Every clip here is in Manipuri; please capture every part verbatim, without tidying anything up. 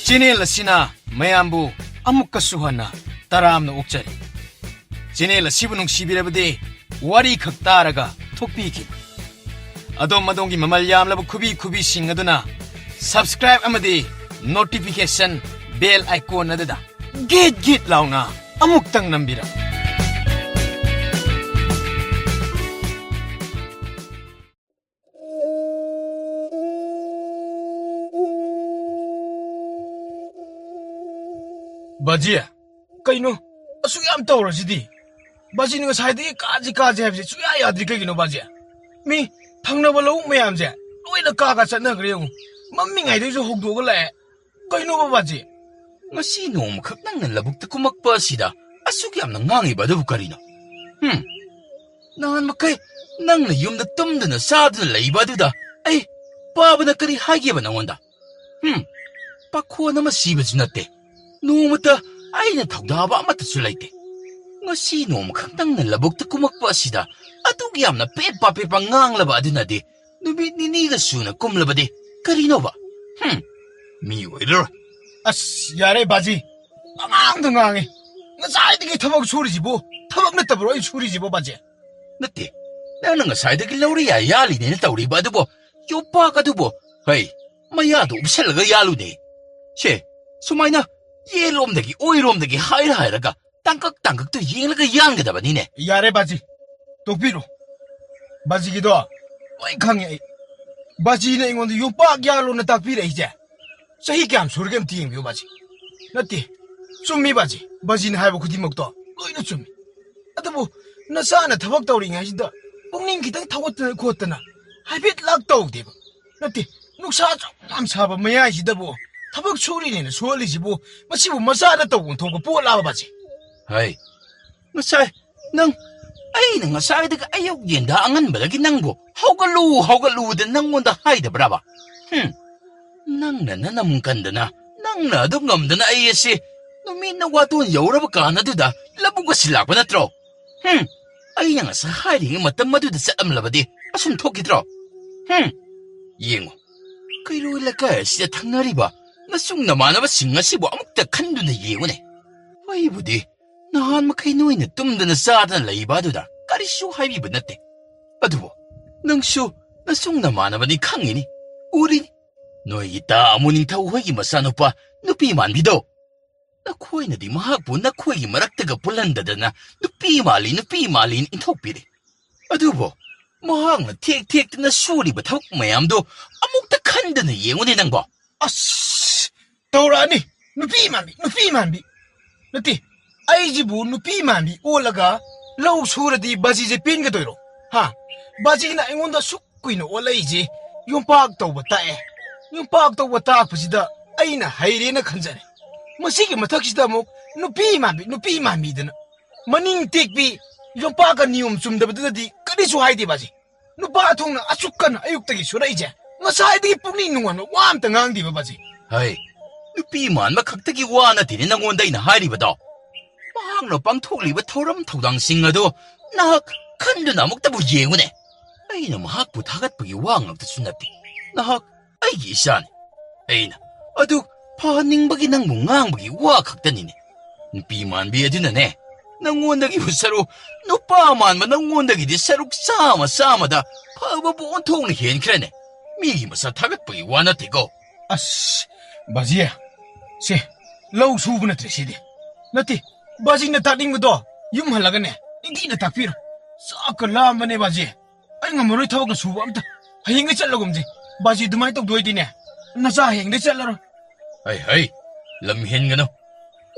ꯆꯦꯅꯦꯜ ꯑꯁꯤꯅ ꯃꯌꯥꯝꯕꯨ ꯑꯃꯨꯛꯀꯁꯨ ꯍꯟꯅ ꯇꯔꯥꯝꯅ ꯑꯣꯛꯆꯔꯤ꯫ ꯆꯦꯅꯦꯜ ꯑꯁꯤꯕꯨ ꯅꯨꯡꯁꯤꯕꯤꯔꯕꯗꯤ ꯋꯥꯔꯤ ꯈꯛ ꯇꯥꯔꯒ ꯊꯣꯛꯄꯤꯈꯤꯕ꯫ ꯑꯗꯣꯝ ꯑꯗꯣꯝꯒꯤ ꯃꯃꯜ ꯌꯥꯝꯂꯕ ꯈꯨꯕꯤ ꯈꯨꯕꯤꯁꯤꯡ ꯑꯗꯨꯅ subscribe ꯑꯃꯗꯤ notification bell icon ꯑꯗꯨꯗ ꯒꯤꯠ ꯒꯤꯠ ꯂꯥꯎꯅ ꯑꯃꯨꯛꯇꯪ ꯅꯝꯕꯤꯔꯝꯃꯨ꯫ ꯕꯥꯖꯤ, ꯀꯩꯅꯣ ꯑꯁꯨꯛ ꯌꯥꯝ ꯇꯧꯔꯁꯤꯗꯤ? ꯕꯥꯖꯤꯅ ꯉꯁꯥꯏꯗꯒꯤ ꯀꯥꯁꯤ ꯀꯥꯁꯤ ꯍꯥꯏꯕꯁꯦ ꯁꯨꯡꯌꯥ ꯌꯥꯗ꯭ꯔꯤ, ꯀꯩꯒꯤꯅꯣ ꯕꯥꯖꯤ? ꯃꯤ ꯊꯪꯅꯕ ꯂꯧꯕꯨꯛ ꯃꯌꯥꯝꯁꯦ ꯂꯣꯏꯅ ꯀꯥ ꯀꯥ ꯆꯠꯅꯈ꯭ꯔꯦ ꯌꯦꯡꯉꯨ꯫ ꯃꯝꯃꯤꯉꯩꯗꯩꯁꯨ ꯍꯧꯗꯣꯛꯑꯒ ꯂꯥꯛꯑꯦ꯫ ꯀꯩꯅꯣꯕ ꯕꯥꯖꯤ? ꯉꯁꯤ ꯅꯣꯡꯃꯈꯛ ꯅꯪꯅ ꯂꯧꯕꯨꯛꯇ ꯀꯨꯝꯃꯛꯄ ꯑꯁꯤꯗ ꯑꯁꯨꯛ ꯌꯥꯝꯅ ꯉꯥꯡꯉꯤꯕ ꯑꯗꯨꯕꯨ ꯀꯔꯤꯅꯣ? ꯍꯨꯝ꯫ ꯅꯍꯥꯟ ꯃꯈꯩ ꯅꯪꯅ ꯌꯨꯝꯗ ꯇꯨꯝꯗꯨꯅ ꯆꯥꯗꯨꯅ ꯂꯩꯕ ꯑꯗꯨꯗ ꯑꯩ ꯄꯥꯕꯅ ꯀꯔꯤ ꯍꯥꯏꯒꯦꯕ ꯅꯉꯣꯟꯗ? ꯍꯨꯝ꯫ ꯄꯥꯈꯣꯟ ꯑꯃ ꯁꯤꯕꯁꯨ ꯅꯠꯇꯦ꯫ ꯅꯣꯡꯃꯇ ꯑꯩꯅ ꯊꯧꯗꯥꯕ ꯑꯃꯠꯇꯁꯨ ꯂꯩꯇꯦ꯫ ꯉꯁꯤ ꯅꯣꯡꯃꯈꯛ ꯅꯪꯅ ꯂꯧꯕꯨꯛꯇ ꯀꯨꯝꯃꯛꯄ ꯑꯁꯤꯗ ꯑꯗꯨꯛ ꯌꯥꯝꯅ ꯄꯦꯠꯄ ꯄꯦꯠꯄ ꯉꯥꯡꯂꯕ ꯑꯗꯨꯅꯗꯤ ꯅꯨꯃꯤꯠ ꯅꯤꯅꯤꯒ ꯁꯨꯅ ꯀꯨꯝꯂꯕꯗꯤ ꯀꯔꯤꯅꯣꯕ? ꯍꯨꯝ, ꯃꯤ ꯑꯣꯏꯔꯔꯣꯏ꯫ ꯑꯁ, ꯌꯥꯔꯦ ꯕꯥꯖꯤ, ꯑꯉꯥꯡꯗ ꯉꯥꯡꯉꯤ꯫ ꯉꯁꯥꯏꯗꯒꯤ ꯊꯕꯛ ꯁꯨꯔꯤꯁꯤꯕꯨ ꯊꯕꯛ ꯅꯠꯇꯕ꯭ꯔꯣ ꯑꯩ ꯁꯨꯔꯤꯁꯤꯕꯣ ꯕꯥꯖꯤ? ꯅꯠꯇꯦ, ꯅꯪꯅ ꯉꯁꯥꯏꯗꯒꯤ ꯂꯧꯔꯤꯌꯥ ꯌꯥꯜꯂꯤꯅꯦꯅ ꯇꯧꯔꯤꯕ ꯑꯗꯨꯕꯨ ꯌꯣꯄꯥꯛ ꯑꯗꯨꯕꯨ, ꯍꯩ, ꯃꯌꯥꯗ ꯎꯞꯁꯜꯂꯒ ꯌꯥꯜꯂꯨꯅꯦ꯫ ꯁꯦ, ꯁꯨꯃꯥꯏꯅ ꯌꯦꯠꯂꯣꯝꯗꯒꯤ ꯑꯣꯏꯔꯣꯝꯗꯒꯤ ꯍꯥꯏꯔ ꯍꯥꯏꯔꯒ ꯇꯥꯡꯀꯛ ꯇꯥꯡꯀꯛꯇꯨ ꯌꯦꯡꯂꯒ ꯌꯥꯟꯒꯗꯕꯅꯤꯅꯦ꯫ ꯌꯥꯔꯦ ꯕꯥꯖꯤ, ꯇꯣꯛꯄꯤꯔꯣ꯫ ꯕꯥꯖꯤꯒꯤꯗꯣ ꯂꯣꯏ ꯈꯪꯉꯦ ꯑꯩ꯫ ꯕꯥꯖꯤꯅ ꯑꯩꯉꯣꯟꯗ ꯌꯣꯄꯥꯛ ꯌꯥꯜꯂꯣꯅ ꯇꯥꯛꯄꯤꯔꯛꯏꯁꯦ ꯆꯍꯤ ꯀꯌꯥꯝ ꯁꯨꯔꯒꯦ ꯑꯝꯇ ꯌꯦꯡꯕꯤꯌꯨ ꯕꯥꯖꯤ꯫ ꯅꯠꯇꯦ, ꯆꯨꯝꯃꯤ ꯕꯥꯖꯤ, ꯕꯥꯖꯤꯅ ꯍꯥꯏꯕ ꯈꯨꯗꯤꯡꯃꯛꯇꯣ ꯂꯣꯏꯅ ꯆꯨꯝꯃꯤ꯫ ꯑꯗꯨꯕꯨ ꯅꯆꯥꯅ ꯊꯕꯛ ꯇꯧꯔꯤꯉꯩꯁꯤꯗ ꯄꯨꯛꯅꯤꯡ ꯈꯤꯇꯪ ꯊꯧꯒꯠꯇꯅ ꯈꯣꯠꯇꯅ ꯍꯥꯏꯐꯦꯠ ꯂꯥꯛ ꯇꯧꯗꯦꯕ꯫ ꯅꯠꯇꯦ, ꯅꯨꯡꯁꯥ ꯑꯁꯨꯛ ꯌꯥꯝ ꯁꯥꯕ ꯃꯌꯥꯏꯁꯤꯗꯕꯨ ꯊꯕꯛ ꯁꯨꯔꯤꯅꯦꯅ ꯁꯨꯍꯜꯂꯤꯁꯤꯕꯨ, ꯃꯁꯤꯕꯨ ꯃꯆꯥꯅ ꯇꯧꯐꯝ ꯊꯣꯛꯄ ꯄꯣꯠꯂꯕ ꯕꯥꯖꯤ? ꯍꯩ, ꯉꯁꯥꯏ ꯅꯪ, ꯑꯩꯅ ꯉꯁꯥꯏꯗꯒꯤ ꯑꯌꯨꯛ ꯌꯦꯟꯗꯥ ꯑꯉꯟꯕꯗꯒꯤ ꯅꯪꯕꯨ "ꯍꯧꯒꯠꯂꯨ, ꯍꯧꯒꯠꯂꯨꯗ" ꯅꯪꯉꯣꯟꯗ ꯍꯥꯏꯗꯕ꯭ꯔꯕ? ꯍꯨꯝ, ꯅꯪꯅ ꯅꯅꯝ ꯀꯟꯗꯅ, ꯅꯪꯅ ꯑꯗꯨ ꯉꯝꯗꯅ ꯑꯩ ꯑꯁꯤ ꯅꯨꯃꯤꯠꯅ ꯋꯥꯇꯣꯟ ꯌꯧꯔꯕ ꯀꯥꯟ ꯑꯗꯨꯗ ꯂꯧꯕꯨꯛ ꯑꯁꯤ ꯂꯥꯛꯄ ꯅꯠꯇ꯭ꯔꯣ? ꯍꯨꯝ, ꯑꯩꯅ ꯉꯁꯥꯏ ꯍꯥꯏꯔꯤꯉꯩ ꯃꯇꯝ ꯑꯗꯨꯗ ꯆꯠꯂꯝꯂꯕꯗꯤ ꯑꯁꯨꯝ ꯊꯣꯛꯈꯤꯗ꯭ꯔꯣ? ꯍꯨꯝ, ꯌꯦꯡꯉꯨ, ꯀꯩꯔꯣꯏ ꯂꯩꯀꯥꯏ ꯑꯁꯤꯗ ꯊꯪꯅꯔꯤꯕ ꯅꯁꯨꯡ ꯅꯃꯥꯟꯅꯕꯁꯤꯡ ꯑꯁꯤꯕꯨ ꯑꯃꯨꯛꯇ ꯈꯟꯗꯨꯅ ꯌꯦꯡꯉꯨꯅꯦ꯫ ꯑꯩꯕꯨꯗꯤ ꯅꯍꯥꯟ ꯃꯈꯩ ꯅꯣꯏꯅ ꯇꯨꯝꯗꯅ ꯆꯥꯗꯅ ꯂꯩꯕ ꯑꯗꯨꯗ ꯀꯔꯤꯁꯨ ꯍꯥꯏꯕꯤꯕ ꯅꯠꯇꯦ꯫ ꯑꯗꯨꯕꯨ ꯅꯪꯁꯨ ꯅꯁꯨꯡ ꯅꯃꯥꯟꯅꯕꯅꯤ ꯈꯪꯉꯤꯅꯤ, ꯎꯔꯤꯅꯤ꯫ ꯅꯣꯏꯒꯤ ꯇꯥ ꯑꯃꯨ ꯅꯤꯡꯊꯧ ꯍꯣꯏꯒꯤ ꯃꯆꯥꯅꯨꯄꯥ ꯅꯨꯄꯤ ꯃꯥꯟꯕꯤꯗꯣ꯫ ꯅꯈꯣꯏꯅꯗꯤ ꯃꯍꯥꯛꯄꯨ ꯅꯈꯣꯏꯒꯤ ꯃꯔꯛꯇꯒ ꯄꯨꯜꯍꯟꯗꯗꯅ ꯅꯨꯄꯤ ꯃꯥꯜꯂꯤ, ꯅꯨꯄꯤ ꯃꯥꯜꯂꯤꯅ ꯏꯟꯊꯣꯛꯄꯤꯔꯦ꯫ ꯑꯗꯨꯕꯨ ꯃꯍꯥꯛꯅ ꯊꯦꯛ ꯊꯦꯛꯇꯅ ꯁꯨꯔꯤꯕ ꯊꯕꯛ ꯃꯌꯥꯝꯗꯣ ꯑꯃꯨꯛꯇ ꯈꯟꯗꯅ ꯌꯦꯡꯉꯨꯅꯦ ꯅꯪꯕꯣ꯫ ꯑꯁ! ꯇꯧꯔꯛꯑꯅꯤ꯫ ꯅꯨꯄꯤ ꯃꯥꯟꯕꯤ, ꯅꯨꯄꯤ ꯃꯥꯟꯕꯤ꯫ ꯅꯠꯇꯦ, ꯑꯩꯁꯤꯕꯨ ꯅꯨꯄꯤ ꯃꯥꯟꯕꯤ ꯑꯣꯜꯂꯒ ꯂꯧ ꯁꯨꯔꯗꯤ ꯕꯥꯖꯤꯁꯦ ꯄꯦꯟꯒꯗꯣꯏꯔꯣ? ꯍꯥ? ꯕꯥꯖꯤꯅ ꯑꯩꯉꯣꯟꯗ ꯑꯁꯨꯛ ꯀꯨꯏꯅ ꯑꯣꯜꯂꯛꯏꯁꯦ ꯌꯣꯝꯄꯥꯛ ꯇꯧꯕ ꯇꯥꯛꯑꯦ꯫ ꯌꯣꯝꯄꯥꯛ ꯇꯧꯕ ꯇꯥꯛꯄꯁꯤꯗ ꯑꯩꯅ ꯍꯩꯔꯦꯅ ꯈꯟꯖꯔꯦ꯫ ꯃꯁꯤꯒꯤ ꯃꯊꯛꯁꯤꯗ ꯑꯃꯨꯛ ꯅꯨꯄꯤ ꯃꯥꯟꯕꯤ, ꯅꯨꯄꯤ ꯃꯥꯟꯕꯤꯗꯅ꯫ ꯃꯅꯤꯡ ꯇꯦꯛꯄꯤ, ꯌꯣꯝꯄꯥꯛꯀ ꯅꯤꯌꯣꯝ ꯆꯨꯝꯗꯕꯗꯨꯗꯗꯤ ꯀꯔꯤꯁꯨ ꯍꯥꯏꯗꯦ ꯕꯥꯖꯤ꯫ ꯅꯨꯄꯥ ꯊꯣꯛꯅ ꯑꯁꯨꯛ ꯀꯟꯅ ꯑꯌꯨꯛꯇꯒꯤ ꯁꯨꯔꯛꯏꯁꯦ, ꯉꯁꯥꯏꯗꯒꯤ ꯄꯨꯛꯅꯤꯡ ꯅꯨꯡꯉꯣꯟꯕ ꯋꯥ ꯑꯝꯇ ꯉꯥꯡꯗꯦꯕ ꯕꯥꯖꯤ꯫ ꯍꯩ, ꯅꯨꯄꯤ ꯃꯥꯟꯕ ꯈꯛꯇꯒꯤ ꯋꯥ ꯅꯠꯇꯦꯅꯦ ꯅꯪꯉꯣꯟꯗ ꯑꯩꯅ ꯍꯥꯏꯔꯤꯕꯗꯣ꯫ ꯃꯍꯥꯛꯅ ꯄꯥꯡꯊꯣꯛꯂꯤꯕ ꯊꯧꯔꯝ ꯊꯧꯗꯥꯡꯁꯤꯡ ꯑꯗꯨ ꯅꯍꯥꯛ ꯈꯟꯗꯨꯅ ꯑꯃꯨꯛꯇꯕꯨ ꯌꯦꯡꯉꯨꯅꯦ꯫ ꯑꯩꯅ ꯃꯍꯥꯛꯄꯨ ꯊꯥꯒꯠꯄꯒꯤ ꯋꯥ ꯉꯥꯛꯇꯁꯨ ꯅꯠꯇꯦ꯫ ꯅꯍꯥꯛ ꯑꯩꯒꯤ ꯏꯆꯥꯅꯤ꯫ ꯑꯩꯅ ꯑꯗꯨ ꯐꯍꯟꯅꯤꯡꯕꯒꯤ ꯅꯪꯕꯨ ꯉꯥꯡꯕꯒꯤ ꯋꯥ ꯈꯛꯇꯅꯤꯅꯦ꯫ ꯅꯨꯄꯤ ꯃꯥꯟꯕꯤ ꯑꯗꯨꯅꯅꯦ, ꯅꯪꯉꯣꯟꯗꯒꯤꯕꯨ ꯁꯔꯨꯛ, ꯅꯨꯄꯥ ꯃꯥꯟꯕ ꯅꯪꯉꯣꯟꯗꯒꯤꯗꯤ ꯁꯔꯨꯛ ꯆꯥꯝꯃ ꯆꯥꯝꯃꯗ ꯐꯕꯕꯨ ꯑꯣꯟꯊꯣꯛꯅ ꯍꯦꯟꯈ꯭ꯔꯦꯅꯦ꯫ ꯃꯤꯒꯤ ꯃꯁꯛ ꯊꯥꯒꯠꯄꯒꯤ ꯋꯥ ꯅꯠꯇꯦꯀꯣ꯫ ꯑꯁ, ꯕꯥꯖꯤ, ꯁꯦ, ꯂꯧ ꯁꯨꯕ ꯅꯠꯇ꯭ꯔꯦ ꯁꯤꯗꯤ꯫ ꯅꯠꯇꯦ, ꯕꯥꯖꯤꯅ ꯇꯥꯛꯅꯤꯡꯕꯗꯣ ꯌꯨꯝ ꯍꯜꯂꯒꯅꯦ, ꯅꯤꯡꯊꯤꯅ ꯇꯥꯛꯄꯤꯔꯣ꯫ ꯆꯥꯛꯀ ꯂꯥꯝꯕꯅꯦ ꯕꯥꯖꯤ꯫ ꯑꯩ ꯉꯝꯃꯔꯣꯏ ꯊꯕꯛꯀ ꯁꯨꯕ ꯑꯝꯇ꯫ ꯍꯌꯦꯡꯗꯩ ꯆꯠꯂꯒꯨꯝꯁꯦ꯫ ꯕꯥꯖꯤ ꯑꯗꯨꯃꯥꯏꯅ ꯇꯧꯗꯣꯏꯗꯤꯅꯦ, ꯅꯆꯥ ꯍꯌꯦꯡꯗꯩ ꯆꯠꯂꯔꯣꯏ꯫ ꯍꯩ, ꯍꯩ, ꯂꯝ ꯍꯦꯟꯒꯅꯨ꯫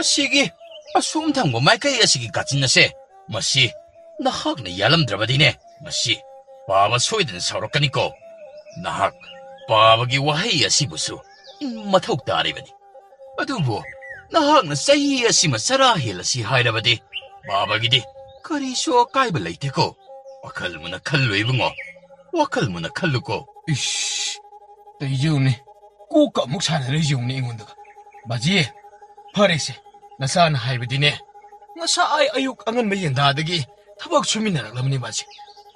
ꯑꯁꯤꯒꯤ ꯑꯁꯣꯝ ꯊꯪꯕ ꯃꯥꯏꯀꯩ ꯑꯁꯤꯒꯤ ꯀꯥꯆꯤꯟ ꯑꯁꯦ, ꯃꯁꯤ ꯅꯍꯥꯛꯅ ꯌꯥꯜꯂꯝꯗ꯭ꯔꯕꯗꯤꯅꯦ, ꯃꯁꯤ ꯄꯥꯕ ꯁꯣꯏꯗꯅ ꯁꯥꯎꯔꯛꯀꯅꯤꯀꯣ꯫ ꯅꯍꯥꯛ ꯄꯥꯕꯒꯤ ꯋꯥꯍꯩ ꯑꯁꯤꯕꯨꯁꯨ ꯃꯊꯧ ꯇꯥꯔꯤꯕꯅꯤ꯫ ꯑꯗꯨꯕꯨ ꯅꯍꯥꯛꯅ ꯆꯍꯤ ꯑꯁꯤꯃ ꯆꯔꯥ ꯍꯦꯜꯂꯁꯤ ꯍꯥꯏꯔꯕꯗꯤ ꯄꯥꯕꯒꯤꯗꯤ ꯀꯔꯤꯁꯨ ꯑꯀꯥꯏꯕ ꯂꯩꯇꯦꯀꯣ꯫ ꯋꯥꯈꯜ ꯃꯨꯟꯅ ꯈꯜꯂꯨ ꯏꯕꯨꯡꯉꯣ, ꯋꯥꯈꯜ ꯃꯨꯟꯅ ꯈꯜꯂꯨꯀꯣ꯫ ꯏꯁ, ꯇꯧꯔꯤꯁꯦ ꯌꯦꯡꯉꯨꯅꯦ, ꯀꯣꯛꯀ ꯑꯃꯨꯛ ꯁꯥꯟꯅꯔꯤꯁꯦ ꯌꯦꯡꯉꯨꯅꯦ ꯑꯩꯉꯣꯟꯗꯒ꯫ ꯕꯥꯖꯤ, ꯐꯔꯦꯁꯦ, ꯅꯆꯥꯅ ꯍꯥꯏꯕꯗꯤꯅꯦ, ꯉꯁꯥꯏ ꯑꯌꯨꯛ ꯑꯉꯟꯕ ꯌꯦꯟꯗꯥꯗꯒꯤ ꯊꯕꯛ ꯁꯨꯃꯤꯟꯅꯔꯛꯂꯕꯅꯤ ꯕꯥꯖꯤ꯫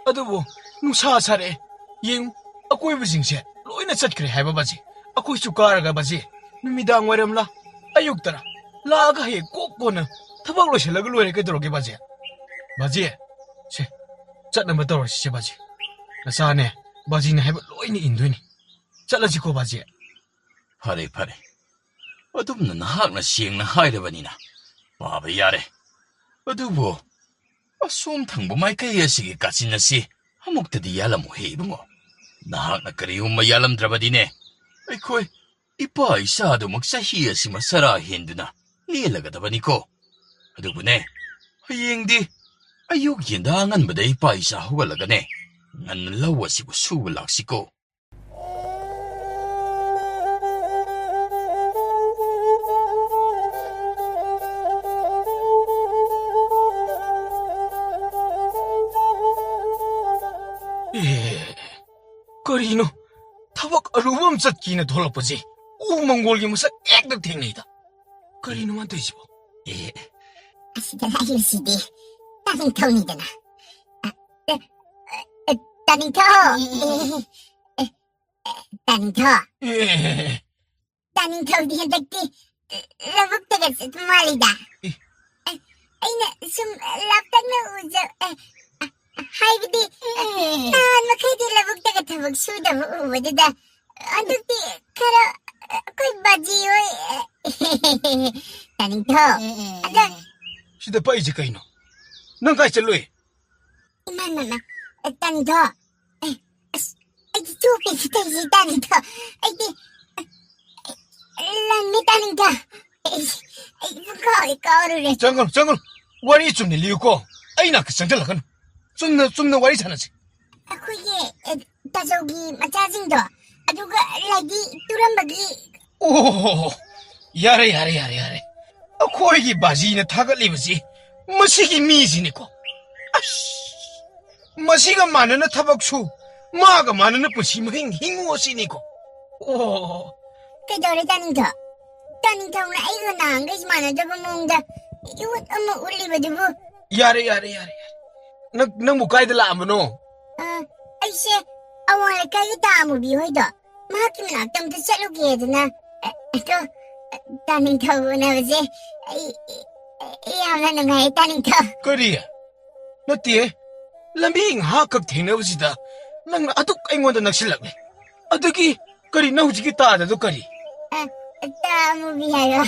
ꯑꯗꯨꯕꯨ ꯅꯨꯡꯁꯥ ꯁꯥꯔꯛꯑꯦ, ꯌꯦꯡꯉꯨ, ꯑꯀꯣꯏꯕꯁꯤꯡꯁꯦ ꯂꯣꯏꯅ ꯆꯠꯈ꯭ꯔꯦ ꯍꯥꯏꯕ ꯕꯥꯖꯤ꯫ ꯑꯩꯈꯣꯏꯁꯨ ꯀꯥꯔꯒ ꯕꯥꯖꯤ, ꯅꯨꯃꯤꯗꯥꯡ ꯋꯥꯏꯔꯝꯂ, ꯑꯌꯨꯛꯇꯔ, ꯂꯥꯛꯑꯒ ꯍꯌꯦꯡ ꯀꯣꯛ ꯀꯣꯟꯅ ꯊꯕꯛ ꯂꯣꯏꯁꯤꯜꯂꯒ ꯂꯣꯏꯔꯦ꯫ ꯀꯩꯗꯧꯔꯒꯦ ꯕꯥꯖꯤ? ꯕꯥꯖꯤ, ꯁꯦ, ꯆꯠꯅꯕ ꯇꯧꯔꯁꯤꯁꯦ ꯕꯥꯖꯤ꯫ ꯅꯆꯥꯅꯦ, ꯕꯥꯖꯤꯅ ꯍꯥꯏꯕ ꯂꯣꯏꯅ ꯏꯟꯗꯣꯏꯅꯤ꯫ ꯆꯠꯂꯁꯤꯀꯣ ꯕꯥꯖꯤ꯫ ꯐꯔꯦ, ꯐꯔꯦ꯫ ꯑꯗꯨꯝꯅ ꯅꯍꯥꯛꯅ ꯁꯦꯡꯅ ꯍꯥꯏꯔꯕꯅꯤꯅ ꯄꯥꯕ ꯌꯥꯔꯦ꯫ ꯑꯗꯨꯕꯨ ꯑꯁꯣꯝ ꯊꯪꯕ ꯃꯥꯏꯀꯩ ꯑꯁꯤꯒꯤ ꯀꯥꯆꯤꯟ ꯑꯁꯤ ꯑꯃꯨꯛꯇꯗꯤ ꯌꯥꯜꯂꯝꯃꯨꯍꯦ ꯏꯕꯨꯡꯉꯣ꯫ ꯅꯍꯥꯛꯅ ꯀꯔꯤꯒꯨꯝꯕ ꯌꯥꯜꯂꯝꯗ꯭ꯔꯕꯗꯤꯅꯦ, ꯑꯩꯈꯣꯏ ꯏꯄꯥ ꯏꯆꯥ ꯑꯗꯨꯃꯛ ꯆꯍꯤ ꯑꯁꯤꯃ ꯆꯔꯥ ꯍꯦꯟꯗꯨꯅ ꯂꯦꯜꯂꯒꯗꯕꯅꯤꯀꯣ꯫ ꯑꯗꯨꯕꯨꯅꯦ, ꯍꯌꯦꯡꯗꯤ ꯑꯌꯨꯛ ꯌꯦꯟꯗꯥ ꯑꯉꯟꯕꯗ ꯏꯄꯥ ꯏꯆꯥ ꯍꯧꯒꯠꯂꯒꯅꯦ, ꯉꯟꯅ ꯂꯧ ꯑꯁꯤꯕꯨ ꯁꯨꯕ ꯂꯥꯛꯁꯤꯀꯣ꯫ ꯑꯦ, ꯀꯔꯤꯅꯣ? ꯊꯕꯛ ꯑꯔꯨꯕ ꯑꯃ ꯆꯠꯀꯦꯅ ꯊꯣꯛꯂꯛꯄꯁꯦ ꯎ ꯃꯪꯒꯣꯜꯒꯤ ꯃꯁꯛ ꯍꯦꯛꯇ ꯊꯦꯡꯅꯩꯗ꯫ ꯀꯔꯤꯅꯣ ꯃꯥ ꯇꯧꯔꯤꯁꯤꯕꯣ? ꯑꯦ, ꯑꯁꯤꯗ ꯂꯥꯛꯏꯕꯁꯤꯗꯤ ꯇꯥꯅꯤꯡꯊꯧꯅꯤꯗꯅ꯫ ꯑ, ꯑ, ꯑ, ꯇꯥꯅꯤꯡꯊꯧ꯫ ꯑꯦ, ꯑꯦ, ꯑꯦ, ꯇꯥꯅꯤꯡꯊꯧ꯫ ꯑꯦ, ꯇꯥꯅꯤꯡꯊꯧꯗꯤ ꯍꯟꯗꯛꯇꯤ ꯂꯧꯕꯨꯛꯇꯒ ꯆꯠꯄ ꯃꯥꯜꯂꯤꯗ꯫ ꯑꯦ꯫ ꯑꯦ, ꯑꯩꯅ ꯁꯨꯝ ꯂꯥꯞꯇꯛꯅ ꯎꯖ-, ꯑꯦ, ꯑ, ꯍꯥꯏꯕꯗꯤ, ꯑꯦ꯫ ꯅꯍꯥꯟ ꯃꯈꯩꯗꯤ ꯂꯧꯕꯨꯛꯇꯒ ꯊꯕꯛ ꯁꯨꯗꯕ ꯎꯕꯗꯨꯗ ꯍꯟꯗꯛꯇꯤ ꯈꯔ ꯑꯩꯈꯣꯏ ꯕꯥꯖꯤ ꯍꯣꯏ꯫ ꯇꯥꯅꯤꯡꯊꯧ꯫ ꯑꯦ, ꯑꯦ, ꯑꯗ ꯑꯦ꯫ ꯁꯤꯗ ꯄꯛꯏꯁꯦ ꯀꯩꯅꯣ? ꯅꯪ ꯀꯥꯏ ꯆꯠꯂꯨꯏ? ꯏꯃꯥ, ꯏꯃꯥ, ꯏꯃꯥ, ꯑꯦ, ꯇꯥꯅꯤꯡꯊꯧ꯫ ꯑꯦ, ꯑꯁ, ꯑꯩꯗꯤ ꯆꯣꯞꯄꯦ ꯁꯤ ꯇꯧꯔꯤꯁꯦ, ꯇꯥꯅꯤꯡꯊꯧ꯫ ꯑꯩꯗꯤ, ꯑꯦ, ꯂꯪꯅꯤ, ꯇꯥꯅꯤꯡꯊꯧ꯫ ꯑꯩ, ꯑꯩ ꯄꯨꯡꯀꯥꯎ ꯍꯦꯛ ꯀꯥꯎꯔꯨꯔꯦ꯫ ꯆꯪꯒꯅꯨ, ꯆꯪꯒꯅꯨ꯫ ꯋꯥꯔꯤ ꯆꯨꯝꯅ ꯂꯤꯌꯨꯀꯣ꯫ ꯑꯩ ꯅꯥꯛꯇ ꯆꯪꯁꯤꯜꯂꯛꯀꯅꯨ꯫ ꯆꯨꯝꯅ, ꯆꯨꯝꯅ ꯋꯥꯔꯤ ꯁꯥꯟꯅꯁꯤ꯫ ꯑꯩꯈꯣꯏꯒꯤ, ꯑꯦ, ꯇꯥꯖꯧꯒꯤ ꯃꯆꯥꯁꯤꯡꯗꯣ, ꯑꯗꯨꯒ ꯂꯥꯏꯙꯤ ꯇꯨꯔꯝꯕꯒꯤ꯫ ꯑꯣ, ꯌꯥꯔꯦ, ꯌꯥꯔꯦ, ꯌꯥꯔꯦ, ꯌꯥꯔꯦ꯫ ꯑꯩꯈꯣꯏꯒꯤ ꯕꯥꯖꯤꯅ ꯊꯥꯒꯠꯂꯤꯕꯁꯤ ꯃꯁꯤꯒꯤ ꯃꯤꯁꯤꯅꯤꯀꯣ꯫ ꯑꯁ, ꯃꯁꯤꯒ ꯃꯥꯟꯅꯅ ꯊꯕꯛ ꯁꯨ, ꯃꯥꯒ ꯃꯥꯟꯅꯅ ꯄꯨꯟꯁꯤ ꯃꯍꯤꯡ ꯍꯤꯡꯉꯨ ꯑꯁꯤꯅꯤꯀꯣ꯫ ꯑꯣ꯫ ꯀꯩꯗꯧꯔꯦ ꯇꯥꯅꯤꯡꯊꯧ? ꯇꯥꯅꯤꯡꯊꯧꯅ ꯑꯩꯒ ꯅꯍꯥꯟꯈꯩ ꯃꯥꯟꯅꯗꯕ ꯃꯑꯣꯡꯗ ꯏꯍꯨꯠ ꯑꯃ ꯎꯠꯂꯤꯕꯗꯨꯕꯨ? ꯌꯥꯔꯦ, ꯌꯥꯔꯦ, ꯌꯥꯔꯦ, ꯌꯥꯔꯦ꯫ ꯅꯪ, ꯅꯪꯕꯨ ꯀꯥꯏꯗ ꯂꯥꯛꯑꯝꯕꯅꯣ? ꯑ, ꯑꯩꯁꯦ ꯑꯋꯥꯡ ꯂꯩꯀꯥꯏꯒꯤ ꯇꯥ ꯑꯃꯨꯕꯤ ꯍꯣꯏꯗꯣ, ꯃꯍꯥꯛꯀꯤ ꯃꯅꯥꯛꯇ ꯑꯝꯇ ꯆꯠꯂꯨꯒꯦꯗꯅ, ꯑ, ꯑꯗꯣ, ꯇꯥꯅꯤꯡꯊꯧ ꯎꯅꯕꯁꯦ ꯑꯩ, ꯑꯩ ꯌꯥꯝꯅ ꯅꯨꯡꯉꯥꯏꯌꯦ, ꯇꯥꯅꯤꯡꯊꯧ꯫ ꯀꯔꯤ? ꯅꯠꯇꯦ, ꯂꯝꯕꯤ ꯉꯥꯏꯍꯥꯛꯈꯛ ꯊꯦꯡꯅꯕꯁꯤꯗ ꯅꯪꯅ ꯑꯗꯨꯛ ꯑꯩꯉꯣꯟꯗ ꯅꯛꯁꯤꯜꯂꯛꯂꯦ꯫ ꯑꯗꯨꯒꯤ ꯀꯔꯤ ꯅꯪ ꯍꯧꯖꯤꯛꯀꯤ ꯇꯥꯗꯗꯣ ꯀꯔꯤ? ꯑ, ꯇꯥ ꯑꯃꯨꯕꯤ ꯍꯥꯏꯕ꯫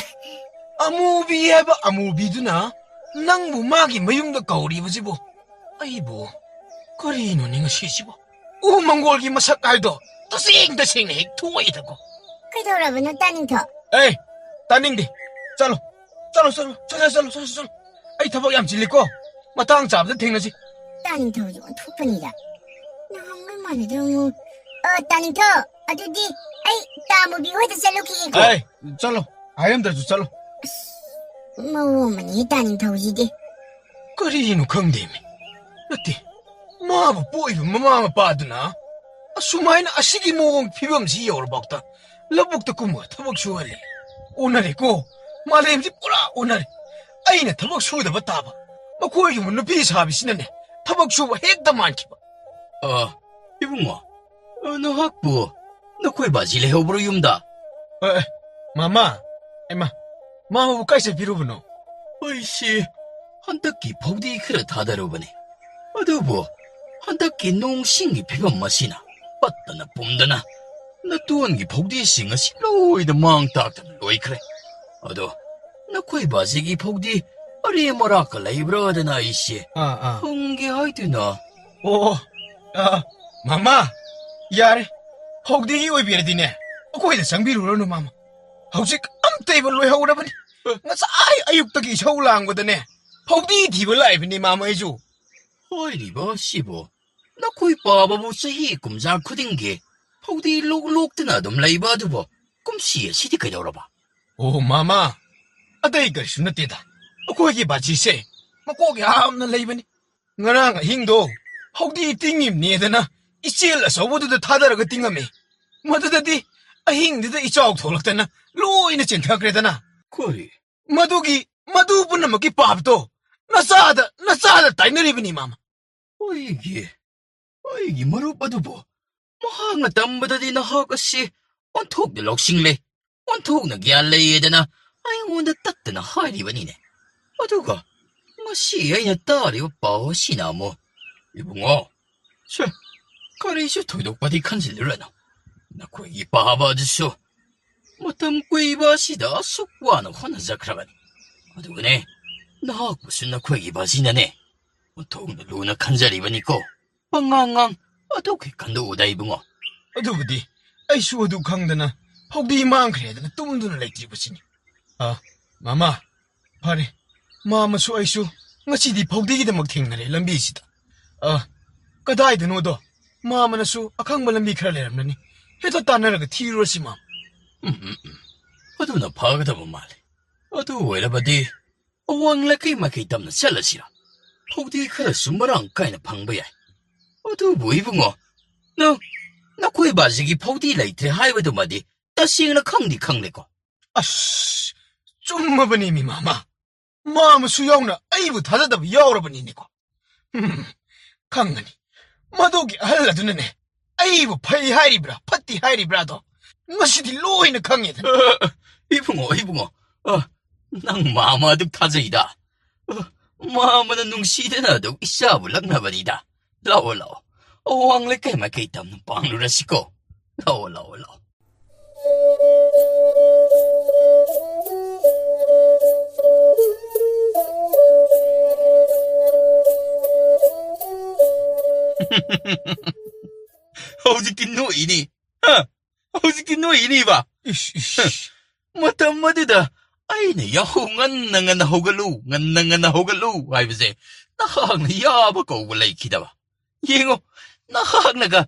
ꯑꯃꯨꯕꯤ ꯍꯥꯏꯕ ꯑꯃꯨꯕꯤꯗꯨꯅ ꯅꯪꯕꯨ ꯃꯥꯒꯤ ꯃꯌꯨꯝꯗ ꯀꯧꯔꯤꯕꯁꯤꯕꯨ ꯑꯩꯕꯨ ꯀꯔꯤꯅꯣꯅꯦ ꯉꯁꯤꯁꯤꯕꯨ? ꯎ ꯃꯪꯒꯣꯜꯒꯤ ꯃꯁꯛ ꯍꯥꯏꯗꯣ ꯇꯁꯦꯡ ꯇꯁꯦꯡꯅ ꯍꯦꯛ ꯊꯣꯛꯏꯗꯀꯣ꯫ ꯀꯩꯗꯧꯔꯕꯅꯣ, ꯇꯥꯅꯤꯡꯊꯧ? ꯑꯦ, ꯇꯥꯅꯤꯡꯗꯦ꯫ ꯆꯠꯂꯣ, ꯆꯠꯂꯣ, ꯆꯠꯂꯣ, ꯆꯠꯂꯣ, ꯆꯠꯂꯣ, ꯆꯠꯂꯣ, ꯆꯠꯂꯣ꯫ ꯑꯩ ꯊꯕꯛ ꯌꯥꯝ ꯆꯤꯜꯂꯤꯀꯣ꯫ ꯃꯇꯥꯡ ꯆꯥꯕꯗ ꯊꯦꯡꯅꯁꯤ꯫ ꯇꯥꯅꯤꯡꯊꯧꯁꯨ ꯑꯣꯟꯊꯣꯛꯄꯅꯤꯗ꯫ ꯅꯍꯥꯟꯒ ꯃꯥꯟꯅꯗꯕ ꯃꯑꯣꯡ꯫ ꯑ, ꯇꯥꯅꯤꯡꯊꯧ, ꯑꯗꯨꯗꯤ ꯑꯩ ꯇꯥ ꯑꯃꯨꯕꯤ ꯍꯣꯏꯗ ꯆꯠꯂꯨꯈꯤꯒꯦꯀꯣ꯫ ꯑꯦ, ꯆꯠꯂꯣ꯫ ꯍꯥꯏꯔꯝꯗ꯭ꯔꯁꯨ ꯆꯠꯂꯣ꯫ ꯑꯁ, ꯃꯑꯣꯡ ꯑꯃꯅꯤ ꯇꯥꯅꯤꯡꯊꯧꯁꯤꯗꯤ꯫ ꯀꯔꯤꯅꯣ ꯈꯪꯗꯦꯃꯤ꯫ ꯅꯠꯇꯦ, ꯃꯥꯕꯨ ꯄꯣꯛꯏꯕ ꯃꯃꯥ ꯃꯄꯥꯗꯨꯅ ꯑꯁꯨꯃꯥꯏꯅ ꯑꯁꯤꯒꯤ ꯃꯑꯣꯡ ꯐꯤꯕꯝꯁꯤ ꯌꯧꯔꯕꯥꯎꯇ ꯂꯧꯕꯨꯛꯇ ꯀꯨꯝꯃꯒ ꯊꯕꯛ ꯁꯨꯍꯜꯂꯦ꯫ ꯑꯣꯟꯅꯔꯦꯀꯣ, ꯃꯥꯂꯦꯝꯁꯤ ꯄꯨꯔꯥ ꯑꯣꯟꯅꯔꯦ꯫ ꯑꯩꯅ ꯊꯕꯛ ꯁꯨꯗꯕ ꯇꯥꯕ, ꯃꯈꯣꯏꯒꯨꯝꯕ ꯅꯨꯄꯤ ꯁꯥꯕꯤꯁꯤꯅꯅꯦ ꯊꯕꯛ ꯁꯨꯕ ꯍꯦꯛꯇ ꯃꯥꯟꯈꯤꯕ꯫ ꯑ, ꯏꯕꯨꯡꯉꯣ, ꯑ, ꯅꯍꯥꯛꯄꯨ ꯅꯈꯣꯏ ꯕꯥꯖꯤ ꯂꯩꯍꯧꯕ꯭ꯔꯣ ꯌꯨꯝꯗ? ꯑꯦ, ꯑꯦ, ꯃꯃꯥ, ꯏꯃꯥ, ꯃꯥꯕꯨ ꯀꯥꯏ ꯆꯠꯄꯤꯔꯨꯕꯅꯣ? ꯑꯩꯁꯦ ꯍꯟꯗꯛꯀꯤ ꯐꯧꯗꯤ ꯈꯔ ꯊꯥꯗꯔꯨꯕꯅꯤ꯫ ꯑꯗꯨꯕꯨ ꯍꯟꯗꯛꯀꯤ ꯅꯣꯡ ꯁꯤꯡꯒꯤ ꯐꯤꯕꯝ ꯑꯁꯤꯅ ꯄꯠꯇꯅ ꯄꯨꯝꯗꯅ ꯅꯇꯣꯟꯒꯤ ꯐꯧꯗꯤꯁꯤꯡ ꯑꯁꯤ ꯂꯣꯏꯅ ꯃꯥꯡ ꯇꯥꯛꯇꯅ ꯂꯣꯏꯈ꯭ꯔꯦ꯫ ꯑꯗꯣ ꯅꯈꯣꯏ ꯕꯥꯖꯤꯒꯤ ꯐꯧꯗꯤ ꯑꯔꯦꯝ ꯑꯔꯥꯛꯀ ꯂꯩꯕ꯭ꯔꯥꯗꯅ ꯑꯩꯁꯦ ꯑꯥ, ꯑꯥ꯫ ꯍꯪꯒꯦ ꯍꯥꯏꯗꯨꯅ꯫ ꯑꯣ, ꯑꯥ, ꯃꯃꯥ, ꯌꯥꯔꯦ꯫ ꯐꯧꯗꯤꯒꯤ ꯑꯣꯏꯕꯤꯔꯗꯤꯅꯦ, ꯑꯩꯈꯣꯏꯗ ꯆꯪꯕꯤꯔꯨꯔꯅꯨ, ꯃꯃꯥ꯫ ꯍꯧꯖꯤꯛ ꯑꯝꯇꯩꯕ ꯂꯣꯏꯍꯧꯔꯕꯅꯤ꯫ ꯉꯁꯥꯏ ꯑꯌꯨꯛꯇꯒꯤ ꯏꯁꯧ ꯂꯥꯡꯕꯗꯅꯦ, ꯐꯧꯗꯤ ꯊꯤꯕ ꯂꯥꯛꯏꯕꯅꯤ, ꯃꯃꯥ, ꯑꯩꯁꯨ꯫ ꯍꯥꯏꯔꯤꯕ ꯑꯁꯤꯕꯨ, ꯅꯈꯣꯏ ꯄꯥꯕꯕꯨ ꯆꯍꯤ ꯀꯨꯝꯖꯥ ꯈꯨꯗꯤꯡꯒꯤ ꯐꯧꯗꯤ ꯂꯣꯛ ꯂꯣꯛꯇꯅ ꯑꯗꯨꯝ ꯂꯩꯕ ꯑꯗꯨꯕꯨ ꯀꯨꯝꯁꯤ ꯑꯁꯤꯗꯤ ꯀꯩꯗꯧꯔꯕ? ꯑꯣ, ꯃꯃꯥ, ꯑꯇꯩ ꯀꯔꯤꯁꯨ ꯅꯠꯇꯦꯗ꯫ ꯑꯩꯈꯣꯏꯒꯤ ꯕꯥꯖꯤꯁꯦ ꯃꯀꯣꯛ ꯌꯥꯝꯅ ꯂꯩꯕꯅꯤ꯫ ꯉꯔꯥꯡ ꯑꯍꯤꯡꯗꯣ ꯐꯧꯗꯤ ꯇꯤꯡꯉꯤꯕꯅꯦꯗꯅ ꯏꯆꯦꯜ ꯑꯆꯧꯕꯗꯨꯗ ꯊꯥꯗꯔꯒ ꯇꯤꯡꯉꯝꯃꯤ꯫ ꯃꯗꯨꯗꯗꯤ ꯑꯍꯤꯡꯗꯨꯗ ꯏꯆꯥꯎ ꯊꯣꯛꯂꯛꯇꯅ ꯂꯣꯏꯅ ꯆꯦꯟꯊꯈ꯭ꯔꯦꯗꯅ꯫ ꯀꯔꯤ? ꯃꯗꯨꯒꯤ, ꯃꯗꯨ ꯄꯨꯝꯅꯃꯛꯀꯤ ꯄꯥꯞꯇꯣ ꯅꯆꯥꯗ, ꯅꯆꯥꯗ ꯇꯥꯏꯅꯔꯤꯕꯅꯤ, ꯃꯃꯥ꯫ ꯑꯩꯒꯤ, ꯑꯩꯒꯤ ꯃꯔꯨꯞ ꯑꯗꯨꯕꯨ ꯃꯍꯥꯛꯅ ꯇꯝꯕꯗꯗꯤ ꯅꯍꯥꯛ ꯑꯁꯤ ꯑꯣꯟꯊꯣꯛꯅ ꯂꯧꯁꯤꯡꯂꯦ꯫ ꯑꯣꯟꯊꯣꯛꯅ ꯒ꯭ꯌꯥꯟ ꯂꯩꯌꯦꯗꯅ ꯑꯩꯉꯣꯟꯗ ꯇꯠꯇꯅ ꯍꯥꯏꯔꯤꯕꯅꯤꯅꯦ꯫ ꯑꯗꯨꯒ ꯉꯁꯤ ꯑꯩꯅ ꯇꯥꯔꯤꯕ ꯄꯥꯎ ꯑꯁꯤꯅ ꯑꯃꯨꯛ, "ꯏꯕꯨꯡꯉꯣ, ꯁꯦ, ꯀꯔꯤꯁꯨ ꯊꯣꯏꯗꯣꯛꯄꯗꯤ ꯈꯟꯖꯤꯜꯂꯨꯔꯅꯨ꯫ ꯅꯈꯣꯏꯒꯤ ꯄꯥꯕ ꯑꯗꯨꯁꯨ ꯃꯇꯝ ꯀꯨꯏꯕ ꯑꯁꯤꯗ ꯑꯁꯨꯛ ꯋꯥꯅ ꯍꯣꯠꯅꯖꯈ꯭ꯔꯕꯅꯤ꯫ ꯑꯗꯨꯒꯅꯦ, ꯅꯍꯥꯛꯄꯨꯁꯨ ꯅꯈꯣꯏꯒꯤ ꯕꯥꯖꯤꯅꯅꯦ ꯑꯣꯟꯊꯣꯛꯅ ꯂꯨꯅ ꯈꯟꯖꯔꯤꯕꯅꯤꯀꯣ꯫ ꯄꯉꯥꯡꯉꯥꯡ ꯑꯗꯨꯒꯤ ꯈꯟꯗꯣꯛꯎꯗ ꯏꯕꯨꯡꯉꯣ꯫" ꯑꯗꯨꯕꯨꯗꯤ ꯑꯩꯁꯨ ꯑꯗꯨ ꯈꯪꯗꯅ ꯐꯥꯎꯗꯤ ꯃꯥꯡꯈ꯭ꯔꯦꯗꯅ ꯇꯨꯝꯗꯨꯅ ꯂꯩꯇ꯭ꯔꯤꯕꯁꯤꯅꯤ꯫ ꯑ, ꯃꯃꯥ, ꯐꯔꯦ꯫ ꯃꯥꯃꯁꯨ ꯑꯩꯁꯨ ꯉꯁꯤꯗꯤ ꯐꯥꯎꯗꯤꯒꯤꯗꯃꯛ ꯊꯦꯡꯅꯔꯦ ꯂꯝꯕꯤꯁꯤꯗ꯫ ꯑ, ꯀꯗꯥꯏꯗꯅꯣꯗꯣ ꯃꯥꯃꯅꯁꯨ ꯑꯈꯪꯕ ꯂꯝꯕꯤ ꯈꯔ ꯂꯩꯔꯝꯂꯅꯤ꯫ ꯍꯦꯛꯇ ꯇꯥꯟꯅꯔꯒ ꯊꯤꯔꯨꯔꯁꯤ, ꯃꯥꯃ꯫ ꯎꯝ, ꯎꯝ, ꯎꯝ꯫ ꯑꯗꯨꯅ ꯐꯒꯗꯕ ꯃꯥꯜꯂꯦ꯫ ꯑꯗꯨ ꯑꯣꯏꯔꯕꯗꯤ ꯑꯋꯥꯡ ꯂꯩꯀꯩ ꯃꯥꯏꯀꯩ ꯇꯝꯅ ꯆꯠꯂꯁꯤꯔ? ꯐꯥꯎꯗꯤ ꯈꯔꯁꯨ ꯃꯔꯥꯡ ꯀꯥꯏꯅ ꯐꯪꯕ ꯌꯥꯏ꯫ ꯑꯗꯨꯕꯨ ꯏꯕꯨꯡꯉꯣ, ꯅꯪ ꯅꯈꯣꯏ ꯕꯥꯖꯤꯒꯤ ꯐꯥꯎꯗꯤ ꯂꯩꯇ꯭ꯔꯦ ꯍꯥꯏꯕꯗꯨꯃꯗꯤ ꯇꯁꯦꯡꯅ ꯈꯪꯗꯤ ꯈꯪꯂꯦꯀꯣ꯫ ꯑꯁ, ꯆꯨꯝꯃꯕꯅꯤ ꯃꯤ ꯃꯥꯃ꯫ ꯃꯥꯃꯁꯨ ꯌꯥꯎꯅ ꯑꯩꯕꯨ ꯊꯥꯖꯗꯕ ꯌꯥꯎꯔꯕꯅꯤꯅꯦꯀꯣ꯫ ꯎꯝ, ꯈꯪꯒꯅꯤ꯫ ꯃꯗꯨꯒꯤ ꯑꯍꯜ ꯑꯗꯨꯅꯅꯦ ꯑꯩꯕꯨ ꯐꯩ ꯍꯥꯏꯔꯤꯕ꯭ꯔꯥ, ꯐꯠꯇꯦ ꯍꯥꯏꯔꯤꯕ꯭ꯔꯥꯗꯣ ꯉꯁꯤꯗꯤ ꯂꯣꯏꯅ ꯈꯪꯉꯦꯗꯅ꯫ ꯑ, ꯏꯕꯨꯡꯉꯣ, ꯏꯕꯨꯡꯉꯣ, ꯑ, ꯅꯪ ꯃꯥꯃ ꯑꯗꯨ ꯊꯥꯖꯩꯗ꯫ ꯑ, ꯃꯥꯃꯅ ꯅꯨꯡꯁꯤꯗꯅ ꯑꯗꯨꯝ ꯏꯆꯥꯕꯨ ꯂꯛꯅꯕꯅꯤꯗ꯫ ꯂꯥꯛꯑꯣ, ꯂꯥꯛꯑꯣ꯫ ꯑꯋꯥꯡ ꯂꯩꯀꯥꯏ ꯃꯥꯏꯀꯩ ꯇꯝꯅ ꯄꯥꯡꯂꯨꯔꯁꯤꯀꯣ꯫ ꯂꯥꯛꯑꯣ, ꯂꯥꯛꯑꯣ, ꯂꯥꯛꯑꯣ꯫ ꯍꯧꯖꯤꯛꯇꯤ ꯅꯣꯛꯏꯅꯤ꯫ ꯍ? ꯍꯧꯖꯤꯛꯇꯤ ꯅꯣꯛꯏꯅꯤꯕ꯫ ꯏꯁ, ꯏꯁ꯫ ꯃꯇꯝ ꯑꯗꯨꯗ ꯑꯩꯅ ꯌꯥꯍꯧ ꯉꯟꯅ ꯉꯟꯅ ꯍꯧꯒꯠꯂꯨ, ꯉꯟꯅ ꯉꯟꯅ ꯍꯧꯒꯠꯂꯨ ꯍꯥꯏꯕꯁꯦ ꯅꯍꯥꯛꯅ ꯌꯥꯕ ꯀꯧꯕ ꯂꯩꯈꯤꯗꯕ꯫ ꯌꯦꯡꯉꯣ, ꯅꯍꯥꯛꯅꯒ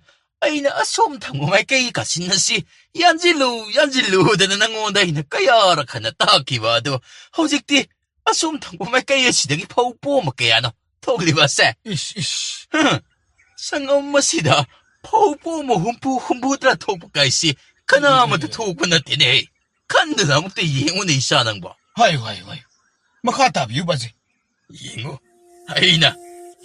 ꯑꯩꯅ ꯑꯁꯣꯝ ꯊꯪꯕ ꯃꯥꯏꯀꯩ ꯀꯥꯆꯤꯟ ꯑꯁꯤ ꯌꯥꯟꯁꯤꯜꯂꯨ, ꯌꯥꯟꯁꯤꯜꯂꯨꯗꯅ ꯅꯪꯉꯣꯟꯗ ꯑꯩꯅ ꯀꯌꯥꯔꯛ ꯍꯟꯅ ꯇꯥꯛꯈꯤꯕ ꯑꯗꯣ, ꯍꯧꯖꯤꯛꯇꯤ ꯑꯁꯣꯝ ꯊꯪꯕ ꯃꯥꯏꯀꯩ ꯑꯁꯤꯗꯒꯤ ꯐꯧ ꯄꯣꯝꯕ ꯀꯌꯥꯅꯣ ꯊꯣꯛꯂꯤꯕꯁꯦ? ꯏꯁ, ꯏꯁ꯫ ꯍꯝ, ꯁꯪꯒꯝ ꯑꯁꯤꯗ ꯐꯧ ꯄꯣꯝꯕ ꯍꯨꯝꯐꯨ, ꯍꯨꯝꯐꯨꯇꯔꯥ ꯊꯣꯛꯄ ꯀꯥꯏꯁꯤ ꯀꯅꯥꯃꯇ ꯊꯣꯛꯄ ꯅꯠꯇꯦꯅꯦ꯫ ꯈꯟꯗꯨꯅ ꯑꯃꯨꯛꯇ ꯌꯦꯡꯉꯨꯅꯦ, ꯏꯆꯥ ꯅꯪꯕꯣ꯫ ꯍꯥꯏꯌꯨ, ꯍꯥꯏꯌꯨ, ꯍꯥꯏꯌꯨ꯫ ꯃꯈꯥ ꯇꯥꯕꯤꯌꯨ, ꯕꯥꯖꯤ꯫ ꯌꯦꯡꯉꯨ, ꯑꯩꯅ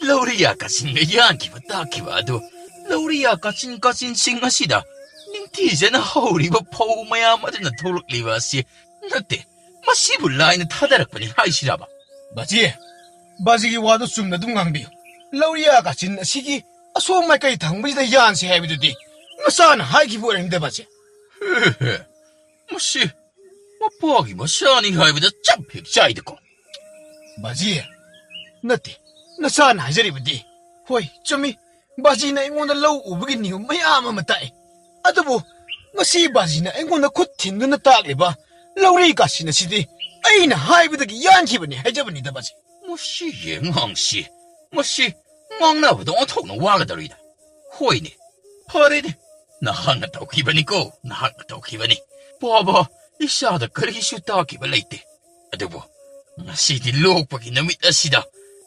ꯂꯧꯔꯤꯌꯥ ꯀꯥꯆꯤꯟꯒ ꯌꯥꯟꯈꯤꯕ ꯇꯥꯛꯈꯤꯕ ꯑꯗꯨ, ꯂꯧꯔꯤꯌꯥ ꯀꯥꯆꯤꯟ ꯀꯥꯆꯤꯟꯁꯤꯡ ꯑꯁꯤꯗ ꯅꯤꯡ ꯅꯤꯡꯊꯤꯖꯅ ꯍꯧꯔꯤꯕ ꯐꯧ ꯃꯌꯥꯝ ꯑꯗꯨꯅ ꯊꯣꯛꯂꯛꯂꯤꯕ ꯑꯁꯤ ꯅꯠꯇꯦ, ꯃꯁꯤꯕꯨ ꯂꯥꯏꯅ ꯊꯥꯗꯔꯛꯄꯅꯤ ꯍꯥꯏꯁꯤꯔꯕ? ꯕꯥꯖꯤ, ꯕꯥꯖꯤꯒꯤ ꯋꯥꯗꯨ ꯆꯨꯝꯅ ꯑꯗꯨꯝ ꯉꯥꯡꯕꯤꯌꯨ꯫ ꯂꯧꯔꯤꯌꯥ ꯀꯥꯆꯤꯟ ꯑꯁꯤꯒꯤ ꯑꯁꯣꯝ ꯃꯥꯏꯀꯩ ꯊꯪꯕꯁꯤꯗ ꯌꯥꯟꯁꯤ ꯍꯥꯏꯕꯗꯨꯗꯤ ꯅꯆꯥꯅ ꯍꯥꯏꯈꯤꯕ ꯑꯣꯏꯔꯝꯅꯤꯗ, ꯕꯥꯖꯤ꯫ ꯍꯦ, ꯍꯦ, ꯃꯁꯤ ꯃꯄꯥꯒꯤ ꯃꯆꯥꯅꯤ ꯍꯥꯏꯕꯗ ꯆꯞ ꯍꯦꯛ ꯆꯥꯏꯗꯀꯣ꯫ ꯕꯥꯖꯤ, ꯅꯠꯇꯦ, ꯅꯆꯥꯅ ꯍꯥꯏꯖꯔꯤꯕꯗꯤ꯫ ꯍꯣꯏ, ꯆꯨꯝꯃꯤ, ꯕꯥꯖꯤꯅ ꯑꯩꯉꯣꯟꯗ ꯂꯧ ꯎꯕꯒꯤ ꯅꯤꯌꯣꯝ ꯃꯌꯥꯝ ꯑꯃ ꯇꯥꯛꯏ꯫ ꯑꯗꯨꯕꯨ ꯉꯁꯤ ꯕꯥꯖꯤꯅ ꯑꯩꯉꯣꯟꯗ ꯈꯨꯠ ꯊꯤꯟꯗꯨꯅ ꯇꯥꯛꯂꯤꯕ ꯂꯧꯔꯤ ꯀꯥꯆꯤꯟ ꯑꯁꯤꯗꯤ ꯑꯩꯅ ꯍꯥꯏꯕꯗꯒꯤ ꯌꯥꯟꯈꯤꯕꯅꯤ ꯍꯥꯏꯖꯕꯅꯤꯗ, ꯕꯥꯖꯤ꯫ ꯃꯁꯤꯒꯤ ꯑꯉꯥꯡꯁꯤ, ꯃꯁꯤ ꯉꯥꯡꯅꯕꯗ ꯑꯣꯟꯊꯣꯛꯅ ꯋꯥꯒꯗꯧꯔꯤꯗ꯫ ꯍꯣꯏꯅꯦ, ꯐꯔꯦꯅꯦ, ꯅꯍꯥꯛꯅ ꯇꯧꯈꯤꯕꯅꯤꯀꯣ, ꯅꯍꯥꯛꯅ ꯇꯧꯈꯤꯕꯅꯤ꯫ ꯄꯥꯕ, ꯏꯆꯥꯗ ꯀꯔꯤꯁꯨ ꯇꯥꯛꯈꯤꯕ ꯂꯩꯇꯦ꯫ ꯑꯗꯨꯕꯨ ꯉꯁꯤꯗꯤ ꯂꯣꯛꯄꯒꯤ ꯅꯨꯃꯤꯠ ꯑꯁꯤꯗ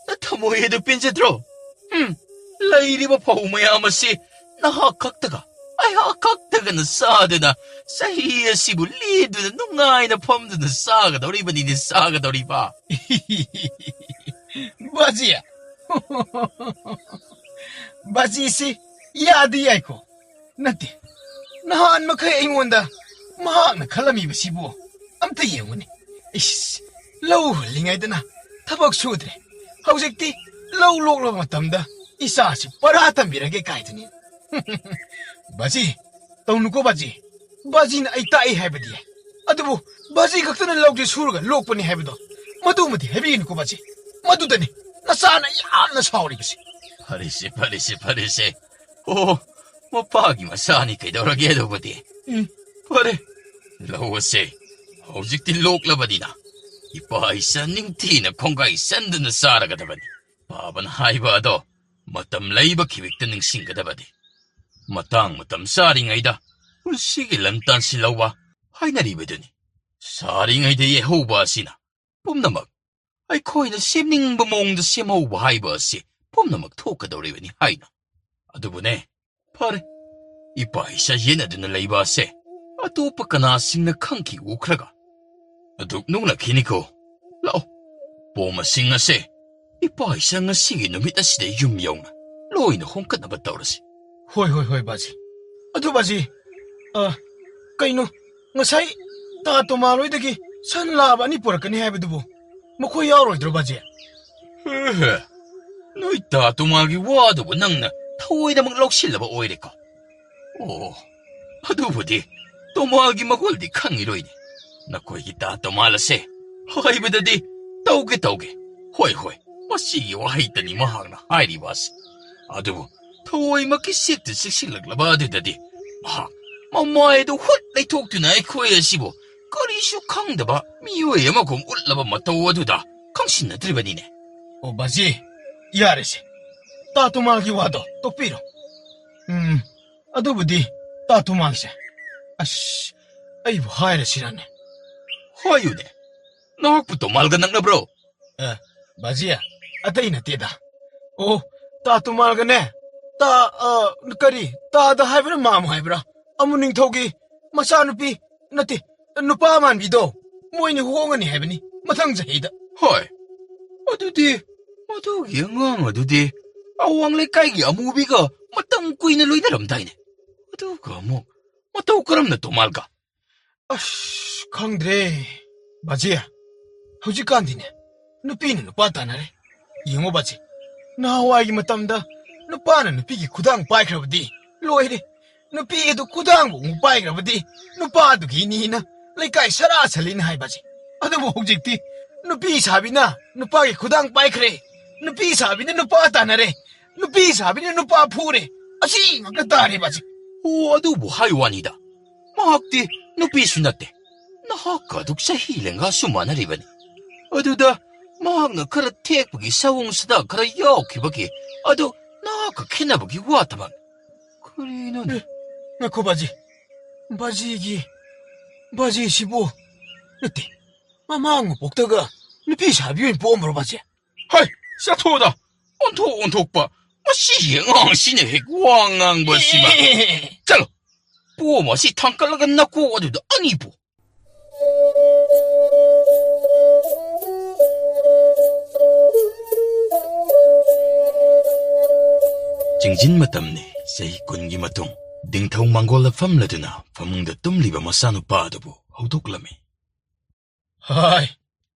ꯅꯊꯃꯣꯏ ꯑꯗꯨ ꯄꯦꯟꯖꯗ꯭ꯔꯣ? ꯎꯝ, ꯂꯩꯔꯤꯕ ꯐꯧ ꯃꯌꯥꯝ ꯑꯁꯤ ꯅꯍꯥꯛ ꯈꯛꯇꯒ, ꯑꯩꯍꯥꯛ ꯈꯛꯇꯒꯅ ꯆꯥꯗꯨꯅ ꯆꯍꯤ ꯑꯁꯤꯕꯨ ꯂꯦꯟꯗꯨꯅ ꯅꯨꯡꯉꯥꯏꯅ ꯐꯝꯗꯨꯅ ꯆꯥꯒꯗꯧꯔꯤꯕꯅꯤꯅꯦ, ꯆꯥꯒꯗꯧꯔꯤꯕ꯫ ꯕꯥꯖꯤ꯫ ꯕꯥꯖꯤꯁꯤ ꯌꯥꯗꯤ ꯌꯥꯏꯀꯣ꯫ ꯅꯠꯇꯦ, ꯅꯍꯥꯟ ꯃꯈꯩ ꯑꯩꯉꯣꯟꯗ ꯃꯍꯥꯛꯅ ꯈꯜꯂꯝꯃꯤꯕꯁꯤꯕꯨ ꯑꯝꯇ ꯌꯦꯡꯉꯨꯅꯦ꯫ ꯏꯁ, ꯂꯧ ꯍꯨꯜꯂꯤꯉꯩꯗꯅ ꯊꯕꯛ ꯁꯨꯗ꯭ꯔꯦ, ꯍꯧꯖꯤꯛꯇꯤ ꯂꯧ ꯂꯣꯛꯂꯕ ꯃꯇꯝꯗ ꯏꯆꯥꯁꯤ ꯄꯔꯥ ꯇꯝꯕꯤꯔꯒꯦ ꯀꯥꯏꯗꯨꯅꯤ꯫ ꯕꯥꯖꯤ, ꯇꯧꯅꯨꯀꯣ ꯕꯥꯖꯤ꯫ ꯕꯥꯖꯤꯅ ꯑꯩ ꯇꯥꯛꯏ ꯍꯥꯏꯕꯗꯤ ꯌꯥꯏ, ꯑꯗꯨꯕꯨ ꯕꯥꯖꯤ ꯈꯛꯇꯅ ꯂꯧꯁꯤ ꯁꯨꯔꯒ ꯂꯣꯛꯄꯅꯤ ꯍꯥꯏꯕꯗꯣ ꯃꯗꯨꯃꯗꯤ ꯍꯥꯏꯕꯤꯒꯅꯨꯀꯣ ꯕꯥꯖꯤ꯫ ꯃꯗꯨꯗꯅꯤ ꯅꯆꯥꯅ ꯌꯥꯝꯅ ꯁꯥꯎꯔꯤꯕꯁꯤ꯫ ꯐꯔꯦꯁꯦ, ꯐꯔꯦꯁꯦ, ꯐꯔꯦꯁꯦ꯫ ꯑꯣ, ꯃꯄꯥꯒꯤ ꯃꯆꯥꯅꯤ ꯀꯩꯗꯧꯔꯒꯦ ꯑꯗꯨꯕꯨꯗꯤ꯫ ꯎꯝ꯫ ꯐꯔꯦ, ꯂꯧ ꯑꯁꯦ ꯍꯧꯖꯤꯛꯇꯤ ꯂꯣꯛꯂꯕꯅꯤꯅ ꯏꯄꯥ ꯏꯆꯟ ꯅꯤꯡꯊꯤꯅ ꯈꯣꯡꯒꯥꯏ ꯆꯟꯗꯨꯅ ꯆꯥꯔꯒꯗꯕꯅꯤ꯫ ꯄꯥꯕꯅ ꯍꯥꯏꯕ ꯑꯗꯣ ꯃꯇꯝ ꯂꯩꯕ ꯈꯤꯕꯤꯛꯇ ꯅꯤꯡꯁꯤꯡꯒꯗꯕꯅꯤ꯫ ꯃꯇꯥꯡ ꯃꯇꯝ ꯆꯥꯔꯤꯉꯩꯗ ꯄꯨꯟꯁꯤꯒꯤ ꯂꯝ ꯇꯥꯟꯁꯤꯜꯍꯧꯕ ꯍꯥꯏꯅꯔꯤꯕꯗꯨꯅꯤ꯫ ꯆꯥꯔꯤꯉꯩꯗ ꯌꯩꯍꯧꯕ ꯑꯁꯤꯅ ꯄꯨꯝꯅꯃꯛ ꯑꯩꯈꯣꯏꯅ ꯁꯦꯝꯅꯤꯡꯕ ꯃꯑꯣꯡꯗ ꯁꯦꯝꯍꯧꯕ ꯍꯥꯏꯕ ꯑꯁꯤ ꯄꯨꯝꯅꯃꯛ ꯊꯣꯛꯀꯗꯧꯔꯤꯕꯅꯤ ꯍꯥꯏꯅ꯫ ꯑꯗꯨꯕꯨꯅꯦ, ꯐꯔꯦ, ꯏꯄꯥ ꯏꯆꯥ ꯌꯦꯠꯅꯗꯨꯅ ꯂꯩꯕ ꯑꯁꯦ ꯑꯇꯣꯞꯄ ꯀꯅꯥꯁꯤꯡꯅ ꯈꯪꯈꯤ ꯎꯈ꯭ꯔꯒ ꯑꯗꯨꯛ ꯅꯣꯛꯅꯈꯤꯅꯤꯀꯣ꯫ ꯂꯥꯛꯑꯣ, ꯄꯣꯝꯕꯁꯤꯡ ꯑꯁꯦ ꯏꯄꯥ ꯏꯆꯥ ꯉꯁꯤꯒꯤ ꯅꯨꯃꯤꯠ ꯑꯁꯤꯗ ꯌꯨꯝ ꯌꯧꯅ ꯂꯣꯏꯅ ꯍꯣꯡꯀꯠꯅꯕ ꯇꯧꯔꯁꯤ꯫ ꯍꯣꯏ, ꯍꯣꯏ, ꯍꯣꯏ, ꯕꯥꯖꯤ꯫ ꯑꯗꯨ ꯕꯥꯖꯤ, ꯑ, ꯀꯩꯅꯣ? ꯉꯁꯥꯏ ꯇꯥ ꯇꯣꯃꯥ ꯂꯣꯏꯗꯒꯤ ꯁꯟ ꯂꯥꯕ ꯑꯅꯤ ꯄꯨꯔꯛꯀꯅꯤ ꯍꯥꯏꯕꯗꯨꯕꯨ ꯃꯈꯣꯏ ꯌꯥꯎꯔꯣꯏꯗ꯭ꯔꯣ, ꯕꯥꯖꯤ? ꯍꯦꯍꯦ, ꯅꯣꯏ ꯇꯥ ꯇꯣꯃꯥꯒꯤ ꯋꯥꯗꯨꯕꯨ ꯅꯪꯅ ꯊꯑꯣꯏꯗꯃꯛ ꯂꯧꯁꯤꯜꯂꯕ ꯑꯣꯏꯔꯦꯀꯣ? ꯑꯣ, ꯑꯗꯨꯕꯨꯗꯤ ꯇꯣꯃꯥꯒꯤ ꯃꯒꯨꯜꯗꯤ ꯈꯪꯉꯤꯔꯣꯏꯅꯦ꯫ ꯅꯈꯣꯏꯒꯤ ꯇꯥ ꯇꯣꯃꯥꯜ ꯑꯁꯦ ꯍꯥꯏꯕꯗꯗꯤ ꯇꯧꯒꯦ ꯇꯧꯒꯦ꯫ ꯍꯣꯏ, ꯍꯣꯏ, ꯃꯁꯤꯒꯤ ꯋꯥꯍꯩꯇꯅꯤ ꯃꯍꯥꯛꯅ ꯍꯥꯏꯔꯤꯕ ꯑꯁꯤ꯫ ꯑꯗꯨꯕꯨ ꯊꯑꯣꯏꯃꯛꯀꯤ ꯆꯦꯛꯇ ꯆꯦꯛꯁꯤꯜꯂꯛꯂꯕ ꯑꯗꯨꯗꯗꯤ ꯃꯍꯥꯛ ꯃꯃꯥꯏ ꯑꯗꯨ ꯍꯨꯠ ꯂꯩꯊꯣꯛꯇꯨꯅ ꯑꯩꯈꯣꯏ ꯑꯁꯤꯕꯨ ꯀꯔꯤꯁꯨ ꯈꯪꯗꯕ ꯃꯤꯑꯣꯏ ꯑꯃꯒꯨꯝ ꯎꯠꯂꯕ ꯃꯇꯧ ꯑꯗꯨꯗ ꯈꯪꯁꯤꯟꯅꯗ꯭ꯔꯤꯕꯅꯤꯅꯦ꯫ ꯑꯣ, ꯕꯥꯖꯤ, ꯌꯥꯔꯦꯁꯦ꯫ ꯇꯥ ꯇꯣꯃꯥꯜꯒꯤ ꯋꯥꯗꯣ ꯇꯣꯛꯄꯤꯔꯣ꯫ ꯎꯝ, ꯑꯗꯨꯕꯨꯗꯤ ꯇꯥ ꯇꯣꯃꯥꯜꯁꯦ꯫ ꯑꯁ, ꯑꯩꯕꯨ ꯍꯥꯏꯔꯁꯤꯔꯅꯦ? ꯍꯥꯏꯌꯨꯅꯦ꯫ ꯅꯍꯥꯛꯄꯨ ꯇꯣꯃꯥꯜꯒ ꯅꯛꯅꯕ꯭ꯔꯣ? ꯑꯦ, ꯕꯥꯖꯤ, ꯑꯇꯩ ꯅꯠꯇꯦꯗ꯫ ꯑꯣ, ꯇꯥ ꯇꯣꯃꯥꯜꯒꯅꯦ, ꯇꯥ, ꯑ, ꯀꯔꯤ, ꯇꯥꯗ ꯍꯥꯏꯕ꯭ꯔꯥ, ꯃꯥꯝ ꯍꯥꯏꯕ꯭ꯔꯥ? ꯑꯃꯨ ꯅꯤꯡꯊꯧꯒꯤ ꯃꯆꯥꯅꯨꯄꯤ, ꯅꯠꯇꯦ, ꯅꯨꯄꯥ ꯃꯥꯟꯕꯤꯗꯣ, ꯃꯣꯏꯅꯤ ꯍꯣꯡꯉꯅꯤ ꯍꯥꯏꯕꯅꯤ ꯃꯊꯪ ꯆꯍꯤꯗ꯫ ꯍꯣꯏ, ꯑꯗꯨꯗꯤ ꯃꯗꯨꯒꯤ ꯑꯉꯥꯡ ꯑꯗꯨꯗꯤ ꯑꯋꯥꯡ ꯂꯩꯀꯥꯏꯒꯤ ꯑꯃꯨꯕꯤꯒ ꯃꯇꯝ ꯀꯨꯏꯅ ꯂꯣꯏꯅꯔꯝꯗꯥꯏꯅꯦ꯫ ꯑꯗꯨꯒ ꯑꯃꯨꯛ ꯃꯇꯧ ꯀꯔꯝꯅ ꯇꯣꯃꯥꯜꯒ? ꯑꯁ, ꯈꯪꯗ꯭ꯔꯦ, ꯕꯥꯖꯤ꯫ ꯍꯧꯖꯤꯛꯀꯥꯟꯗꯤꯅꯦ, ꯅꯨꯄꯤꯅ ꯅꯨꯄꯥ ꯇꯥꯟꯅꯔꯦ꯫ ꯌꯦꯡꯉꯣ, ꯕꯥꯖꯤ, ꯅꯍꯥꯟꯋꯥꯏꯒꯤ ꯃꯇꯝꯗ ꯅꯨꯄꯥꯅ ꯅꯨꯄꯤꯒꯤ ꯈꯨꯗꯥꯡ ꯄꯥꯏꯈ꯭ꯔꯕꯗꯤ ꯂꯣꯏꯔꯦ꯫ ꯅꯨꯄꯤ ꯑꯗꯨ ꯈꯨꯗꯥꯡꯕꯨ ꯑꯃꯨꯛ ꯄꯥꯏꯈ꯭ꯔꯕꯗꯤ ꯅꯨꯄꯥꯗꯨꯒꯤꯅꯤꯅ ꯂꯩꯀꯥꯏ ꯁꯔꯥ ꯁꯜꯂꯤꯅ ꯍꯥꯏ, ꯕꯥꯖꯤ꯫ ꯑꯗꯨꯕꯨ ꯍꯧꯖꯤꯛꯇꯤ ꯅꯨꯄꯤ ꯁꯥꯕꯤꯅ ꯅꯨꯄꯥꯒꯤ ꯈꯨꯗꯥꯡ ꯄꯥꯏꯈ꯭ꯔꯦ, ꯅꯨꯄꯤ ꯁꯥꯕꯤꯅ ꯅꯨꯄꯥ ꯇꯥꯟꯅꯔꯦ, ꯅꯨꯄꯤ ꯁꯥꯕꯤꯅ ꯅꯨꯄꯥ ꯐꯨꯔꯦ, ꯑꯁꯤ ꯉꯥꯛꯇ ꯇꯥꯔꯦ, ꯕꯥꯖꯤ꯫ ꯑꯣ, ꯑꯗꯨꯕꯨ ꯍꯥꯏ ꯋꯥꯅꯤꯗ, ꯃꯍꯥꯛꯇꯤ ꯅꯨꯄꯤꯁꯨ ꯅꯠꯇꯦ, ꯅꯍꯥꯛꯀ ꯑꯗꯨꯛ ꯆꯍꯤ ꯂꯦꯡꯒꯥꯁꯨ ꯃꯥꯟꯅꯔꯤꯕꯅꯤ꯫ ꯑꯗꯨꯗ ꯃꯍꯥꯛꯅ ꯈꯔ ꯊꯦꯛꯄꯒꯤ ꯁꯑꯣꯡ ꯁꯥꯗꯥ ꯈꯔ ꯌꯥꯎꯈꯤꯕꯒꯤ ꯑꯗꯨ ꯅꯍꯥꯛꯀ ꯈꯦꯠꯅꯕꯒꯤ ꯋꯥ ꯊꯕꯛ꯫ ꯀꯔꯤꯅꯣꯅꯦ? ꯉꯥꯏꯈꯣ, ꯕꯥꯖꯤ꯫ ꯕꯥꯖꯤꯒꯤ, ꯕꯥꯖꯤꯁꯤꯕꯨ, ꯅꯠꯇꯦ, ꯃꯃꯥ ꯃꯄꯣꯛꯇꯒ ꯅꯨꯄꯤ ꯁꯥꯕꯤ ꯑꯣꯏꯅ ꯄꯣꯛꯑꯝꯕ꯭ꯔꯣ, ꯕꯥꯖꯤ? ꯍꯩ, ꯆꯠꯊꯣꯛꯑꯣꯗ! ꯑꯣꯟꯊꯣꯛ ꯑꯣꯟꯊꯣꯛꯄ! ꯃꯁꯤꯒꯤ ꯑꯉꯥꯡꯁꯤꯅ ꯍꯦꯛ ꯋꯥ ꯉꯥꯡꯕꯁꯤꯃ! ꯑꯦ! ꯆꯠꯂꯣ! ꯄꯣꯝ ꯑꯁꯤ ꯊꯥꯡꯀꯠꯂꯒ ꯅꯀꯣꯛ ꯑꯗꯨꯗ ꯑꯅꯤ ꯄꯣ꯫ ꯆꯤꯡꯖꯤꯟ ꯃꯇꯝꯅꯤ, ꯆꯍꯤ ꯀꯨꯟꯒꯤ ꯃꯇꯨꯡ꯫ ꯅꯤꯡꯊꯧ ꯃꯪꯒꯣꯜꯗ ꯐꯝꯂꯗꯨꯅ ꯐꯃꯨꯡꯗ ꯇꯨꯝꯂꯤꯕ ꯃꯆꯥꯅꯨꯄꯥ ꯑꯗꯨꯕꯨ ꯍꯧꯗꯣꯛꯂꯝꯃꯤ꯫ ꯍꯥꯏ,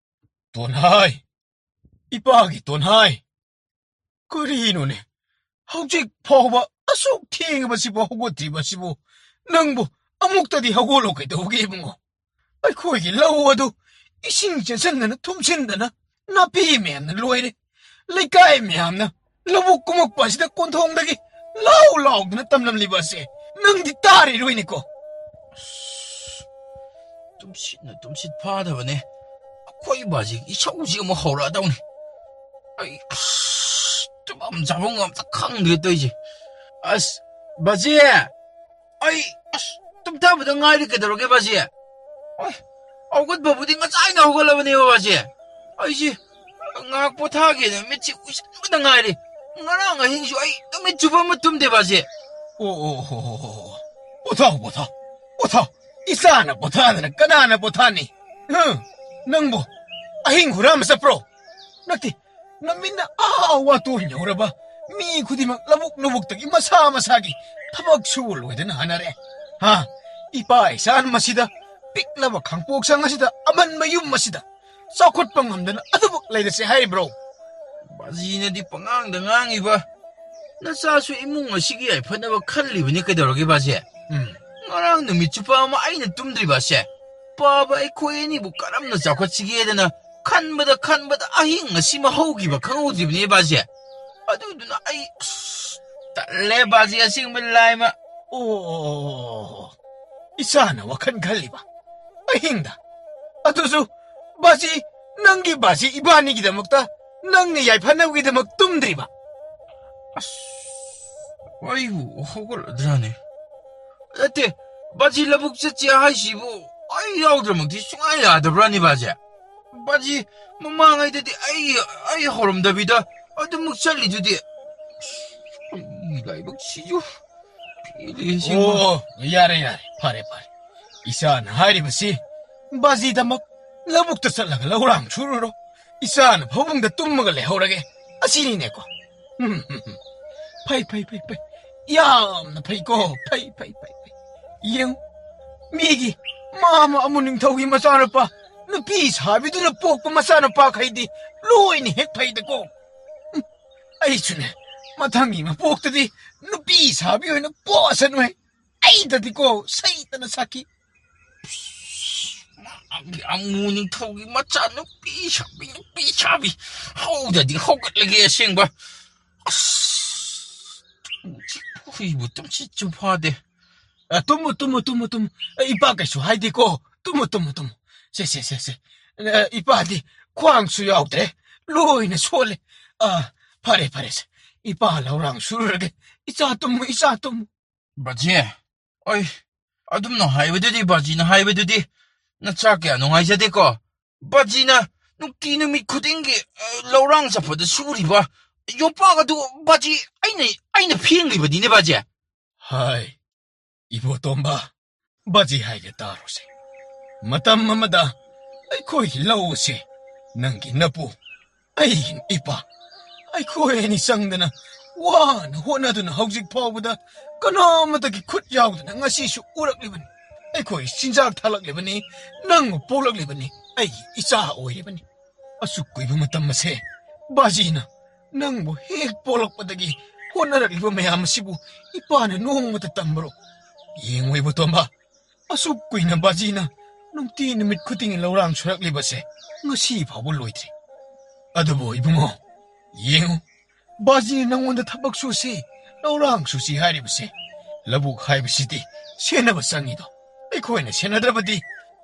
ꯇꯣꯟꯍꯥꯏ, ꯏꯄꯥꯒꯤ ꯇꯣꯟꯍꯥꯏ, ꯀꯔꯤꯅꯣꯅꯦ? ꯍꯧꯖꯤꯛ ꯐꯥꯎꯕ ꯑꯁꯨꯛ ꯊꯦꯡꯉꯕꯁꯤꯕꯨ ꯍꯧꯒꯠꯇ꯭ꯔꯤꯕꯁꯤꯕꯨ? ꯅꯪꯕꯨ ꯑꯃꯨꯛꯇꯗꯤ ꯍꯧꯒꯠꯂꯣ ꯀꯩꯗꯧꯒꯦ, ꯏꯕꯨꯡꯉꯣ? ꯑꯩꯈꯣꯏꯒꯤ ꯂꯧ ꯑꯗꯨ ꯏꯁꯤꯡ ꯆꯦꯟꯁꯤꯟꯗꯅ ꯊꯨꯝꯁꯤꯟꯗꯅ ꯅꯥꯄꯤ ꯃꯌꯥꯝꯅ ꯂꯣꯏꯔꯦ꯫ ꯂꯩꯀꯥꯏ ꯃꯌꯥꯝꯅ ꯂꯧꯕꯨꯛ ꯀꯨꯝꯃꯛꯄ ꯑꯁꯤꯗ ꯀꯣꯟꯊꯣꯡꯗꯒꯤ ꯂꯥꯎ ꯂꯥꯎꯗꯅ ꯇꯝꯂꯝꯂꯤꯕ ꯑꯁꯦ ꯅꯪꯗꯤ ꯇꯥꯔꯤꯔꯣꯏꯅꯤꯀꯣ? ꯑꯁ, ꯇꯨꯝꯁꯤꯠꯅ ꯇꯨꯝꯁꯤꯠ ꯐꯥꯗꯕꯅꯦ꯫ ꯑꯩꯈꯣꯏ ꯕꯥꯖꯤ ꯏꯁꯧꯁꯤ ꯑꯃꯨꯛ ꯍꯧꯔꯛꯑꯗꯧꯅꯤ꯫ ꯑꯩ ꯑꯁ, ꯇꯨꯝꯐꯝ ꯆꯥꯐꯝ ꯑꯝꯇ ꯈꯪꯗ꯭ꯔꯦ ꯇꯧꯔꯤꯁꯦ꯫ ꯑꯁ, ꯕꯥꯖꯤ! ꯑꯩ ꯑꯁ, ꯇꯨꯝꯊꯕꯗ ꯉꯥꯏꯔꯤ꯫ ꯀꯩꯗꯧꯔꯒꯦ ꯕꯥꯖꯤ? ꯑꯩ ꯍꯧꯒꯠꯄꯕꯨꯗꯤ ꯉꯁꯥꯏꯅ ꯍꯧꯒꯠꯂꯕꯅꯦꯕ ꯕꯥꯖꯤ꯫ ꯑꯩꯁꯤ ꯉꯥꯏꯍꯥꯛ ꯄꯣꯊꯥꯒꯦꯅ ꯃꯤꯠꯁꯤ ꯎꯏꯁꯟꯕꯗ ꯉꯥꯏꯔꯤ꯫ ꯉꯔꯥꯡ ꯑꯍꯤꯡꯁꯨ ꯑꯩ ꯅꯨꯃꯤꯠ ꯆꯨꯞꯄ ꯑꯃ ꯇꯨꯝꯗꯦ ꯕꯥꯖꯤ꯫ ꯑꯣ, ꯑꯣ, ꯍꯣ, ꯍꯣ, ꯍꯣ, ꯍꯣ꯫ ꯄꯣꯊꯥꯎ, ꯄꯣꯊꯥꯎ, ꯄꯣꯊꯥꯎ꯫ ꯏꯆꯥꯅ ꯄꯣꯊꯥꯗꯅ ꯀꯅꯥꯅ ꯄꯣꯊꯥꯅꯤ? ꯍꯨꯝ? ꯅꯪꯕꯨ ꯑꯍꯤꯡ ꯍꯨꯔꯥꯟꯕ ꯆꯠꯄ꯭ꯔꯣ? ꯅꯠꯇꯦ, ꯅꯃꯤꯠꯅ ꯑꯥ ꯋꯥꯇꯣꯟ ꯌꯧꯔꯕ ꯃꯤ ꯈꯨꯗꯤꯡꯃꯛ ꯂꯧꯕꯨꯛ ꯂꯧꯕꯨꯛꯇꯒꯤ ꯃꯁꯥ ꯃꯁꯥꯒꯤ ꯊꯕꯛ ꯁꯨꯕ ꯂꯣꯏꯗꯅ ꯍꯟꯅꯔꯦ꯫ ꯍꯥ? ꯏꯄꯥ ꯏꯆꯥ ꯃꯁꯤꯗ, ꯄꯤꯛꯂꯕ ꯈꯥꯡꯄꯣꯛꯁꯪ ꯑꯁꯤꯗ, ꯑꯃꯟꯕ ꯌꯨꯝ ꯑꯁꯤꯗ ꯆꯥꯎꯈꯠꯄ ꯉꯝꯗꯅ ꯑꯗꯨꯃꯛ ꯂꯩꯔꯁꯦ ꯍꯥꯏꯔꯤꯕ꯭ꯔꯣ? ꯕꯥꯖꯤꯅꯗꯤ ꯄꯉꯥꯡꯗ ꯉꯥꯡꯉꯤꯕ꯫ ꯅꯆꯥꯁꯨ ꯏꯃꯨꯡ ꯑꯁꯤꯒꯤ ꯌꯥꯏꯐꯅꯕ ꯈꯜꯂꯤꯕꯅꯤ꯫ ꯀꯩꯗꯧꯔꯒꯦ ꯕꯥꯖꯤ? ꯎꯝ꯫ ꯉꯔꯥꯡ ꯅꯨꯃꯤꯠ ꯆꯨꯞꯄ ꯑꯃ ꯑꯩꯅ ꯇꯨꯝꯗ꯭ꯔꯤꯕ ꯑꯁꯦ, ꯄꯥꯕ ꯑꯩꯈꯣꯏ ꯑꯅꯤꯕꯨ ꯀꯔꯝꯅ ꯆꯥꯎꯈꯠꯁꯤꯒꯦꯗꯅ ꯈꯟꯕꯗ ꯈꯟꯕꯗ ꯑꯍꯤꯡ ꯑꯁꯤꯃ ꯍꯧꯈꯤꯕ ꯈꯪꯍꯧꯗ꯭ꯔꯤꯕꯅꯦ ꯕꯥꯖꯤ꯫ ꯑꯗꯨꯗꯨꯅ ꯑꯩ ꯑꯁ, ꯇꯜꯂꯦ ꯕꯥꯖꯤ, ꯑꯁꯦꯡꯕ ꯂꯥꯏꯃ꯫ ꯑꯣ, ꯏꯆꯥꯅ ꯋꯥꯈꯜ ꯈꯜꯂꯤꯕ ꯑꯍꯤꯡꯗ꯫ ꯑꯗꯨꯁꯨ ꯕꯥꯖꯤ, ꯅꯪꯒꯤ ꯕꯥꯖꯤ ꯏꯕꯥꯅꯤꯒꯤꯗꯃꯛꯇ, ꯅꯪꯅ ꯌꯥꯏꯐꯅꯕꯒꯤꯗꯃꯛ ꯇꯨꯝꯗ꯭ꯔꯤꯕ꯫ ꯑꯁ, ꯑꯩꯕꯨ ꯍꯧꯒꯠꯂꯗ꯭ꯔꯥꯅꯦ? ꯅꯠꯇꯦ, ꯕꯥꯖꯤ ꯂꯧꯕꯨꯛ ꯆꯠꯁꯦ ꯍꯥꯏꯁꯤꯕꯨ ꯑꯩ ꯌꯥꯎꯗ꯭ꯔꯃꯛꯇꯤ ꯁꯨꯡꯌꯥ ꯌꯥꯗꯕ꯭ꯔꯥꯅꯦ ꯕꯥꯖꯤ? ꯕꯥꯖꯤ, ꯃꯃꯥꯡꯉꯩꯗꯗꯤ ꯑꯩ, ꯑꯩ ꯍꯧꯔꯝꯗꯕꯤꯗ ꯑꯗꯨꯃꯛ ꯆꯠꯂꯤꯗꯨꯗꯤ꯫ ꯑꯩꯒꯤ ꯂꯥꯏꯕꯛꯁꯤꯁꯨ ꯄꯦꯜꯂꯦ ꯑꯁꯦꯡꯕ꯫ ꯑꯣ, ꯌꯥꯔꯦ, ꯌꯥꯔꯦ, ꯐꯔꯦ, ꯐꯔꯦ꯫ ꯏꯆꯥꯅ ꯍꯥꯏꯔꯤꯕꯁꯤ ꯕꯥꯖꯤꯗꯃꯛ ꯂꯧꯕꯨꯛꯇ ꯆꯠꯂꯒ ꯂꯧꯔꯥꯡ ꯁꯨꯔꯨꯔꯣ, ꯏꯆꯥꯅ ꯐꯃꯨꯡꯗ ꯇꯨꯝꯃꯒ ꯂꯩꯍꯧꯔꯒꯦ, ꯑꯁꯤꯅꯤꯅꯦꯀꯣ? ꯎꯝ, ꯎꯝ, ꯎꯝ꯫ ꯐꯩ, ꯐꯩ, ꯐꯩ, ꯐꯩ꯫ ꯌꯥꯝꯅ ꯐꯩꯀꯣ꯫ ꯐꯩ, ꯐꯩ, ꯐꯩ, ꯐꯩ꯫ ꯌꯦꯡꯉꯨ, ꯃꯤꯒꯤ ꯃꯥꯃ ꯑꯃꯨ ꯅꯤꯡꯊꯧꯒꯤ ꯃꯆꯥꯅꯨꯄꯥ, ꯅꯨꯄꯤ ꯁꯥꯕꯤꯗꯨꯅ ꯄꯣꯛꯄ ꯃꯆꯥꯅꯨꯄꯥꯈꯩꯗꯤ ꯂꯣꯏꯅ ꯍꯦꯛ ꯐꯩꯗꯀꯣ꯫ ꯎꯝ, ꯑꯩꯁꯨꯅꯦ, ꯃꯊꯪꯒꯤ ꯃꯄꯣꯛꯇꯗꯤ ꯅꯨꯄꯤ ꯁꯥꯕꯤ ꯑꯣꯏꯅ ꯄꯣꯛꯑꯁꯅꯨꯍꯦ꯫ ꯑꯩꯗꯗꯤꯀꯣ, ꯁꯩꯇꯅ ꯁꯥꯈꯤ꯫ ꯃꯥꯒꯤ ꯑꯃꯨ ꯅꯤꯡꯊꯧꯒꯤ ꯃꯆꯥ ꯅꯨꯄꯤ ꯁꯥꯕꯤ, ꯅꯨꯄꯤ ꯁꯥꯕꯤ꯫ ꯍꯧꯗꯗꯤ ꯍꯧꯒꯠꯂꯒꯦ ꯑꯁꯦꯡꯕ꯫ ꯑꯁ, ꯇꯨꯝꯁꯤꯠ ꯍꯨꯏꯕꯨ ꯇꯨꯝꯁꯤꯠꯁꯨ ꯐꯥꯗꯦ꯫ ꯑ, ꯇꯨꯝꯃꯨ, ꯇꯨꯝꯃꯨ, ꯇꯨꯝꯃꯨ, ꯇꯨꯝꯃꯨ꯫ ꯑ, ꯏꯄꯥ ꯀꯩꯁꯨ ꯍꯥꯏꯗꯦꯀꯣ꯫ ꯇꯨꯝꯃꯨ, ꯇꯨꯝꯃꯨ, ꯇꯨꯝꯃꯨ꯫ ꯁꯦ, ꯁꯦ, ꯁꯦ, ꯁꯦ꯫ ꯑ, ꯏꯄꯥꯗꯤ ꯈ꯭ꯋꯥꯡꯁꯨ ꯌꯥꯎꯗ꯭ꯔꯦ꯫ ꯂꯣꯏꯅ ꯁꯣꯜꯂꯦ꯫ ꯑ, ꯐꯔꯦ, ꯐꯔꯦ ꯁꯦ꯫ ꯏꯄꯥ ꯂꯧꯔꯥꯡ ꯁꯨꯔꯨꯔꯒꯦ꯫ ꯏꯆꯥ ꯇꯨꯝꯃꯨ, ꯏꯆꯥ ꯇꯨꯝꯃꯨ꯫ ꯕꯥꯖꯤ, ꯑꯣꯏ, ꯑꯗꯨꯝꯅ ꯍꯥꯏꯕꯗꯨꯗꯤ, ꯕꯥꯖꯤꯅ ꯍꯥꯏꯕꯗꯨꯗꯤ ꯅꯆꯥ ꯀꯌꯥ ꯅꯨꯡꯉꯥꯏꯖꯗꯦꯀꯣ꯫ ꯕꯥꯖꯤꯅ ꯅꯨꯡꯇꯤ ꯅꯨꯃꯤꯠ ꯈꯨꯗꯤꯡꯒꯤ, ꯑ, ꯂꯧꯔꯥꯡ ꯆꯠꯄꯗ ꯁꯨꯔꯤꯕ ꯌꯣꯄꯥꯛ ꯑꯗꯨ, ꯕꯥꯖꯤ, ꯑꯩꯅ, ꯑꯩꯅ ꯐꯦꯡꯂꯤꯕꯅꯤꯅꯦ, ꯕꯥꯖꯤ꯫ ꯍꯥꯏ, ꯏꯕꯣꯇꯣꯝꯕ, ꯕꯥꯖꯤ ꯍꯥꯏꯒꯦ ꯇꯥꯔꯣꯁꯦ꯫ ꯃꯇꯝ ꯑꯃꯗ ꯑꯩꯈꯣꯏꯒꯤ ꯂꯧ ꯑꯁꯦ ꯅꯪꯒꯤ ꯅꯄꯨ, ꯑꯩꯒꯤ ꯏꯄꯥ, ꯑꯩꯈꯣꯏ ꯑꯅꯤ ꯆꯪꯗꯅ ꯋꯥꯅ ꯍꯣꯠꯅꯗꯨꯅ ꯍꯧꯖꯤꯛ ꯐꯥꯎꯕꯗ ꯀꯅꯥ ꯑꯃꯠꯇꯒꯤ ꯈꯨꯠ ꯌꯥꯎꯗꯅ ꯉꯁꯤꯁꯨ ꯎꯔꯛꯂꯤꯕꯅꯤ꯫ ꯑꯩꯈꯣꯏ ꯆꯤꯟꯖꯥꯛ ꯊꯥꯂꯛꯂꯤꯕꯅꯤ, ꯅꯪꯕꯨ ꯄꯣꯛꯂꯛꯂꯤꯕꯅꯤ, ꯑꯩꯒꯤ ꯏꯆꯥ ꯑꯣꯏꯔꯤꯕꯅꯤ꯫ ꯑꯁꯨꯛ ꯀꯨꯏꯕ ꯃꯇꯝ ꯑꯁꯦ ꯕꯥꯖꯤꯅ ꯅꯪꯕꯨ ꯍꯦꯛ ꯄꯣꯛꯂꯛꯄꯗꯒꯤ ꯍꯣꯠꯅꯔꯛꯂꯤꯕ ꯃꯌꯥꯝ ꯑꯁꯤꯕꯨ ꯏꯄꯥꯅ ꯅꯣꯡꯃꯇ ꯇꯝꯕꯔꯣ? ꯌꯦꯡꯉꯨ ꯏꯕꯣꯇꯣꯝꯕ, ꯑꯁꯨꯛ ꯀꯨꯏꯅ ꯕꯥꯖꯤꯅ ꯅꯨꯡꯇꯤ ꯅꯨꯃꯤꯠ ꯈꯨꯗꯤꯡꯒꯤ ꯂꯧꯔꯥꯡ ꯁꯨꯔꯛꯂꯤꯕꯁꯦ ꯉꯁꯤ ꯐꯥꯎꯕ ꯂꯣꯏꯗ꯭ꯔꯤ꯫ ꯑꯗꯨꯕꯨ ꯏꯕꯨꯡꯉꯣ, ꯌꯦꯡꯉꯨ, ꯕꯥꯖꯤꯅ ꯅꯪꯉꯣꯟꯗ ꯊꯕꯛ ꯁꯨꯁꯤ, ꯂꯧꯔꯥꯡ ꯁꯨꯁꯤ ꯍꯥꯏꯔꯤꯕꯁꯦ, ꯂꯧꯕꯨꯛ ꯍꯥꯏꯕꯁꯤꯗꯤ ꯁꯦꯟꯅꯕ ꯆꯪꯉꯤꯗꯣ꯫ ꯑꯩꯈꯣꯏꯅ ꯁꯦꯟꯅꯗ꯭ꯔꯕꯗꯤ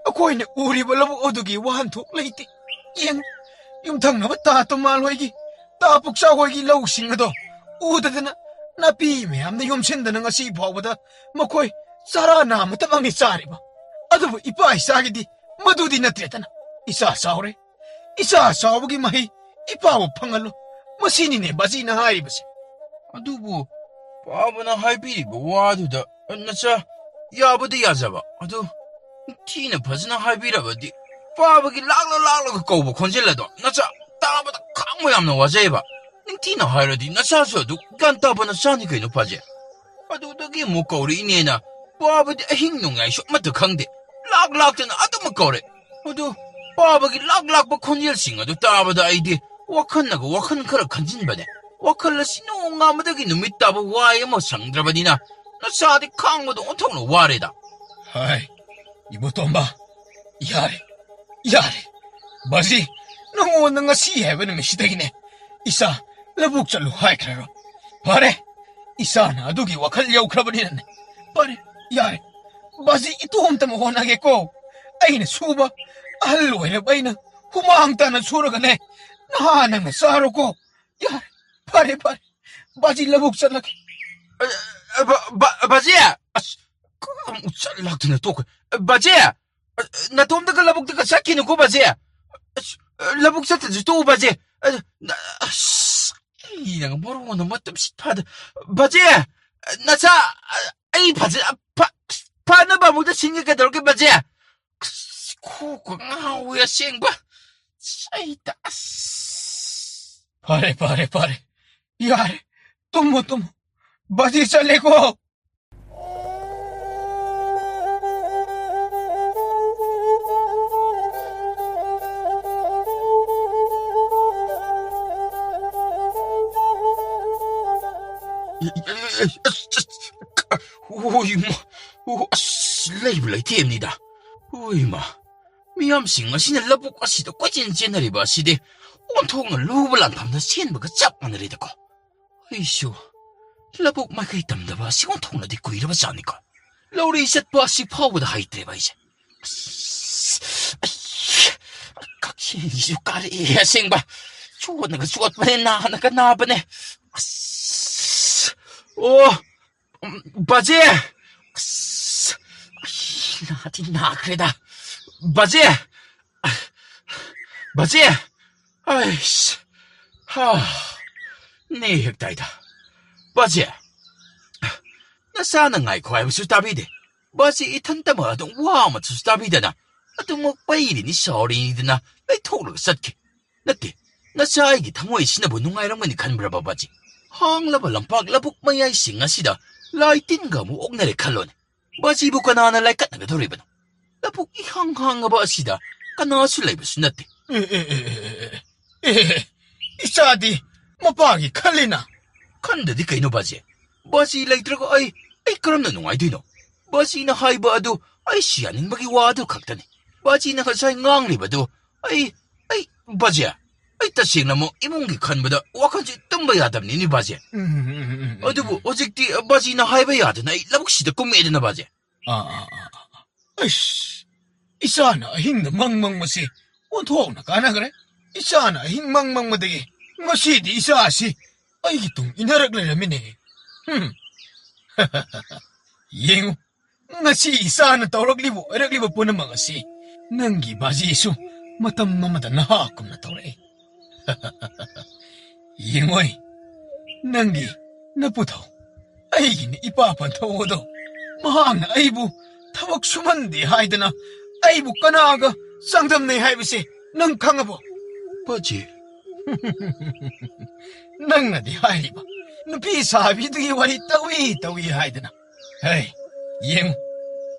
ꯑꯩꯈꯣꯏꯅ ꯎꯔꯤꯕ ꯂꯧꯕꯨꯛ ꯑꯗꯨꯒꯤ ꯋꯥꯍꯟꯊꯣꯛ ꯂꯩꯇꯦ꯫ ꯌꯦꯡꯉꯨ, ꯌꯨꯝꯊꯪꯅꯕ ꯇꯥ ꯇꯣꯃꯥꯜ ꯍꯣꯏꯒꯤ, ꯇꯥ ꯄꯨꯛꯆꯥꯎ ꯍꯣꯏꯒꯤ ꯂꯧꯁꯤꯡ ꯑꯗꯣ ꯎꯗꯗꯅ ꯅꯥꯄꯤ ꯃꯌꯥꯝꯅ ꯌꯣꯝꯁꯤꯟꯗꯅ ꯉꯁꯤ ꯐꯥꯎꯕꯗ ꯃꯈꯣꯏ ꯆꯔꯥ ꯅꯥꯝꯃꯇ ꯐꯪꯉꯦ ꯆꯥꯔꯤꯕ꯫ ꯑꯗꯨꯕꯨ ꯏꯄꯥ ꯏꯆꯥꯒꯤꯗꯤ ꯃꯗꯨꯗꯤ ꯅꯠꯇ꯭ꯔꯦꯗꯅ꯫ ꯏꯆꯥ ꯆꯥꯎꯔꯦ, ꯏꯆꯥ ꯆꯥꯎꯕꯒꯤ ꯃꯍꯩ ꯏꯄꯥꯕꯨ ꯐꯪꯍꯜꯂꯨ꯫ ꯃꯁꯤꯅꯤꯅꯦ ꯕꯥꯖꯤꯅ ꯍꯥꯏꯔꯤꯕꯁꯦ꯫ ꯑꯗꯨꯕꯨ ꯄꯥꯕꯅ ꯍꯥꯏꯕꯤꯔꯤꯕ ꯋꯥꯗꯨꯗ ꯅꯆꯥ ꯌꯥꯕꯗꯤ ꯌꯥꯖꯕ, ꯑꯗꯨ ꯅꯤꯡꯊꯤꯅ ꯐꯖꯅ ꯍꯥꯏꯕꯤꯔꯕꯗꯤ ꯄꯥꯕꯒꯤ ꯂꯥꯛꯂ ꯂꯥꯛꯂꯒ ꯀꯧꯕ ꯈꯣꯟꯖꯦꯜ ꯑꯗꯣ ꯅꯆꯥ ꯇꯥꯕꯗ ꯈꯥꯡꯕ ꯌꯥꯝꯅ ꯋꯥꯖꯩꯕ꯫ ꯅꯤꯡꯊꯤꯅ ꯍꯥꯏꯔꯗꯤ ꯅꯆꯥꯁꯨ ꯑꯗꯨ ꯒ꯭ꯌꯥꯟ ꯇꯥꯕ ꯅꯆꯥꯅꯤ ꯀꯩꯅꯣ ꯄꯥꯖꯦ꯫ ꯑꯗꯨꯗꯒꯤ ꯑꯃꯨꯛ ꯀꯧꯔꯛꯏꯅꯦꯅ ꯄꯥꯕꯗꯤ ꯑꯍꯤꯡ ꯅꯣꯡꯌꯥꯏꯁꯨ ꯑꯃꯠꯇ ꯈꯪꯗꯦ꯫ ꯂꯥꯛ ꯂꯥꯛꯇꯅ ꯑꯗꯨꯃꯛ ꯀꯧꯔꯦ꯫ ꯑꯗꯨ ꯄꯥꯕꯒꯤ ꯂꯥꯛ ꯂꯥꯛꯄ ꯈꯣꯟꯖꯦꯜꯁꯤꯡ ꯑꯗꯨ ꯇꯥꯕꯗ ꯑꯩꯗꯤ ꯋꯥꯈꯜꯅꯒ ꯋꯥꯈꯜ ꯈꯔ ꯈꯟꯖꯤꯟꯕꯅꯦ꯫ ꯋꯥꯈꯜ ꯑꯁꯤ ꯅꯣꯡꯉꯥꯟꯕꯗꯒꯤ ꯅꯨꯃꯤꯠ ꯇꯥꯕ ꯋꯥꯏ ꯑꯃ ꯁꯪꯗ꯭ꯔꯕꯅꯤꯅ ꯅꯆꯥꯗꯤ ꯈꯥꯡꯕꯗ ꯑꯣꯟꯊꯣꯛꯅ ꯋꯥꯔꯦꯗ꯫ ꯍꯥꯏ, ꯏꯕꯣꯇꯣꯝꯕ, ꯌꯥꯔꯦ, ꯌꯥꯔꯦ꯫ ꯕꯥꯖꯤ, ꯅꯉꯣꯟꯗ ꯉꯁꯤ ꯍꯥꯏꯕ ꯅꯨꯃꯤꯠꯁꯤꯗꯒꯤꯅꯦ ꯏꯆꯥ ꯂꯧꯕꯨꯛ ꯆꯠꯂꯨ ꯍꯥꯏꯈ꯭ꯔꯔꯣꯏ꯫ ꯐꯔꯦ, ꯏꯆꯥꯅ ꯑꯗꯨꯒꯤ ꯋꯥꯈꯜ ꯌꯧꯈ꯭ꯔꯕꯅꯤꯅꯅꯦ꯫ ꯐꯔꯦ, ꯌꯥꯔꯦ꯫ ꯕꯥꯖꯤ, ꯏꯇꯣꯝꯇꯃꯛ ꯍꯣꯠꯅꯒꯦꯀꯣ꯫ ꯑꯩꯅ ꯁꯨꯕ ꯑꯍꯜ ꯑꯣꯏꯔꯕ ꯑꯩꯅ ꯍꯨꯃꯥꯡ ꯇꯥꯅ ꯁꯨꯔꯒꯅꯦ ꯅꯍꯥ ꯅꯪꯅ ꯆꯥꯔꯣꯀꯣ꯫ ꯌꯥꯔꯦ, ꯐꯔꯦ, ꯐꯔꯦ꯫ ꯕꯥꯖꯤ, ꯂꯧꯕꯨꯛ ꯆꯠꯂꯒꯦ꯫ ꯑ, ꯑ, ꯕ-, ꯕ-, ꯕꯥꯖꯤ! ꯑꯁ, ꯑꯃꯨꯛ ꯆꯠ ꯂꯥꯛꯇꯅ ꯇꯣꯛꯈ꯭ꯔꯦ꯫ ꯕꯥꯖꯤ! ꯑ, ꯅꯇꯣꯝꯇꯒ ꯂꯧꯕꯨꯛꯇꯒ ꯆꯠꯈꯤꯅꯨꯀꯣ, ꯕꯥꯖꯤ꯫ ꯑꯁ, ꯂꯧꯕꯨꯛ ꯆꯠꯇ꯭ꯔꯁꯨ ꯇꯣꯛꯎ, ꯕꯥꯖꯤ꯫ ꯑ, ꯅ-, ꯑꯁ, ꯑꯩꯅꯒ ꯃꯔꯣꯟ ꯑꯃ ꯇꯨꯝꯁꯤꯠ ꯐꯥꯗ-, ꯕꯥꯖꯤ! ꯅꯆꯥ, ꯑ, ꯑꯩ ꯐꯖ-, ꯐ-, ꯐꯅꯕ ꯑꯃꯨꯛꯇ ꯁꯤꯟꯒꯦ ꯀꯩꯗꯧꯔꯒꯦ, ꯕꯥꯖꯤ? ꯑꯁ, ꯀꯣꯛꯀ ꯉꯥꯎꯋꯦ ꯑꯁꯦꯡꯕ꯫ ꯑꯁ, ꯑꯩ ꯇ-, ꯑꯁ꯫ ꯐꯔꯦ, ꯐꯔꯦ, ꯐꯔꯦ꯫ ꯌꯥꯔꯦ꯫ ꯇꯨꯝꯃꯣ, ꯇꯨꯝꯃꯣ꯫ ꯕꯥꯖꯤ ꯆꯠꯂꯦꯀꯣ꯫ ꯍꯣꯏ, ꯏꯃꯥ꯫ ꯑꯣ, ꯑꯁ, ꯂꯩꯕꯨ ꯂꯩꯇꯦꯝꯅꯤꯗ꯫ ꯍꯣꯏ, ꯏꯃꯥ꯫ ꯃꯤꯌꯥꯝꯁꯤꯡ ꯑꯁꯤꯅ ꯂꯧꯕꯨꯛ ꯑꯁꯤꯗ ꯀꯣꯏꯆꯦꯟ ꯆꯦꯟꯅꯔꯤꯕ ꯑꯁꯤꯗꯤ ꯑꯣꯟꯊꯣꯛꯅ ꯂꯨꯕ ꯂꯥꯟꯐꯝꯗ ꯆꯦꯟꯕꯒ ꯆꯞ ꯃꯥꯟꯅꯔꯦꯗꯀꯣ꯫ ꯑꯩꯁꯨ ꯂꯧꯕꯨꯛ ꯃꯥꯏꯀꯩ ꯇꯝꯗꯕ ꯑꯁꯤ ꯑꯣꯟꯊꯣꯛꯅꯗꯤ ꯀꯨꯏꯔꯕ ꯖꯥꯠꯅꯤꯀꯣ꯫ ꯂꯧꯔꯤ ꯆꯠꯄ ꯑꯁꯤ ꯐꯥꯎꯕꯗ ꯍꯩꯇ꯭ꯔꯦꯕ ꯑꯩꯁꯦ꯫ ꯑꯁ, ꯑꯩ, ꯀꯛꯆꯦꯡꯁꯤꯁꯨ ꯀꯥꯔꯛꯑꯦ ꯑꯁꯦꯡꯕ꯫ ꯆꯣꯠꯅꯒ ꯆꯣꯠꯄꯅꯦ, ꯅꯥꯅꯒ ꯅꯥꯕꯅꯦ꯫ ꯑꯁ, ꯑꯣ, ꯎꯝ, ꯕꯥꯖꯦ! ꯑꯁ, ꯑꯩ ꯅꯥꯗꯤ ꯅꯥꯈ꯭ꯔꯦꯗ꯫ ꯕꯥꯖꯦ! ꯕꯥꯖꯦ! ꯑꯩꯁ! ꯍꯥ! ꯅꯦ ꯍꯦꯛ ꯇꯥꯏꯗ꯫ ꯕꯥꯖꯦ! ꯅꯆꯥꯅ ꯉꯥꯏꯈꯣ ꯍꯥꯏꯕꯁꯨ ꯇꯥꯕꯤꯗꯦ꯫ ꯕꯥꯖꯦ ꯏꯊꯟꯇꯃꯛ ꯑꯗꯨꯝ ꯋꯥ ꯑꯃꯠꯇꯁꯨ ꯇꯥꯕꯤꯗꯅ ꯑꯗꯨꯃꯛ ꯄꯩꯔꯤꯅꯤ ꯁꯥꯎꯔꯤꯅꯤꯗꯅ ꯂꯩꯊꯣꯛꯂꯒ ꯆꯠꯈꯤ꯫ ꯅꯠꯇꯦ, ꯅꯆꯥ ꯑꯩꯒꯤ ꯊꯃꯣꯏꯁꯤꯅꯕꯨ ꯅꯨꯡꯉꯥꯏꯔꯝꯒꯅꯤ ꯈꯟꯕ꯭ꯔꯕ ꯕꯥꯖꯤ? ꯍꯥꯡꯂꯕ ꯂꯝꯄꯥꯛ ꯂꯧꯕꯨꯛ ꯃꯌꯥꯏꯁꯤꯡ ꯑꯁꯤꯗ ꯂꯥꯏ ꯇꯤꯟꯒ ꯑꯃꯨꯛ ꯑꯣꯛꯅꯔꯦ ꯈꯜꯂꯣꯅꯦ꯫ ꯕꯥꯖꯤꯕꯨ ꯀꯅꯥꯅ ꯂꯥꯏꯀꯠꯅꯒꯗꯧꯔꯤꯕꯅꯣ? ꯂꯧꯕꯨꯛ ꯏꯍꯥꯡ ꯍꯥꯡꯉꯕ ꯑꯁꯤꯗ ꯀꯅꯥꯁꯨ ꯂꯩꯕꯁꯨ ꯅꯠꯇꯦ꯫ ꯑꯦ, ꯑꯦ, ꯑꯦ, ꯑꯦ, ꯑꯦ, ꯑꯦ, ꯏꯆꯥꯗꯤ ꯃꯄꯥꯒꯤ ꯈꯜꯂꯤꯅ꯫ ꯈꯟꯗꯗꯤ ꯀꯩꯅꯣ ꯕꯥꯖꯤ? ꯕꯥꯖꯤ ꯂꯩꯇ꯭ꯔꯒ ꯑꯩ, ꯑꯩ ꯀꯔꯝꯅ ꯅꯨꯡꯉꯥꯏꯗꯣꯏꯅꯣ? ꯕꯥꯖꯤꯅ ꯍꯥꯏꯕ ꯑꯗꯨ ꯑꯩꯁꯨ ꯌꯥꯅꯤꯡꯕꯒꯤ ꯋꯥ ꯑꯗꯨ ꯈꯛꯇꯅꯤ꯫ ꯕꯥꯖꯤꯅ ꯉꯁꯥꯏ ꯉꯥꯡꯂꯤꯕꯗꯨ ꯑꯩ, ꯑꯩ, ꯕꯥꯖꯤ, ꯑꯩ ꯇꯁꯦꯡꯅꯃꯛ ꯏꯃꯨꯡꯒꯤ ꯈꯟꯕꯗ ꯋꯥꯈꯜꯁꯤ ꯇꯨꯝꯕ ꯌꯥꯗꯕꯅꯤꯅꯦ ꯕꯥꯖꯤ꯫ ꯎꯝ, ꯎꯝ, ꯎꯝ, ꯎꯝ, ꯎꯝ꯫ ꯑꯗꯨꯕꯨ ꯍꯧꯖꯤꯛꯇꯤ ꯕꯥꯖꯤꯅ ꯍꯥꯏꯕ ꯌꯥꯗꯅ ꯑꯩ ꯂꯧꯕꯨꯛꯁꯤꯗ ꯀꯨꯝꯃꯛꯑꯦꯗꯅ ꯕꯥꯖꯤ꯫ ꯑꯥ, ꯑꯥ, ꯑꯥ, ꯑꯥ꯫ ꯑꯩꯁ, ꯏꯆꯥꯅ ꯑꯍꯤꯡꯗ ꯃꯪ ꯃꯪꯕꯁꯤ ꯑꯣꯟꯊꯣꯛꯅ ꯀꯥꯟꯅꯈ꯭ꯔꯦ꯫ ꯏꯆꯥꯅ ꯑꯍꯤꯡ ꯃꯪ ꯃꯪꯕꯗꯒꯤ ꯉꯁꯤꯗꯤ ꯏꯆꯥꯁꯤ ꯑꯩꯒꯤ ꯇꯨꯡ ꯏꯟꯅꯔꯛ ꯂꯩꯔꯝꯃꯤꯅꯦ꯫ ꯍꯨꯝ꯫ ꯌꯦꯡꯉꯨ, ꯉꯁꯤ ꯏꯆꯥꯅ ꯇꯧꯔꯛꯂꯤꯕ ꯑꯣꯏꯔꯛꯂꯤꯕ ꯄꯨꯝꯅꯃꯛ ꯑꯁꯤ ꯅꯪꯒꯤ ꯕꯥꯖꯤꯁꯨ ꯃꯇꯝ ꯑꯃꯗ ꯅꯍꯥ ꯀꯨꯝꯅ ꯇꯧꯔꯛꯏ꯫ ꯌꯦꯡꯉꯣꯏ, ꯅꯪꯒꯤ ꯅꯄꯨꯊꯧ, ꯑꯩꯒꯤꯅ ꯏꯄꯥ ꯄꯟꯊꯧ ꯑꯗꯣ, ꯃꯍꯥꯛꯅ ꯑꯩꯕꯨ ꯊꯕꯛ ꯁꯨꯃꯟꯗꯦ ꯍꯥꯏꯗꯅ ꯑꯩꯕꯨ ꯀꯅꯥꯒ ꯆꯥꯡꯗꯝꯅꯩ ꯍꯥꯏꯕꯁꯦ ꯅꯪ ꯈꯪꯉꯕꯣ? ꯄꯥꯖꯤ꯫ ꯅꯪꯅꯗꯤ ꯍꯥꯏꯔꯤꯕ ꯅꯨꯄꯤ ꯁꯥꯕꯤꯗꯨꯒꯤ ꯋꯥꯔꯤ ꯇꯧꯏ ꯇꯧꯏ ꯍꯥꯏꯗꯅ꯫ ꯍꯦ, ꯌꯦꯡꯉꯨ,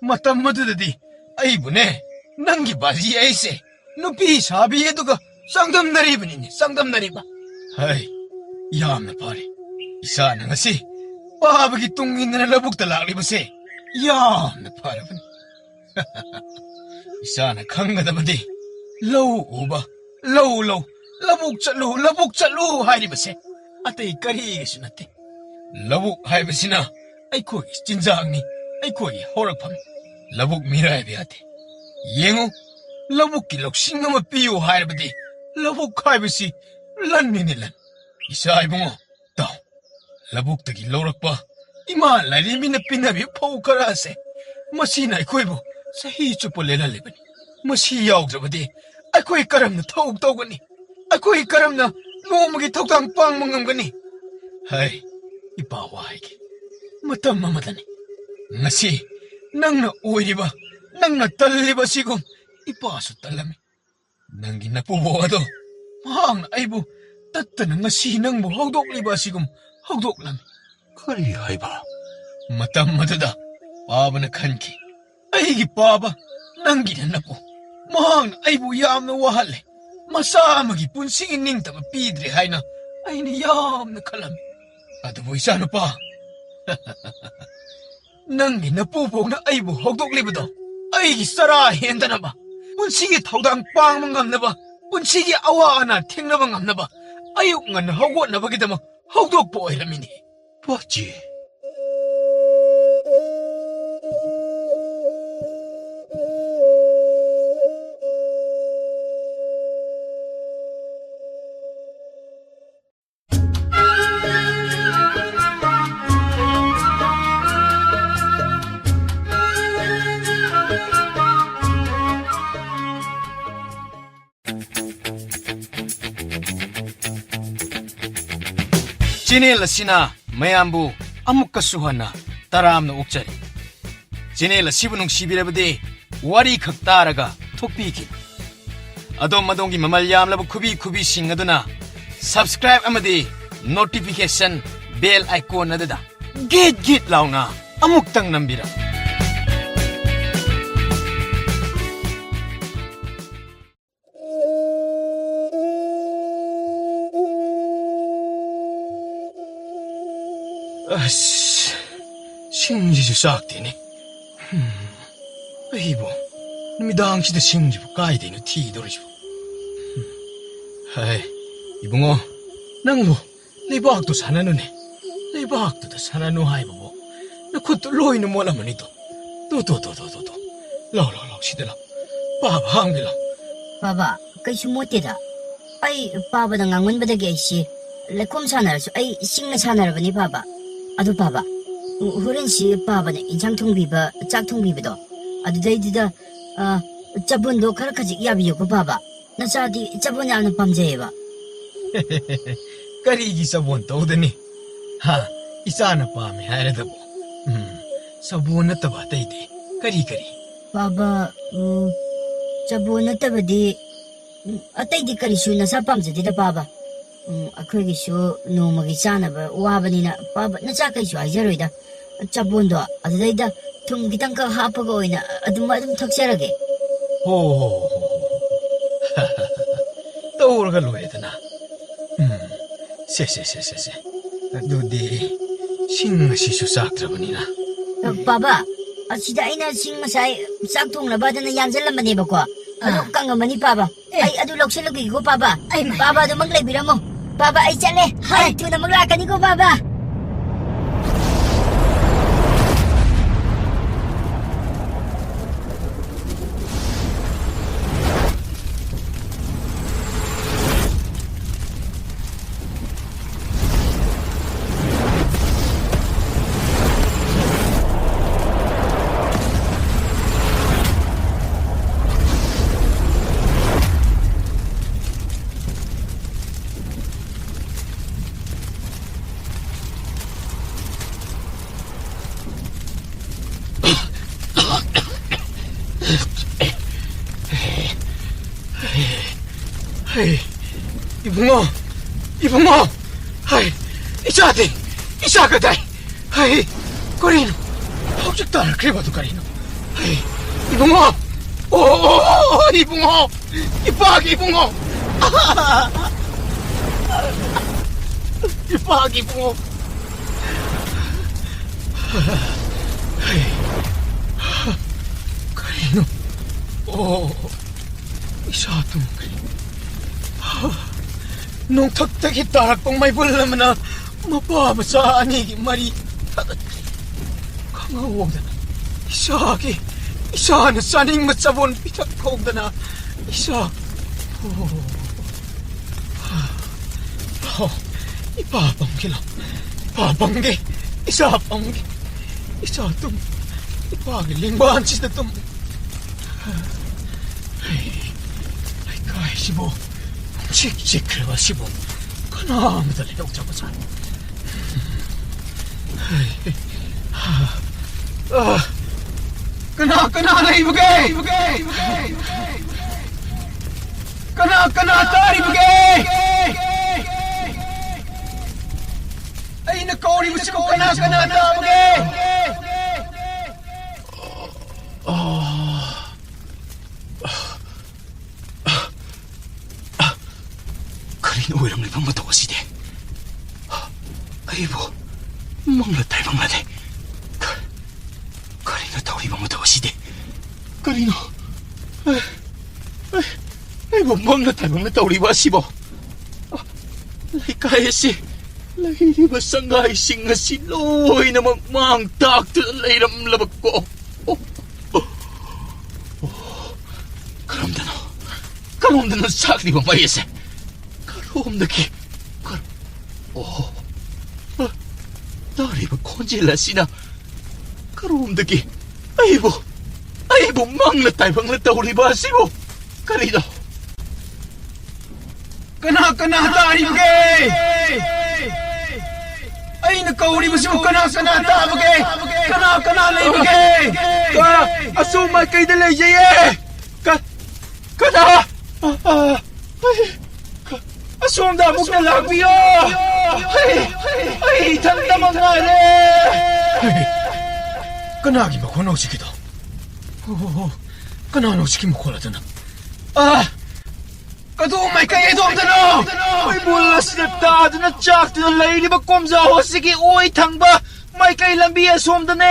ꯃꯇꯝ ꯑꯗꯨꯗꯗꯤ ꯑꯩꯕꯨꯅꯦ, ꯅꯪꯒꯤ ꯕꯥꯖꯤ ꯑꯩꯁꯦ ꯅꯨꯄꯤ ꯁꯥꯕꯤ ꯑꯗꯨꯒ ꯆꯥꯡꯗꯝꯅꯔꯤꯕꯅꯤꯅꯦ, ꯆꯥꯡꯗꯝꯅꯔꯤꯕ꯫ ꯍꯩ, ꯌꯥꯝꯅ ꯐꯔꯦ꯫ ꯏꯆꯥꯅ ꯉꯁꯤ ꯄꯥꯕꯒꯤ ꯇꯨꯡ ꯏꯟꯗꯅ ꯂꯧꯕꯨꯛꯇ ꯂꯥꯛꯂꯤꯕꯁꯦ ꯌꯥꯝꯅ ꯐꯔꯕꯅꯤ꯫ ꯏꯆꯥꯅ ꯈꯪꯒꯗꯕꯗꯤ ꯂꯧ ꯎꯕ, ꯂꯧ ꯂꯧ, ꯂꯧꯕꯨꯛ ꯆꯠꯂꯨ, ꯂꯧꯕꯨꯛ ꯆꯠꯂꯨ ꯍꯥꯏꯔꯤꯕꯁꯦ ꯑꯇꯩ ꯀꯔꯤꯒꯤꯁꯨ ꯅꯠꯇꯦ꯫ ꯂꯧꯕꯨꯛ ꯍꯥꯏꯕꯁꯤꯅ ꯑꯩꯈꯣꯏꯒꯤ ꯆꯤꯟꯖꯥꯛꯅꯤ, ꯑꯩꯈꯣꯏꯒꯤ ꯍꯧꯔꯛꯐꯝ꯫ ꯂꯧꯕꯨꯛ ꯃꯤꯔꯥꯏꯕ ꯌꯥꯗꯦ꯫ ꯌꯦꯡꯉꯨ, ꯂꯧꯕꯨꯛꯀꯤ ꯂꯧꯁꯤꯡ ꯑꯃ ꯄꯤꯌꯨ ꯍꯥꯏꯔꯕꯗꯤ ꯂꯧꯕꯨꯛ ꯍꯥꯏꯕꯁꯤ ꯂꯟꯅꯤꯅꯦ, ꯂꯟ꯫ ꯏꯆꯥ ꯏꯕꯨꯡꯉꯣ, ꯇꯥꯎ꯫ ꯂꯧꯕꯨꯛꯇꯒꯤ ꯂꯧꯔꯛꯄ ꯏꯃꯥ ꯂꯥꯏꯔꯦꯝꯕꯤꯅ ꯄꯤꯅꯕꯤ ꯐꯧ ꯈꯔ ꯑꯁꯦ, ꯃꯁꯤꯅ ꯑꯩꯈꯣꯏꯕꯨ ꯆꯍꯤ ꯆꯨꯞꯄ ꯂꯦꯜꯍꯜꯂꯤꯕꯅꯤ꯫ ꯃꯁꯤ ꯌꯥꯎꯗ꯭ꯔꯕꯗꯤ ꯑꯩꯈꯣꯏ ꯀꯔꯝꯅ ꯊꯕꯛ ꯇꯧꯒꯅꯤ? ꯑꯩꯈꯣꯏ ꯀꯔꯝꯅ ꯅꯣꯡꯃꯒꯤ ꯊꯧꯗꯥꯡ ꯄꯥꯡꯕ ꯉꯝꯒꯅꯤ? ꯍꯩ, ꯏꯄꯥ ꯋꯥ ꯍꯥꯏꯒꯦ꯫ ꯃꯇꯝ ꯑꯃꯗꯅꯤ꯫ ꯉꯁꯤ ꯅꯪꯅ ꯑꯣꯏꯔꯤꯕ, ꯅꯪꯅ ꯇꯜꯂꯤꯕ ꯑꯁꯤꯒꯨꯝ ꯏꯄꯥꯁꯨ ꯇꯜꯂꯝꯃꯤ꯫ ꯅꯪꯒꯤ ꯅꯄꯨꯕꯣꯛ ꯑꯗꯣ, ꯃꯍꯥꯛꯅ ꯑꯩꯕꯨ ꯇꯠꯇꯅ ꯉꯁꯤ ꯅꯪꯕꯨ ꯍꯧꯗꯣꯛꯂꯤꯕ ꯑꯁꯤꯒꯨꯝ ꯍꯧꯗꯣꯛꯂꯝꯃꯤ꯫ ꯀꯔꯤ ꯍꯥꯏꯕ? ꯃꯇꯝ ꯑꯗꯨꯗ ꯄꯥꯕꯅ ꯈꯟꯈꯤ, "ꯑꯩꯒꯤ ꯄꯥꯕ, ꯅꯪꯒꯤ ꯅꯅꯞꯄꯨ, ꯃꯍꯥꯛꯅ ꯑꯩꯕꯨ ꯌꯥꯝꯅ ꯋꯥꯍꯜꯂꯦ꯫ ꯃꯆꯥ ꯑꯃꯒꯤ ꯄꯨꯟꯁꯤꯒꯤ ꯅꯤꯡꯇꯝꯕ ꯄꯤꯗ꯭ꯔꯦ ꯍꯥꯏꯅ ꯑꯩꯅ ꯌꯥꯝꯅ ꯈꯜꯂꯝꯃꯤ꯫ ꯑꯗꯨꯕꯨ ꯏꯆꯥꯅꯨꯄꯥ, ꯅꯪꯒꯤ ꯅꯄꯨꯕꯣꯛꯅ ꯑꯩꯕꯨ ꯍꯧꯗꯣꯛꯂꯤꯕꯗꯣ ꯑꯩꯒꯤ ꯆꯔꯥ ꯍꯦꯟꯗꯅꯕ, ꯄꯨꯟꯁꯤꯒꯤ ꯊꯧꯗꯥꯡ ꯄꯥꯡꯕ ꯉꯝꯅꯕ, ꯄꯨꯟꯁꯤꯒꯤ ꯑꯋꯥ ꯑꯅꯥ ꯊꯦꯡꯅꯕ ꯉꯝꯅꯕ ꯑꯌꯨꯛ ꯉꯟꯅ ꯍꯧꯒꯠꯅꯕꯒꯤꯗꯃꯛ ꯍꯧꯗꯣꯛꯄ ꯑꯣꯏꯔꯝꯃꯤꯅꯤ, ꯄꯥꯆꯦ꯫" ꯆꯦꯅꯦꯜ ꯑꯁꯤꯅ ꯃꯌꯥꯝꯕꯨ ꯑꯃꯨꯛꯀꯁꯨ ꯍꯟꯅ ꯇꯔꯥꯝꯅ ꯑꯣꯛꯆꯔꯤ꯫ ꯆꯦꯅꯦꯜ ꯑꯁꯤꯕꯨ ꯅꯨꯡꯁꯤꯕꯤꯔꯕꯗꯤ ꯋꯥꯔꯤ ꯈꯛ ꯇꯥꯔꯒ ꯊꯣꯛꯄꯤꯈꯤꯕ ꯑꯗꯣꯝ ꯑꯗꯣꯝꯒꯤ ꯃꯃꯜ ꯌꯥꯝꯂꯕ ꯈꯨꯕꯤ ꯈꯨꯕꯤꯁꯤꯡ ꯑꯗꯨꯅ subscribe ꯑꯃꯗꯤ notification bell icon ꯑꯗꯨꯗ ꯒꯤꯠ ꯒꯤꯠ ꯂꯥꯎꯅ ꯑꯃꯨꯛꯇꯪ ꯅꯝꯕꯤꯔꯝꯃꯨ꯫ ꯑꯁ, ꯁꯤꯡꯁꯤꯁꯨ ꯆꯥꯛꯇꯦꯅꯦ꯫ ꯍꯝ, ꯑꯩꯕꯨ ꯅꯨꯃꯤꯗꯥꯡꯁꯤꯗ ꯁꯤꯡꯁꯤꯕꯨ ꯀꯥꯏꯗꯩꯅꯣ ꯊꯤꯗꯧꯔꯤꯁꯤꯕꯨ? ꯍꯝ, ꯍꯥꯏ, ꯏꯕꯨꯡꯉꯣ, ꯅꯪꯕꯨ ꯂꯩꯕꯥꯛꯇꯨ ꯁꯥꯟꯅꯅꯨꯅꯦ꯫ ꯂꯩꯕꯥꯛꯇꯨꯗ ꯁꯥꯟꯅꯅꯨ ꯍꯥꯏꯕꯕꯨ ꯅꯈꯨꯠꯇꯨ ꯂꯣꯏꯅ ꯃꯣꯠꯂꯝꯃꯅꯤꯗꯣ꯫ ꯇꯣ, ꯇꯣ, ꯇꯣ, ꯇꯣ, ꯇꯣ, ꯇꯣ꯫ ꯂꯥꯎ, ꯂꯥꯎ, ꯂꯥꯎ, ꯁꯤꯗ ꯂꯥꯎ꯫ ꯄꯥꯕ ꯍꯥꯝꯒꯦ ꯂꯥꯎ꯫ ꯄꯥꯕ, ꯀꯩꯁꯨ ꯃꯣꯠꯇꯦꯗ꯫ ꯑꯩ ꯄꯥꯕꯗ ꯉꯥꯡꯃꯟꯕꯗꯒꯤ ꯑꯩꯁꯤ ꯂꯩꯈꯣꯝ ꯁꯥꯟꯅꯔꯁꯨ ꯑꯩ ꯏꯁꯤꯡꯅ ꯁꯥꯟꯅꯔꯕꯅꯤ ꯄꯥꯕ꯫ ꯑꯗꯨ ꯄꯥꯕ, ꯍꯣꯔꯦꯟꯁꯤ ꯄꯥꯕꯅ ꯏꯟꯁꯥꯡ ꯊꯣꯡꯕꯤꯕ, ꯆꯥꯛ ꯊꯣꯡꯕꯤꯕꯗꯣ, ꯑꯗꯨꯗꯩꯗꯨꯗ, ꯑ, ꯆꯕꯨꯟꯗꯣ ꯈꯔ ꯈꯖꯤꯛ ꯌꯥꯕꯤꯌꯨꯀꯣ ꯄꯥꯕ꯫ ꯅꯆꯥꯗꯤ ꯆꯕꯨꯟ ꯌꯥꯝꯅ ꯄꯥꯝꯖꯩꯌꯦꯕ꯫ ꯀꯔꯤꯒꯤ ꯆꯕꯣꯟ ꯇꯧꯗꯅꯤ? ꯍꯥ, ꯏꯆꯥꯅ ꯄꯥꯝꯃꯦ ꯍꯥꯏꯔꯗꯕꯨ꯫ ꯎꯝ, ꯆꯕꯣꯟ ꯅꯠꯇꯕ ꯑꯇꯩꯗꯤ ꯀꯔꯤ ꯀꯔꯤ? ꯄꯥꯕ, ꯎꯝ, ꯆꯕꯣꯟ ꯅꯠꯇꯕꯗꯤ, ꯎꯝ, ꯑꯇꯩꯗꯤ ꯀꯔꯤꯁꯨ ꯅꯆꯥ ꯄꯥꯝꯖꯗꯦꯗ ꯄꯥꯕ꯫ ꯎꯝ, ꯑꯩꯈꯣꯏꯒꯤꯁꯨ ꯅꯣꯡꯃꯒꯤ ꯆꯥꯅꯕ ꯋꯥꯕꯅꯤꯅ ꯄꯥꯕ, ꯅꯆꯥ ꯀꯩꯁꯨ ꯍꯥꯏꯖꯔꯣꯏꯗ꯫ ꯆꯕꯣꯟꯗꯣ ꯑꯗꯨꯗꯩꯗ ꯊꯨꯝ ꯈꯤꯇꯪꯈꯛ ꯍꯥꯞꯄꯒ ꯑꯣꯏꯅ ꯑꯗꯨꯝ, ꯑꯗꯨꯝ ꯊꯛꯆꯔꯒꯦ꯫ ꯍꯣ, ꯍꯣ, ꯍꯣ, ꯍꯣ, ꯍꯣ꯫ ꯇꯧꯔꯒ ꯂꯣꯏꯔꯦꯗꯅ꯫ ꯎꯝ, ꯁꯦ, ꯁꯦ, ꯁꯦ, ꯁꯦ, ꯁꯦ꯫ ꯑꯗꯨꯗꯤ ꯁꯤꯡ ꯑꯁꯤꯁꯨ ꯆꯥꯛꯇ꯭ꯔꯕꯅꯤꯅ꯫ ꯑ, ꯄꯥꯕ, ꯑꯁꯤꯗ ꯑꯩꯅ ꯁꯤꯡ ꯉꯁꯥꯏ ꯆꯥꯛ ꯊꯣꯡꯅꯕꯗꯅ ꯌꯥꯟꯁꯤꯜꯂꯝꯕꯅꯦꯕꯀꯣ꯫ ꯑꯗꯨ ꯑꯥ꯫ ꯀꯪꯉꯝꯃꯅꯤ, ꯄꯥꯕ꯫ ꯑꯦ꯫ ꯑꯩ ꯑꯗꯨ ꯂꯧꯁꯤꯜꯂꯨꯈꯤꯒꯦꯀꯣ, ꯄꯥꯕ꯫ ꯑꯩ ꯃꯥ- ꯄꯥꯕ, ꯑꯗꯨꯃꯛ ꯂꯩꯕꯤꯔꯝꯃꯣ꯫ ꯄꯥꯕ, ꯑꯩ ꯆꯠꯂꯦ꯫ ꯍꯣꯏ꯫ ꯑꯩ ꯊꯨꯅꯃꯛ ꯂꯥꯛꯀꯅꯤꯀꯣ, ꯄꯥꯕ꯫ ꯍꯩ, ꯏꯕꯨꯡꯉꯣ, ꯏꯕꯨꯡꯉꯣ, ꯍꯩ, ꯏꯆꯥꯗꯤ, ꯏꯆꯥ ꯀꯗꯥꯏ? ꯍꯩ, ꯀꯔꯤꯅꯣ? ꯍꯧꯖꯤꯛ ꯇꯥꯔꯛꯈ꯭ꯔꯤꯕꯗꯨ ꯀꯔꯤꯅꯣ? ꯍꯩ, ꯏꯕꯨꯡꯉꯣ! ꯑꯣ, ꯑꯣ, ꯑꯣ, ꯏꯕꯨꯡꯉꯣ! ꯏꯄꯥꯒꯤ ꯏꯕꯨꯡꯉꯣ! ꯏꯄꯥꯒꯤ ꯏꯕꯨꯡꯉꯣ! ꯍꯩ, ꯀꯔꯤꯅꯣ? ꯑꯣ, ꯏꯁꯥ ꯇꯨꯝꯈ꯭ꯔꯦ꯫ ꯅꯣꯡꯊꯛꯇꯒꯤ ꯇꯥꯔꯛꯄ ꯃꯩꯕꯨꯜ ꯑꯃꯅ ꯃꯄꯥ ꯃꯆꯥ ꯑꯅꯤꯒꯤ ꯃꯔꯤ ꯊꯥꯗꯠꯈ꯭ꯔꯦ꯫ ꯈꯪꯍꯧꯗꯅ ꯏꯁꯥꯒꯤ, ꯏꯁꯥꯅ ꯆꯥꯅꯤꯡꯕ ꯆꯕꯣꯟ ꯄꯤꯊꯛꯍꯧꯗꯅ ꯏꯁꯥ, ꯑꯣ, ꯑꯣ, ꯏꯄꯥ ꯄꯪꯈꯤꯂꯣ, ꯏꯄꯥ ꯄꯪꯒꯦ, ꯏꯆꯥ ꯄꯪꯒꯦ, ꯏꯆꯥ ꯇꯨꯝ, ꯏꯄꯥꯒꯤ ꯂꯦꯡꯕꯥꯟꯁꯤꯗ ꯇꯨꯝ꯫ ꯂꯩꯀꯥꯏꯁꯤꯕꯨ ꯄꯨꯡꯆꯤꯛ ꯆꯤꯛꯈ꯭ꯔꯕ ꯑꯁꯤꯕꯨ ꯀꯅꯥ ꯑꯃꯇ ꯂꯩꯍꯧꯗ꯭ꯔꯕ ꯖꯥꯠꯅꯤ꯫ ꯑ, ꯀꯅꯥ, ꯀꯅꯥ ꯂꯩꯕꯒꯦ? ꯀꯅꯥ, ꯀꯅꯥ ꯇꯥꯔꯤꯕꯒꯦ? ꯑꯩꯅ ꯀꯧꯔꯤꯕꯁꯤꯕꯨ ꯀꯅꯥ ꯀꯅꯥ ꯇꯥꯕꯒꯦ? ꯀꯔꯤꯅꯣ ꯑꯣꯏꯔꯝꯂꯤꯕ ꯃꯇꯧ ꯑꯁꯤꯗꯤ? ꯑꯩꯕꯨ ꯃꯪꯂ ꯇꯥꯏꯕꯪꯂꯗꯦ꯫ ꯀ-, ꯀꯔꯤꯅꯣ ꯇꯧꯔꯤꯕ ꯃꯇꯧ ꯑꯁꯤꯗꯤ? ꯀꯔꯤꯅꯣ? ꯑꯩ, ꯑꯩ, ꯑꯩꯕꯨ ꯃꯪꯂ ꯇꯥꯏꯕꯪꯂ ꯇꯧꯔꯤꯕ ꯑꯁꯤꯕꯣ? ꯂꯩꯀꯥꯏ ꯑꯁꯤ ꯂꯩꯔꯤꯕ ꯁꯪꯒꯥꯏꯁꯤꯡ ꯑꯁꯤ ꯂꯣꯏꯅꯃꯛ ꯃꯥꯡ ꯇꯥꯛꯇꯨꯅ ꯂꯩꯔꯝꯂꯕꯀꯣ? ꯀꯔꯣꯝꯗꯅꯣ? ꯀꯔꯣꯝꯗꯅꯣ ꯆꯥꯛꯂꯤꯕ ꯃꯩ ꯑꯁꯦ? ꯀꯔꯣꯝꯗꯒꯤ? ꯀꯔ-, ꯑꯣ, ꯑ, ꯇꯥꯔꯤꯕ ꯈꯣꯟꯖꯦꯜ ꯑꯁꯤꯅ ꯀꯔꯣꯝꯗꯒꯤ ꯑꯩꯕꯨ, ꯑꯩꯕꯨ ꯃꯪꯂ ꯇꯥꯏꯕꯪꯂ ꯇꯧꯔꯤꯕ ꯑꯁꯤꯕꯨ ꯀꯔꯤꯅꯣ? ꯀꯅꯥ ꯀꯅꯥ ꯇꯥꯔꯤꯕꯒꯦ? ꯑꯩꯅ ꯀꯧꯔꯤꯕꯁꯤꯕꯨ ꯀꯅꯥ ꯀꯅꯥ ꯇꯥꯕꯒꯦ? ꯀꯅꯥ ꯀꯅꯥ ꯂꯩꯕꯒꯦ? ꯑ, ꯑꯁꯣꯝ ꯃꯥꯏꯀꯩꯗ ꯂꯩꯖꯩꯌꯦ꯫ ꯀ-, ꯀꯅꯥ? ꯑ, ꯑ, ꯑꯩ, ꯀ-, ꯑꯁꯣꯝꯗ ꯑꯃꯨꯛꯇ ꯂꯥꯛꯄꯤꯌꯣ꯫ ꯑꯩ, ꯑꯩ ꯏꯊꯟꯇꯃꯛ ꯉꯥꯏꯔꯦ꯫ ꯀꯅꯥꯒꯤ ꯃꯈꯣꯟꯅꯣ ꯍꯧꯖꯤꯛꯀꯤꯗꯣ? ꯍꯣ, ꯍꯣ, ꯍꯣ꯫ ꯀꯅꯥꯅꯣ ꯍꯧꯖꯤꯛꯀꯤ ꯃꯈꯣꯜ ꯑꯗꯨꯅ? ꯑ, ꯀꯗꯣꯝ ꯃꯥꯏꯀꯩ ꯑꯗꯣꯝꯗꯅꯣ? ꯃꯩꯕꯨꯜ ꯑꯁꯤꯗ ꯇꯥꯗꯨꯅ ꯆꯥꯛꯇꯨꯅ ꯂꯩꯔꯤꯕ ꯀꯣꯝꯖꯥꯎ ꯑꯁꯤꯒꯤ ꯑꯣꯏ ꯊꯪꯕ ꯃꯥꯏꯀꯩ ꯂꯝꯕꯤ ꯑꯁꯣꯝꯗꯅꯦ꯫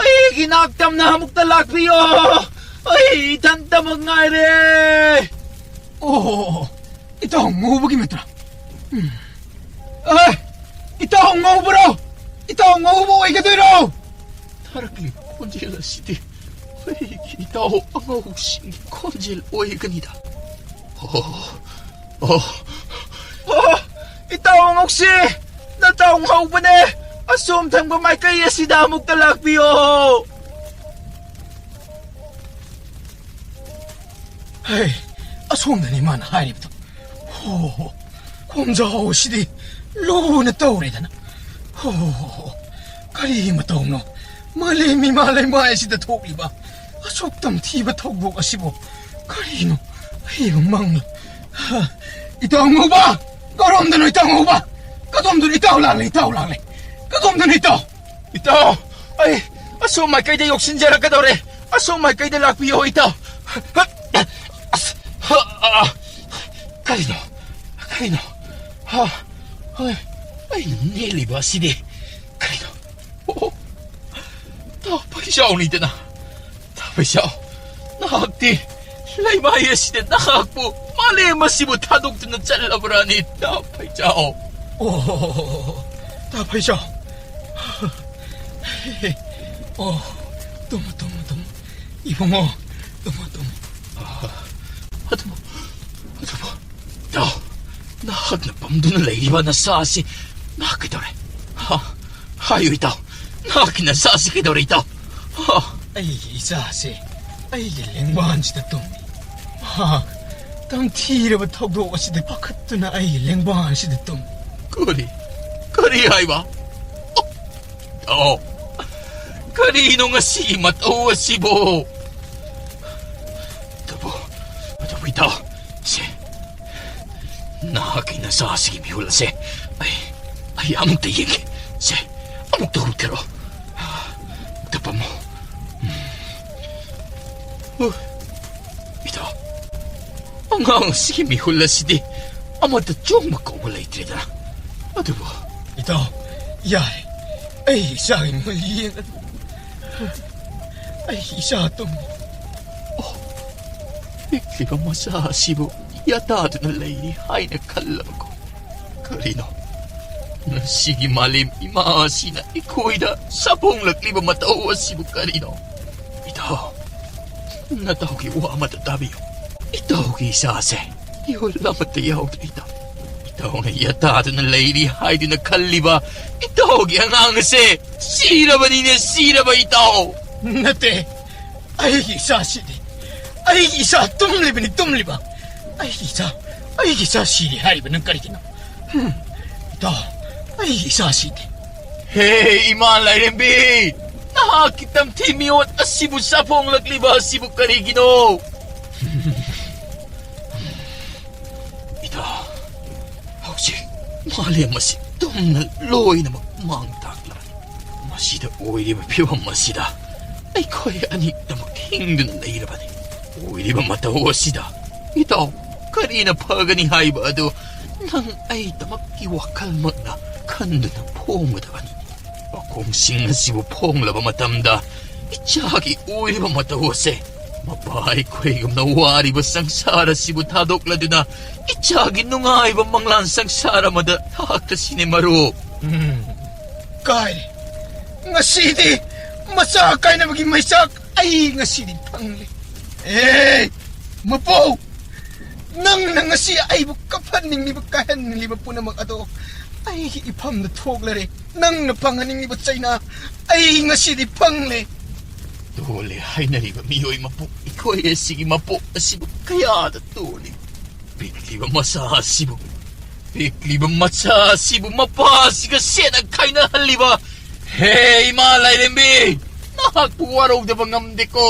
ꯑꯩꯒꯤ ꯅꯥꯛ ꯇꯝꯅ ꯑꯃꯨꯛꯇ ꯂꯥꯛꯄꯤꯌꯣ꯫ ꯑꯩ ꯏꯊꯟꯇꯃꯛ ꯉꯥꯏꯔꯦ꯫ ꯑꯣ, ꯏꯇꯥꯎ ꯉꯧꯕꯒꯤ ꯃꯤꯇ꯭ꯔ? ꯎꯝ꯫ ꯑꯦ, ꯏꯇꯥꯎ ꯉꯧꯕꯔꯣ? ꯏꯇꯥꯎ ꯉꯧꯕ ꯑꯣꯏꯒꯗꯣꯏꯔꯣ? ꯊꯥꯔꯛꯂꯤꯕ ꯈꯣꯟꯖꯦꯜ ꯑꯁꯤꯗꯤ ꯑꯩꯒꯤ ꯏꯇꯥꯎ ꯑꯉꯧꯁꯤꯡꯒꯤ ꯈꯣꯟꯖꯦꯜ ꯑꯣꯏꯒꯅꯤꯗ꯫ ꯑꯣ, ꯑꯣ, ꯑꯣ, ꯏꯇꯥꯎ ꯑꯉꯧꯁꯤ, ꯅꯇꯥꯎ ꯉꯧꯕꯅꯦ꯫ ꯑꯁꯣꯝ ꯊꯪꯕ ꯃꯥꯏꯀꯩ ꯑꯁꯤꯗ ꯑꯃꯨꯛꯇ ꯂꯥꯛꯄꯤꯌꯣ꯫ ꯍꯩ, ꯑꯁꯣꯝꯗꯅꯤ ꯃꯥꯅ ꯍꯥꯏꯔꯤꯕꯗꯣ꯫ ꯍꯣ, ꯍꯣ, ꯍꯣ꯫ ꯈꯣꯝꯖꯥꯎ ꯑꯁꯤꯗꯤ ꯂꯨꯅ ꯇꯧꯔꯦꯗꯅ꯫ ꯍꯣ, ꯍꯣ, ꯍꯣ, ꯍꯣ꯫ ꯀꯔꯤ ꯃꯇꯧꯅꯣ? ꯃꯥꯂꯦꯝ ꯃꯤꯃꯥ ꯂꯩꯃꯥꯏ ꯑꯁꯤꯗ ꯊꯣꯛꯂꯤꯕ ꯑꯁꯨꯛ ꯇꯝꯊꯤꯕ ꯊꯧꯗꯣꯛ ꯑꯁꯤꯕꯨ ꯀꯔꯤꯅꯣ? ꯑꯩꯕꯨ ꯃꯪꯂ-, ꯍ, ꯏꯇꯥꯎ ꯉꯧꯕ! ꯀꯔꯣꯝꯗꯅꯣ ꯏꯇꯥꯎ ꯉꯧꯕ? ꯀꯗꯣꯝꯗꯅꯣ ꯏꯇꯥꯎ ꯂꯥꯛꯂꯦ, ꯏꯇꯥꯎ ꯂꯥꯛꯂꯦ꯫ ꯀꯗꯣꯝꯗꯅꯣ ꯏꯇꯥꯎ? ꯏꯇꯥꯎ, ꯑꯩ ꯑꯁꯣꯝ ꯃꯥꯏꯀꯩꯗ ꯌꯧꯁꯤꯟꯖꯔꯛꯀꯗꯧꯔꯦ꯫ ꯑꯁꯣꯝ ꯃꯥꯏꯀꯩꯗ ꯂꯥꯛꯄꯤꯌꯣ ꯏꯇꯥꯎ꯫ ꯑꯁ, ꯍ, ꯑ, ꯀꯔꯤꯅꯣ? ꯀꯔꯤꯅꯣ? ꯍ, ꯍꯣꯏ, ꯑꯩꯅ ꯅꯦꯠꯂꯤꯕ ꯑꯁꯤꯗꯤ ꯀꯔꯤꯅꯣ? ꯑꯣ, ꯇꯥ ꯐꯩꯖꯥꯎꯅꯤꯗꯅ꯫ ꯇꯥ ꯐꯩꯖꯥꯎ, ꯅꯍꯥꯛꯇꯤ ꯂꯩꯃꯥꯏ ꯑꯁꯤꯗ ꯅꯍꯥꯛꯄꯨ, ꯃꯥꯂꯦꯝ ꯑꯁꯤꯕꯨ ꯊꯥꯗꯣꯛꯇꯨꯅ ꯆꯠꯂꯕ꯭ꯔꯥꯅꯦ, ꯇꯥ ꯐꯩꯖꯥꯎ? ꯑꯣ, ꯇꯥ ꯐꯩꯖꯥꯎ꯫ ꯑꯣ, ꯇꯨꯝꯃꯨ, ꯇꯨꯝꯃꯨ, ꯇꯨꯝꯃꯨ꯫ ꯏꯕꯨꯡꯉꯣ, ꯇꯨꯝꯃꯨ, ꯇꯨꯝꯃꯨ꯫ ꯑꯗꯨꯕꯨ, ꯑꯗꯨꯕꯨ, ꯏꯇꯥꯎ, ꯅꯍꯥꯛꯅ ꯄꯝꯗꯨꯅ ꯂꯩꯔꯤꯕ ꯅꯆꯥ ꯑꯁꯤ ꯅꯍꯥꯛ ꯀꯩꯗꯧꯔꯦ? ꯍꯥ? ꯍꯥꯏꯌꯨ ꯏꯇꯥꯎ, ꯅꯍꯥꯛꯀꯤ ꯅꯆꯥ ꯑꯁꯤ ꯀꯩꯗꯧꯔꯦ ꯏꯇꯥꯎ? ꯍꯥ? ꯑꯩꯒꯤ ꯏꯆꯥꯁꯦ ꯑꯩꯒꯤ ꯂꯦꯡꯕꯥꯟꯁꯤꯗ ꯇꯨꯝꯃꯤ꯫ ꯃꯍꯥꯛ ꯇꯝꯊꯤꯔꯕ ꯊꯧꯗꯣꯛ ꯑꯁꯤꯗ ꯄꯥꯈꯠꯇꯨꯅ ꯑꯩꯒꯤ ꯂꯦꯡꯕꯥꯟꯁꯤꯗ ꯇꯨꯝꯃꯤ꯫ ꯀꯔꯤ? ꯀꯔꯤ ꯍꯥꯏꯕ? ꯏꯇꯥꯎ, ꯀꯔꯤꯅꯣ ꯉꯁꯤꯒꯤ ꯃꯇꯧ ꯑꯁꯤꯕꯣ? ꯑꯗꯨꯕꯨ, ꯑꯗꯨꯕꯨ ꯏꯇꯥꯎ, ꯁꯦ, ꯅꯍꯥꯛꯀꯤ ꯅꯆꯥꯁꯤꯒꯤ ꯃꯤꯍꯨꯜ ꯑꯁꯦ ꯑꯩ, ꯑꯩ ꯑꯃꯨꯛꯇ ꯌꯦꯡꯒꯦ꯫ ꯁꯦ, ꯑꯃꯨꯛꯇ ꯍꯨꯛꯊꯔꯣ꯫ ꯑꯃꯨꯛꯇ ꯄꯝꯃꯣ꯫ ꯎꯝ꯫ ꯎ, ꯏꯇꯥꯎ, ꯑꯉꯥꯡ ꯑꯁꯤꯒꯤ ꯃꯤꯍꯨꯜ ꯑꯁꯤꯗꯤ ꯑꯃꯠꯇ ꯆꯣꯡꯕ ꯀꯧꯕ ꯂꯩꯇ꯭ꯔꯦꯗꯅ꯫ ꯑꯗꯨꯕꯨ ꯏꯇꯥꯎ, ꯌꯥꯔꯦ꯫ ꯑꯩ ꯏꯆꯥꯒꯤ ꯃꯤꯍꯨꯜ ꯌꯦꯡꯒꯅꯨ꯫ ꯑꯩꯒꯤ ꯏꯆꯥ ꯇꯨꯝꯃꯤ꯫ ꯑꯣ, ꯄꯤꯛꯂꯤꯕ ꯃꯆꯥ ꯑꯁꯤꯕꯨ ꯌꯥꯇꯥꯗꯨꯅ ꯂꯩꯔꯤ ꯍꯥꯏꯅ ꯈꯜꯂꯕꯀꯣ? ꯀꯔꯤꯅꯣ? ꯉꯁꯤꯒꯤ ꯃꯥꯂꯦꯝ ꯏꯃꯥ ꯑꯁꯤꯅ ꯑꯩꯈꯣꯏꯗ ꯁꯥꯐꯣꯡꯂꯛꯂꯤꯕ ꯃꯇꯧ ꯑꯁꯤꯕꯨ ꯀꯔꯤꯅꯣ? ꯏꯇꯥꯎ, ꯅꯇꯥꯎꯒꯤ ꯋꯥ ꯑꯃꯇ ꯇꯥꯕꯤꯌꯨ꯫ ꯏꯇꯥꯎꯒꯤ ꯏꯆꯥꯁꯦ ꯏꯍꯨꯜ ꯑꯃꯠꯇ ꯌꯥꯎꯗ꯭ꯔꯦ, ꯏꯇꯥꯎ꯫ ꯏꯇꯥꯎꯅ ꯌꯥꯇꯥꯗꯨꯅ ꯂꯩꯔꯤ ꯍꯥꯏꯗꯨꯅ ꯈꯜꯂꯤꯕ ꯏꯇꯥꯎꯒꯤ ꯑꯉꯥꯡ ꯑꯁꯦ ꯁꯤꯔꯕꯅꯤꯅꯦ, ꯁꯤꯔꯕ ꯏꯇꯥꯎ꯫ ꯅꯠꯇꯦ, ꯑꯩꯒꯤ ꯏꯆꯥꯁꯤꯗꯤ, ꯑꯩꯒꯤ ꯏꯆꯥ ꯇꯨꯝꯂꯤꯕꯅꯤ, ꯇꯨꯝꯂꯤꯕ꯫ ꯑꯩꯒꯤ ꯏꯆꯥ, ꯑꯩꯒꯤ ꯏꯆꯥ ꯁꯤꯔꯦ ꯍꯥꯏꯔꯤꯕ ꯅꯪ ꯀꯔꯤꯒꯤꯅꯣ? ꯍꯝ, ꯏꯇꯥꯎ, ꯑꯩꯒꯤ ꯏꯆꯥꯁꯤꯗꯤ꯫ ꯍꯦ, ꯏꯃꯥ ꯂꯥꯏꯔꯦꯝꯕꯤ, ꯅꯍꯥꯛꯀꯤ ꯇꯝꯊꯤ ꯃꯤꯑꯣꯠ ꯑꯁꯤꯕꯨ ꯆꯥꯐꯣꯡꯂꯛꯂꯤꯕ ꯑꯁꯤꯕꯨ ꯀꯔꯤꯒꯤꯅꯣ? ꯏꯇꯥꯎ, ꯍꯧꯖꯤꯛ ꯃꯥꯂꯦꯝ ꯑꯁꯤ ꯇꯨꯝꯅ ꯂꯣꯏꯅꯃꯛ ꯃꯥꯡ ꯇꯥꯛꯂꯕꯅꯤ꯫ ꯃꯁꯤꯗ ꯑꯣꯏꯔꯤꯕ ꯐꯤꯕꯝ ꯑꯁꯤꯗ ꯑꯩꯈꯣꯏ ꯑꯅꯤꯗꯃꯛ ꯍꯤꯡꯗꯨꯅ ꯂꯩꯔꯕꯅꯤ꯫ ꯑꯣꯏꯔꯤꯕ ꯃꯇꯧ ꯑꯁꯤꯗ ꯏꯇꯥꯎ, ꯀꯔꯤꯅ ꯐꯒꯅꯤ ꯍꯥꯏꯕ ꯑꯗꯨ ꯅꯪ ꯑꯩꯗꯃꯛꯀꯤ ꯋꯥꯈꯜꯃꯛꯅ ꯈꯟꯗꯨꯅ ꯐꯣꯡꯒꯗꯕꯅꯤ꯫ ꯃꯈꯣꯡꯁꯤꯡ ꯑꯁꯤꯕꯨ ꯐꯣꯡꯂꯕ ꯃꯇꯝꯗ ꯏꯆꯥꯒꯤ ꯑꯣꯏꯔꯤꯕ ꯃꯇꯧ ꯑꯁꯦ ꯃꯄꯥ ꯑꯩꯈꯣꯏꯒꯨꯝꯅ ꯋꯥꯔꯤꯕ ꯁꯪꯁꯥꯔ ꯑꯁꯤꯕꯨ ꯊꯥꯗꯣꯛꯂꯗꯨꯅ ꯏꯆꯥꯒꯤ ꯅꯨꯡꯉꯥꯏꯕ ꯃꯪꯂꯥꯟ ꯁꯪꯁꯥꯔ ꯑꯃꯗ ꯊꯥꯛꯇꯁꯤꯅꯦ ꯃꯔꯨꯞ꯫ ꯎꯝ, ꯀꯥꯏꯔꯦ꯫ ꯉꯁꯤꯗꯤ ꯃꯆꯥ ꯀꯥꯏꯅꯕꯒꯤ ꯃꯩꯆꯥꯛ ꯑꯩ ꯉꯁꯤꯗꯤ ꯐꯪꯂꯦ꯫ ꯑꯦ, ꯃꯄꯨ, ꯅꯪꯅ ꯉꯁꯤ ꯑꯩꯕꯨ ꯀꯞꯍꯟꯅꯤꯡꯂꯤꯕ, ꯀꯥꯏꯍꯟꯅꯤꯡꯂꯤꯕ ꯄꯨꯝꯅꯃꯛ ꯑꯗꯣ ꯑꯩꯒꯤ ꯏꯐꯝꯗ ꯊꯣꯛꯂꯔꯦ꯫ ꯅꯪꯅ ꯐꯪꯍꯟꯅꯤꯡꯂꯤꯕ ꯆꯩꯅꯥ ꯑꯩ ꯉꯁꯤꯗꯤ ꯐꯪꯂꯦ꯫ ꯇꯣꯜꯂꯦ ꯍꯥꯏꯅꯔꯤꯕ ꯃꯤꯑꯣꯏ ꯃꯄꯣꯛ ꯑꯩꯈꯣꯏ ꯑꯁꯤꯒꯤ ꯃꯄꯣꯛ ꯑꯁꯤꯕꯨ ꯀꯌꯥꯗ ꯇꯣꯜꯂꯤ꯫ ꯄꯤꯛꯂꯤꯕ ꯃꯆꯥ ꯑꯁꯤꯕꯨ, ꯄꯤꯛꯂꯤꯕ ꯃꯆꯥ ꯑꯁꯤꯕꯨ ꯃꯄꯥ ꯑꯁꯤꯒ ꯁꯦꯠꯅ ꯈꯥꯏꯅꯍꯜꯂꯤꯕ, ꯍꯦ ꯏꯃꯥ ꯂꯥꯏꯔꯦꯝꯕꯤ, ꯅꯍꯥꯛꯄꯨ ꯋꯥꯔꯧꯗꯕ ꯉꯝꯗꯦꯀꯣ꯫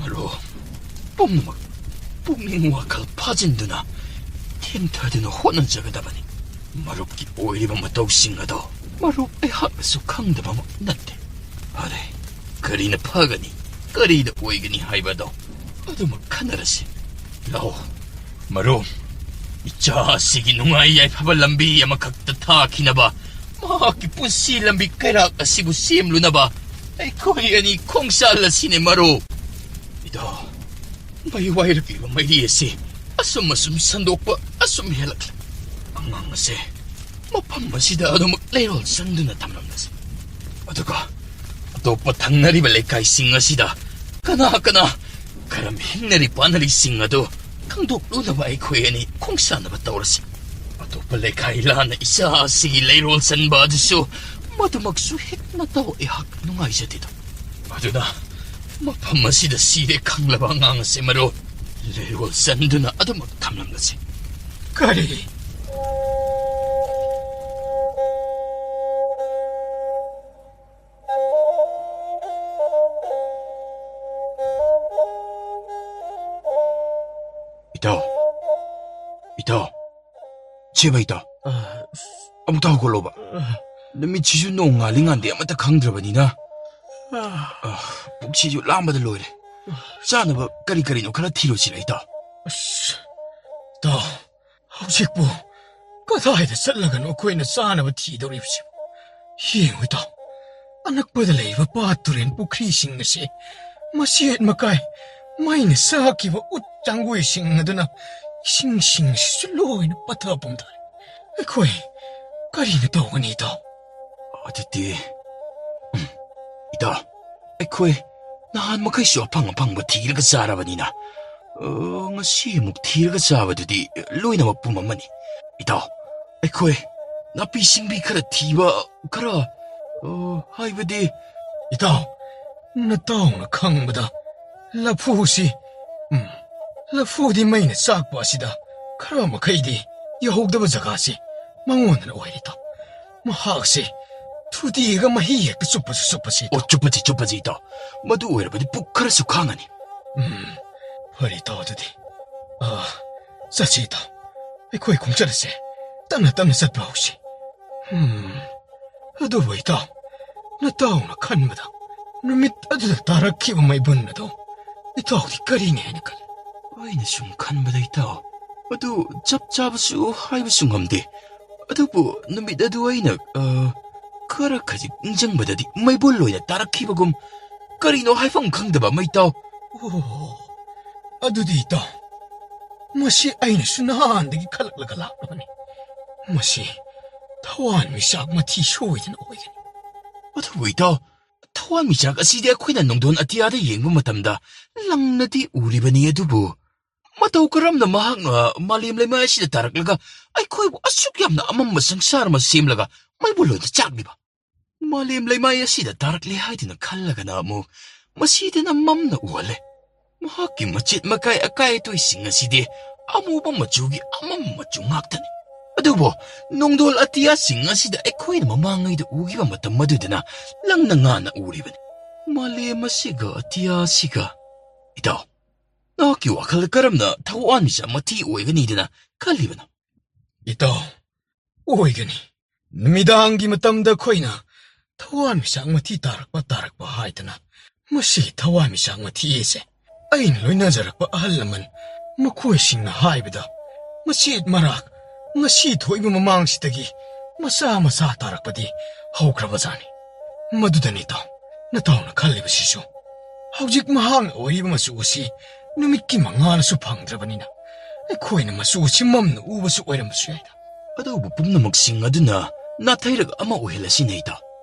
ꯃꯔꯨꯞ ꯄꯨꯝꯅꯃꯛ ꯄꯨꯛꯅꯤꯡ ꯋꯥꯈꯜ ꯐꯥꯖꯤꯟꯗꯨꯅ ꯊꯦꯝꯊꯗꯨꯅ ꯍꯣꯠꯅꯖꯒꯗꯕꯅꯤ꯫ ꯃꯔꯨꯞꯀꯤ ꯑꯣꯏꯔꯤꯕ ꯃꯇꯧꯁꯤꯡ ꯑꯗꯣ ꯃꯔꯨꯞ ꯑꯩꯍꯥꯛꯅꯁꯨ ꯈꯪꯗꯕꯃꯛ ꯅꯠꯇꯦ꯫ ꯐꯔꯦ, ꯀꯔꯤꯅ ꯐꯒꯅꯤ, ꯀꯔꯤꯅ ꯑꯣꯏꯒꯅꯤ ꯍꯥꯏꯕꯗꯣ ꯑꯗꯨꯃꯛ ꯈꯟꯅꯔꯁꯤ꯫ ꯂꯥꯛꯑꯣ, ꯃꯔꯨꯞ, ꯏꯆꯥ ꯑꯁꯤꯒꯤ ꯅꯨꯡꯉꯥꯏ ꯌꯥꯏꯐꯕ ꯂꯝꯕꯤ ꯑꯃꯈꯛꯇ ꯊꯥꯈꯤꯅꯕ, ꯃꯍꯥꯛꯀꯤ ꯄꯨꯟꯁꯤ ꯂꯝꯕꯤ ꯀꯩꯔꯥꯛ ꯑꯁꯤꯕꯨ ꯁꯦꯝꯂꯨꯅꯕ ꯑꯩꯈꯣꯏ ꯑꯅꯤ ꯈꯣꯡꯁꯥꯜꯂꯁꯤꯅꯦ, ꯃꯔꯨꯞ꯫ ꯏꯇꯥꯎ, ꯃꯩ ꯋꯥꯏꯔꯛꯂꯤꯕ ꯃꯩꯔꯤ ꯑꯁꯤ ꯑꯁꯨꯝ ꯑꯁꯨꯝ ꯁꯟꯗꯣꯛꯄ ꯑꯁꯨꯝ ꯍꯦꯜꯂꯛꯂꯦ꯫ ꯑꯉꯥꯡ ꯑꯁꯦ ꯃꯐꯝ ꯑꯁꯤꯗ ꯑꯗꯨꯃꯛ ꯂꯩꯔꯣꯜ ꯆꯪꯗꯨꯅ ꯊꯝꯂꯝꯂꯁꯤ꯫ ꯑꯗꯨꯒ ꯑꯇꯣꯞꯄ ꯊꯪꯅꯔꯤꯕ ꯂꯩꯀꯥꯏꯁꯤꯡ ꯑꯁꯤꯗ ꯀꯅꯥ ꯀꯅꯥ ꯀꯔꯝ ꯍꯤꯡꯅꯔꯤ ꯄꯥꯟꯅꯔꯤꯁꯤꯡ ꯑꯗꯨ ꯈꯪꯗꯣꯛꯂꯨꯅꯕ ꯑꯩꯈꯣꯏ ꯑꯅꯤ ꯈꯣꯡꯁꯥꯟꯅꯕ ꯇꯧꯔꯁꯤ꯫ ꯑꯇꯣꯞꯄ ꯂꯩꯀꯥꯏ ꯂꯥꯟꯅ ꯏꯆꯥ ꯑꯁꯤꯒꯤ ꯂꯩꯔꯣꯜ ꯆꯟꯕ ꯑꯗꯨꯁꯨ ꯃꯗꯨꯃꯛꯁꯨ ꯍꯦꯛ ꯃꯇꯧ ꯑꯩꯍꯥꯛ ꯅꯨꯡꯉꯥꯏꯖꯗꯦꯗꯣ꯫ ꯑꯗꯨꯅ ꯃꯐꯝ ꯑꯁꯤꯗ ꯁꯤꯔꯦ ꯈꯪꯂꯕ ꯑꯉꯥꯡ ꯑꯁꯤ ꯃꯔꯨꯞ ꯂꯩꯔꯣꯜ ꯆꯟꯗꯨꯅ ꯑꯗꯨꯃꯛ ꯊꯝꯂꯝꯂꯁꯤ꯫ ꯀꯔꯤ? ꯏꯇꯥꯎ, ꯏꯇꯥꯎ, ꯁꯦꯕ ꯏꯇꯥꯎ, ꯑ, ꯑꯃꯨꯛꯇ ꯍꯧꯒꯠꯂꯣꯕ꯫ ꯑ, ꯅꯨꯃꯤꯠꯁꯤꯁꯨ ꯅꯣꯡ ꯉꯥꯜꯂꯤ ꯉꯥꯟꯗꯦ ꯑꯃꯠꯇ ꯈꯪꯗ꯭ꯔꯕꯅꯤꯅ꯫ ꯑ, ꯑ, ꯄꯨꯛꯁꯤꯁꯨ ꯂꯥꯝꯕꯗ ꯂꯣꯏꯔꯦ꯫ ꯆꯥꯅꯕ ꯀꯔꯤ ꯀꯔꯤꯅꯣ ꯈꯔ ꯊꯤꯔꯨꯁꯤꯔ ꯏꯇꯥꯎ? ꯑꯁ, ꯏꯇꯥꯎ, ꯍꯧꯖꯤꯛꯄꯨ ꯀꯗꯥꯏꯗ ꯆꯠꯂꯒꯅꯣ ꯑꯩꯈꯣꯏꯅ ꯆꯥꯅꯕ ꯊꯤꯗꯧꯔꯤꯕꯁꯤꯕꯨ? ꯌꯦꯡꯉꯨ ꯏꯇꯥꯎ, ꯑꯅꯛꯄꯗ ꯂꯩꯔꯤꯕ ꯄꯥꯠ ꯇꯨꯔꯦꯟ ꯄꯨꯈ꯭ꯔꯤꯁꯤꯡ ꯑꯁꯤ ꯃꯆꯦꯠ ꯃꯀꯥꯏ ꯃꯩꯅ ꯆꯥꯛꯈꯤꯕ ꯎꯠ ꯆꯥꯡꯒꯣꯏꯁꯤꯡ ꯑꯗꯨꯅ ꯏꯁꯤꯡꯁꯤꯡ ꯑꯁꯤꯁꯨ ꯂꯣꯏꯅ ꯄꯠꯊ ꯄꯨꯝꯊꯔꯦ꯫ ꯑꯩꯈꯣꯏ ꯀꯔꯤꯅ ꯇꯧꯒꯅꯤ ꯏꯇꯥꯎ? ꯑꯗꯨꯗꯤ, ꯎꯝ, ꯏꯇꯥꯎ, ꯑꯩꯈꯣꯏ ꯅꯍꯥꯟ ꯃꯈꯩꯁꯨ ꯑꯐꯪ ꯑꯐꯪꯕ ꯊꯤꯔꯒ ꯆꯥꯔꯕꯅꯤꯅ, ꯑ, ꯉꯁꯤ ꯑꯃꯨꯛ ꯊꯤꯔꯒ ꯆꯥꯕꯗꯨꯗꯤ ꯂꯣꯏꯅꯃꯛ ꯄꯨꯝ ꯑꯃꯅꯤ꯫ ꯏꯇꯥꯎ, ꯑꯩꯈꯣꯏ ꯅꯥꯄꯤ ꯁꯤꯡꯕꯤ ꯈꯔ ꯊꯤꯕ, ꯈꯔ, ꯑ, ꯍꯥꯏꯕꯗꯤ, ꯏꯇꯥꯎ, ꯅꯇꯥꯎꯅ ꯈꯪꯕꯗ ꯂꯐꯨꯁꯤ, ꯎꯝ, ꯂꯐꯨꯗꯤ ꯃꯩꯅ ꯆꯥꯛꯄ ꯑꯁꯤꯗ ꯈꯔ ꯃꯈꯩꯗꯤ ꯌꯧꯍꯧꯗꯕ ꯖꯒꯥꯁꯤ ꯃꯉꯣꯟꯗꯅ ꯑꯣꯏꯔꯦ ꯏꯇꯥꯎ꯫ ꯃꯍꯥꯛꯁꯦ ꯊꯨꯗꯦꯛꯑꯒ ꯃꯍꯤ ꯍꯦꯛꯇ ꯆꯨꯞꯄꯁꯨ ꯆꯨꯞꯄꯁꯤ ꯏꯇꯥꯎ꯫ ꯑꯣ, ꯆꯨꯞꯄꯁꯤ, ꯆꯨꯞꯄꯁꯤ ꯏꯇꯥꯎ꯫ ꯃꯗꯨ ꯑꯣꯏꯔꯕꯗꯤ ꯄꯨꯛ ꯈꯔꯁꯨ ꯈꯥꯡꯉꯅꯤ꯫ ꯎꯝ, ꯐꯔꯦ ꯏꯇꯥꯎ, ꯑꯗꯨꯗꯤ, ꯑ, ꯆꯠꯁꯤ ꯏꯇꯥꯎ꯫ ꯑꯩꯈꯣꯏ ꯈꯣꯡꯆꯠ ꯑꯁꯦ ꯇꯞꯅ ꯇꯞꯅ ꯆꯠꯄ ꯍꯧꯁꯤ꯫ ꯎꯝ, ꯑꯗꯨꯕꯨ ꯏꯇꯥꯎ, ꯅꯇꯥꯎꯅ ꯈꯟꯕꯗ ꯅꯨꯃꯤꯠ ꯑꯗꯨꯗ ꯇꯥꯔꯛꯈꯤꯕ ꯃꯩꯕꯨꯟ ꯑꯗꯣ ꯏꯇꯥꯎꯗꯤ ꯀꯔꯤꯅꯤ ꯍꯥꯏꯅ ꯈꯜꯂꯤ? ꯑꯩꯅ ꯁꯨꯝ ꯈꯟꯕꯗ ꯏꯇꯥꯎ, ꯃꯗꯨ ꯆꯞ ꯆꯥꯕꯁꯨ ꯍꯥꯏꯕꯁꯨ ꯉꯝꯗꯦ꯫ ꯑꯗꯨꯕꯨ ꯅꯨꯃꯤꯠ ꯑꯗꯨ ꯑꯩꯅ, ꯑ, ꯈꯔ ꯈꯖꯤꯛ ꯅꯤꯡꯁꯤꯡꯕꯗꯗꯤ ꯃꯩꯕꯨꯜ ꯑꯣꯏꯅ ꯇꯥꯔꯛꯈꯤꯕꯒꯨꯝ, ꯀꯔꯤꯅꯣ ꯍꯥꯏꯐꯝ ꯈꯪꯗꯕ ꯑꯃ ꯏꯇꯥꯎ꯫ ꯑꯣ, ꯑꯗꯨꯗꯤ ꯏꯇꯥꯎ, ꯃꯁꯤ ꯑꯩꯅꯁꯨ ꯅꯍꯥꯟꯗꯒꯤ ꯈꯜꯂꯛꯂꯒ ꯂꯥꯛꯂꯕꯅꯤ꯫ ꯃꯁꯤ ꯊꯋꯥꯟꯃꯤꯆꯥꯛ ꯃꯊꯤ ꯁꯣꯏꯗꯅ ꯑꯣꯏꯒꯅꯤ꯫ ꯑꯗꯨꯕꯨ ꯏꯇꯥꯎ, ꯊꯋꯥꯟꯃꯤꯆꯥꯛ ꯑꯁꯤꯗꯤ ꯑꯩꯈꯣꯏꯅ ꯅꯣꯡꯗꯣꯟ ꯑꯇꯤꯌꯥꯗ ꯌꯦꯡꯕ ꯃꯇꯝꯗ ꯂꯪꯅꯗꯤ ꯎꯔꯤꯕꯅꯤ, ꯑꯗꯨꯕꯨ ꯃꯇꯧ ꯀꯔꯝꯅ ꯃꯍꯥꯛꯅ ꯃꯥꯂꯦꯝ ꯂꯩꯃꯥꯏ ꯑꯁꯤꯗ ꯇꯥꯔꯛꯂꯒ ꯑꯩꯈꯣꯏꯕꯨ ꯑꯁꯨꯛ ꯌꯥꯝꯅ ꯑꯃꯝꯕ ꯁꯪꯁꯥꯔ ꯑꯃ ꯁꯦꯝꯂꯒ ꯃꯩꯕꯨꯜ ꯑꯣꯏꯅ ꯆꯥꯛꯂꯤꯕ? ꯃꯥꯂꯦꯝ ꯂꯩꯃꯥꯏ ꯑꯁꯤꯗ ꯇꯥꯔꯛꯂꯦ ꯍꯥꯏꯗꯨꯅ ꯈꯜꯂꯒꯅ ꯑꯃꯨꯛ ꯃꯁꯤꯗꯅ ꯃꯝꯅ ꯎꯍꯜꯂꯦ꯫ ꯃꯍꯥꯛꯀꯤ ꯃꯆꯦꯠ ꯃꯀꯥꯏ ꯑꯀꯥꯏ ꯑꯇꯣꯏꯁꯤꯡ ꯑꯁꯤꯗꯤ ꯑꯃꯨꯕ ꯃꯆꯨꯒꯤ ꯑꯃꯝꯕ ꯃꯆꯨ ꯉꯥꯛꯇꯅꯤ꯫ ꯑꯗꯨꯕꯨ ꯅꯣꯡꯗꯣꯜ ꯑꯇꯤꯌꯥꯁꯤꯡ ꯑꯁꯤꯗ ꯑꯩꯈꯣꯏꯅ ꯃꯃꯥꯡꯉꯩꯗ ꯎꯈꯤꯕ ꯃꯇꯝ ꯑꯗꯨꯗꯅ ꯂꯪꯅ ꯉꯥꯟꯅ ꯎꯔꯤꯕꯅꯤ꯫ ꯃꯥꯂꯦꯝ ꯑꯁꯤꯒ ꯑꯇꯤꯌꯥꯁꯤꯒ꯫ ꯏꯇꯥꯎ, ꯅꯍꯥꯛꯀꯤ ꯋꯥꯈꯜꯗ ꯀꯔꯝꯅ ꯊꯋꯥꯟꯃꯤꯆꯥꯛ ꯃꯊꯤ ꯑꯣꯏꯒꯅꯤꯗꯅ ꯈꯜꯂꯤꯕꯅꯣ? ꯏꯇꯥꯎ, ꯑꯣꯏꯒꯅꯤ꯫ ꯅꯨꯃꯤꯗꯥꯡꯒꯤ ꯃꯇꯝꯗ ꯑꯩꯈꯣꯏꯅ ꯊꯋꯥꯟꯃꯤꯆꯥꯛ ꯃꯊꯤ ꯇꯥꯔꯛꯄ ꯇꯥꯔꯛꯄ ꯍꯥꯏꯗꯅ, ꯃꯁꯤ ꯊꯋꯥꯟꯃꯤꯆꯥꯛ ꯃꯊꯤ ꯑꯁꯦ ꯑꯩꯅ ꯂꯣꯏꯅꯖꯔꯛꯄ ꯑꯍꯜ ꯂꯃꯟ ꯃꯈꯣꯏꯁꯤꯡꯅ ꯍꯥꯏꯕꯗ, ꯃꯆꯦꯠ ꯃꯔꯥꯛ ꯉꯁꯤ ꯊꯣꯛꯏꯕ ꯃꯃꯥꯡꯁꯤꯗꯒꯤ ꯃꯆꯥ ꯃꯆꯥ ꯇꯥꯔꯛꯄꯗꯤ ꯍꯧꯈ꯭ꯔꯕꯖꯥꯠꯅꯤ꯫ ꯃꯗꯨꯗꯅꯤ ꯏꯇꯥꯎ, ꯅꯇꯥꯎꯅ ꯈꯜꯂꯤꯕꯁꯤꯁꯨ꯫ ꯍꯧꯖꯤꯛ ꯃꯍꯥꯛꯅ ꯑꯣꯏꯔꯤꯕ ꯃꯆꯨ ꯑꯁꯤ ꯅꯨꯃꯤꯠꯀꯤ ꯃꯉꯥꯜꯅꯁꯨ ꯐꯪꯗ꯭ꯔꯕꯅꯤꯅ, ꯑꯩꯈꯣꯏꯅ ꯃꯆꯨ ꯑꯁꯤ ꯃꯝꯅ ꯎꯕꯁꯨ ꯑꯣꯏꯔꯝꯕꯁꯨ ꯌꯥꯏꯗ꯫ ꯑꯗꯨꯕꯨ ꯄꯨꯝꯅꯃꯛꯁꯤꯡ ꯑꯗꯨꯅ ꯅꯥꯊꯩꯔꯒ ꯑꯃ ꯑꯣꯏꯍꯜꯂꯁꯤ ꯅꯩꯗ꯫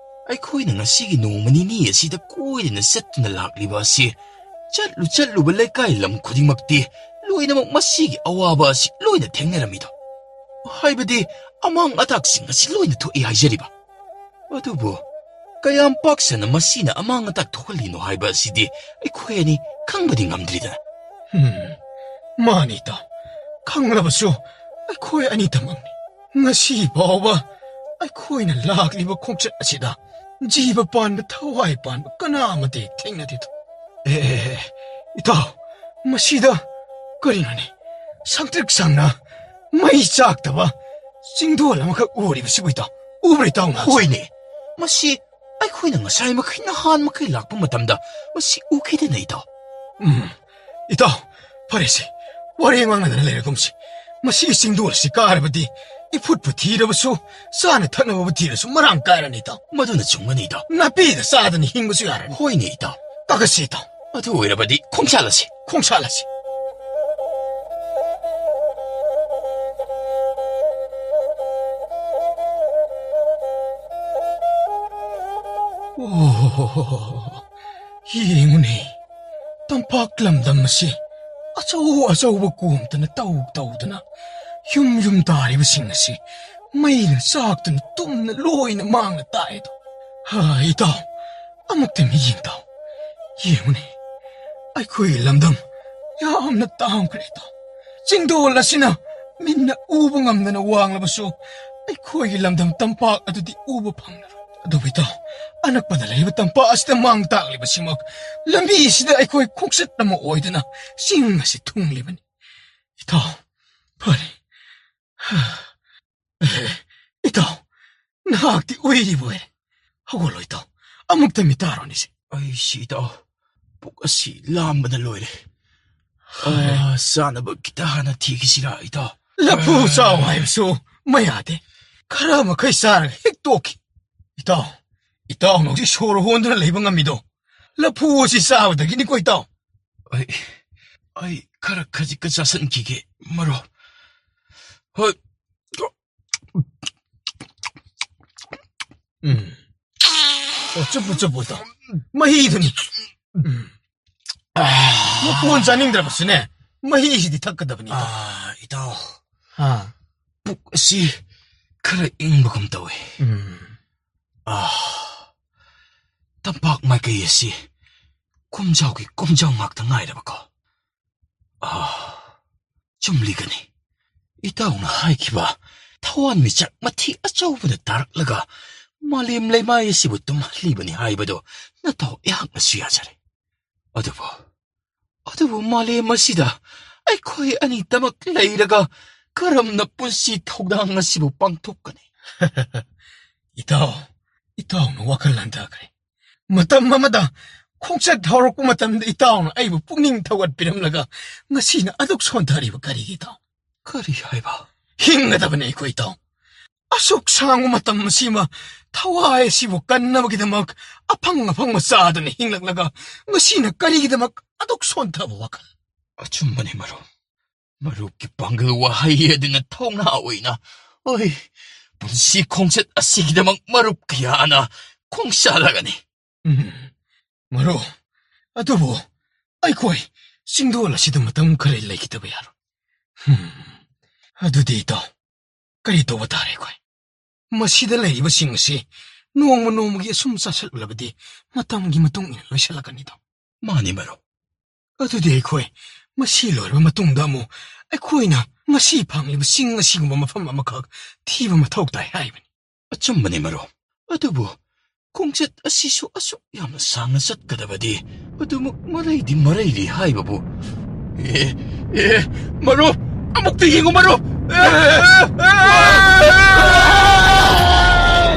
ꯑꯩꯈꯣꯏꯅ ꯉꯁꯤꯒꯤ ꯅꯣꯡꯃ ꯅꯤꯅꯤ ꯑꯁꯤꯗ ꯀꯣꯏꯗꯅ ꯆꯠꯇꯨꯅ ꯂꯥꯛꯂꯤꯕ ꯑꯁꯤ ꯆꯠꯂꯨ ꯆꯠꯂꯨꯕ ꯂꯩꯀꯥꯏ ꯂꯝ ꯈꯨꯗꯤꯡꯃꯛꯇꯤ ꯂꯣꯏꯅꯃꯛ ꯃꯁꯤꯒꯤ ꯑꯋꯥꯕ ꯑꯁꯤ ꯂꯣꯏꯅ ꯊꯦꯡꯅꯔꯝꯃꯤꯗꯣ꯫ ꯍꯥꯏꯕꯗꯤ ꯑꯃꯥꯡ ꯑꯇꯥꯛꯁꯤꯡ ꯑꯁꯤ ꯂꯣꯏꯅ ꯊꯣꯛꯏ ꯍꯥꯏꯖꯔꯤꯕ꯫ ꯑꯗꯨꯕꯨ ꯀꯌꯥꯝ ꯄꯥꯛ ꯁꯟꯅ ꯃꯁꯤꯅ ꯑꯃꯥꯡ ꯑꯇꯥ ꯊꯣꯛꯍꯜꯂꯤꯅꯣ ꯍꯥꯏꯕ ꯑꯁꯤꯗꯤ ꯑꯩꯈꯣꯏ ꯑꯅꯤ ꯈꯪꯕꯗꯤ ꯉꯝꯗ꯭ꯔꯤꯗꯅ꯫ ꯎꯝ, ꯃꯥꯅꯤ ꯏꯇꯥꯎ꯫ ꯈꯪꯂꯕꯁꯨ ꯑꯩꯈꯣꯏ ꯑꯅꯤꯗꯃꯛꯅꯤ꯫ ꯉꯁꯤ ꯐꯥꯎꯕ ꯑꯩꯈꯣꯏꯅ ꯂꯥꯛꯂꯤꯕ ꯈꯣꯡꯆꯠ ꯑꯁꯤꯗ ꯖꯤꯕ ꯄꯥꯟꯕ, ꯊꯋꯥꯏ ꯄꯥꯟꯕ ꯀꯅꯥ ꯑꯃꯠꯇ ꯍꯦꯛ ꯊꯦꯡꯅꯗꯦꯗꯣ꯫ ꯑꯦ, ꯑꯦ, ꯑꯦ, ꯏꯇꯥꯎ, ꯃꯁꯤꯗ ꯀꯔꯤꯅꯣꯅꯦ? ꯁꯪꯇ꯭ꯔꯤꯛ ꯁꯪꯅ ꯃꯩ ꯆꯥꯛꯇꯕ ꯆꯤꯡꯗꯣꯜ ꯑꯃꯈꯛ ꯎꯔꯤꯕꯁꯤꯕꯨ ꯏꯇꯥꯎ, ꯎꯕ꯭ꯔꯥ ꯏꯇꯥꯎ ꯅꯍꯥꯛꯁꯨ? ꯍꯣꯏꯅꯦ, ꯃꯁꯤ ꯑꯩꯈꯣꯏꯅ ꯉꯁꯥꯏ ꯃꯈꯩ, ꯅꯍꯥꯟ ꯃꯈꯩ ꯂꯥꯛꯄ ꯃꯇꯝꯗ ꯃꯁꯤ ꯎꯈꯤꯗꯦꯅꯦ ꯏꯇꯥꯎ꯫ ꯎꯝ, ꯏꯇꯥꯎ, ꯐꯔꯦꯁꯦ, ꯋꯥꯔꯤ ꯉꯥꯡꯅꯗꯅ ꯂꯩꯔꯒꯨꯝꯁꯤ꯫ ꯃꯁꯤꯒꯤ ꯆꯤꯡꯗꯣꯜ ꯑꯁꯤ ꯀꯥꯔꯕꯗꯤ ꯏꯐꯨꯠꯄꯨ ꯊꯤꯔꯕꯁꯨ, ꯆꯥꯅ ꯊꯛꯅꯕꯕꯨ ꯊꯤꯔꯁꯨ ꯃꯔꯥꯡ ꯀꯥꯏꯔꯅꯤ ꯏꯇꯥꯎ꯫ ꯃꯗꯨꯅ ꯆꯨꯝꯒꯅꯤ ꯏꯇꯥꯎ꯫ ꯅꯥꯄꯤꯗ ꯆꯥꯗꯅ ꯍꯤꯡꯕꯁꯨ ꯌꯥꯔꯅꯤ꯫ ꯍꯣꯏꯅꯦ ꯏꯇꯥꯎ꯫ ꯀꯥꯈꯠꯁꯤ ꯏꯇꯥꯎ꯫ ꯑꯗꯨ ꯑꯣꯏꯔꯕꯗꯤ ꯈꯣꯡꯁꯥꯜꯂꯁꯤ꯫ ꯈꯣꯡꯁꯥꯜꯂꯁꯤ꯫ ꯑꯣ, ꯌꯦꯡꯉꯨꯅꯦ, ꯇꯝꯄꯥꯛ ꯂꯝꯗꯝ ꯑꯁꯤ ꯑꯆꯧ ꯑꯆꯧꯕ ꯀꯣꯝꯇꯅ ꯇꯧ ꯇꯧꯗꯅ ꯌꯨꯝ ꯌꯨꯝ ꯇꯥꯔꯤꯕꯁꯤꯡ ꯑꯁꯤ ꯃꯩꯅ ꯆꯥꯛꯇꯨꯅ ꯇꯨꯝꯅ ꯂꯣꯏꯅ ꯃꯥꯡꯅ ꯇꯥꯛꯑꯦꯗꯣ꯫ ꯍꯥ, ꯏꯇꯥꯎ, ꯑꯃꯨꯛꯇ ꯃꯤꯠꯌꯦꯡ ꯇꯥꯎ꯫ ꯌꯦꯡꯉꯨꯅꯦ, ꯑꯩꯈꯣꯏꯒꯤ ꯂꯝꯗꯝ ꯌꯥꯝꯅ ꯇꯥꯡꯈ꯭ꯔꯦ ꯏꯇꯥꯎ꯫ ꯆꯤꯡꯗꯣꯜ ꯑꯁꯤꯅ ꯃꯤꯠꯅ ꯎꯕ ꯉꯝꯗꯅ ꯋꯥꯡꯂꯕꯁꯨ, ꯑꯩꯈꯣꯏꯒꯤ ꯂꯝꯗꯝ ꯇꯝꯄꯥꯛ ꯑꯗꯨꯗꯤ ꯎꯕ ꯐꯪꯂꯔꯣꯏ꯫ ꯑꯗꯨꯕꯨ ꯏꯇꯥꯎ, ꯑꯅꯛꯄꯗ ꯂꯩꯔꯤꯕ ꯇꯝꯄꯥꯛ ꯑꯁꯤꯗ ꯃꯥꯡ ꯇꯥꯛꯂꯤꯕꯁꯤꯃꯛ ꯂꯝꯕꯤ ꯑꯁꯤꯗ ꯑꯩꯈꯣꯏ ꯈꯣꯡꯆꯠ ꯑꯃ ꯑꯣꯏꯗꯨꯅ ꯆꯤꯡ ꯑꯁꯤ ꯊꯨꯡꯂꯤꯕꯅꯤ꯫ ꯏꯇꯥꯎ, ꯐꯔꯦ꯫ ꯅꯍꯥꯛꯇꯤ ꯎꯏꯔꯤꯕ ꯑꯣꯏꯔꯦ꯫ ꯍꯧꯒꯠꯂꯣ ꯏꯇꯥꯎ, ꯑꯃꯨꯛꯇ ꯃꯤꯠ ꯇꯥꯔꯣꯅꯦꯁꯦ꯫ ꯑꯩꯁꯤ ꯏꯇꯥꯎ, ꯄꯨꯛ ꯑꯁꯤ ꯂꯥꯝꯕꯅ ꯂꯣꯏꯔꯦ꯫ ꯑꯥ, ꯆꯥꯅꯕ ꯈꯤꯇ ꯍꯥꯟꯅ ꯊꯤꯈꯤꯁꯤꯔꯥ ꯏꯇꯥꯎ? ꯂꯐꯨ ꯆꯥꯎ ꯍꯥꯏꯕꯁꯨ ꯃꯌꯥꯗꯦ꯫ ꯈꯔ ꯃꯈꯩ ꯆꯥꯔꯒ ꯍꯦꯛ ꯇꯣꯛꯈꯤ꯫ ꯏꯇꯥꯎ, ꯏꯇꯥꯎꯅ ꯍꯧꯖꯤꯛ ꯁꯣꯔ ꯍꯣꯟꯗꯨꯅ ꯂꯩꯕ ꯉꯝꯃꯤꯗꯣ ꯂꯐꯨ ꯑꯁꯤ ꯆꯥꯕꯗꯒꯤꯅꯤꯀꯣ ꯏꯇꯥꯎ꯫ ꯑꯩ, ꯑꯩ ꯈꯔ ꯈꯖꯤꯛꯀ ꯆꯥꯁꯤꯟꯈꯤꯒꯦ ꯃꯔꯨꯞ꯫ ꯍꯣꯏ꯫ ꯎꯝ꯫ ꯑꯣ, ꯆꯨꯞꯄꯨ, ꯆꯨꯞꯄꯨ, ꯏꯇꯥꯎ꯫ ꯃꯍꯤꯗꯨꯅꯤ꯫ ꯎꯝ꯫ ꯃꯀꯣꯟ ꯆꯥꯅꯤꯡꯗ꯭ꯔꯕꯁꯨꯅꯦ, ꯃꯍꯤꯁꯤꯗꯤ ꯊꯛꯀꯗꯕꯅꯤ, ꯏꯇꯥꯎ꯫ ꯑꯥ, ꯏꯇꯥꯎ꯫ ꯑꯥ꯫ ꯄꯨꯛ ꯑꯁꯤ ꯈꯔ ꯏꯪꯕꯒꯨꯝ ꯇꯧꯏ꯫ ꯎꯝ꯫ ꯑꯥ꯫ ꯇꯝꯄꯥꯛ ꯃꯥꯏꯀꯩ ꯑꯁꯤ ꯀꯣꯝꯖꯥꯎꯒꯤ ꯀꯣꯝꯖꯥꯎ ꯉꯥꯛꯇ ꯉꯥꯏꯔꯕꯀꯣ꯫ ꯑꯥ, ꯆꯨꯝꯂꯤꯒꯅꯤ꯫ ꯏꯇꯥꯎꯅ ꯍꯥꯏꯈꯤꯕ ꯊꯋꯥꯟꯃꯤꯆꯥꯛ ꯃꯊꯤ ꯑꯆꯧꯕꯗ ꯇꯥꯔꯛꯂꯒ ꯃꯥꯂꯦꯝ ꯂꯩꯃꯥꯏ ꯑꯁꯤꯕꯨ ꯇꯨꯝꯍꯜꯂꯤꯕꯅꯤ ꯍꯥꯏꯕꯗꯣ ꯅꯇꯥꯎ ꯑꯩꯍꯥꯛꯅꯁꯨ ꯌꯥꯖꯔꯦ꯫ ꯑꯗꯨꯕꯨ, ꯑꯗꯨꯕꯨ ꯃꯥꯂꯦꯝ ꯑꯁꯤꯗ ꯑꯩꯈꯣꯏ ꯑꯅꯤꯗꯃꯛ ꯂꯩꯔꯒ ꯀꯔꯝꯅ ꯄꯨꯟꯁꯤ ꯊꯧꯗꯥꯡ ꯑꯁꯤꯕꯨ ꯄꯥꯡꯊꯣꯛꯀꯅꯤ? ꯏꯇꯥꯎ, ꯏꯇꯥꯎꯅ ꯋꯥꯈꯜ ꯍꯟꯊꯈ꯭ꯔꯦ꯫ ꯃꯇꯝ ꯑꯃꯗ ꯈꯣꯡꯆꯠ ꯍꯧꯔꯛꯄ ꯃꯇꯝꯗ ꯏꯇꯥꯎꯅ ꯑꯩꯕꯨ ꯄꯨꯛꯅꯤꯡ ꯊꯧꯒꯠꯄꯤꯔꯝꯂꯒ ꯉꯁꯤꯅ ꯑꯗꯨꯛ ꯁꯣꯟꯊꯔꯤꯕ ꯀꯔꯤꯒꯤ ꯏꯇꯥꯎ? ꯀꯔꯤ ꯍꯥꯏꯕ? ꯍꯤꯡꯒꯗꯕꯅꯤ ꯑꯩꯈꯣꯏ ꯏꯇꯥꯎ꯫ ꯑꯁꯨꯛ ꯁꯥꯡꯕ ꯃꯇꯝ ꯑꯁꯤꯃ ꯊꯋꯥꯏ ꯑꯁꯤꯕꯨ ꯀꯟꯅꯕꯒꯤꯗꯃꯛ ꯑꯐꯪ ꯑꯐꯪꯕ ꯆꯥꯗꯨꯅ ꯍꯤꯡꯂꯛꯂꯒ ꯉꯁꯤꯅ ꯀꯔꯤꯒꯤꯗꯃꯛ ꯑꯗꯨꯛ ꯁꯣꯟꯊꯕ ꯋꯥꯈꯜ? ꯑꯆꯨꯝꯕꯅꯤ ꯃꯔꯨꯞ꯫ ꯃꯔꯨꯞꯀꯤ ꯄꯥꯡꯒꯜ ꯋꯥꯍꯩ ꯑꯗꯨꯅ ꯊꯧꯅꯥ ꯑꯣꯏꯅ, ꯍꯣꯏ, ꯄꯨꯟꯁꯤ ꯈꯣꯡꯆꯠ ꯑꯁꯤꯒꯤꯗꯃꯛ ꯃꯔꯨꯞ ꯀꯌꯥꯅ ꯈꯣꯡꯁꯥꯜꯂꯒꯅꯤ꯫ ꯎꯝ, ꯃꯔꯨꯞ, ꯑꯗꯨꯕꯨ ꯑꯩꯈꯣꯏ ꯆꯤꯡꯗꯣꯜ ꯑꯁꯤꯗ ꯃꯇꯝ ꯈꯔ ꯂꯩꯈꯤꯗꯕ ꯌꯥꯔꯣꯏ꯫ ꯎꯝ, ꯑꯗꯨꯗꯤ ꯏꯇꯥꯎ, ꯀꯔꯤ ꯇꯧꯕ ꯇꯥꯔꯦ ꯑꯩꯈꯣꯏ? ꯃꯁꯤꯗ ꯂꯩꯔꯤꯕꯁꯤꯡ ꯑꯁꯤ ꯅꯣꯡꯃ ꯅꯣꯡꯃꯒꯤ ꯑꯁꯨꯝ ꯆꯥꯁꯤꯜꯂꯨꯔꯕꯗꯤ ꯃꯇꯝꯒꯤ ꯃꯇꯨꯡ ꯏꯟꯅ ꯂꯣꯏꯁꯤꯜꯂꯛꯀꯅꯤꯗꯣ꯫ ꯃꯥꯅꯤ ꯃꯔꯨꯞ꯫ ꯑꯗꯨꯗꯤ ꯑꯩꯈꯣꯏ ꯃꯁꯤ ꯂꯣꯏꯔꯕ ꯃꯇꯨꯡꯗ ꯑꯃꯨꯛ ꯑꯩꯈꯣꯏꯅ ꯉꯁꯤ ꯐꯪꯂꯤꯕ ꯆꯤꯡ ꯑꯁꯤꯒꯨꯝꯕ ꯃꯐꯝ ꯑꯃꯈꯛ ꯊꯤꯕ ꯃꯊꯧ ꯇꯥꯏ ꯍꯥꯏꯕꯅꯤ꯫ ꯑꯆꯨꯝꯕꯅꯤ ꯃꯔꯨꯞ꯫ ꯑꯗꯨꯕꯨ ꯈꯣꯡꯆꯠ ꯑꯁꯤꯁꯨ ꯑꯁꯨꯛ ꯌꯥꯝꯅ ꯁꯥꯡꯅ ꯆꯠꯀꯗꯕꯗꯤ ꯑꯗꯨꯃꯛ ꯃꯔꯩꯗꯤ ꯃꯔꯩꯔꯤ ꯍꯥꯏꯕꯕꯨ꯫ ꯑꯦ, ꯑꯦ, ꯃꯔꯨꯞ, ꯑꯃꯨꯛꯇ ꯌꯦꯡꯉꯨ ꯃꯔꯨꯞ꯫ ꯑꯦ, ꯑꯦ, ꯑꯦ, ꯑꯦ꯫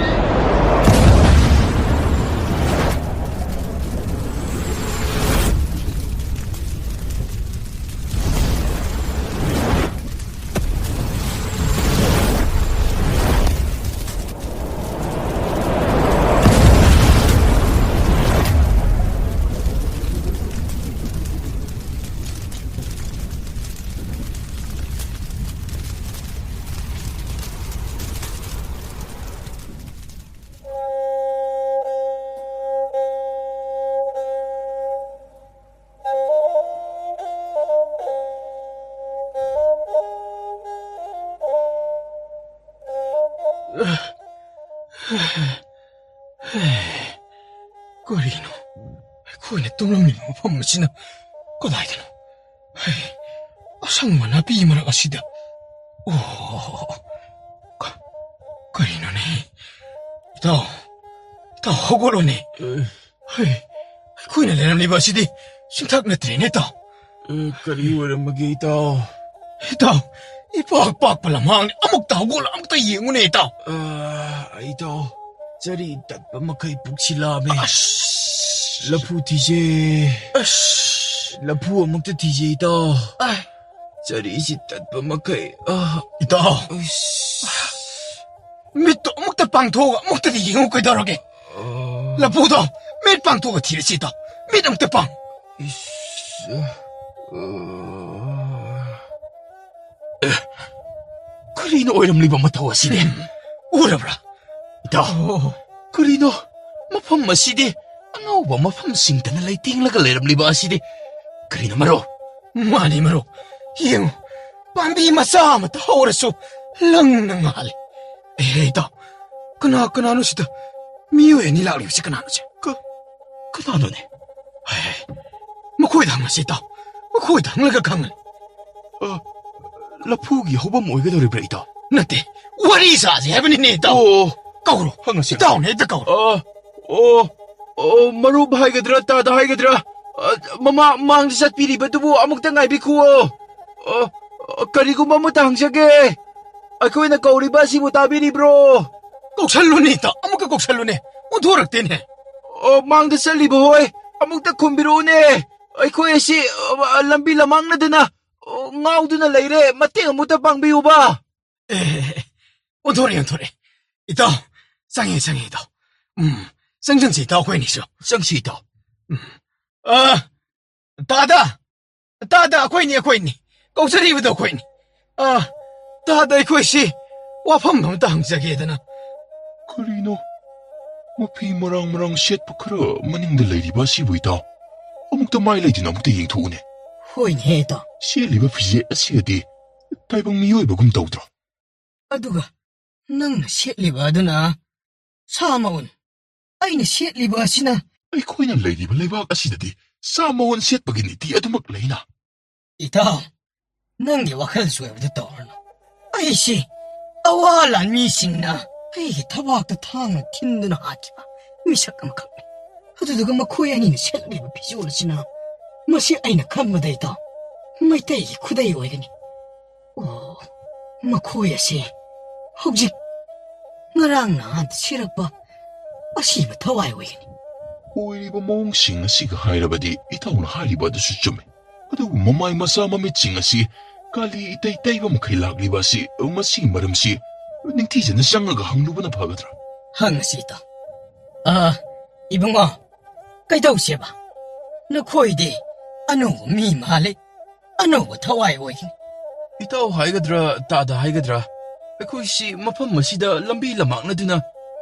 ꯇꯨꯝꯂꯝꯂꯤꯕ ꯃꯐꯝ ꯑꯁꯤꯅ ꯀꯗꯥꯏꯗꯅꯣ? ꯍꯩ, ꯑꯁꯪꯕ ꯅꯥꯄꯤ ꯃꯔꯛ ꯑꯁꯤꯗ꯫ ꯑꯣ, ꯀ-, ꯀꯔꯤꯅꯣꯅꯦ? ꯏꯇꯥꯎ, ꯏꯇꯥꯎ, ꯍꯧꯒꯠꯂꯣꯅꯦ꯫ ꯑꯦ꯫ ꯍꯩ, ꯑꯩꯈꯣꯏꯅ ꯂꯩꯔꯝꯂꯤꯕ ꯑꯁꯤꯗꯤ ꯆꯤꯡꯊꯛ ꯅꯠꯇ꯭ꯔꯦꯅꯦ, ꯏꯇꯥꯎ꯫ ꯑꯦ, ꯀꯔꯤ ꯑꯣꯏꯔꯝꯃꯒꯦ, ꯏꯇꯥꯎ? ꯏꯇꯥꯎ, ꯏꯄꯥꯛ ꯄꯥꯛꯄ ꯂꯝꯍꯥꯡꯅꯤ꯫ ꯑꯃꯨꯛꯇ ꯍꯧꯒꯠꯂ ꯑꯃꯨꯛꯇ ꯌꯦꯡꯉꯨꯅꯦ, ꯏꯇꯥꯎ꯫ ꯑ, ꯏꯇꯥꯎ, ꯆꯔꯤ ꯇꯠꯄ ꯃꯈꯩ ꯄꯨꯛꯁꯤ ꯂꯥꯝꯃꯦ꯫ ꯑꯁ! ꯂꯐꯨ ꯊꯤꯖꯩ꯫ ꯑꯁ! ꯂꯐꯨ ꯑꯃꯨꯛꯇ ꯊꯤꯖꯩ, ꯏꯇꯥꯎ꯫ ꯑꯥꯏ! ꯆꯔꯤꯁꯤ ꯇꯠꯄ ꯃꯈꯩ, ꯑ꯫ ꯏꯇꯥꯎ! ꯑꯁ! ꯃꯤꯠꯇꯣ ꯑꯃꯨꯛꯇ ꯄꯥꯡꯊꯣꯛꯑꯒ ꯑꯃꯨꯛꯇꯗꯤ ꯌꯦꯡꯉꯨ ꯀꯩꯗꯧꯔꯒꯦ? ꯑ꯫ ꯂꯐꯨꯗꯣ ꯃꯤꯠ ꯄꯥꯡꯊꯣꯛꯑꯒ ꯊꯤꯔꯁꯤ, ꯏꯇꯥꯎ꯫ ꯃꯤꯠ ꯑꯃꯨꯛꯇ ꯄꯥꯡ-, ꯏꯁ, ꯑ, ꯑ꯫ ꯑꯦ, ꯀꯔꯤꯅꯣ ꯑꯣꯏꯔꯝꯂꯤꯕ ꯃꯊꯧ ꯑꯁꯤꯗꯤ? ꯎꯔꯕ꯭ꯔꯥ? ꯏꯇꯥꯎ, ꯑꯣ꯫ ꯀꯔꯤꯅꯣ? ꯃꯐꯝ ꯑꯁꯤꯗꯤ ꯑꯉꯧꯕ ꯃꯐꯝꯁꯤꯡꯇꯅ ꯂꯩꯇꯦꯡꯂꯒ ꯂꯩꯔꯝꯂꯤꯕ ꯑꯁꯤꯗꯤ ꯀꯔꯤꯅꯣ, ꯃꯔꯨꯞ? ꯃꯥꯅꯤ, ꯃꯔꯨꯞ꯫ ꯌꯦꯡꯉꯨ, ꯄꯥꯝꯕꯤ ꯃꯆꯥ ꯑꯃꯠꯇ ꯍꯧꯔꯁꯨ ꯂꯪꯅ ꯉꯥꯜꯂꯤ꯫ ꯑꯦ, ꯏꯇꯥꯎ, ꯀꯅꯥ ꯀꯅꯥꯅꯣ ꯁꯤꯗ? ꯃꯤꯑꯣꯏ ꯑꯅꯤ ꯂꯥꯛꯂꯤꯕꯁꯤ ꯀꯅꯥꯅꯣ ꯁꯦ? ꯀ-, ꯀꯅꯥꯅꯣꯅꯦ? ꯍꯦ, ꯃꯈꯣꯏꯗ ꯍꯪꯉꯁꯤ, ꯏꯇꯥꯎ꯫ ꯃꯈꯣꯏꯗ ꯍꯪꯂꯒ ꯈꯪꯉꯅꯤ꯫ ꯑ, ꯂꯐꯨꯒꯤ ꯍꯧꯐꯝ ꯑꯣꯏꯒꯗꯧꯔꯤꯕ꯭ꯔꯥ, ꯏꯇꯥꯎ? ꯅꯠꯇꯦ, ꯋꯥꯔꯤ ꯁꯥꯁꯤ ꯍꯥꯏꯕꯅꯤꯅꯦ, ꯏꯇꯥꯎ꯫ ꯑꯣ, ꯀꯧꯔꯣ꯫ ꯍꯪꯉꯁꯤ꯫ ꯏꯇꯥꯎꯅ ꯍꯦꯛꯇ ꯀꯧꯔꯣ꯫ ꯑ, ꯑꯣ, ꯑꯣ, ꯃꯔꯨꯞ ꯍꯥꯏꯒꯗ꯭ꯔꯥ, ꯇꯥꯗ ꯍꯥꯏꯒꯗ꯭ꯔꯥ? ꯑ, ꯃꯃꯥ-, ꯃꯥꯡꯗ ꯆꯠꯄꯤꯔꯤꯕꯗꯨꯕꯨ ꯑꯃꯨꯛꯇ ꯉꯥꯏꯕꯤꯈꯨꯑꯣ꯫ ꯑ, ꯑ, ꯀꯔꯤꯒꯨꯝꯕ ꯑꯃꯇ ꯍꯪꯖꯒꯦ꯫ ꯑꯩꯈꯣꯏꯅ ꯀꯧꯔꯤꯕ ꯑꯁꯤꯕꯨ ꯇꯥꯕꯤꯔꯤꯕ꯭ꯔꯣ? ꯀꯧꯁꯜꯂꯨꯅꯦ, ꯏꯇꯥꯎ, ꯑꯃꯨꯛꯀ ꯀꯧꯁꯜꯂꯨꯅꯦ꯫ ꯑꯣꯟꯊꯣꯔꯛꯇꯦꯅꯦ꯫ ꯑꯣ, ꯃꯥꯡꯗ ꯆꯠꯂꯤꯕ ꯍꯣꯏ, ꯑꯃꯨꯛꯇ ꯈꯨꯝꯕꯤꯔꯛꯎꯅꯦ꯫ ꯑꯩꯈꯣꯏ ꯑꯁꯤ, ꯑ, ꯂꯝꯕꯤ ꯂꯃꯥꯡꯅꯗꯅ, ꯑꯣ, ꯉꯥꯎꯗꯨꯅ ꯂꯩꯔꯦ꯫ ꯃꯇꯦꯡ ꯑꯃꯨꯛꯇ ꯄꯥꯡꯕꯤꯌꯨꯕ꯫ ꯑꯦ, ꯑꯣꯟꯊꯣꯔꯛꯑꯦ, ꯑꯣꯟꯊꯣꯔꯛꯑꯦ꯫ ꯏꯇꯥꯎ, ꯆꯪꯉꯦ, ꯆꯪꯉꯦ, ꯏꯇꯥꯎ꯫ ꯎꯝ, ꯆꯪꯁꯤꯟꯁꯤ, ꯏꯇꯥꯎ, ꯑꯩꯈꯣꯏ ꯑꯅꯤꯁꯨ꯫ ꯆꯪꯁꯤ, ꯏꯇꯥꯎ꯫ ꯎꯝ꯫ ꯑ, ꯇꯥꯗ! ꯇꯥꯗ, ꯑꯩꯈꯣꯏꯅꯤ, ꯑꯩꯈꯣꯏꯅꯤ꯫ ꯀꯧꯖꯔꯤꯕꯗꯣ ꯑꯩꯈꯣꯏꯅꯤ꯫ ꯑ, ꯇꯥꯗ, ꯑꯩꯈꯣꯏꯁꯤ ꯋꯥꯐꯝ ꯑꯃꯇ ꯍꯪꯖꯒꯦꯗꯅ꯫ ꯀꯔꯤꯅꯣ? ꯃꯐꯤ ꯃꯔꯥꯡ ꯃꯔꯥꯡ ꯁꯦꯠꯄ ꯈꯔ ꯃꯅꯤꯡꯗ ꯂꯩꯔꯤꯕ ꯑꯁꯤꯕꯨ, ꯏꯇꯥꯎ? ꯑꯃꯨꯛꯇ ꯃꯥꯏ ꯂꯩꯗꯨꯅ ꯑꯃꯨꯛꯇ ꯌꯦꯡꯊꯣꯛꯎꯅꯦ꯫ ꯍꯣꯏꯅꯦ, ꯏꯇꯥꯎ꯫ ꯁꯦꯠꯂꯤꯕ ꯐꯤꯖꯦꯠ ꯑꯁꯤꯒꯗꯤ ꯇꯥꯏꯕꯪ ꯃꯤꯑꯣꯏꯕꯒꯨꯝ ꯇꯧꯗ꯭ꯔꯣ? ꯑꯗꯨꯒ ꯅꯪꯅ ꯁꯦꯠꯂꯤꯕ ꯑꯗꯨꯅ ꯁꯥ ꯃꯎꯟ, ꯑꯩꯅ ꯁꯦꯠꯂꯤꯕ ꯑꯁꯤꯅ ꯑꯩꯈꯣꯏꯅ ꯂꯩꯔꯤꯕ ꯂꯩꯕꯥꯛ ꯑꯁꯤꯗꯗꯤ ꯁꯥ ꯃꯎꯟ ꯁꯦꯠꯄꯒꯤ ꯅꯤꯇꯤ ꯑꯗꯨꯃꯛ ꯂꯩꯅ꯫ ꯏꯇꯥꯎ, ꯅꯪꯒꯤ ꯋꯥꯈꯜ ꯆꯣꯏꯕꯗꯨ ꯇꯧꯔꯅꯨ꯫ ꯑꯩꯁꯤ ꯑꯋꯥ ꯂꯥꯟꯃꯤꯁꯤꯡꯅ ꯑꯩꯒꯤ ꯊꯕꯥꯛꯇ ꯊꯥꯡꯅ ꯊꯤꯟꯗꯨꯅ ꯍꯥꯠꯈꯤꯕ ꯃꯤꯁꯛ ꯑꯃꯈꯛꯅꯤ꯫ ꯑꯗꯨꯗꯨꯒ ꯃꯈꯣꯏ ꯑꯅꯤꯅ ꯁꯦꯠꯂꯤꯕ ꯐꯤꯖꯣꯜ ꯑꯁꯤꯅ, ꯃꯁꯤ ꯑꯩꯅ ꯈꯟꯕꯗ, ꯏꯇꯥꯎ, ꯃꯩꯇꯩꯒꯤ ꯈꯨꯗꯩ ꯑꯣꯏꯒꯅꯤ꯫ ꯑꯣ, ꯃꯈꯣꯏ ꯑꯁꯤ ꯍꯧꯖꯤꯛ ꯉꯔꯥꯡ ꯅꯍꯥꯟ ꯁꯤꯔꯛꯄ ꯑꯁꯤꯕ ꯊꯋꯥꯏ ꯑꯣꯏꯒꯅꯤ꯫ ꯑꯣꯏꯔꯤꯕ ꯃꯑꯣꯡꯁꯤꯡ ꯑꯁꯤꯒ ꯍꯥꯏꯔꯕꯗꯤ ꯏꯇꯥꯎꯅ ꯍꯥꯏꯔꯤꯕ ꯑꯗꯨꯁꯨ ꯆꯨꯝꯃꯤ꯫ ꯑꯗꯨꯕꯨ ꯃꯃꯥꯏ ꯃꯆꯥ ꯃꯃꯤꯠꯁꯤꯡ ꯑꯁꯤ ꯀꯥꯂꯤ ꯏꯇꯩ ꯇꯩꯕ ꯃꯈꯩ ꯂꯥꯛꯂꯤꯕ ꯑꯁꯤ, ꯃꯁꯤꯒꯤ ꯃꯔꯝꯁꯤ ꯅꯤꯡꯊꯤꯖꯅ ꯆꯪꯉꯒ ꯍꯪꯂꯨꯕꯅ ꯐꯒꯗ꯭ꯔꯥ? ꯍꯪꯉꯁꯤ, ꯏꯇꯥꯎ꯫ ꯑ, ꯏꯕꯨꯡꯉꯣ, ꯀꯩꯗꯧꯁꯦꯕ? ꯅꯈꯣꯏꯗꯤ ꯑꯅꯧꯕ ꯃꯤ ꯃꯥꯜꯂꯤ꯫ ꯑꯅꯧꯕ ꯊꯋꯥꯏ ꯑꯣꯏꯒꯅꯤ꯫ ꯏꯇꯥꯎ ꯍꯥꯏꯒꯗ꯭ꯔꯥ, ꯇꯥꯗ ꯍꯥꯏꯒꯗ꯭ꯔꯥ, ꯑꯩꯈꯣꯏꯁꯤ ꯃꯐꯝ ꯑꯁꯤꯗ ꯂꯝꯕꯤ ꯂꯝꯃꯥꯡꯅꯗꯨꯅ,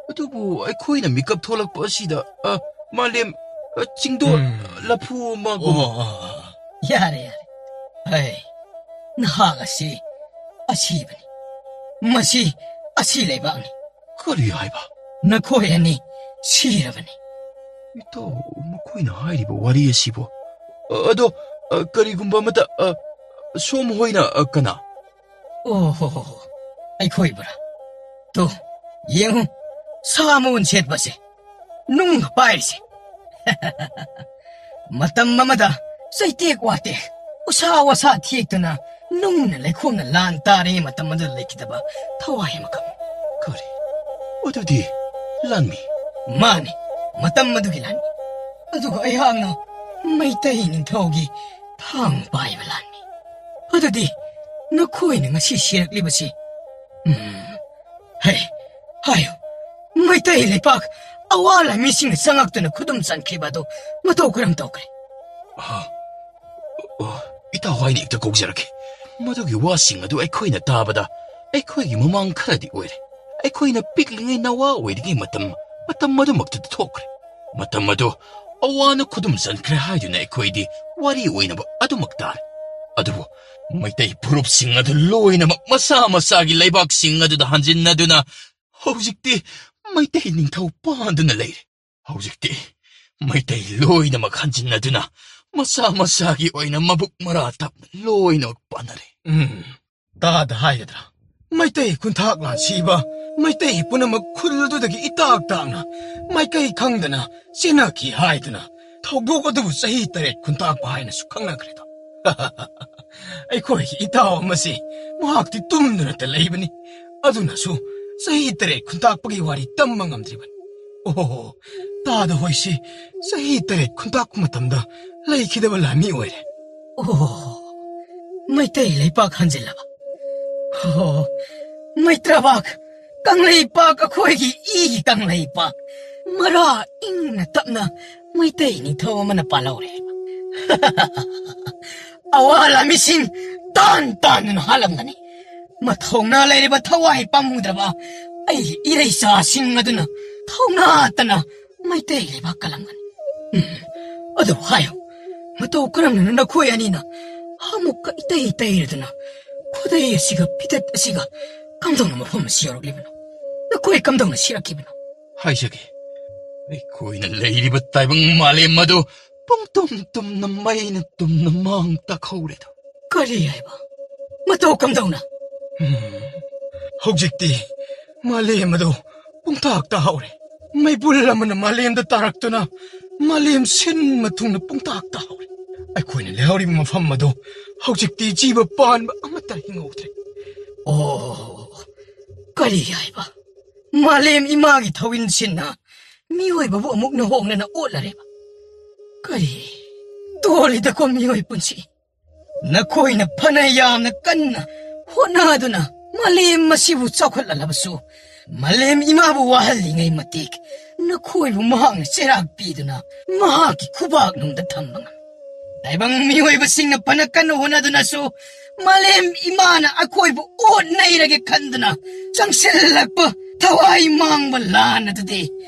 ꯑꯗꯨꯕꯨ ꯑꯩꯈꯣꯏꯅ ꯃꯤꯀꯞ ꯊꯣꯛꯂꯛꯄ ꯑꯁꯤꯗ, ꯑ, ꯃꯥꯂꯦꯝ, ꯑ, ꯆꯤꯡꯗꯣꯜ, ꯎꯝ꯫ ꯂꯐꯨ ꯑꯃꯒꯨꯝ꯫ ꯑꯣ, ꯑꯣ, ꯑꯣ꯫ ꯌꯥꯔꯦ, ꯌꯥꯔꯦ꯫ ꯍꯩ, ꯅꯍꯥꯛ ꯑꯁꯤ ꯑꯁꯤꯕꯅꯤ꯫ ꯃꯁꯤ ꯑꯁꯤ ꯂꯩꯕꯥꯛꯅꯤ꯫ ꯀꯔꯤ ꯍꯥꯏꯕ? ꯅꯈꯣꯏ ꯑꯅꯤ ꯁꯤꯔꯕꯅꯤ꯫ ꯏꯇꯥꯎ, ꯃꯈꯣꯏꯅ ꯍꯥꯏꯔꯤꯕ ꯋꯥꯔꯤ ꯑꯁꯤꯕꯨ? ꯑ, ꯑꯗꯣ, ꯑ, ꯀꯔꯤꯒꯨꯝꯕ ꯑꯃꯇ, ꯑ, ꯁꯣꯝ ꯍꯣꯏꯅ, ꯑ, ꯀꯅꯥ? ꯑꯣ ꯍꯣ ꯍꯣ ꯍꯣ, ꯑꯩꯈꯣꯏꯕꯨꯔꯥ? ꯇꯣ, ꯌꯦꯡꯉꯨ, ꯁꯥ ꯃꯎꯟ ꯁꯦꯠꯄꯁꯦ, ꯅꯨꯡꯒ ꯄꯥꯏꯔꯤꯁꯦ꯫ ꯃꯇꯝ ꯑꯃꯗ ꯆꯩꯇꯦꯛ ꯋꯥꯇꯦꯛ, ꯎꯁꯥ ꯋꯥꯁꯥ ꯊꯦꯛꯇꯨꯅ ꯅꯨꯡꯅ ꯂꯩꯈꯣꯝꯅ ꯂꯥꯟ ꯇꯥꯔꯦ ꯃꯇꯝ ꯑꯗꯨꯗ ꯂꯩꯈꯤꯗꯕ ꯊꯋꯥꯏ ꯑꯃꯈꯛ꯫ ꯀꯔꯤ? ꯑꯗꯨꯗꯤ ꯂꯥꯟꯃꯤ? ꯃꯥꯅꯤ, ꯃꯇꯝ ꯑꯗꯨꯒꯤ ꯂꯥꯟꯃꯤ꯫ ꯑꯗꯨꯒ ꯑꯩꯍꯥꯛꯅ ꯃꯩꯇꯩ ꯅꯤꯡꯊꯧꯒꯤ ꯊꯥꯡ ꯄꯥꯏꯕ ꯂꯥꯟꯃꯤ꯫ ꯑꯗꯨꯗꯤ ꯅꯈꯣꯏꯅ ꯉꯁꯤ ꯁꯤꯔꯛꯂꯤꯕꯁꯤ, ꯎꯝ, ꯍꯩ, ꯍꯥꯏꯌꯨ, ꯃꯩꯇꯩ ꯂꯩꯄꯥꯛ ꯑꯋꯥ ꯂꯥꯟꯃꯤꯁꯤꯡꯅ ꯆꯪꯉꯛꯇꯨꯅ ꯈꯨꯗꯨꯝ ꯆꯟꯈꯤꯕ ꯑꯗꯨ ꯃꯇꯧ ꯀꯔꯝ ꯇꯧꯈ꯭ꯔꯦ? ꯑ, ꯑ, ꯏꯇꯥꯎ ꯍꯥꯏꯅ ꯍꯦꯛꯇ ꯀꯧꯖꯔꯛꯀꯦ꯫ ꯃꯗꯨꯒꯤ ꯋꯥꯁꯤꯡ ꯑꯗꯨ ꯑꯩꯈꯣꯏꯅ ꯇꯥꯕꯗ ꯑꯩꯈꯣꯏꯒꯤ ꯃꯃꯥꯡ ꯈꯔꯗꯤ ꯑꯣꯏꯔꯦ꯫ ꯑꯩꯈꯣꯏꯅ ꯄꯤꯛꯂꯤꯉꯩ ꯅꯋꯥ ꯑꯣꯏꯔꯤꯉꯩ ꯃꯇꯝ, ꯃꯇꯝ ꯑꯗꯨꯃꯛꯇꯗ ꯊꯣꯛꯈ꯭ꯔꯦ꯫ ꯃꯇꯝ ꯑꯗꯨ ꯑꯋꯥꯅ ꯈꯨꯗꯨꯝ ꯆꯟꯈ꯭ꯔꯦ ꯍꯥꯏꯗꯨꯅ ꯑꯩꯈꯣꯏꯗꯤ ꯋꯥꯔꯤ ꯑꯣꯏꯅꯕ ꯑꯗꯨꯃꯛ ꯇꯥꯔꯦ꯫ ꯑꯗꯨꯕꯨ ꯃꯩꯇꯩ ꯐꯨꯔꯨꯞꯁꯤꯡ ꯑꯗꯨ ꯂꯣꯏꯅꯃꯛ ꯃꯁꯥ ꯃꯁꯥꯒꯤ ꯂꯩꯕꯥꯛꯁꯤꯡ ꯑꯗꯨꯗ ꯍꯟꯖꯤꯟꯅꯗꯨꯅ ꯍꯧꯖꯤꯛꯇꯤ ꯃꯩꯇꯩ ꯅꯤꯡꯊꯧ ꯄꯥꯟꯗꯨꯅ ꯂꯩꯔꯦ꯫ ꯍꯧꯖꯤꯛꯇꯤ ꯃꯩꯇꯩ ꯂꯣꯏꯅꯃꯛ ꯍꯟꯖꯤꯟꯅꯗꯨꯅ ꯃꯁꯥ ꯃꯁꯥꯒꯤ ꯑꯣꯏꯅ ꯃꯕꯨꯛ ꯃꯔꯥ ꯇꯞꯅ ꯂꯣꯏꯅꯃꯛ ꯄꯥꯟꯅꯔꯦ꯫ ꯎꯝ, ꯇꯥꯗ ꯍꯥꯏꯒꯗ꯭ꯔꯥ? ꯃꯩꯇꯩ ꯈꯨꯟꯊꯥꯛ ꯂꯥꯟꯁꯤꯕ, ꯃꯩꯇꯩ ꯄꯨꯝꯅꯃꯛ ꯈꯨꯜ ꯑꯗꯨꯗꯒꯤ ꯏꯇꯥꯛ ꯇꯥꯛꯅ ꯃꯥꯏꯀꯩ ꯈꯪꯗꯅ ꯆꯦꯟꯅꯈꯤ ꯍꯥꯏꯗꯨꯅ ꯊꯧꯗꯣꯛ ꯑꯗꯨꯕꯨ ꯆꯍꯤ ꯇꯔꯦꯠ ꯈꯨꯟꯇꯥꯛꯄ ꯍꯥꯏꯅꯁꯨ ꯈꯪꯅꯈ꯭ꯔꯦꯗꯣ꯫ ꯑꯩꯈꯣꯏꯒꯤ ꯏꯇꯥꯎ ꯑꯃꯁꯤ ꯃꯍꯥꯛꯇꯤ ꯇꯨꯝꯗꯨꯅꯇ ꯂꯩꯕꯅꯤ꯫ ꯑꯗꯨꯅꯁꯨ ꯆꯍꯤ ꯇꯔꯦꯠ ꯈꯨꯟꯇꯥꯛꯄꯒꯤ ꯋꯥꯔꯤ ꯇꯝꯕ ꯉꯝꯗ꯭ꯔꯤꯕꯅꯤ꯫ ꯑꯣꯍꯣ, ꯇꯥꯗ ꯍꯣꯏꯁꯤ ꯆꯍꯤ ꯇꯔꯦꯠ ꯈꯨꯟꯇꯥꯛꯄ ꯃꯇꯝꯗ ꯂꯩꯈꯤꯗꯕ ꯂꯥꯟꯃꯤ ꯑꯣꯏꯔꯦ꯫ ꯑꯣꯍꯣ, ꯃꯩꯇꯩ ꯂꯩꯄꯥꯛ ꯍꯟꯖꯤꯜꯂꯕ? ꯑꯣꯍꯣ, ꯃꯩꯇ꯭ꯔꯕꯥꯛ ꯀꯪꯂꯩꯄꯥꯛ, ꯑꯩꯈꯣꯏꯒꯤ ꯏꯒꯤ ꯀꯪꯂꯩꯄꯥꯛ, ꯃꯔꯥ ꯏꯪꯅ ꯇꯞꯅ ꯃꯩꯇꯩ ꯅꯤꯡꯊꯧ ꯑꯃꯅ ꯄꯥꯜꯍꯧꯔꯦ ꯍꯥꯏꯕ꯫ ꯑꯋꯥ ꯂꯥꯟꯃꯤꯁꯤꯡ ꯇꯥꯟ ꯇꯥꯟꯗꯨꯅ ꯍꯥꯠꯂꯝꯒꯅꯤ꯫ ꯃꯊꯧꯅꯥ ꯂꯩꯔꯤꯕ ꯊꯋꯥꯏ ꯄꯥꯝꯃꯨꯗ꯭ꯔꯕ ꯑꯩꯒꯤ ꯏꯔꯩꯆꯥꯁꯤꯡ ꯑꯗꯨꯅ ꯊꯧꯅꯥꯇꯅ ꯃꯩꯇꯩ ꯂꯩꯕꯥꯛ ꯀꯜꯂꯝꯒꯅꯤ꯫ ꯎꯝ, ꯑꯗꯨ ꯍꯥꯏꯌꯨ, ꯃꯇꯧ ꯀꯔꯝꯅ ꯅꯈꯣꯏ ꯑꯅꯤꯅ ꯑꯃꯨꯛꯀ ꯏꯇꯩ ꯇꯩꯔꯗꯨꯅ ꯈꯨꯗꯩ ꯑꯁꯤꯒ ꯐꯤꯗꯦꯠ ꯑꯁꯤꯒ ꯀꯝꯗꯧꯅ ꯃꯐꯝ ꯑꯁꯤ ꯌꯧꯔꯛꯂꯤꯕꯅꯣ? ꯅꯈꯣꯏ ꯀꯝꯗꯧꯅ ꯁꯤꯔꯛꯈꯤꯕꯅꯣ? ꯍꯥꯏꯖꯒꯦ, ꯑꯩꯈꯣꯏꯅ ꯂꯩꯔꯤꯕ ꯇꯥꯏꯕꯪ ꯃꯥꯂꯦꯝ ꯑꯗꯨ ꯄꯨꯡꯇꯨꯝ ꯇꯨꯝꯅ ꯃꯩꯅ ꯇꯨꯝꯅ ꯃꯥꯡ ꯇꯥꯛꯍꯧꯔꯦꯗꯣ꯫ ꯀꯔꯤ ꯍꯥꯏꯕ? ꯃꯇꯧ ꯀꯝꯗꯧꯅ? ꯎꯝ, ꯍꯧꯖꯤꯛꯇꯤ ꯃꯥꯂꯦꯝ ꯑꯗꯨ ꯄꯨꯡꯇꯥꯛ ꯇꯥꯍꯧꯔꯦ꯫ ꯃꯩꯕꯨꯜ ꯑꯃꯅ ꯃꯥꯂꯦꯝꯗ ꯇꯥꯔꯛꯇꯨꯅ ꯃꯥꯂꯦꯝ ꯁꯤꯟꯕ ꯊꯨꯡꯅ ꯄꯨꯡꯇꯥꯛ ꯇꯥꯍꯧꯔꯦ꯫ ꯑꯩꯈꯣꯏꯅ ꯂꯩꯍꯧꯔꯤꯕ ꯃꯐꯝ ꯑꯗꯨ ꯍꯧꯖꯤꯛꯇꯤ ꯖꯤꯕ ꯄꯥꯟꯕ ꯑꯃꯠꯇ ꯍꯤꯡꯍꯧꯗ꯭ꯔꯦ꯫ ꯑꯣ, ꯀꯔꯤ ꯍꯥꯏꯕ? ꯃꯥꯂꯦꯝ ꯏꯃꯥꯒꯤ ꯊꯧꯏꯟꯁꯤꯟꯅ ꯃꯤꯑꯣꯏꯕꯕꯨ ꯑꯃꯨꯛꯅ ꯍꯣꯡꯅꯅ ꯑꯣꯠꯂꯔꯦꯕ? ꯀꯔꯤ ꯇꯣꯜꯂꯤꯗꯀꯣ ꯃꯤꯑꯣꯏ ꯄꯨꯟꯁꯤ? ꯅꯈꯣꯏꯅ ꯐꯅ ꯌꯥꯝꯅ ꯀꯟꯅ ꯍꯣꯠꯅꯗꯨꯅ ꯃꯥꯂꯦꯝ ꯑꯁꯤꯕꯨ ꯆꯥꯎꯈꯠꯍꯜꯂꯕꯁꯨ, ꯃꯥꯂꯦꯝ ꯏꯃꯥꯕꯨ ꯋꯥꯍꯜꯂꯤꯉꯩ ꯃꯇꯤꯛ ꯅꯈꯣꯏꯕꯨ ꯃꯍꯥꯛꯅ ꯆꯩꯔꯥꯛ ꯄꯤꯗꯨꯅ ꯃꯍꯥꯛꯀꯤ ꯈꯨꯕꯥꯛꯅꯨꯡꯗ ꯊꯝꯕ ꯉꯝꯃꯤ꯫ ꯇꯥꯏꯕꯪ ꯃꯤꯑꯣꯏꯕꯁꯤꯡꯅ ꯐꯅ ꯀꯟꯅ ꯍꯣꯠꯅꯗꯨꯅꯁꯨ ꯃꯥꯂꯦꯝ ꯏꯃꯥꯅ ꯑꯩꯈꯣꯏꯕꯨ ꯑꯣꯠ ꯅꯩꯔꯒꯦ ꯈꯟꯗꯨꯅ ꯆꯪꯁꯤꯜꯂꯛꯄ ꯊꯋꯥꯏ ꯃꯥꯡꯕ ꯂꯥꯟ ꯑꯗꯨꯗꯤ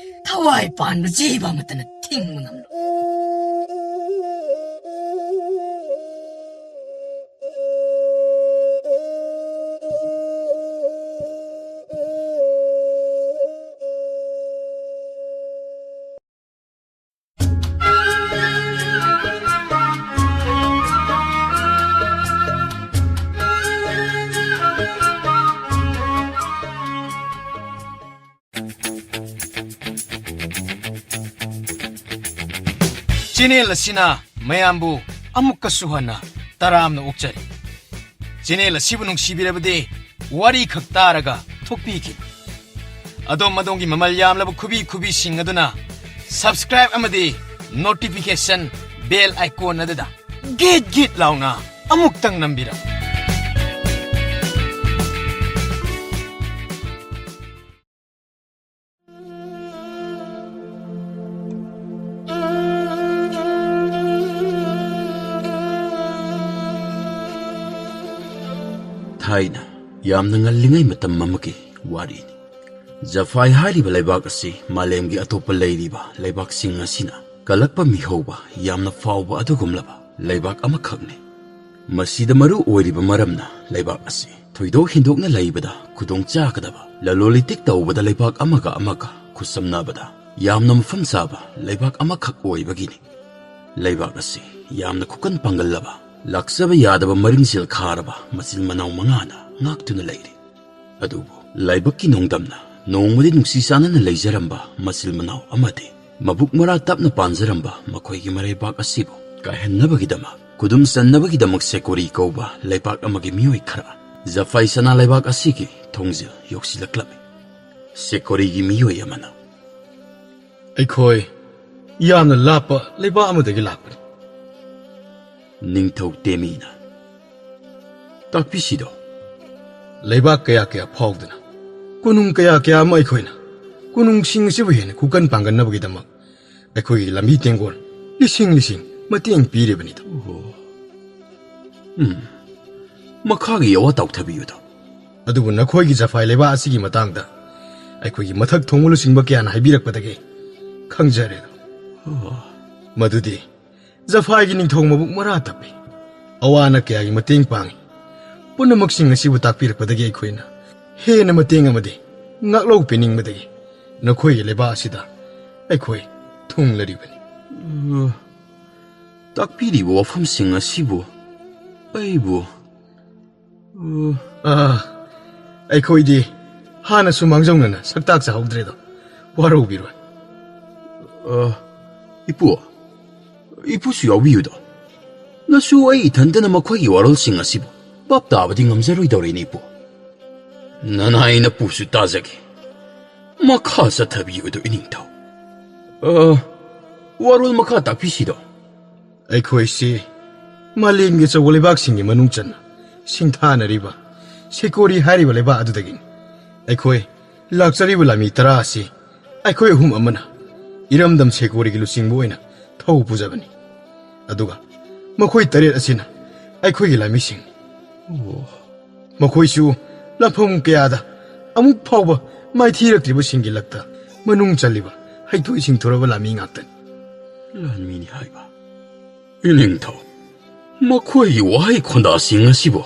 ꯊꯋꯥꯏ ꯄꯥꯟꯕ ꯖꯤꯕ ꯑꯃꯠꯇꯅ ꯊꯤꯡꯕ ꯉꯝꯂꯣꯏ꯫ ꯆꯦꯅꯦꯜ ꯑꯁꯤꯅ ꯃꯌꯥꯝꯕꯨ ꯑꯃꯨꯛꯀꯁꯨ ꯍꯟꯅ ꯇꯔꯥꯝꯅ ꯑꯣꯛꯆꯔꯤ꯫ ꯆꯦꯅꯦꯜ ꯑꯁꯤꯕꯨ ꯅꯨꯡꯁꯤꯕꯤꯔꯕꯗꯤ ꯋꯥꯔꯤ ꯈꯛ ꯇꯥꯔꯒ ꯊꯣꯛꯄꯤꯈꯤꯕ꯫ ꯑꯗꯣꯝ ꯑꯗꯣꯝꯒꯤ ꯃꯃꯜ ꯌꯥꯝꯂꯕ ꯈꯨꯕꯤ ꯈꯨꯕꯤꯁꯤꯡ ꯑꯗꯨꯅ subscribe ꯑꯃꯗꯤ notification bell icon ꯑꯗꯨꯗ ꯒꯤꯠ ꯒꯤꯠ ꯂꯥꯎꯅ ꯑꯃꯨꯛꯇꯪ ꯅꯝꯕꯤꯔꯝꯃꯨ꯫ ꯊꯥꯏꯅ ꯌꯥꯝꯅ ꯉꯜꯂꯤꯉꯩ ꯃꯇꯝ ꯑꯃꯒꯤ ꯋꯥꯔꯤꯅꯤ꯫ ꯖꯐꯥꯏ ꯍꯥꯏꯔꯤꯕ ꯂꯩꯕꯥꯛ ꯑꯁꯤ ꯃꯥꯂꯦꯝꯒꯤ ꯑꯇꯣꯞꯄ ꯂꯩꯔꯤꯕ ꯂꯩꯕꯥꯛꯁꯤꯡ ꯑꯁꯤꯅ ꯀꯜꯂꯛꯄ ꯃꯤꯍꯧꯕ ꯌꯥꯝꯅ ꯐꯥꯎꯕ ꯑꯗꯨꯒꯨꯝꯂꯕ ꯂꯩꯕꯥꯛ ꯑꯃꯈꯛꯅꯤ꯫ ꯃꯁꯤꯗ ꯃꯔꯨ ꯑꯣꯏꯔꯤꯕ ꯃꯔꯝꯅ ꯂꯩꯕꯥꯛ ꯑꯁꯤ ꯊꯣꯏꯗꯣꯛ ꯍꯦꯟꯗꯣꯛꯅ ꯂꯩꯕꯗ ꯈꯨꯗꯣꯡ ꯆꯥꯒꯗꯕ, ꯂꯂꯣꯟ ꯏꯇꯤꯛ ꯇꯧꯕꯗ ꯂꯩꯕꯥꯛ ꯑꯃꯒ ꯑꯃꯒ ꯈꯨꯠꯁꯝꯅꯕꯗ ꯌꯥꯝꯅ ꯃꯐꯝ ꯆꯥꯕ ꯂꯩꯕꯥꯛ ꯑꯃꯈꯛ ꯑꯣꯏꯕꯒꯤꯅꯤ꯫ ꯂꯩꯕꯥꯛ ꯑꯁꯤ ꯌꯥꯝꯅ ꯈꯨꯀꯟ ꯄꯥꯡꯒꯜꯂꯕ, ꯂꯥꯛꯆꯕ ꯌꯥꯗꯕ ꯃꯔꯤꯡꯖꯦꯜ ꯈꯥꯔꯕ ꯃꯆꯤꯟ ꯃꯅꯥꯎ ꯃꯉꯥꯅ ꯉꯥꯛꯇꯨꯅ ꯂꯩꯔꯤ꯫ ꯑꯗꯨꯕꯨ ꯂꯥꯏꯕꯛꯀꯤ ꯅꯣꯡꯗꯝꯅ ꯅꯣꯡꯃꯗꯤ ꯅꯨꯡꯁꯤ ꯆꯥꯟꯅꯅ ꯂꯩꯖꯔꯝꯕ ꯃꯆꯤꯜ ꯃꯅꯥꯎ ꯑꯃꯗꯤ ꯃꯕꯨꯛ ꯃꯔꯥ ꯇꯞꯅ ꯄꯥꯟꯖꯔꯝꯕ ꯃꯈꯣꯏꯒꯤ ꯃꯔꯩꯕꯥꯛ ꯑꯁꯤꯕꯨ ꯀꯥꯏꯍꯟꯅꯕꯒꯤꯗꯃꯛ, ꯈꯨꯗꯨꯝ ꯆꯟꯅꯕꯒꯤꯗꯃꯛ ꯁꯦꯀꯣꯔꯤ ꯀꯧꯕ ꯂꯩꯕꯥꯛ ꯑꯃꯒꯤ ꯃꯤꯑꯣꯏ ꯈꯔ ꯖꯐꯥꯏ ꯁꯅꯥ ꯂꯩꯕꯥꯛ ꯑꯁꯤꯒꯤ ꯊꯣꯡꯖꯤꯜ ꯌꯧꯁꯤꯜꯂꯛꯂꯝꯃꯤ꯫ ꯁꯦꯀꯣꯔꯤꯒꯤ ꯃꯤꯑꯣꯏ ꯑꯃꯅ, "ꯑꯩꯈꯣꯏ ꯌꯥꯝꯅ ꯂꯥꯞꯄ ꯂꯩꯕꯥꯛ ꯑꯃꯗꯒꯤ ꯂꯥꯛꯄꯅꯤ꯫" ꯅꯤꯡꯊꯧ ꯇꯦꯃꯤꯅ, "ꯇꯥꯛꯄꯤꯁꯤꯗꯣ, ꯂꯩꯕꯥꯛ ꯀꯌꯥ ꯀꯌꯥ ꯐꯥꯎꯗꯨꯅ, ꯀꯣꯅꯨꯡ ꯀꯌꯥ ꯀꯌꯥ ꯑꯃ ꯑꯩꯈꯣꯏꯅ ꯀꯣꯅꯨꯡꯁꯤꯡ ꯑꯁꯤꯕꯨ ꯍꯦꯟꯅ ꯈꯨꯀꯟ ꯄꯥꯡꯒꯟꯅꯕꯒꯤꯗꯃꯛ ꯑꯩꯈꯣꯏꯒꯤ ꯂꯝꯕꯤ ꯇꯦꯡꯒꯣꯜ ꯂꯤꯁꯤꯡ ꯂꯤꯁꯤꯡ ꯃꯇꯦꯡ ꯄꯤꯔꯤꯕꯅꯤꯗꯣ꯫" ꯑꯣ꯫ ꯎꯝ꯫ ꯃꯈꯥꯒꯤ ꯌꯥꯋꯥ ꯇꯥꯎꯊꯕꯤꯌꯨꯗꯣ꯫ ꯑꯗꯨꯕꯨ ꯅꯈꯣꯏꯒꯤ ꯖꯐꯥꯏ ꯂꯩꯕꯥꯛ ꯑꯁꯤꯒꯤ ꯃꯇꯥꯡꯗ ꯑꯩꯈꯣꯏꯒꯤ ꯃꯊꯛ ꯊꯣꯡꯕ ꯂꯨꯆꯤꯡꯕ ꯀꯌꯥꯅ ꯍꯥꯏꯕꯤꯔꯛꯄꯗꯒꯤ ꯈꯪꯖꯔꯦꯗꯣ꯫ ꯑꯣ꯫ ꯃꯗꯨꯗꯤ ꯖꯐꯥꯏꯒꯤ ꯅꯤꯡꯊꯧ ꯃꯕꯨꯛ ꯃꯔꯥ ꯇꯞꯄꯤ꯫ ꯑꯋꯥ ꯑꯅꯥ ꯀꯌꯥꯒꯤ ꯃꯇꯦꯡ ꯄꯥꯡꯉꯤ꯫ ꯄꯨꯝꯅꯃꯛꯁꯤꯡ ꯑꯁꯤꯕꯨ ꯇꯥꯛꯄꯤꯔꯛꯄꯗꯒꯤ ꯑꯩꯈꯣꯏꯅ ꯍꯦꯟꯅ ꯃꯇꯦꯡ ꯑꯃꯗꯤ ꯉꯥꯛꯂꯧ ꯄꯤꯅꯤꯡꯕꯗꯒꯤ ꯅꯈꯣꯏꯒꯤ ꯂꯩꯕꯥꯛ ꯑꯁꯤꯗ ꯑꯩꯈꯣꯏ ꯊꯨꯡꯂꯔꯤꯕꯅꯤ꯫ ꯑ, ꯇꯥꯛꯄꯤꯔꯤꯕ ꯋꯥꯐꯝꯁꯤꯡ ꯑꯁꯤꯕꯨ ꯑꯩꯕꯨ, ꯑ, ꯑ, ꯑꯩꯈꯣꯏꯗꯤ ꯍꯥꯟꯅꯁꯨ ꯃꯥꯡꯖꯧꯅꯅ ꯁꯛꯇꯥꯛ ꯆꯥꯍꯧꯗ꯭ꯔꯦꯗꯣ꯫ ꯋꯥꯔꯧꯕꯤꯔꯣꯏ꯫ ꯑ, ꯏꯄꯨ, ꯏꯄꯨꯁꯨ ꯌꯥꯎꯕꯤꯌꯨꯗꯣ꯫ ꯅꯁꯨ ꯑꯩ ꯏꯊꯟꯇꯅ ꯃꯈꯣꯏꯒꯤ ꯋꯥꯔꯣꯜꯁꯤꯡ ꯑꯁꯤꯕꯨ ꯚꯥꯞ ꯇꯥꯕꯗꯤ ꯉꯝꯖꯔꯣꯏꯗꯧꯔꯦꯅꯦ, ꯏꯄꯨ꯫ ꯅꯅꯥꯏ ꯅꯄꯨꯁꯨ ꯇꯥꯖꯒꯦ꯫ ꯃꯈꯥ ꯆꯠꯊꯕꯤꯌꯨꯗꯣ, ꯏꯅꯤꯡꯊꯧ꯫ ꯑ, ꯋꯥꯔꯣꯜ ꯃꯈꯥ ꯇꯥꯛꯄꯤꯁꯤꯗꯣ꯫ ꯑꯩꯈꯣꯏꯁꯤ ꯃꯥꯂꯦꯝꯒꯤ ꯑꯆꯧꯕ ꯂꯩꯕꯥꯛꯁꯤꯡꯒꯤ ꯃꯅꯨꯡ ꯆꯟꯅ ꯁꯤꯡꯊꯥꯅꯔꯤꯕ ꯁꯦꯀꯣꯔꯤ ꯍꯥꯏꯔꯤꯕ ꯂꯩꯕꯥꯛ ꯑꯗꯨꯗꯒꯤꯅꯤ꯫ ꯑꯩꯈꯣꯏ ꯂꯥꯛꯆꯔꯤꯕ ꯂꯥꯟꯃꯤ ꯇꯔꯥ ꯑꯁꯤ ꯑꯩꯈꯣꯏ ꯑꯍꯨꯝ ꯑꯃꯅ ꯏꯔꯝꯗꯝ ꯁꯦꯀꯣꯔꯤꯒꯤ ꯂꯨꯆꯤꯡꯕ ꯑꯣꯏꯅ ꯊꯧ ꯄꯨꯖꯕꯅꯤ꯫ ꯑꯗꯨꯒ ꯃꯈꯣꯏ ꯇꯔꯦꯠ ꯑꯁꯤꯅ ꯑꯩꯈꯣꯏꯒꯤ ꯂꯥꯟꯃꯤꯁꯤꯡꯅꯤ꯫ ꯑꯣ꯫ ꯃꯈꯣꯏꯁꯨ ꯂꯥꯟꯐꯝ ꯀꯌꯥꯗ ꯑꯃꯨꯛ ꯐꯥꯎꯕ ꯃꯥꯏꯊꯤꯔꯛꯇ꯭ꯔꯤꯕꯁꯤꯡꯒꯤ ꯂꯛꯇ ꯃꯅꯨꯡ ꯆꯜꯂꯤꯕ ꯍꯩꯊꯣꯏ ꯁꯤꯡꯊꯣꯔꯕ ꯂꯥꯟꯃꯤ ꯉꯥꯛꯇꯅꯤ꯫ ꯂꯥꯟꯃꯤꯅꯤ ꯍꯥꯏꯕ꯫ ꯏꯅꯤꯡꯊꯧ, ꯃꯈꯣꯏꯒꯤ ꯋꯥꯍꯩ ꯈꯣꯟꯗꯥꯁꯤꯡ ꯑꯁꯤꯕꯨ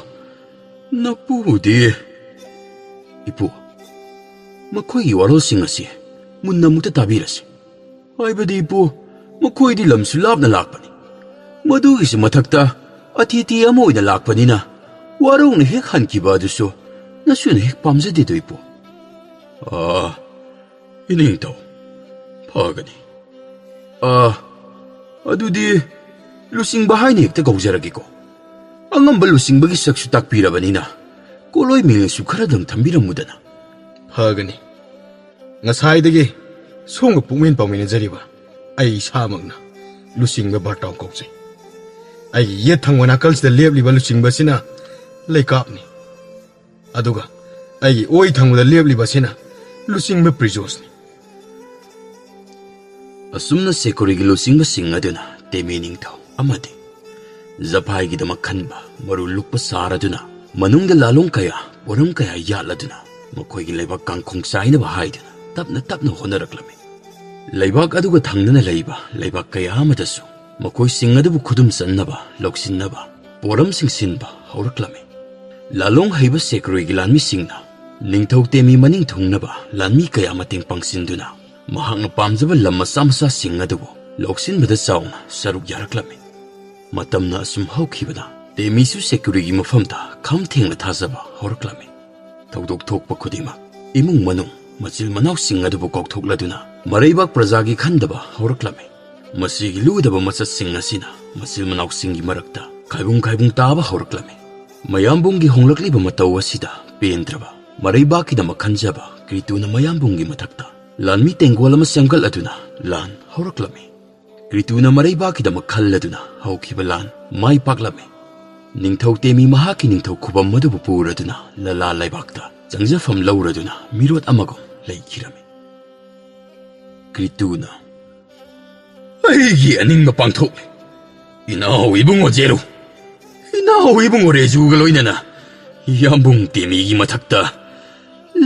ꯅꯄꯨꯕꯨꯗꯤ꯫ ꯏꯄꯨ, ꯃꯈꯣꯏꯒꯤ ꯋꯥꯔꯣꯜꯁꯤꯡ ꯑꯁꯤ ꯃꯨꯟꯅ ꯑꯃꯨꯛꯇ ꯇꯥꯕꯤꯔꯁꯤ꯫ ꯍꯥꯏꯕꯗꯤ, ꯏꯄꯨ, ꯃꯈꯣꯏꯗꯤ ꯂꯝꯁꯨ ꯂꯥꯞꯅ ꯂꯥꯛꯄꯅꯤ꯫ ꯃꯗꯨꯒꯤꯁꯨ ꯃꯊꯛꯇ ꯑꯇꯤꯊꯤ ꯑꯃ ꯑꯣꯏꯅ ꯂꯥꯛꯄꯅꯤꯅ, ꯋꯥꯔꯧꯅ ꯍꯦꯛ ꯍꯟꯈꯤꯕ ꯑꯗꯨꯁꯨ ꯅꯁꯨꯅ ꯍꯦꯛ ꯄꯥꯝꯖꯗꯦꯗꯣ, ꯏꯄꯨ꯫ ꯑꯥ, ꯏꯅꯤꯡꯊꯧ, ꯐꯒꯅꯤ꯫ ꯑꯥ, ꯑꯗꯨꯗꯤ ꯂꯨꯆꯤꯡꯕ ꯍꯥꯏꯅ ꯍꯦꯛꯇ ꯀꯧꯖꯔꯒꯦꯀꯣ꯫ ꯑꯉꯝꯕ ꯂꯨꯆꯤꯡꯕꯒꯤ ꯁꯛꯁꯨ ꯇꯥꯛꯄꯤꯔꯕꯅꯤꯅ, ꯀꯣꯂꯣꯏ ꯃꯤꯡꯁꯨ ꯈꯔꯗꯪ ꯊꯝꯕꯤꯔꯝꯃꯨꯗꯅ꯫ ꯐꯒꯅꯤ꯫ ꯉꯁꯥꯏꯗꯒꯤ ꯁꯣꯝꯒ ꯄꯨꯛꯃꯦꯟ ꯄꯥꯎꯃꯤꯟꯅꯖꯔꯤꯕ ꯑꯩ ꯏꯁꯥꯃꯛꯅ ꯂꯨꯆꯤꯡꯕ ꯕꯥꯔꯇꯥꯎ ꯀꯧꯖꯩ꯫ ꯑꯩꯒꯤ ꯌꯦꯠ ꯊꯪꯕ ꯅꯥꯀꯜꯁꯤꯗ ꯂꯦꯞꯂꯤꯕ ꯂꯨꯆꯤꯡꯕꯁꯤꯅ ꯂꯩꯀꯥꯞꯅꯤ꯫ ꯑꯗꯨꯒ ꯑꯩꯒꯤ ꯑꯣꯏ ꯊꯪꯕꯗ ꯂꯦꯞꯂꯤꯕꯁꯤꯅ ꯂꯨꯆꯤꯡꯕ ꯄ꯭ꯔꯤꯖꯣꯁꯅꯤ꯫ ꯑꯁꯨꯝꯅ ꯁꯦꯀꯨꯔꯤꯒꯤ ꯂꯨꯆꯤꯡꯕꯁꯤꯡ ꯑꯗꯨꯅ ꯇꯦꯃꯤ ꯅꯤꯡꯊꯧ ꯑꯃꯗꯤ ꯖꯐꯥꯏꯒꯤꯗꯃꯛ ꯈꯟꯕ ꯃꯔꯨ ꯂꯨꯛꯄ ꯁꯥꯔꯗꯨꯅ, ꯃꯅꯨꯡꯗ ꯂꯥꯂꯣꯡ ꯀꯌꯥ, ꯄꯣꯔꯝ ꯀꯌꯥ ꯌꯥꯠꯂꯗꯨꯅ, ꯃꯈꯣꯏꯒꯤ ꯂꯩꯕꯥꯛ ꯀꯥꯡꯈꯣꯡ ꯆꯥꯏꯅꯕ ꯍꯥꯏꯗꯨꯅ ꯇꯞꯅ ꯇꯞꯅ ꯍꯣꯠꯅꯔꯛꯂꯝꯃꯤ꯫ ꯂꯩꯕꯥꯛ ꯑꯗꯨꯒ ꯊꯪꯅꯅ ꯂꯩꯕ ꯂꯩꯕꯥꯛ ꯀꯌꯥ ꯑꯃꯗꯁꯨ ꯃꯈꯣꯏꯁꯤꯡ ꯑꯗꯨꯕꯨ ꯈꯨꯗꯨꯝ ꯆꯟꯅꯕ, ꯂꯧꯁꯤꯟꯅꯕ ꯄꯣꯔꯝꯁꯤꯡ ꯁꯤꯟꯕ ꯍꯧꯔꯛꯂꯝꯃꯤ꯫ ꯂꯥꯂꯣꯡ ꯍꯩꯕ ꯁꯦꯀ꯭ꯔꯦꯒꯤ ꯂꯥꯟꯃꯤꯁꯤꯡꯅ ꯅꯤꯡꯊꯧ ꯇꯦꯃꯤ ꯃꯅꯤꯡ ꯊꯨꯡꯅꯕ ꯂꯥꯟꯃꯤ ꯀꯌꯥ ꯃꯇꯦꯡ ꯄꯥꯡꯁꯤꯟꯗꯨꯅ, ꯃꯍꯥꯛꯅ ꯄꯥꯝꯖꯕ ꯂꯝ ꯃꯆꯥ ꯃꯆꯥꯁꯤꯡ ꯑꯗꯨꯕꯨ ꯂꯧꯁꯤꯟꯕꯗ ꯆꯥꯎꯅ ꯁꯔꯨꯛ ꯌꯥꯔꯛꯂꯝꯃꯤ꯫ ꯃꯇꯝꯅ ꯑꯁꯨꯝ ꯍꯧꯈꯤꯕꯅ, ꯇꯦꯃꯤꯁꯨ ꯁꯦꯀ꯭ꯌꯨꯔꯤꯒꯤ ꯃꯐꯝꯗ ꯈꯝ ꯊꯦꯡꯅ ꯊꯥꯖꯕ ꯍꯧꯔꯛꯂꯝꯃꯤ꯫ ꯊꯧꯗꯣꯛ ꯊꯣꯛꯄ ꯈꯨꯗꯤꯡꯃꯛ, ꯏꯃꯨꯡ ꯃꯅꯨꯡ, ꯃꯆꯤꯜ ꯃꯅꯥꯎꯁꯤꯡ ꯑꯗꯨꯕꯨ ꯀꯥꯎꯊꯣꯛꯂꯗꯨꯅ, ꯃꯔꯩꯕꯥꯛ ꯄ꯭ꯔꯖꯥꯒꯤ ꯈꯟꯗꯕ ꯍꯧꯔꯛꯂꯝꯃꯤ꯫ ꯃꯁꯤꯒꯤ ꯂꯨꯗꯕ ꯃꯆꯠꯁꯤꯡ ꯑꯁꯤꯅ ꯃꯆꯤꯜ ꯃꯅꯥꯎꯁꯤꯡꯒꯤ ꯃꯔꯛꯇ ꯈꯥꯏꯕꯨꯡ ꯈꯥꯏꯕꯨꯡ ꯇꯥꯕ ꯍꯧꯔꯛꯂꯝꯃꯤ꯫ ꯃꯌꯥꯝꯕꯨꯡꯒꯤ ꯍꯣꯡꯂꯛꯂꯤꯕ ꯃꯇꯧ ꯑꯁꯤꯗ ꯄꯦꯟꯗ꯭ꯔꯕ, ꯃꯔꯩꯕꯥꯛꯀꯤꯗꯃꯛ ꯈꯟꯖꯕ ꯀ꯭ꯔꯤꯇꯨꯅ ꯃꯌꯥꯝꯕꯨꯡꯒꯤ ꯃꯊꯛꯇ ꯂꯥꯟꯃꯤ ꯇꯦꯡꯒꯣꯜ ꯑꯃ ꯁꯦꯝꯒꯠꯂꯗꯨꯅ ꯂꯥꯟ ꯍꯧꯔꯛꯂꯝꯃꯤ꯫ ꯀ꯭ꯔꯤꯇꯨꯅ ꯃꯔꯩꯕꯥꯛꯀꯤꯗꯃꯛ ꯈꯜꯂꯗꯨꯅ ꯍꯧꯈꯤꯕ ꯂꯥꯟ ꯃꯥꯏ ꯄꯥꯛꯂꯝꯃꯤ꯫ ꯅꯤꯡꯊꯧ ꯇꯦꯃꯤ ꯃꯍꯥꯛꯀꯤ ꯅꯤꯡꯊꯧ ꯈꯨꯕꯝ ꯑꯗꯨꯕꯨ ꯄꯨꯔꯗꯨꯅ ꯂꯂꯥ ꯂꯩꯕꯥꯛꯇ ꯆꯪꯖꯐꯝ ꯂꯧꯔꯗꯨꯅ ꯃꯤꯔꯣꯠ ꯑꯃꯒꯨꯝ ꯂꯩꯈꯤꯔꯝꯃꯤ꯫ ꯀ꯭ꯔꯤꯇꯨꯅ, "ꯑꯩꯒꯤ ꯑꯅꯤꯡꯕ ꯄꯥꯡꯊꯣꯛꯂꯦ꯫ ꯏꯅꯥꯎ ꯏꯕꯨꯡꯉꯣ ꯖꯦꯔꯨ, ꯏꯅꯥꯎ ꯏꯕꯨꯡꯉꯣ ꯔꯦꯖꯨꯒ ꯂꯣꯏꯅꯅ ꯌꯥꯝꯕꯨꯡ ꯇꯦꯃꯤꯒꯤ ꯃꯊꯛꯇ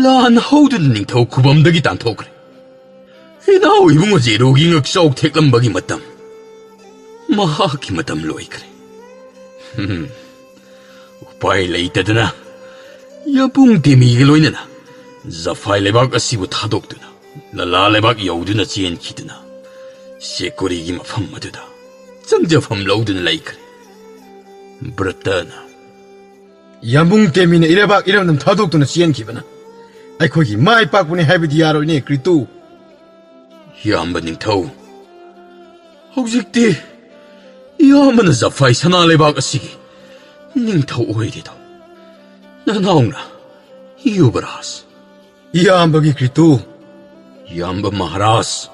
ꯂꯥꯟ ꯍꯧꯗꯨꯅ ꯅꯤꯡꯊꯧ ꯈꯨꯕꯝꯗꯒꯤ ꯇꯥꯟꯊꯣꯛꯈ꯭ꯔꯦ꯫ ꯏꯅꯥꯎ ꯏꯕꯨꯡꯉꯣ ꯖꯦꯔꯨꯒꯤ ꯉꯛꯆꯥꯎ ꯊꯦꯛꯂꯝꯕꯒꯤ ꯃꯇꯝ, ꯃꯍꯥꯛꯀꯤ ꯃꯇꯝ ꯂꯣꯏꯈ꯭ꯔꯦ꯫ ꯍꯝ, ꯎꯄꯥꯏ ꯂꯩꯇꯗꯅ ꯌꯥꯝꯕꯨꯡ ꯇꯦꯃꯤꯒ ꯂꯣꯏꯅꯅ ꯖꯐꯥꯏ ꯂꯩꯕꯥꯛ ꯑꯁꯤꯕꯨ ꯊꯥꯗꯣꯛꯇꯨꯅ ꯂꯂꯥ ꯂꯩꯕꯥꯛ ꯌꯧꯗꯨꯅ ꯆꯦꯟꯈꯤꯗꯨꯅ ꯁꯦꯀꯣꯔꯤꯒꯤ ꯃꯐꯝ ꯑꯗꯨꯗ ꯆꯪꯖꯐꯝ ꯂꯧꯗꯨꯅ ꯂꯩꯈ꯭ꯔꯦ꯫" ꯕ꯭ꯔꯇꯅ, "ꯌꯥꯝꯕꯨꯡ ꯇꯦꯃꯤꯅ ꯏꯔꯩꯕꯥꯛ ꯏꯔꯝꯗꯝ ꯊꯥꯗꯣꯛꯇꯨꯅ ꯆꯦꯟꯈꯤꯕꯅ ꯑꯩꯈꯣꯏꯒꯤ ꯃꯥꯏ ꯄꯥꯛꯄꯅꯤ ꯍꯥꯏꯕꯗꯤ ꯌꯥꯔꯣꯏꯅꯦ, ꯀ꯭ꯔꯤꯇꯨ꯫" "ꯏꯌꯥꯝꯕ ꯅꯤꯡꯊꯧ, ꯍꯧꯖꯤꯛꯇꯤ ꯏꯌꯥꯝꯕꯅ ꯖꯐꯥꯏ ꯁꯅꯥ ꯂꯩꯕꯥꯛ ꯑꯁꯤꯒꯤ ꯅꯤꯡꯊꯧ ꯑꯣꯏꯔꯦꯗꯣ꯫ ꯅꯅꯥꯎꯅ ꯌꯨꯕꯔꯥꯖ꯫" "ꯏꯌꯥꯝꯕꯒꯤ ꯀ꯭ꯔꯤꯇꯨ꯫" "ꯏꯌꯥꯝꯕ ꯃꯍꯥꯔꯥꯖ,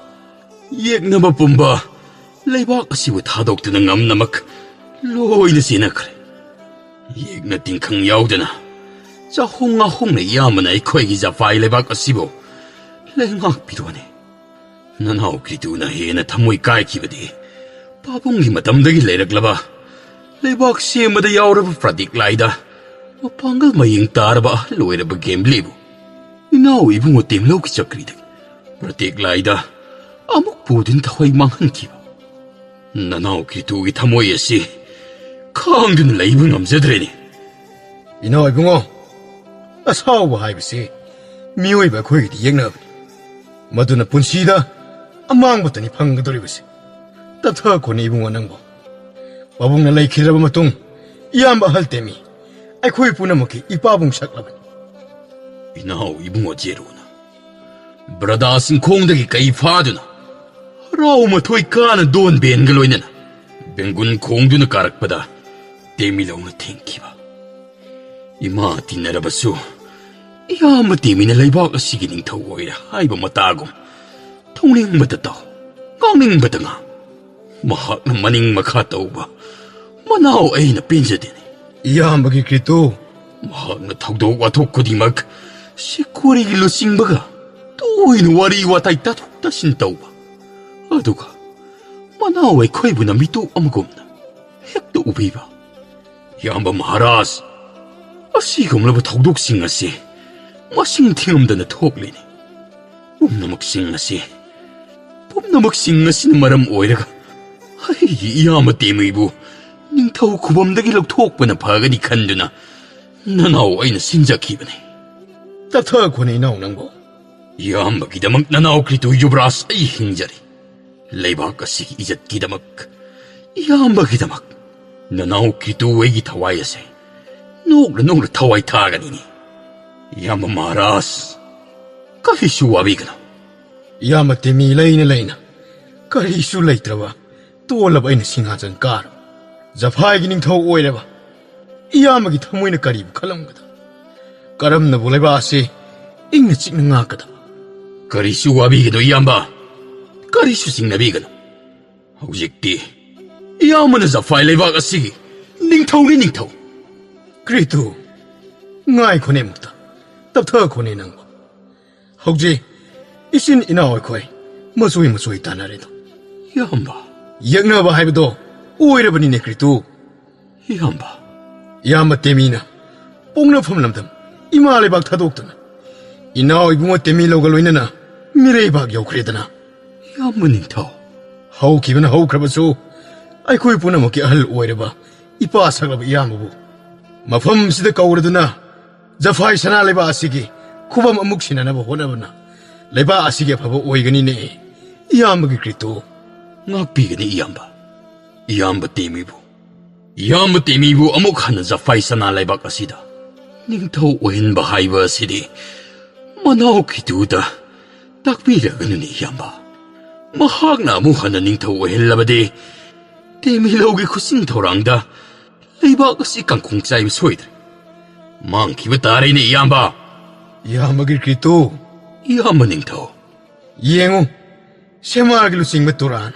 ꯌꯦꯛꯅꯕ ꯄꯨꯝꯕ ꯂꯩꯕꯥꯛ ꯑꯁꯤꯕꯨ ꯊꯥꯗꯣꯛꯇꯨꯅ ꯉꯝꯅꯃꯛ ꯂꯣꯏꯅ ꯆꯦꯟꯅꯈ꯭ꯔꯦ꯫ ꯌꯦꯛꯅ ꯇꯤꯡꯈꯪ ꯌꯥꯎꯗꯅ ꯆꯍꯣꯡ ꯉꯥꯍꯣꯡꯅ ꯏꯌꯥꯝꯕꯅ ꯑꯩꯈꯣꯏꯒꯤ ꯖꯐꯥꯏ ꯂꯩꯕꯥꯛ ꯑꯁꯤꯕꯨ ꯂꯩꯉꯥꯛꯄꯤꯔꯣꯅꯦ꯫" ꯅꯅꯥꯎ ꯀ꯭ꯔꯤꯇꯨꯅ ꯍꯦꯟꯅ ꯊꯃꯣꯏ ꯀꯥꯏꯈꯤꯕꯗꯤ ꯄꯥꯕꯨꯡꯒꯤ ꯃꯇꯝꯗꯒꯤ ꯂꯩꯔꯛꯂꯕ ꯂꯩꯕꯥꯛ ꯁꯦꯝꯕꯗ ꯌꯥꯎꯔꯕ ꯄ꯭ꯔꯗꯤꯛ ꯂꯥꯏꯗ ꯃꯄꯥꯡꯒꯜ ꯃꯌꯦꯡ ꯇꯥꯔꯕ ꯑꯍꯜ ꯑꯣꯏꯔꯕ ꯒꯦꯝꯂꯤꯕꯨ ꯏꯅꯥꯎ ꯏꯕꯨꯡꯉꯣ ꯇꯦꯝꯂꯧꯒꯤ ꯆꯀ꯭ꯔꯤꯗꯒꯤ ꯄ꯭ꯔꯗꯤꯛ ꯂꯥꯏꯗ ꯑꯃꯨꯛ ꯄꯨꯗꯨꯅ ꯊꯋꯥꯏ ꯃꯥꯡꯍꯟꯈꯤꯕ ꯅꯅꯥꯎ ꯀ꯭ꯔꯤꯇꯨꯒꯤ ꯊꯃꯣꯏ ꯑꯁꯤ ꯈꯥꯡꯗꯨꯅ ꯂꯩꯕ ꯉꯝꯖꯗ꯭ꯔꯦꯅꯦ꯫ ꯏꯅꯥꯎ ꯏꯕꯨꯡꯉꯣ, ꯑꯁꯥꯎꯕ ꯍꯥꯏꯕꯁꯤ ꯃꯤꯑꯣꯏꯕ ꯑꯩꯈꯣꯏꯒꯤꯗꯤ ꯌꯦꯛꯅꯕꯅꯤ꯫ ꯃꯗꯨꯅ ꯄꯨꯟꯁꯤꯗ ꯑꯃꯥꯡꯕꯇꯅꯤ ꯐꯪꯒꯗꯧꯔꯤꯕꯁꯤ꯫ ꯇꯞꯊꯈꯣꯅꯦ ꯏꯕꯨꯡꯉꯣ ꯅꯪꯕꯨ꯫ ꯄꯥꯕꯨꯡꯅ ꯂꯩꯈꯤꯗ꯭ꯔꯕ ꯃꯇꯨꯡ ꯏꯌꯥꯝꯕ ꯑꯍꯜ ꯇꯦꯝꯃꯤ ꯑꯩꯈꯣꯏ ꯄꯨꯝꯅꯃꯛꯀꯤ ꯏꯄꯥꯕꯨꯡ ꯁꯛꯂꯕꯅꯤ꯫ ꯏꯅꯥꯎ ꯏꯕꯨꯡꯉꯣ ꯖꯦꯔꯨꯅ ꯕ꯭ꯔꯗꯥ ꯁꯤꯡꯈꯣꯡꯗꯒꯤ ꯀꯩ ꯐꯥꯗꯨꯅ ꯔꯥꯎ ꯃꯊꯣꯏ ꯀꯥꯅ ꯗꯣꯟ ꯕꯦꯟꯒ ꯂꯣꯏꯅꯅ ꯕꯦꯡꯒꯨꯟ ꯈꯣꯡꯗꯨꯅ ꯀꯥꯔꯛꯄꯗ ꯇꯦꯃꯤꯂꯧꯅ ꯊꯦꯡꯈꯤꯕ꯫ ꯏꯃꯥ ꯇꯤꯟꯅꯔꯕꯁꯨ ꯏꯌꯥꯝꯕ ꯇꯦꯃꯤꯅ ꯂꯩꯕꯥꯛ ꯑꯁꯤꯒꯤ ꯅꯤꯡꯊꯧ ꯑꯣꯏꯔꯦ ꯍꯥꯏꯕ ꯃꯇꯥꯒꯨꯝ ꯊꯧꯅꯤꯡꯕꯇ ꯇꯧ, ꯉꯥꯡꯅꯤꯡꯕꯇ ꯉꯥꯡ꯫ ꯃꯍꯥꯛꯅ ꯃꯅꯤꯡ ꯃꯈꯥ ꯇꯧꯕ ꯃꯅꯥꯎ ꯑꯩꯅ ꯄꯦꯟꯖꯗꯦꯅꯦ꯫ ꯏꯌꯥꯝꯕꯒꯤ ꯀ꯭ꯔꯤꯇꯨ꯫ ꯃꯍꯥꯛꯅ ꯊꯧꯗꯣꯛ ꯋꯥꯊꯣꯛ ꯈꯨꯗꯤꯡꯃꯛ ꯁꯤꯀꯣꯔꯤꯒꯤ ꯂꯨꯆꯤꯡꯕꯒ ꯇꯣꯏꯅ ꯋꯥꯔꯤ ꯋꯥꯇꯥꯏ ꯇꯥꯊꯣꯛ ꯇꯥꯁꯤꯟ ꯇꯧꯕ꯫ ꯑꯗꯨꯒ ꯃꯅꯥꯎ ꯑꯩꯈꯣꯏꯕꯨꯅ ꯃꯤꯇꯣꯞ ꯑꯃꯒꯨꯝꯅ ꯍꯦꯛꯇ ꯎꯕꯤꯕ꯫ ꯏꯌꯥꯝꯕ ꯃꯍꯥꯔꯥꯖ, ꯑꯁꯤꯒꯨꯝꯂꯕ ꯊꯧꯗꯣꯛꯁꯤꯡ ꯑꯁꯤ ꯃꯁꯤꯡ ꯊꯤꯉꯝꯗꯅ ꯊꯣꯛꯂꯤꯅꯤ꯫ ꯄꯨꯝꯅꯃꯛꯁꯤꯡ ꯑꯁꯤ, ꯄꯨꯝꯅꯃꯛꯁꯤꯡ ꯑꯁꯤꯅ ꯃꯔꯝ ꯑꯣꯏꯔꯒ ꯑꯩꯒꯤ ꯏꯌꯥꯝꯕ ꯇꯦꯃꯤꯕꯨ ꯅꯤꯡꯊꯧ ꯈꯨꯕꯝꯗꯒꯤ ꯂꯧꯊꯣꯛꯄꯅ ꯐꯒꯅꯤ ꯈꯟꯗꯨꯅ ꯅꯅꯥꯎ ꯑꯩꯅ ꯁꯤꯟꯖꯈꯤꯕꯅꯤ꯫ ꯇꯞꯊꯈꯣꯅꯦ ꯏꯅꯥꯎ ꯅꯪꯕꯣ꯫ ꯏꯌꯥꯝꯕꯒꯤꯗꯃꯛ ꯅꯅꯥꯎ ꯀ꯭ꯔꯤꯇꯨ ꯌꯨꯕꯔꯥꯖ ꯑꯩ ꯍꯤꯡꯖꯔꯤ꯫ ꯂꯩꯕꯥꯛ ꯑꯁꯤꯒꯤ ꯏꯖꯠꯀꯤꯗꯃꯛ, ꯏꯌꯥꯝꯕꯒꯤꯗꯃꯛ ꯅꯅꯥꯎ ꯀ꯭ꯔꯤꯇꯨ ꯑꯩꯒꯤ ꯊꯋꯥꯏ ꯑꯁꯦ ꯅꯣꯛꯅ ꯅꯣꯛꯅ ꯊꯋꯥꯏ ꯊꯥꯒꯅꯤꯅꯦ꯫ ꯏꯌꯥꯝꯕ ꯃꯍꯥꯔꯥꯖ, ꯀꯔꯤꯁꯨ ꯋꯥꯕꯤꯒꯅꯨ꯫ ꯏꯌꯥꯝꯕ ꯇꯦꯃꯤ ꯂꯩꯅ ꯂꯩꯅ ꯀꯔꯤꯁꯨ ꯂꯩꯇ꯭ꯔꯕ ꯇꯣꯜꯂꯕ ꯑꯩꯅ ꯁꯤꯡꯍꯥꯁꯟ ꯀꯥꯔꯕ, ꯖꯐꯥꯏꯒꯤ ꯅꯤꯡꯊꯧ ꯑꯣꯏꯔꯕ ꯏꯌꯥꯝꯕꯒꯤ ꯊꯃꯣꯏꯅ ꯀꯔꯤꯕꯨ ꯈꯜꯂꯝꯒꯗꯕ? ꯀꯔꯝꯅꯕꯨ ꯂꯩꯕꯥꯛ ꯑꯁꯤ ꯏꯪꯅ ꯆꯤꯛꯅ ꯉꯥꯛꯀꯗꯕ? ꯀꯔꯤꯁꯨ ꯋꯥꯕꯤꯒꯅꯨ ꯏꯌꯥꯝꯕ, ꯀꯔꯤꯁꯨ ꯆꯤꯡꯅꯕꯤꯒꯅꯨ꯫ ꯍꯧꯖꯤꯛꯇꯤ ꯏꯌꯥꯝꯕꯅ ꯖꯐꯥꯏ ꯂꯩꯕꯥꯛ ꯑꯁꯤꯒꯤ ꯅꯤꯡꯊꯧꯅꯤ, ꯅꯤꯡꯊꯧ꯫ ꯀ꯭ꯔꯤꯇꯨ, ꯉꯥꯏꯈꯣꯅꯦ ꯑꯃꯨꯛꯇ, ꯇꯞꯊꯈꯣꯅꯦ ꯅꯪꯕꯨ꯫ ꯍꯧꯖꯤꯛ ꯏꯆꯤꯟ ꯏꯅꯥꯎ ꯑꯩꯈꯣꯏ ꯃꯆꯣꯏ ꯃꯆꯣꯏ ꯇꯥꯟꯅꯔꯦꯗꯣ꯫ ꯏꯌꯥꯝꯕ꯫ ꯌꯦꯛꯅꯕ ꯍꯥꯏꯕꯗꯣ ꯑꯣꯏꯔꯕꯅꯤꯅꯦ ꯀ꯭ꯔꯤꯇꯨ꯫ ꯏꯌꯥꯝꯕ꯫ ꯏꯌꯥꯝꯕ ꯇꯦꯃꯤꯅ ꯄꯣꯛꯅꯐꯝ ꯂꯝꯗꯝ ꯏꯃꯥ ꯂꯩꯕꯥꯛ ꯊꯥꯗꯣꯛꯇꯨꯅ ꯏꯅꯥꯎ ꯏꯕꯨꯡꯉꯣ ꯇꯦꯃꯤꯂꯧꯒ ꯂꯣꯏꯅꯅ ꯃꯤꯔꯩꯕꯥꯛ ꯌꯧꯈ꯭ꯔꯦꯗꯅ꯫ ꯏꯌꯥꯝꯕ ꯅꯤꯡꯊꯧ꯫ ꯍꯧꯈꯤꯕꯅ ꯍꯧꯈ꯭ꯔꯕꯁꯨ, ꯑꯩꯈꯣꯏ ꯄꯨꯝꯅꯃꯛꯀꯤ ꯑꯍꯜ ꯑꯣꯏꯔꯕ ꯏꯄꯥ ꯁꯛꯂꯕ ꯏꯌꯥꯝꯕꯕꯨ ꯃꯐꯝꯁꯤꯗ ꯀꯧꯔꯗꯨꯅ ꯖꯐꯥꯏ ꯁꯅꯥ ꯂꯩꯕꯥꯛ ꯑꯁꯤꯒꯤ ꯈꯨꯕꯝ ꯑꯃꯨꯛ ꯁꯤꯟꯅꯅꯕ ꯍꯣꯠꯅꯕꯅ ꯂꯩꯕꯥꯛ ꯑꯁꯤꯒꯤ ꯑꯐꯕ ꯑꯣꯏꯒꯅꯤꯅꯦ, ꯏꯌꯥꯝꯕꯒꯤ ꯀ꯭ꯔꯤꯇꯨ꯫ ꯉꯥꯛꯄꯤꯒꯅꯤ ꯏꯌꯥꯝꯕ꯫ ꯏꯌꯥꯝꯕ ꯇꯦꯃꯤꯕꯨ, ꯏꯌꯥꯝꯕ ꯇꯦꯃꯤꯕꯨ ꯑꯃꯨꯛ ꯍꯟꯅ ꯖꯐꯥꯏ ꯁꯅꯥ ꯂꯩꯕꯥꯛ ꯑꯁꯤꯗ ꯅꯤꯡꯊꯧ ꯑꯣꯏꯍꯟꯕ ꯍꯥꯏꯕ ꯑꯁꯤꯗꯤ ꯃꯅꯥꯎ ꯀ꯭ꯔꯤꯇꯨꯗ ꯇꯥꯛꯄꯤꯔꯒꯅꯨꯅꯦ ꯏꯌꯥꯝꯕ꯫ ꯃꯍꯥꯛꯅ ꯑꯃꯨꯛ ꯍꯟꯅ ꯅꯤꯡꯊꯧ ꯑꯣꯏꯍꯜꯂꯕꯗꯤ ꯇꯦꯃꯤꯂꯧꯒꯤ ꯈꯨꯠꯁꯤꯡ ꯊꯧꯔꯥꯡꯗ ꯂꯩꯕꯥꯛ ꯑꯁꯤ ꯀꯥꯡꯈꯣꯡ ꯆꯥꯏꯕ ꯁꯣꯏꯗ꯭ꯔꯦ꯫ ꯃꯥꯡꯈꯤꯕ ꯇꯥꯔꯦꯅꯦ, ꯏꯌꯥꯝꯕ꯫ ꯏꯌꯥꯝꯕꯒꯤ ꯀ꯭ꯔꯤꯇꯨ꯫ ꯏꯌꯥꯝꯕ ꯅꯤꯡꯊꯧ꯫ ꯌꯦꯡꯉꯨ, ꯁꯦꯃꯥꯔꯒꯤ ꯂꯨꯆꯤꯡꯕ ꯇꯨꯔꯥꯟ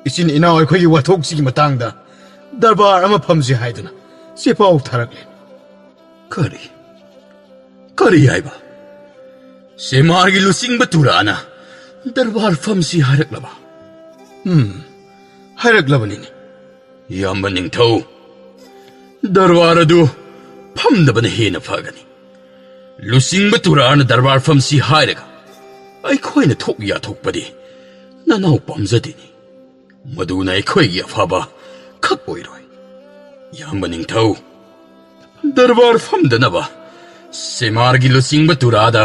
ꯏꯆꯤꯟ ꯏꯅꯥꯎ ꯑꯩꯈꯣꯏꯒꯤ ꯋꯥꯊꯣꯛꯁꯤꯒꯤ ꯃꯇꯥꯡꯗ ꯗꯔꯕꯥꯔ ꯑꯃ ꯐꯝꯁꯤ ꯍꯥꯏꯗꯨꯅ ꯆꯦꯄꯥꯎ ꯊꯥꯔꯛꯂꯦ꯫ ꯀꯔꯤ? ꯀꯔꯤ ꯍꯥꯏꯕ? ꯁꯦꯃꯥꯔꯒꯤ ꯂꯨꯆꯤꯡꯕ ꯇꯨꯔꯥꯅ ꯗꯔꯕꯥꯔ ꯐꯝꯁꯤ ꯍꯥꯏꯔꯛꯂꯕ? ꯎꯝ, ꯍꯥꯏꯔꯛꯂꯕꯅꯤꯅꯦ꯫ ꯏꯌꯥꯝꯕ ꯅꯤꯡꯊꯧ, ꯗꯔꯕꯥꯔ ꯑꯗꯨ ꯐꯝꯗꯕꯅ ꯍꯦꯟꯅ ꯐꯒꯅꯤ꯫ ꯂꯨꯆꯤꯡꯕ ꯇꯨꯔꯥꯅ ꯗꯔꯕꯥꯔ ꯐꯝꯁꯤ ꯍꯥꯏꯔꯒ ꯑꯩꯈꯣꯏꯅ ꯊꯣꯛ ꯌꯥꯊꯣꯛꯄꯗꯤ ꯅꯅꯥꯎ ꯄꯥꯝꯖꯗꯦꯅꯤ꯫ ꯃꯗꯨꯅ ꯑꯩꯈꯣꯏꯒꯤ ꯑꯐꯕ ꯈꯛ ꯑꯣꯏꯔꯣꯏ꯫ ꯏꯌꯥꯝꯕ ꯅꯤꯡꯊꯧ, ꯗꯔꯕꯥꯔ ꯐꯝꯗꯅꯕ ꯁꯦꯃꯥꯔꯒꯤ ꯂꯨꯆꯤꯡꯕ ꯇꯨꯔꯥꯗ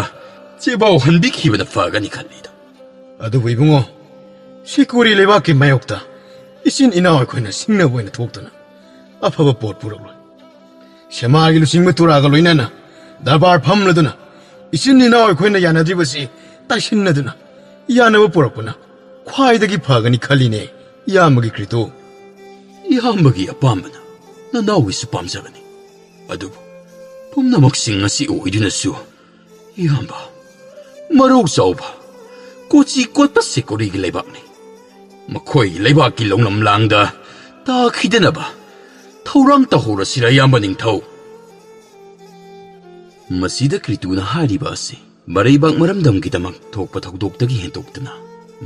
ꯆꯦꯕꯥꯎ ꯍꯟꯕꯤꯈꯤꯕꯅ ꯐꯒꯅꯤ ꯈꯜꯂꯤꯗ꯫ ꯑꯗꯨꯕꯨ ꯏꯕꯨꯡꯉꯣ, ꯁꯤꯀꯨꯔꯤ ꯂꯩꯕꯥꯛꯀꯤ ꯃꯥꯌꯣꯛꯇ ꯏꯆꯤꯟ ꯏꯅꯥꯎ ꯑꯩꯈꯣꯏꯅ ꯁꯤꯡꯅꯕ ꯑꯣꯏꯅ ꯊꯣꯛꯇꯨꯅ ꯑꯐꯕ ꯄꯣꯠ ꯄꯨꯔꯛꯂꯣꯏ꯫ ꯁꯦꯃꯥꯔꯒꯤ ꯂꯨꯆꯤꯡꯕ ꯇꯨꯔꯥꯒ ꯂꯣꯏꯅꯅ ꯗꯔꯕꯥꯔ ꯐꯝꯂꯗꯨꯅ ꯏꯆꯤꯟ ꯏꯅꯥꯎ ꯑꯩꯈꯣꯏꯅ ꯌꯥꯅꯗ꯭ꯔꯤꯕꯁꯤ ꯇꯥꯏꯁꯤꯟꯅꯗꯨꯅ ꯌꯥꯅꯕ ꯄꯨꯔꯛꯄꯅ ꯈ꯭ꯋꯥꯏꯗꯒꯤ ꯐꯒꯅꯤ ꯈꯜꯂꯤꯅꯦ, ꯏꯌꯥꯝꯕꯒꯤ ꯀ꯭ꯔꯤꯇꯨ꯫ ꯏꯌꯥꯝꯕꯒꯤ ꯑꯄꯥꯝꯕꯅ ꯅꯅꯥꯎꯒꯤꯁꯨ ꯄꯥꯝꯖꯕꯅꯤ꯫ ꯑꯗꯨꯕꯨ ꯄꯨꯝꯅꯃꯛꯁꯤꯡ ꯑꯁꯤ ꯑꯣꯏꯗꯨꯅꯁꯨ, ꯏꯌꯥꯝꯕ, ꯃꯔꯧ ꯆꯥꯎꯕ, ꯀꯣꯆꯤ ꯀꯣꯠꯄ ꯁꯦꯀꯣꯔꯤꯒꯤ ꯂꯩꯕꯥꯛꯅꯤ꯫ ꯃꯈꯣꯏꯒꯤ ꯂꯩꯕꯥꯛꯀꯤ ꯂꯧꯅꯝ ꯂꯥꯡꯗ ꯇꯥꯈꯤꯗꯅꯕ ꯊꯧꯔꯥꯡ ꯇꯧꯍꯧꯔꯁꯤꯔ, ꯏꯌꯥꯝꯕ ꯅꯤꯡꯊꯧ? ꯃꯁꯤꯗ ꯀ꯭ꯔꯤꯇꯨꯅ ꯍꯥꯏꯔꯤꯕ ꯑꯁꯤ ꯃꯔꯩꯕꯥꯛ ꯃꯔꯝꯗꯝꯒꯤꯗꯃꯛ ꯊꯣꯛꯄ ꯊꯧꯗꯣꯛꯇꯒꯤ ꯍꯦꯟꯗꯣꯛꯇꯅ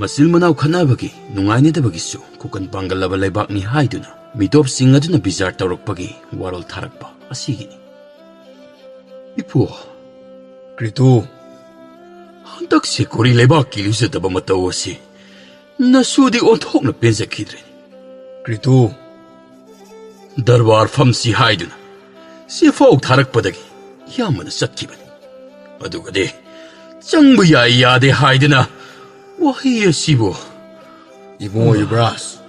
ꯃꯆꯤꯜ ꯃꯅꯥꯎ ꯈꯠꯅꯕꯒꯤ ꯅꯨꯡꯉꯥꯏꯅꯗꯕꯒꯤꯁꯨ ꯈꯨꯀꯟ ꯄꯥꯡꯒꯜꯂꯕ ꯂꯩꯕꯥꯛꯅꯤ ꯍꯥꯏꯗꯨꯅ ꯃꯤꯇꯣꯞꯁꯤꯡ ꯑꯗꯨꯅ ꯕꯤꯆꯥꯔ ꯇꯧꯔꯛꯄꯒꯤ ꯋꯥꯔꯣꯜ ꯊꯥꯔꯛꯄ ꯑꯁꯤꯒꯤꯅꯤ꯫ ꯏꯄꯨ꯫ ꯀ꯭ꯔꯤꯇꯨ꯫ ꯍꯟꯗꯛ ꯁꯦꯀꯣꯔꯤ ꯂꯩꯕꯥꯛꯀꯤ ꯂꯨꯖꯗꯕ ꯃꯇꯧ ꯑꯁꯤ ꯅꯁꯨꯗꯤ ꯑꯣꯟꯊꯣꯛꯅ ꯄꯦꯟꯖꯈꯤꯗ꯭ꯔꯦ꯫ ꯀ꯭ꯔꯤꯇꯨ꯫ ꯗꯔꯕꯥꯔ ꯐꯝꯁꯤ ꯍꯥꯏꯗꯨꯅ ꯆꯦꯐꯥꯎ ꯊꯥꯔꯛꯄꯗꯒꯤ ꯏꯌꯥꯝꯕꯅ ꯆꯠꯈꯤꯕꯅꯤ꯫ ꯑꯗꯨꯒꯗꯤ ꯆꯪꯕ ꯌꯥꯏ ꯌꯥꯗꯦ ꯍꯥꯏꯗꯅ ꯋꯥꯍꯩ ꯑꯁꯤꯕꯨ꯫ ꯏꯕꯨꯡꯉꯣ ꯌꯨꯕꯔꯥꯖ,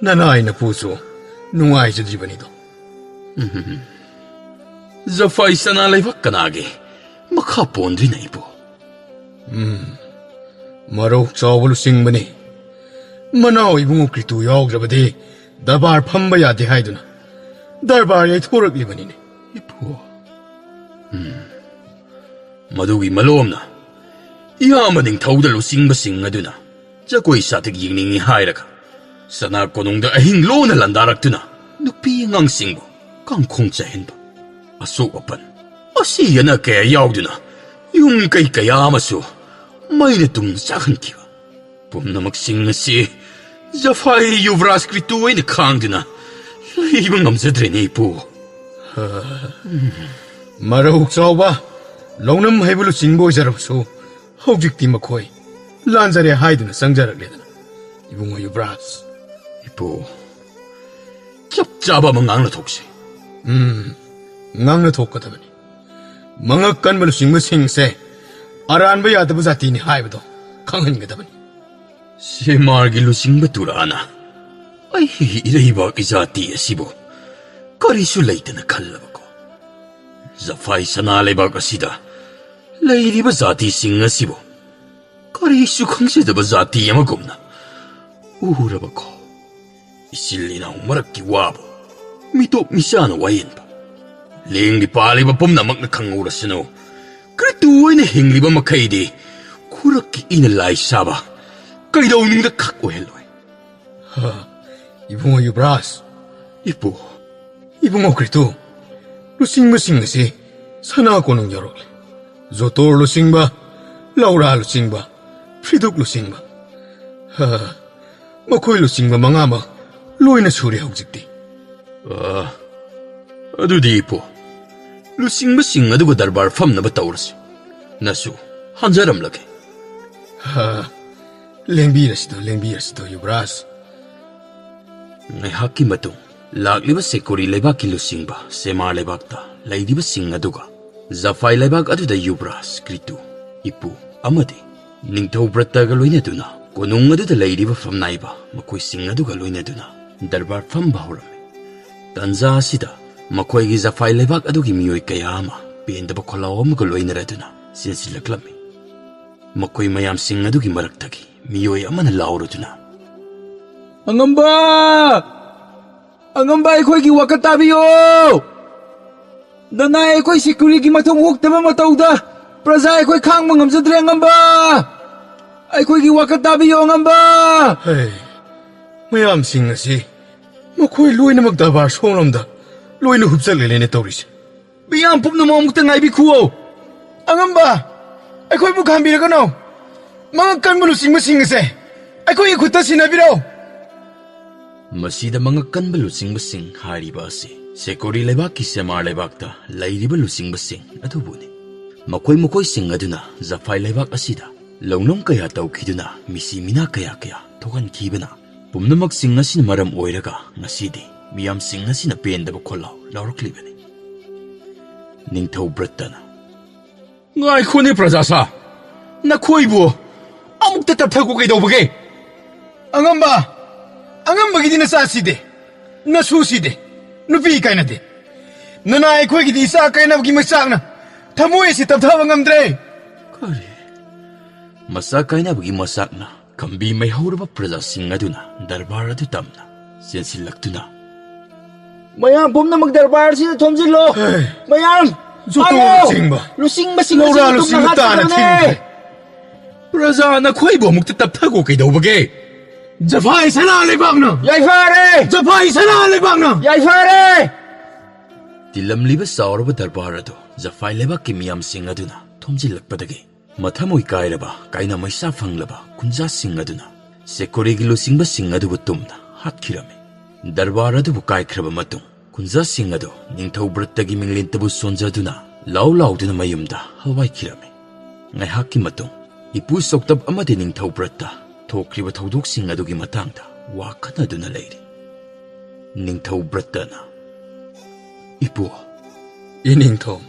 ꯅꯅꯥꯏ ꯅꯄꯨꯁꯨ ꯅꯨꯡꯉꯥꯏꯖꯗ꯭ꯔꯤꯕꯅꯤꯗꯣ꯫ ꯎꯝ꯫ ꯖꯐꯥꯏ ꯁꯅꯥ ꯂꯩꯕꯥꯛ ꯀꯅꯥꯒꯤ ꯃꯈꯥ ꯄꯣꯟꯗ꯭ꯔꯤꯅ ꯏꯄꯨ? ꯎꯝ꯫ ꯃꯔꯧ ꯆꯥꯎꯕ ꯂꯨꯆꯤꯡꯕꯅꯤ꯫ ꯃꯅꯥꯎ ꯏꯕꯨꯡꯉꯣ ꯀ꯭ꯔꯤꯇꯨ ꯌꯥꯎꯗ꯭ꯔꯕꯗꯤ ꯗꯔꯕꯥꯔ ꯐꯝꯕ ꯌꯥꯗꯦ ꯍꯥꯏꯗꯨꯅ ꯗꯔꯕꯥꯔ ꯌꯩꯊꯣꯔꯛꯂꯤꯕꯅꯤꯅꯦ꯫ ꯏꯄꯨ꯫ ꯎꯝ꯫ ꯃꯗꯨꯒꯤ ꯃꯂꯣꯝꯅ ꯏꯌꯥꯝꯕ ꯅꯤꯡꯊꯧꯗ ꯂꯨꯆꯤꯡꯕꯁꯤꯡ ꯑꯗꯨꯅ ꯖꯒꯣꯏ ꯁꯥꯊꯦꯛ ꯌꯦꯡꯅꯤꯡꯏ ꯍꯥꯏꯔꯒ ꯁꯅꯥ ꯀꯣꯅꯨꯡꯗ ꯑꯍꯤꯡ ꯂꯣꯟꯅ ꯂꯥꯟꯗꯥꯔꯛꯇꯨꯅ ꯅꯨꯄꯤ ꯑꯉꯥꯡꯁꯤꯡꯕꯨ ꯀꯥꯡꯈꯣꯡ ꯆꯥꯏꯍꯟꯕ, ꯑꯁꯣꯛ ꯑꯄꯟ, ꯑꯁꯤ ꯑꯅꯥ ꯀꯌꯥ ꯌꯥꯎꯗꯨꯅ ꯌꯨꯝ ꯀꯩ ꯀꯌꯥ ꯑꯃꯁꯨ ꯃꯩꯅ ꯇꯨꯝꯅ ꯆꯥꯛꯍꯟꯈꯤꯕ ꯄꯨꯝꯅꯃꯛꯁꯤꯡ ꯑꯁꯤ ꯖꯐꯥꯏ ꯌꯨꯕꯔꯥꯖ ꯀ꯭ꯔꯤꯇꯨ ꯑꯩꯅ ꯈꯥꯡꯗꯨꯅ ꯂꯩꯕ ꯉꯝꯖꯗ꯭ꯔꯦꯅꯦ, ꯏꯄꯨ꯫ ꯃꯔꯧ ꯆꯥꯎꯕ, ꯂꯧꯅꯝ ꯍꯩꯕ ꯂꯨꯆꯤꯡꯕ ꯑꯣꯏꯖꯔꯕꯁꯨ ꯍꯧꯖꯤꯛꯇꯤ ꯃꯈꯣꯏ ꯂꯥꯟꯖꯔꯦ ꯍꯥꯏꯗꯨꯅ ꯆꯪꯖꯔꯛꯂꯦꯗꯅ, ꯏꯕꯨꯡꯉꯣ ꯌꯨꯕꯔꯥꯖ꯫ ꯏꯄꯨ, ꯆꯞ ꯆꯥꯕ ꯑꯃ ꯉꯥꯡꯅ ꯊꯣꯛꯁꯤ꯫ ꯎꯝ, ꯉꯥꯡꯅ ꯊꯣꯛꯀꯗꯕꯅꯤ꯫ ꯃꯉꯛ ꯀꯟꯕ ꯂꯨꯆꯤꯡꯕꯁꯤꯡꯁꯦ ꯑꯔꯥꯟꯕ ꯌꯥꯗꯕ ꯖꯥꯇꯤꯅꯤ ꯍꯥꯏꯕꯗꯣ ꯈꯪꯍꯟꯒꯗꯕꯅꯤ꯫ ꯁꯦꯃꯥꯔꯒꯤ ꯂꯨꯆꯤꯡꯕ ꯇꯨꯔꯥꯅ ꯑꯩꯒꯤ ꯏꯔꯩꯕꯥꯛ ꯏꯖꯥꯇꯤ ꯑꯁꯤꯕꯨ ꯀꯔꯤꯁꯨ ꯂꯩꯇꯅ ꯈꯜꯂꯕꯀꯣ? ꯖꯐꯥꯏ ꯁꯅꯥ ꯂꯩꯕꯥꯛ ꯑꯁꯤꯗ ꯂꯩꯔꯤꯕ ꯖꯥꯇꯤꯁꯤꯡ ꯑꯁꯤꯕꯨ ꯀꯔꯤꯁꯨ ꯈꯪꯖꯗꯕ ꯖꯥꯇꯤ ꯑꯃꯒꯨꯝꯅ ꯎꯔꯕꯀꯣ? ꯏꯆꯤꯜ ꯏꯅꯥꯎ ꯃꯔꯛꯀꯤ ꯋꯥꯕꯨ ꯃꯤꯇꯣꯞ ꯃꯤꯆꯥꯅ ꯋꯥꯌꯦꯟꯕ, ꯂꯦꯡꯂꯤ ꯄꯥꯜꯂꯤꯕ ꯄꯨꯝꯅꯃꯛꯅ ꯈꯪꯍꯧꯔꯁꯅꯨ꯫ ꯀ꯭ꯔꯤꯇꯨ ꯑꯣꯏꯅ ꯍꯤꯡꯂꯤꯕ ꯃꯈꯩꯗꯤ ꯈꯨꯔꯛꯀꯤ ꯏꯅ ꯂꯥꯏ ꯁꯥꯕ ꯀꯩꯗꯧꯅꯨꯡꯗ ꯈꯛ ꯑꯣꯏꯍꯜꯂꯣꯏ꯫ ꯍꯥ, ꯏꯕꯨꯡꯉꯣ ꯌꯨꯕꯔꯥꯖ꯫ ꯏꯄꯨ꯫ ꯏꯕꯨꯡꯉꯣ ꯀ꯭ꯔꯤꯇꯨ, ꯂꯨꯆꯤꯡꯕꯁꯤꯡ ꯑꯁꯤ ꯁꯅꯥ ꯀꯣꯅꯨꯡ ꯌꯧꯔꯛꯂꯦ꯫ ꯖꯣꯇꯣꯔ ꯂꯨꯆꯤꯡꯕ, ꯂꯧꯔꯥ ꯂꯨꯆꯤꯡꯕ, ꯐ꯭ꯔꯤꯗꯨꯛ ꯂꯨꯆꯤꯡꯕ꯫ ꯍꯥ, ꯃꯈꯣꯏ ꯂꯨꯆꯤꯡꯕ ꯃꯉꯥꯃꯛ ꯂꯣꯏꯅ ꯁꯨꯔꯦ ꯍꯧꯖꯤꯛꯇꯤ꯫ ꯑ, ꯑꯗꯨꯗꯤ ꯏꯄꯨ, ꯂꯨꯆꯤꯡꯕꯁꯤꯡ ꯑꯗꯨꯒ ꯗꯔꯕꯥꯔ ꯐꯝꯅꯕ ꯇꯧꯔꯁꯤ꯫ ꯅꯁꯨ ꯍꯟꯖꯔꯝꯂꯒꯦ꯫ ꯍꯥ, ꯂꯦꯡꯕꯤꯔꯁꯤꯗꯣ, ꯂꯦꯡꯕꯤꯔꯁꯤꯗꯣ, ꯌꯨꯕꯔꯥꯖ꯫ ꯉꯥꯏꯍꯥꯛꯀꯤ ꯃꯇꯨꯡ ꯂꯥꯛꯂꯤꯕ ꯁꯦꯀꯣꯔꯤ ꯂꯩꯕꯥꯛꯀꯤ ꯂꯨꯆꯤꯡꯕ ꯁꯦꯃꯥꯔ ꯂꯩꯕꯥꯛꯇ ꯂꯩꯔꯤꯕꯁꯤꯡ ꯑꯗꯨꯒ ꯖꯐꯥꯏ ꯂꯩꯕꯥꯛ ꯑꯗꯨꯗ ꯌꯨꯕꯔꯥꯖ ꯀ꯭ꯔꯤꯇꯨ, ꯏꯄꯨ ꯑꯃꯗꯤ ꯅꯤꯡꯊꯧ ꯕ꯭ꯔꯠꯇꯒ ꯂꯣꯏꯅꯗꯨꯅ ꯀꯣꯅꯨꯡ ꯑꯗꯨꯗ ꯂꯩꯔꯤꯕ ꯐꯝꯅꯥꯏꯕ ꯃꯈꯣꯏꯁꯤꯡ ꯑꯗꯨꯒ ꯂꯣꯏꯅꯗꯨꯅ ꯗꯔꯕꯥꯔ ꯐꯝꯕ ꯍꯧꯔꯝꯃꯤ꯫ ꯇꯟꯖꯥ ꯑꯁꯤꯗ ꯃꯈꯣꯏꯒꯤ ꯖꯐꯥꯏ ꯂꯩꯕꯥꯛ ꯑꯗꯨꯒꯤ ꯃꯤꯑꯣꯏ ꯀꯌꯥ ꯑꯃ ꯄꯦꯟꯗꯕ ꯈꯣꯜꯂꯥꯎ ꯑꯃꯒ ꯂꯣꯏꯅꯔꯗꯨꯅ ꯆꯦꯟꯁꯤꯜꯂꯛꯂꯝꯃꯤ꯫ ꯃꯈꯣꯏ ꯃꯌꯥꯝꯁꯤꯡ ꯑꯗꯨꯒꯤ ꯃꯔꯛꯇꯒꯤ ꯃꯤꯑꯣꯏ ꯑꯃꯅ ꯂꯥꯎꯔꯗꯨꯅ, "ꯑꯉꯝꯕ! ꯑꯉꯝꯕ, ꯑꯩꯈꯣꯏꯒꯤ ꯋꯥꯀꯠ ꯇꯥꯕꯤꯌꯣ! ꯅꯅꯥꯏ ꯑꯩꯈꯣꯏ ꯁꯤꯀꯨꯔꯤꯒꯤ ꯃꯊꯧ ꯑꯣꯛꯇꯕ ꯃꯇꯧꯗ ꯄ꯭ꯔꯖꯥ ꯑꯩꯈꯣꯏ ꯈꯥꯡꯕ ꯉꯝꯖꯗ꯭ꯔꯦ, ꯑꯉꯝꯕ! ꯑꯩꯈꯣꯏꯒꯤ ꯋꯥꯀꯠ ꯇꯥꯕꯤꯌꯣ, ꯑꯉꯝꯕ!" ꯍꯦ, ꯃꯌꯥꯝꯁꯤꯡ ꯑꯁꯤ ꯃꯈꯣꯏ ꯂꯣꯏꯅꯃꯛ ꯗꯔꯕꯥꯔ ꯁꯣꯝꯂꯣꯝꯗ ꯂꯣꯏꯅ ꯍꯨꯞꯆꯜꯂꯦꯅꯦ ꯇꯧꯔꯤꯁꯦ꯫ ꯃꯤꯌꯥꯝ ꯄꯨꯝꯅꯃꯛ ꯑꯃꯨꯛꯇ ꯉꯥꯏꯕꯤꯈꯨꯋꯣ꯫ ꯑꯉꯝꯕ, ꯑꯩꯈꯣꯏꯕꯨ ꯈꯥꯝꯕꯤꯔꯒꯅꯨ꯫ ꯃꯉꯛ ꯀꯟꯕ ꯂꯨꯆꯤꯡꯕꯁꯤꯡ ꯑꯁꯦ ꯑꯩꯈꯣꯏꯒꯤ ꯈꯨꯠꯇ ꯁꯤꯟꯅꯕꯤꯔꯣ꯫ ꯃꯁꯤꯗ ꯃꯉꯛ ꯀꯟꯕ ꯂꯨꯆꯤꯡꯕꯁꯤꯡ ꯍꯥꯏꯔꯤꯕ ꯑꯁꯤ ꯁꯦꯀꯣꯔꯤ ꯂꯩꯕꯥꯛꯀꯤ ꯁꯦꯃꯥꯔ ꯂꯩꯕꯥꯛꯇ ꯂꯩꯔꯤꯕ ꯂꯨꯆꯤꯡꯕꯁꯤꯡ ꯑꯗꯨꯕꯨꯅꯤ꯫ ꯃꯈꯣꯏ ꯃꯈꯣꯏꯁꯤꯡ ꯑꯗꯨꯅ ꯖꯐꯥꯏ ꯂꯩꯕꯥꯛ ꯑꯁꯤꯗ ꯂꯧꯅꯝ ꯀꯌꯥ ꯇꯧꯈꯤꯗꯨꯅ ꯃꯤꯁꯤ ꯃꯤꯅꯥ ꯀꯌꯥ ꯀꯌꯥ ꯊꯣꯛꯍꯟꯈꯤꯕꯅ ꯄꯨꯝꯅꯃꯛꯁꯤꯡ ꯑꯁꯤꯅ ꯃꯔꯝ ꯑꯣꯏꯔꯒ ꯉꯁꯤꯗꯤ ꯃꯤꯌꯥꯝꯁꯤꯡ ꯑꯁꯤꯅ ꯄꯦꯟꯗꯕ ꯈꯣꯜꯂꯥꯎ ꯂꯥꯎꯔꯛꯂꯤꯕꯅꯤ꯫ ꯅꯤꯡꯊꯧ ꯕ꯭ꯔꯠꯇꯅ, "ꯉꯥꯏꯈꯣꯅꯦ ꯄ꯭ꯔꯖꯥꯁꯥ, ꯅꯈꯣꯏꯕꯨ ꯑꯃꯨꯛꯇ ꯇꯞꯊꯈꯣ ꯀꯩꯗꯧꯕꯒꯦ? ꯑꯉꯝꯕ, ꯑꯉꯝꯕꯒꯤꯗꯤ ꯅꯆꯥ ꯁꯤꯗꯦ, ꯅꯁꯨ ꯁꯤꯗꯦ, ꯅꯨꯄꯤ ꯀꯥꯏꯅꯗꯦ꯫ ꯅꯅꯥ ꯑꯩꯈꯣꯏꯒꯤꯗꯤ ꯏꯆꯥ ꯀꯥꯏꯅꯕꯒꯤ ꯃꯆꯥꯛꯅ ꯊꯃꯣꯏ ꯑꯁꯤ ꯇꯞꯊꯕ ꯉꯝꯗ꯭ꯔꯦ꯫" ꯀꯔꯤ? ꯃꯆꯥ ꯀꯥꯏꯅꯕꯒꯤ ꯃꯆꯥꯛꯅ ꯈꯝꯕꯤ ꯃꯩꯍꯧꯔꯕ ꯄ꯭ꯔꯖꯥꯁꯤꯡ ꯑꯗꯨꯅ ꯗꯔꯕꯥꯔ ꯑꯗꯨ ꯇꯝꯅ ꯆꯦꯟꯁꯤꯜꯂꯛꯇꯨꯅ, "ꯃꯌꯥꯝ ꯄꯨꯝꯅꯃꯛ ꯗꯔꯕꯥꯔꯁꯤꯗ ꯊꯣꯝꯖꯤꯜꯂꯣ꯫ ꯍꯦ, ꯃꯌꯥꯝ ꯖꯣꯇꯣ ꯐꯥꯔꯣ! ꯂꯨꯆꯤꯡꯕ, ꯂꯨꯆꯤꯡꯕꯁꯤꯡ ꯂꯧꯔꯥ ꯑꯁꯤꯕꯨ ꯂꯨꯆꯤꯡꯕ ꯇꯨꯝꯅ ꯇꯥꯅ ꯍꯥꯠꯀꯗꯕꯅꯦ!" ꯊꯤꯡꯈ꯭ꯔꯦ꯫ ꯄ꯭ꯔꯖꯥ ꯅꯈꯣꯏꯕꯨ ꯑꯃꯨꯛꯇ ꯇꯞꯊꯒꯣ ꯀꯩꯗꯧꯕꯒꯦ? ꯖꯐꯥꯏ ꯁꯅꯥ ꯂꯩꯕꯥꯛꯅ! ꯌꯥꯏꯐꯔꯦ! ꯖꯐꯥꯏ ꯁꯅꯥ ꯂꯩꯕꯥꯛꯅ! ꯌꯥꯏꯐꯔꯦ! ꯇꯤꯜꯂꯝꯂꯤꯕ ꯆꯥꯎꯔꯕ ꯗꯔꯕꯥꯔ ꯑꯗꯨ ꯖꯐꯥꯏ ꯂꯩꯕꯥꯛꯀꯤ ꯃꯤꯌꯥꯝꯁꯤꯡ ꯑꯗꯨꯅ ꯊꯣꯝꯖꯤꯜꯂꯛꯄꯗꯒꯤ ꯃꯊꯃꯣꯏ ꯀꯥꯏꯔꯕ ꯀꯥꯏꯅ ꯃꯩꯁꯥ ꯐꯪꯂꯕ ꯈꯨꯟꯖꯥꯁꯤꯡ ꯑꯗꯨꯅ ꯁꯦꯀꯣꯔꯤꯒꯤ ꯂꯨꯆꯤꯡꯕꯁꯤꯡ ꯑꯗꯨꯕꯨ ꯇꯨꯝꯅ ꯍꯥꯠꯈꯤꯔꯝꯃꯤ꯫ ꯗꯔꯕꯥꯔ ꯑꯗꯨꯕꯨ ꯀꯥꯏꯈ꯭ꯔꯕ ꯃꯇꯨꯡ ꯈꯨꯟꯖꯥꯁꯤꯡ ꯑꯗꯨ ꯅꯤꯡꯊꯧ ꯕ꯭ꯔꯠꯇꯒꯤ ꯃꯤꯡꯂꯦꯟꯇꯕꯨ ꯁꯣꯟꯖꯗꯨꯅ ꯂꯥꯎ ꯂꯥꯎꯗꯨꯅ ꯃꯌꯨꯝꯗ ꯍꯜꯋꯥꯏꯈꯤꯔꯝꯃꯤ꯫ ꯉꯥꯏꯍꯥꯛꯀꯤ ꯃꯇꯨꯡ ꯏꯄꯨ ꯁꯣꯛꯇꯞ ꯑꯃꯗꯤ ꯅꯤꯡꯊꯧ ꯕ꯭ꯔꯠꯇ ꯊꯣꯛꯈ꯭ꯔꯤꯕ ꯊꯧꯗꯣꯛꯁꯤꯡ ꯑꯗꯨꯒꯤ ꯃꯇꯥꯡꯗ ꯋꯥ ꯈꯟꯅꯗꯨꯅ ꯂꯩꯔꯤ꯫ ꯅꯤꯡꯊꯧ ꯕ꯭ꯔꯠꯇꯅ, "ꯏꯄꯨ, ꯏꯅꯤꯡꯊꯧ,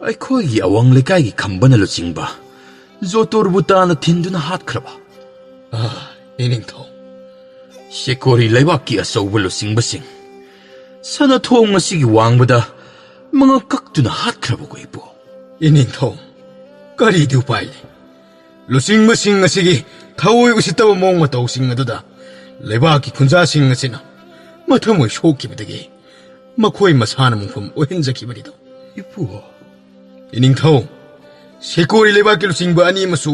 ꯑꯩꯈꯣꯏꯒꯤ ꯑꯋꯥꯡ ꯂꯩꯀꯥꯏꯒꯤ ꯈꯝꯕꯅ ꯂꯨꯆꯤꯡꯕ ꯖꯣꯇꯣꯔꯕꯨ ꯇꯥꯅ ꯊꯤꯟꯗꯨꯅ ꯍꯥꯠꯈ꯭ꯔꯕ?" "ꯑꯥ, ꯏꯅꯤꯡꯊꯧ, ꯁꯦꯀꯣꯔꯤ ꯂꯩꯕꯥꯛꯀꯤ ꯑꯆꯧꯕ ꯂꯨꯆꯤꯡꯕꯁꯤꯡ ꯁꯅꯥꯊꯣꯡ ꯑꯁꯤꯒꯤ ꯋꯥꯡꯃꯗ ꯃꯉꯛ ꯀꯛꯇꯨꯅ ꯍꯥꯠꯈ꯭ꯔꯕꯀꯣ, ꯏꯄꯨ?" "ꯏꯅꯤꯡꯊꯧ, ꯀꯔꯤꯗꯤ ꯎꯄꯥꯏ ꯂꯩ? ꯂꯨꯆꯤꯡꯕꯁꯤꯡ ꯑꯁꯤꯒꯤ ꯊꯑꯣꯏ ꯎꯁꯤꯠꯇꯕ ꯃꯑꯣꯡ ꯃꯇꯧꯁꯤꯡ ꯑꯗꯨꯗ ꯂꯩꯕꯥꯛꯀꯤ ꯈꯨꯟꯖꯥꯁꯤꯡ ꯑꯁꯤꯅ ꯃꯊꯃꯣꯏ ꯁꯣꯛꯈꯤꯕꯗꯒꯤ ꯃꯈꯣꯏ ꯃꯁꯥꯅ ꯃꯨꯡꯐꯝ ꯑꯣꯏꯍꯟꯖꯈꯤꯕꯅꯤꯗꯣ꯫ ꯏꯄꯨ꯫ ꯏꯅꯤꯡꯊꯧ, ꯁꯦꯀꯣꯔꯤ ꯂꯩꯕꯥꯛꯀꯤ ꯂꯨꯆꯤꯡꯕ ꯑꯅꯤ ꯑꯃꯁꯨ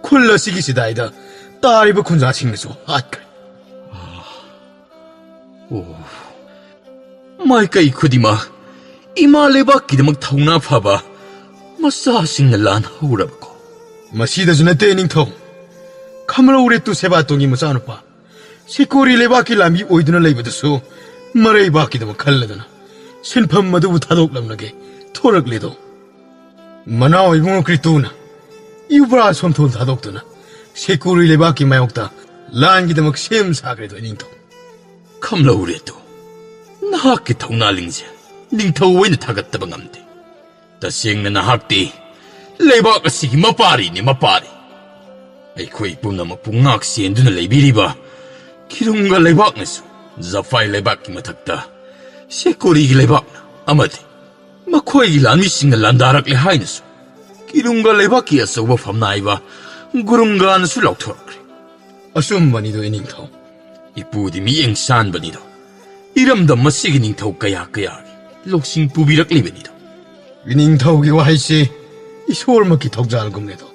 ꯈꯨꯜ ꯑꯁꯤꯒꯤ ꯆꯤꯗꯥꯏꯗ ꯇꯥꯔꯤꯕ ꯈꯨꯟꯖꯥꯁꯤꯡꯅꯁꯨ ꯍꯥꯠꯈ꯭ꯔꯦ꯫ ꯑꯣ, ꯃꯥꯏꯀꯩ ꯈꯨꯗꯤꯡꯃꯛ ꯏꯃꯥ ꯂꯩꯕꯥꯛꯀꯤꯗꯃꯛ ꯊꯧꯅꯥ ꯐꯕ ꯃꯆꯥꯁꯤꯡꯅ ꯂꯥꯟꯍꯧꯔꯕꯀꯣ꯫ ꯃꯁꯤꯗꯁꯨ ꯅꯠꯇꯦ ꯅꯤꯡꯊꯧ, ꯈꯝꯂꯧ ꯔꯦꯇꯨ ꯁꯦꯕꯥꯇꯣꯟꯒꯤ ꯃꯆꯥꯅꯨꯄꯥ ꯁꯤꯀꯣꯔꯤ ꯂꯩꯕꯥꯛꯀꯤ ꯂꯥꯟꯃꯤ ꯑꯣꯏꯗꯨꯅ ꯂꯩꯕꯗꯁꯨ ꯃꯔꯩꯕꯥꯛꯀꯤꯗꯃꯛ ꯈꯜꯂꯗꯅ ꯁꯤꯟꯐꯝ ꯑꯗꯨꯕꯨ ꯊꯥꯗꯣꯛꯂꯝꯂꯒꯦ ꯊꯣꯔꯛꯂꯦꯗꯣ꯫ ꯃꯅꯥꯎ ꯏꯕꯨꯡꯉꯣ ꯀ꯭ꯔꯤꯇꯨꯅ ꯌꯨꯕ꯭ꯔꯥꯖ ꯁꯣꯝꯊꯣꯜ ꯊꯥꯗꯣꯛꯇꯨꯅ ꯁꯦꯀꯨꯔꯤ ꯂꯩꯕꯥꯛꯀꯤ ꯃꯥꯌꯣꯛꯇ ꯂꯥꯟꯒꯤꯗꯃꯛ ꯁꯦꯝ ꯁꯥꯈ꯭ꯔꯦꯗꯣ ꯅꯤꯡꯊꯧ꯫ ꯈꯝꯂꯧꯔꯦꯗꯣ, ꯅꯍꯥꯛꯀꯤ ꯊꯧꯅꯥ ꯂꯤꯡꯖꯦꯜ ꯅꯤꯡꯊꯧ ꯑꯣꯏꯅ ꯊꯥꯒꯠꯇꯕ ꯉꯝꯗꯦ꯫ ꯇꯁꯦꯡꯅ ꯅꯍꯥꯛꯇꯤ ꯂꯩꯕꯥꯛ ꯑꯁꯤꯒꯤ ꯃꯄꯥꯔꯤꯅꯤ, ꯃꯄꯥꯔꯤ꯫ ꯑꯩꯈꯣꯏ ꯄꯨꯝꯅꯃꯛꯄꯨ ꯉꯥꯛ ꯁꯦꯟꯗꯨꯅ ꯂꯩꯕꯤꯔꯤꯕ ꯀꯤꯔꯨꯡꯒ ꯂꯩꯕꯥꯛꯅꯁꯨ ꯖꯐꯥꯏ ꯂꯩꯕꯥꯛꯀꯤ ꯃꯊꯛꯇ ꯁꯦꯀꯨꯔꯤꯒꯤ ꯂꯩꯕꯥꯛꯅ ꯑꯃꯗꯤ ꯃꯈꯣꯏꯒꯤ ꯂꯥꯟꯃꯤꯁꯤꯡꯅ ꯂꯥꯟꯗꯥꯔꯛꯂꯦ ꯍꯥꯏꯅꯁꯨ ꯀꯤꯔꯨꯡꯒ ꯂꯩꯕꯥꯛꯀꯤ ꯑꯆꯧꯕ ꯐꯝꯅꯥꯏꯕ ꯒꯨꯔꯨꯡꯒꯥꯅꯁꯨ ꯂꯥꯎꯊꯣꯔꯛꯈ꯭ꯔꯦ꯫ ꯑꯆꯨꯝꯕꯅꯤꯗꯣ ꯏꯅꯤꯡꯊꯧ꯫ ꯏꯄꯨꯗꯤ ꯃꯤꯠꯌꯦꯡ ꯁꯥꯟꯕꯅꯤꯗꯣ꯫ ꯏꯔꯝꯗꯝ ꯑꯁꯤꯒꯤ ꯅꯤꯡꯊꯧ ꯀꯌꯥ ꯀꯌꯥꯒꯤ ꯂꯧꯁꯤꯡ ꯄꯨꯕꯤꯔꯛꯂꯤꯕꯅꯤꯗꯣ꯫ ꯏꯅꯤꯡꯊꯧꯒꯤ ꯋꯥꯍꯩꯁꯦ ꯏꯁꯣꯔꯃꯛꯀꯤ ꯊꯧꯖꯥꯜꯒꯨꯝꯂꯦꯗꯣ꯫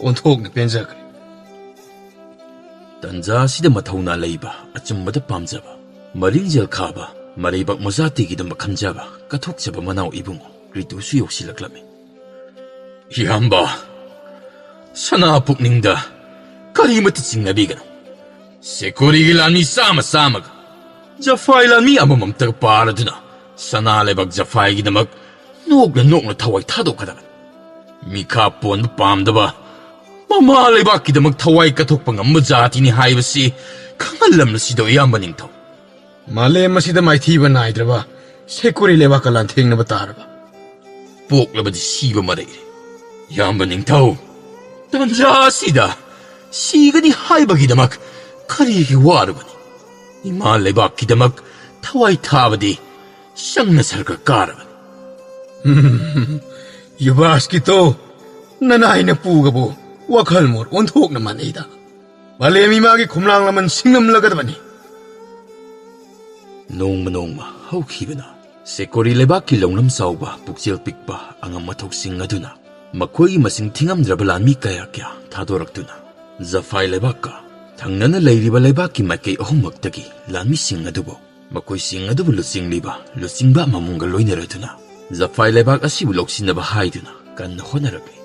ꯑꯣꯟꯊꯣꯛꯅ ꯄꯦꯟꯖꯈ꯭ꯔꯦ꯫ ꯇꯟꯖꯥ ꯑꯁꯤꯗ ꯃꯊꯧꯅꯥ ꯂꯩꯕ, ꯑꯆꯨꯝꯕꯗ ꯄꯥꯝꯖꯕ, ꯃꯔꯤꯡꯖꯦꯜ ꯈꯥꯕ, ꯃꯔꯩꯕꯥꯛ ꯃꯆꯥꯇꯤꯒꯤꯗꯃꯛ ꯈꯟꯖꯕ, ꯀꯠꯊꯣꯛꯆꯕ ꯃꯅꯥꯎ ꯏꯕꯨꯡꯉꯣ ꯀ꯭ꯔꯤꯇꯨꯁꯨ ꯌꯧꯁꯤꯜꯂꯛꯂꯝꯃꯤ꯫ ꯏꯌꯥꯝꯕ, ꯁꯅꯥ ꯄꯨꯛꯅꯤꯡꯗ ꯀꯔꯤꯃꯠꯇ ꯆꯤꯡꯅꯕꯤꯒꯅꯨ꯫ ꯁꯦꯀꯨꯔꯤꯒꯤ ꯂꯥꯟꯃꯤ ꯆꯥꯝꯃ ꯆꯥꯝꯃꯒ ꯖꯐꯥꯏ ꯂꯥꯟꯃꯤ ꯑꯃꯃꯝꯇꯒ ꯄꯥꯔꯗꯨꯅ ꯁꯅꯥ ꯂꯩꯕꯥꯛ ꯖꯐꯥꯏꯒꯤꯗꯃꯛ ꯅꯣꯛꯅ ꯅꯣꯛꯅ ꯊꯋꯥꯏ ꯊꯥꯗꯣꯛꯀꯗꯕꯅꯤ꯫ ꯃꯤꯈꯥ ꯄꯣꯟꯕ ꯄꯥꯝꯗꯕ, ꯃꯃꯥ ꯂꯩꯕꯥꯛꯀꯤꯗꯃꯛ ꯊꯋꯥꯏ ꯀꯠꯊꯣꯛꯄ ꯉꯝꯕ ꯖꯥꯇꯤꯅꯤ ꯍꯥꯏꯕꯁꯤ ꯈꯪꯍꯜꯂꯝꯂꯁꯤꯗꯣ, ꯏꯌꯥꯝꯕ ꯅꯤꯡꯊꯧ꯫ ꯃꯥꯂꯦꯝ ꯑꯁꯤꯗ ꯃꯥꯏꯊꯤꯕ ꯅꯥꯏꯗ꯭ꯔꯕ ꯁꯦꯀꯨꯔꯤ ꯂꯩꯕꯥꯛꯀ ꯂꯥꯟꯊꯦꯡꯅꯕ ꯇꯥꯔꯕ꯫ ꯄꯣꯛꯂꯕꯗꯤ ꯁꯤꯕ ꯃꯔꯩꯔꯦ꯫ ꯏꯌꯥꯝꯕ ꯅꯤꯡꯊꯧ, ꯇꯥꯟꯖꯥ ꯑꯁꯤꯗ ꯁꯤꯒꯅꯤ ꯍꯥꯏꯕꯒꯤꯗꯃꯛ ꯀꯔꯤꯒꯤ ꯋꯥꯔꯨꯒꯅꯤ? ꯏꯃꯥ ꯂꯩꯕꯥꯛꯀꯤꯗꯃꯛ ꯊꯋꯥꯏ ꯊꯥꯕꯗꯤ ꯆꯪꯅ ꯁꯔꯒ ꯀꯥꯔꯕꯅꯤ꯫ ꯌꯨꯕꯔꯥꯖ ꯀꯤꯇꯣ, ꯅꯅꯥꯏꯅ ꯄꯨꯒꯕꯨ ꯋꯥꯈꯜ ꯃꯣꯠ ꯑꯣꯟꯊꯣꯛꯅ ꯃꯥꯟꯅꯩꯗ꯫ ꯃꯥꯂꯦꯝ ꯏꯃꯥꯒꯤ ꯈꯣꯝꯂꯥꯡ ꯂꯃꯟ ꯁꯤꯡꯂꯝꯂꯒꯗꯕꯅꯤ꯫ ꯅꯣꯡꯃ ꯅꯣꯡꯃ ꯍꯧꯈꯤꯕꯅ ꯁꯦꯀꯣꯔꯤ ꯂꯩꯕꯥꯛꯀꯤ ꯂꯧꯅꯝ ꯆꯥꯎꯕ ꯄꯨꯛꯆꯦꯜ ꯄꯤꯛꯄ ꯑꯉꯝ ꯑꯊꯧꯁꯤꯡ ꯑꯗꯨꯅ ꯃꯈꯣꯏꯒꯤ ꯃꯁꯤꯡ ꯊꯤꯉꯝꯗ꯭ꯔꯕ ꯂꯥꯟꯃꯤ ꯀꯌꯥ ꯀꯌꯥ ꯊꯥꯗꯣꯔꯛꯇꯨꯅ ꯖꯐꯥꯏ ꯂꯩꯕꯥꯛꯀ ꯊꯪꯅꯅ ꯂꯩꯔꯤꯕ ꯂꯩꯕꯥꯛꯀꯤ ꯃꯥꯏꯀꯩ ꯑꯍꯨꯝꯃꯛꯇꯒꯤ ꯂꯥꯟꯃꯤꯁꯤꯡ ꯑꯗꯨꯕꯨ ꯃꯈꯣꯏꯁꯤꯡ ꯑꯗꯨꯕꯨ ꯂꯨꯆꯤꯡꯂꯤꯕ ꯂꯨꯆꯤꯡꯕ ꯑꯃꯃꯝꯒ ꯂꯣꯏꯅꯔꯗꯨꯅ ꯖꯐꯥꯏ ꯂꯩꯕꯥꯛ ꯑꯁꯤꯕꯨ ꯂꯧꯁꯤꯟꯅꯕ ꯍꯥꯏꯗꯨꯅ ꯀꯟꯅ ꯍꯣꯠꯅꯔꯛꯂꯤ꯫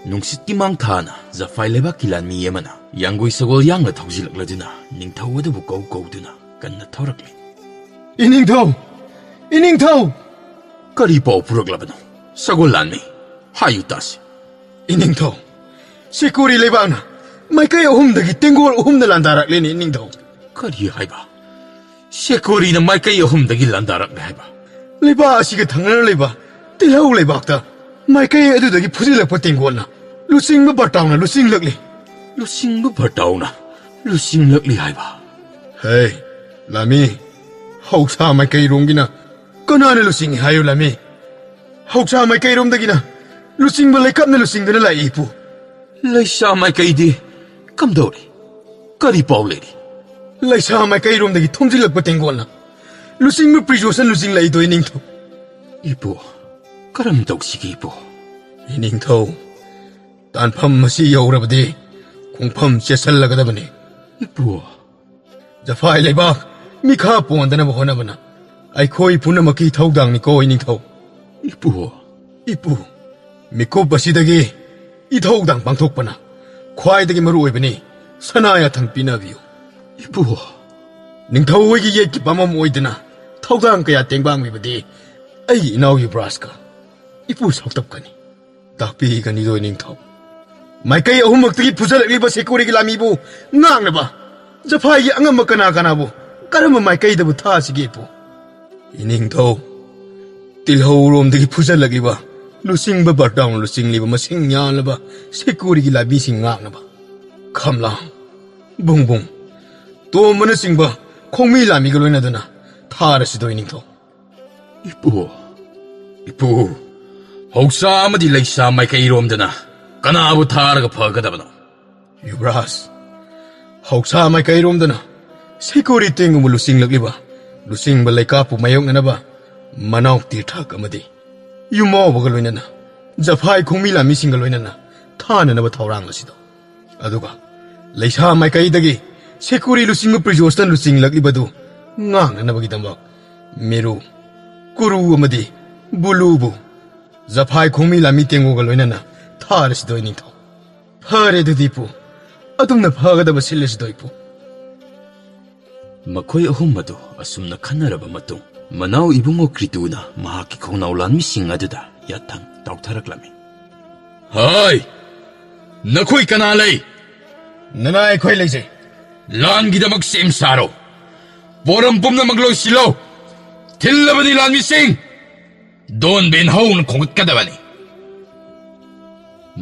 ꯅꯨꯡꯁꯤꯠꯀꯤ ꯃꯥꯡ ꯊꯥꯅ ꯖꯐꯥꯏ ꯂꯩꯕꯥꯛꯀꯤ ꯂꯥꯟꯃꯤ ꯑꯃꯅ ꯌꯥꯡꯒꯣꯏ ꯁꯒꯣꯜ ꯌꯥꯡꯅ ꯊꯧꯖꯤꯜꯂꯛꯂꯗꯨꯅ ꯅꯤꯡꯊꯧ ꯑꯗꯨꯕꯨ ꯀꯧ ꯀꯧꯗꯨꯅ ꯀꯟꯅ ꯊꯧꯔꯛꯂꯤ꯫ "ꯏꯅꯤꯡꯊꯧ! ꯏꯅꯤꯡꯊꯧ!" "ꯀꯔꯤ ꯄꯥꯎ ꯄꯨꯔꯛꯂꯕꯅꯣ, ꯁꯒꯣꯜ ꯂꯥꯟꯃꯤ? ꯍꯥꯏꯌꯨ ꯇꯥꯁꯤ꯫" "ꯏꯅꯤꯡꯊꯧ, ꯁꯦꯀꯣꯔꯤ ꯂꯩꯕꯥꯛꯅ ꯃꯥꯏꯀꯩ ꯑꯍꯨꯝꯗꯒꯤ ꯇꯦꯡꯒꯣꯜ ꯑꯍꯨꯝꯅ ꯂꯥꯟꯗꯥꯔꯛꯂꯦꯅꯦ, ꯏꯅꯤꯡꯊꯧ!" "ꯀꯔꯤ ꯍꯥꯏꯕ? ꯁꯦꯀꯣꯔꯤꯅ ꯃꯥꯏꯀꯩ ꯑꯍꯨꯝꯗꯒꯤ ꯂꯥꯟꯗꯥꯔꯛꯂꯦ ꯍꯥꯏꯕ?" "ꯂꯩꯕꯥꯛ ꯑꯁꯤꯒ ꯊꯪꯅꯅ ꯂꯩꯕ ꯇꯤꯜꯍꯧ ꯂꯩꯕꯥꯛꯇ ꯃꯥꯏꯀꯩ ꯑꯗꯨꯗꯒꯤ ꯐꯨꯖꯤꯜꯂꯛꯄ ꯇꯦꯡꯒꯣꯜꯅ ꯂꯨꯆꯤꯡꯕ ꯕꯔꯇꯥꯎꯅ ꯂꯨꯆꯤꯡꯂꯛꯂꯤ꯫" "ꯂꯨꯆꯤꯡꯕ ꯕꯔꯇꯥꯎꯅ ꯂꯨꯆꯤꯡꯂꯛꯂꯤ ꯍꯥꯏꯕ?" "ꯍꯦ, ꯂꯥꯟꯃꯤ, ꯍꯧꯁꯥ ꯃꯥꯏꯀꯩꯔꯣꯝꯒꯤꯅ ꯀꯅꯥꯅ ꯂꯨꯆꯤꯡꯏ ꯍꯥꯏꯌꯨ, ꯂꯥꯟꯃꯤ? ꯍꯧꯁꯥ ꯃꯥꯏꯀꯩꯔꯣꯝꯗꯒꯤꯅ ꯂꯨꯆꯤꯡꯕ ꯂꯩꯀꯞꯅ ꯂꯨꯆꯤꯡꯗꯨꯅ ꯂꯥꯛꯏ, ꯏꯄꯨ꯫" "ꯂꯩꯁꯥ ꯃꯥꯏꯀꯩꯗꯤ ꯀꯝꯗꯧꯔꯤ? ꯀꯔꯤ ꯄꯥꯎ ꯂꯩꯔꯤ?" "ꯂꯩꯁꯥ ꯃꯥꯏꯀꯩꯔꯣꯝꯗꯒꯤ ꯊꯣꯝꯖꯤꯜꯂꯛꯄ ꯇꯦꯡꯒꯣꯜꯅ ꯂꯨꯆꯤꯡꯕ ꯄ꯭ꯔꯤꯖꯣꯁꯟ ꯂꯨꯆꯤꯡꯂꯛꯏꯗꯣ, ꯏꯅꯤꯡꯊꯧ꯫" "ꯏꯄꯨ, ꯀꯔꯝ ꯇꯧꯁꯤꯒꯦ, ꯏꯄꯨ?" "ꯏꯅꯤꯡꯊꯧ, ꯇꯥꯟꯐꯝ ꯑꯁꯤ ꯌꯧꯔꯕꯗꯤ ꯈꯣꯡꯐꯝ ꯆꯦꯠꯁꯤꯜꯂꯒꯗꯕꯅꯤ꯫" "ꯏꯄꯨ꯫" "ꯖꯐꯥꯏ ꯂꯩꯕꯥꯛ ꯃꯤꯈꯥ ꯄꯣꯟꯗꯅꯕ ꯍꯣꯠꯅꯕꯅ ꯑꯩꯈꯣꯏ ꯄꯨꯝꯅꯃꯛꯀꯤ ꯊꯧꯗꯥꯡꯅꯤꯀꯣ, ꯏꯅꯤꯡꯊꯧ꯫" "ꯏꯄꯨ꯫" "ꯏꯄꯨ, ꯃꯤꯀꯨꯞ ꯑꯁꯤꯗꯒꯤ ꯏꯊꯧꯗꯥꯡ ꯄꯥꯡꯊꯣꯛꯄꯅ ꯈ꯭ꯋꯥꯏꯗꯒꯤ ꯃꯔꯨ ꯑꯣꯏꯕꯅꯤ꯫ ꯁꯅꯥ ꯌꯥꯊꯪ ꯄꯤꯅꯕꯤꯌꯨ꯫" "ꯏꯄꯨ꯫" "ꯅꯤꯡꯊꯧ ꯍꯣꯏꯒꯤ ꯌꯦꯠꯀꯤ ꯄꯥꯝꯕꯝ ꯑꯣꯏꯗꯅ ꯊꯧꯗꯥꯡ ꯀꯌꯥ ꯇꯦꯡꯕꯥꯡꯂꯤꯕꯗꯤ ꯑꯩꯒꯤ ꯏꯅꯥꯎ ꯌꯨꯕ꯭ꯔꯥꯖꯀ ꯏꯄꯨ ꯁꯥꯎꯇꯞꯀꯅꯤ꯫ ꯇꯥꯛꯄꯤꯒꯅꯤꯗꯣ, ꯏꯅꯤꯡꯊꯧ꯫ ꯃꯥꯏꯀꯩ ꯑꯍꯨꯝꯃꯛꯇꯒꯤ ꯐꯨꯖꯜꯂꯛꯂꯤꯕ ꯁꯦꯀꯣꯔꯤꯒꯤ ꯂꯥꯟꯃꯤꯕꯨ ꯉꯥꯛꯅꯕ ꯖꯐꯥꯏꯒꯤ ꯑꯉꯝꯕ ꯀꯅꯥ ꯀꯅꯥꯕꯨ ꯀꯔꯝꯕ ꯃꯥꯏꯀꯩꯗꯕꯨ ꯊꯥꯁꯤꯒꯦ, ꯏꯄꯨ?" "ꯏꯅꯤꯡꯊꯧ, ꯇꯤꯜꯍꯧꯔꯣꯝꯗꯒꯤ ꯐꯨꯖꯜꯂꯛꯂꯤꯕ ꯂꯨꯆꯤꯡꯕ ꯕꯔꯇꯥꯎꯅ ꯂꯨꯆꯤꯡꯂꯤꯕ ꯃꯁꯤꯡ ꯌꯥꯝꯂꯕ ꯁꯦꯀꯣꯔꯤꯒꯤ ꯂꯥꯟꯃꯤꯁꯤꯡ ꯉꯥꯛꯅꯕ ꯈꯝꯂꯥꯡ, ꯕꯨꯡꯕꯨꯡ, ꯇꯣꯝꯕꯅꯆꯤꯡꯕ ꯈꯣꯡꯃꯤ ꯂꯥꯟꯃꯤꯒ ꯂꯣꯏꯅꯗꯨꯅ ꯊꯥꯔꯁꯤꯗꯣ, ꯏꯅꯤꯡꯊꯧ꯫" "ꯏꯄꯨ꯫" "ꯏꯄꯨ, ꯍꯧꯁꯥ ꯑꯃꯗꯤ ꯂꯩꯁꯥ ꯃꯥꯏꯀꯩꯔꯣꯝꯗꯅ ꯀꯅꯥꯕꯨ ꯊꯥꯔꯒ ꯐꯒꯗꯕꯅꯣ? ꯌꯨꯕꯔꯥꯖ, ꯍꯧꯁꯥ ꯃꯥꯏꯀꯩꯔꯣꯝꯗꯅ ꯁꯦꯀꯣꯔꯤ ꯇꯦꯡꯒꯨꯝꯕ ꯂꯨꯆꯤꯡꯂꯛꯂꯤꯕ ꯂꯨꯆꯤꯡꯕ ꯂꯩꯀꯥꯞꯄꯨ ꯃꯥꯌꯣꯛꯅꯅꯕ ꯃꯅꯥꯎ ꯇꯤꯔꯊꯛ ꯑꯃꯗꯤ ꯌꯨꯝꯃꯥꯎꯕꯒ ꯂꯣꯏꯅꯅ ꯖꯐꯥꯏ ꯈꯣꯡꯃꯤ ꯂꯥꯟꯃꯤꯁꯤꯡꯒ ꯂꯣꯏꯅꯅ ꯊꯥꯅꯅꯕ ꯊꯧꯔꯥꯡ ꯑꯁꯤꯗꯣ꯫ ꯑꯗꯨꯒ ꯂꯩꯁꯥ ꯃꯥꯏꯀꯩꯗꯒꯤ ꯁꯦꯀꯨꯔꯤ ꯂꯨꯆꯤꯡꯕ ꯄ꯭ꯔꯤꯖꯣꯁꯇ ꯂꯨꯆꯤꯡꯂꯛꯂꯤꯕꯗꯨ ꯉꯥꯛꯅꯅꯕꯒꯤꯗꯃꯛ ꯃꯦꯔꯨ, ꯀꯨꯔꯨ ꯑꯃꯗꯤ ꯕꯨꯂꯨꯕꯨ ꯖꯐꯥꯏ ꯈꯣꯡꯃꯤ ꯂꯥꯟꯃꯤ ꯇꯦꯡꯒꯣꯒ ꯂꯣꯏꯅꯅ ꯊꯥꯔꯁꯤꯗꯣꯏ ꯅꯤꯡꯊꯧ꯫ ꯐꯔꯦ ꯑꯗꯨꯗꯤ ꯏꯄꯨ, ꯑꯗꯨꯝꯅ ꯐꯒꯗꯕ ꯁꯤꯜꯂꯁꯤꯗꯣ ꯏꯄꯨ꯫ ꯃꯈꯣꯏ ꯑꯍꯨꯝ ꯑꯗꯨ ꯑꯁꯨꯝꯅ ꯈꯟꯅꯔꯕ ꯃꯇꯨꯡ, ꯃꯅꯥꯎ ꯏꯕꯨꯡꯉꯣ ꯀ꯭ꯔꯤꯇꯨꯅ ꯃꯍꯥꯛꯀꯤ ꯈꯣꯡꯅꯥꯎ ꯂꯥꯟꯃꯤꯁꯤꯡ ꯑꯗꯨꯗ ꯌꯥꯊꯪ ꯇꯥꯎꯊꯔꯛꯂꯝꯃꯤ꯫ ꯍꯥꯏ! ꯅꯈꯣꯏ ꯀꯅꯥ ꯂꯩ? ꯅꯅꯥꯏ ꯑꯩꯈꯣꯏ ꯂꯩꯖꯩ꯫ ꯂꯥꯟꯒꯤꯗꯃꯛ ꯁꯦꯝ ꯁꯥꯔꯣ꯫ ꯄꯣꯔꯝ ꯄꯨꯝꯅꯃꯛ ꯂꯣꯏꯁꯤꯜꯂꯣ꯫ ꯊꯤꯜꯂꯕꯗꯤ ꯂꯥꯟꯃꯤꯁꯤꯡ! ꯗꯣꯟ ꯕꯦꯟ ꯍꯧꯅ ꯈꯣꯡꯒꯠꯀꯗꯕꯅꯤ꯫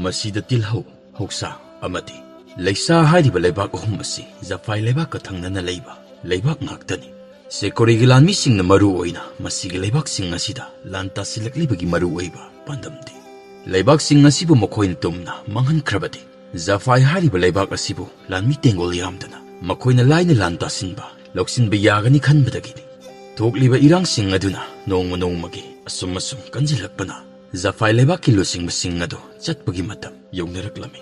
ꯃꯁꯤꯗ ꯇꯤꯜꯍꯧ, ꯍꯧꯁꯥ ꯑꯃꯗꯤ ꯂꯩꯁꯥ ꯍꯥꯏꯔꯤꯕ ꯂꯩꯕꯥꯛ ꯑꯍꯨꯝ ꯑꯁꯤ ꯖꯐꯥꯏ ꯂꯩꯕꯥꯛꯀ ꯊꯪꯅꯅ ꯂꯩꯕ ꯂꯩꯕꯥꯛ ꯉꯥꯛꯇꯅꯤ꯫ ꯁꯦꯀꯣꯔꯤꯒꯤ ꯂꯥꯟꯃꯤꯁꯤꯡꯅ ꯃꯔꯨ ꯑꯣꯏꯅ ꯃꯁꯤꯒꯤ ꯂꯩꯕꯥꯛꯁꯤꯡ ꯑꯁꯤꯗ ꯂꯥꯟ ꯇꯥꯁꯤꯜꯂꯛꯂꯤꯕꯒꯤ ꯃꯔꯨꯑꯣꯏꯕ ꯄꯥꯟꯗꯝꯗꯤ, ꯂꯩꯕꯥꯛꯁꯤꯡ ꯑꯁꯤꯕꯨ ꯃꯈꯣꯏꯅ ꯇꯨꯝꯅ ꯃꯥꯡꯍꯟꯈ꯭ꯔꯕꯗꯤ, ꯖꯐꯥꯏ ꯍꯥꯏꯔꯤꯕ ꯂꯩꯕꯥꯛ ꯑꯁꯤꯕꯨ ꯂꯥꯟꯃꯤ ꯇꯦꯡꯒꯣꯜ ꯌꯥꯝꯗꯅ ꯃꯈꯣꯏꯅ ꯂꯥꯏꯅ ꯂꯥꯟ ꯇꯥꯁꯤꯟꯕ, ꯂꯧꯁꯤꯟꯕ ꯌꯥꯒꯅꯤ ꯈꯟꯕꯗꯒꯤꯅꯤ꯫ ꯊꯣꯛꯂꯤꯕ ꯏꯔꯥꯡꯁꯤꯡ ꯑꯗꯨꯅ ꯅꯣꯡꯃ ꯅꯣꯡꯃꯒꯤ ꯑꯁꯨꯝ ꯑꯁꯨꯝ ꯀꯟꯁꯤꯜꯂꯛꯄꯅ ꯖꯐꯥꯏ ꯂꯩꯕꯥꯛꯀꯤ ꯂꯨꯆꯤꯡꯕꯁꯤꯡ ꯑꯗꯨ ꯆꯠꯄꯒꯤ ꯃꯇꯝ ꯌꯧꯅꯔꯛꯂꯝꯃꯤ꯫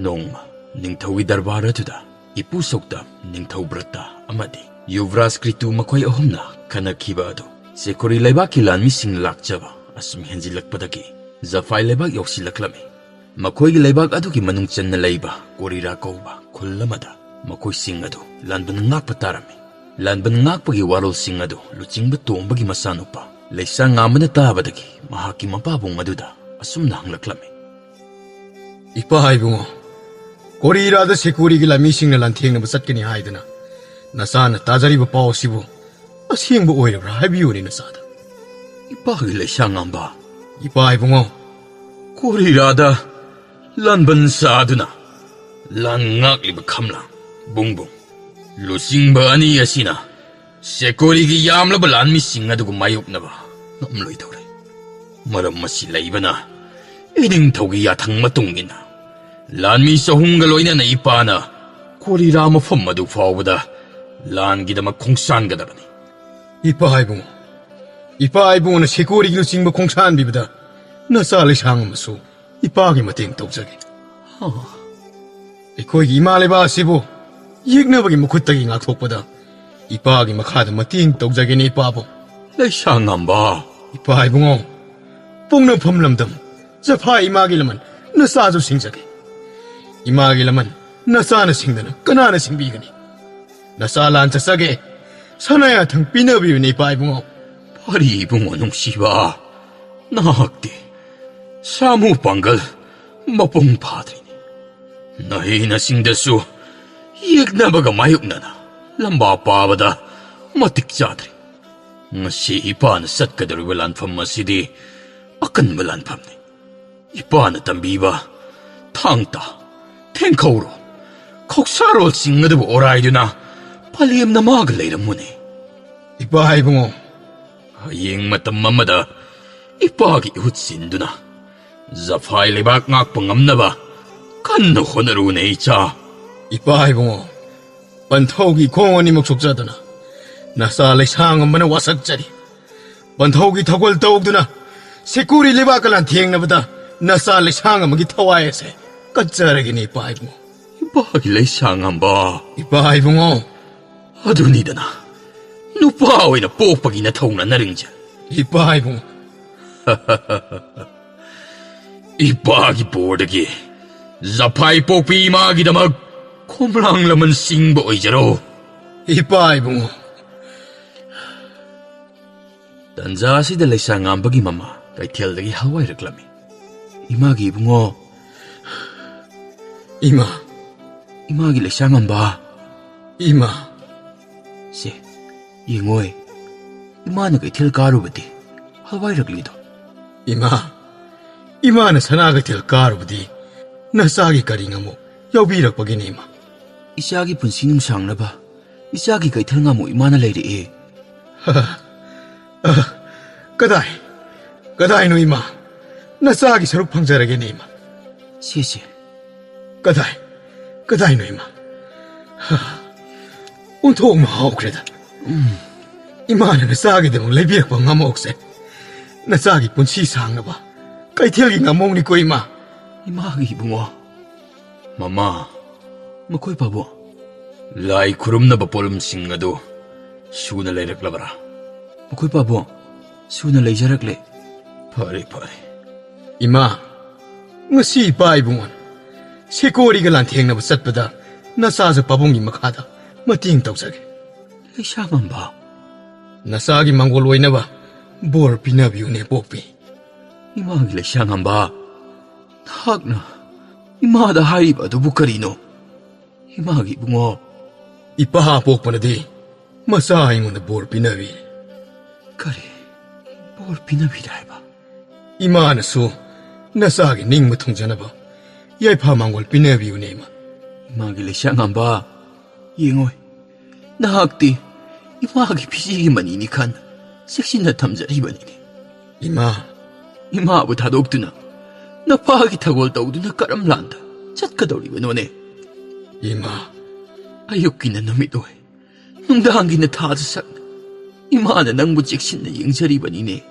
ꯅꯣꯡꯃ ꯅꯤꯡꯊꯧꯒꯤ ꯗꯔꯕꯥꯔ ꯑꯗꯨꯗ ꯏꯄꯨ ꯁꯧꯇꯝ, ꯅꯤꯡꯊꯧ ꯕ꯭ꯔꯠꯇ ꯑꯃꯗꯤ ꯌꯨꯕꯔꯥꯖ ꯀ꯭ꯔꯤꯇꯨ ꯃꯈꯣꯏ ꯑꯍꯨꯝꯅ ꯈꯟꯅꯈꯤꯕ ꯑꯗꯨ ꯁꯦꯀꯣꯔꯤ ꯂꯩꯕꯥꯛꯀꯤ ꯂꯥꯟꯃꯤꯁꯤꯡ ꯂꯥꯛꯆꯕ ꯑꯁꯨꯝ ꯍꯦꯟꯖꯤꯜꯂꯛꯄꯗꯒꯤ ꯖꯐꯥꯏ ꯂꯩꯕꯥꯛ ꯌꯧꯁꯤꯜꯂꯛꯂꯝꯃꯤ꯫ ꯃꯈꯣꯏꯒꯤ ꯂꯩꯕꯥꯛ ꯑꯗꯨꯒꯤ ꯃꯅꯨꯡ ꯆꯟꯅ ꯂꯩꯕ ꯀꯣꯔꯤꯔꯥ ꯀꯧꯕ ꯈꯨꯜ ꯑꯃꯗ ꯃꯈꯣꯏꯁꯤꯡ ꯑꯗꯨ ꯂꯥꯟꯕꯟ ꯉꯥꯛꯄ ꯇꯥꯔꯝꯃꯤ꯫ ꯂꯥꯟꯕꯟ ꯉꯥꯛꯄꯒꯤ ꯋꯥꯔꯣꯜꯁꯤꯡ ꯑꯗꯨ ꯂꯨꯆꯤꯡꯕ ꯇꯣꯝꯕꯒꯤ ꯃꯆꯥꯅꯨꯄꯥ ꯂꯩꯁꯥ ꯉꯥꯝꯕꯅ ꯇꯥꯕꯗꯒꯤ ꯃꯍꯥꯛꯀꯤ ꯃꯄꯥꯕꯨꯡ ꯑꯗꯨꯗ ꯑꯁꯨꯝꯅ ꯍꯪꯂꯛꯂꯝꯃꯤ꯫ ꯏꯄꯥ ꯏꯕꯨꯡꯉꯣ, ꯀꯣꯔꯤꯔꯥꯗ ꯁꯦꯀꯨꯔꯤꯒꯤ ꯂꯥꯟꯃꯤꯁꯤꯡꯅ ꯂꯥꯟꯊꯦꯡꯅꯕ ꯆꯠꯀꯅꯤ ꯍꯥꯏꯗꯅ ꯅꯆꯥꯅ ꯇꯥꯖꯔꯤꯕ ꯄꯥꯎ ꯑꯁꯤꯕꯨ ꯑꯁꯦꯡꯕ ꯑꯣꯏꯔꯕ꯭ꯔꯥ ꯍꯥꯏꯕꯤꯌꯨꯅꯦ ꯅꯆꯥꯗ꯫ ꯏꯄꯥꯒꯤ ꯂꯩꯁꯥ ꯉꯥꯝꯕ꯫ ꯏꯄꯥ ꯏꯕꯨꯡꯉꯣ, ꯀꯣꯔꯤꯔꯥꯗ ꯂꯥꯟꯕꯟ ꯁꯥꯗꯨꯅ ꯂꯥꯟ ꯉꯥꯛꯂꯤꯕ ꯈꯝꯂꯥꯡ ꯕꯨꯡꯕꯨꯡ ꯂꯨꯆꯤꯡꯕ ꯑꯅꯤ ꯑꯁꯤꯅ ꯁꯦꯀꯣꯔꯤꯒꯤ ꯌꯥꯝꯂꯕ ꯂꯥꯟꯃꯤꯁꯤꯡ ꯑꯗꯨꯒ ꯃꯥꯌꯣꯛꯅꯕ ꯉꯝꯂꯣꯏꯗꯧꯔꯦ꯫ ꯃꯔꯝ ꯑꯁꯤ ꯂꯩꯕꯅ ꯏꯅꯤꯡꯊꯧꯒꯤ ꯌꯥꯊꯪ ꯃꯇꯨꯡ ꯏꯟꯅ ꯂꯥꯟꯃꯤ ꯆꯍꯨꯝꯒ ꯂꯣꯏꯅꯅ ꯏꯄꯥꯅ ꯀꯣꯔꯤꯔꯥ ꯃꯐꯝ ꯑꯗꯨ ꯐꯥꯎꯕꯗ ꯂꯥꯟꯒꯤꯗꯃꯛ ꯈꯣꯡꯁꯥꯟꯒꯗꯕꯅꯤ꯫ ꯏꯄꯥ ꯏꯕꯨꯡꯉꯣ, ꯏꯄꯥ ꯏꯕꯨꯡꯉꯣꯅ ꯁꯦꯀꯣꯔꯤꯒꯤ ꯂꯨꯆꯤꯡꯕ ꯈꯣꯡꯁꯥꯟꯕꯤꯕꯗ ꯅꯆꯥ ꯂꯩꯁꯥꯡ ꯑꯃꯁꯨ ꯏꯄꯥꯒꯤ ꯃꯇꯦꯡ ꯇꯧꯖꯒꯦ꯫ ꯑꯩꯈꯣꯏꯒꯤ ꯏꯃꯥ ꯂꯩꯕꯥꯛ ꯑꯁꯤꯕꯨ ꯌꯦꯛꯅꯕꯒꯤ ꯃꯈꯨꯠꯇꯒꯤ ꯉꯥꯛꯊꯣꯛꯄꯗ ꯏꯄꯥꯒꯤ ꯃꯈꯥꯗ ꯃꯇꯦꯡ ꯇꯧꯖꯒꯦꯅꯦ ꯏꯄꯥꯕꯨ꯫ ꯂꯩꯁꯥꯉꯝꯕ꯫ ꯏꯄꯥ ꯏꯕꯨꯡꯉꯣ, ꯄꯣꯛꯅꯐꯝ ꯂꯝꯗꯝ ꯖꯐꯥ ꯏꯃꯥꯒꯤ ꯂꯃꯟ ꯅꯆꯥꯁꯨ ꯁꯤꯡꯖꯒꯦ꯫ ꯏꯃꯥꯒꯤ ꯂꯃꯟ ꯅꯆꯥꯅ ꯁꯤꯡꯗꯅ ꯀꯅꯥꯅ ꯁꯤꯡꯕꯤꯒꯅꯤ? ꯅꯆꯥ ꯂꯥꯟ ꯆꯠꯆꯒꯦ꯫ ꯁꯅꯥ ꯌꯥꯊꯪ ꯄꯤꯅꯕꯤꯌꯨꯅꯦ ꯏꯄꯥ ꯏꯕꯨꯡꯉꯣ꯫ ꯐꯔꯦ ꯏꯕꯨꯡꯉꯣ ꯅꯨꯡꯁꯤꯕ, ꯅꯍꯥꯛꯇꯤ ꯁꯥꯃꯨ ꯄꯥꯡꯒꯜ ꯃꯄꯨꯡ ꯐꯥꯗ꯭ꯔꯤꯅꯤ꯫ ꯅꯍꯩꯅꯁꯤꯡꯗꯁꯨ ꯌꯦꯛꯅꯕꯒ ꯃꯥꯌꯣꯛꯅꯅ ꯂꯝꯕꯥ ꯄꯥꯕꯗ ꯃꯇꯤꯛ ꯆꯥꯗ꯭ꯔꯤ꯫ ꯉꯁꯤ ꯏꯄꯥꯅ ꯆꯠꯀꯗꯧꯔꯤꯕ ꯂꯥꯟꯐꯝ ꯑꯁꯤꯗꯤ ꯑꯀꯟꯕ ꯂꯥꯟꯐꯝꯅꯤ꯫ ꯏꯄꯥꯅ ꯇꯝꯕꯤꯕ ꯊꯥꯡ ꯇꯥ, ꯊꯦꯡꯈꯧꯔꯣꯜ, ꯈꯧꯁꯥꯔꯣꯜꯁꯤꯡ ꯑꯗꯨꯕꯨ ꯑꯣꯔꯥꯏꯗꯨꯅ ꯄꯂꯦꯝꯅ ꯃꯥꯒ ꯂꯩꯔꯝꯃꯨꯅꯦ꯫ ꯏꯄꯥ ꯏꯕꯨꯡꯉꯣ꯫ ꯍꯌꯦꯡ ꯃꯇꯝ ꯑꯃꯗ ꯏꯄꯥꯒꯤ ꯏꯍꯨꯠ ꯁꯤꯟꯗꯨꯅ ꯖꯐꯥꯏ ꯂꯩꯕꯥꯛ ꯉꯥꯛꯄ ꯉꯝꯅꯕ ꯀꯟꯅ ꯍꯣꯠꯅꯔꯨꯅꯦ ꯏꯆꯥ꯫ ꯏꯄꯥ ꯏꯕꯨꯡꯉꯣ, ꯄꯟꯊꯧꯒꯤ ꯈꯣꯡ ꯑꯅꯤꯃꯛ ꯁꯣꯛꯆꯗꯨꯅ ꯅꯆꯥ ꯂꯩꯁꯥꯡ ꯑꯃꯅ ꯋꯥꯁꯛꯆꯔꯤ꯫ ꯄꯟꯊꯧꯒꯤ ꯊꯧꯒꯜ ꯇꯧꯗꯨꯅ ꯁꯦꯀꯨꯔꯤ ꯂꯩꯕꯥꯛꯀ ꯂꯥꯟꯊꯦꯡꯅꯕꯗ ꯅꯆꯥ ꯂꯩꯁꯥꯡ ꯑꯃꯒꯤ ꯊꯋꯥꯏ ꯑꯁꯦ ꯀꯠꯆꯔꯒꯦꯅꯦ ꯏꯄꯥ ꯏꯕꯨꯡꯉꯣ꯫ ꯏꯄꯥꯒꯤ ꯂꯩꯁꯥꯡꯉꯝꯕ꯫ ꯏꯄꯥ ꯏꯕꯨꯡꯉꯣ꯫ ꯑꯗꯨꯅꯤꯗꯅ ꯅꯨꯄꯥ ꯑꯣꯏꯅ ꯄꯣꯛꯄꯒꯤ ꯅꯊꯧ ꯅꯠꯅꯔꯤꯡꯁꯦ꯫ ꯏꯄꯥ ꯏꯕꯨꯡꯉꯣ꯫ ꯏꯄꯥꯒꯤ ꯕꯣꯔꯗꯒꯤ ꯖꯐꯥꯏ ꯄꯣꯛꯄꯤ ꯏꯃꯥꯒꯤꯗꯃꯛ ꯈꯣꯝꯂꯥꯡ ꯂꯃꯟ ꯁꯤꯡꯕ ꯑꯣꯏꯖꯔꯣ꯫ ꯏꯄꯥ ꯏꯕꯨꯡꯉꯣ꯫ ꯇꯟꯖꯥ ꯑꯁꯤꯗ ꯂꯩꯁꯥꯉꯥꯝꯕꯒꯤ ꯃꯃꯥ ꯀꯩꯊꯦꯜꯗꯒꯤ ꯍꯜꯋꯥꯏꯔꯛꯂꯝꯃꯤ꯫ ꯏꯃꯥꯒꯤ ꯏꯕꯨꯡꯉꯣ꯫ ꯏꯃꯥ꯫ ꯏꯃꯥꯒꯤ ꯂꯩꯁꯥꯉꯝꯕ꯫ ꯏꯃꯥ꯫ ꯁꯦ, ꯌꯦꯡꯉꯣꯏ꯫ ꯏꯃꯥꯅ ꯀꯩꯊꯦꯜ ꯀꯥꯔꯨꯕꯗꯤ ꯍꯜꯋꯥꯏꯔꯛꯂꯤꯗꯣ꯫ ꯏꯃꯥ꯫ ꯏꯃꯥꯅ ꯁꯅꯥ ꯀꯩꯊꯦꯜ ꯀꯥꯔꯨꯕꯗꯤ ꯅꯆꯥꯒꯤ ꯀꯔꯤ ꯉꯝꯃꯨ ꯌꯥꯎꯕꯤꯔꯛꯄꯒꯤꯅꯤ ꯏꯃꯥ꯫ ꯏꯆꯥꯒꯤ ꯄꯨꯟꯁꯤ ꯅꯨꯡꯁꯥꯡꯅꯕ ꯏꯆꯥꯒꯤ ꯀꯩꯊꯦꯜ ꯉꯥꯃꯨ ꯏꯃꯥꯅ ꯂꯩꯔꯛꯑꯦ꯫ ꯀꯗꯥꯏ? ꯀꯗꯥꯏꯅꯣ ꯏꯃꯥ? ꯅꯆꯥꯒꯤ ꯁꯔꯨꯛ ꯐꯪꯖꯔꯒꯦꯅꯦ, ꯏꯃꯥ꯫ ꯁꯦ, ꯁꯦ꯫ ꯀꯗꯥꯏ? ꯀꯗꯥꯏꯅꯣ, ꯏꯃꯥ? ꯍꯥ, ꯑꯣꯟꯊꯣꯛꯅ ꯍꯥꯎꯈ꯭ꯔꯦꯗ꯫ ꯎꯝ꯫ ꯏꯃꯥꯅ ꯅꯆꯥꯒꯤꯗꯃꯛ ꯂꯩꯕꯤꯔꯛꯄ ꯉꯥꯃꯣꯛꯁꯦ ꯅꯆꯥꯒꯤ ꯄꯨꯟꯁꯤ ꯁꯥꯡꯅꯕ ꯀꯩꯊꯦꯜꯒꯤ ꯉꯥꯃꯣꯛꯅꯤꯀꯣ, ꯏꯃꯥ꯫ ꯏꯃꯥꯒꯤ ꯏꯕꯨꯡꯉꯣ꯫ ꯃꯃꯥ, ꯃꯈꯣꯏ ꯄꯥꯕꯨꯡ꯫ ꯂꯥꯏ ꯈꯨꯔꯨꯝꯅꯕ ꯄꯣꯠꯂꯝꯁꯤꯡ ꯑꯗꯨ ꯁꯨꯅ ꯂꯩꯔꯛꯂꯕ꯭ꯔꯥ? ꯃꯈꯣꯏ ꯄꯥꯕꯨꯡ, ꯁꯨꯅ ꯂꯩꯖꯔꯛꯂꯦ꯫ ꯐꯔꯦ, ꯐꯔꯦ꯫ ꯏꯃꯥ, ꯉꯁꯤ ꯏꯄꯥ ꯏꯕꯨꯡꯉꯣꯅ ꯁꯦꯀꯣꯔꯤꯒ ꯂꯥꯟꯊꯦꯡꯅꯕ ꯆꯠꯄꯗ ꯅꯆꯥꯁꯨ ꯄꯥꯕꯨꯡꯒꯤ ꯃꯈꯥꯗ ꯃꯇꯦꯡ ꯇꯧꯖꯒꯦ꯫ ꯂꯩꯁꯥꯉꯝꯕ꯫ ꯅꯆꯥꯒꯤ ꯃꯪꯒꯣꯜ ꯑꯣꯏꯅꯕ ꯕꯣꯔ ꯄꯤꯅꯕꯤꯌꯨꯅꯦ, ꯄꯣꯛꯄꯤ꯫ ꯏꯃꯥꯒꯤ ꯂꯩꯁꯥꯉꯝꯕ, ꯅꯍꯥꯛꯅ ꯏꯃꯥꯗ ꯍꯥꯏꯔꯤꯕ ꯑꯗꯨꯕꯨ ꯀꯔꯤꯅꯣ? ꯏꯃꯥꯒꯤ ꯏꯕꯨꯡꯉꯣ꯫ ꯏꯄꯥ ꯄꯣꯛꯄꯅꯗꯤ ꯃꯆꯥ ꯑꯩꯉꯣꯟꯗ ꯕꯣꯔ ꯄꯤꯅꯕꯤ꯫ ꯀꯔꯤ? ꯕꯣꯔ ꯄꯤꯅꯕꯤꯔꯦ ꯍꯥꯏꯕ? ꯏꯃꯥꯅꯁꯨ ꯅꯆꯥꯒꯤ ꯅꯤꯡꯕ ꯊꯨꯡꯖꯅꯕ ꯌꯥꯏꯐ ꯃꯪꯒꯣꯜ ꯄꯤꯅꯕꯤꯌꯨꯅꯦ, ꯏꯃꯥ꯫ ꯏꯃꯥꯒꯤ ꯂꯩꯁꯥꯉꯝꯕ, ꯌꯦꯡꯉꯣꯏ, ꯅꯍꯥꯛꯇꯤ ꯏꯃꯥꯒꯤ ꯐꯤꯖꯤꯒꯤ ꯃꯅꯤꯅꯤ ꯈꯟ ꯆꯦꯛꯁꯤꯟꯅ ꯊꯝꯖꯔꯤꯕꯅꯤꯅꯦ꯫ ꯏꯃꯥ꯫ ꯏꯃꯥꯕꯨ ꯊꯥꯗꯣꯛꯇꯨꯅ ꯅꯄꯥꯒꯤ ꯊꯧꯒꯜ ꯇꯧꯗꯨꯅ ꯀꯔꯝ ꯂꯥꯟꯗ ꯆꯠꯀꯗꯧꯔꯤꯕꯅꯣꯅꯦ? ꯏꯃꯥ꯫ ꯑꯌꯨꯛꯀꯤꯅ ꯅꯨꯃꯤꯠ ꯑꯣꯏ, ꯅꯨꯡꯗꯥꯡꯒꯤꯅ ꯊꯥꯗ ꯁꯛ꯫ ꯏꯃꯥꯅ ꯅꯪꯕꯨ ꯆꯦꯛꯁꯤꯟꯅ ꯌꯦꯡꯖꯔꯤꯕꯅꯤꯅꯦ,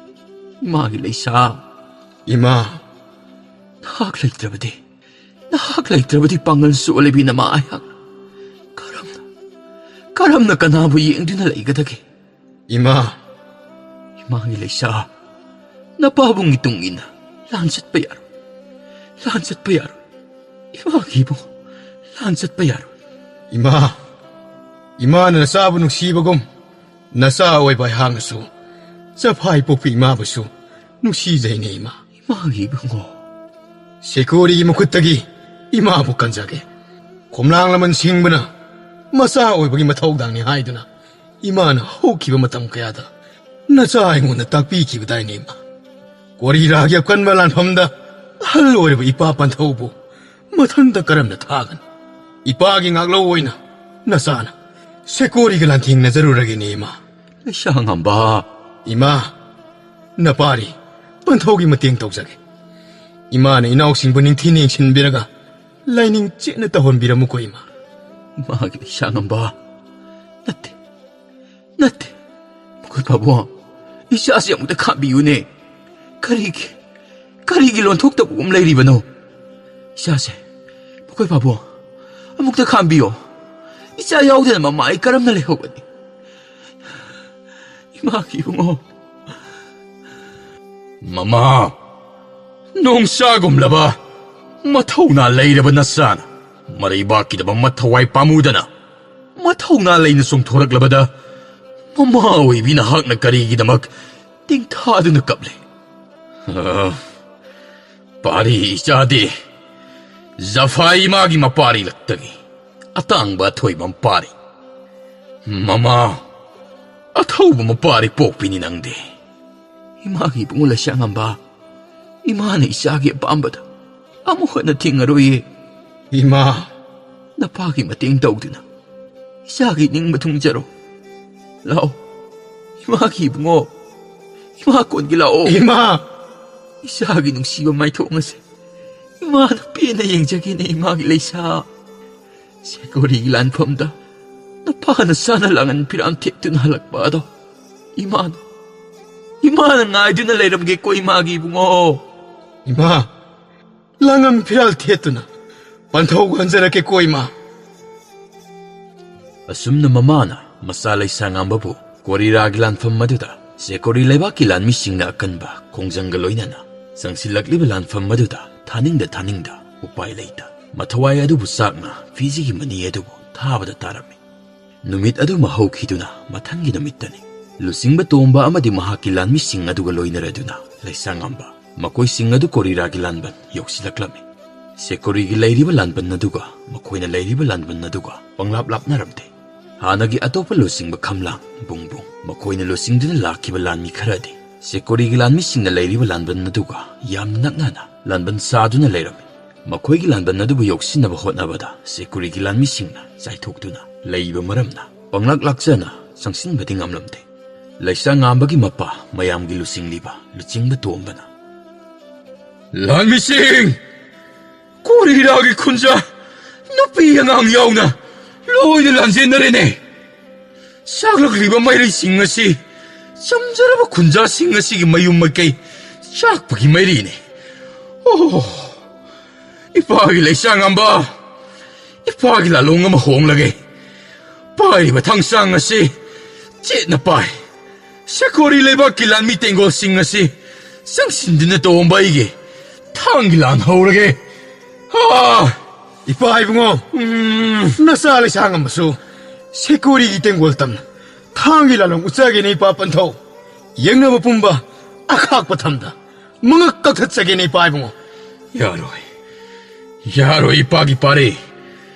ꯏꯃꯥꯒꯤ ꯂꯩꯁꯥ꯫ ꯏꯃꯥ꯫ ꯅꯍꯥꯛ ꯂꯩꯇ꯭ꯔꯕꯗꯤ, ꯅꯍꯥꯛ ꯂꯩꯇ꯭ꯔꯕꯗꯤ ꯄꯥꯡꯒꯜ ꯆꯣꯜꯂꯕꯤ ꯅꯃꯥ ꯑꯩꯍꯥꯛ ꯀꯔꯝꯅ, ꯀꯔꯝꯅ ꯀꯅꯥꯕꯨ ꯌꯦꯡꯗꯨꯅ ꯂꯩꯒꯗꯒꯦ? ꯏꯃꯥ꯫ ꯏꯃꯥꯒꯤ ꯂꯩꯁꯥ, ꯅꯄꯥꯕꯨꯡꯒꯤ ꯇꯨꯡ ꯏꯟꯅ ꯂꯥꯟ ꯆꯠꯄ ꯌꯥꯔꯣꯏ, ꯂꯥꯟ ꯆꯠꯄ ꯌꯥꯔꯣꯏ꯫ ꯏꯃꯥꯒꯤ ꯏꯕꯨꯡ, ꯂꯥꯟ ꯆꯠꯄ ꯌꯥꯔꯣꯏ꯫ ꯏꯃꯥ, ꯏꯃꯥꯅ ꯅꯆꯥꯕꯨ ꯅꯨꯡꯁꯤꯕꯒꯨꯝ ꯅꯆꯥ ꯑꯣꯏꯕ ꯑꯩꯍꯥꯛꯅꯁꯨ ꯆꯐꯥꯏ ꯄꯣꯛꯄꯤ ꯏꯃꯥꯕꯨꯁꯨ ꯅꯨꯡꯁꯤꯖꯩꯅꯦ, ꯏꯃꯥ꯫ ꯏꯃꯥꯒꯤ ꯏꯕꯨꯡꯉꯣ꯫ ꯁꯦꯀꯣꯔꯤꯒꯤ ꯃꯈꯨꯠꯇꯒꯤ ꯏꯃꯥꯕꯨ ꯀꯟꯖꯒꯦ꯫ ꯈꯣꯝꯂꯥꯡ ꯂꯃꯟ ꯁꯤꯡꯕꯅ ꯃꯆꯥ ꯑꯣꯏꯕꯒꯤ ꯃꯊꯧꯗꯥꯡꯅꯤ ꯍꯥꯏꯗꯨꯅ ꯏꯃꯥꯅ ꯍꯧꯈꯤꯕ ꯃꯇꯝ ꯀꯌꯥꯗ ꯅꯆꯥ ꯑꯩꯉꯣꯟꯗ ꯇꯥꯛꯄꯤꯈꯤꯕꯗꯥꯏꯅꯦ, ꯏꯃꯥ꯫ ꯀꯣꯔꯤꯔꯥꯒꯤ ꯑꯀꯟꯕ ꯂꯥꯟꯐꯝꯗ ꯑꯍꯜ ꯑꯣꯏꯔꯕ ꯏꯄꯥ ꯄꯟꯊꯧꯕꯨ ꯃꯊꯟꯇ ꯀꯔꯝꯅ ꯊꯥꯒꯅꯤ? ꯏꯄꯥꯒꯤ ꯉꯥꯛꯂꯧ ꯑꯣꯏꯅ ꯅꯆꯥꯅ ꯁꯦꯀꯣꯔꯤꯒ ꯂꯥꯟꯊꯦꯡꯅꯖꯔꯨꯔꯒꯦꯅꯦ, ꯏꯃꯥ꯫ ꯂꯩꯁꯥꯉꯝꯕ꯫ ꯏꯃꯥ, ꯅꯄꯥꯔꯤ ꯄꯟꯊꯧꯒꯤ ꯃꯇꯦꯡ ꯇꯧꯖꯒꯦ꯫ ꯏꯃꯥꯅ ꯏꯅꯥꯎꯁꯤꯡꯕꯨ ꯅꯤꯡꯊꯤꯅ ꯌꯦꯡꯁꯤꯟꯕꯤꯔꯒ ꯂꯥꯏꯅꯤꯡ ꯆꯦꯠꯅ ꯇꯧꯍꯟꯕꯤꯔꯝꯃꯨꯀꯣ, ꯏꯃꯥ꯫ ꯏꯃꯥꯒꯤ ꯂꯩꯁꯥꯉꯝꯕ꯫ ꯅꯠꯇꯦ, ꯅꯠꯇꯦ, ꯃꯈꯣꯏ ꯄꯥꯕꯨꯡ, ꯏꯆꯥꯁꯦ ꯑꯃꯨꯛꯇ ꯈꯥꯝꯕꯤꯌꯨꯅꯦ꯫ ꯀꯔꯤꯒꯤ, ꯀꯔꯤꯒꯤ ꯂꯣꯟꯊꯣꯛꯇꯕꯒꯨꯝ ꯂꯩꯔꯤꯕꯅꯣ? ꯏꯆꯥꯁꯦ, ꯃꯈꯣꯏ ꯄꯥꯕꯨꯡ, ꯑꯃꯨꯛꯇ ꯈꯥꯝꯕꯤꯌꯣ꯫ ꯏꯆꯥ ꯌꯥꯎꯗꯅ ꯃꯃꯥ ꯑꯩ ꯀꯔꯝꯅ ꯂꯩꯍꯧꯒꯅꯤ? ꯏꯃꯥꯒꯤ ꯏꯕꯨꯡꯉꯣ꯫ ꯃꯃꯥ, ꯅꯣꯡꯁꯥꯒꯨꯝꯂꯕ ꯃꯊꯧꯅꯥ ꯂꯩꯔꯕ ꯅꯆꯥꯅ ꯃꯔꯩꯕꯥꯛꯀꯤꯗꯃꯛ ꯃꯊꯋꯥꯏ ꯄꯥꯝꯃꯨꯗꯅ ꯃꯊꯧꯅꯥ ꯂꯩꯅ ꯆꯣꯡꯊꯣꯔꯛꯂꯕꯗ ꯃꯃꯥ ꯑꯣꯏꯕꯤ ꯅꯍꯥꯛꯅ ꯀꯔꯤꯒꯤꯗꯃꯛ ꯇꯦꯡꯊꯥꯗꯨꯅ ꯀꯞꯂꯤ? ꯑ, ꯄꯥꯔꯤ ꯏꯆꯥꯗꯤ ꯖꯐꯥ ꯏꯃꯥꯒꯤ ꯃꯄꯥꯔꯤ ꯂꯛꯇꯒꯤ ꯑꯇꯥꯡꯕ ꯑꯊꯣꯏꯕ ꯃꯄꯥꯔꯤ꯫ ꯃꯃꯥ, ꯑꯊꯧꯕ ꯃꯄꯥꯔꯤ ꯄꯣꯛꯄꯤꯅꯤ ꯅꯪꯗꯤ꯫ ꯏꯃꯥꯒꯤ ꯏꯕꯨꯡꯉꯣ ꯂꯩꯁꯥꯉꯝꯕ, ꯏꯃꯥꯅ ꯏꯆꯥꯒꯤ ꯑꯄꯥꯝꯕꯗ ꯑꯃꯨꯛ ꯍꯟꯅ ꯊꯤꯡꯉꯔꯣꯏꯌꯦ꯫ ꯏꯃꯥ꯫ ꯅꯄꯥꯒꯤ ꯃꯇꯦꯡ ꯇꯧꯗꯨꯅ ꯏꯆꯥꯒꯤ ꯅꯤꯡꯕ ꯊꯨꯡꯖꯔꯣ꯫ ꯂꯥꯛꯑꯣ, ꯏꯃꯥꯒꯤ ꯏꯕꯨꯡꯉꯣ, ꯏꯃꯥ ꯀꯣꯟꯒꯤ ꯂꯥꯛꯑꯣ꯫ ꯏꯃꯥ! ꯏꯆꯥꯒꯤ ꯅꯨꯡꯁꯤꯕ ꯃꯥꯏꯊꯣꯡ ꯑꯁꯦ ꯏꯃꯥꯅ ꯄꯦꯟꯅ ꯌꯦꯡꯖꯒꯦꯅꯦ, ꯏꯃꯥꯒꯤ ꯂꯩꯁꯥ꯫ ꯁꯦꯀꯣꯔꯤꯒꯤ ꯂꯥꯟꯐꯝꯗ ꯅꯄꯥꯅ ꯆꯥꯅ ꯂꯥꯡꯉꯟ ꯐꯤꯔꯥꯝ ꯊꯦꯛꯇꯨꯅ ꯍꯜꯂꯛꯄ ꯑꯗꯣ ꯏꯃꯥꯅ, ꯏꯃꯥꯅ ꯉꯥꯏꯗꯨꯅ ꯂꯩꯔꯝꯒꯦꯀꯣ, ꯏꯃꯥꯒꯤ ꯏꯕꯨꯡꯉꯣ꯫ ꯏꯃꯥ, ꯂꯥꯡꯉꯟ ꯐꯤꯔꯥꯜ ꯊꯦꯠꯇꯨꯅ ꯄꯟꯊꯧ ꯍꯟꯖꯔꯛꯀꯦꯀꯣ, ꯏꯃꯥ꯫ ꯑꯁꯨꯝꯅ ꯃꯃꯥꯅ ꯃꯆꯥ ꯂꯩꯁꯥꯉꯥꯝꯕꯕꯨ ꯀꯣꯔꯤꯔꯥꯒꯤ ꯂꯥꯟꯐꯝ ꯑꯗꯨꯗ ꯁꯦꯀꯣꯔꯤ ꯂꯩꯕꯥꯛꯀꯤ ꯂꯥꯟꯃꯤꯁꯤꯡꯅ ꯑꯀꯟꯕ ꯈꯣꯡꯖꯪꯒ ꯂꯣꯏꯅꯅ ꯆꯪꯁꯤꯜꯂꯛꯂꯤꯕ ꯂꯥꯟꯐꯝ ꯑꯗꯨꯗ ꯊꯥꯅꯤꯡꯗ ꯊꯥꯅꯤꯡꯗ ꯎꯄꯥꯏ ꯂꯩꯇ ꯃꯊꯋꯥꯏ ꯑꯗꯨꯕꯨ ꯆꯥꯛꯅ ꯐꯤꯖꯤꯒꯤ ꯃꯅꯤ ꯑꯗꯨꯕꯨ ꯊꯥꯕꯗ ꯇꯥꯔꯝꯃꯤ꯫ ꯅꯨꯃꯤꯠ ꯑꯗꯨꯃ ꯍꯧꯈꯤꯗꯨꯅ ꯃꯊꯪꯒꯤ ꯅꯨꯃꯤꯠꯇꯅꯤ꯫ ꯂꯨꯆꯤꯡꯕ ꯇꯣꯝꯕ ꯑꯃꯗꯤ ꯃꯍꯥꯛꯀꯤ ꯂꯥꯟꯃꯤꯁꯤꯡ ꯑꯗꯨꯒ ꯂꯣꯏꯅꯔꯗꯨꯅ ꯂꯩꯁꯥꯉꯥꯝꯕ ꯃꯈꯣꯏꯁꯤꯡ ꯑꯗꯨ ꯀꯣꯔꯤꯔꯥꯒꯤ ꯂꯥꯟꯕꯟ ꯌꯧꯁꯤꯜꯂꯛꯂꯝꯃꯤ꯫ ꯁꯦꯀꯣꯔꯤꯒꯤ ꯂꯩꯔꯤꯕ ꯂꯥꯟꯕꯟ ꯑꯗꯨꯒ ꯃꯈꯣꯏꯅ ꯂꯩꯔꯤꯕ ꯂꯥꯟꯕꯟ ꯑꯗꯨꯒ ꯄꯪꯂꯥꯞ ꯂꯥꯞꯅꯔꯝꯗꯦ꯫ ꯍꯥꯟꯅꯒꯤ ꯑꯇꯣꯞꯄ ꯂꯨꯆꯤꯡꯕ ꯈꯝꯂꯥꯡ, ꯕꯨꯡꯕꯨꯡ ꯃꯈꯣꯏꯅ ꯂꯨꯆꯤꯡꯗꯨꯅ ꯂꯥꯛꯈꯤꯕ ꯂꯥꯟꯃꯤ ꯈꯔꯗꯤ ꯁꯦꯀꯣꯔꯤꯒꯤ ꯂꯥꯟꯃꯤꯁꯤꯡꯅ ꯂꯩꯔꯤꯕ ꯂꯥꯟꯕꯟ ꯑꯗꯨꯒ ꯌꯥꯝꯅ ꯅꯛꯅꯅ ꯂꯥꯟꯕꯟ ꯁꯥꯗꯨꯅ ꯂꯩꯔꯝꯃꯤ꯫ ꯃꯈꯣꯏꯒꯤ ꯂꯥꯟꯕꯟ ꯑꯗꯨꯕꯨ ꯌꯧꯁꯤꯟꯅꯕ ꯍꯣꯠꯅꯕꯗ ꯁꯦꯀꯨꯔꯤꯒꯤ ꯂꯥꯟꯃꯤꯁꯤꯡꯅ ꯆꯥꯏꯊꯣꯛꯇꯨꯅ ꯂꯩꯕ ꯃꯔꯝꯅ ꯄꯪꯂꯥꯛ ꯂꯥꯛꯆꯅ ꯆꯪꯁꯤꯟꯕꯗꯤ ꯉꯝꯂꯝꯗꯦ꯫ ꯂꯩꯁꯥ ꯉꯥꯝꯕꯒꯤ ꯃꯄꯥ ꯃꯌꯥꯝꯒꯤ ꯂꯨꯆꯤꯡꯂꯤꯕ ꯂꯨꯆꯤꯡꯕ ꯇꯣꯝꯕꯅ ꯂꯥꯟꯃꯤꯁꯤꯡ! ꯀꯣꯔꯤꯔꯥꯒꯤ ꯈꯨꯟꯖꯥ ꯅꯨꯄꯤ ꯑꯉꯥꯡ ꯌꯥꯎꯅ ꯂꯣꯏꯅ ꯂꯥꯟꯖꯦꯟꯅꯔꯦꯅꯦ꯫ ꯆꯥꯛꯂꯛꯂꯤꯕ ꯃꯩꯔꯩꯁꯤꯡ ꯑꯁꯤ ꯆꯝꯖꯔꯕ ꯈꯨꯟꯖꯥꯁꯤꯡ ꯑꯁꯤꯒꯤ ꯃꯌꯨꯝ ꯃꯥꯏꯀꯩ ꯆꯥꯛꯄꯒꯤ ꯃꯩꯔꯤꯅꯤ꯫ ꯑꯣ, ꯏꯄꯥꯒꯤ ꯂꯩꯁꯥꯉꯝꯕ, ꯏꯄꯥꯒꯤ ꯂꯥꯂꯣꯡ ꯑꯃ ꯍꯣꯡꯂꯒꯦ꯫ ꯄꯥꯏꯔꯤꯕ ꯊꯥꯡꯁꯥꯡ ꯑꯁꯤ ꯆꯦꯠꯅ ꯄꯥꯏ꯫ ꯁꯦꯀꯣꯔꯤ ꯂꯩꯕꯥꯛꯀꯤ ꯂꯥꯟꯃꯤ ꯇꯦꯡꯒꯣꯜꯁꯤꯡ ꯑꯁꯤ ꯆꯪꯁꯤꯟꯗꯨꯅ ꯇꯣꯝꯕ ꯑꯩꯒꯤ ꯊꯥꯡꯒꯤ ꯂꯥꯟ ꯍꯧꯔꯒꯦ꯫ ꯍꯥ! ꯏꯄꯥ ꯏꯕꯨꯡꯉꯣ, ꯎꯝ꯫ ꯅꯆꯥ ꯂꯩꯁꯥꯡ ꯑꯃꯁꯨ ꯁꯦꯀꯣꯔꯤꯒꯤ ꯇꯦꯡꯒꯣꯜ ꯇꯝꯅ ꯊꯥꯡꯒꯤ ꯂꯥꯂꯣꯡ ꯎꯠꯆꯒꯦꯅꯦ ꯏꯄꯥ ꯄꯟꯊꯧ꯫ ꯌꯦꯡꯅꯕ ꯄꯨꯝꯕ ꯑꯈꯥꯛꯄ ꯊꯝꯗ ꯃꯉꯛ ꯀꯛꯊꯠꯆꯒꯦꯅꯦ ꯏꯄꯥ ꯏꯕꯨꯡꯉꯣ꯫ ꯌꯥꯔꯣꯏ, ꯌꯥꯔꯣꯏ ꯏꯄꯥꯒꯤ ꯄꯥꯔꯤ꯫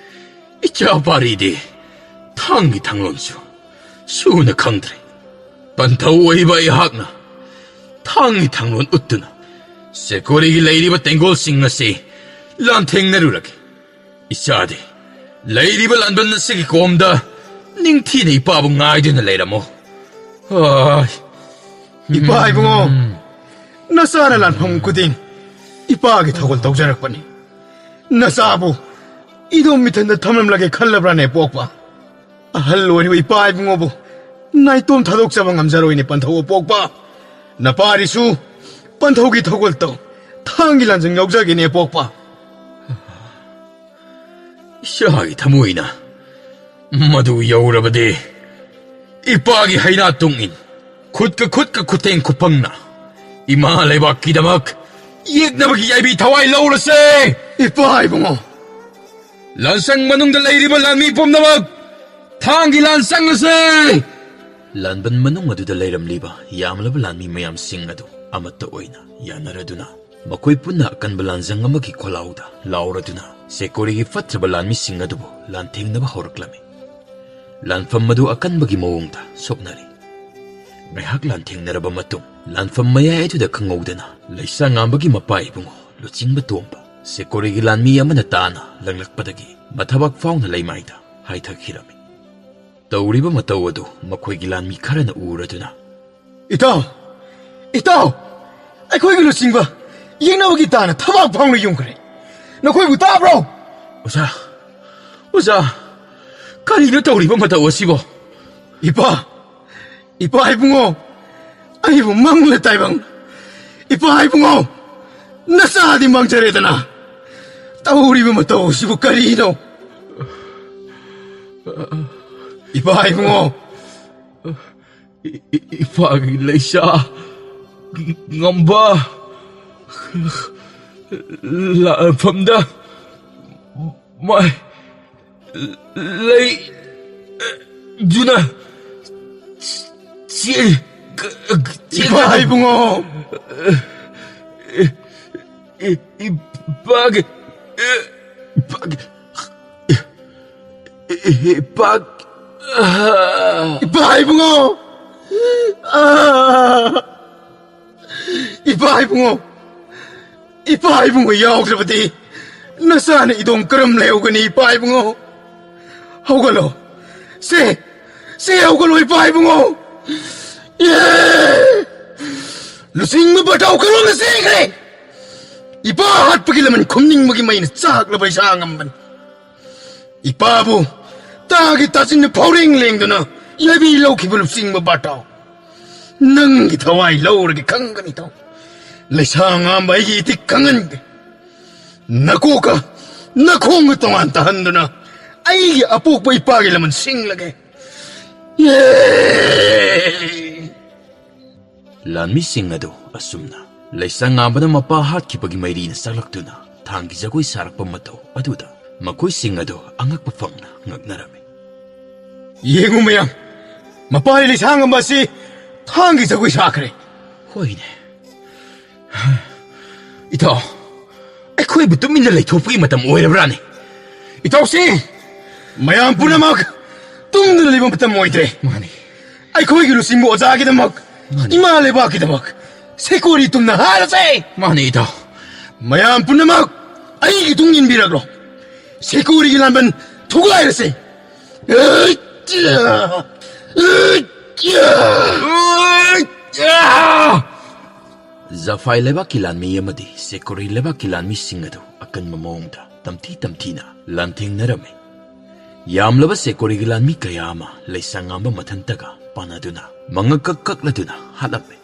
ꯏꯆꯥ ꯄꯥꯔꯤꯗꯤ ꯊꯥꯡꯒꯤ ꯊꯥꯡꯂꯣꯟꯁꯨ ꯁꯨꯅ ꯈꯪꯗ꯭ꯔꯦ꯫ ꯄꯟꯊꯧ ꯑꯣꯏꯕ ꯑꯩꯍꯥꯛꯅ ꯊꯥꯡꯒꯤ ꯊꯥꯡꯂꯣꯟ ꯎꯠꯇꯨꯅ ꯁꯦꯀꯣꯔꯤꯒꯤ ꯂꯩꯔꯤꯕ ꯇꯦꯡꯒꯣꯜꯁꯤꯡ ꯑꯁꯤ ꯂꯥꯟꯊꯦꯡꯅꯔꯨꯔꯒꯦ꯫ ꯏꯆꯥꯗꯤ ꯂꯩꯔꯤꯕ ꯂꯥꯟꯕꯟ ꯑꯁꯤꯒꯤ ꯀꯣꯝꯗ ꯅꯤꯡꯊꯤꯅ ꯏꯄꯥꯕꯨ ꯉꯥꯏꯗꯨꯅ ꯂꯩꯔꯝꯃꯣ꯫ ꯑꯥꯏ꯫ ꯏꯄꯥ ꯏꯕꯨꯡꯉꯣ, ꯎꯝ꯫ ꯅꯆꯥꯅ ꯂꯥꯟꯐꯝ ꯈꯨꯗꯤꯡ ꯏꯄꯥꯒꯤ ꯊꯧꯒꯜ ꯇꯧꯖꯔꯛꯄꯅꯤ꯫ ꯅꯆꯥꯕꯨ ꯏꯗꯣꯝ ꯃꯤꯊꯟꯗ ꯊꯝꯂꯝꯂꯒꯦ ꯈꯜꯂꯕ꯭ꯔꯥꯅꯦ, ꯄꯣꯛꯄ? ꯑꯍꯜ ꯑꯣꯏꯔꯤꯕ ꯏꯄꯥ ꯏꯕꯨꯡꯉꯣꯕꯨ ꯅꯥꯏꯇꯣꯝ ꯊꯥꯗꯣꯛꯆꯕ ꯉꯝꯖꯔꯣꯏꯅꯦ, ꯄꯟꯊꯧ ꯑꯄꯣꯛꯄ꯫ ꯅꯄꯥꯔꯤꯁꯨ ꯄꯟꯊꯧꯒꯤ ꯊꯧꯒꯜ ꯇꯧ, ꯊꯥꯡꯒꯤ ꯂꯥꯟꯖꯪ ꯌꯥꯎꯖꯒꯦꯅꯦ, ꯄꯣꯛꯄ꯫ ꯏꯆꯥꯒꯤ ꯊꯃꯣꯏꯅ ꯃꯗꯨ ꯌꯧꯔꯕꯗꯤ, ꯏꯄꯥꯒꯤ ꯍꯩꯅꯥ ꯇꯨꯡꯏꯟ, ꯈꯨꯠꯀ ꯈꯨꯠꯀ ꯈꯨꯊꯦꯡ ꯈꯨꯐꯪꯅ ꯏꯃꯥ ꯂꯩꯕꯥꯛꯀꯤꯗꯃꯛ ꯌꯦꯛꯅꯕꯒꯤ ꯌꯥꯏꯕꯤ ꯊꯋꯥꯏ ꯂꯧꯔꯁꯦ꯫ ꯏꯄꯥ ꯏꯕꯨꯡꯉꯣ꯫ ꯂꯥꯟꯁꯪ ꯃꯅꯨꯡꯗ ꯂꯩꯔꯤꯕ ꯂꯥꯟꯃꯤ ꯄꯨꯝꯅꯃꯛ ꯊꯥꯡꯒꯤ ꯂꯥꯟ ꯆꯪꯂꯁꯦ꯫ ꯂꯥꯟꯕꯟ ꯃꯅꯨꯡ ꯑꯗꯨꯗ ꯂꯩꯔꯝꯂꯤꯕ ꯌꯥꯝꯂꯕ ꯂꯥꯟꯃꯤ ꯃꯌꯥꯝꯁꯤꯡ ꯑꯗꯨ ꯑꯃꯠꯇ ꯑꯣꯏꯅ ꯌꯥꯅꯔꯗꯨꯅ, ꯃꯈꯣꯏ ꯄꯨꯟꯅ ꯑꯀꯟꯕ ꯂꯥꯟꯖꯪ ꯑꯃꯒꯤ ꯈꯣꯜꯂꯥꯎꯗ ꯂꯥꯎꯔꯗꯨꯅ ꯁꯦꯀꯣꯔꯤꯒꯤ ꯐꯠꯇ꯭ꯔꯕ ꯂꯥꯟꯃꯤꯁꯤꯡ ꯑꯗꯨꯕꯨ ꯂꯥꯟꯊꯦꯡꯅꯕ ꯍꯧꯔꯛꯂꯝꯃꯤ꯫ ꯂꯥꯟꯐꯝ ꯑꯗꯨ ꯑꯀꯟꯕꯒꯤ ꯃꯑꯣꯡꯗ ꯁꯣꯛꯅꯔꯤ꯫ ꯉꯥꯏꯍꯥꯛ ꯂꯥꯟꯊꯦꯡꯅꯔꯕ ꯃꯇꯨꯡ, ꯂꯥꯟꯐꯝ ꯃꯌꯥꯏ ꯑꯗꯨꯗ ꯈꯪꯍꯧꯗꯅ ꯂꯩꯁꯥꯉꯥꯝꯕꯒꯤ ꯃꯄꯥ ꯏꯕꯨꯡꯉꯣ ꯂꯨꯆꯤꯡꯕ ꯇꯣꯝꯕ ꯁꯦꯀꯣꯔꯤꯒꯤ ꯂꯥꯟꯃꯤ ꯑꯃꯅ ꯇꯥꯅ ꯂꯪꯂꯛꯄꯗꯒꯤ ꯃꯊꯕꯥꯛ ꯐꯥꯎꯅ ꯂꯩꯃꯥꯏꯗ ꯍꯥꯏꯊꯈꯤꯔꯝꯃꯤ꯫ ꯇꯧꯔꯤꯕ ꯃꯇꯧ ꯑꯗꯨ ꯃꯈꯣꯏꯒꯤ ꯂꯥꯟꯃꯤ ꯈꯔꯅ ꯎꯔꯗꯨꯅ, "ꯏꯇꯥꯎ! ꯏꯇꯥꯎ! ꯑꯩꯈꯣꯏꯒꯤ ꯂꯨꯆꯤꯡꯕ ꯌꯦꯛꯅꯕꯒꯤ ꯇꯥꯅ ꯊꯕꯥꯛ ꯐꯥꯎꯅ ꯌꯨꯡꯈ꯭ꯔꯦ꯫ ꯅꯈꯣꯏꯕꯨ ꯇꯥꯕ꯭ꯔꯣ? ꯑꯣꯖꯥ, ꯑꯣꯖꯥ, ꯀꯔꯤꯅꯣ ꯇꯧꯔꯤꯕ ꯃꯇꯧ ꯑꯁꯤꯕꯣ? ꯏꯄꯥ, ꯏꯄꯥ ꯏꯕꯨꯡꯉꯣ, ꯑꯩꯕꯨ ꯃꯪꯂ ꯇꯥꯏꯕꯪ꯫ ꯏꯄꯥ ꯏꯕꯨꯡꯉꯣ, ꯅꯆꯥꯗꯤ ꯃꯥꯡꯖꯔꯦꯗꯅ꯫ ꯇꯧꯔꯤꯕ ꯃꯇꯧ ꯑꯁꯤꯕꯨ ꯀꯔꯤꯅꯣ? ꯏꯄꯥ ꯏꯕꯨꯡꯉꯣ꯫ ꯏ-, ꯏ-, ꯏꯄꯥꯒꯤ ꯂꯩꯁꯥ ꯉꯝꯕ ꯂꯥꯟꯐꯝꯗ ꯃꯥꯏ ꯂꯩꯗꯨꯅ ꯆꯦꯟ-, ꯏꯄꯥ ꯏꯕꯨꯡꯉꯣ! ꯏ-, ꯏ-, ꯏꯄꯥꯒꯤ, ꯏꯄꯥꯒꯤ, ꯏ-, ꯏꯄꯥ-, ꯏꯄꯥ ꯏꯕꯨꯡꯉꯣ! ꯑꯥ! ꯏꯄꯥ ꯏꯕꯨꯡꯉꯣ! ꯏꯄꯥ ꯏꯕꯨꯡꯉꯣ ꯌꯥꯎꯗ꯭ꯔꯕꯗꯤ ꯅꯆꯥꯅ ꯏꯗꯣꯝ ꯀꯔꯝ ꯂꯩꯍꯧꯒꯅꯤ, ꯏꯄꯥ ꯏꯕꯨꯡꯉꯣ? ꯍꯧꯒꯠꯂꯣ! ꯁꯦ! ꯁꯦ ꯍꯧꯒꯠꯂꯣ, ꯏꯄꯥ ꯏꯕꯨꯡꯉꯣ! ꯑꯦ! ꯂꯨꯆꯤꯡꯕ ꯕꯥꯇꯥꯎ ꯀꯔꯣꯝꯗ ꯆꯦꯟꯈ꯭ꯔꯦ? ꯏꯄꯥ ꯍꯥꯠꯄꯒꯤ ꯂꯃꯟ ꯈꯨꯝꯅꯤꯡꯕꯒꯤ ꯃꯩꯅ ꯆꯥꯛꯂꯕ ꯏꯁꯥ ꯉꯝꯕꯅꯤ꯫ ꯏꯄꯥꯕꯨ ꯇꯥꯒꯤ ꯇꯥꯁꯤꯟꯅ ꯐꯥꯎꯔꯦꯡ ꯂꯦꯡꯗꯨꯅ ꯌꯥꯏꯕꯤ ꯂꯧꯈꯤꯕ ꯂꯨꯆꯤꯡꯕ ꯕꯥꯇꯥꯎ, ꯅꯪꯒꯤ ꯊꯋꯥꯏ ꯂꯧꯔꯒꯦ ꯈꯪꯒꯅꯤ ꯇꯧ꯫ ꯂꯩꯁꯥ ꯉꯥꯝꯕ ꯑꯩꯒꯤ ꯏꯇꯤꯛ ꯈꯪꯍꯟꯒꯦ꯫ ꯅꯀꯣꯛꯀ ꯅꯈꯣꯡꯒ ꯇꯣꯉꯥꯟ ꯇꯥꯍꯟꯗꯨꯅ ꯑꯩꯒꯤ ꯑꯄꯣꯛꯄ ꯏꯄꯥꯒꯤ ꯂꯃꯟ ꯁꯤꯡꯂꯒꯦ꯫ ꯌꯦ! ꯂꯥꯟꯃꯤꯁꯤꯡ ꯑꯗꯨ ꯑꯁꯨꯝꯅ ꯂꯩꯁꯥ ꯉꯥꯝꯕꯅ ꯃꯄꯥ ꯍꯥꯠꯈꯤꯕꯒꯤ ꯃꯩꯔꯤꯅ ꯆꯥꯛꯂꯛꯇꯨꯅ ꯊꯥꯡꯒꯤ ꯖꯒꯣꯏ ꯁꯥꯔꯛꯄ ꯃꯇꯧ ꯑꯗꯨꯗ ꯃꯈꯣꯏꯁꯤꯡ ꯑꯗꯨ ꯑꯉꯛꯄ ꯐꯪꯅ ꯉꯛꯅꯔꯝꯃꯤ꯫ ꯌꯦꯡꯉꯨ ꯃꯌꯥꯝ, ꯃꯄꯥꯒꯤ ꯂꯩꯁꯥ ꯉꯝꯕ ꯑꯁꯤ ꯊꯥꯡꯒꯤ ꯖꯒꯣꯏ ꯁꯥꯈ꯭ꯔꯦ꯫ ꯍꯣꯏꯅꯦ꯫ ꯏꯇꯥꯎ, ꯑꯩꯈꯣꯏꯕꯨ ꯇꯨꯃꯤꯟꯅ ꯂꯩꯊꯣꯛꯄꯒꯤ ꯃꯇꯝ ꯑꯣꯏꯔꯕ꯭ꯔꯥꯅꯦ? ꯏꯇꯥꯎꯁꯤꯡ, ꯃꯌꯥꯝ ꯄꯨꯝꯅꯃꯛ ꯇꯨꯝꯗꯨꯅ ꯂꯩꯕ ꯃꯇꯝ ꯑꯣꯏꯗ꯭ꯔꯦ꯫ ꯃꯥꯅꯤ꯫ ꯑꯩꯈꯣꯏꯒꯤ ꯂꯨꯆꯤꯡꯕ ꯑꯣꯖꯥꯒꯤꯗꯃꯛ, ꯃꯥꯅꯤ꯫ ꯏꯃꯥ ꯂꯩꯕꯥꯛꯀꯤꯗꯃꯛ ꯁꯦꯀꯣꯔꯤ ꯇꯨꯝꯅ ꯍꯥꯔꯁꯦ꯫ ꯃꯥꯅꯤ, ꯏꯇꯥꯎ꯫ ꯃꯌꯥꯝ ꯄꯨꯝꯅꯃꯛ ꯑꯩꯒꯤ ꯇꯨꯡ ꯏꯟꯕꯤꯔꯛꯂꯣ꯫ ꯁꯦꯀꯣꯔꯤꯒꯤ ꯂꯥꯟꯕꯟ ꯊꯨꯒꯥꯏꯔꯁꯦ꯫ ꯖꯐꯥꯏ ꯂꯩꯕꯥꯛꯀꯤ ꯂꯥꯟꯃꯤ ꯑꯃꯗꯤ ꯁꯦꯀꯣꯔꯤ ꯂꯩꯕꯥꯛꯀꯤ ꯂꯥꯟꯃꯤꯁꯤꯡ ꯑꯗꯨ ꯑꯀꯟꯕ ꯃꯑꯣꯡꯗ ꯇꯝꯊꯤ ꯇꯝꯊꯤꯅ ꯂꯥꯟꯊꯦꯡꯅꯔꯝꯃꯤ꯫ ꯌꯥꯝꯂꯕ ꯁꯦꯀꯣꯔꯤꯒꯤ ꯂꯥꯟꯃꯤ ꯀꯌꯥ ꯑꯃ ꯂꯩꯁꯥꯡꯉꯥꯝꯕ ꯃꯊꯟꯇꯒ ꯄꯥꯟꯅꯗꯨꯅ ꯃꯉꯛ ꯀꯛ ꯀꯛꯂꯗꯨꯅ ꯍꯥꯠꯂꯝꯃꯤ꯫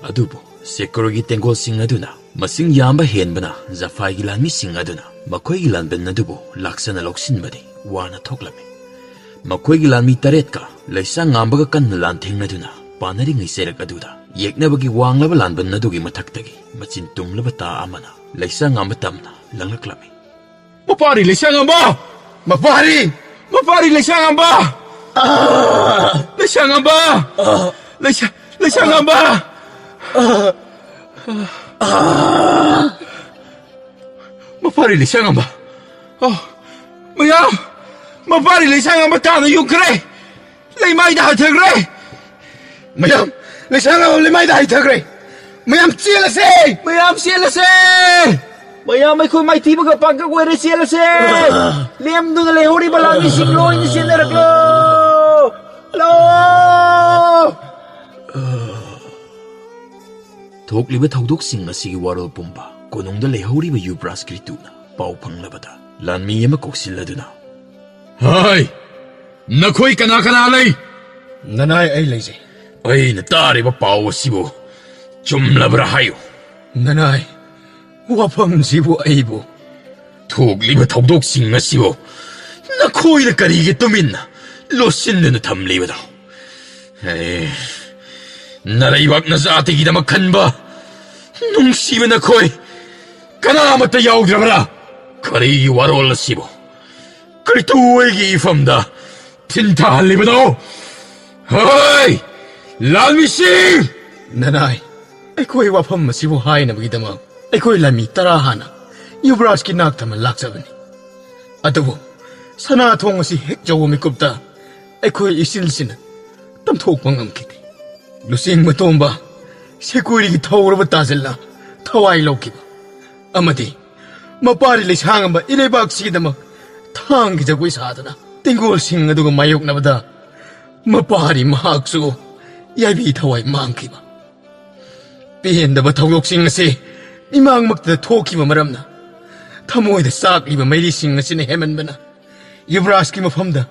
ꯑꯗꯨꯕꯨ ꯁꯦꯀꯣꯔꯤꯒꯤ ꯇꯦꯡꯒꯣꯜꯁꯤꯡ ꯑꯗꯨꯅ ꯃꯁꯤꯡ ꯌꯥꯝꯕ ꯍꯦꯟꯕꯅ ꯖꯐꯥꯏꯒꯤ ꯂꯥꯟꯃꯤꯁꯤꯡ ꯑꯗꯨꯅ ꯃꯈꯣꯏꯒꯤ ꯂꯥꯟꯕꯟ ꯑꯗꯨꯕꯨ ꯂꯥꯛꯆꯅ ꯂꯧꯁꯤꯟꯕꯗꯤ ꯋꯥꯅ ꯊꯣꯛꯂꯝꯃꯤ꯫ ꯃꯈꯣꯏꯒꯤ ꯂꯥꯟꯃꯤ ꯇꯔꯦꯠꯀ ꯂꯩꯁꯥꯡꯉꯥꯝꯕꯒ ꯀꯟꯅ ꯂꯥꯟꯊꯦꯡꯅꯗꯨꯅ ꯄꯥꯟꯅꯔꯤꯉꯩ ꯆꯩꯔꯛ ꯑꯗꯨꯗ ꯌꯦꯛꯅꯕꯒꯤ ꯋꯥꯡꯂꯕ ꯂꯥꯟꯕꯟ ꯑꯗꯨꯒꯤ ꯃꯊꯛꯇꯒꯤ ꯃꯆꯤꯟ ꯇꯨꯝꯂꯕ ꯇꯥ ꯑꯃꯅ ꯂꯩꯁꯥꯡꯉꯥꯝꯕ ꯇꯝꯅ ꯂꯪꯂꯛꯂꯝꯃꯤ꯫ ꯃꯄꯥꯔꯤ ꯂꯩꯁꯥꯡꯉꯥꯝꯕ! ꯃꯄꯥꯔꯤ! ꯃꯄꯥꯔꯤ ꯂꯩꯁꯥꯡꯉꯥꯝꯕ! ꯂꯩꯁꯥꯡꯉꯥꯝꯕ! ꯂꯩꯁꯥ-, ꯂꯩꯁꯥꯡꯉꯥꯝꯕ! ꯃꯄꯥꯔꯤ ꯂꯩꯁꯥꯡꯉꯥꯝꯕ! ꯑꯣ, ꯃꯌꯥꯝ! ꯃꯄꯥꯔꯤ ꯂꯩꯁꯥꯡꯉꯥꯝꯕ ꯇꯥꯅ ꯌꯨꯡꯈ꯭ꯔꯦ! ꯂꯩꯃꯥꯏꯗ ꯍꯥꯏꯊꯈ꯭ꯔꯦ! ꯃꯌꯥꯝ! ꯂꯩꯁꯥꯡꯉꯥꯝꯕ ꯂꯩꯃꯥꯏꯗ ꯍꯥꯏꯊꯈ꯭ꯔꯦ! ꯃꯌꯥꯝ ꯆꯦꯜꯂꯁꯦ! ꯃꯌꯥꯝ ꯆꯦꯜꯂꯁꯦ! ꯃꯌꯥꯝ ꯑꯩꯈꯣꯏ ꯃꯥꯏꯊꯤꯕꯒ ꯄꯥꯡꯒꯛ ꯑꯣꯏꯔꯦ, ꯆꯦꯜꯂꯁꯦ! ꯂꯦꯝꯗꯨꯅ ꯂꯩꯍꯧꯔꯤꯕ ꯂꯥꯟꯃꯤꯁꯤꯡ ꯂꯣꯏꯅ ꯆꯦꯟꯅꯔꯛꯂꯣ! ꯂꯥꯛꯑꯣ! ꯊꯣꯛꯂꯤꯕ ꯊꯧꯗꯣꯛꯁꯤꯡ ꯑꯁꯤꯒꯤ ꯋꯥꯔꯣꯜ ꯄꯨꯝꯕ ꯀꯣꯅꯨꯡꯗ ꯂꯩꯍꯧꯔꯤꯕ ꯌꯨꯕ꯭ꯔꯥꯖ ꯀ꯭ꯔꯤꯇꯨꯅ ꯄꯥꯎ ꯐꯪꯂꯕꯗ ꯂꯥꯟꯃꯤ ꯑꯃ ꯀꯧꯁꯤꯜꯂꯗꯨꯅ, "ꯍꯥꯏ! ꯅꯈꯣꯏ ꯀꯅꯥ ꯀꯅꯥ ꯂꯩ?" "ꯅꯅꯥꯏ, ꯑꯩ ꯂꯩꯖꯩ꯫" "ꯑꯩꯅ ꯇꯥꯔꯤꯕ ꯄꯥꯎ ꯑꯁꯤꯕꯨ ꯆꯨꯝꯂꯕ꯭ꯔꯥ ꯍꯥꯏꯌꯨ꯫" "ꯅꯅꯥꯏ, ꯋꯥꯐꯝꯁꯤꯕꯨ ꯑꯩꯕꯨ" "ꯊꯣꯛꯂꯤꯕ ꯊꯧꯗꯣꯛꯁꯤꯡ ꯑꯁꯤꯕꯨ ꯅꯈꯣꯏꯅ ꯀꯔꯤꯒꯤ ꯇꯨꯃꯤꯟꯅ ꯂꯣꯠꯁꯤꯟꯗꯨꯅ ꯊꯝꯂꯤꯕꯅꯣ? ꯑꯦ, ꯅꯔꯩꯕꯥꯛ ꯅꯖꯥꯇꯤꯒꯤꯗꯃꯛ ꯈꯟꯕ ꯅꯨꯡꯁꯤꯕ ꯅꯈꯣꯏ ꯀꯅꯥꯃꯠꯇ ꯌꯥꯎꯗ꯭ꯔꯕꯔꯥ? ꯀꯔꯤꯒꯤ ꯋꯥꯔꯣꯜ ꯑꯁꯤꯕꯨ ꯀ꯭ꯔꯤꯇꯨ ꯍꯣꯏꯒꯤ ꯏꯐꯝꯗ ꯊꯤꯟꯊꯍꯜꯂꯤꯕꯅꯣ? ꯍꯣꯏ, ꯂꯥꯟꯃꯤꯁꯤꯡ!" "ꯅꯅꯥꯏ, ꯑꯩꯈꯣꯏ ꯋꯥꯐꯝ ꯑꯁꯤꯕꯨ ꯍꯥꯏꯅꯕꯒꯤꯗꯃꯛ ꯑꯩꯈꯣꯏ ꯂꯥꯟꯃꯤ ꯇꯔꯥ ꯍꯥꯟꯅ ꯌꯨꯕꯔꯥꯖꯀꯤ ꯅꯥꯛꯇ ꯑꯃ ꯂꯥꯛꯆꯕꯅꯤ꯫ ꯑꯗꯨꯕꯨ ꯁꯅꯥ ꯊꯣꯡ ꯑꯁꯤ ꯍꯦꯛ ꯌꯧꯕ ꯃꯤꯀꯨꯞꯇ ꯑꯩꯈꯣꯏ ꯏꯆꯤꯜꯁꯤꯅ ꯇꯝꯊꯣꯛꯄ ꯉꯝꯈꯤꯗꯦ꯫ ꯂꯨꯆꯤꯡꯕ ꯇꯣꯝꯕ ꯁꯦꯀꯨꯔꯤꯒꯤ ꯊꯧꯔꯕ ꯇꯥꯖꯤꯜꯅ ꯊꯋꯥꯏ ꯂꯧꯈꯤꯕ ꯑꯃꯗꯤ ꯃꯄꯥꯔꯤ ꯂꯩꯁꯥꯡꯉꯝꯕ ꯏꯔꯩꯕꯥꯛꯁꯤꯒꯤꯗꯃꯛ ꯊꯥꯡꯒꯤ ꯖꯒꯣꯏ ꯁꯥꯗꯨꯅ ꯇꯦꯡꯒꯣꯜꯁꯤꯡ ꯑꯗꯨꯒ ꯃꯥꯌꯣꯛꯅꯕꯗ ꯃꯄꯥꯔꯤ ꯃꯍꯥꯛꯁꯨ ꯌꯥꯏꯕꯤ ꯊꯋꯥꯏ ꯃꯥꯡꯈꯤꯕ꯫ ꯄꯦꯟꯗꯕ ꯊꯧꯗꯣꯛꯁꯤꯡ ꯑꯁꯤ ꯃꯤꯃꯥꯡꯃꯛꯇꯗ ꯊꯣꯛꯈꯤꯕ ꯃꯔꯝꯅ ꯊꯃꯣꯏꯗ ꯆꯥꯛꯂꯤꯕ ꯃꯩꯔꯤꯁꯤꯡ ꯑꯁꯤꯅ ꯍꯦꯟꯃꯟꯕꯅ ꯌꯨꯕꯔꯥꯖꯀꯤ ꯃꯐꯝꯗ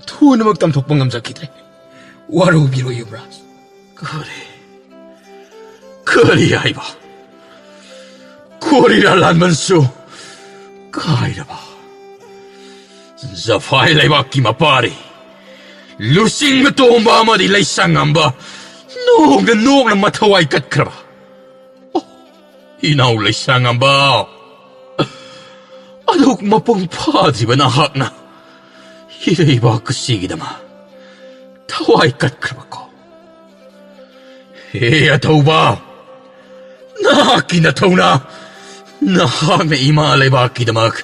ꯊꯨꯅꯃꯛ ꯇꯝꯊꯣꯛꯄ ꯉꯝꯖꯈꯤꯗ꯭ꯔꯦ꯫ ꯋꯥꯔꯧꯕꯤꯔꯣꯏ ꯌꯨꯕꯔꯥꯖ꯫ ꯀꯔꯤ? ꯀꯔꯤ ꯍꯥꯏꯕ? ꯀꯣꯔꯤꯔꯥ ꯂꯥꯟꯕꯟꯁꯨ ꯀꯥꯏꯔꯕ? ꯖꯐꯥꯏ ꯂꯩꯕꯥꯛꯀꯤ ꯃꯄꯥꯔꯤ, ꯂꯨꯆꯤꯡꯕ ꯇꯣꯝꯕ ꯑꯃꯗꯤ ꯂꯩꯁꯥꯉꯝꯕ ꯅꯣꯛꯅ ꯅꯣꯛꯅ ꯃꯊꯧꯋꯥꯏ ꯀꯠꯈ꯭ꯔꯕ? ꯑꯣ, ꯏꯅꯥꯎ ꯂꯩꯁꯥꯉꯝꯕ, ꯑꯗꯨꯛ ꯃꯄꯨꯡ ꯐꯥꯗ꯭ꯔꯤꯕ ꯅꯍꯥꯛꯅ ꯏꯔꯩꯕꯥꯛ ꯑꯁꯤꯒꯤꯗꯃꯛ ꯊꯋꯥꯏ ꯀꯠꯈ꯭ꯔꯕꯀꯣ? ꯍꯦ ꯑꯊꯧꯕ, ꯅꯍꯥꯛꯀꯤ ꯅꯊꯧꯅ, ꯅꯍꯥꯛꯅ ꯏꯃꯥ ꯂꯩꯕꯥꯛꯀꯤꯗꯃꯛ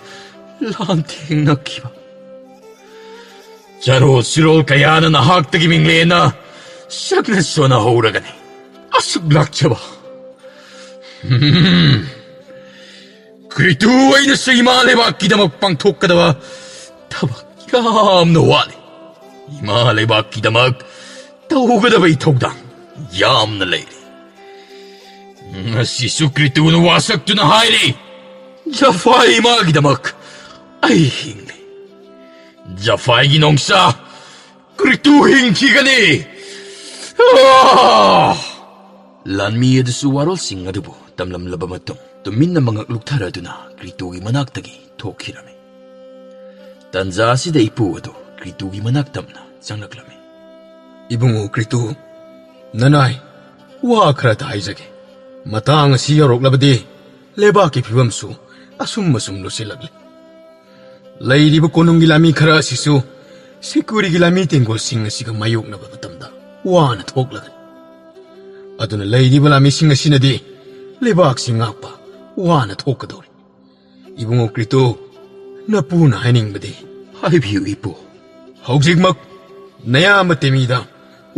ꯂꯥꯟꯊꯦꯡꯅꯈꯤꯕ ꯆꯔꯣꯜ ꯆꯤꯔꯣꯜ ꯀꯌꯥꯅ ꯅꯍꯥꯛꯇꯒꯤ ꯃꯤꯡꯂꯦꯟꯅ ꯁꯛꯅ ꯁꯣꯟꯅꯍꯧꯔꯒꯅꯤ꯫ ꯑꯁꯨꯛ ꯂꯥꯛꯆꯕ, ꯍꯝ, ꯀ꯭ꯔꯤꯇꯨ ꯑꯩꯅꯁꯨ ꯏꯃꯥ ꯂꯩꯕꯥꯛꯀꯤꯗꯃꯛ ꯄꯥꯡꯊꯣꯛꯀꯗꯕ ꯊꯕꯛ ꯌꯥꯝꯅ ꯋꯥꯠꯂꯤ꯫ ꯏꯃꯥ ꯂꯩꯕꯥꯛꯀꯤꯗꯃꯛ ꯇꯧꯒꯗꯕ ꯏꯊꯧꯗꯥꯡ ꯌꯥꯝꯅ ꯂꯩꯔꯤ꯫ ꯉꯁꯤꯁꯨ ꯀ꯭ꯔꯤꯇꯨꯅ ꯋꯥꯁꯛꯇꯨꯅ ꯍꯥꯏꯔꯤ, "ꯖꯐꯥꯏ ꯏꯃꯥꯒꯤꯗꯃꯛ ꯑꯩ ꯍꯤꯡꯂꯤ꯫ ꯖꯐꯥꯏꯒꯤ ꯅꯣꯡꯁꯥ ꯀ꯭ꯔꯤꯇꯨ ꯍꯤꯡꯈꯤꯒꯅꯤ!" ꯑꯥ! ꯂꯥꯟꯃꯤ ꯑꯗꯨꯁꯨ ꯋꯥꯔꯣꯜꯁꯤꯡ ꯑꯗꯨꯕꯨ ꯇꯝꯂꯝꯂꯕ ꯃꯇꯨꯡ, ꯇꯨꯃꯤꯟꯅ ꯃꯉꯛ ꯂꯨꯛꯊꯔꯗꯨꯅ ꯀ꯭ꯔꯤꯇꯨꯒꯤ ꯃꯅꯥꯛꯇꯒꯤ ꯊꯣꯛꯈꯤꯔꯝꯃꯤ꯫ ꯇꯟꯖꯥ ꯑꯁꯤꯗ ꯏꯄꯨ ꯑꯗꯨ ꯀ꯭ꯔꯤꯇꯨꯒꯤ ꯃꯅꯥꯛ ꯇꯞꯅ ꯆꯪꯂꯛꯂꯝꯃꯤ꯫ "ꯏꯕꯨꯡꯉꯣ ꯀ꯭ꯔꯤꯇꯨ, ꯅꯅꯥꯏ, ꯋꯥ ꯈꯔꯇ ꯍꯥꯏꯖꯒꯦ꯫ ꯃꯇꯥꯡ ꯑꯁꯤ ꯌꯧꯔꯛꯂꯕꯗꯤ ꯂꯩꯕꯥꯛꯀꯤ ꯐꯤꯕꯝꯁꯨ ꯑꯁꯨꯝ ꯑꯁꯨꯝ ꯂꯨꯁꯤꯜꯂꯛꯂꯤ꯫ ꯂꯩꯔꯤꯕ ꯀꯣꯅꯨꯡꯒꯤ ꯂꯥꯟꯃꯤ ꯈꯔ ꯑꯁꯤꯁꯨ ꯁꯤꯀꯨꯔꯤꯒꯤ ꯂꯥꯟꯃꯤ ꯇꯦꯡꯒꯣꯜꯁꯤꯡ ꯑꯁꯤꯒ ꯃꯥꯌꯣꯛꯅꯕ ꯃꯇꯝꯗ ꯋꯥꯅ ꯊꯣꯛꯂꯒꯅꯤ꯫ ꯑꯗꯨꯅ ꯂꯩꯔꯤꯕ ꯂꯥꯟꯃꯤꯁꯤꯡ ꯑꯁꯤꯅꯗꯤ ꯂꯩꯕꯥꯛꯁꯤ ꯉꯥꯛꯄ ꯋꯥꯅ ꯊꯣꯛꯀꯗꯧꯔꯤ꯫ ꯏꯕꯨꯡꯉꯣ ꯀ꯭ꯔꯤꯇꯨ, ꯅꯄꯨꯅ ꯍꯥꯏꯅꯤꯡꯕꯗꯤ?" "ꯍꯥꯏꯕꯤꯌꯨ ꯏꯄꯨ꯫" "ꯍꯧꯖꯤꯛꯃꯛ ꯅꯌꯥꯝꯕ ꯇꯦꯃꯤꯗ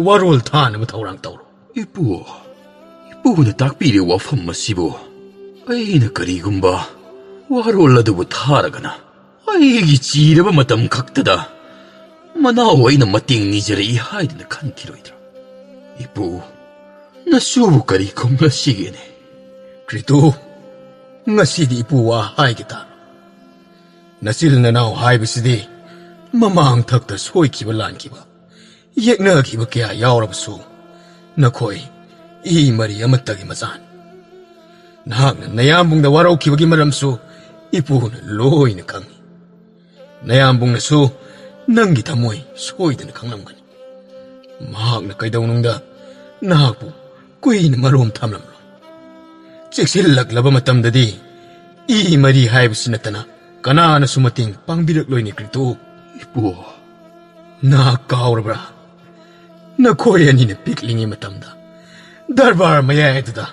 ꯋꯥꯔꯣꯜ ꯊꯥꯅꯕ ꯊꯧꯔꯥꯡ ꯇꯧꯔꯣ꯫" "ꯏꯄꯨ, ꯏꯄꯨꯅ ꯇꯥꯛꯄꯤꯔꯤꯕ ꯋꯥꯐꯝ ꯑꯁꯤꯕꯨ ꯑꯩꯅ ꯀꯔꯤꯒꯨꯝꯕ ꯋꯥꯔꯣꯜ ꯑꯗꯨꯕꯨ ꯊꯥꯔꯒꯅ ꯑꯩꯒꯤ ꯆꯤꯔꯕ ꯃꯇꯝ ꯈꯛꯇꯗ ꯃꯅꯥꯎ ꯑꯩꯅ ꯃꯇꯦꯡ ꯅꯤꯖꯔꯛꯏ ꯍꯥꯏꯗꯨꯅ ꯈꯟꯈꯤꯔꯣꯏꯗ꯭ꯔꯥ? ꯏꯄꯨ, ꯅꯁꯨꯕꯨ ꯀꯔꯤ ꯈꯨꯝꯂꯁꯤꯒꯦꯅꯦ? ꯀ꯭ꯔꯤꯇꯨ, ꯉꯁꯤꯗꯤ ꯏꯄꯨ ꯋꯥ ꯍꯥꯏꯒꯦ ꯇꯥꯔꯣ꯫ ꯅꯆꯤꯜ ꯅꯅꯥꯎ ꯍꯥꯏꯕꯁꯤꯗꯤ ꯃꯃꯥꯡ ꯊꯛꯇ ꯁꯣꯏꯈꯤꯕ ꯂꯥꯟꯈꯤꯕ, ꯌꯦꯛꯅꯈꯤꯕ ꯀꯌꯥ ꯌꯥꯎꯔꯕꯁꯨ ꯅꯈꯣꯏ ꯏ ꯃꯔꯤ ꯑꯃꯠꯇꯒꯤ ꯃꯆꯥꯅꯤ꯫ ꯅꯍꯥꯛꯅ ꯅꯌꯥꯝꯕꯨꯡꯗ ꯋꯥꯔꯧꯈꯤꯕꯒꯤ ꯃꯔꯝꯁꯨ ꯏꯄꯨꯅ ꯂꯣꯏꯅ ꯈꯪꯏ꯫ ꯅꯌꯥꯝꯕꯨꯡꯅꯁꯨ ꯅꯪꯒꯤ ꯊꯃꯣꯏ ꯁꯣꯏꯗꯅ ꯈꯪꯂꯝꯒꯅꯤ꯫ ꯃꯍꯥꯛꯅ ꯀꯩꯗꯧꯅꯨꯡꯗ ꯅꯍꯥꯛꯄꯨ ꯀꯨꯏꯅ ꯃꯔꯣꯝ ꯊꯝꯂꯝꯂꯣꯏ꯫ ꯆꯦꯛꯁꯤꯜꯂꯛꯂꯕ ꯃꯇꯝꯗꯗꯤ ꯏ ꯃꯔꯤ ꯍꯥꯏꯕꯁꯤ ꯅꯠꯇꯅ ꯀꯅꯥꯅꯁꯨ ꯃꯇꯦꯡ ꯄꯥꯡꯕꯤꯔꯛꯂꯣꯏꯅꯦ ꯀ꯭ꯔꯤꯇꯨ꯫ ꯏꯄꯨ, ꯅꯍꯥꯛ ꯀꯥꯎꯔꯕ꯭ꯔꯥ? ꯅꯈꯣꯏ ꯑꯅꯤꯅ ꯄꯤꯛꯂꯤꯉꯩ ꯃꯇꯝꯗ ꯗꯔꯕꯥꯔ ꯃꯌꯥꯏ ꯑꯗꯨꯗ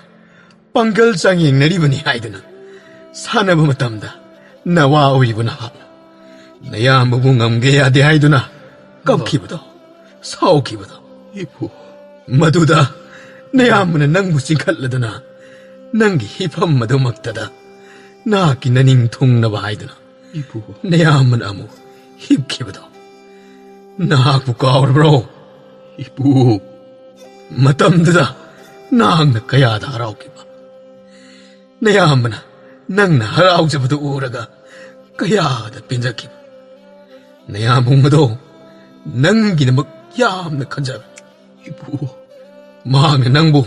ꯄꯥꯡꯒꯜ ꯆꯥꯡꯌꯦꯡꯅꯔꯤꯕꯅꯤ ꯍꯥꯏꯗꯨꯅ ꯁꯥꯟꯅꯕ ꯃꯇꯝꯗ ꯅꯋꯥ ꯑꯣꯏꯔꯤꯕ ꯅꯍꯥꯛꯅ ꯅꯌꯥꯝꯕꯕꯨ ꯉꯝꯒꯦ ꯌꯥꯗꯦ ꯍꯥꯏꯗꯨꯅ ꯀꯞꯈꯤꯕꯗꯣ, ꯁꯥꯎꯈꯤꯕꯗꯣ꯫ ꯏꯄꯨ꯫ ꯃꯗꯨꯗ ꯅꯌꯥꯝꯕꯅ ꯅꯪꯕꯨ ꯆꯤꯡꯈꯠꯂꯗꯨꯅ ꯅꯪꯒꯤ ꯍꯤꯐꯝ ꯑꯗꯨꯃꯛꯇꯗ ꯅꯍꯥꯛꯀꯤ ꯅꯅꯤꯡ ꯊꯨꯡꯅꯕ ꯍꯥꯏꯗꯨꯅ ꯏꯄꯨ꯫ ꯅꯌꯥꯝꯕꯅ ꯑꯃꯨꯛ ꯍꯤꯞꯈꯤꯕꯗꯣ ꯅꯍꯥꯛꯄꯨ ꯀꯥꯎꯔꯕ꯭ꯔꯣ? ꯏꯄꯨ꯫ ꯃꯇꯝꯗꯨꯗ ꯅꯍꯥꯛꯅ ꯀꯌꯥꯗ ꯍꯔꯥꯎꯈꯤꯕ? ꯅꯌꯥꯝꯕꯅ ꯅꯪꯅ ꯍꯔꯥꯎꯖꯕꯗꯨ ꯎꯔꯒ ꯀꯌꯥꯗ ꯄꯦꯟꯖꯈꯤꯕ? ꯅꯌꯥꯝꯕꯨꯡ ꯑꯗꯣ ꯅꯪꯒꯤꯗꯃꯛ ꯌꯥꯝꯅ ꯈꯟꯖꯕ꯫ ꯏꯄꯨ꯫ ꯃꯍꯥꯛꯅ ꯅꯪꯕꯨ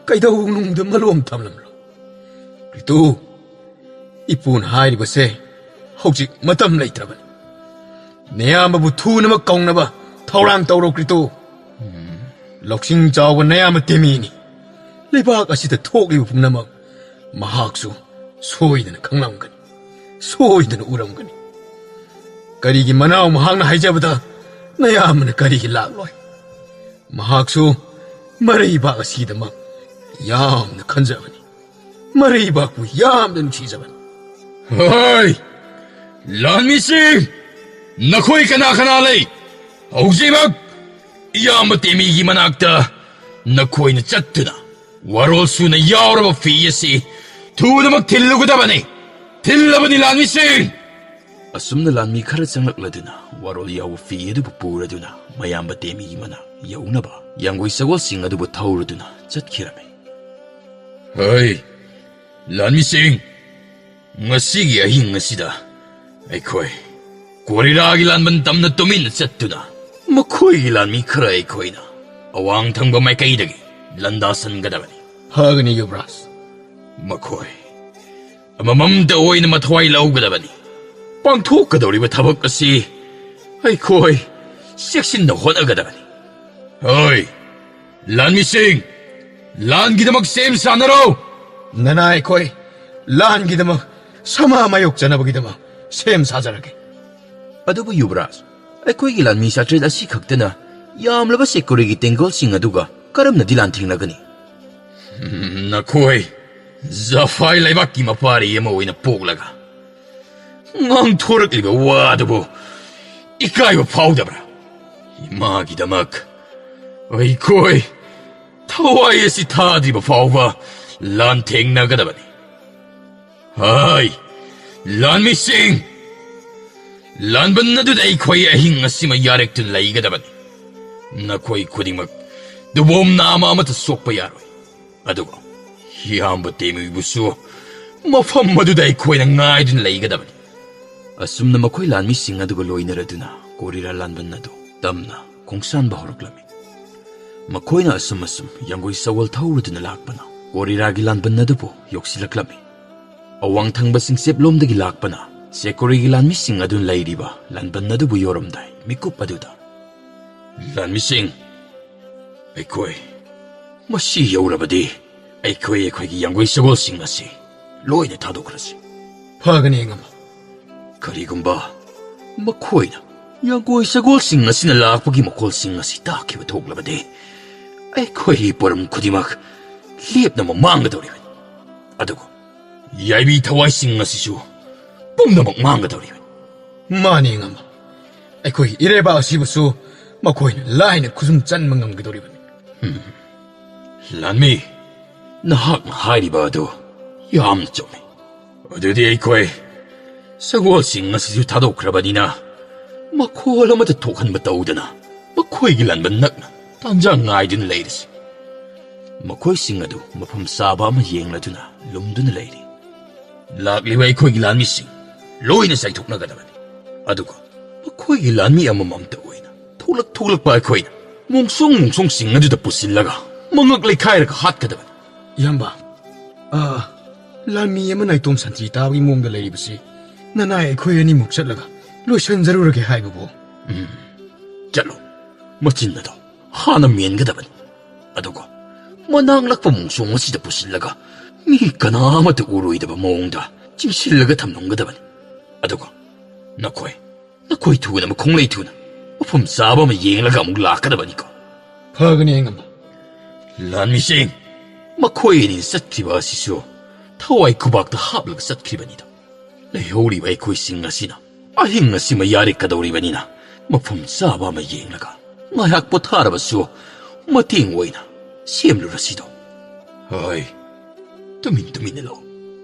ꯀꯩꯗꯧꯅꯨꯡꯗ ꯃꯂꯣꯝ ꯊꯝꯂꯝꯂꯣꯏ꯫ ꯀ꯭ꯔꯤꯇꯨ, ꯏꯄꯨꯅ ꯍꯥꯏꯔꯤꯕꯁꯦ ꯍꯧꯖꯤꯛ ꯃꯇꯝ ꯂꯩꯇ꯭ꯔꯕꯅꯤ꯫ ꯅꯌꯥꯝꯕꯕꯨ ꯊꯨꯅꯃꯛ ꯀꯧꯅꯕ ꯊꯧꯔꯥꯡ ꯇꯧꯔꯣ, ꯀ꯭ꯔꯤꯇꯨ꯫ ꯂꯧꯁꯤꯡ ꯆꯥꯎꯕ ꯅꯌꯥꯝꯕ ꯇꯦꯃꯤꯅꯤ꯫ ꯂꯩꯕꯥꯛ ꯑꯁꯤꯗ ꯊꯣꯛꯂꯤꯕ ꯄꯨꯝꯅꯃꯛ ꯃꯍꯥꯛꯁꯨ ꯁꯣꯏꯗꯅ ꯈꯪꯂꯝꯒꯅꯤ, ꯁꯣꯏꯗꯅ ꯎꯔꯝꯒꯅꯤ꯫ ꯀꯔꯤꯒꯤ ꯃꯅꯥꯎ ꯃꯍꯥꯛꯅ ꯍꯥꯏꯖꯕꯗ ꯅꯌꯥꯝꯕꯅ ꯀꯔꯤꯒꯤ ꯂꯥꯛꯂꯣꯏ? ꯃꯍꯥꯛꯁꯨ ꯃꯔꯩꯕꯥꯛ ꯑꯁꯤꯒꯤꯗꯃꯛ ꯌꯥꯝꯅ ꯈꯟꯖꯕꯅꯤ꯫ ꯃꯔꯩꯕꯥꯛꯄꯨ ꯌꯥꯝꯅ ꯅꯨꯡꯁꯤꯖꯕꯅꯤ꯫ ꯍꯣꯏ! ꯂꯥꯟꯃꯤꯁꯤꯡ! ꯅꯈꯣꯏ ꯀꯅꯥ ꯀꯅꯥ ꯂꯩ? ꯍꯧꯖꯤꯛꯃꯛ ꯏꯌꯥꯝꯕ ꯇꯦꯃꯤꯒꯤ ꯃꯅꯥꯛꯇ ꯅꯈꯣꯏꯅ ꯆꯠꯇꯨꯅ ꯋꯥꯔꯣꯜ ꯁꯨꯅ ꯌꯥꯎꯔꯕ ꯐꯤ ꯑꯁꯤ ꯊꯨꯅꯃꯛ ꯊꯤꯜꯂꯨꯒꯗꯕꯅꯤ꯫ ꯊꯤꯜꯂꯕꯅꯤ, ꯂꯥꯟꯃꯤꯁꯤꯡ! ꯑꯁꯨꯝꯅ ꯂꯥꯟꯃꯤ ꯈꯔ ꯆꯪꯂꯛꯂꯗꯨꯅ ꯋꯥꯔꯣꯜ ꯌꯥꯎꯕ ꯐꯤ ꯑꯗꯨꯕꯨ ꯄꯨꯔꯗꯨꯅ ꯃꯌꯥꯝꯕ ꯇꯦꯃꯤꯒꯤ ꯃꯅꯥꯛ ꯌꯧꯅꯕ ꯌꯥꯡꯒꯣꯏ ꯁꯒꯣꯜꯁꯤꯡ ꯑꯗꯨꯕꯨ ꯊꯧꯔꯗꯨꯅ ꯆꯠꯈꯤꯔꯝꯃꯤ꯫ ꯍꯩ, ꯂꯥꯟꯃꯤꯁꯤꯡ, ꯉꯁꯤꯒꯤ ꯑꯍꯤꯡ ꯑꯁꯤꯗ ꯑꯩꯈꯣꯏ ꯀꯣꯔꯤꯔꯥꯒꯤ ꯂꯥꯟꯕꯟ ꯇꯝꯅ ꯇꯨꯃꯤꯟꯅ ꯆꯠꯇꯨꯅ ꯃꯈꯣꯏꯒꯤ ꯂꯥꯟꯃꯤ ꯈꯔ ꯑꯩꯈꯣꯏꯅ ꯑꯋꯥꯡ ꯊꯪꯕ ꯃꯥꯏꯀꯩꯗꯒꯤ ꯂꯥꯟꯗꯥꯁꯟꯒꯗꯕꯅꯤ꯫ ꯐꯒꯅꯤ, ꯌꯨꯕꯔꯥꯖ꯫ ꯃꯈꯣꯏ ꯑꯃꯃꯝꯇ ꯑꯣꯏꯅ ꯃꯊ꯭ꯋꯥꯏ ꯂꯧꯒꯗꯕꯅꯤ꯫ ꯄꯥꯡꯊꯣꯛꯀꯗꯧꯔꯤꯕ ꯊꯕꯛ ꯑꯁꯤ ꯑꯩꯈꯣꯏ ꯆꯦꯛꯁꯤꯟꯅ ꯍꯣꯠꯅꯒꯗꯕꯅꯤ꯫ ꯍꯣꯏ, ꯂꯥꯟꯃꯤꯁꯤꯡ, ꯂꯥꯟꯒꯤꯗꯃꯛ ꯁꯦꯝ ꯁꯥꯅꯔꯣ꯫ ꯅꯅꯥ ꯑꯩꯈꯣꯏ ꯂꯥꯟꯒꯤꯗꯃꯛ ꯁꯃꯥ ꯃꯥꯌꯣꯛꯆꯅꯕꯒꯤꯗꯃꯛ ꯁꯦꯝ ꯁꯥꯖꯔꯒꯦ꯫ ꯑꯗꯨꯕꯨ ꯌꯨꯕꯔꯥꯖ, ꯑꯩꯈꯣꯏꯒꯤ ꯂꯥꯟꯃꯤ ꯆꯥꯇ꯭ꯔꯦꯠ ꯑꯁꯤ ꯈꯛꯇꯅ ꯌꯥꯝꯂꯕ ꯁꯦꯀꯨꯔꯤꯒꯤ ꯇꯦꯡꯒꯣꯜꯁꯤꯡ ꯑꯗꯨꯒ ꯀꯔꯝꯅ ꯗꯤꯂꯥꯟ ꯊꯦꯡꯅꯒꯅꯤ? ꯅꯈꯣꯏ ꯖꯐꯥꯏ ꯂꯩꯕꯥꯛꯀꯤ ꯃꯄꯥꯔꯤ ꯑꯃ ꯑꯣꯏꯅ ꯄꯣꯛꯂꯒ ꯉꯥꯡꯊꯣꯔꯛꯂꯤꯕ ꯋꯥ ꯑꯗꯨꯕꯨ ꯏꯀꯥꯏꯕ ꯐꯥꯎꯗꯕ꯭ꯔꯥ? ꯏꯃꯥꯒꯤꯗꯃꯛ ꯑꯩꯈꯣꯏ ꯊꯋꯥꯏ ꯑꯁꯤ ꯊꯥꯗ꯭ꯔꯤꯕ ꯐꯥꯎꯕ ꯂꯥꯟꯊꯦꯡꯅꯒꯗꯕꯅꯤ꯫ ꯍꯥꯏ, ꯂꯥꯟꯃꯤꯁꯤꯡ! ꯂꯥꯟꯕꯟ ꯑꯗꯨꯗ ꯑꯩꯈꯣꯏ ꯑꯍꯤꯡ ꯑꯁꯤꯃ ꯌꯥꯔꯦꯛꯇꯨꯅ ꯂꯩꯒꯗꯕꯅꯤ꯫ ꯅꯈꯣꯏ ꯈꯨꯗꯤꯡꯃꯛ ꯇꯨꯕꯣꯝ ꯅꯥꯃ ꯑꯃꯠꯇ ꯁꯣꯛꯄ ꯌꯥꯔꯣꯏ꯫ ꯑꯗꯨꯒ ꯏꯌꯥꯝꯕ ꯇꯦꯃꯨꯏꯕꯨꯁꯨ ꯃꯐꯝ ꯑꯗꯨꯗ ꯑꯩꯈꯣꯏꯅ ꯉꯥꯏꯗꯨꯅ ꯂꯩꯒꯗꯕꯅꯤ꯫ ꯑꯁꯨꯝꯅ ꯃꯈꯣꯏ ꯂꯥꯟꯃꯤꯁꯤꯡ ꯑꯗꯨꯒ ꯂꯣꯏꯅꯔꯗꯨꯅ ꯀꯣꯔꯤꯔꯥ ꯂꯥꯟꯕꯟ ꯑꯗꯨ ꯇꯝꯅ ꯈꯣꯡꯁꯥꯟꯕ ꯍꯧꯔꯛꯂꯝꯃꯤ꯫ ꯃꯈꯣꯏꯅ ꯑꯁꯨꯝ ꯑꯁꯨꯝ ꯌꯥꯡꯒꯣꯏ ꯁꯒꯣꯜ ꯊꯧꯔꯗꯨꯅ ꯂꯥꯛꯄꯅ ꯀꯣꯔꯤꯔꯥꯒꯤ ꯂꯥꯟꯕꯟ ꯑꯗꯨꯕꯨ ꯌꯧꯁꯤꯜꯂꯛꯂꯝꯃꯤ꯫ ꯑꯋꯥꯡ ꯊꯪꯕ ꯆꯤꯡꯆꯦꯞꯂꯣꯝꯗꯒꯤ ꯂꯥꯛꯄꯅ ꯁꯦꯀꯣꯔꯤꯒꯤ ꯂꯥꯟꯃꯤꯁꯤꯡ ꯑꯗꯨꯅ ꯂꯩꯔꯤꯕ ꯂꯥꯟꯕꯟ ꯑꯗꯨꯕꯨ ꯌꯧꯔꯝꯗꯥꯏ ꯃꯤꯀꯨꯞ ꯑꯗꯨꯗ, "ꯂꯥꯟꯃꯤꯁꯤꯡ, ꯑꯩꯈꯣꯏ ꯃꯁꯤ ꯌꯧꯔꯕꯗꯤ ꯑꯩꯈꯣꯏ ꯑꯩꯈꯣꯏꯒꯤ ꯌꯥꯡꯒꯣꯏ ꯁꯒꯣꯜꯁꯤꯡ ꯑꯁꯤ ꯂꯣꯏꯅ ꯊꯥꯗꯣꯛꯈ꯭ꯔꯁꯤ꯫ ꯐꯒꯅꯤ, ꯑꯉꯝꯕ꯫ ꯀꯔꯤꯒꯨꯝꯕ ꯃꯈꯣꯏꯅ ꯌꯥꯡꯒꯣꯏ ꯁꯒꯣꯜꯁꯤꯡ ꯑꯁꯤꯅ ꯂꯥꯛꯄꯒꯤ ꯃꯈꯣꯜꯁꯤꯡ ꯑꯁꯤ ꯇꯥꯈꯤꯕ ꯊꯣꯛꯂꯕꯗꯤ ꯑꯩꯈꯣꯏꯒꯤ ꯄꯣꯔꯝ ꯈꯨꯗꯤꯡꯃꯛ ꯂꯦꯞꯅ ꯃꯥꯡꯒꯗꯧꯔꯤꯕꯅꯤ꯫ ꯑꯗꯨꯒ ꯌꯥꯏꯕꯤ ꯊꯋꯥꯏꯁꯤꯡ ꯑꯁꯤꯁꯨ ꯄꯨꯝꯅꯃꯛ ꯃꯥꯡꯒꯗꯧꯔꯤꯕꯅꯤ꯫" ꯃꯥꯅꯤ, ꯑꯉꯝꯕ꯫ ꯑꯩꯈꯣꯏ ꯏꯔꯩꯕꯥꯛ ꯑꯁꯤꯕꯨꯁꯨ ꯃꯈꯣꯏꯅ ꯂꯥꯏꯅ ꯈꯨꯖꯨꯝ ꯆꯟꯕ ꯉꯝꯒꯗꯧꯔꯤꯕꯅꯤ꯫ ꯂꯥꯟꯃꯤ, ꯅꯍꯥꯛꯅ ꯍꯥꯏꯔꯤꯕ ꯑꯗꯨ ꯌꯥꯝꯅ ꯆꯨꯝꯃꯤ꯫ ꯑꯗꯨꯗꯤ ꯑꯩꯈꯣꯏ ꯁꯒꯣꯜꯁꯤꯡ ꯑꯁꯤꯁꯨ ꯊꯥꯗꯣꯛꯈ꯭ꯔꯕꯅꯤꯅ ꯃꯈꯣꯜ ꯑꯃꯠꯇ ꯊꯣꯛꯍꯟꯕ ꯇꯧꯗꯅ ꯃꯈꯣꯏꯒꯤ ꯂꯥꯟꯕꯟ ꯅꯛꯅ ꯇꯥꯟꯖꯥ ꯉꯥꯏꯗꯨꯅ ꯂꯩꯔꯁꯤ꯫ ꯃꯈꯣꯏꯁꯤꯡ ꯑꯗꯨ ꯃꯐꯝ ꯆꯥꯕ ꯑꯃ ꯌꯦꯡꯂꯗꯨꯅ ꯂꯨꯝꯗꯨꯅ ꯂꯩꯔꯤ꯫ ꯂꯥꯛꯂꯤꯕ ꯑꯩꯈꯣꯏꯒꯤ ꯂꯥꯟꯃꯤꯁꯤꯡ ꯂꯣꯏꯅ ꯆꯥꯏꯊꯣꯛꯅꯒꯗꯕꯅꯤ꯫ ꯑꯗꯨꯒ ꯃꯈꯣꯏꯒꯤ ꯂꯥꯟꯃꯤ ꯑꯃꯃꯝꯇ ꯑꯣꯏꯅ ꯊꯣꯛꯂꯛ ꯊꯣꯛꯂꯛꯄ ꯑꯩꯈꯣꯏꯅ ꯃꯣꯡꯁꯣꯡ ꯃꯣꯡꯁꯣꯡꯁꯤꯡ ꯑꯗꯨꯗ ꯄꯨꯁꯤꯜꯂꯒ ꯃꯉꯛ ꯂꯩꯈꯥꯏꯔꯒ ꯍꯥꯠꯀꯗꯕꯅꯤ꯫ ꯏꯌꯥꯝꯕ, ꯑ, ꯂꯥꯟꯃꯤ ꯑꯃ ꯅꯥꯏꯇꯣꯝ ꯁꯟꯊꯤ ꯇꯥꯕꯒꯤ ꯃꯑꯣꯡꯗ ꯂꯩꯔꯤꯕꯁꯤ ꯅꯅꯥꯏ ꯑꯩꯈꯣꯏ ꯑꯅꯤꯃꯨꯛ ꯆꯠꯂꯒ ꯂꯣꯏꯁꯤꯟꯖꯔꯨꯔꯒꯦ ꯍꯥꯏꯕꯕꯨ? ꯎꯝ, ꯆꯠꯂꯣ꯫ ꯃꯆꯤꯟ ꯑꯗꯣ ꯍꯥꯟꯅ ꯃꯦꯟꯒꯗꯕꯅꯤ꯫ ꯑꯗꯨꯒ ꯃꯅꯥꯛ ꯅꯛꯄ ꯃꯣꯡꯁꯣꯡ ꯑꯁꯤꯗ ꯄꯨꯁꯤꯜꯂꯒ ꯃꯤ ꯀꯅꯥ ꯑꯃꯠꯇ ꯎꯔꯣꯏꯗꯕ ꯃꯑꯣꯡꯗ ꯆꯤꯡꯁꯤꯜꯂꯒ ꯊꯝꯂꯝꯒꯗꯕꯅꯤ꯫ ꯑꯗꯨꯒ ꯅꯈꯣꯏ, ꯅꯈꯣꯏ ꯊꯨꯅ ꯃꯈꯣꯡꯂꯩ ꯊꯨꯅ ꯃꯐꯝ ꯆꯥꯕ ꯑꯃ ꯌꯦꯡꯂꯒ ꯑꯃꯨꯛ ꯂꯥꯛꯀꯗꯕꯅꯤꯀꯣ꯫ ꯐꯒꯅꯤ, ꯑꯉꯝꯕ꯫ ꯂꯥꯟꯃꯤꯁꯤꯡ, ꯃꯈꯣꯏ ꯑꯅꯤ ꯆꯠꯈꯤꯕ ꯑꯁꯤꯁꯨ ꯊꯋꯥꯏ ꯈꯨꯕꯥꯛꯇ ꯍꯥꯞꯂꯒ ꯆꯠꯈꯤꯕꯅꯤꯗꯣ꯫ ꯂꯩꯍꯧꯔꯤꯕ ꯑꯩꯈꯣꯏꯁꯤꯡ ꯑꯁꯤꯅ ꯑꯍꯤꯡ ꯑꯁꯤꯃ ꯌꯥꯔꯦꯀꯗꯧꯔꯤꯕꯅꯤꯅ, ꯃꯐꯝ ꯆꯥꯕ ꯑꯃ ꯌꯦꯡꯂꯒ ꯉꯥꯏꯍꯥꯛ ꯄꯣꯊꯥꯔꯕꯁꯨ ꯃꯇꯦꯡ ꯑꯣꯏꯅ ꯁꯦꯝꯂꯨꯔꯁꯤꯗꯣ꯫ ꯍꯣꯏ, ꯇꯨꯃꯤꯟ ꯇꯨꯃꯤꯟꯅ ꯂꯧ꯫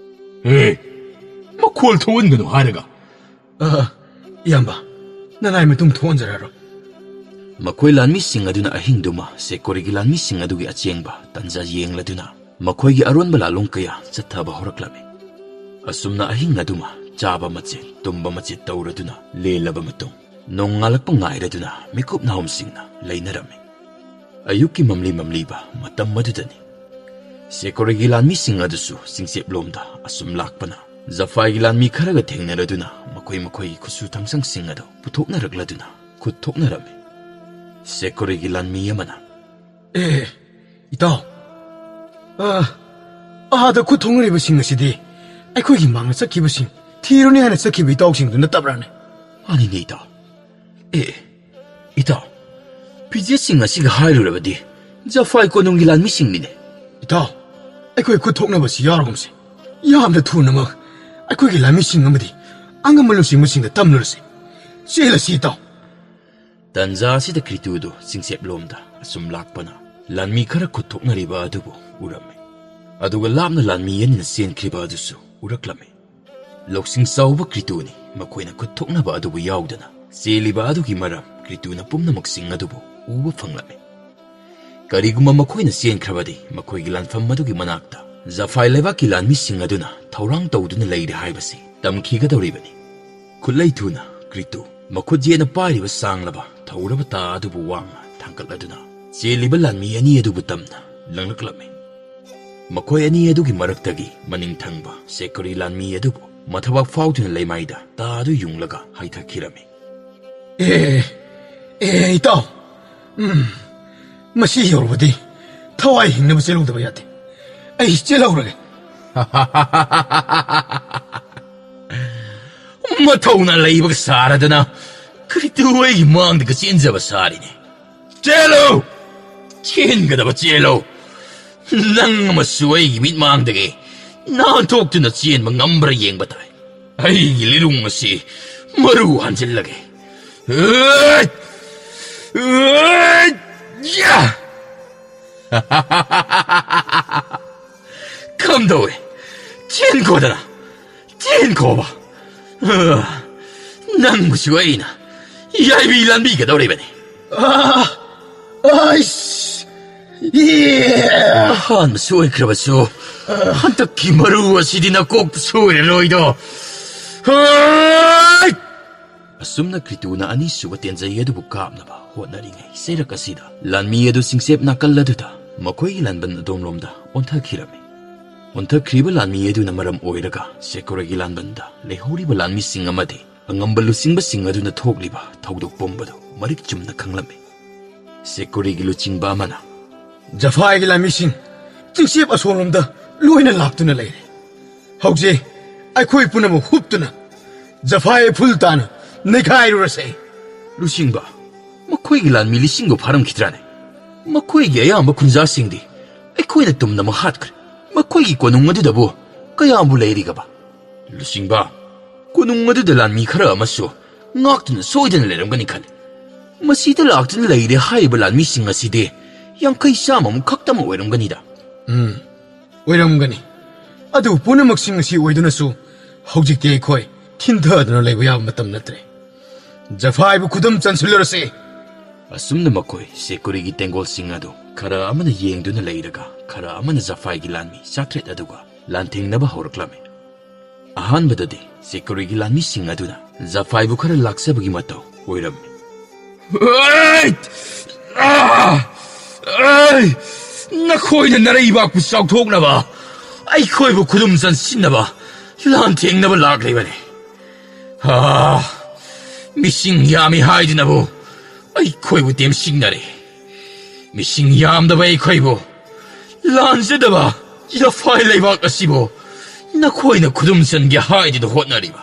ꯍꯦ, ꯃꯈꯣꯜ ꯊꯣꯛꯍꯟꯒꯅꯨ ꯍꯥꯏꯔꯒ꯫ ꯑ, ꯏꯌꯥꯝꯕ, ꯅꯅꯥꯏ ꯃꯇꯨꯡ ꯊꯣꯛꯍꯟꯖꯔꯔꯣ꯫ ꯃꯈꯣꯏ ꯂꯥꯟꯃꯤꯁꯤꯡ ꯑꯗꯨꯅ ꯑꯍꯤꯡꯗꯨꯃ ꯁꯦꯀꯣꯔꯤꯒꯤ ꯂꯥꯟꯃꯤꯁꯤꯡ ꯑꯗꯨꯒꯤ ꯑꯆꯦꯡꯕ ꯇꯟꯖꯥ ꯌꯦꯡꯂꯗꯨꯅ ꯃꯈꯣꯏꯒꯤ ꯑꯔꯣꯟꯕ ꯂꯥꯂꯣꯡ ꯀꯌꯥ ꯆꯠꯊꯕ ꯍꯧꯔꯛꯂꯝꯃꯤ꯫ ꯑꯁꯨꯝꯅ ꯑꯍꯤꯡ ꯑꯗꯨꯃ ꯆꯥꯕ ꯃꯆꯦꯠ, ꯇꯨꯝꯕ ꯃꯆꯦꯠ ꯇꯧꯔꯗꯨꯅ ꯂꯦꯜꯂꯕ ꯃꯇꯨꯡ, ꯅꯣꯡꯉꯥꯜꯂꯛꯄ ꯉꯥꯏꯔꯗꯨꯅ ꯃꯤꯀꯨꯞ ꯅꯥꯍꯨꯝꯁꯤꯡꯅ ꯂꯩꯅꯔꯝꯃꯤ꯫ ꯑꯌꯨꯛꯀꯤ ꯃꯝꯂꯤ ꯃꯝꯂꯤꯕ ꯃꯇꯝ ꯑꯗꯨꯗꯅꯤ꯫ ꯁꯦꯀꯣꯔꯤꯒꯤ ꯂꯥꯟꯃꯤꯁꯤꯡ ꯑꯗꯨꯁꯨ ꯆꯤꯡꯆꯦꯞꯂꯣꯝꯗ ꯑꯁꯨꯝ ꯂꯥꯛꯄꯅ, ꯖꯐꯥꯏꯒꯤ ꯂꯥꯟꯃꯤ ꯈꯔꯒ ꯊꯦꯡꯅꯔꯗꯨꯅ ꯃꯈꯣꯏ ꯃꯈꯣꯏꯒꯤ ꯈꯨꯠꯁꯨ ꯊꯥꯡꯁꯪꯁꯤꯡ ꯑꯗꯨ ꯄꯨꯊꯣꯛꯅꯔꯛꯂꯗꯨꯅ ꯈꯨꯠ ꯊꯣꯛꯅꯔꯝꯃꯤ꯫ ꯁꯦꯀꯣꯔꯤꯒꯤ ꯂꯥꯟꯃꯤ ꯑꯃꯅ, "ꯑꯦ, ꯏꯇꯥꯎ, ꯑ, ꯑꯥꯗ ꯈꯨꯠ ꯊꯣꯛꯅꯔꯤꯕꯁꯤꯡ ꯑꯁꯤꯗꯤ ꯑꯩꯈꯣꯏꯒꯤ ꯃꯥꯡꯗ ꯆꯠꯈꯤꯕꯁꯤꯡ ꯊꯤꯔꯨꯅꯤ ꯍꯥꯏꯅ ꯆꯠꯈꯤꯕ ꯏꯇꯥꯎꯁꯤꯡꯗꯨ ꯅꯠꯇꯕ꯭ꯔꯥꯅꯦ?" "ꯃꯥꯅꯤꯅꯦ, ꯏꯇꯥꯎ꯫ ꯑꯦ, ꯏꯇꯥꯎ, ꯐꯤꯖꯦꯠꯁꯤꯡ ꯑꯁꯤꯒ ꯍꯥꯏꯔꯨꯔꯕꯗꯤ ꯖꯐꯥꯏ ꯀꯣꯅꯨꯡꯒꯤ ꯂꯥꯟꯃꯤꯁꯤꯡꯅꯤꯅꯦ꯫" "ꯏꯇꯥꯎ, ꯑꯩꯈꯣꯏ ꯈꯨꯠ ꯊꯣꯛꯅꯕꯁꯤ ꯌꯥꯎꯔꯒꯨꯝꯁꯤ꯫ ꯌꯥꯝꯅ ꯊꯨꯅꯃꯛ ꯑꯩꯈꯣꯏꯒꯤ ꯂꯥꯟꯃꯤꯁꯤꯡ ꯑꯃꯗꯤ ꯑꯉꯝꯕ ꯂꯨꯆꯤꯡꯕꯁꯤꯡꯗ ꯇꯝꯂꯨꯔꯁꯤ꯫ ꯆꯦꯜꯂꯁꯤ, ꯏꯇꯥꯎ꯫" ꯇꯟꯖꯥ ꯑꯁꯤꯗ ꯀ꯭ꯔꯤꯇꯨꯗꯨ ꯆꯤꯡꯆꯦꯞꯂꯣꯝꯗ ꯑꯁꯨꯝ ꯂꯥꯛꯄꯅ, ꯂꯥꯟꯃꯤ ꯈꯔ ꯈꯨꯠ ꯊꯣꯛꯅꯔꯤꯕ ꯑꯗꯨꯕꯨ ꯎꯔꯝꯃꯤ꯫ ꯑꯗꯨꯒ ꯂꯥꯞꯅ ꯂꯥꯟꯃꯤ ꯑꯅꯤꯅ ꯆꯦꯟꯈ꯭ꯔꯤꯕ ꯑꯗꯨꯁꯨ ꯎꯔꯛꯂꯝꯃꯤ꯫ ꯂꯧꯁꯤꯡ ꯆꯥꯎꯕ ꯀ꯭ꯔꯤꯇꯨꯅꯤ ꯃꯈꯣꯏꯅ ꯈꯨꯠ ꯊꯣꯛꯅꯕ ꯑꯗꯨꯕꯨ ꯌꯥꯎꯗꯅ ꯆꯦꯜꯂꯤꯕ ꯑꯗꯨꯒꯤ ꯃꯔꯝ ꯀ꯭ꯔꯤꯇꯨꯅ ꯄꯨꯝꯅꯃꯛꯁꯤꯡ ꯑꯗꯨꯕꯨ ꯎꯕ ꯐꯪꯂꯝꯃꯤ꯫ ꯀꯔꯤꯒꯨꯝꯕ ꯃꯈꯣꯏꯅ ꯆꯦꯟꯈ꯭ꯔꯕꯗꯤ, ꯃꯈꯣꯏꯒꯤ ꯂꯥꯟꯐꯝ ꯑꯗꯨꯒꯤ ꯃꯅꯥꯛꯇ ꯖꯐꯥꯏ ꯂꯩꯕꯥꯛꯀꯤ ꯂꯥꯟꯃꯤꯁꯤꯡ ꯑꯗꯨꯅ ꯊꯧꯔꯥꯡ ꯇꯧꯗꯨꯅ ꯂꯩꯔꯦ ꯍꯥꯏꯕꯁꯤ ꯇꯝꯈꯤꯒꯗꯧꯔꯤꯕꯅꯤ꯫ ꯈꯨꯠꯂꯩ ꯊꯨꯅ ꯀ꯭ꯔꯤꯇꯨ ꯃꯈꯨꯠ ꯌꯦꯠꯅ ꯄꯥꯏꯔꯤꯕ ꯁꯥꯡꯂꯕ ꯊꯧꯔꯕ ꯇꯥ ꯑꯗꯨꯕꯨ ꯋꯥꯡꯅ ꯊꯥꯡꯒꯠꯂꯗꯨꯅ ꯆꯦꯜꯂꯤꯕ ꯂꯥꯟꯃꯤ ꯑꯅꯤ ꯑꯗꯨꯕꯨ ꯇꯝꯅ ꯂꯪꯂꯛꯂꯝꯃꯤ꯫ ꯃꯈꯣꯏ ꯑꯅꯤ ꯑꯗꯨꯒꯤ ꯃꯔꯛꯇꯒꯤ ꯃꯅꯤꯡ ꯊꯪꯕ ꯁꯦꯀꯨꯔꯤ ꯂꯥꯟꯃꯤ ꯑꯗꯨꯕꯨ ꯃꯊꯕꯥꯛ ꯐꯥꯎꯗꯨꯅ ꯂꯩꯃꯥꯏꯗ ꯇꯥ ꯑꯗꯨ ꯌꯨꯡꯂꯒ ꯍꯥꯏꯊꯈꯤꯔꯝꯃꯤ꯫ "ꯑꯦ, ꯑꯦ, ꯏꯇꯥꯎ, ꯎꯝ, ꯃꯁꯤ ꯌꯧꯔꯕꯗꯤ ꯊꯋꯥꯏ ꯍꯤꯡꯅꯕ ꯆꯦꯜꯍꯧꯗꯕ ꯌꯥꯗꯦ꯫ ꯑꯩ ꯆꯦꯜꯍꯧꯔꯒꯦ꯫" "ꯃꯊꯧꯅ ꯂꯩꯕꯒ ꯁꯥꯔꯗꯅ ꯀ꯭ꯔꯤꯇꯨ ꯑꯩꯒꯤ ꯃꯥꯡꯗꯒ ꯆꯦꯟꯖꯕ ꯁꯥꯔꯤꯅꯦ꯫ ꯆꯦꯜꯂꯨ! ꯆꯦꯟꯒꯗꯕ ꯆꯦꯜꯂꯨ! ꯅꯪ ꯑꯃꯁꯨ ꯑꯩꯒꯤ ꯃꯤꯠꯃꯥꯡꯗꯒꯤ ꯅꯥꯟꯊꯣꯛꯇꯨꯅ ꯆꯦꯟꯕ ꯉꯝꯕ꯭ꯔꯥ ꯌꯦꯡꯕ ꯇꯥꯏ꯫ ꯑꯩꯒꯤ ꯂꯤꯔꯨꯡ ꯑꯁꯤ ꯃꯔꯨ ꯍꯟꯖꯤꯜꯂꯒꯦ꯫ ꯎꯠ! ꯎꯠ! ꯌꯥ!" "ꯀꯝꯗꯧꯏ? ꯆꯦꯟꯈꯣꯗꯅ! ꯆꯦꯟꯈꯣꯕ! ꯑ, ꯅꯪꯕꯨꯁꯨ ꯑꯩꯅ ꯌꯥꯏꯕꯤ ꯂꯥꯟꯕꯤꯒꯗꯧꯔꯤꯕꯅꯤ꯫" ꯑ, ꯑꯩꯁ! ꯏ! "ꯑꯍꯥꯟꯕ ꯁꯣꯏꯈ꯭ꯔꯕꯁꯨ, ꯍꯟꯗꯛꯀꯤ ꯃꯔꯨ ꯑꯁꯤꯗꯤ ꯅꯀꯣꯛꯇ ꯁꯣꯏꯔꯔꯣꯏꯗꯣ꯫ ꯍꯣꯏ!" ꯑꯁꯨꯝꯅ ꯀ꯭ꯔꯤꯇꯨꯅ ꯑꯅꯤꯁꯨꯕ ꯇꯦꯟꯖꯩ ꯑꯗꯨꯕꯨ ꯀꯥꯞꯅꯕ ꯍꯣꯠꯅꯔꯤꯉꯩ, ꯆꯩꯔꯛ ꯑꯁꯤꯗ ꯂꯥꯟꯃꯤ ꯑꯗꯨ ꯆꯤꯡꯆꯦꯞ ꯅꯥꯀꯜ ꯑꯗꯨꯗ ꯃꯈꯣꯏꯒꯤ ꯂꯥꯟꯕꯟ ꯑꯗꯣꯝꯂꯣꯝꯗ ꯑꯣꯟꯊꯈꯤꯔꯝꯃꯤ꯫ ꯑꯣꯟꯊꯈ꯭ꯔꯤꯕ ꯂꯥꯟꯃꯤ ꯑꯗꯨꯅ ꯃꯔꯝ ꯑꯣꯏꯔꯒ ꯁꯦꯀꯨꯔꯒꯤ ꯂꯥꯟꯕꯟꯗ ꯂꯩꯍꯧꯔꯤꯕ ꯂꯥꯟꯃꯤꯁꯤꯡ ꯑꯃꯗꯤ ꯑꯉꯝꯕ ꯂꯨꯆꯤꯡꯕꯁꯤꯡ ꯑꯗꯨꯅ ꯊꯣꯛꯂꯤꯕ ꯊꯧꯗꯣꯛ ꯄꯨꯝꯕꯗꯨ ꯃꯔꯤꯛ ꯆꯨꯝꯅ ꯈꯪꯂꯝꯃꯤ꯫ ꯁꯦꯀꯨꯔꯤꯒꯤ ꯂꯨꯆꯤꯡꯕ ꯑꯃꯅ, "ꯖꯐꯥꯏꯒꯤ ꯂꯥꯟꯃꯤꯁꯤꯡ ꯆꯤꯡꯆꯦꯞ ꯑꯁꯣꯝꯂꯣꯝꯗ ꯂꯣꯏꯅ ꯂꯥꯛꯇꯨꯅ ꯂꯩꯔꯦ꯫ ꯍꯧꯖꯤꯛ ꯑꯩꯈꯣꯏ ꯄꯨꯝꯅꯃꯛ ꯍꯨꯞꯇꯨꯅ ꯖꯐꯥꯏ ꯏꯐꯨꯜ ꯇꯥꯅ ꯅꯩꯈꯥꯏꯔꯨꯔꯁꯦ꯫" "ꯂꯨꯆꯤꯡꯕ, ꯃꯈꯣꯏꯒꯤ ꯂꯥꯟꯃꯤ ꯂꯤꯁꯤꯡꯕꯨ ꯐꯥꯔꯝꯈꯤꯗ꯭ꯔꯥꯅꯦ? ꯃꯈꯣꯏꯒꯤ ꯑꯌꯥꯝꯕ ꯈꯨꯟꯖꯥꯁꯤꯡꯗꯤ ꯑꯩꯈꯣꯏꯅ ꯇꯨꯝꯅꯃꯛ ꯍꯥꯠꯈ꯭ꯔꯦ꯫ ꯃꯈꯣꯏꯒꯤ ꯀꯣꯅꯨꯡ ꯑꯗꯨꯗꯕꯨ ꯀꯌꯥꯝꯕꯨ ꯂꯩꯔꯤꯒꯕ?" "ꯂꯨꯆꯤꯡꯕ, ꯀꯣꯅꯨꯡ ꯑꯗꯨꯗ ꯂꯥꯟꯃꯤ ꯈꯔ ꯑꯃꯁꯨ ꯉꯥꯛꯇꯨꯅ ꯁꯣꯏꯗꯅ ꯂꯩꯔꯝꯒꯅꯤ ꯈꯜꯂꯤ꯫ ꯃꯁꯤꯗ ꯂꯥꯛꯇꯨꯅ ꯂꯩꯔꯦ ꯍꯥꯏꯔꯤꯕ ꯂꯥꯟꯃꯤꯁꯤꯡ ꯑꯁꯤꯗꯤ ꯌꯥꯡꯈꯩ ꯆꯥꯝꯃꯃꯨꯛ ꯈꯛꯇꯃꯛ ꯑꯣꯏꯔꯝꯒꯅꯤꯗ꯫" "ꯎꯝ, ꯑꯣꯏꯔꯝꯒꯅꯤ꯫ ꯑꯗꯨꯕꯨ ꯄꯨꯝꯅꯃꯛꯁꯤꯡ ꯑꯁꯤ ꯑꯣꯏꯗꯨꯅꯁꯨ ꯍꯧꯖꯤꯛꯇꯤ ꯑꯩꯈꯣꯏ ꯊꯤꯟꯊꯗꯨꯅ ꯂꯩꯕ ꯌꯥꯕ ꯃꯇꯝ ꯅꯠꯇ꯭ꯔꯦ꯫ ꯖꯐꯥꯏꯕꯨ ꯈꯨꯗꯨꯝ ꯆꯟꯁꯤꯜꯂꯨꯔꯁꯤ꯫" ꯑꯁꯨꯝꯅ ꯃꯈꯣꯏ ꯁꯦꯀꯨꯔꯤꯒꯤ ꯇꯦꯡꯒꯣꯜꯁꯤꯡ ꯑꯗꯨ ꯈꯔ ꯑꯃꯅ ꯌꯦꯡꯗꯨꯅ ꯂꯩꯔꯒ, ꯈꯔ ꯑꯃꯅ ꯖꯐꯥꯏꯒꯤ ꯂꯥꯟꯃꯤ ꯆꯥꯇ꯭ꯔꯦꯠ ꯑꯗꯨꯒ ꯂꯥꯟꯊꯦꯡꯅꯕ ꯍꯧꯔꯛꯂꯝꯃꯤ꯫ ꯑꯍꯥꯟꯕꯗꯗꯤ ꯁꯦꯀꯨꯔꯤꯒꯤ ꯂꯥꯟꯃꯤꯁꯤꯡ ꯑꯗꯨꯅ ꯖꯐꯥꯏꯕꯨ ꯈꯔ ꯂꯥꯛꯆꯕꯒꯤ ꯃꯇꯧ ꯑꯣꯏꯔꯝꯃꯤ꯫ "ꯑꯩ! ꯑꯥ! ꯑꯩ! ꯅꯈꯣꯏꯅ ꯅꯔꯩꯕꯥꯛꯄꯨ ꯆꯥꯎꯊꯣꯛꯅꯕ, ꯑꯩꯈꯣꯏꯕꯨ ꯈꯨꯗꯨꯝ ꯆꯟꯁꯤꯟꯅꯕ ꯂꯥꯟꯊꯦꯡꯅꯕ ꯂꯥꯛꯂꯤꯕꯅꯤ꯫ ꯑꯥ! ꯃꯤꯁꯤꯡ ꯌꯥꯝꯃꯤ ꯍꯥꯏꯗꯨꯅꯕꯨ ꯑꯩꯈꯣꯏꯕꯨ ꯇꯦꯝꯁꯤꯡꯅꯔꯦ꯫ ꯃꯤꯁꯤꯡ ꯌꯥꯝꯗꯕ ꯑꯩꯈꯣꯏꯕꯨ, ꯂꯥꯟꯖꯗꯕ ꯖꯐꯥꯏ ꯂꯩꯕꯥꯛ ꯑꯁꯤꯕꯨ ꯅꯈꯣꯏꯅ ꯈꯨꯗꯨꯝ ꯆꯟꯒꯦ ꯍꯥꯏꯗꯨꯅ ꯍꯣꯠꯅꯔꯤꯕ꯫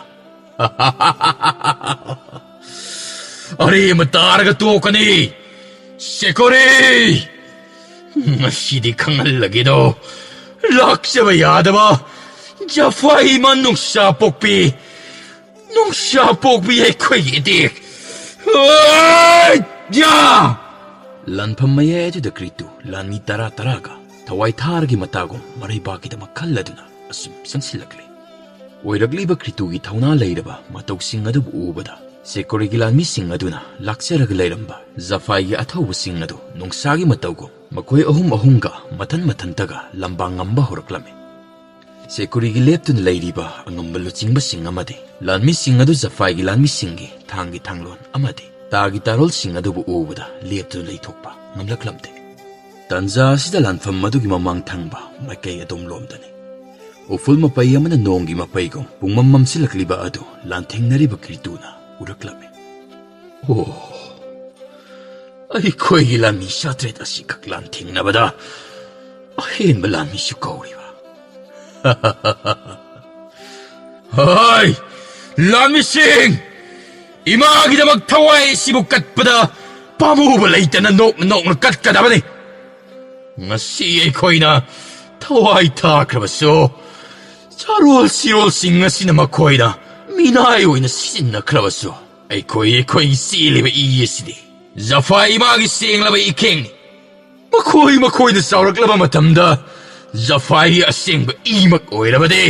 ꯑꯔꯦꯝꯕ ꯇꯥꯔꯒ ꯇꯣꯛꯀꯅꯤ꯫ ꯁꯦꯀꯣꯔꯤ! ꯉꯁꯤꯗꯤ ꯈꯪꯍꯜꯂꯒꯦꯗꯣ꯫ ꯂꯥꯛꯆꯕ ꯌꯥꯗꯕ ꯖꯐꯥꯏ ꯏꯃꯥ ꯅꯨꯡꯁꯥ ꯄꯣꯛꯄꯤ꯫ ꯅꯨꯡꯁꯥ ꯄꯣꯛꯄꯤ ꯑꯩꯈꯣꯏꯒꯤꯗꯤ꯫ ꯑꯥ! ꯌꯥ!" ꯂꯥꯟꯐꯝ ꯃꯌꯥꯏ ꯑꯗꯨꯗ ꯀ꯭ꯔꯤꯇꯨ ꯂꯥꯟꯃꯤ ꯇꯔꯥ ꯇꯔꯥꯒ ꯊꯋꯥꯏ ꯊꯥꯔꯒꯤ ꯃꯇꯥꯒꯨꯝ ꯃꯔꯩꯕꯥꯛꯀꯤꯗꯃꯛ ꯈꯜꯂꯗꯨꯅ ꯑꯁꯨꯝ ꯆꯪꯁꯤꯜꯂꯛꯂꯦ꯫ ꯑꯣꯏꯔꯛꯂꯤꯕ ꯀ꯭ꯔꯤꯇꯨꯒꯤ ꯊꯧꯅꯥ ꯂꯩꯔꯕ ꯃꯇꯧꯁꯤꯡ ꯑꯗꯨꯕꯨ ꯎꯕꯗ ꯁꯦꯀꯣꯔꯤꯒꯤ ꯂꯥꯟꯃꯤꯁꯤꯡ ꯑꯗꯨꯅ ꯂꯥꯛꯆꯔꯒ ꯂꯩꯔꯝꯕ ꯖꯐꯥꯏꯒꯤ ꯑꯊꯧꯕꯁꯤꯡ ꯑꯗꯨ ꯅꯨꯡꯁꯥꯒꯤ ꯃꯇꯧꯒꯨꯝ ꯃꯈꯣꯏ ꯑꯍꯨꯝ ꯑꯍꯨꯝꯒ ꯃꯊꯟ ꯃꯊꯟꯇꯒ ꯂꯝꯕꯥ ꯉꯝꯕ ꯍꯧꯔꯛꯂꯝꯃꯤ꯫ ꯁꯦꯀꯨꯔꯤꯒꯤ ꯂꯦꯞꯇꯨꯅ ꯂꯩꯔꯤꯕ ꯑꯉꯝꯕ ꯂꯨꯆꯤꯡꯕꯁꯤꯡ ꯑꯃꯗꯤ ꯂꯥꯟꯃꯤꯁꯤꯡ ꯑꯗꯨ ꯖꯐꯥꯏꯒꯤ ꯂꯥꯟꯃꯤꯁꯤꯡꯒꯤ ꯊꯥꯡꯒꯤ ꯊꯥꯡꯂꯣꯟ ꯑꯃꯗꯤ ꯇꯥꯒꯤ ꯇꯥꯔꯣꯜꯁꯤꯡ ꯑꯗꯨꯕꯨ ꯎꯕꯗ ꯂꯦꯞꯇꯨꯅ ꯂꯩꯊꯣꯛꯄ ꯉꯝꯂꯛꯂꯝꯗꯦ꯫ ꯇꯟꯖꯥ ꯑꯁꯤꯗ ꯂꯥꯟꯐꯝ ꯑꯗꯨꯒꯤ ꯃꯃꯥꯡ ꯊꯪꯕ ꯃꯥꯏꯀꯩ ꯑꯗꯣꯝꯂꯣꯝꯗꯅꯤ꯫ ꯎꯐꯨꯜ ꯃꯄꯩ ꯑꯃꯅ ꯅꯣꯡꯒꯤ ꯃꯄꯩꯒꯨꯝ ꯄꯨꯡꯃꯝ ꯃꯝꯁꯤꯜꯂꯛꯂꯤꯕ ꯑꯗꯨ ꯂꯥꯟꯊꯦꯡꯅꯔꯤꯕ ꯀ꯭ꯔꯤꯇꯨꯅ ꯎꯔꯛꯂꯝꯃꯤ꯫ "ꯑꯣ, ꯑꯩꯈꯣꯏꯒꯤ ꯂꯥꯟꯃꯤ ꯆꯥꯇ꯭ꯔꯦꯠ ꯑꯁꯤꯈꯛ ꯂꯥꯟꯊꯦꯡꯅꯕꯗ ꯑꯍꯦꯟꯕ ꯂꯥꯟꯃꯤꯁꯨ ꯀꯧꯔꯤꯕ?" "ꯍꯥꯏ, ꯂꯥꯟꯃꯤꯁꯤꯡ! ꯏꯃꯥꯒꯤꯗꯃꯛ ꯊꯋꯥꯏ ꯑꯁꯤꯕꯨ ꯀꯠꯄꯗ ꯄꯥꯝꯃꯨꯕ ꯂꯩꯇꯅ ꯅꯣꯛꯅ ꯅꯣꯛꯅ ꯀꯠꯀꯗꯕꯅꯤ꯫ ꯉꯁꯤ ꯑꯩꯈꯣꯏꯅ ꯊꯋꯥꯏ ꯊꯥꯈ꯭ꯔꯕꯁꯨ, ꯆꯥꯔꯣꯜ ꯁꯤꯔꯣꯜꯁꯤꯡ ꯑꯁꯤꯅ ꯃꯈꯣꯏꯅ ꯃꯤꯅꯥꯏ ꯑꯣꯏꯅ ꯁꯤꯖꯤꯟꯅꯈ꯭ꯔꯕꯁꯨ, ꯑꯩꯈꯣꯏ, ꯑꯩꯈꯣꯏꯒꯤ ꯆꯦꯜꯂꯤꯕ ꯏ ꯑꯁꯤꯗꯤ ꯖꯐꯥꯏ ꯏꯃꯥꯒꯤ ꯁꯦꯡꯂꯕ ꯏꯈꯦꯡꯅꯤ꯫ ꯃꯈꯣꯏ ꯃꯈꯣꯏꯅ ꯆꯥꯎꯔꯛꯂꯕ ꯃꯇꯝꯗ ꯖꯐꯥꯏꯒꯤ ꯑꯁꯦꯡꯕ ꯏꯃꯛ ꯑꯣꯏꯔꯕꯗꯤ,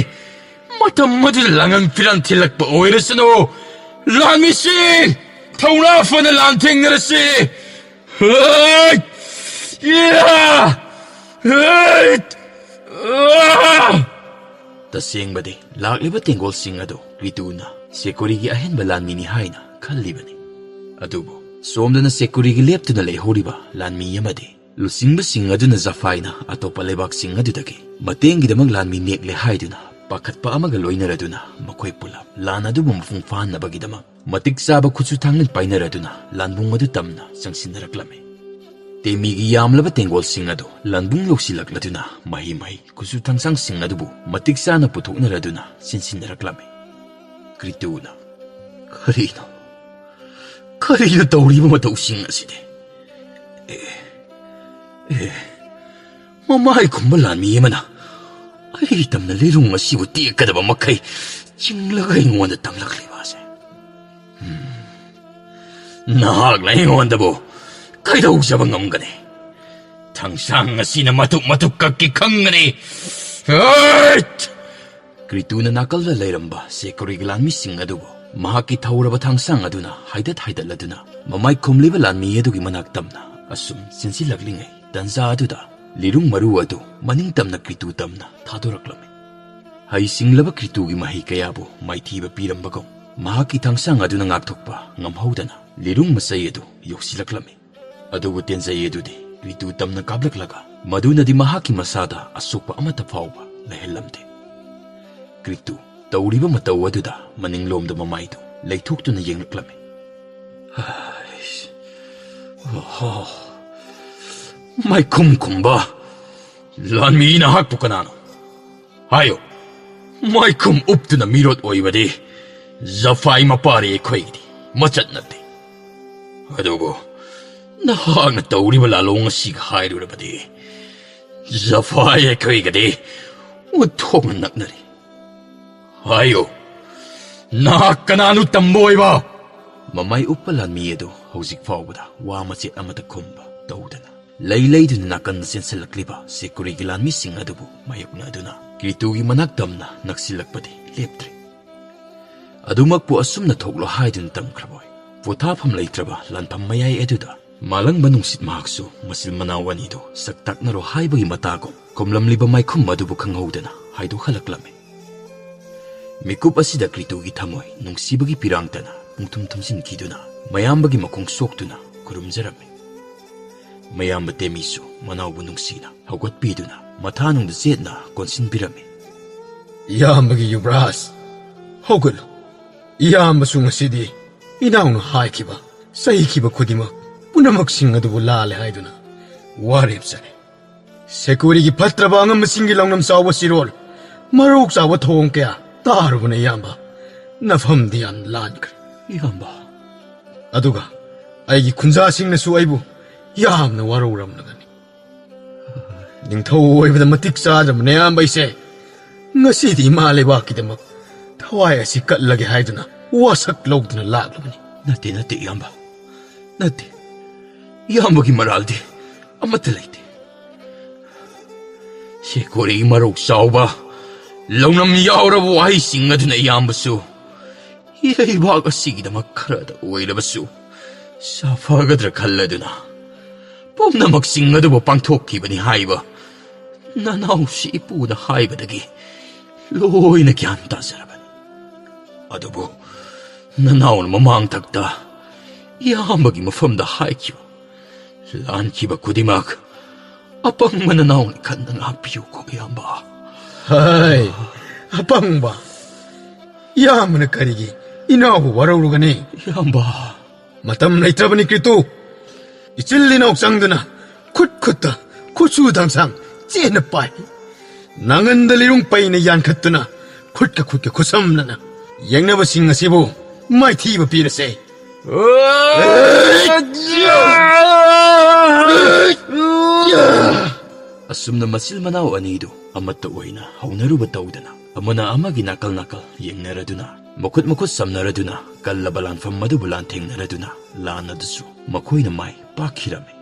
ꯃꯇꯝ ꯑꯗꯨꯗ ꯂꯥꯡꯉꯪ ꯐꯤꯔꯥꯟ ꯊꯤꯜꯂꯛꯄ ꯑꯣꯏꯔꯁꯅꯨ꯫ ꯂꯥꯟꯃꯤꯁꯤꯡ, ꯊꯧꯅꯥ ꯐꯅ ꯂꯥꯟꯊꯦꯡꯅꯔꯁꯤ!" ꯍꯩ! ꯏꯌꯥ! ꯍꯩꯠ! ꯑꯥ! ꯇꯁꯦꯡꯕꯗꯤ, ꯂꯥꯛꯂꯤꯕ ꯇꯦꯡꯒꯣꯜꯁꯤꯡ ꯑꯗꯨ ꯀ꯭ꯔꯤꯇꯨꯅ ꯁꯦꯀꯣꯔꯤꯒꯤ ꯑꯍꯦꯟꯕ ꯂꯥꯟꯃꯤꯅꯤ ꯍꯥꯏꯅ ꯈꯜꯂꯤꯕꯅꯤ꯫ ꯑꯗꯨꯕꯨ ꯁꯣꯝꯗꯅ ꯁꯦꯀꯣꯔꯤꯒꯤ ꯂꯦꯞꯇꯨꯅ ꯂꯩꯍꯧꯔꯤꯕ ꯂꯥꯟꯃꯤ ꯑꯃꯗꯤ ꯂꯨꯆꯤꯡꯕꯁꯤꯡ ꯑꯗꯨꯅ ꯖꯐꯥꯏꯅ ꯑꯇꯣꯞꯄ ꯂꯩꯕꯥꯛꯁꯤꯡ ꯑꯗꯨꯗꯒꯤ ꯃꯇꯦꯡꯒꯤꯗꯃꯛ ꯂꯥꯟꯃꯤ ꯅꯦꯛꯂꯦ ꯍꯥꯏꯗꯨꯅ ꯄꯥꯈꯠꯄ ꯑꯃꯒ ꯂꯣꯏꯅꯔꯗꯨꯅ ꯃꯈꯣꯏ ꯄꯨꯂꯞ ꯂꯥꯟ ꯑꯗꯨꯕꯨ ꯃꯄꯨꯡ ꯐꯥꯍꯟꯅꯕꯒꯤꯗꯃꯛ ꯃꯇꯤꯛ ꯆꯥꯕ ꯈꯨꯠꯁꯨ ꯊꯥꯡꯂꯦꯟ ꯄꯥꯏꯅꯔꯗꯨꯅ ꯂꯥꯟꯕꯨꯡ ꯑꯗꯨ ꯇꯝꯅ ꯆꯪꯁꯤꯟꯅꯔꯛꯂꯝꯃꯤ꯫ ꯇꯦꯃꯤꯒꯤ ꯌꯥꯝꯂꯕ ꯇꯦꯡꯒꯣꯜꯁꯤꯡ ꯑꯗꯨ ꯂꯥꯟꯕꯨꯡ ꯌꯧꯁꯤꯜꯂꯛꯂꯗꯨꯅ ꯃꯍꯩ ꯃꯍꯩ ꯈꯨꯠꯁꯨ ꯊꯥꯡꯁꯥꯡꯁꯤꯡ ꯑꯗꯨꯕꯨ ꯃꯇꯤꯛ ꯆꯥꯅ ꯄꯨꯊꯣꯛꯅꯔꯗꯨꯅ ꯆꯦꯟꯁꯤꯟꯅꯔꯛꯂꯝꯃꯤ꯫ ꯀ꯭ꯔꯤꯇꯨꯅ, "ꯀꯔꯤꯅꯣ? ꯀꯔꯤꯅꯣ ꯇꯧꯔꯤꯕ ꯃꯇꯧꯁꯤꯡ ꯑꯁꯤꯗꯤ? ꯑꯦ, ꯑꯦ, ꯃꯃꯥꯏ ꯈꯨꯝꯕ ꯂꯥꯟꯃꯤ ꯑꯃꯅ ꯑꯩ ꯇꯝꯅ ꯂꯤꯔꯨꯡ ꯑꯁꯤꯕꯨ ꯇꯦꯛꯀꯗꯕ ꯃꯈꯩ ꯆꯤꯡꯂꯒ ꯑꯩꯉꯣꯟꯗ ꯇꯝꯂꯛꯂꯤꯕ ꯑꯁꯦ꯫ ꯅꯍꯥꯛꯅ ꯑꯩꯉꯣꯟꯗꯕꯨ ꯀꯩꯗꯧꯖꯕ ꯉꯝꯒꯅꯤ? ꯊꯥꯡꯁꯥꯡ ꯑꯁꯤꯅ ꯃꯇꯨꯞ ꯃꯇꯨꯞ ꯀꯛꯀꯦ ꯈꯪꯒꯅꯤ꯫ ꯍꯩꯠ!" ꯀ꯭ꯔꯤꯇꯨꯅ ꯅꯥꯀꯜꯗ ꯂꯩꯔꯝꯕ ꯁꯦꯀꯣꯔꯤꯒꯤ ꯂꯥꯟꯃꯤꯁꯤꯡ ꯑꯗꯨꯕꯨ ꯃꯍꯥꯛꯀꯤ ꯊꯧꯔꯕ ꯊꯥꯡꯁꯥꯡ ꯑꯗꯨꯅ ꯍꯥꯏꯗꯠ ꯍꯥꯏꯗꯠꯂꯗꯨꯅ ꯃꯃꯥꯏ ꯈꯨꯝꯂꯤꯕ ꯂꯥꯟꯃꯤ ꯑꯗꯨꯒꯤ ꯃꯅꯥꯛ ꯇꯝꯅ ꯑꯁꯨꯝ ꯆꯦꯟꯁꯤꯜꯂꯛꯂꯤꯉꯩ, ꯇꯟꯖꯥ ꯑꯗꯨꯗ ꯂꯤꯔꯨꯡ ꯃꯔꯨ ꯑꯗꯨ ꯃꯅꯤꯡ ꯇꯝꯅ ꯀ꯭ꯔꯤꯇꯨ ꯇꯝꯅ ꯊꯥꯗꯣꯔꯛꯂꯝꯃꯤ꯫ ꯍꯩꯁꯤꯡꯂꯕ ꯀ꯭ꯔꯤꯇꯨꯒꯤ ꯃꯍꯩ ꯀꯌꯥꯕꯨ ꯃꯥꯏꯊꯤꯕ ꯄꯤꯔꯝꯕꯒꯨꯝ, ꯃꯍꯥꯛꯀꯤ ꯊꯥꯡꯁꯥꯡ ꯑꯗꯨꯅ ꯉꯥꯛꯊꯣꯛꯄ ꯉꯝꯍꯧꯗꯅ ꯂꯤꯔꯨꯡ ꯃꯆꯩ ꯑꯗꯨ ꯌꯧꯁꯤꯜꯂꯛꯂꯝꯃꯤ꯫ ꯑꯗꯨꯕꯨ ꯇꯦꯟꯖꯩ ꯑꯗꯨꯗꯤ ꯀ꯭ꯔꯤꯇꯨ ꯇꯝꯅ ꯀꯥꯞꯂꯛꯂꯒ ꯃꯗꯨꯅꯗꯤ ꯃꯍꯥꯛꯀꯤ ꯃꯁꯥꯗ ꯑꯁꯣꯛꯄ ꯑꯃꯠꯇ ꯐꯥꯎꯕ ꯂꯩꯍꯜꯂꯝꯗꯦ꯫ ꯀ꯭ꯔꯤꯇꯨ ꯇꯧꯔꯤꯕ ꯃꯇꯧ ꯑꯗꯨꯗ ꯃꯅꯤꯡꯂꯣꯝꯗ ꯃꯃꯥꯏꯗꯨ ꯂꯩꯊꯣꯛꯇꯨꯅ ꯌꯦꯡꯂꯛꯂꯝꯃꯤ꯫ ꯍꯩꯁ! ꯑꯣꯍꯣ! ꯃꯥꯏꯈꯨꯝ ꯈꯨꯝꯕ ꯂꯥꯟꯃꯤ ꯅꯍꯥꯛꯄꯨ ꯀꯅꯥꯅꯣ? ꯍꯥꯏꯌꯨ꯫ ꯃꯥꯏꯈꯨꯝ ꯎꯞꯇꯨꯅ ꯃꯤꯔꯣꯠ ꯑꯣꯏꯕꯗꯤ ꯖꯐꯥꯏ ꯃꯄꯥꯔꯤ ꯑꯩꯈꯣꯏꯒꯤꯗꯤ ꯃꯆꯠ ꯅꯠꯇꯦ꯫ ꯑꯗꯨꯕꯨ ꯅꯍꯥꯛꯅ ꯇꯧꯔꯤꯕ ꯂꯥꯂꯣꯡ ꯑꯁꯤꯒ ꯍꯥꯏꯔꯨꯔꯕꯗꯤ ꯖꯐꯥꯏ ꯑꯩꯈꯣꯏꯒꯗꯤ ꯑꯣꯟꯊꯣꯛꯅ ꯅꯛꯅꯔꯤ꯫ ꯍꯥꯏꯌꯨ, ꯅꯍꯥꯛ ꯀꯅꯥꯅꯣ ꯇꯝꯕ ꯑꯣꯏꯕ? ꯃꯃꯥꯏ ꯎꯞꯄ ꯂꯥꯟꯃꯤ ꯑꯗꯨ ꯍꯧꯖꯤꯛ ꯐꯥꯎꯕꯗ ꯋꯥ ꯃꯆꯦꯠ ꯑꯃꯠꯇ ꯈꯨꯝꯕ ꯇꯧꯗꯅ ꯂꯩ ꯂꯩꯗꯨꯅ ꯅꯥꯀꯟꯗ ꯆꯦꯟꯁꯤꯜꯂꯛꯂꯤꯕ ꯁꯦꯀꯨꯔꯤꯒꯤ ꯂꯥꯟꯃꯤꯁꯤꯡ ꯑꯗꯨꯕꯨ ꯃꯥꯌꯣꯛꯅꯗꯨꯅ ꯀ꯭ꯔꯤꯇꯨꯒꯤ ꯃꯅꯥꯛ ꯇꯝꯅ ꯅꯛꯁꯤꯜꯂꯛꯄꯗꯤ ꯂꯦꯞꯇ꯭ꯔꯦ꯫ ꯑꯗꯨꯃꯛꯄꯨ ꯑꯁꯨꯝꯅ ꯊꯣꯛꯂꯣ ꯍꯥꯏꯗꯨꯅ ꯇꯝꯈ꯭ꯔꯕꯣꯏ? ꯄꯣꯊꯥꯐꯝ ꯂꯩꯇ꯭ꯔꯕ ꯂꯥꯟꯐꯝ ꯃꯌꯥꯏ ꯑꯗꯨꯗ ꯃꯥꯂꯪꯕ ꯅꯨꯡꯁꯤꯠ ꯃꯍꯥꯛꯁꯨ ꯃꯆꯤꯟ ꯃꯅꯥꯎ ꯑꯅꯤꯗꯨ ꯁꯛ ꯇꯥꯛꯅꯔꯣ ꯍꯥꯏꯕꯒꯤ ꯃꯇꯥꯒꯨꯝ ꯈꯨꯝꯂꯝꯂꯤꯕ ꯃꯥꯏꯈꯨꯝ ꯑꯗꯨꯕꯨ ꯈꯪꯍꯧꯗꯅ ꯍꯥꯏꯗꯣꯛꯍꯜꯂꯛꯂꯝꯃꯤ꯫ ꯃꯤꯀꯨꯞ ꯑꯁꯤꯗ ꯀ꯭ꯔꯤꯇꯨꯒꯤ ꯊꯃꯣꯏ ꯅꯨꯡꯁꯤꯕꯒꯤ ꯄꯤꯔꯥꯡꯇꯅ ꯄꯨꯡꯊꯨꯝ ꯊꯨꯝꯖꯤꯟꯈꯤꯗꯨꯅ ꯃꯌꯥꯝꯕꯒꯤ ꯃꯈꯣꯡ ꯁꯣꯛꯇꯨꯅ ꯈꯨꯔꯨꯝꯖꯔꯝꯃꯤ꯫ ꯃꯌꯥꯝꯕ ꯇꯦꯃꯤꯁꯨ ꯃꯅꯥꯎꯕꯨ ꯅꯨꯡꯁꯤꯅ ꯍꯧꯒꯠꯄꯤꯗꯨꯅ ꯃꯊꯥꯅꯨꯡꯗ ꯆꯦꯠꯅ ꯀꯣꯟꯁꯤꯟꯕꯤꯔꯝꯃꯤ꯫ ꯏꯌꯥꯝꯕꯒꯤ ꯌꯨꯕꯔꯥꯖ, ꯍꯧꯒꯠꯂꯨ꯫ ꯏꯌꯥꯝꯕꯁꯨ ꯉꯁꯤꯗꯤ ꯏꯅꯥꯎꯅ ꯍꯥꯏꯈꯤꯕ, ꯆꯩꯈꯤꯕ ꯈꯨꯗꯤꯡꯃꯛ ꯄꯨꯝꯅꯃꯛꯁꯤꯡ ꯑꯗꯨꯕꯨ ꯂꯥꯜꯂꯦ ꯍꯥꯏꯗꯨꯅ ꯋꯥꯔꯦꯞ ꯆꯠꯂꯦ꯫ ꯁꯦꯀꯨꯔꯤꯒꯤ ꯐꯠꯇ꯭ꯔꯕ ꯑꯉꯝꯕꯁꯤꯡꯒꯤ ꯂꯧꯅꯝ ꯆꯥꯎꯕ ꯆꯤꯔꯣꯜ, ꯃꯔꯧ ꯆꯥꯎꯕ ꯊꯧꯑꯣꯡ ꯀꯌꯥ ꯇꯥꯔꯨꯕꯅ ꯏꯌꯥꯝꯕ ꯅꯐꯝꯗꯤ ꯌꯥꯝ ꯂꯥꯟꯈ꯭ꯔꯦ꯫ ꯏꯌꯥꯝꯕ꯫ ꯑꯗꯨꯒ ꯑꯩꯒꯤ ꯈꯨꯟꯖꯥꯁꯤꯡꯅꯁꯨ ꯑꯩꯕꯨ ꯌꯥꯝꯅ ꯋꯥꯔꯧꯔꯝꯂꯒꯅꯤ꯫ ꯅꯤꯡꯊꯧ ꯑꯣꯏꯕꯗ ꯃꯇꯤꯛ ꯆꯥꯗ꯭ꯔꯕ ꯅꯌꯥꯝꯕ ꯑꯩꯁꯦ ꯉꯁꯤꯗꯤ ꯏꯃꯥ ꯂꯩꯕꯥꯛꯀꯤꯗꯃꯛ ꯊꯋꯥꯏ ꯑꯁꯤ ꯀꯠꯂꯒꯦ ꯍꯥꯏꯗꯨꯅ ꯋꯥꯁꯛ ꯂꯧꯗꯨꯅ ꯂꯥꯛꯂꯕꯅꯤ꯫ ꯅꯠꯇꯦ, ꯅꯠꯇꯦ, ꯏꯌꯥꯝꯕ꯫ ꯅꯠꯇꯦ꯫ ꯏꯌꯥꯝꯕꯒꯤ ꯃꯔꯥꯜꯗꯤ ꯑꯃꯠꯇ ꯂꯩꯇꯦ꯫ ꯁꯦꯀꯣꯔꯤꯒꯤ ꯃꯔꯧ ꯆꯥꯎꯕ, ꯂꯧꯅꯝ ꯌꯥꯎꯔꯕ ꯋꯥꯍꯩꯁꯤꯡ ꯑꯗꯨꯅ ꯏꯌꯥꯝꯕꯁꯨ ꯏꯔꯩꯕꯥꯛ ꯑꯁꯤꯒꯤꯗꯃꯛ ꯈꯔꯗ ꯑꯣꯏꯔꯕꯁꯨ ꯁꯥꯐꯒꯗ꯭ꯔꯥ ꯈꯜꯂꯗꯨꯅ ꯄꯨꯝꯅꯃꯛꯁꯤꯡ ꯑꯗꯨꯕꯨ ꯄꯥꯡꯊꯣꯛꯈꯤꯕꯅꯤ ꯍꯥꯏꯕ ꯅꯅꯥꯎꯁꯤ ꯏꯄꯨꯅ ꯍꯥꯏꯕꯗꯒꯤ ꯂꯣꯏꯅ ꯒ꯭ꯌꯥꯟ ꯇꯥꯖꯔꯕꯅꯤ꯫ ꯑꯗꯨꯕꯨ ꯅꯅꯥꯎꯅ ꯃꯃꯥꯡ ꯊꯛꯇ ꯏꯌꯥꯝꯕꯒꯤ ꯃꯐꯝꯗ ꯍꯥꯏꯈꯤꯕ ꯂꯥꯟꯈꯤꯕ ꯈꯨꯗꯤꯡꯃꯛ ꯑꯄꯪꯕ ꯅꯅꯥꯎꯅ ꯈꯟꯅ ꯉꯥꯛꯄꯤꯌꯨꯀꯣ, ꯏꯌꯥꯝꯕ꯫ ꯍꯥꯏ, ꯑꯄꯪꯕ! ꯏꯌꯥꯝꯕꯅ ꯀꯔꯤꯒꯤ ꯏꯅꯥꯎꯕꯨ ꯋꯥꯔꯧꯔꯨꯒꯅꯤ? ꯏꯌꯥꯝꯕ꯫ ꯃꯇꯝ ꯂꯩꯇ꯭ꯔꯕꯅꯤ, ꯀ꯭ꯔꯤꯇꯨ꯫ ꯏꯆꯤꯜ ꯏꯅꯥꯎ ꯆꯪꯗꯨꯅ ꯈꯨꯠ ꯈꯨꯠꯇ ꯈꯨꯠꯁꯨ ꯊꯥꯡꯁꯥꯡ ꯆꯦꯠꯅ ꯄꯥꯏ꯫ ꯅꯥꯉꯟꯗ ꯂꯤꯔꯨꯡ ꯄꯩꯅ ꯌꯥꯟꯈꯠꯇꯨꯅ ꯈꯨꯠꯀ ꯈꯨꯠꯀ ꯈꯨꯠꯁꯝꯅꯅ ꯌꯦꯡꯅꯕꯁꯤꯡ ꯑꯁꯤꯕꯨ ꯃꯥꯏꯊꯤꯕ ꯄꯤꯔꯁꯦ꯫ ꯑꯁꯨꯝꯅ ꯃꯆꯤꯜ ꯃꯅꯥꯎ ꯑꯅꯤꯗꯨ ꯑꯃꯠꯇ ꯑꯣꯏꯅ ꯍꯧꯅꯔꯨꯕ ꯇꯧꯗꯅ ꯑꯃꯅ ꯑꯃꯒꯤ ꯅꯥꯀꯜ ꯅꯥꯀꯜ ꯌꯦꯡꯅꯔꯗꯨꯅ ꯃꯈꯨꯠ ꯃꯈꯨꯠ ꯁꯝꯅꯔꯗꯨꯅ ꯀꯜꯂꯕ ꯂꯥꯟꯐꯝ ꯑꯗꯨꯕꯨ ꯂꯥꯟꯊꯦꯡꯅꯔꯗꯨꯅ ꯂꯥꯟ ꯑꯗꯨꯁꯨ ꯃꯈꯣꯏꯅ ꯃꯥꯏ ꯄꯥꯛꯈꯤꯔꯝꯃꯤ꯫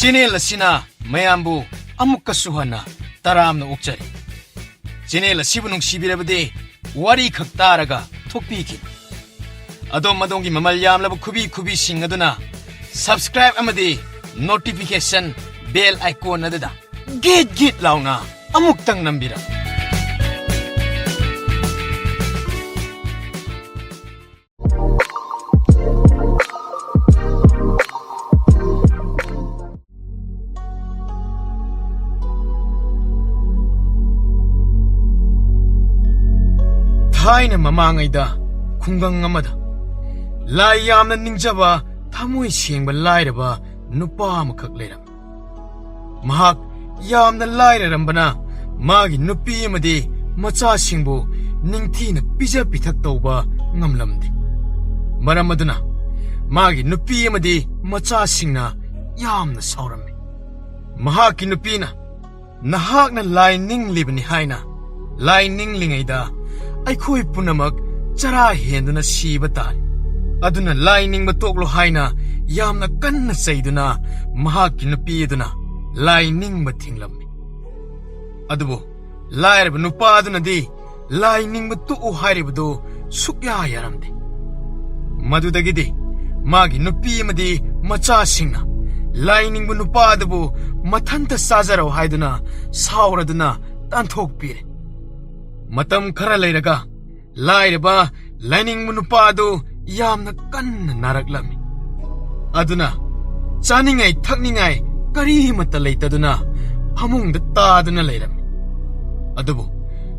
ꯆꯦꯅꯦꯜ ꯑꯁꯤꯅ ꯃꯌꯥꯝꯕꯨ ꯑꯃꯨꯛꯀꯁꯨ ꯍꯟꯅ ꯇꯔꯥꯝꯅ ꯑꯣꯛꯆꯔꯤ꯫ ꯆꯦꯅꯦꯜ ꯑꯁꯤꯕꯨ ꯅꯨꯡꯁꯤꯕꯤꯔꯕꯗꯤ ꯋꯥꯔꯤ ꯈꯛ ꯇꯥꯔꯒ ꯊꯣꯛꯄꯤꯈꯤꯅꯨ꯫ ꯑꯗꯣꯝ ꯑꯗꯣꯝꯒꯤ ꯃꯃꯜ ꯌꯥꯝꯂꯕ ꯈꯨꯕꯤ ꯈꯨꯕꯤꯁꯤꯡ ꯑꯗꯨꯅ subscribe ꯑꯃꯗꯤ notification bell icon ꯑꯗꯨꯗ ꯒꯤꯠ ꯒꯤꯠ ꯂꯥꯎꯅ ꯑꯃꯨꯛꯇꯪ ꯅꯝꯕꯤꯔꯝꯃꯨ꯫ ꯊꯥꯏꯅ ꯃꯃꯥꯡꯉꯩꯗ ꯈꯨꯡꯒꯪ ꯑꯃꯗ ꯂꯥꯏ ꯌꯥꯝꯅ ꯅꯤꯡꯖꯕ, ꯊꯃꯣꯏ ꯁꯦꯡꯕ ꯂꯥꯏꯔꯕ ꯅꯨꯄꯥ ꯑꯃꯈꯛ ꯂꯩꯔꯝꯃꯤ꯫ ꯃꯍꯥꯛ ꯌꯥꯝꯅ ꯂꯥꯏꯔꯔꯝꯕꯅ ꯃꯥꯒꯤ ꯅꯨꯄꯤ ꯑꯃꯗꯤ ꯃꯆꯥꯁꯤꯡꯕꯨ ꯅꯤꯡꯊꯤꯅ ꯄꯤꯖ ꯄꯤꯊꯛ ꯇꯧꯕ ꯉꯝꯂꯝꯗꯦ꯫ ꯃꯔꯝ ꯑꯗꯨꯅ ꯃꯥꯒꯤ ꯅꯨꯄꯤ ꯑꯃꯗꯤ ꯃꯆꯥꯁꯤꯡꯅ ꯌꯥꯝꯅ ꯁꯥꯎꯔꯝꯃꯤ꯫ ꯃꯍꯥꯛꯀꯤ ꯅꯨꯄꯤꯅ, "ꯅꯍꯥꯛꯅ ꯂꯥꯏ ꯅꯤꯡꯂꯤꯕꯅꯤ ꯍꯥꯏꯅ ꯂꯥꯏ ꯅꯤꯡꯂꯤꯉꯩꯗ ꯑꯩꯈꯣꯏ ꯄꯨꯝꯅꯃꯛ ꯆꯔꯥ ꯍꯦꯟꯗꯨꯅ ꯁꯤꯕ ꯇꯥꯔꯦ꯫ ꯑꯗꯨꯅ ꯂꯥꯏ ꯅꯤꯡꯕ ꯇꯣꯛꯂꯣ" ꯍꯥꯏꯅ ꯌꯥꯝꯅ ꯀꯟꯅ ꯆꯩꯗꯨꯅ ꯃꯍꯥꯛꯀꯤ ꯅꯨꯄꯤ ꯑꯗꯨꯅ ꯂꯥꯏ ꯅꯤꯡꯕ ꯊꯤꯡꯂꯝꯃꯤ꯫ ꯑꯗꯨꯕꯨ ꯂꯥꯏꯔꯕ ꯅꯨꯄꯥ ꯑꯗꯨꯅꯗꯤ ꯂꯥꯏ ꯅꯤꯡꯕ ꯇꯣꯛꯎ ꯍꯥꯏꯔꯤꯕꯗꯨ ꯁꯨꯛꯌꯥ ꯌꯥꯔꯝꯗꯦ꯫ ꯃꯗꯨꯗꯒꯤꯗꯤ ꯃꯥꯒꯤ ꯅꯨꯄꯤ ꯑꯃꯗꯤ ꯃꯆꯥꯁꯤꯡꯅ ꯂꯥꯏ ꯅꯤꯡꯕ ꯅꯨꯄꯥ ꯑꯗꯨꯕꯨ ꯃꯊꯟꯇ ꯆꯥꯖꯔꯣ ꯍꯥꯏꯗꯨꯅ ꯁꯥꯎꯔꯗꯨꯅ ꯇꯥꯟꯊꯣꯛꯄꯤꯔꯦ꯫ ꯃꯇꯝ ꯈꯔ ꯂꯩꯔꯒ ꯂꯥꯏꯔꯕ ꯂꯥꯏꯅꯤꯡꯕ ꯅꯨꯄꯥ ꯑꯗꯨ ꯌꯥꯝꯅ ꯀꯟꯅ ꯅꯥꯔꯛꯂꯝꯃꯤ꯫ ꯑꯗꯨꯅ ꯆꯥꯅꯤꯡꯉꯥꯏ ꯊꯛꯅꯤꯡꯉꯥꯏ ꯀꯔꯤꯃꯠꯇ ꯂꯩꯇꯗꯨꯅ ꯐꯃꯨꯡꯗ ꯇꯥꯗꯨꯅ ꯂꯩꯔꯝꯃꯤ꯫ ꯑꯗꯨꯕꯨ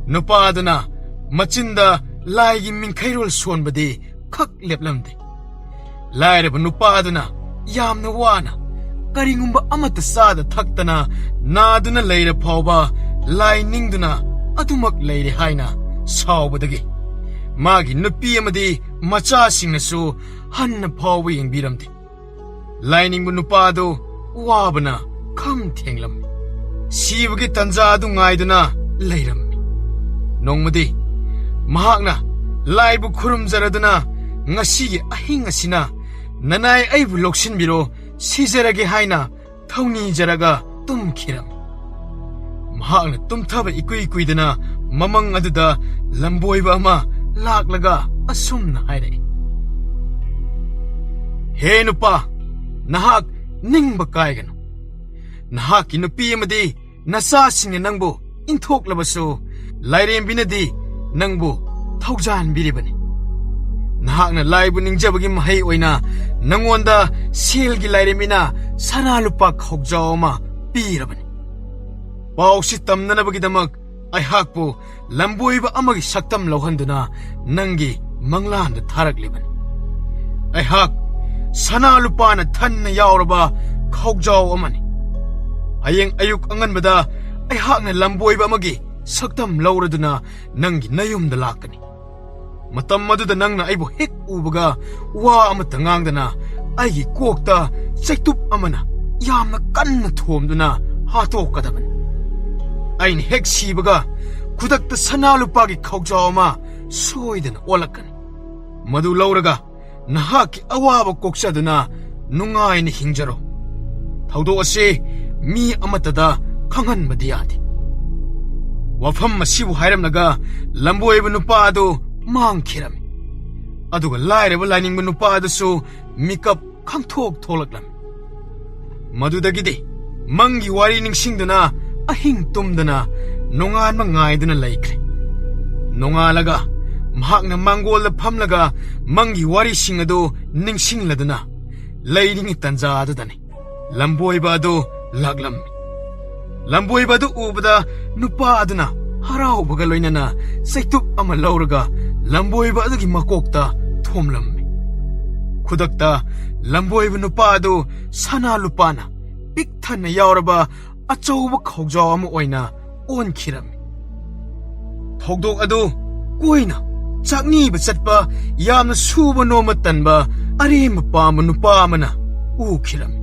ꯅꯨꯄꯥ ꯑꯗꯨꯅ ꯃꯆꯤꯟꯗ ꯂꯥꯏꯒꯤ ꯃꯤꯡꯈꯩꯔꯣꯜ ꯁꯣꯟꯕꯗꯤ ꯈꯛ ꯂꯦꯞꯂꯝꯗꯦ꯫ ꯂꯥꯏꯔꯕ ꯅꯨꯄꯥ ꯑꯗꯨꯅ ꯌꯥꯝꯅ ꯋꯥꯅ ꯀꯔꯤꯒꯨꯝꯕ ꯑꯃꯠꯇ ꯆꯥꯗ ꯊꯛꯇꯅ ꯅꯥꯗꯨꯅ ꯂꯩꯔ ꯐꯥꯎꯕ ꯂꯥꯏ ꯅꯤꯡꯗꯨꯅ ꯑꯗꯨꯃꯛ ꯂꯩꯔꯦ ꯍꯥꯏꯅ ꯁꯥꯎꯕꯗꯒꯤ ꯃꯥꯒꯤ ꯅꯨꯄꯤ ꯑꯃꯗꯤ ꯃꯆꯥꯁꯤꯡꯅꯁꯨ ꯍꯟꯅ ꯐꯥꯎꯕ ꯌꯦꯡꯕꯤꯔꯝꯗꯦ꯫ ꯂꯥꯏꯅꯤꯡꯕ ꯅꯨꯄꯥ ꯑꯗꯨ ꯋꯥꯕꯅ ꯈꯝ ꯊꯦꯡꯂꯝꯃꯤ꯫ ꯁꯤꯕꯒꯤ ꯇꯟꯖꯥ ꯑꯗꯨ ꯉꯥꯏꯗꯨꯅ ꯂꯩꯔꯝꯃꯤ꯫ ꯅꯣꯡꯃꯗꯤ ꯃꯍꯥꯛꯅ ꯂꯥꯏꯕꯨ ꯈꯨꯔꯨꯝꯖꯔꯗꯨꯅ, "ꯉꯁꯤꯒꯤ ꯑꯍꯤꯡ ꯑꯁꯤꯅ ꯅꯅꯥꯏ ꯑꯩꯕꯨ ꯂꯧꯁꯤꯟꯕꯤꯔꯣ, ꯁꯤꯖꯔꯒꯦ" ꯍꯥꯏꯅ ꯊꯧꯅꯤꯖꯔꯒ ꯇꯨꯝꯈꯤꯔꯝꯃꯤ꯫ ꯃꯍꯥꯛꯅ ꯇꯨꯝꯊꯕ ꯏꯀꯨꯏ ꯀꯨꯏꯗꯅ ꯃꯃꯪ ꯑꯗꯨꯗ ꯂꯝꯕꯣꯏꯕ ꯑꯃ ꯂꯥꯛꯂꯒ ꯑꯁꯨꯝꯅ ꯍꯥꯏꯔꯛꯏ, "ꯍꯦ ꯅꯨꯄꯥ, ꯅꯍꯥꯛ ꯅꯤꯡꯕ ꯀꯥꯏꯒꯅꯨ꯫ ꯅꯍꯥꯛꯀꯤ ꯅꯨꯄꯤ ꯑꯃꯗꯤ ꯅꯆꯥꯁꯤꯡꯅ ꯅꯪꯕꯨ ꯏꯟꯊꯣꯛꯂꯕꯁꯨ, ꯂꯥꯏꯔꯦꯝꯕꯤꯅꯗꯤ ꯅꯪꯕꯨ ꯊꯧꯖꯥꯟꯕꯤꯔꯤꯕꯅꯤ꯫ ꯅꯍꯥꯛꯅ ꯂꯥꯏꯕꯨ ꯅꯤꯡꯖꯕꯒꯤ ꯃꯍꯩ ꯑꯣꯏꯅ ꯅꯪꯉꯣꯟꯗ ꯁꯦꯜꯒꯤ ꯂꯥꯏꯔꯦꯝꯕꯤꯅ ꯁꯅꯥ ꯂꯨꯄꯥ ꯈꯥꯎꯖꯥꯎ ꯑꯃ ꯄꯤꯔꯕꯅꯤ꯫ ꯄꯥꯎꯁꯤ ꯇꯝꯅꯅꯕꯒꯤꯗꯃꯛ ꯑꯩꯍꯥꯛꯄꯨ ꯂꯝꯕꯣꯏꯕ ꯑꯃꯒꯤ ꯁꯛꯇꯝ ꯂꯧꯍꯟꯗꯨꯅ ꯅꯪꯒꯤ ꯃꯪꯂꯥꯟꯗ ꯊꯥꯔꯛꯂꯤꯕꯅꯤ꯫ ꯑꯩꯍꯥꯛ ꯁꯅꯥ ꯂꯨꯄꯥꯅ ꯊꯟꯅ ꯌꯥꯎꯔꯕ ꯈꯥꯎꯖꯥꯎ ꯑꯃꯅꯤ꯫ ꯍꯌꯦꯡ ꯑꯌꯨꯛ ꯑꯉꯟꯕꯗ ꯑꯩꯍꯥꯛꯅ ꯂꯝꯕꯣꯏꯕ ꯑꯃꯒꯤ ꯁꯛꯇꯝ ꯂꯧꯔꯗꯨꯅ ꯅꯪꯒꯤ ꯅꯌꯨꯝꯗ ꯂꯥꯛꯀꯅꯤ꯫ ꯃꯇꯝ ꯑꯗꯨꯗ ꯅꯪꯅ ꯑꯩꯕꯨ ꯍꯦꯛ ꯎꯕꯒ ꯋꯥ ꯑꯃꯠꯇ ꯉꯥꯡꯗꯅ ꯑꯩꯒꯤ ꯀꯣꯛꯇ ꯆꯩꯇꯨꯞ ꯑꯃꯅ ꯌꯥꯝꯅ ꯀꯟꯅ ꯊꯣꯝꯗꯨꯅ ꯍꯥꯠꯇꯣꯛꯀꯗꯕꯅꯤ꯫ ꯑꯩꯅ ꯍꯦꯛ ꯁꯤꯕꯒ ꯈꯨꯗꯛꯇ ꯁꯅꯥ ꯂꯨꯄꯥꯒꯤ ꯈꯥꯎꯖꯥꯎ ꯑꯃ ꯁꯣꯏꯗꯅ ꯑꯣꯜꯂꯛꯀꯅꯤ꯫ ꯃꯗꯨ ꯂꯧꯔꯒ ꯅꯍꯥꯛꯀꯤ ꯑꯋꯥꯕ ꯀꯣꯛꯆꯗꯨꯅ ꯅꯨꯡꯉꯥꯏꯅ ꯍꯤꯡꯖꯔꯣ꯫ ꯊꯧꯗꯣꯛ ꯑꯁꯤ ꯃꯤ ꯑꯃꯠꯇꯗ ꯈꯪꯍꯟꯕꯗꯤ ꯌꯥꯗꯦ꯫" ꯋꯥꯐꯝ ꯑꯁꯤꯕꯨ ꯍꯥꯏꯔꯝꯂꯒ ꯂꯝꯕꯣꯏꯕ ꯅꯨꯄꯥ ꯑꯗꯨ ꯃꯥꯡꯈꯤꯔꯝꯃꯤ꯫ ꯑꯗꯨꯒ ꯂꯥꯏꯔꯕ ꯂꯥꯏꯅꯤꯡꯕ ꯅꯨꯄꯥ ꯑꯗꯨꯁꯨ ꯃꯤꯀꯞ ꯈꯪꯊꯣꯛ ꯊꯣꯛꯂꯛꯂꯝꯃꯤ꯫ ꯃꯗꯨꯗꯒꯤꯗꯤ ꯃꯪꯒꯤ ꯋꯥꯔꯤ ꯅꯤꯡꯁꯤꯡꯗꯨꯅ ꯑꯍꯤꯡ ꯇꯨꯝꯗꯅ ꯅꯣꯡꯉꯥꯟꯕ ꯉꯥꯏꯗꯨꯅ ꯂꯩꯈ꯭ꯔꯦ꯫ ꯅꯣꯡꯉꯥꯜꯂꯒ ꯃꯍꯥꯛꯅ ꯃꯥꯡꯒꯣꯜꯗ ꯐꯝꯂꯒ ꯃꯪꯒꯤ ꯋꯥꯔꯤꯁꯤꯡ ꯑꯗꯨ ꯅꯤꯡꯁꯤꯡꯂꯗꯨꯅ ꯂꯩꯔꯤꯉꯩ ꯇꯟꯖꯥ ꯑꯗꯨꯗꯅꯤ ꯂꯝꯕꯣꯏꯕ ꯑꯗꯨ ꯂꯥꯛꯂꯝꯃꯤ꯫ ꯂꯝꯕꯣꯏꯕ ꯑꯗꯨ ꯎꯕꯗ ꯅꯨꯄꯥ ꯑꯗꯨꯅ ꯍꯔꯥꯎꯕꯒ ꯂꯣꯏꯅꯅ ꯆꯩꯇꯨꯞ ꯑꯃ ꯂꯧꯔꯒ ꯂꯝꯕꯣꯏꯕ ꯑꯗꯨꯒꯤ ꯃꯀꯣꯛꯇ ꯊꯣꯝꯂꯝꯃꯤ꯫ ꯈꯨꯗꯛꯇ ꯂꯝꯕꯣꯏꯕ ꯅꯨꯄꯥ ꯑꯗꯨ ꯁꯅꯥ ꯂꯨꯄꯥꯅ ꯄꯤꯛ ꯊꯟꯅ ꯌꯥꯎꯔꯕ ꯑꯆꯧꯕ ꯈꯧꯖꯥꯎ ꯑꯃ ꯑꯣꯏꯅ ꯑꯣꯟꯈꯤꯔꯝꯃꯤ꯫ ꯊꯧꯗꯣꯛ ꯑꯗꯨ ꯀꯣꯏꯅ ꯆꯥꯛꯅꯤꯕ ꯆꯠꯄ, ꯌꯥꯝꯅ ꯁꯨꯕ ꯅꯣꯝꯕ ꯇꯟꯕ, ꯑꯔꯦꯝꯕ ꯄꯥꯝꯕ ꯅꯨꯄꯥ ꯑꯃꯅ ꯎꯈꯤꯔꯝꯃꯤ꯫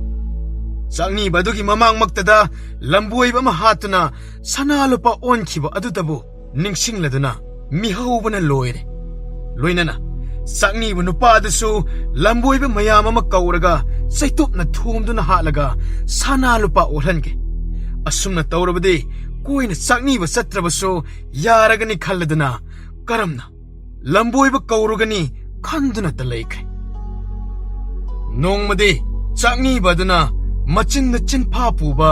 ꯆꯥꯛꯅꯤꯕ ꯑꯗꯨꯒꯤ ꯃꯃꯥꯡꯃꯛꯇꯗ ꯂꯝꯕꯣꯏꯕ ꯑꯃ ꯍꯥꯠꯇꯨꯅ ꯁꯅꯥ ꯂꯨꯄꯥ ꯑꯣꯟꯈꯤꯕ ꯑꯗꯨꯗꯕꯨ ꯅꯤꯡꯁꯤꯡꯂꯗꯨꯅ ꯃꯤꯍꯧꯕꯅ ꯂꯣꯏꯔꯦ꯫ ꯂꯣꯏꯅꯅ ꯆꯥꯛꯅꯤꯕ ꯅꯨꯄꯥ ꯑꯗꯨꯁꯨ ꯂꯝꯕꯣꯏꯕ ꯃꯌꯥꯝ ꯑꯃ ꯀꯧꯔꯒ ꯆꯩꯇꯨꯞꯅ ꯊꯣꯝꯗꯨꯅ ꯍꯥꯠꯂꯒ ꯁꯅꯥ ꯂꯨꯄꯥ ꯑꯣꯜꯍꯟꯒꯦ꯫ ꯑꯁꯨꯝꯅ ꯇꯧꯔꯕꯗꯤ ꯀꯣꯏꯅ ꯆꯥꯛꯅꯤꯕ ꯆꯠꯇ꯭ꯔꯕꯁꯨ ꯌꯥꯔꯒꯅꯤ ꯈꯜꯂꯗꯨꯅ ꯀꯔꯝꯅ ꯂꯝꯕꯣꯏꯕ ꯀꯧꯔꯨꯒꯅꯤ ꯈꯟꯗꯨꯅꯇ ꯂꯩꯈ꯭ꯔꯦ꯫ ꯅꯣꯡꯃꯗꯤ ꯆꯥꯛꯅꯤꯕ ꯑꯗꯨꯅ ꯃꯆꯤꯟꯗ ꯆꯤꯟꯐꯥ ꯄꯨꯕ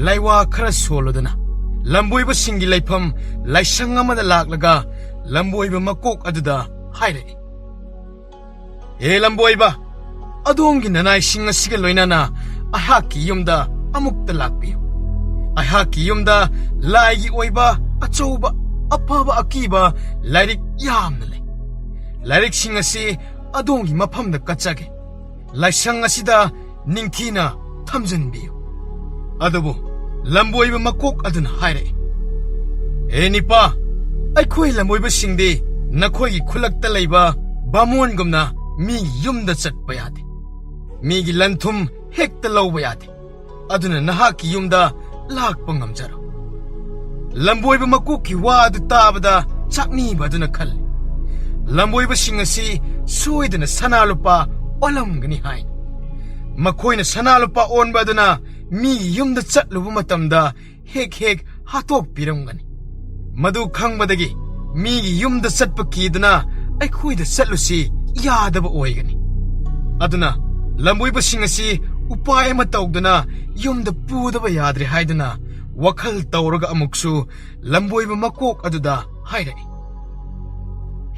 ꯂꯥꯏꯋꯥ ꯈꯔ ꯁꯣꯜꯂꯗꯨꯅ ꯂꯝꯕꯣꯏꯕꯁꯤꯡꯒꯤ ꯂꯩꯐꯝ ꯂꯥꯏꯁꯪ ꯑꯃꯗ ꯂꯥꯛꯂꯒ ꯂꯝꯕꯣꯏꯕ ꯃꯀꯣꯛ ꯑꯗꯨꯗ ꯍꯥꯏꯔꯛꯏ, "ꯍꯦ ꯂꯝꯕꯣꯏꯕ, ꯑꯗꯣꯝꯒꯤ ꯅꯅꯥꯏꯁꯤꯡ ꯑꯁꯤꯒ ꯂꯣꯏꯅꯅ ꯑꯩꯍꯥꯛꯀꯤ ꯌꯨꯝꯗ ꯑꯃꯨꯛꯇ ꯂꯥꯛꯄꯤꯌꯨ꯫ ꯑꯩꯍꯥꯛꯀꯤ ꯌꯨꯝꯗ ꯂꯥꯏꯒꯤ ꯑꯣꯏꯕ ꯑꯆꯧꯕ, ꯑꯐꯕ, ꯑꯀꯤꯕ ꯂꯥꯏꯔꯤꯛ ꯌꯥꯝꯅ ꯂꯩ꯫ ꯂꯥꯏꯔꯤꯛꯁꯤꯡ ꯑꯁꯤ ꯑꯗꯣꯝꯒꯤ ꯃꯐꯝꯗ ꯀꯠꯆꯒꯦ꯫ ꯂꯥꯏꯁꯪ ꯑꯁꯤꯗ ꯅꯤꯡꯊꯤꯅ ꯊꯝꯖꯤꯟꯕꯤꯌꯨ"꯫ ꯑꯗꯨꯕꯨ ꯂꯝꯕꯣꯏꯕ ꯃꯀꯣꯛ ꯑꯗꯨꯅ ꯍꯥꯏꯔꯛꯏ, "ꯍꯦ ꯅꯤꯄꯥ, ꯑꯩꯈꯣꯏ ꯂꯝꯕꯣꯏꯕꯁꯤꯡꯗꯤ ꯅꯈꯣꯏꯒꯤ ꯈꯨꯂꯛꯇ ꯂꯩꯕ ꯕꯥꯃꯣꯟꯒꯨꯝꯅ ꯃꯤ ꯌꯨꯝꯗ ꯆꯠꯄ ꯌꯥꯗꯦ꯫ ꯃꯤꯒꯤ ꯂꯟ ꯊꯨꯝ ꯍꯦꯛꯇ ꯂꯧꯕ ꯌꯥꯗꯦ꯫ ꯑꯗꯨꯅ ꯅꯍꯥꯛꯀꯤ ꯌꯨꯝꯗ ꯂꯥꯛꯄ ꯉꯝꯖꯔꯣ"꯫ ꯂꯝꯕꯣꯏꯕ ꯃꯀꯣꯛꯀꯤ ꯋꯥ ꯑꯗꯨ ꯇꯥꯕꯗ ꯆꯥꯛꯅꯤꯕ ꯑꯗꯨꯅ ꯈꯜꯂꯤ, "ꯂꯝꯕꯣꯏꯕꯁꯤꯡ ꯑꯁꯤ ꯁꯣꯏꯗꯅ ꯁꯅꯥ ꯂꯨꯄꯥ ꯑꯣꯜꯂꯝꯒꯅꯤ" ꯍꯥꯏꯅ꯫ ꯃꯈꯣꯏꯅ ꯁꯅꯥ ꯂꯨꯄꯥ ꯑꯣꯟꯕ ꯑꯗꯨꯅ ꯃꯤꯒꯤ ꯌꯨꯝꯗ ꯆꯠꯂꯨꯕ ꯃꯇꯝꯗ ꯍꯦꯛ ꯍꯦꯛ ꯍꯥꯠꯇꯣꯛꯄꯤꯔꯝꯒꯅꯤ꯫ ꯃꯗꯨ ꯈꯪꯕꯗꯒꯤ ꯃꯤꯒꯤ ꯌꯨꯝꯗ ꯆꯠꯄ ꯀꯤꯗꯨꯅ ꯑꯩꯈꯣꯏꯗ ꯆꯠꯂꯨꯁꯤ ꯌꯥꯗꯕ ꯑꯣꯏꯒꯅꯤ꯫ ꯑꯗꯨꯅ ꯂꯝꯕꯣꯏꯕꯁꯤꯡ ꯑꯁꯤ ꯎꯄꯥꯏ ꯑꯃ ꯇꯧꯗꯨꯅ ꯌꯨꯝꯗ ꯄꯨꯗꯕ ꯌꯥꯗ꯭ꯔꯦ ꯍꯥꯏꯗꯨꯅ ꯋꯥꯈꯜ ꯇꯧꯔꯒ ꯑꯃꯨꯛꯁꯨ ꯂꯝꯕꯣꯏꯕ ꯃꯀꯣꯛ ꯑꯗꯨꯗ ꯍꯥꯏꯔꯛꯏ,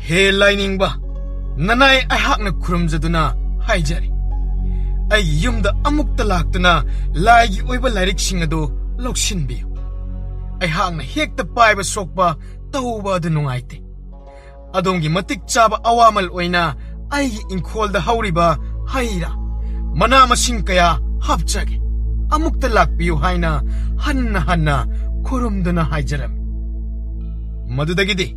"ꯍꯦ ꯂꯥꯏꯅꯤꯡꯕ, ꯅꯅꯥꯏ ꯑꯩꯍꯥꯛꯅ ꯈꯨꯔꯨꯝꯖꯗꯨꯅ ꯍꯥꯏꯖꯔꯤ, ꯑꯩꯒꯤ ꯌꯨꯝꯗ ꯑꯃꯨꯛꯇ ꯂꯥꯛꯇꯨꯅ ꯂꯥꯏꯒꯤ ꯑꯣꯏꯕ ꯂꯥꯏꯔꯤꯛꯁꯤꯡ ꯑꯗꯨ ꯂꯧꯁꯤꯟꯕꯤꯌꯨ꯫ ꯑꯩꯍꯥꯛꯅ ꯍꯦꯛꯇ ꯄꯥꯏꯕ ꯁꯣꯛꯄ ꯇꯧꯕ ꯑꯗꯨ ꯅꯨꯡꯉꯥꯏꯇꯦ꯫ ꯑꯗꯣꯝꯒꯤ ꯃꯇꯤꯛ ꯆꯥꯕ ꯑꯋꯥꯃꯜ ꯑꯣꯏꯅ ꯑꯩꯒꯤ ꯏꯪꯈꯣꯜꯗ ꯍꯧꯔꯤꯕ ꯍꯩ ꯔꯥ, ꯃꯅꯥ ꯃꯁꯤꯡ ꯀꯌꯥ ꯍꯥꯞꯆꯒꯦ꯫ ꯑꯃꯨꯛꯇ ꯂꯥꯛꯄꯤꯌꯨ" ꯍꯥꯏꯅ ꯍꯟꯅ ꯍꯟꯅ ꯈꯨꯔꯨꯝꯗꯨꯅ ꯍꯥꯏꯖꯔꯝꯃꯤ꯫ ꯃꯗꯨꯗꯒꯤꯗꯤ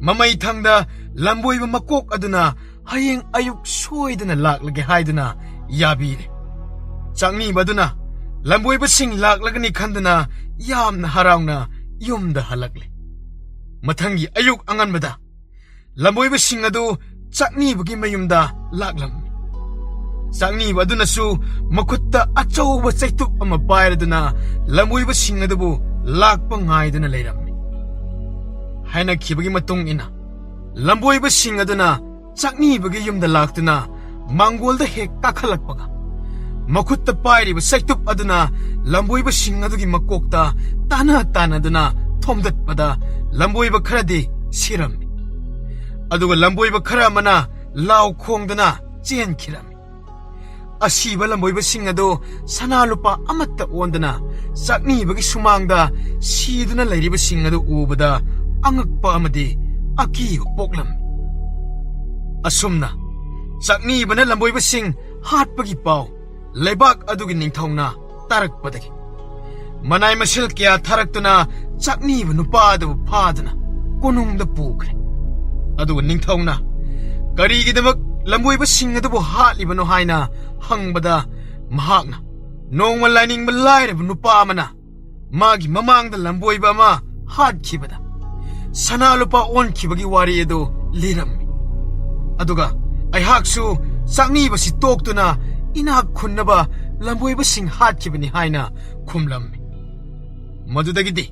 ꯃꯃꯩ ꯊꯪꯗ ꯂꯝꯕꯣꯏꯕ ꯃꯀꯣꯛ ꯑꯗꯨꯅ ꯍꯌꯦꯡ ꯑꯌꯨꯛ ꯁꯣꯏꯗꯅ ꯂꯥꯛꯂꯒꯦ ꯍꯥꯏꯗꯨꯅ ꯌꯥꯕꯤꯔꯦ꯫ ꯆꯥꯛꯅꯤꯕ ꯑꯗꯨꯅ ꯂꯝꯕꯣꯏꯕꯁꯤꯡ ꯂꯥꯛꯂꯒꯅꯤ ꯈꯟꯗꯨꯅ ꯌꯥꯝꯅ ꯍꯔꯥꯎꯅ ꯌꯨꯝꯗ ꯍꯜꯂꯛꯂꯦ꯫ ꯃꯊꯪꯒꯤ ꯑꯌꯨꯛ ꯑꯉꯟꯕꯗ ꯂꯝꯕꯣꯏꯕꯁꯤꯡ ꯑꯗꯨ ꯆꯥꯛꯅꯤꯕꯒꯤ ꯃꯌꯨꯝꯗ ꯂꯥꯛꯂꯝꯃꯤ꯫ ꯆꯥꯛꯅꯤꯕ ꯑꯗꯨꯅꯁꯨ ꯃꯈꯨꯠꯇ ꯑꯆꯧꯕ ꯆꯩꯇꯨꯞ ꯑꯃ ꯄꯥꯏꯔꯗꯨꯅ ꯂꯝꯕꯣꯏꯕꯁꯤꯡ ꯑꯗꯨꯕꯨ ꯂꯥꯛꯄ ꯉꯥꯏꯗꯨꯅ ꯂꯩꯔꯝꯃꯤ꯫ ꯍꯥꯏꯅꯈꯤꯕꯒꯤ ꯃꯇꯨꯡ ꯏꯟꯅ ꯂꯝꯕꯣꯏꯕꯁꯤꯡ ꯑꯗꯨꯅ ꯆꯥꯛꯅꯤꯕꯒꯤ ꯌꯨꯝꯗ ꯂꯥꯛꯇꯨꯅ ꯃꯥꯡꯒꯣꯜꯗ ꯍꯦꯛ ꯀꯥꯈꯠꯂꯛꯄꯒ, ꯃꯈꯨꯠꯇ ꯄꯥꯏꯔꯤꯕ ꯆꯩꯇꯨꯞ ꯑꯗꯨꯅ ꯂꯝꯕꯣꯏꯕꯁꯤꯡ ꯑꯗꯨꯒꯤ ꯃꯀꯣꯛꯇ ꯇꯥꯟꯅ ꯇꯥꯟꯅꯗꯨꯅ ꯊꯣꯝꯗꯠꯄꯗ ꯂꯝꯕꯣꯏꯕ ꯈꯔꯗꯤ ꯁꯤꯔꯝꯃꯤ꯫ ꯑꯗꯨꯒ ꯂꯝꯕꯣꯏꯕ ꯈꯔ ꯑꯃꯅ ꯂꯥꯎ ꯈꯣꯡꯗꯨꯅ ꯆꯦꯟꯈꯤꯔꯝꯃꯤ꯫ ꯑꯁꯤꯕ ꯂꯝꯕꯣꯏꯕꯁꯤꯡ ꯑꯗꯨ ꯁꯅꯥ ꯂꯨꯄꯥ ꯑꯃꯠꯇ ꯑꯣꯟꯗꯅ ꯆꯥꯛꯅꯤꯕꯒꯤ ꯁꯨꯃꯥꯡꯗ ꯁꯤꯗꯨꯅ ꯂꯩꯔꯤꯕꯁꯤꯡ ꯑꯗꯨ ꯎꯕꯗ ꯑꯉꯛꯄ ꯑꯃꯗꯤ ꯑꯀꯤꯕ ꯄꯣꯛꯂꯝꯃꯤ꯫ ꯑꯁꯨꯝꯅ ꯆꯥꯛꯅꯤꯕꯅ ꯂꯝꯕꯣꯏꯕꯁꯤꯡ ꯍꯥꯠꯄꯒꯤ ꯄꯥꯎ ꯂꯩꯕꯥꯛ ꯑꯗꯨꯒꯤ ꯅꯤꯡꯊꯧꯅ ꯇꯥꯔꯛꯄꯗꯒꯤ ꯃꯅꯥꯏ ꯃꯁꯤꯜ ꯀꯌꯥ ꯊꯥꯔꯛꯇꯨꯅ ꯆꯥꯛꯅꯤꯕ ꯅꯨꯄꯥ ꯑꯗꯨꯕꯨ ꯐꯥꯗꯨꯅ ꯀꯣꯅꯨꯡꯗ ꯄꯨꯈ꯭ꯔꯦ꯫ ꯑꯗꯨꯒ ꯅꯤꯡꯊꯧꯅ ꯀꯔꯤꯒꯤꯗꯃꯛ ꯂꯝꯕꯣꯏꯕꯁꯤꯡ ꯑꯗꯨꯕꯨ ꯍꯥꯠꯂꯤꯕꯅꯣ ꯍꯥꯏꯅ ꯍꯪꯕꯗ, ꯃꯍꯥꯛꯅ ꯅꯣꯡꯃ ꯂꯥꯏꯅꯤꯡꯕ ꯂꯥꯏꯔꯕ ꯅꯨꯄꯥ ꯑꯃꯅ ꯃꯥꯒꯤ ꯃꯃꯥꯡꯗ ꯂꯝꯕꯣꯏꯕ ꯑꯃ ꯍꯥꯠꯈꯤꯕꯗ ꯁꯅꯥ ꯂꯨꯄꯥ ꯑꯣꯟꯈꯤꯕꯒꯤ ꯋꯥꯔꯤ ꯑꯗꯨ ꯂꯤꯔꯝꯃꯤ꯫ ꯑꯗꯨꯒ ꯑꯩꯍꯥꯛꯁꯨ ꯆꯥꯛꯅꯤꯕꯁꯤ ꯇꯣꯛꯇꯨꯅ ꯏꯅꯥꯛ ꯈꯨꯟꯅꯕ ꯂꯝꯕꯣꯏꯕꯁꯤꯡ ꯍꯥꯠꯈꯤꯕꯅꯤ ꯍꯥꯏꯅ ꯈꯨꯝꯂꯝꯃꯤ꯫ ꯃꯗꯨꯗꯒꯤꯗꯤ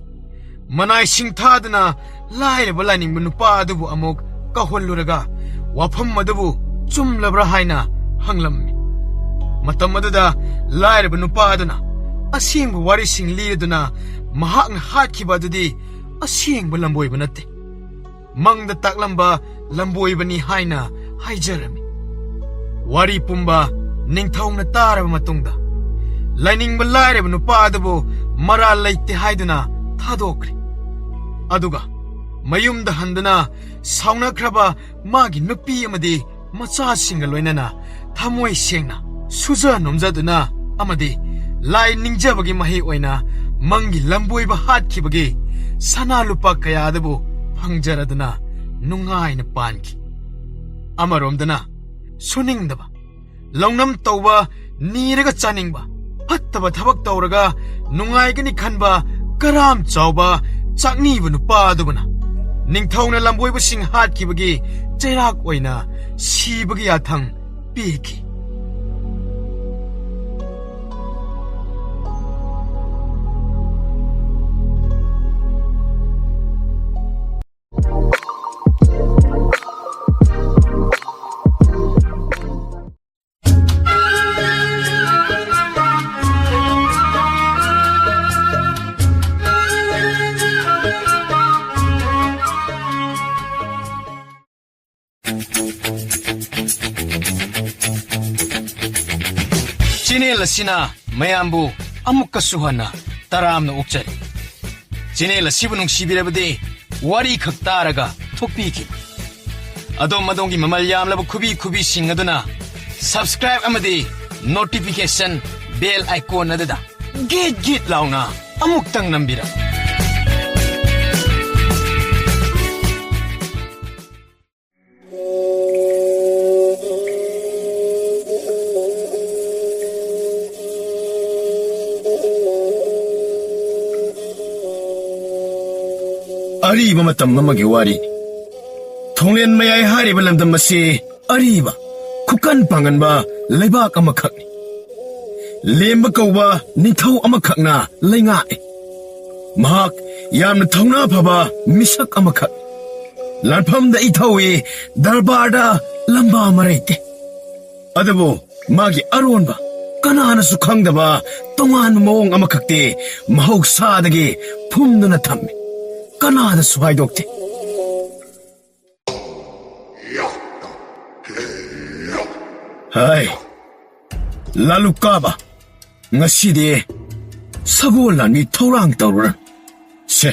ꯃꯅꯥꯏꯁꯤꯡ ꯊꯥꯗꯨꯅ ꯂꯥꯏꯔꯕ ꯂꯥꯏꯅꯤꯡꯕ ꯅꯨꯄꯥ ꯑꯗꯨꯕꯨ ꯑꯃꯨꯛ ꯀꯧꯍꯜꯂꯨꯔꯒ ꯋꯥꯐꯝ ꯑꯗꯨꯕꯨ ꯆꯨꯝꯂꯕ꯭ꯔꯥ ꯍꯥꯏꯅ ꯍꯪꯂꯝꯃꯤ꯫ ꯃꯇꯝ ꯑꯗꯨꯗ ꯂꯥꯏꯔꯕ ꯅꯨꯄꯥ ꯑꯗꯨꯅ ꯑꯁꯦꯡꯕ ꯋꯥꯔꯤꯁꯤꯡ ꯂꯤꯔꯗꯨꯅ ꯃꯍꯥꯛꯅ ꯍꯥꯠꯈꯤꯕ ꯑꯗꯨꯗꯤ ꯑꯁꯦꯡꯕ ꯂꯝꯕꯣꯏꯕ ꯅꯠꯇꯦ, ꯃꯪꯗ ꯇꯥꯛꯂꯝꯕ ꯂꯝꯕꯣꯏꯕꯅꯤ ꯍꯥꯏꯅ ꯍꯥꯏꯖꯔꯝꯃꯤ꯫ ꯋꯥꯔꯤ ꯄꯨꯝꯕ ꯅꯤꯡꯊꯧꯅ ꯇꯥꯔꯕ ꯃꯇꯨꯡꯗ ꯂꯥꯏꯅꯤꯡꯕ ꯂꯥꯏꯔꯕ ꯅꯨꯄꯥ ꯑꯗꯨꯕꯨ ꯃꯔꯥꯜ ꯂꯩꯇꯦ ꯍꯥꯏꯗꯨꯅ ꯊꯥꯗꯣꯛꯈ꯭ꯔꯦ꯫ ꯑꯗꯨꯒ ꯃꯌꯨꯝꯗ ꯍꯟꯗꯨꯅ ꯁꯥꯎꯅꯈ꯭ꯔꯕ ꯃꯥꯒꯤ ꯅꯨꯄꯤ ꯑꯃꯗꯤ ꯃꯆꯥꯁꯤꯡꯒ ꯂꯣꯏꯅꯅ ꯊꯃꯣꯏ ꯁꯦꯡꯅ ꯁꯨꯖ ꯅꯣꯝꯖꯗꯨꯅ ꯑꯃꯗꯤ ꯂꯥꯏ ꯅꯤꯡꯖꯕꯒꯤ ꯃꯍꯩ ꯑꯣꯏꯅ ꯃꯪꯒꯤ ꯂꯝꯕꯣꯏꯕ ꯍꯥꯠꯈꯤꯕꯒꯤ ꯁꯅꯥ ꯂꯨꯄꯥ ꯀꯌꯥ ꯑꯗꯨꯕꯨ ꯐꯪꯖꯔꯗꯨꯅ ꯅꯨꯡꯉꯥꯏꯅ ꯄꯥꯟꯈꯤ꯫ ꯑꯃꯔꯣꯝꯗꯅ ꯁꯨꯅꯤꯡꯗꯕ, ꯂꯧꯅꯝ ꯇꯧꯕ, ꯅꯤꯔꯒ ꯆꯥꯅꯤꯡꯕ, ꯐꯠꯇꯕ ꯊꯕꯛ ꯇꯧꯔꯒ ꯅꯨꯡꯉꯥꯏꯒꯅꯤ ꯈꯟꯕ ꯀꯔꯥꯝ ꯆꯥꯎꯕ ꯆꯥꯛꯅꯤꯕ ꯅꯨꯄꯥ ꯑꯗꯨꯕꯨꯅ ꯅꯤꯡꯊꯧꯅ ꯂꯝꯕꯣꯏꯕꯁꯤꯡ ꯍꯥꯠꯈꯤꯕꯒꯤ ꯆꯩꯔꯥꯛ ꯑꯣꯏꯅ ꯁꯤꯕꯒꯤ ꯌꯥꯊꯪ ꯄꯤꯈꯤ꯫ ꯆꯦꯅꯦꯜ ꯑꯁꯤꯅ ꯃꯌꯥꯝꯕꯨ ꯑꯃꯨꯛꯀꯁꯨ ꯍꯟꯅ ꯇꯔꯥꯝꯅ ꯑꯣꯛꯆꯔꯤ꯫ ꯆꯦꯅꯦꯜ ꯑꯁꯤꯕꯨ ꯅꯨꯡꯁꯤꯕꯤꯔꯕꯗꯤ ꯋꯥꯔꯤ ꯈꯛ ꯇꯥꯔꯒ ꯊꯣꯛꯄꯤꯈꯤꯕ ꯑꯗꯣꯝ ꯑꯗꯣꯝꯒꯤ ꯃꯃꯜ ꯌꯥꯝꯂꯕ ꯈꯨꯕꯤ ꯈꯨꯕꯤꯁꯤꯡ ꯑꯗꯨꯅ subscribe ꯑꯃꯗꯤ notification bell icon ꯑꯗꯨꯗ ꯒꯤꯠ ꯒꯤꯠ ꯂꯥꯎꯅ ꯑꯃꯨꯛꯇꯪ ꯅꯝꯕꯤꯔꯝꯃꯨ꯫ ꯑꯔꯤꯕ ꯃꯇꯝ ꯑꯃꯒꯤ ꯋꯥꯔꯤ꯫ ꯊꯣꯡꯂꯦꯟ ꯃꯌꯥꯏ ꯍꯥꯏꯔꯤꯕ ꯂꯝꯗꯝ ꯑꯁꯤ ꯑꯔꯤꯕ, ꯈꯨꯀꯟ ꯄꯥꯡꯒꯟꯕ ꯂꯩꯕꯥꯛ ꯑꯃꯈꯛꯅꯤ꯫ ꯂꯦꯝꯕ ꯀꯧꯕ ꯅꯤꯡꯊꯧ ꯑꯃꯈꯛꯅ ꯂꯩꯉꯥꯛꯏ꯫ ꯃꯍꯥꯛ ꯌꯥꯝꯅ ꯊꯧꯅꯥ ꯐꯕ ꯃꯤꯁꯛ ꯑꯃꯈꯛ꯫ ꯂꯥꯟꯐꯝꯗ ꯏꯊꯧꯏ, ꯗꯔꯕꯥꯔꯗ ꯂꯝꯕꯥ ꯃꯔꯩꯇꯦ꯫ ꯑꯗꯨꯕꯨ ꯃꯥꯒꯤ ꯑꯔꯣꯟꯕ, ꯀꯅꯥꯅꯁꯨ ꯈꯪꯗꯕ ꯇꯣꯉꯥꯟꯕ ꯃꯑꯣꯡ ꯑꯃꯈꯛꯇꯤ ꯃꯍꯧꯁꯥꯗꯒꯤ ꯐꯨꯝꯗꯨꯅ ꯊꯝꯃꯤ꯫ ꯀꯅꯥꯗꯁꯨ ꯍꯥꯏꯗꯣꯛꯇꯦ꯫ ꯍꯥꯏ, ꯂꯥꯂꯨꯛ ꯀꯥꯕ, ꯉꯁꯤꯗꯤ ꯁꯒꯣꯜ ꯂꯥꯟꯃꯤ ꯊꯧꯔꯥꯡ ꯇꯧꯔꯨꯔ꯫ ꯁꯦ,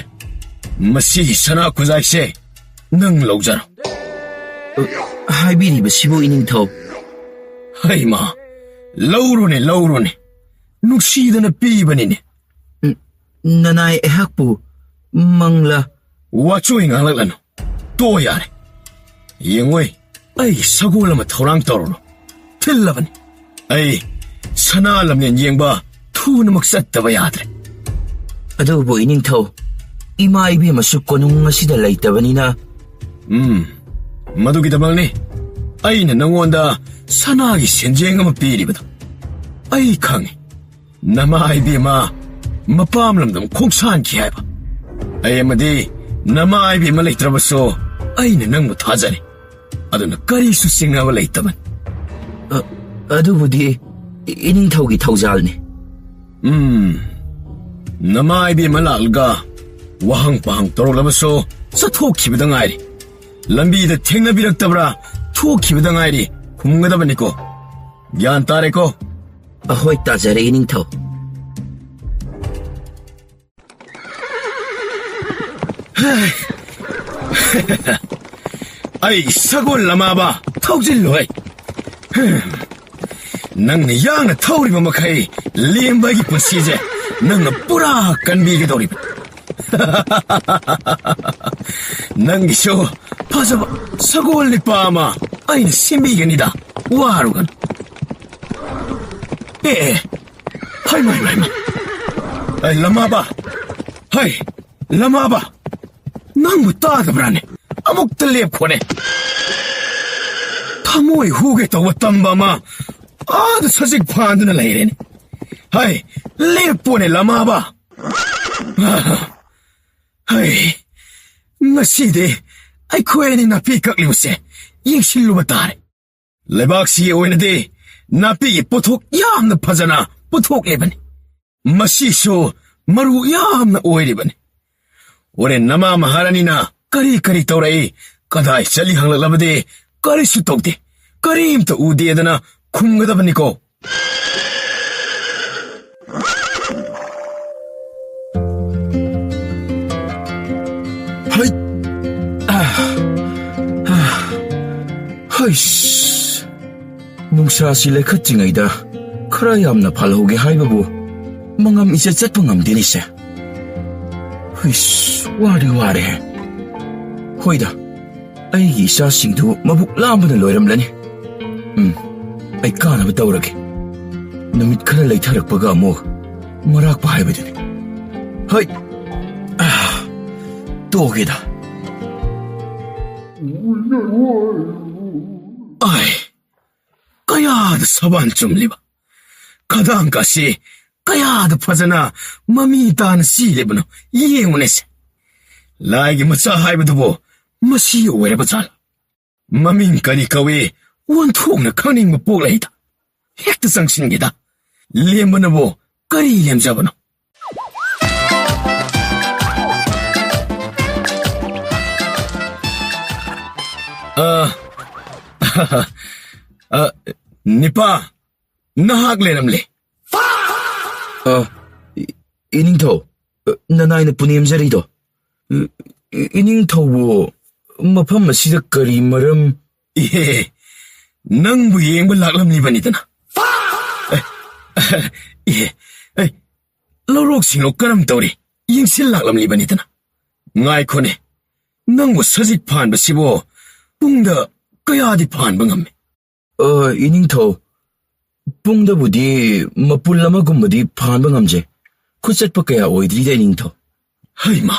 ꯃꯁꯤꯒꯤ ꯁꯅꯥ ꯈꯨꯖꯥꯏꯁꯦ ꯅꯪ ꯂꯧꯖꯔꯣ꯫ ꯑ, ꯍꯥꯏꯕꯤꯔꯤꯕꯁꯤꯕꯨ, ꯏꯅꯤꯡꯊꯧ? ꯍꯩꯃꯥ, ꯂꯧꯔꯨꯅꯦ, ꯂꯧꯔꯨꯅꯦ꯫ ꯅꯨꯡꯁꯤꯗꯅ ꯄꯤꯕꯅꯤꯅꯦ꯫ ꯎꯝ, ꯅꯅꯥꯏ ꯑꯩꯍꯥꯛꯄꯨ ꯃꯪꯂꯥ꯫ ꯋꯥꯆꯣꯏ ꯉꯥꯡꯂꯛꯂꯅꯨ꯫ ꯇꯣ ꯌꯥꯔꯦ꯫ ꯌꯦꯡꯉꯣꯏ, ꯑꯩ ꯁꯒꯣꯜ ꯑꯃ ꯊꯧꯔꯥꯡ ꯇꯧꯔꯨꯔꯣ꯫ ꯊꯤꯜꯂꯕꯅꯤ꯫ ꯑꯩ ꯁꯅꯥ ꯂꯝꯖꯦꯟ ꯌꯦꯡꯕ ꯊꯨꯅꯃꯛ ꯆꯠꯇꯕ ꯌꯥꯗ꯭ꯔꯦ꯫ ꯑꯗꯨꯕꯨ ꯏꯅꯤꯡꯊꯧ, ꯏꯃꯥ ꯏꯕꯦꯝꯃꯁꯨ ꯀꯣꯅꯨꯡ ꯑꯁꯤꯗ ꯂꯩꯇꯕꯅꯤꯅ꯫ ꯎꯝ, ꯃꯗꯨꯒꯤꯗꯃꯛꯅꯤ ꯑꯩꯅ ꯅꯪꯉꯣꯟꯗ ꯁꯅꯥꯒꯤ ꯁꯦꯟꯖꯦꯡ ꯑꯃ ꯄꯤꯔꯤꯕꯗꯣ꯫ ꯑꯩ ꯈꯪꯉꯤ, ꯅꯃꯥ ꯏꯕꯦꯝꯃ ꯃꯄꯥꯝ ꯂꯝꯗ ꯑꯃꯨꯛ ꯈꯣꯡꯁꯥꯟꯈꯤ ꯍꯥꯏꯕ꯫ ꯑꯩ ꯑꯃꯗꯤ ꯅꯃꯥ ꯏꯕꯦꯝꯃ ꯂꯩꯇ꯭ꯔꯕꯁꯨ ꯑꯩꯅ ꯅꯪꯕꯨ ꯊꯥꯖꯔꯤ꯫ ꯑꯗꯨꯅ ꯀꯔꯤꯁꯨ ꯆꯤꯡꯅꯕ ꯂꯩꯇꯕꯅꯤ꯫ ꯑ, ꯑꯗꯨꯕꯨꯗꯤ ꯏ-, ꯏꯅꯤꯡꯊꯧꯒꯤ ꯊꯧꯖꯥꯜꯅꯤ꯫ ꯎꯝ, ꯅꯃꯥ ꯏꯕꯦꯝꯃ ꯂꯥꯛꯂꯒ ꯋꯥꯍꯪ ꯄꯥꯍꯪ ꯇꯧꯔꯛꯂꯕꯁꯨ ꯆꯠꯊꯣꯛꯈꯤꯕꯗ ꯉꯥꯏꯔꯤ꯫ ꯂꯝꯕꯤꯗ ꯊꯦꯡꯅꯕꯤꯔꯛꯇꯕ꯭ꯔꯥ ꯊꯣꯛꯈꯤꯕꯗ ꯉꯥꯏꯔꯤ ꯈꯨꯝꯒꯗꯕꯅꯤꯀꯣ꯫ ꯒ꯭ꯌꯥꯟ ꯇꯥꯔꯦꯀꯣ? ꯑꯍꯣꯏ, ꯇꯥꯖꯔꯦ, ꯏꯅꯤꯡꯊꯧ꯫ ꯑꯩ ꯁꯒꯣꯜ ꯂꯃꯥꯕ ꯊꯧꯖꯤꯜꯂꯣꯏ꯫ ꯅꯪꯅ ꯌꯥꯡꯅ ꯊꯧꯔꯤꯕ ꯃꯈꯩ ꯂꯦꯝꯕ ꯑꯩꯒꯤ ꯄꯨꯟꯁꯤꯁꯦ ꯅꯪꯅ ꯄꯨꯔꯥ ꯀꯟꯕꯤꯒꯗꯧꯔꯤꯕ꯫ ꯅꯪꯒꯤꯁꯨ ꯐꯖꯕ ꯁꯒꯣꯜ ꯅꯤꯄꯥ ꯑꯃ ꯑꯩꯅ ꯁꯦꯝꯕꯤꯒꯅꯤꯗ, ꯋꯥꯔꯨꯒꯅꯨ꯫ ꯑꯦ, ꯑꯦ, ꯍꯩꯃ, ꯍꯩꯃ, ꯍꯩꯃ꯫ ꯑꯩ ꯂꯃꯥꯕ, ꯍꯩ, ꯂꯃꯥꯕ, ꯅꯪꯕꯨ ꯇꯥꯗꯕ꯭ꯔꯥꯅꯦ? ꯑꯃꯨꯛꯇ ꯂꯦꯞꯈꯣꯅꯦ꯫ ꯊꯃꯣꯏ ꯍꯨꯒꯦ ꯇꯧꯕ ꯇꯝꯕ ꯑꯃ ꯑꯥꯗ ꯁꯖꯤꯛ ꯐꯥꯟꯗꯨꯅ ꯂꯩꯔꯦꯅꯦ꯫ ꯍꯩ, ꯂꯦꯞꯄꯣꯅꯦ, ꯂꯃꯥꯕ꯫ ꯍꯩ, ꯉꯁꯤꯗꯤ ꯑꯩꯈꯣꯏ ꯑꯅꯤ ꯅꯥꯄꯤ ꯀꯛꯂꯤꯕꯁꯦ ꯌꯦꯡꯁꯤꯜꯂꯨꯕ ꯇꯥꯔꯦ꯫ ꯂꯩꯕꯥꯛꯁꯤꯒꯤ ꯑꯣꯏꯅꯗꯤ ꯅꯥꯄꯤꯒꯤ ꯄꯣꯠꯊꯣꯛ ꯌꯥꯝꯅ ꯐꯖꯅ ꯄꯨꯊꯣꯛꯂꯤꯕꯅꯤ꯫ ꯃꯁꯤꯁꯨ ꯃꯔꯨ ꯌꯥꯝꯅ ꯑꯣꯏꯔꯤꯕꯅꯤ꯫ ꯍꯣꯔꯦꯟ ꯅꯃꯥ ꯃꯍꯥꯔꯥꯅꯤꯅ ꯀꯔꯤ ꯀꯔꯤ ꯇꯧꯔꯛꯏ, ꯀꯗꯥꯏ ꯆꯠꯂꯤ ꯍꯪꯂꯛꯂꯕꯗꯤ ꯀꯔꯤꯁꯨ ꯇꯧꯗꯦ, ꯀꯔꯤꯝꯇ ꯎꯗꯦꯗꯅ ꯈꯨꯝꯒꯗꯕꯅꯤꯀꯣ꯫ ꯍꯩꯠ! ꯑꯥ! ꯑꯥ! ꯍꯩꯁ! ꯅꯨꯡꯁꯥꯁꯤ ꯂꯩꯈꯠꯇ꯭ꯔꯤꯉꯩꯗ ꯈꯔ ꯌꯥꯝꯅ ꯐꯥꯜꯍꯧꯒꯦ ꯍꯥꯏꯕꯕꯨ ꯃꯉꯝ ꯏꯆꯠ ꯆꯠꯄ ꯉꯝꯗꯦꯅꯦꯁꯦ꯫ ꯍꯩꯁ! ꯋꯥꯗꯤ ꯋꯥꯔꯦꯍꯦ꯫ ꯍꯣꯏꯗ, ꯑꯩꯒꯤ ꯏꯆꯥꯁꯤꯡꯗꯨ ꯃꯕꯨꯛ ꯂꯥꯝꯕꯅ ꯂꯣꯏꯔꯝꯂꯅꯤ꯫ ꯎꯝ, ꯑꯩ ꯀꯥꯅꯕ ꯇꯧꯔꯒꯦ꯫ ꯅꯨꯃꯤꯠ ꯈꯔ ꯂꯩꯊꯔꯛꯄꯒ ꯑꯃꯨꯛ ꯃꯔꯥꯛꯄ ꯍꯥꯏꯕꯗꯨꯅꯤ꯫ ꯍꯩ! ꯑꯥ! ꯇꯣꯛꯑꯒꯦꯗ꯫ ꯑꯥꯏ, ꯀꯌꯥꯗ ꯁꯕꯥꯟ ꯆꯨꯝꯂꯤꯕ! ꯈꯗꯥꯡ ꯀꯥꯁꯤ ꯀꯌꯥꯗ ꯐꯖꯅ ꯃꯃꯤ ꯇꯥꯅ ꯆꯤꯜꯂꯤꯕꯅꯣ, ꯌꯦꯡꯉꯨꯅꯦꯁꯦ꯫ ꯂꯥꯏꯒꯤ ꯃꯆꯥ ꯍꯥꯏꯕꯗꯨꯕꯨ ꯃꯁꯤ ꯑꯣꯏꯔꯕ ꯖꯥꯠꯂ? ꯃꯃꯤꯡ ꯀꯔꯤ ꯀꯧꯏ? ꯑꯣꯟꯊꯣꯛꯅ ꯈꯪꯅꯤꯡꯕ ꯄꯣꯛꯂꯛꯏꯗ꯫ ꯍꯦꯛꯇ ꯆꯪꯁꯤꯟꯒꯦꯗ꯫ ꯂꯦꯝꯕꯅꯕꯨ ꯀꯔꯤ ꯂꯦꯝꯖꯕꯅꯣ? ꯑ, ꯑ, ꯅꯤꯄꯥ, ꯅꯍꯥꯛ ꯂꯩꯔꯝꯂꯦ꯫ ꯑ, ꯏ-, ꯏꯅꯤꯡꯊꯧ, ꯅꯅꯥꯏꯅ ꯄꯨꯅꯦꯝꯖꯔꯤꯗꯣ꯫ ꯏ-, ꯏ-, ꯏꯅꯤꯡꯊꯧꯕꯨ ꯃꯐꯝ ꯑꯁꯤꯗ ꯀꯔꯤ ꯃꯔꯝ? ꯏꯍꯦ, ꯅꯪꯕꯨ ꯌꯦꯡꯕ ꯂꯥꯛꯂꯝꯂꯤꯕꯅꯤꯗꯅ꯫ ꯑꯦ, ꯏꯍꯦ, ꯑꯦ, ꯂꯧꯔꯣꯛꯁꯤꯡꯂꯣ ꯀꯔꯝ ꯇꯧꯔꯤ? ꯌꯦꯡꯁꯤꯜ ꯂꯥꯛꯂꯝꯂꯤꯕꯅꯤꯗꯅ꯫ ꯉꯥꯏꯈꯣꯅꯦ, ꯅꯪꯕꯨ ꯁꯖꯤꯛ ꯐꯥꯟꯕꯁꯤꯕꯨ ꯄꯨꯡꯗ ꯀꯌꯥꯗꯤ ꯐꯥꯟꯕ ꯉꯝꯃꯤ? ꯑ, ꯏꯅꯤꯡꯊꯧ, ꯄꯨꯡꯗꯕꯨꯗꯤ ꯃꯄꯨꯜ ꯑꯃꯒꯨꯝꯕꯗꯤ ꯐꯥꯟꯕ ꯉꯝꯖꯩ꯫ ꯈꯨꯠ ꯆꯠꯄ ꯀꯌꯥ ꯑꯣꯏꯗ꯭ꯔꯤꯗ, ꯏꯅꯤꯡꯊꯧ꯫ ꯍꯩꯃꯥ,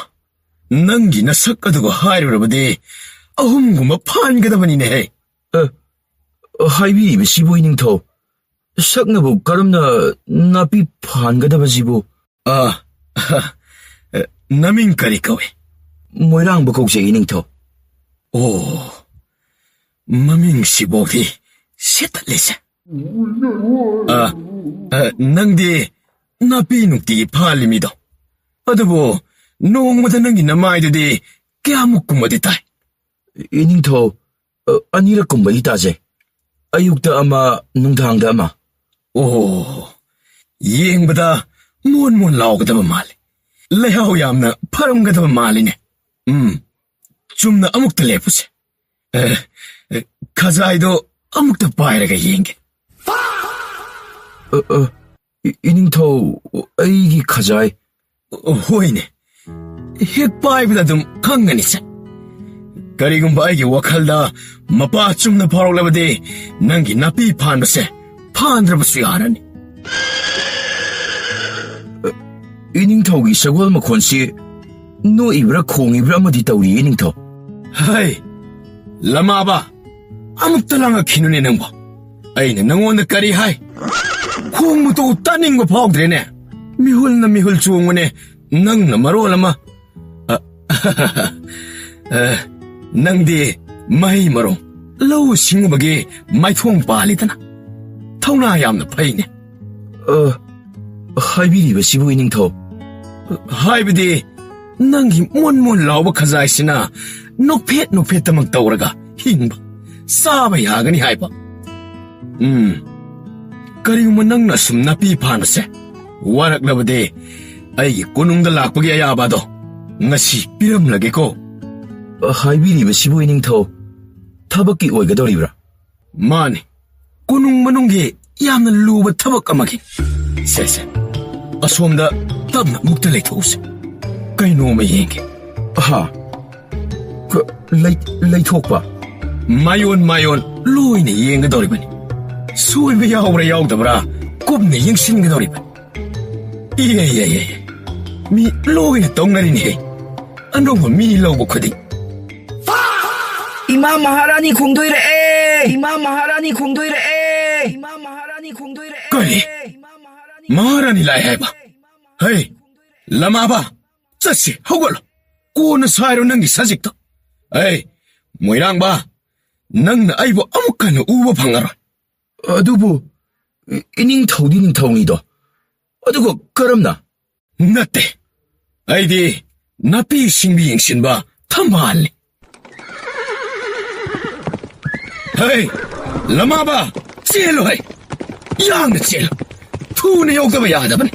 ꯅꯪꯒꯤ ꯅꯁꯛ ꯑꯗꯨꯒ ꯍꯥꯏꯔꯨꯔꯕꯗꯤ ꯑꯍꯨꯝꯒꯨꯝꯕ ꯐꯥꯟꯒꯗꯕꯅꯤꯅꯦꯍꯦ꯫ ꯑ, ꯍꯥꯏꯕꯤꯔꯤꯕꯁꯤꯕꯨ, ꯏꯅꯤꯡꯊꯧ, ꯁꯛꯅꯕꯨ ꯀꯔꯝꯅ ꯅꯥꯄꯤ ꯐꯥꯟꯒꯗꯕꯁꯤꯕꯨ? ꯑ, ꯅꯃꯤꯡ ꯀꯔꯤ ꯀꯧꯏ? ꯃꯣꯏꯔꯥꯡꯕ ꯀꯧꯖꯩ, ꯏꯅꯤꯡꯊꯧ꯫ ꯑꯣ, ꯃꯃꯤꯡꯁꯤꯐꯥꯎꯗꯤ ꯁꯦꯠꯇꯠꯂꯤꯁꯦ꯫ ꯑ, ꯑ, ꯅꯪꯗꯤ ꯅꯥꯄꯤ ꯅꯨꯡꯇꯤꯒꯤ ꯐꯥꯜꯂꯤ ꯃꯤꯗꯣ꯫ ꯑꯗꯨꯕꯨ ꯅꯣꯡꯃꯗ ꯅꯪꯒꯤ ꯅꯃꯥꯏꯗꯨꯗꯤ ꯀꯌꯥꯃꯨꯛ ꯀꯨꯝꯕꯗꯤ ꯇꯥꯏ? ꯏꯅꯤꯡꯊꯧ, ꯑ, ꯑꯅꯤꯔꯛ ꯀꯨꯝꯕꯗꯤ ꯇꯥꯖꯩ꯫ ꯑꯌꯨꯛꯇ ꯑꯃ, ꯅꯨꯡꯗꯥꯡꯗ ꯑꯃ꯫ ꯑꯣ, ꯌꯦꯡꯕꯗ ꯃꯣꯟ ꯃꯣꯟ ꯂꯥꯎꯒꯗꯕ ꯃꯥꯜꯂꯤ꯫ ꯂꯩꯍꯥꯎ ꯌꯥꯝꯅ ꯐꯔꯝꯒꯗꯕ ꯃꯥꯜꯂꯤꯅꯦ꯫ ꯎꯝ, ꯆꯨꯝꯅ ꯑꯃꯨꯛꯇ ꯂꯦꯞꯄꯨꯁꯦ꯫ ꯑꯦ, ꯑꯦ, ꯈꯖꯥꯏꯗꯣ ꯑꯃꯨꯛꯇ ꯄꯥꯏꯔꯒ ꯌꯦꯡꯒꯦ꯫ ꯑ, ꯑ, ꯏ-, ꯏꯅꯤꯡꯊꯧ, ꯑꯩꯒꯤ ꯈꯖꯥꯏ꯫ ꯍꯣꯏꯅꯦ, ꯍꯦꯛ ꯄꯥꯏꯕꯗ ꯑꯗꯨꯝ ꯈꯪꯒꯅꯤꯁꯦ꯫ ꯀꯔꯤꯒꯨꯝꯕ ꯑꯩꯒꯤ ꯋꯥꯈꯜꯗ ꯃꯄꯥ ꯆꯨꯝꯅ ꯐꯥꯎꯔꯛꯂꯕꯗꯤ, ꯅꯪꯒꯤ ꯅꯥꯄꯤ ꯐꯥꯟꯕꯁꯦ ꯐꯥꯟꯗ꯭ꯔꯕꯁꯨ ꯌꯥꯔꯅꯤ꯫ ꯏꯅꯤꯡꯊꯧꯒꯤ ꯁꯒꯣꯜ ꯃꯈꯣꯟꯁꯤ ꯅꯣꯛꯏꯕ꯭ꯔꯥ ꯈꯣꯡꯉꯤꯕ꯭ꯔꯥ ꯑꯃꯗꯤ ꯇꯧꯔꯤꯌꯦ, ꯏꯅꯤꯡꯊꯧ꯫ ꯍꯩ, ꯂꯃꯥꯕ, ꯑꯃꯨꯛꯇ ꯂꯥꯡꯉꯛꯈꯤꯅꯨꯅꯦ ꯅꯪꯕꯣ꯫ ꯑꯩꯅ ꯅꯪꯉꯣꯟꯗ ꯀꯔꯤ ꯍꯥꯏ? ꯈꯣꯡꯕꯗꯨ ꯇꯥꯅꯤꯡꯕ ꯐꯥꯎꯗ꯭ꯔꯦꯅꯦ꯫ ꯃꯤꯍꯨꯜꯅ ꯃꯤꯍꯨꯜ ꯆꯣꯡꯉꯨꯅꯦ, ꯅꯪꯅ ꯃꯔꯣꯜ ꯑꯃ꯫ ꯑ, ꯑ, ꯅꯪꯗꯤ ꯃꯍꯩ ꯃꯔꯣꯡ, ꯂꯧꯎ ꯁꯤꯡꯎꯕꯒꯤ ꯃꯥꯏꯊꯣꯡ ꯄꯥꯜꯂꯤꯗꯅ꯫ ꯊꯧꯅꯥ ꯌꯥꯝꯅ ꯐꯩꯅꯦ꯫ ꯑ, ꯍꯥꯏꯕꯤꯔꯤꯕꯁꯤꯕꯨ ꯏꯅꯤꯡꯊꯧ? ꯍꯥꯏꯕꯗꯤ, ꯅꯪꯒꯤ ꯃꯣꯟ ꯃꯣꯟ ꯂꯥꯎꯕ ꯈꯖꯥꯏꯁꯤꯅ ꯅꯣꯛꯐꯦꯠ ꯅꯣꯛꯐꯦꯠꯇꯃꯛ ꯇꯧꯔꯒ ꯍꯤꯡꯕ, ꯆꯥꯕ ꯌꯥꯒꯅꯤ ꯍꯥꯏꯕ꯫ ꯎꯝ, ꯀꯔꯤꯒꯨꯝꯕ ꯅꯪꯅ ꯁꯨꯝ ꯅꯥꯄꯤ ꯐꯥꯅꯁꯦ ꯋꯥꯔꯛꯂꯕꯗꯤ, ꯑꯩꯒꯤ ꯀꯣꯅꯨꯡꯗ ꯂꯥꯛꯄꯒꯤ ꯑꯌꯥꯕ ꯑꯗꯣ ꯉꯁꯤ ꯄꯤꯔꯝꯂꯒꯦꯀꯣ꯫ ꯍꯥꯏꯕꯤꯔꯤꯕꯁꯤꯕꯨ ꯏꯅꯤꯡꯊꯧ, ꯊꯕꯛꯀꯤ ꯑꯣꯏꯒꯗꯧꯔꯤꯕ꯭ꯔꯥ? ꯃꯥꯅꯤ, ꯀꯣꯅꯨꯡ ꯃꯅꯨꯡꯒꯤ ꯌꯥꯝꯅ ꯂꯨꯕ ꯊꯕꯛ ꯑꯃꯒꯤ꯫ ꯁꯦ, ꯁꯦ, ꯑꯁꯣꯝꯗ ꯇꯞꯅ ꯑꯃꯨꯛꯇ ꯂꯩꯊꯣꯛꯎꯁꯦ, ꯀꯩꯅꯣꯝꯃ ꯌꯦꯡꯒꯦ꯫ ꯑꯍꯥ, ꯀ-, ꯂꯩ-, ꯂꯩꯊꯣꯛꯄ? ꯃꯥꯌꯣꯟ ꯃꯥꯌꯣꯟ ꯂꯣꯏꯅ ꯌꯦꯡꯒꯗꯧꯔꯤꯕꯅꯤ꯫ ꯁꯣꯏꯕ ꯌꯥꯎꯕ꯭ꯔꯥ ꯌꯥꯎꯗꯕ꯭ꯔꯥ ꯀꯨꯞꯅ ꯌꯦꯡꯁꯤꯟꯒꯗꯧꯔꯤꯕꯅꯤ꯫ ꯏꯌꯦ, ꯏꯌꯦ, ꯏꯌꯦ꯫ ꯃꯤ ꯂꯣꯏꯅ ꯇꯧꯅꯔꯤꯅꯦꯍꯦ, ꯑꯅꯧꯕ ꯃꯤ ꯂꯧꯕ ꯈꯨꯗꯤꯡ꯫ ꯏꯃꯥ ꯃꯍꯥꯔꯥꯅꯤ ꯈꯣꯡꯗꯣꯏꯔꯛꯑꯦ! ꯏꯃꯥ ꯃꯍꯥꯔꯥꯅꯤ ꯈꯣꯡꯗꯣꯏꯔꯛꯑꯦ! ꯏꯃꯥ ꯃꯍꯥꯔꯥꯅꯤ ꯈꯣꯡꯗꯣꯏꯔꯛꯑꯦ! ꯀꯔꯤ? ꯏꯃꯥ ꯃꯍꯥꯔꯥꯅꯤ ꯃꯍꯥꯔꯥꯅꯤ ꯂꯥꯛꯑꯦ ꯍꯥꯏꯕ? ꯈꯣꯡꯗꯣꯏꯔꯛꯑꯦ! ꯍꯩ, ꯂꯃꯥꯕ, ꯆꯠꯁꯤ, ꯍꯧꯒꯠꯂꯣ꯫ ꯀꯣꯟꯅ ꯁꯥꯏꯔꯣ ꯅꯪꯒꯤ ꯁꯖꯤꯛꯇꯣ꯫ ꯑꯩ, ꯃꯣꯏꯔꯥꯡꯕ, ꯅꯪꯅ ꯑꯩꯕꯨ ꯑꯃꯨꯛ ꯍꯟꯅ ꯎꯕ ꯐꯪꯉꯔꯣꯏ꯫ ꯑꯗꯨꯕꯨ, ꯏ-, ꯏꯅꯤꯡꯊꯧꯗꯤ ꯅꯤꯡꯊꯧꯅꯤꯗꯣ꯫ ꯑꯗꯨꯒ ꯀꯔꯝꯅ? ꯅꯠꯇꯦ꯫ ꯑꯩꯗꯤ ꯅꯥꯄꯤ ꯁꯤꯡꯕꯤ ꯌꯦꯡꯁꯤꯟꯕ ꯊꯝꯕꯥꯜꯅꯤ꯫ ꯍꯩ, ꯂꯃꯥꯕ, ꯆꯦꯜꯂꯨ ꯍꯩ꯫ ꯌꯥꯡꯅ ꯆꯦꯜꯂꯨ꯫ ꯊꯨꯅ ꯌꯧꯗꯕ ꯌꯥꯗꯕꯅꯤ꯫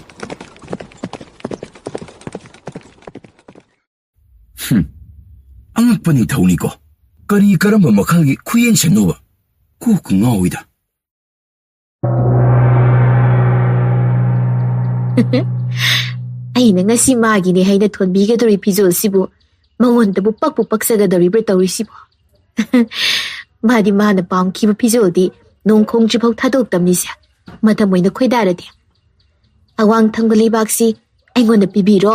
ꯍꯨꯝ, ꯑꯉꯛꯄ ꯅꯤꯡꯊꯧꯅꯤꯀꯣ꯫ ꯀꯔꯤ ꯀꯔꯝꯕ ꯃꯈꯜꯒꯤ ꯈꯨꯌꯦꯡꯁꯟꯅꯣꯕ? ꯀꯣꯛꯀ ꯉꯥꯎꯏꯗ꯫ ꯑꯩꯅ ꯉꯁꯤ ꯃꯥꯒꯤꯅꯦ ꯍꯥꯏꯅ ꯊꯣꯟꯕꯤꯒꯗꯧꯔꯤ ꯐꯤꯖꯣꯜꯁꯤꯕꯨ ꯃꯉꯣꯟꯗꯕꯨ ꯄꯛꯄꯨ ꯄꯛꯆꯒꯗꯧꯔꯤꯕ꯭ꯔꯥ ꯇꯧꯔꯤꯁꯤꯕꯨ? ꯃꯥꯗꯤ ꯃꯥꯅ ꯄꯥꯝꯈꯤꯕ ꯐꯤꯖꯣꯜꯗꯤ ꯅꯣꯡ ꯈꯣꯡꯗ꯭ꯔꯤꯐꯥꯎ ꯊꯥꯗꯣꯛꯇꯕꯅꯤꯁꯦ꯫ ꯃꯇꯝ ꯑꯣꯏꯅ ꯈꯣꯏꯗꯥꯔꯗꯤ꯫ ꯑꯋꯥꯡ ꯊꯪꯕ ꯂꯩꯕꯥꯛꯁꯤ ꯑꯩꯉꯣꯟꯗ ꯄꯤꯕꯤꯔꯣ,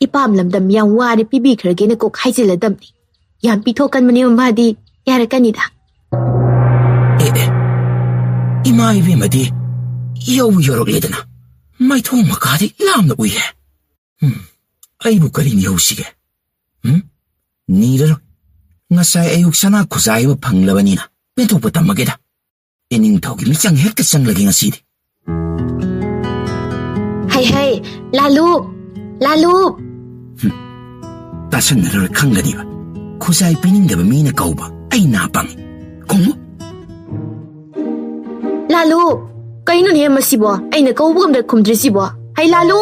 ꯏꯄꯥꯝ ꯂꯝꯗꯝ ꯌꯥꯝ ꯋꯥꯅ ꯄꯤꯕꯤꯈ꯭ꯔꯒꯦꯅ ꯀꯣꯛ ꯍꯥꯏꯖꯤꯜꯂꯗꯝꯅꯤ꯫ ꯌꯥꯝ ꯄꯤꯊꯣꯛꯀꯟꯕꯅꯦꯕ ꯃꯥꯗꯤ꯫ ꯌꯥꯔꯛꯀꯅꯤꯗ꯫ ꯑꯦ, ꯑꯦ, ꯏꯃꯥ ꯏꯕꯦꯝꯃꯗꯤ ꯌꯧ ꯌꯧꯔꯛꯂꯦꯗꯅ꯫ ꯃꯥꯏꯊꯣꯡ ꯃꯀꯥꯗꯤ ꯂꯥꯝꯅ ꯎꯏꯍꯦ꯫ ꯎꯝ, ꯑꯩꯕꯨ ꯀꯔꯤ ꯅꯤꯍꯧꯁꯤꯒꯦ? ꯎꯝ? ꯅꯤꯔꯔꯣꯏ꯫ ꯉꯁꯥꯏ ꯑꯌꯨꯛ ꯁꯅꯥ ꯈꯨꯖꯥꯏ ꯑꯃ ꯐꯪꯂꯕꯅꯤꯅ ꯄꯦꯟꯊꯣꯛꯄ ꯇꯝꯃꯒꯦꯗ꯫ ꯏꯅꯤꯡꯊꯧꯒꯤ ꯃꯤꯆꯪ ꯍꯦꯛꯇ ꯆꯪꯂꯒꯦ ꯉꯁꯤꯗꯤ꯫ ꯍꯩ ꯍꯩ, ꯂꯥꯂꯨ, ꯂꯥꯂꯨ꯫ ꯍꯨꯝ, ꯇꯥꯁꯟꯅꯔꯔꯣꯏ ꯈꯪꯒꯅꯤꯕ꯫ ꯈꯨꯖꯥꯏ ꯄꯤꯅꯤꯡꯗꯕ ꯃꯤꯅ ꯀꯧꯕ ꯑꯩ ꯅꯥ ꯄꯪꯉꯤ꯫ ꯈꯨꯝꯃꯨ꯫ ꯂꯥꯂꯨ, ꯀꯩꯅꯣꯅꯦ ꯃꯁꯤꯕꯣ? ꯑꯩꯅ ꯀꯧꯕ ꯑꯝꯇ ꯈꯨꯝꯗ꯭ꯔꯤꯁꯤꯕꯣ? ꯍꯩ ꯂꯥꯂꯨ!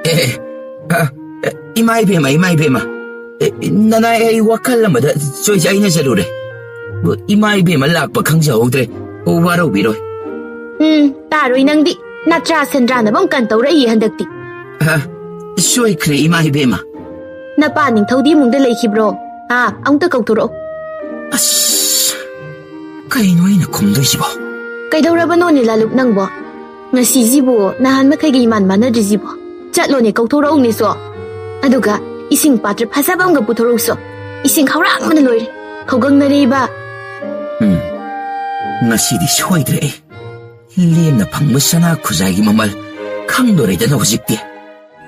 ꯑꯦ, ꯑꯦ, ꯑ, ꯑ, ꯏꯃꯥ ꯏꯕꯦꯝꯃ, ꯏꯃꯥ ꯏꯕꯦꯝꯃ꯫ ꯑꯦ, ꯅꯅꯥꯏ ꯑꯩ ꯋꯥꯈꯜ ꯑꯃꯗ ꯆꯣꯏꯖꯥꯏꯅꯖꯔꯨꯔꯦ꯫ ꯏꯃꯥ ꯏꯕꯦꯝꯃ ꯂꯥꯛꯄ ꯈꯪꯖꯍꯧꯗ꯭ꯔꯦ꯫ ꯋꯥꯔꯧꯕꯤꯔꯣꯏ꯫ ꯎꯝ, ꯇꯥꯔꯣꯏ ꯅꯪꯗꯤ꯫ ꯅꯠꯇ꯭ꯔꯥ ꯁꯦꯟꯗ꯭ꯔꯥꯅꯕ ꯑꯃ ꯀꯟ ꯇꯧꯔꯛꯏ ꯍꯟꯗꯛꯇꯤ꯫ ꯑ, ꯁꯣꯏꯈ꯭ꯔꯦ ꯏꯃꯥ ꯏꯕꯦꯝꯃ꯫ ꯅꯄꯥ ꯅꯤꯡꯊꯧꯗꯤ ꯏꯃꯨꯡꯗ ꯂꯩꯈꯤꯕ꯭ꯔꯣ? ꯑꯥ, ꯑꯃꯨꯛꯇ ꯀꯧꯊꯣꯔꯛꯑꯣ꯫ ꯑꯁ, ꯀꯩꯅꯣ ꯑꯩꯅ ꯈꯨꯝꯗꯣꯏꯁꯤꯕꯣ? ꯀꯩꯗꯧꯔꯕꯅꯣꯅꯦ ꯂꯥꯂꯨꯞ ꯅꯪꯕꯣ? ꯉꯁꯤꯁꯤꯕꯨ ꯅꯍꯥꯟ ꯃꯈꯩꯒ ꯏꯃꯥꯟ ꯃꯥꯟꯅꯗ꯭ꯔꯤꯁꯤꯕꯣ? ꯆꯠꯂꯣꯅꯦ, ꯀꯧꯊꯣꯔꯛꯎꯅꯦ ꯁꯣ꯫ ꯑꯗꯨꯒ ꯏꯁꯤꯡ ꯄꯥꯇ꯭ꯔ ꯐꯖꯕ ꯑꯃꯒ ꯄꯨꯊꯣꯔꯛꯎꯁꯣ꯫ ꯏꯁꯤꯡ ꯈꯧꯔꯥꯡꯕꯅ ꯂꯣꯏꯔꯦ꯫ ꯈꯧꯒꯪꯅꯔꯦ ꯏꯕꯥ꯫ ꯎꯝ, ꯉꯁꯤꯗꯤ ꯁꯣꯏꯗ꯭ꯔꯦ ꯑꯩ꯫ ꯂꯦꯝꯅ ꯐꯪꯕ ꯁꯅꯥ ꯈꯨꯖꯥꯏꯒꯤ ꯃꯃꯜ ꯈꯪꯗꯣꯔꯦꯗꯅ ꯍꯧꯖꯤꯛꯇꯤ꯫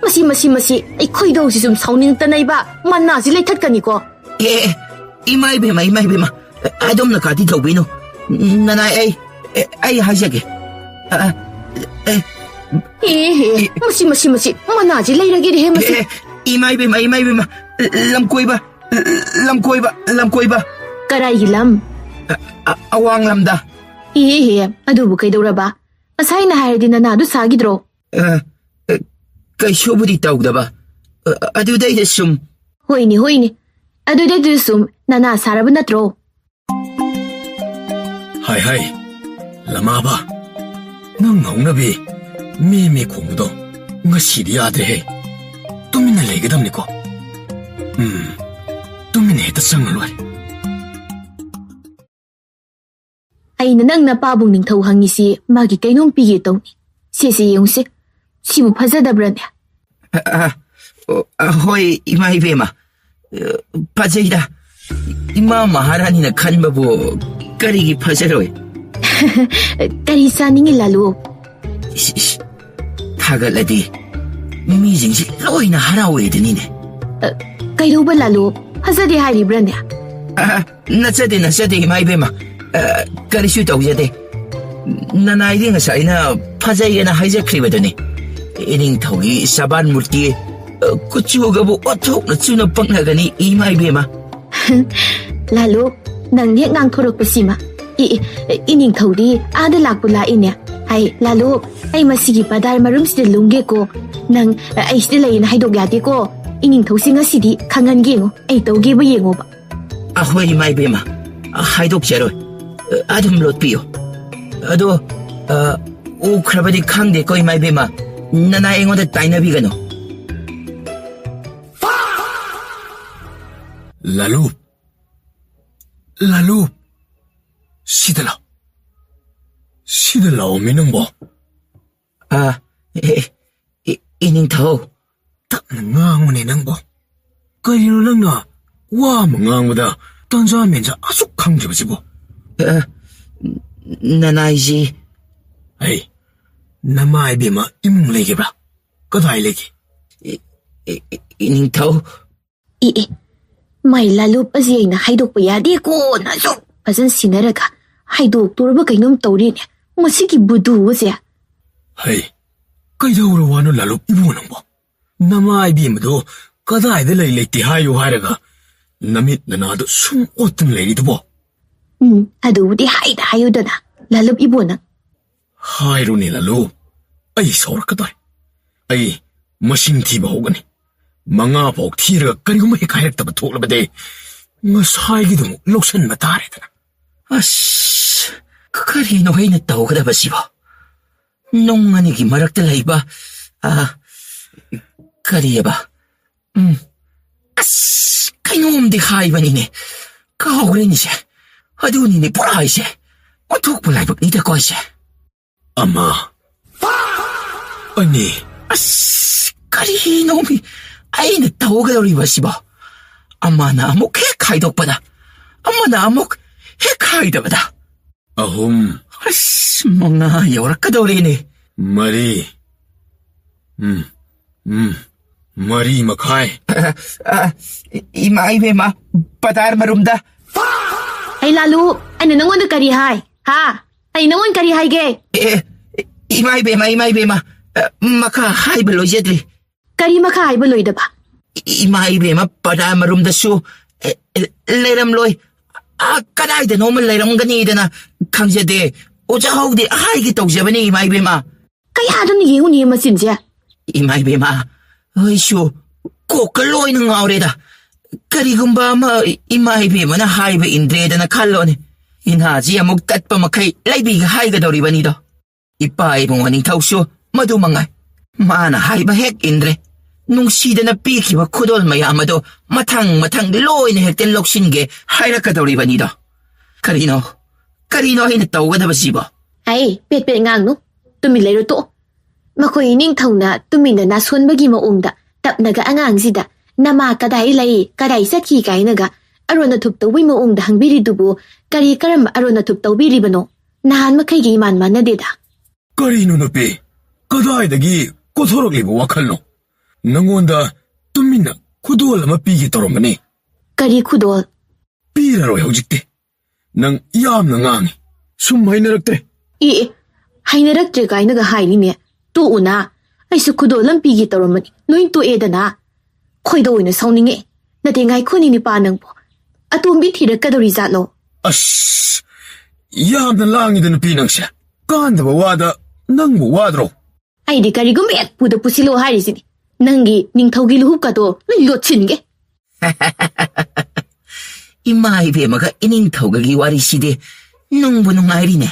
ꯃꯁꯤ, ꯃꯁꯤ, ꯃꯁꯤ, ꯑꯩ ꯈꯣꯏꯗꯧꯁꯤ ꯁꯨꯝ ꯁꯥꯎꯅꯤꯡꯉꯛꯇꯅ ꯏꯕꯥ, ꯃꯅꯥꯁꯤ ꯂꯩꯊꯠꯀꯅꯤꯀꯣ꯫ ꯑꯦ, ꯑꯦ, ꯏꯃꯥ ꯏꯕꯦꯝꯃ, ꯏꯃꯥ ꯏꯕꯦꯝꯃ, ꯑꯗꯣꯝꯅ ꯀꯥꯇꯤ ꯇꯧꯕꯤꯅꯨ꯫ ꯅꯅꯥꯏ ꯑꯩ, ꯑꯦ, ꯑꯩ ꯍꯥꯏꯖꯒꯦ꯫ ꯑ, ꯑ, ꯑꯦ, ꯑꯦ, ꯍꯦ, ꯃꯁꯤ, ꯃꯁꯤ, ꯃꯁꯤ, ꯃꯅꯥꯁꯤ ꯂꯩꯔꯒꯦ ꯍꯦ ꯃꯁꯤ꯫ ꯑꯦ, ꯏꯃꯥ ꯏꯕꯦꯝꯃ, ꯏꯃꯥ ꯏꯕꯦꯝꯃ, ꯂꯝꯀꯣꯏꯕ, ꯂꯝꯀꯣꯏꯕ, ꯂꯝꯀꯣꯏꯕ꯫ ꯀꯔꯥꯏꯒꯤ ꯂꯝ? ꯑ, ꯑ, ꯑꯋꯥꯡ ꯂꯝꯗ꯫ ꯏꯍꯦ ꯍꯦ, ꯑꯗꯨꯕꯨ ꯀꯩꯗꯧꯔꯕ? ꯉꯁꯥꯏꯅ ꯍꯥꯏꯔꯗꯤ ꯅꯅꯥꯗꯨ ꯁꯥꯈꯤꯗ꯭ꯔꯣ? ꯑ, ꯑ, ꯀꯩꯁꯨꯕꯨꯗꯤ ꯇꯧꯗꯕ꯫ ꯑ, ꯑꯗꯨꯗꯩꯗ ꯁꯨꯝ꯫ ꯍꯣꯏꯅꯦ, ꯍꯣꯏꯅꯦ꯫ ꯑꯗꯨꯗꯩꯗ ꯁꯨꯝ ꯅꯅꯥ ꯁꯥꯔꯕ ꯅꯠꯇ꯭ꯔꯣ? ꯍꯥꯏ, ꯍꯥꯏ, ꯂꯃꯥꯕ, ꯅꯪ ꯍꯧꯅꯕꯤ ꯃꯦ ꯃꯦ ꯈꯣꯡꯕꯗꯣ ꯉꯁꯤꯗꯤ ꯌꯥꯗ꯭ꯔꯦꯍꯦ꯫ ꯇꯨꯃꯤꯟꯅ ꯂꯩꯒꯗꯕꯅꯤꯀꯣ꯫ ꯎꯝ, ꯇꯨꯃꯤꯟꯅ ꯍꯦꯛꯇ ꯆꯪꯉ ꯂꯣꯏꯔꯦ꯫ ꯑꯩꯅ ꯅꯪ ꯅꯄꯥꯕꯨꯡ ꯅꯤꯡꯊꯧ ꯍꯪꯉꯤꯁꯤ ꯃꯥꯒꯤ ꯀꯩꯅꯣꯝ ꯄꯤꯒꯦ ꯇꯧꯅꯤ꯫ ꯁꯦ, ꯁꯦ, ꯌꯦꯡꯉꯨꯁꯦ꯫ ꯁꯤꯕꯨ ꯐꯖꯗꯕ꯭ꯔꯅꯦ? ꯑ, ꯑ, ꯑꯣ, ꯑ, ꯍꯣꯏ, ꯏꯃꯥ ꯏꯕꯦꯝꯃ꯫ ꯑ, ꯐꯖꯩꯗ꯫ ꯏꯃꯥ ꯃꯍꯥꯔꯥꯅꯤꯅ ꯈꯟꯕꯕꯨ ꯀꯔꯤꯒꯤ ꯐꯖꯔꯣꯏ? ꯀꯔꯤ ꯆꯥꯅꯤꯡꯉꯤ, ꯂꯥꯂꯨ? ꯏꯁ, ꯏꯁ, ꯊꯥꯒꯠꯂꯗꯤ ꯃꯤꯁꯤꯡꯁꯤ ꯂꯣꯏꯅ ꯍꯔꯥꯎꯋꯦꯗꯨꯅꯤꯅꯦ꯫ ꯑ, ꯀꯩꯗꯧꯕ, ꯂꯥꯂꯨ? ꯐꯖꯗꯦ ꯍꯥꯏꯔꯤꯕ꯭ꯔꯅꯦ? ꯑ, ꯅꯠꯆꯗꯦ, ꯅꯠꯆꯗꯦ, ꯏꯃꯥ ꯏꯕꯦꯝꯃ꯫ ꯑ, ꯀꯔꯤꯁꯨ ꯇꯧꯖꯗꯦ꯫ ꯅꯅꯥꯏꯗꯤ ꯉꯁꯥꯏꯅ ꯐꯖꯩꯌꯦꯅ ꯍꯥꯏꯖꯈ꯭ꯔꯤꯕꯗꯨꯅꯤ꯫ ꯏꯅꯤꯡꯊꯧꯒꯤ ꯁꯕꯥꯟ ꯃꯨꯔꯇꯤ, ꯑ, ꯀꯨꯆꯨꯒꯕꯨ ꯑꯣꯟꯊꯣꯛꯅ ꯆꯨꯅ ꯄꯛꯅꯒꯅꯤ, ꯏꯃꯥ ꯏꯕꯦꯝꯃ꯫ ꯂꯥꯂꯨ, ꯅꯪ ꯍꯦꯛ ꯉꯥꯡꯊꯣꯔꯛꯄꯁꯤꯃ꯫ ꯏ, ꯏ, ꯏꯅꯤꯡꯊꯧꯗꯤ ꯑꯥꯗ ꯂꯥꯛꯄꯨ ꯂꯥꯛꯏꯅꯦ꯫ ꯍꯥꯏ, ꯂꯥꯂꯨ, ꯑꯩ ꯃꯁꯤꯒꯤ ꯄꯗꯥꯔ ꯃꯔꯨꯝꯁꯤꯗ ꯂꯨꯝꯒꯦꯀꯣ꯫ ꯅꯪ, ꯑ, ꯑꯩ ꯁꯤꯗ ꯂꯩꯌꯦꯅ ꯍꯥꯏꯗꯣꯛ ꯌꯥꯗꯦꯀꯣ꯫ ꯏꯅꯤꯡꯊꯧꯁꯤ ꯉꯁꯤꯗꯤ ꯈꯪꯍꯟꯒꯦ ꯌꯦꯡꯉꯣ꯫ ꯑꯩ ꯇꯧꯒꯦꯕꯨ ꯌꯦꯡꯉꯣꯕ꯫ ꯑꯍꯣꯏ, ꯏꯃꯥ ꯏꯕꯦꯝꯃ, ꯍꯥꯏꯗꯣꯛꯆꯔꯣꯏ꯫ ꯑꯗꯨꯝ ꯂꯣꯠꯄꯤꯌꯨ꯫ ꯑꯗꯣ, ꯑ, ꯎꯈ꯭ꯔꯕꯗꯤ ꯈꯪꯗꯦꯀꯣ, ꯏꯃꯥ ꯏꯕꯦꯝꯃ꯫ ꯅꯅꯥꯏ ꯑꯩꯉꯣꯟꯗ ꯇꯥꯏꯅꯕꯤꯒꯅꯨ꯫ ꯂꯥꯂꯨ! ꯂꯥꯂꯨ! ꯁꯤꯗ ꯂꯥꯎ꯫ ꯁꯤꯗ ꯂꯥꯎꯃꯤ ꯅꯪꯕꯣ꯫ ꯑ, ꯑꯦ, ꯑꯦ, ꯏꯅꯤꯡꯊꯧ꯫ ꯇꯞꯅ ꯉꯥꯡꯉꯨꯅꯦ ꯅꯪꯕꯣ꯫ ꯀꯔꯤꯅꯣ ꯅꯪꯅ ꯋꯥ ꯑꯃ ꯉꯥꯡꯕꯗ ꯇꯟꯖꯥ ꯃꯦꯟꯖꯥ ꯑꯁꯨꯛ ꯈꯪꯗ꯭ꯔꯤꯕꯁꯤꯕꯣ? ꯑ, ꯅꯅꯥꯏꯁꯤ꯫ ꯍꯩ, ꯅꯃꯥ ꯏꯕꯦꯝꯃ ꯏꯃꯨꯡ ꯂꯩꯈꯤꯕ꯭ꯔꯥ? ꯀꯗꯥꯏ ꯂꯩꯒꯦ? E-, E-, E-, ꯏꯅꯤꯡꯊꯧ꯫ E, E, ꯃꯥꯏ ꯂꯥꯂꯨꯞ ꯑꯁꯤ ꯑꯩꯅ ꯍꯥꯏꯗꯣꯛꯄ ꯌꯥꯗꯦꯀꯣꯅ ꯑꯁꯨꯛ ꯐꯖꯅ ꯁꯤꯟꯅꯔꯒ ꯍꯥꯏꯗꯣꯛꯇꯣꯔꯕ ꯀꯩꯅꯣꯝ ꯇꯧꯔꯤꯅꯦ ꯃꯁꯤꯒꯤ ꯕꯨꯙꯨ ꯑꯁꯦ꯫ ꯍꯩ, ꯀꯩꯗꯧꯔ ꯋꯥꯅꯣ ꯂꯥꯂꯨꯞ ꯏꯕꯨꯡ ꯅꯪꯕꯣ? ꯅꯃꯥ ꯏꯕꯦꯝꯃꯗꯣ ꯀꯗꯥꯏꯗ ꯂꯩ ꯂꯩꯇꯦ ꯍꯥꯏꯌꯨ ꯍꯥꯏꯔꯒ ꯅꯃꯤꯠ ꯅꯅꯥꯗꯣ ꯁꯨꯝ ꯑꯣꯠꯇꯨꯅ ꯂꯩꯔꯤꯗꯨꯕꯣ? ꯎꯝ, ꯑꯗꯨꯕꯨꯗꯤ ꯍꯥꯏꯗ ꯍꯥꯏꯌꯨꯗꯅ, ꯂꯥꯂꯨꯞ ꯏꯕꯣ ꯅꯪ꯫ ꯍꯥꯏꯔꯨꯅꯦ ꯂꯥꯂꯨ, ꯑꯩ ꯁꯥꯎꯔꯛꯀꯗꯣꯔꯦ꯫ ꯑꯩ ꯃꯁꯤꯡ ꯊꯤꯕ ꯍꯧꯒꯅꯤ꯫ ꯃꯉꯥ ꯐꯥꯎ ꯊꯤꯔꯒ ꯀꯔꯤꯒꯨꯝꯕ ꯍꯦꯛ ꯍꯥꯏꯔꯛꯇꯕ ꯊꯣꯛꯂꯕꯗꯤ ꯉꯁꯥꯏꯒꯤꯗꯨꯃꯨꯛ ꯂꯧꯁꯟꯕ ꯇꯥꯔꯦꯗꯅ꯫ ꯑꯁ, ꯀꯔꯤꯅꯣ ꯑꯩꯅ ꯇꯧꯒꯗꯕꯁꯤꯕꯣ? ꯅꯨꯡ ꯑꯅꯤꯒꯤ ꯃꯔꯛꯇ ꯂꯩꯕ, ꯑ, ꯀꯔꯤꯑꯕ? ꯎꯝ, ꯑꯁ, ꯀꯩꯅꯣꯝꯗꯤ ꯍꯥꯏꯕꯅꯤꯅꯦ꯫ ꯀꯥꯎꯈ꯭ꯔꯦꯅꯤꯁꯦ꯫ ꯑꯗꯨꯅꯤꯅꯦ ꯄꯨꯔꯥ ꯍꯥꯏꯁꯦ꯫ ꯑꯣꯟꯊꯣꯛꯄ ꯂꯥꯏꯕꯛꯅꯤꯗꯀꯣ ꯑꯩꯁꯦ꯫ ꯑꯃ꯫ ꯑꯅꯤ꯫ ꯑꯁ, ꯀꯔꯤꯅꯣꯃꯤ ꯑꯩꯅ ꯇꯧꯒꯗꯧꯔꯤꯕꯁꯤꯕꯣ? ꯑꯃꯅ ꯑꯃꯨꯛ ꯍꯦꯛ ꯍꯥꯏꯗꯣꯛꯄꯗ ꯑꯃꯅ ꯑꯃꯨꯛ ꯍꯦꯛ ꯍꯥꯏꯗꯕꯗ꯫ ꯑꯍꯨꯝ꯫ ꯑꯁ, ꯃꯉꯥ ꯌꯧꯔꯛꯀꯗꯧꯔꯦꯅꯦ꯫ ꯃꯔꯤ꯫ ꯎꯝ, ꯎꯝ, ꯃꯔꯤ ꯃꯈꯥꯏ꯫ ꯑ, ꯑ, ꯏꯃꯥ ꯏꯕꯦꯝꯃ, ꯕꯖꯥꯔ ꯃꯔꯨꯝꯗ꯫ ꯑꯩ ꯂꯥꯂꯨ, ꯑꯩꯅ ꯅꯪꯉꯣꯟꯗ ꯀꯔꯤ ꯍꯥꯏ? ꯍꯥ? ꯑꯩ ꯅꯪꯉꯣꯟꯗ ꯀꯔꯤ ꯍꯥꯏꯒꯦ? ꯑꯦ, ꯏꯃꯥ ꯏꯕꯦꯝꯃ, ꯏꯃꯥ ꯏꯕꯦꯝꯃ, ꯑ, ꯃꯈꯥ ꯍꯥꯏꯕ ꯂꯣꯏꯖꯗ꯭ꯔꯤ꯫ ꯀꯔꯤ ꯃꯈꯥ ꯍꯥꯏꯕ ꯂꯣꯏꯗꯕ? ꯏꯃꯥ ꯏꯕꯦꯝꯃ, ꯕꯖꯥꯔ ꯃꯔꯨꯝꯗꯁꯨ, ꯑꯦ, ꯑꯦ, ꯂꯩꯔꯝꯂꯣꯏ꯫ ꯑꯥ, ꯀꯗꯥꯏꯗꯅꯣꯃ ꯂꯩꯔꯝꯒꯅꯤꯗꯅ ꯈꯪꯖꯗꯦ꯫ ꯑꯣꯖꯥ ꯍꯧꯗꯤ ꯍꯥꯏꯒꯦ ꯇꯧꯖꯕꯅꯤ, ꯏꯃꯥ ꯏꯕꯦꯝꯃ꯫ ꯀꯌꯥꯗꯅ ꯌꯦꯡꯉꯨꯅꯦ ꯃꯆꯤꯟꯁꯦ? ꯏꯃꯥ ꯏꯕꯦꯝꯃ, ꯑꯩꯁꯨ ꯀꯣꯛꯀ ꯂꯣꯏꯅ ꯉꯥꯎꯔꯦꯗ꯫ ꯀꯔꯤꯒꯨꯝꯕ ꯑꯃ ꯏꯃꯥ ꯏꯕꯦꯝꯃꯅ ꯍꯥꯏꯕ ꯏꯟꯗ꯭ꯔꯦꯗꯅ ꯈꯜꯂꯣꯅꯦ꯫ ꯏꯅꯥꯁꯤ ꯑꯃꯨꯛ ꯇꯠꯄ ꯃꯈꯩ ꯂꯩꯕꯤꯒ ꯍꯥꯏꯒꯗꯧꯔꯤꯕꯅꯤꯗꯣ꯫ ꯏꯄꯥ ꯏꯕꯨꯡꯉꯣ ꯅꯤꯡꯊꯧꯁꯨ ꯃꯗꯨ ꯃꯉꯥꯏ꯫ ꯃꯥꯅ ꯍꯥꯏꯕ ꯍꯦꯛ ꯏꯟꯗ꯭ꯔꯦ꯫ ꯅꯨꯡꯁꯤꯗꯅ ꯄꯤꯈꯤꯕ ꯈꯨꯗꯣꯜ ꯃꯌꯥꯝ ꯑꯗꯣ ꯃꯊꯪ ꯃꯊꯪ ꯂꯣꯏꯅ ꯍꯦꯛꯇ ꯂꯧꯁꯤꯟꯒꯦ ꯍꯥꯏꯔꯛꯀꯗꯧꯔꯤꯕꯅꯤꯗꯣ꯫ ꯀꯔꯤꯅꯣ? ꯀꯔꯤꯅꯣ ꯑꯩꯅ ꯇꯧꯒꯗꯕꯁꯤꯕꯣ? ꯑꯩ ꯄꯦꯠ ꯄꯦꯠ ꯉꯥꯡꯅꯨ꯫ ꯇꯨꯃꯤꯟ ꯂꯩꯔꯣ ꯇꯣꯛꯑꯣ꯫ ꯃꯈꯣꯏ ꯏꯅꯤꯡꯊꯧꯅ ꯇꯨꯃꯤꯟꯅ ꯅꯥꯁꯣꯟꯕꯒꯤ ꯃꯑꯣꯡꯗ ꯇꯞꯅꯒ ꯑꯉꯥꯡꯁꯤꯗ "ꯅꯃꯥ ꯀꯗꯥꯏ ꯂꯩ, ꯀꯗꯥꯏ ꯆꯠꯈꯤ?" ꯀꯥꯏꯅꯒ ꯑꯔꯣꯟ ꯑꯊꯨꯞ ꯇꯧꯕꯒꯤ ꯃꯑꯣꯡꯗ ꯍꯪꯕꯤꯔꯤꯗꯨꯕꯨ ꯀꯔꯤ ꯀꯔꯝꯕ ꯑꯔꯣꯟ ꯑꯊꯨꯞ ꯇꯧꯕꯤꯔꯤꯕꯅꯣ? ꯅꯍꯥꯟ ꯃꯈꯩꯒ ꯏꯃꯥꯟ ꯃꯥꯟꯅꯗꯦꯗ꯫ ꯀꯔꯤꯅꯣ ꯅꯨꯄꯤ? ꯀꯗꯥꯏꯗꯒꯤ ꯀꯣꯊꯣꯔꯛꯂꯤꯕ ꯋꯥꯈꯜꯅꯣ? ꯅꯉꯣꯟꯗ ꯇꯨꯃꯤꯟꯅ ꯈꯨꯗꯣꯜ ꯑꯃ ꯄꯤꯒꯦ ꯇꯧꯔꯝꯕꯅꯤ꯫ ꯀꯔꯤ ꯈꯨꯗꯣꯜ? ꯄꯤꯔꯔꯣꯏ ꯍꯧꯖꯤꯛꯇꯤ꯫ ꯅꯪ ꯌꯥꯝꯅ ꯉꯥꯡꯉꯤ꯫ ꯁꯨꯝ ꯍꯩꯅꯔꯛꯇ꯭ꯔꯦ꯫ ꯑꯦ, ꯑꯦ, ꯍꯩꯅꯔꯛꯇ꯭ꯔꯦ ꯀꯥꯏꯅꯒ ꯍꯥꯏꯔꯤꯅꯦ꯫ ꯇꯣꯛꯎꯅ꯫ ꯑꯩꯁꯨ ꯈꯨꯗꯣꯜ ꯑꯃ ꯄꯤꯒꯦ ꯇꯧꯔꯝꯕꯅꯤ꯫ ꯂꯣꯏ ꯇꯣꯛꯑꯦꯗꯅ꯫ ꯈꯣꯏꯗ ꯑꯣꯏꯅ ꯁꯥꯎꯅꯤꯡꯉꯦ꯫ ꯅꯠꯇꯦ, ꯉꯥꯏꯈꯣꯅꯦ ꯅꯨꯄꯥ ꯅꯪꯕꯨ꯫ ꯑꯇꯣꯝꯕꯤ ꯊꯤꯔꯛꯀꯗꯧꯔꯤ ꯖꯥꯠꯂꯣ? ꯑꯁ, ꯌꯥꯝꯅ ꯂꯥꯡꯉꯤꯗ ꯅꯨꯄꯤ ꯅꯪꯁꯦ꯫ ꯀꯥꯟꯗꯕ ꯋꯥꯗ ꯅꯪꯕꯨ ꯋꯥꯗ꯭ꯔꯣ? ꯑꯩꯗꯤ ꯀꯔꯤꯒꯨꯝꯕ ꯍꯦꯛ ꯄꯨꯗ ꯄꯨꯁꯤꯜꯂꯣ ꯍꯥꯏꯔꯤꯁꯤꯅꯤ꯫ ꯅꯪꯒꯤ ꯅꯤꯡꯊꯧꯒꯤ ꯂꯨꯍꯨꯞꯀꯗꯣ ꯂꯣꯏ ꯂꯣꯠꯁꯤꯟꯒꯦ꯫ ꯏꯃꯥ ꯏꯕꯦꯝꯃꯒ ꯏꯅꯤꯡꯊꯧꯒꯒꯤ ꯋꯥꯔꯤꯁꯤꯗꯤ ꯅꯨꯡꯕꯨ ꯅꯨꯡꯉꯥꯏꯔꯤꯅꯦ꯫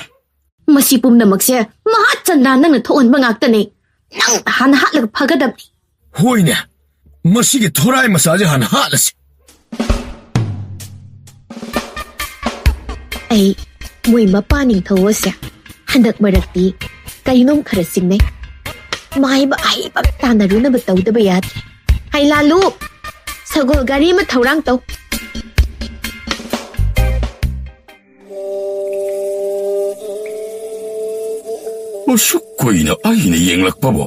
ꯃꯁꯤ ꯄꯨꯝꯅꯃꯛꯁꯦ ꯃꯍꯥꯆꯟꯗ꯭ꯔ ꯅꯪꯅ ꯊꯣꯛꯍꯟꯕ ꯉꯥꯛꯇꯅꯦ꯫ ꯅꯪ ꯍꯥꯟꯅ ꯍꯥꯠꯂꯒ ꯐꯒꯗꯕꯅꯤ꯫ ꯍꯣꯏꯅꯦ, ꯃꯁꯤꯒꯤ ꯊꯣꯔꯥꯏ ꯃꯆꯥꯁꯦ ꯍꯥꯟꯅ ꯍꯥꯠꯂꯁꯤ꯫ ꯑꯩ ꯃꯣꯏ ꯃꯄꯥ ꯅꯤꯡꯊꯧ ꯑꯁꯦ ꯍꯟꯗꯛ ꯃꯔꯛꯇꯤ ꯀꯩꯅꯣꯝ ꯈꯔ ꯆꯤꯡꯅꯩ꯫ ꯃꯥꯏꯕ ꯑꯍꯩꯕ ꯇꯥꯟꯅꯔꯨꯅꯕ ꯇꯧꯗꯕ ꯌꯥꯗ꯭ꯔꯦ꯫ ꯍꯩ ꯂꯥꯂꯨ, ꯁꯒꯣꯜ ꯒꯥꯔꯤ ꯑꯃ ꯊꯧꯔꯥꯡ ꯇꯧ꯫ ꯑꯁꯨꯛ ꯀꯨꯏꯅ ꯑꯩꯅ ꯌꯦꯡꯂꯛꯄꯕꯨ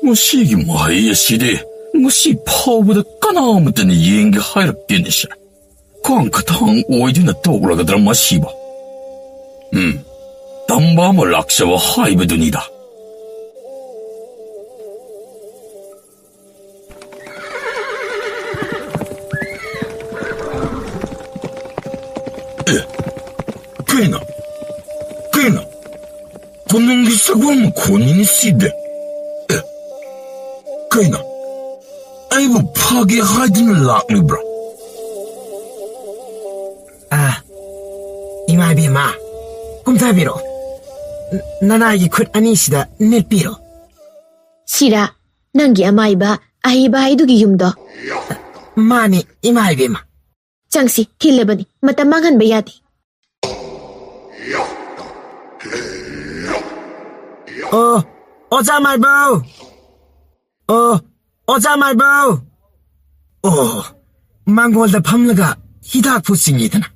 ꯃꯁꯤꯒꯤ ꯃꯍꯩ ꯑꯁꯤꯗꯤ ꯉꯁꯤ ꯐꯥꯎꯕꯗ ꯀꯅꯥꯃꯠꯇꯅ ꯌꯦꯡꯒꯦ ꯍꯥꯏꯔꯛꯇꯦꯅꯦ ꯁꯦ꯫ ꯀꯥꯡ ꯈꯇꯥꯡ ꯑꯣꯏꯗꯨꯅ ꯇꯣꯛꯂꯒꯗ꯭ꯔꯥ ꯃꯁꯤꯕꯨ? ꯎꯝ, ꯇꯝꯕ ꯑꯃ ꯂꯥꯛꯆꯕ ꯍꯥꯏꯕꯗꯨꯅꯤꯗ꯫ ꯑꯦ, ꯀꯩꯅꯣ? ꯀꯩꯅꯣ? ꯀꯣꯅꯨꯡꯒꯤ ꯁꯒꯣꯜ ꯃꯈꯣꯟꯅꯤꯅꯦ ꯁꯤꯗꯤ꯫ ꯑꯦ, ꯀꯩꯅꯣ? ꯑꯩꯕꯨ ꯐꯥꯒꯦ ꯍꯥꯏꯗꯨꯅ ꯂꯥꯛꯂꯤꯕ꯭ꯔꯥ? ꯑꯥ, ꯏꯃꯥ ꯏꯕꯦꯝꯃ, ꯀꯨꯝꯊꯕꯤꯔꯣ꯫ ꯅ-, ꯅꯅꯥꯏꯒꯤ ꯈꯨꯠ ꯑꯅꯤꯁꯤꯗ ꯅꯦꯠꯄꯤꯔꯣ꯫ ꯁꯤꯔꯥ, ꯅꯪꯒꯤ ꯑꯃꯥꯏꯕ ꯑꯍꯩꯕ ꯍꯥꯏꯗꯨꯒꯤ ꯌꯨꯝꯗꯣ? ꯃꯥꯅꯤ, ꯏꯃꯥ ꯏꯕꯦꯝꯃ꯫ ꯆꯪꯁꯤ, ꯊꯤꯜꯂꯕꯅꯤ, ꯃꯇꯝ ꯃꯥꯡꯍꯟꯕ ꯌꯥꯗꯦ꯫ ꯑꯣ, ꯑꯣꯖꯥ ꯃꯥꯏꯕꯧ! ꯑꯣ, ꯑꯣꯖꯥ ꯃꯥꯏꯕꯧ! ꯑꯣ, ꯃꯥꯡꯒꯣꯜꯗ ꯐꯝꯂꯒ ꯍꯤꯗꯥꯛꯄꯨ ꯆꯤꯡꯉꯤꯗꯅ꯫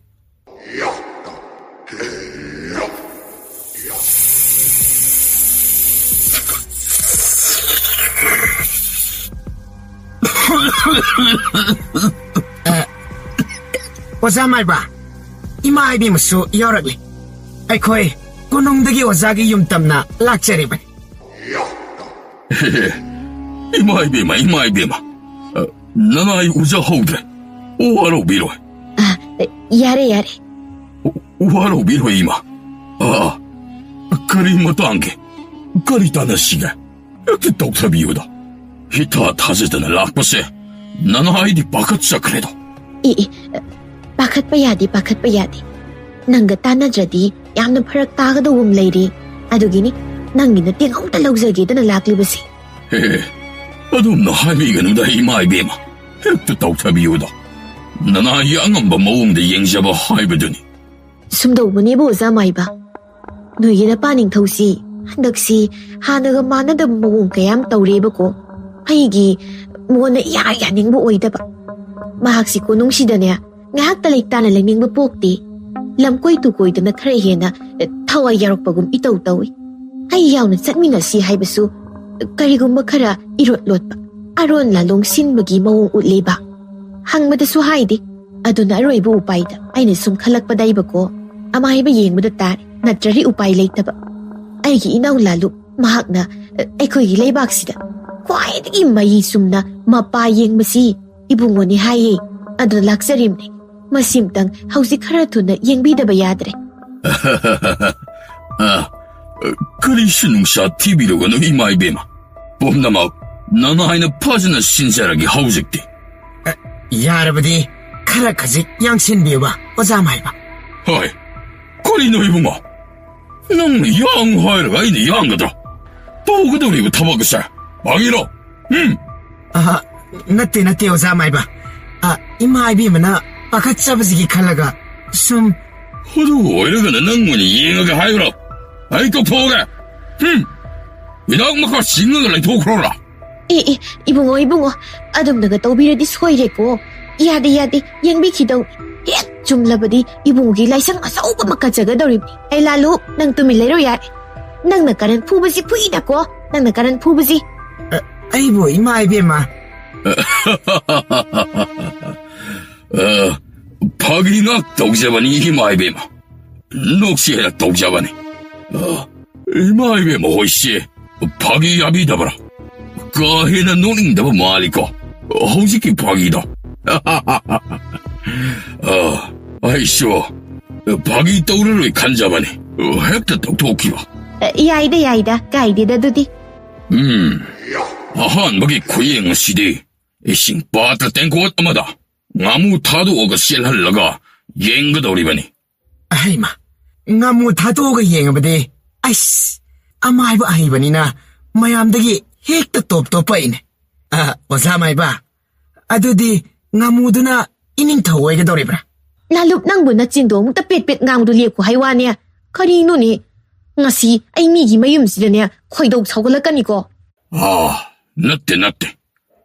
ꯑ, ꯑꯣꯖꯥ ꯃꯥꯏꯕ, ꯏꯃꯥ ꯏꯕꯦꯝꯃꯁꯨ ꯌꯥꯎꯔꯛꯂꯤ꯫ ꯑꯩꯈꯣꯏ ꯀꯣꯅꯨꯡꯗꯒꯤ ꯑꯣꯖꯥꯒꯤ ꯌꯨꯝ ꯇꯝꯅ ꯂꯥꯛꯆꯔꯤꯕꯅꯤ꯫ ꯏꯃꯥ ꯏꯕꯦꯝꯃ, ꯏꯃꯥ ꯏꯕꯦꯝꯃ, ꯑ, ꯅꯅꯥꯏ ꯎꯖꯍꯧꯗ꯭ꯔꯦ꯫ ꯋꯥꯔꯧꯕꯤꯔꯣꯏ꯫ ꯑ, ꯌꯥꯔꯦ, ꯌꯥꯔꯦ꯫ ꯋꯥꯔꯧꯕꯤꯔꯣꯏ, ꯏꯃꯥ꯫ ꯑ, ꯀꯔꯤ ꯃꯇꯥꯡꯒꯤ? ꯀꯔꯤ ꯇꯥꯟꯅꯁꯤꯒꯦ? ꯍꯦꯛꯇ ꯇꯧꯊꯕꯤꯌꯨꯗ꯫ ꯍꯤꯊꯥ ꯊꯥꯖꯗꯅ ꯂꯥꯛꯄꯁꯦ ꯅꯅꯥꯏꯗꯤ ꯄꯥꯈꯠꯆꯈ꯭ꯔꯦꯗꯣ꯫ ꯏ, ꯏ, ꯄꯥꯈꯠꯄ ꯌꯥꯗꯦ, ꯄꯥꯈꯠꯄ ꯌꯥꯗꯦ꯫ ꯅꯪꯒ ꯇꯥꯟꯅꯗ꯭ꯔꯗꯤ ꯌꯥꯝꯅ ꯐꯔꯛ ꯇꯥꯒꯗꯧꯕ ꯑꯃ ꯂꯩꯔꯦ꯫ ꯑꯗꯨꯒꯤꯅꯤ ꯅꯪꯒꯤ ꯃꯇꯦꯡ ꯑꯃꯨꯛꯇ ꯂꯧꯖꯒꯦꯗꯅ ꯂꯥꯛꯂꯤꯕꯁꯦ꯫ ꯍꯦ, ꯑꯗꯨꯝꯅ ꯍꯥꯏꯕꯤꯒꯅꯨꯗ, ꯏꯃꯥ ꯏꯕꯦꯝꯃ꯫ ꯍꯦꯛꯇ ꯇꯧꯊꯕꯤꯌꯨꯗ꯫ ꯅꯅꯥꯏꯒꯤ ꯑꯉꯝꯕ ꯃꯑꯣꯡꯗ ꯌꯦꯡꯖꯕ ꯍꯥꯏꯕꯗꯨꯅꯤ꯫ ꯁꯨꯝꯗꯧꯕꯅꯦꯕꯨ, ꯑꯣꯖꯥ ꯃꯥꯏꯕ꯫ ꯅꯣꯏꯒꯤ ꯅꯄꯥ ꯅꯤꯡꯊꯧꯁꯤ ꯍꯟꯗꯛꯁꯤ ꯍꯥꯟꯅꯒ ꯃꯥꯟꯅꯗꯕ ꯃꯑꯣꯡ ꯀꯌꯥ ꯑꯃ ꯇꯧꯔꯦꯕꯀꯣ꯫ ꯑꯩꯒꯤ ꯃꯉꯣꯟꯗ ꯏꯌꯥ ꯌꯥꯅꯤꯡꯕ ꯑꯣꯏꯗꯕ꯫ ꯃꯍꯥꯛꯁꯤ ꯀꯣꯅꯨꯡꯁꯤꯗꯅꯦ ꯉꯥꯏꯍꯥꯛꯇ ꯂꯩꯇꯥꯅ ꯂꯩꯅꯤꯡꯕ ꯄꯣꯛꯇꯦ꯫ ꯂꯝꯀꯣꯏ ꯇꯨꯀꯣꯏꯗꯅ ꯈꯔ ꯍꯦꯟꯅ ꯊꯋꯥꯏ ꯌꯥꯎꯔꯛꯄꯒꯨꯝ ꯏꯇꯧ ꯇꯧꯏ꯫ ꯑꯩ ꯌꯥꯎꯅ ꯆꯠꯃꯤꯟꯅꯁꯤ ꯍꯥꯏꯕꯁꯨ ꯀꯔꯤꯒꯨꯝꯕ ꯈꯔ ꯏꯔꯣꯠ ꯂꯣꯠꯄ, ꯑꯔꯣꯟ ꯂꯥꯂꯣꯡ ꯁꯤꯟꯕꯒꯤ ꯃꯑꯣꯡ ꯎꯠꯂꯦꯕ꯫ ꯍꯪꯕꯗꯁꯨ ꯍꯥꯏꯗꯦ꯫ ꯑꯗꯨꯅ ꯑꯔꯣꯏꯕ ꯎꯄꯥꯏꯗ ꯑꯩꯅ ꯁꯨꯝ ꯈꯜꯂꯛꯄꯗ ꯑꯩꯕꯀꯣ, ꯑꯃꯥꯏꯕ ꯌꯦꯡꯕꯗ ꯇꯥꯔꯦ, ꯅꯠꯇ꯭ꯔꯗꯤ ꯎꯄꯥꯏ ꯂꯩꯇꯕ꯫ ꯑꯩꯒꯤ ꯏꯅꯥꯎ ꯂꯥꯂꯨ, ꯃꯍꯥꯛꯅ, ꯑ, ꯑꯩꯈꯣꯏꯒꯤ ꯂꯩꯕꯥꯛꯁꯤꯗ ꯈ꯭ꯋꯥꯏꯗꯒꯤ ꯃꯌꯤ ꯆꯨꯝꯅ ꯃꯄꯥ ꯌꯦꯡꯕꯁꯤ ꯏꯕꯨꯡꯉꯣꯅꯤ ꯍꯥꯏꯌꯦ꯫ ꯑꯗꯨꯅ ꯂꯥꯛꯆꯔꯤꯕꯅꯤ꯫ ꯃꯁꯤꯝꯇꯪ ꯍꯧꯖꯤꯛ ꯈꯔ ꯊꯨꯅ ꯌꯦꯡꯕꯤꯗꯕ ꯌꯥꯗ꯭ꯔꯦ꯫ ꯑ, ꯀꯔꯤꯁꯨ ꯅꯨꯡꯁꯥ ꯊꯤꯕꯤꯔꯨꯒꯅꯨ, ꯏꯃꯥ ꯏꯕꯦꯝꯃ꯫ ꯄꯨꯝꯅꯃꯛ ꯅꯅꯥꯏꯅ ꯐꯖꯅ ꯁꯤꯟꯖꯔꯒꯦ ꯍꯧꯖꯤꯛꯇꯤ꯫ ꯑ, ꯌꯥꯔꯕꯗꯤ ꯈꯔ ꯈꯖꯤꯛ ꯌꯥꯡꯁꯤꯟꯕꯤꯌꯨꯕ, ꯑꯣꯖꯥ ꯃꯥꯏꯕ꯫ ꯍꯣꯏ, ꯀꯔꯤꯅꯣ ꯏꯕꯨꯡꯉꯣ? ꯅꯪꯅ ꯌꯥꯡꯉꯨ ꯍꯥꯏꯔꯒ ꯑꯩꯅ ꯌꯥꯡꯒꯗ꯭ꯔꯥ? ꯇꯧꯒꯗꯧꯔꯤꯕ ꯊꯕꯛ ꯑꯁꯦ ꯐꯥꯒꯤꯔꯣ? ꯎꯝ? ꯑꯍ, ꯅꯠꯇꯦ, ꯅꯠꯇꯦ, ꯑꯣꯖꯥ ꯃꯥꯏꯕ꯫ ꯑ, ꯏꯃꯥ ꯏꯕꯦꯝꯃꯅ ꯄꯥꯈꯠꯆꯕꯁꯤꯒꯤ ꯈꯜꯂꯒ ꯁꯨꯝ꯫ ꯑꯗꯨ ꯑꯣꯏꯔꯒꯅ ꯅꯪ ꯑꯣꯏꯅ ꯌꯦꯡꯉꯒ ꯍꯥꯏꯕ꯭ꯔꯣ? ꯑꯩ ꯇꯧꯊꯣꯛꯑꯒꯦ꯫ ꯎꯝ? ꯍꯤꯗꯥꯛ ꯃꯈꯥ ꯆꯤꯡꯉꯒ ꯂꯩꯊꯣꯛꯈ꯭ꯔꯣꯔꯥ? ꯑꯦ, ꯑꯦ, ꯏꯕꯨꯡꯉꯣ, ꯏꯕꯨꯡꯉꯣ, ꯑꯗꯨꯝꯅꯒ ꯇꯧꯕꯤꯔꯗꯤ ꯁꯣꯏꯔꯦꯀꯣ꯫ ꯌꯥꯗꯦ, ꯌꯥꯗꯦ, ꯌꯦꯡꯕꯤꯈꯤꯗꯧ꯫ ꯍꯦꯛ ꯆꯨꯝꯂꯕꯗꯤ ꯏꯕꯨꯡꯉꯣꯒꯤ ꯂꯥꯏꯁꯪ ꯑꯆꯧꯕ ꯑꯃ ꯀꯠꯆꯒꯗꯧꯔꯤꯕꯅꯤ꯫ ꯑꯩ ꯂꯥꯂꯨ, ꯅꯪ ꯇꯨꯃꯤꯟ ꯂꯩꯔꯣ ꯌꯥꯔꯦ꯫ ꯅꯪꯅ ꯀꯔꯟ ꯐꯨꯕꯁꯤ ꯐꯨꯏꯗꯀꯣ, ꯅꯪꯅ ꯀꯔꯟ ꯐꯨꯕꯁꯤ꯫ ꯑ, ꯑꯩꯕꯨ ꯏꯃꯥ ꯏꯕꯦꯝꯃ꯫ ꯑ, ꯐꯥꯒꯤ ꯉꯥꯛ ꯇꯧꯖꯕꯅꯤ, ꯏꯃꯥ ꯏꯕꯦꯝꯃ꯫ ꯅꯣꯛꯁꯤ ꯍꯦꯛ ꯇꯧꯖꯕꯅꯤ꯫ ꯑ, ꯏꯃꯥ ꯏꯕꯦꯝꯃ ꯍꯣꯏꯁꯦ ꯐꯥꯒꯤ ꯌꯥꯕꯤꯗꯕ꯭ꯔꯥ? ꯀꯥ ꯍꯦꯟꯅ ꯅꯣꯛꯅꯤꯡꯗꯕ ꯃꯥꯜꯂꯤꯀꯣ ꯍꯧꯖꯤꯛꯀꯤ ꯐꯥꯒꯤꯗꯣ꯫ ꯑ, ꯑꯩꯁꯨ ꯐꯥꯒꯤ ꯇꯧꯔꯔꯣꯏ ꯈꯟꯖꯕꯅꯤ, ꯍꯦꯛꯇ ꯇꯧꯊꯣꯛꯈꯤꯕ꯫ ꯑ, ꯌꯥꯏꯗ, ꯌꯥꯏꯗ, ꯀꯥꯏꯗꯦꯗ ꯑꯗꯨꯗꯤ꯫ ꯎꯝ, ꯑꯍꯥꯟꯕꯒꯤ ꯈꯨꯌꯦꯡ ꯑꯁꯤꯗꯤ ꯏꯁꯤꯡ ꯄꯥꯇ꯭ꯔ ꯇꯦꯡꯀꯣꯠ ꯑꯃꯗ ꯉꯥꯃꯨ ꯊꯥꯗꯣꯛꯑꯒ ꯆꯦꯜꯍꯜꯂꯒ ꯌꯦꯡꯒꯗꯧꯔꯤꯕꯅꯤ꯫ ꯑꯍꯩꯃ, ꯉꯥꯃꯨ ꯊꯥꯗꯣꯛꯑꯒ ꯌꯦꯡꯉꯕꯗꯤ, ꯑꯩꯁ, ꯑꯃꯥꯏꯕ ꯑꯍꯩꯕꯅꯤꯅ ꯃꯌꯥꯝꯗꯒꯤ ꯍꯦꯛꯇ ꯇꯣꯞ ꯇꯣꯞꯄ ꯑꯩꯅꯦ꯫ ꯑ, ꯑꯣꯖꯥ ꯃꯥꯏꯕ, ꯑꯗꯨꯗꯤ ꯉꯥꯃꯨꯗꯨꯅ ꯏꯅꯤꯡꯊꯧ ꯑꯣꯏꯒꯗꯧꯔꯤꯕ꯭ꯔꯥ? ꯂꯥꯂꯨꯞ, ꯅꯪꯕꯨ ꯅꯆꯤꯟꯗꯣ ꯑꯃꯨꯛꯇ ꯄꯦꯠ ꯄꯦꯠ ꯉꯥꯡꯗꯨ ꯂꯦꯞꯄꯨ ꯍꯥꯏ ꯋꯥꯅꯦ꯫ ꯀꯔꯤꯅꯣꯅꯦ? ꯉꯁꯤ ꯑꯩ ꯃꯤꯒꯤ ꯃꯌꯨꯝꯁꯤꯗꯅꯦ ꯈꯣꯏꯗꯧ ꯁꯥꯎꯒꯠꯂꯛꯀꯅꯤꯀꯣ꯫ ꯑꯥ, ꯅꯠꯇꯦ, ꯅꯠꯇꯦ꯫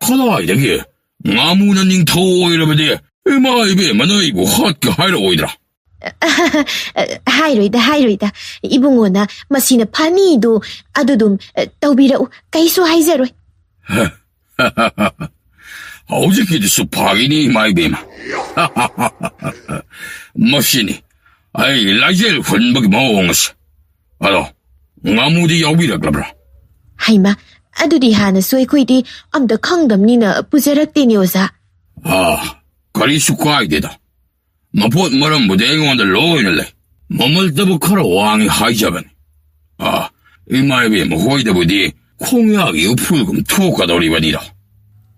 ꯀꯗꯥꯏꯗꯒꯤ ꯉꯥꯃꯨꯅ ꯅꯤꯡꯊꯧ ꯑꯣꯏꯔꯕꯗꯤ ꯏꯃꯥ ꯏꯕꯦꯝꯃꯅ ꯑꯩꯕꯨ ꯍꯥꯠꯀꯦ ꯍꯥꯏꯔꯛꯑꯣꯏꯗ꯭ꯔꯥ? ꯍꯥꯏꯔꯣꯏꯗ, ꯍꯥꯏꯔꯣꯏꯗ꯫ ꯏꯕꯨꯡꯉꯣꯅ ꯃꯁꯤꯅ ꯐꯅꯤꯗꯨ ꯑꯗꯨꯗꯨꯝ, ꯑ, ꯇꯧꯕꯤꯔꯛꯎ꯫ ꯀꯩꯁꯨ ꯍꯥꯏꯖꯔꯣꯏ꯫ ꯍꯧꯖꯤꯛꯀꯤꯗꯨꯁꯨ ꯐꯥꯒꯤꯅꯤ, ꯏꯃꯥ ꯏꯕꯦꯝꯃ꯫ ꯃꯁꯤꯅꯤ ꯑꯩ ꯂꯥꯏꯖꯦꯜ ꯍꯨꯟꯕꯒꯤ ꯃꯑꯣꯡ ꯑꯁꯦ꯫ ꯑꯗꯣ, ꯉꯥꯃꯨꯗꯤ ꯌꯥꯎꯕꯤꯔꯛꯂꯕ꯭ꯔꯥ? ꯍꯩꯃ, ꯑꯗꯨꯗꯤ ꯍꯥꯟꯅꯁꯨ ꯑꯩꯈꯣꯏꯗꯤ ꯑꯝꯇ ꯈꯪꯗꯕꯅꯤꯅ ꯄꯨꯖꯔꯛꯇꯦꯅꯦ, ꯑꯣꯖꯥ꯫ ꯑꯥ, ꯀꯔꯤꯁꯨ ꯀꯥꯏꯗꯦꯗ꯫ ꯃꯄꯣꯠ ꯃꯔꯝꯕꯨꯗꯤ ꯑꯩꯉꯣꯟꯗ ꯂꯣꯏꯅ ꯂꯩ꯫ ꯃꯃꯜꯗꯕꯨ ꯈꯔ ꯋꯥꯡꯉꯤ ꯍꯥꯏꯖꯕꯅꯤ꯫ ꯑꯥ, ꯏꯃꯥ ꯏꯕꯦꯝꯃ ꯍꯣꯏꯗꯕꯨꯗꯤ ꯈꯣꯡꯌꯥꯒꯤ ꯎꯐꯨꯜꯒꯨꯝ ꯊꯣꯛꯀꯗꯧꯔꯤꯕꯅꯤꯗꯣ꯫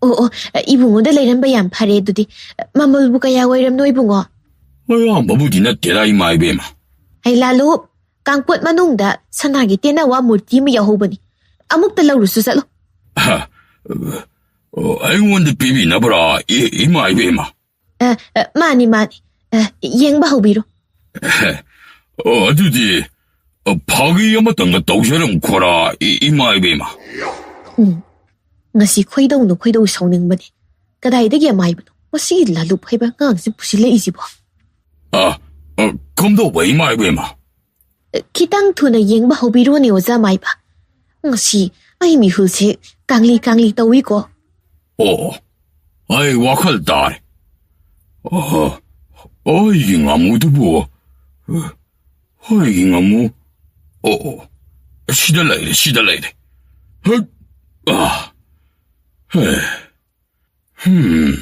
ꯑꯣ, ꯑꯣ, ꯏꯕꯨꯡꯉꯣꯗ ꯂꯩꯔꯝꯕ ꯌꯥꯝ ꯐꯔꯦ ꯑꯗꯨꯗꯤ꯫ ꯃꯃꯜꯕꯨ ꯀꯌꯥ ꯑꯣꯏꯔꯝꯅꯣ, ꯏꯕꯨꯡꯉꯣ? ꯑꯌꯥꯝꯕꯕꯨꯗꯤ ꯅꯠꯇꯦꯗ, ꯏꯃꯥ ꯏꯕꯦꯝꯃ꯫ ꯍꯩ ꯂꯥꯂꯨ, ꯀꯥꯡꯄꯣꯠ ꯃꯅꯨꯡꯗ ꯁꯅꯥꯒꯤ ꯇꯦꯟꯅꯋꯥ ꯃꯨꯔꯇꯤ ꯑꯃ ꯌꯥꯎꯍꯧꯕꯅꯤ꯫ ꯑꯃꯨꯛꯇ ꯂꯧꯔꯨꯁꯨ ꯆꯠꯂꯨ꯫ ꯍ, ꯑꯣ, ꯑꯩꯉꯣꯟꯗ ꯄꯤꯕꯤꯅꯕ꯭ꯔꯥ, ꯏ-, ꯏꯃꯥ ꯏꯕꯦꯝꯃ? ꯑ, ꯑ, ꯃꯥꯅꯤ, ꯃꯥꯅꯤ꯫ ꯑ, ꯌꯦꯡꯕ ꯍꯧꯕꯤꯔꯣ꯫ ꯑꯣ, ꯑꯗꯨꯗꯤ, ꯑ, ꯐꯥꯒꯤ ꯑꯃꯇꯪꯒ ꯇꯧꯖꯔꯝꯈꯣꯔꯥ, ꯏ-, ꯏꯃꯥ ꯏꯕꯦꯝꯃ? ꯎꯝ, ꯉꯁꯤ ꯈꯣꯏꯗꯧꯅ ꯈꯣꯏꯗꯧ ꯁꯥꯎꯅꯤꯡꯕꯅꯦ꯫ ꯀꯗꯥꯏꯗꯒꯤ ꯑꯃꯥꯏꯕꯅꯣ ꯃꯁꯤꯒꯤ ꯂꯥꯂꯨꯞ ꯍꯥꯏꯕ ꯑꯉꯥꯡꯁꯤ ꯄꯨꯁꯤꯜꯂꯛꯏꯁꯤꯕꯣ? ꯑ, ꯑ, ꯀꯝꯗꯧꯕ, ꯏꯃꯥ ꯏꯕꯦꯝꯃ? ꯈꯤꯇꯪ ꯊꯨꯅ ꯌꯦꯡꯕ ꯍꯧꯕꯤꯔꯣꯅꯦ, ꯑꯣꯖꯥ ꯃꯥꯏꯕ꯫ ꯉꯁꯤ ꯑꯩ ꯃꯤꯍꯨꯜꯁꯦ ꯀꯥꯡꯂꯤ ꯀꯥꯡꯂꯤ ꯇꯧꯏꯀꯣ꯫ ꯑꯣ, ꯑꯩ ꯋꯥꯈꯜ ꯇꯥꯔꯦ꯫ ꯑꯣ, ꯑꯩꯒꯤ ꯉꯥꯃꯨꯗꯨꯕꯨ, ꯑꯩꯒꯤ ꯉꯥꯃꯨ, ꯑꯣ, ꯑꯣ, ꯁꯤꯗ ꯂꯩꯔꯦ, ꯁꯤꯗ ꯂꯩꯔꯦ꯫ ꯍꯠ! ꯑꯥ! ꯍꯦ! ꯍꯝ,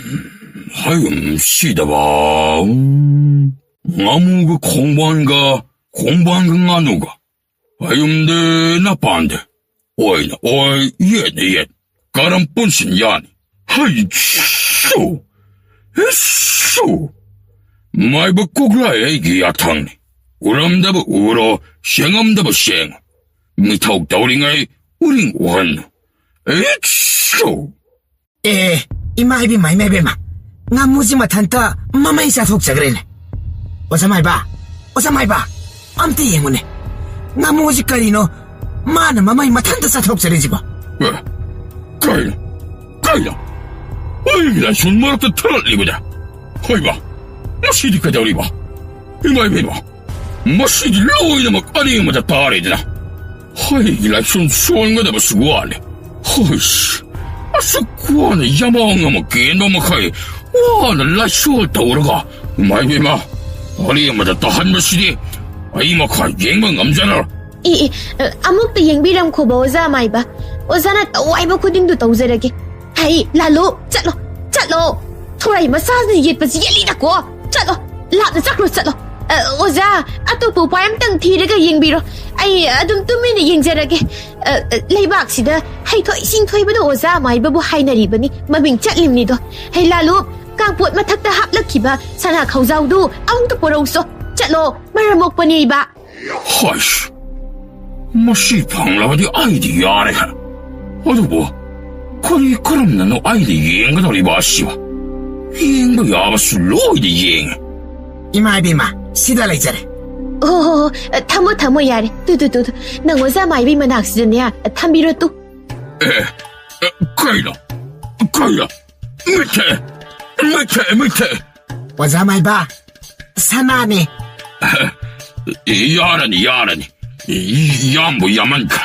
ꯍꯌꯨꯝ ꯁꯤꯗꯕ, ꯎꯝ, ꯉꯥꯃꯨꯒ ꯈꯣꯡꯕꯥꯟꯒ, ꯈꯣꯡꯕꯥꯟꯒ ꯉꯥꯅꯨꯒ꯫ ꯍꯌꯨꯝꯗꯦ ꯅꯄꯥꯟꯗꯦ꯫ ꯑꯣꯏꯅ ꯑꯣꯏ, ꯌꯦꯠꯅ ꯌꯦꯠ꯫ ꯀꯔꯝ ꯄꯨꯟꯁꯤꯟ ꯌꯥꯅꯤ? ꯍꯩ, ꯁꯨ! ꯍꯤꯁꯁꯨ! ꯃꯥꯏꯕ ꯀꯣꯛꯂꯥꯏ ꯑꯩꯒꯤ ꯌꯥꯊꯪꯅꯤ꯫ ꯎꯔꯝꯗꯕ ꯎꯔꯣ, ꯁꯦꯡꯉꯝꯗꯕ ꯁꯦꯡꯉꯣ꯫ ꯃꯤꯊꯧ ꯇꯧꯔꯤꯉꯩ ꯎꯔꯤꯡ ꯎꯍꯟꯅꯨ꯫ ꯏꯠꯁꯨ! ꯑꯦ, ꯏꯃꯥ ꯏꯕꯦꯝꯃ, ꯏꯃꯥ ꯏꯕꯦꯝꯃ, ꯉꯥꯃꯨꯁꯤ ꯃꯊꯟꯇ ꯃꯃꯩ ꯆꯥꯊꯣꯛꯆꯈ꯭ꯔꯦꯅꯦ꯫ ꯑꯣꯖꯥ ꯃꯥꯏꯕ, ꯑꯣꯖꯥ ꯃꯥꯏꯕ, ꯑꯝꯇ ꯌꯦꯡꯉꯨꯅꯦ꯫ ꯉꯥꯃꯨꯁꯤ ꯀꯔꯤꯅꯣ? ꯃꯥꯅ ꯃꯃꯩ ꯃꯊꯟꯇ ꯆꯥꯊꯣꯛꯆꯔꯤꯁꯤꯕꯣ? ꯑꯦ, ꯀꯩꯅꯣ? ꯀꯩꯅꯣ? ꯑꯩꯒꯤ ꯂꯥꯏꯁꯣꯟ ꯃꯔꯛꯇ ꯊꯥꯔꯠꯂꯤꯕꯗ? ꯍꯣꯏꯕ, ꯃꯁꯤꯗꯤ ꯀꯩꯗꯧꯔꯤꯕ? ꯏꯃꯥ ꯏꯕꯦꯝꯃ, ꯃꯁꯤꯗꯤ ꯂꯣꯏꯅꯃꯛ ꯑꯔꯦꯝꯕꯗ ꯇꯥꯔꯦꯗꯅ꯫ ꯑꯩꯒꯤ ꯂꯥꯏꯁꯣꯟ ꯁꯣꯟꯒꯗꯕꯁꯨ ꯋꯥꯠꯂꯦ꯫ ꯍꯣꯏꯁ, ꯑꯁꯨꯛ ꯋꯥꯅ ꯌꯥꯃꯥꯡ ꯑꯃ ꯀꯦꯟꯕ ꯃꯈꯩ ꯋꯥꯅ ꯂꯥꯏꯁꯣꯟ ꯇꯧꯔꯒ, ꯏꯃꯥ ꯏꯕꯦꯝꯃ, ꯑꯔꯦꯝꯕꯗ ꯇꯥꯍꯟꯕꯁꯤꯗꯤ ꯑꯩ ꯃꯈꯥ ꯌꯦꯡꯕ ꯉꯝꯖꯔꯔꯣꯏ꯫ ꯑꯦ, ꯑꯦ, ꯑ, ꯑꯃꯨꯛꯇ ꯌꯦꯡꯕꯤꯔꯝꯈꯣꯕ, ꯑꯣꯖꯥ ꯃꯥꯏꯕ꯫ ꯑꯣꯖꯥꯅ ꯇꯧ ꯍꯥꯏꯕ ꯈꯨꯗꯤꯡꯗꯨ ꯇꯧꯖꯔꯒꯦ꯫ ꯍꯩ, ꯂꯥꯂꯨ, ꯆꯠꯂꯣ, ꯆꯠꯂꯣ꯫ ꯊꯣꯔꯥꯏ ꯃꯆꯥꯁꯤꯅ ꯌꯦꯠꯄꯁꯤ ꯌꯦꯠꯂꯤꯗꯀꯣ꯫ ꯆꯠꯂꯣ, ꯂꯥꯞꯅ ꯆꯠꯈ꯭ꯔꯣ, ꯆꯠꯂꯣ꯫ ꯑ, ꯑꯣꯖꯥ, ꯑꯇꯣꯞꯄ ꯎꯄꯥꯏ ꯑꯝꯇꯪ ꯊꯤꯔꯒ ꯌꯦꯡꯕꯤꯔꯣ꯫ ꯑꯩ ꯑꯗꯨꯝ ꯇꯨꯃꯤꯟꯅ ꯌꯦꯡꯖꯔꯒꯦ꯫ ꯑ, ꯑ, ꯂꯩꯕꯥꯛꯁꯤꯗ ꯍꯩꯊꯣꯏ ꯁꯤꯡꯊꯣꯏꯕꯗ ꯑꯣꯖꯥ ꯃꯥꯏꯕꯕꯨ ꯍꯥꯏꯅꯔꯤꯕꯅꯤ꯫ ꯃꯃꯤꯡ ꯆꯠꯂꯤꯕꯅꯤꯗꯣ꯫ ꯍꯩ, ꯂꯥꯂꯨ, ꯀꯥꯡꯄꯣꯠ ꯃꯊꯛꯇ ꯍꯥꯞꯂꯛꯈꯤꯕ ꯁꯅꯥ ꯈꯧꯖꯥꯎꯗꯨ ꯑꯃꯨꯛꯇ ꯄꯨꯔꯛꯎꯁꯣ꯫ ꯆꯠꯂꯣ, ꯃꯔꯝ ꯃꯣꯛꯄꯅꯦ ꯏꯕ꯫ ꯍꯣꯏꯁ, ꯃꯁꯤ ꯐꯪꯂꯕꯗꯤ ꯑꯩꯗꯤ ꯌꯥꯔꯦ꯫ ꯑꯗꯨꯕꯨ ꯀꯔꯤ ꯀꯔꯝꯅꯅꯣ ꯑꯩꯅ ꯌꯦꯡꯒꯗꯧꯔꯤꯕ ꯑꯁꯤꯕꯨ? ꯌꯦꯡꯕ ꯌꯥꯕꯁꯨ ꯂꯣꯏꯅ ꯌꯦꯡꯉꯦ꯫ ꯏꯃꯥ ꯏꯕꯦꯝꯃ, ꯁꯤꯗ ꯂꯩꯖꯔꯦ꯫ ꯑꯣ, ꯍꯣ, ꯍꯣ, ꯊꯝꯃꯣ, ꯊꯝꯃꯣ, ꯌꯥꯔꯦ꯫ Two, two, two, two. ꯅꯪ ꯑꯣꯖꯥ ꯃꯥꯏꯕꯤ ꯃꯅꯥꯛꯁꯤꯗꯅꯦ, ꯊꯝꯕꯤꯔꯣ ꯇꯨ꯫ ꯑꯦ, ꯑꯦ, ꯀꯩꯅꯣ? ꯀꯩꯅꯣ? ꯃꯤꯠꯊꯦ! ꯃꯤꯠꯊꯦ! ꯃꯤꯠꯊꯦ! ꯑꯣꯖꯥ ꯃꯥꯏꯕ, ꯁꯅꯥꯅꯦ꯫ ꯌꯥꯔꯅꯤ, ꯌꯥꯔꯅꯤ꯫ ꯌꯥꯝꯕꯨ ꯌꯥꯝꯃꯟꯈ꯭ꯔꯦ꯫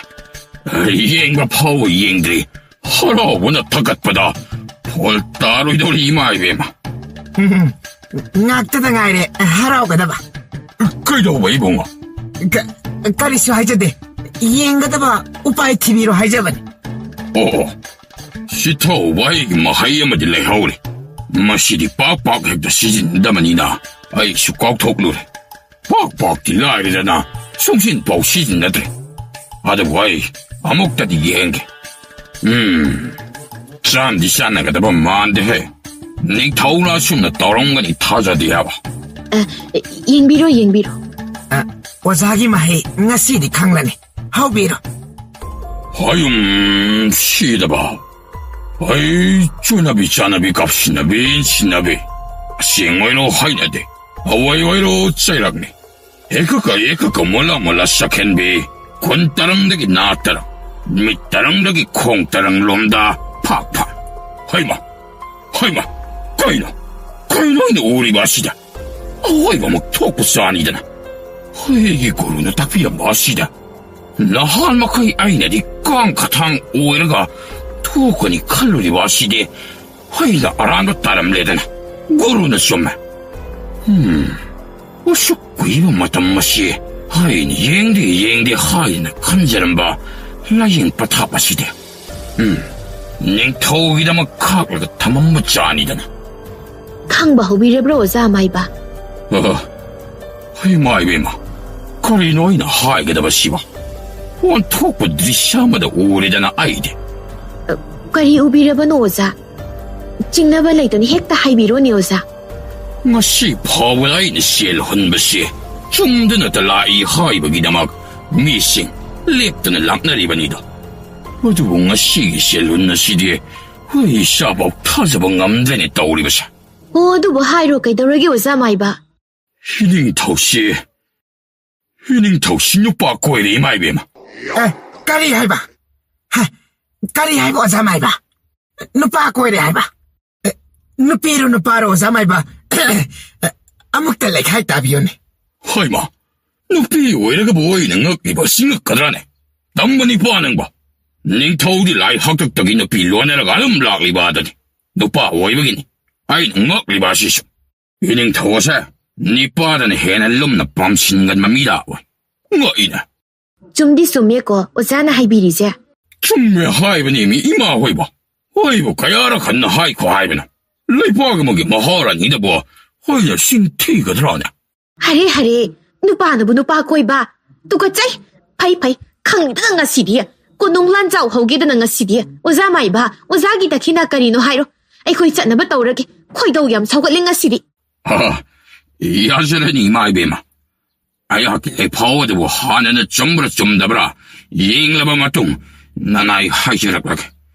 ꯌꯦꯡꯕ ꯐꯥꯎꯕ ꯌꯦꯡꯗ꯭ꯔꯤ꯫ ꯍꯔꯥꯎꯕꯅ ꯊꯀꯠꯄꯗ ꯐꯣꯜ ꯇꯥꯔꯣꯏꯗꯧꯔꯤ, ꯏꯃꯥ ꯏꯕꯦꯝꯃ꯫ ꯎꯝ, ꯉꯥꯛꯇꯗ ꯉꯥꯏꯔꯦ ꯍꯔꯥꯎꯒꯗꯕ꯫ ꯀꯩꯗꯧꯕ, ꯏꯕꯨꯡꯉꯣ? ꯀ-, ꯀꯔꯤꯁꯨ ꯍꯥꯏꯖꯗꯦ꯫ ꯌꯦꯡꯒꯗꯕ ꯎꯄꯥꯏ ꯊꯤꯕꯤꯔꯣ ꯍꯥꯏꯖꯕꯅꯤ꯫ ꯑꯣ, ꯁꯤꯊꯧꯕ ꯑꯩꯒꯤ ꯃꯍꯩ ꯑꯃꯗꯤ ꯂꯩꯍꯧꯔꯤ꯫ ꯃꯁꯤꯗꯤ ꯄꯥꯛ ꯄꯥꯛ ꯍꯦꯛꯇ ꯁꯤꯖꯤꯟꯅꯗꯕꯅꯤꯅ ꯑꯩꯁꯨ ꯀꯥꯎꯊꯣꯛꯂꯨꯔꯦ꯫ ꯄꯥꯛ ꯄꯥꯛꯇꯤ ꯂꯥꯏꯔꯗꯅ ꯁꯨꯡꯁꯤꯟ ꯄꯥꯎ ꯁꯤꯖꯤꯟꯅꯗ꯭ꯔꯦ꯫ ꯑꯗꯨꯕꯨ ꯑꯩ ꯑꯃꯨꯛꯇꯗꯤ ꯌꯦꯡꯒꯦ꯫ ꯎꯝ, ꯆꯥꯟꯗꯤ ꯆꯥꯟꯅꯒꯗꯕ ꯃꯥꯟꯗꯦꯍꯦ꯫ ꯅꯤꯡꯊꯧꯅ ꯑꯁꯨꯝꯅ ꯇꯧꯔꯝꯒꯅꯤ ꯊꯥꯖꯗꯦ ꯍꯥꯏꯕ꯫ ꯑ, ꯌꯦꯡꯕꯤꯔꯣ, ꯌꯦꯡꯕꯤꯔꯣ꯫ ꯑ, ꯑꯣꯖꯥꯒꯤ ꯃꯍꯩ ꯉꯁꯤꯗꯤ ꯈꯪꯂꯅꯤ꯫ ꯍꯧꯕꯤꯔꯣ꯫ ꯍꯌꯨꯝ ꯁꯤꯗꯕ꯫ ꯑꯩ ꯆꯨꯅꯕꯤ ꯆꯥꯅꯕꯤ ꯀꯥꯞꯁꯤꯟꯅꯕꯤ ꯏꯟꯁꯤꯟꯅꯕꯤ꯫ ꯑꯁꯦꯡ ꯑꯣꯏꯔꯣ ꯍꯩꯅꯗꯦ꯫ ꯑꯋꯣꯏ ꯑꯣꯏꯔꯣ ꯆꯩꯔꯛꯅꯤ꯫ ꯑꯦꯀꯀ ꯑꯦꯀꯀ ꯃꯣꯂꯥ ꯃꯣꯂꯥ ꯁꯛꯍꯦꯟꯕꯤ꯫ ꯈꯨꯟ ꯇꯔꯪꯗꯒꯤ ꯅꯥ ꯇꯔꯪ꯫ ꯃꯤꯠ ꯇꯔꯪꯗꯒꯤ ꯈꯣꯡ ꯇꯔꯪ ꯂꯣꯝꯗ ꯐꯥꯛ ꯐꯥꯛ꯫ ꯍꯩꯃ! ꯍꯩꯃ! ꯀꯩꯅꯣ? ꯀꯩꯅꯣ ꯑꯩꯅ ꯎꯔꯤꯕ ꯑꯁꯤꯗ? ꯑꯋꯥꯏꯕꯃꯛ ꯊꯣꯛꯄ ꯆꯥꯅꯤꯗꯅ꯫ ꯑꯩꯒꯤ ꯒꯨꯔꯨꯅ ꯇꯥꯛꯄꯤꯔꯝꯕ ꯑꯁꯤꯗ ꯅꯍꯥꯟ ꯃꯈꯩ ꯑꯩꯅꯗꯤ ꯀꯥꯡ ꯈꯊꯥꯡ ꯑꯣꯏꯔꯒ ꯊꯣꯛꯀꯅꯤ ꯈꯜꯂꯨꯔꯤꯕ ꯑꯁꯤꯗꯤ ꯑꯩꯅ ꯑꯔꯥꯟꯕ ꯇꯥꯔꯝꯂꯦꯗꯅ꯫ ꯒꯨꯔꯨꯅ ꯆꯨꯝꯃꯦ꯫ ꯎꯝ, ꯑꯁꯨꯛ ꯀꯨꯏꯕ ꯃꯇꯝ ꯑꯁꯤ ꯑꯩꯅ ꯌꯦꯡꯗꯦ ꯌꯦꯡꯗꯦ ꯍꯥꯏꯅ ꯈꯟꯖꯔꯝꯕ ꯂꯥꯏꯌꯦꯡ ꯄꯊꯥꯞ ꯑꯁꯤꯗꯤ, ꯎꯝ, ꯅꯤꯡꯊꯧꯒꯤꯗꯃꯛ ꯈꯥꯛꯂꯒ ꯊꯝꯃꯝꯕ ꯆꯥꯅꯤꯗꯅ꯫ ꯈꯪꯕ ꯍꯧꯕꯤꯔꯕ꯭ꯔꯣ, ꯑꯣꯖꯥ ꯃꯥꯏꯕ? ꯑ, ꯏꯃꯥ ꯏꯕꯦꯝꯃ, ꯀꯔꯤꯅꯣ ꯑꯩꯅ ꯍꯥꯏꯒꯗꯕꯁꯤꯕꯣ? ꯑꯣꯟꯊꯣꯛꯄ ꯗ꯭ꯔꯤꯁ꯭ꯌ ꯑꯃꯗ ꯎꯔꯦꯗꯅ ꯑꯩꯗꯤ꯫ ꯑ, ꯀꯔꯤ ꯎꯕꯤꯔꯕꯅꯣ, ꯑꯣꯖꯥ? ꯆꯤꯡꯅꯕ ꯂꯩꯇꯅ ꯍꯦꯛꯇ ꯍꯥꯏꯕꯤꯔꯣꯅꯦ, ꯑꯣꯖꯥ꯫ ꯉꯁꯤ ꯐꯥꯎꯕꯗ ꯑꯩꯅ ꯁꯦꯜ ꯍꯨꯟꯕꯁꯤ ꯆꯨꯝꯗꯅꯇ ꯂꯥꯛꯏ ꯍꯥꯏꯕꯒꯤꯗꯃꯛ ꯃꯤꯁꯤꯡ ꯂꯦꯞꯇꯅ ꯂꯥꯛꯅꯔꯤꯕꯅꯤꯗꯣ꯫ ꯑꯗꯨꯕꯨ ꯉꯁꯤꯒꯤ ꯁꯦꯜ ꯍꯨꯟ ꯑꯁꯤꯗꯤ ꯑꯩ ꯏꯁꯥꯐꯥꯎ ꯊꯥꯖꯕ ꯉꯝꯗ꯭ꯔꯦꯅꯦ ꯇꯧꯔꯤꯕꯁꯦ꯫ ꯑꯣ, ꯑꯗꯨꯕꯨ ꯍꯥꯏꯔꯣ ꯀꯩꯗꯧꯔꯒꯦ, ꯑꯣꯖꯥ ꯃꯥꯏꯕ? ꯏꯅꯤꯡꯊꯧꯁꯤ, ꯏꯅꯤꯡꯊꯧꯁꯤ ꯅꯨꯄꯥ ꯀꯣꯏꯔꯦ, ꯏꯃꯥ ꯏꯕꯦꯝꯃ꯫ ꯑꯦ, ꯀꯔꯤ ꯍꯥꯏꯕ? ꯍ, ꯀꯔꯤ ꯍꯥꯏꯕ, ꯑꯣꯖꯥ ꯃꯥꯏꯕ? ꯅꯨꯄꯥ ꯀꯣꯏꯔꯦ ꯍꯥꯏꯕ? ꯑꯦ, ꯅꯨꯄꯤꯔꯣ ꯅꯨꯄꯥꯔꯣ, ꯑꯣꯖꯥ ꯃꯥꯏꯕ? ꯑꯃꯨꯛꯇ ꯂꯩꯈꯥꯏ ꯇꯥꯕꯤꯌꯨꯅꯦ꯫ ꯍꯣꯏꯃ, ꯅꯨꯄꯤ ꯑꯣꯏꯔꯒꯕꯨ ꯑꯩꯅ ꯉꯛꯂꯤꯕ ꯑꯁꯤ ꯉꯛꯀꯗ꯭ꯔꯥꯅꯦ? ꯇꯝꯕ ꯅꯤꯄꯥ ꯅꯪꯕ꯫ ꯅꯤꯡꯊꯧꯗꯤ ꯂꯥꯏ ꯍꯥꯛꯇꯛꯇꯒꯤ ꯅꯨꯄꯤ ꯂꯣꯟꯅꯔꯒ ꯑꯗꯨꯝ ꯂꯥꯛꯂꯤꯕ ꯑꯗꯨꯅꯤ꯫ ꯅꯨꯄꯥ ꯑꯣꯏꯕꯒꯤꯅꯤ ꯑꯩꯅ ꯉꯛꯂꯤꯕ ꯑꯁꯤꯁꯨ꯫ ꯏꯅꯤꯡꯊꯧ ꯑꯁꯦ ꯅꯤꯄꯥꯗꯅ ꯍꯦꯟꯅ ꯂꯨꯝꯅ ꯄꯥꯝꯁꯤꯟꯒꯟꯕ ꯃꯤ ꯂꯥꯛꯑꯣꯏ꯫ ꯉꯛꯏꯅꯦ꯫ ꯆꯨꯝꯗꯤ ꯆꯨꯝꯃꯦꯀꯣ ꯑꯣꯖꯥꯅ ꯍꯥꯏꯕꯤꯔꯤꯁꯦ꯫ ꯆꯨꯝꯃꯦ ꯍꯥꯏꯕꯅꯦ ꯃꯤ ꯏꯃꯥ ꯍꯣꯏꯕ꯫ ꯍꯣꯏꯕꯨ ꯀꯌꯥꯔꯛ ꯍꯟꯅ ꯍꯥꯏꯈꯣ ꯍꯥꯏꯕꯅꯣ? ꯂꯩꯄꯥꯛ ꯑꯃꯒꯤ ꯃꯍꯥꯔꯥꯅꯤꯗꯕꯨ ꯍꯣꯏꯅ ꯁꯤꯡꯊꯤꯒꯗ꯭ꯔꯥꯅꯦ? ꯍꯔꯦ, ꯍꯔꯦ, ꯅꯨꯄꯥꯅꯕꯨ ꯅꯨꯄꯥ ꯀꯣꯏꯕ꯫ ꯇꯨꯀꯠꯆꯩ꯫ ꯐꯩ, ꯐꯩ, ꯈꯪꯗꯅ ꯉꯁꯤꯗꯤ꯫ ꯀꯣꯅꯨꯡ ꯂꯥꯟꯖꯥꯎ ꯍꯧꯒꯦꯗꯅ ꯉꯁꯤꯗꯤ꯫ ꯑꯣꯖꯥ ꯃꯥꯏꯕ, ꯑꯣꯖꯥꯒꯤ ꯗꯈꯤꯅ ꯀꯔꯤꯅꯣ ꯍꯥꯏꯔꯣ? ꯑꯩꯈꯣꯏ ꯆꯠꯅꯕ ꯇꯧꯔꯒꯦ꯫ ꯈꯣꯏꯗꯧ ꯌꯥꯝ ꯁꯥꯎꯒꯠꯂꯦ ꯉꯁꯤꯗꯤ꯫ ꯑ, ꯌꯥꯖꯔꯅꯤ, ꯏꯃꯥ ꯏꯕꯦꯝꯃ꯫ ꯑꯩꯍꯥꯛꯀꯤ ꯂꯩꯐꯥꯎ ꯑꯗꯨꯕꯨ ꯍꯥꯟꯅꯅ ꯆꯨꯝꯕ꯭ꯔꯥ ꯆꯨꯝꯗꯕ꯭ꯔꯥ ꯌꯦꯡꯂꯕ ꯃꯇꯨꯡ ꯅꯅꯥꯏ ꯍꯥꯏꯖꯔꯛꯂꯒꯦ꯫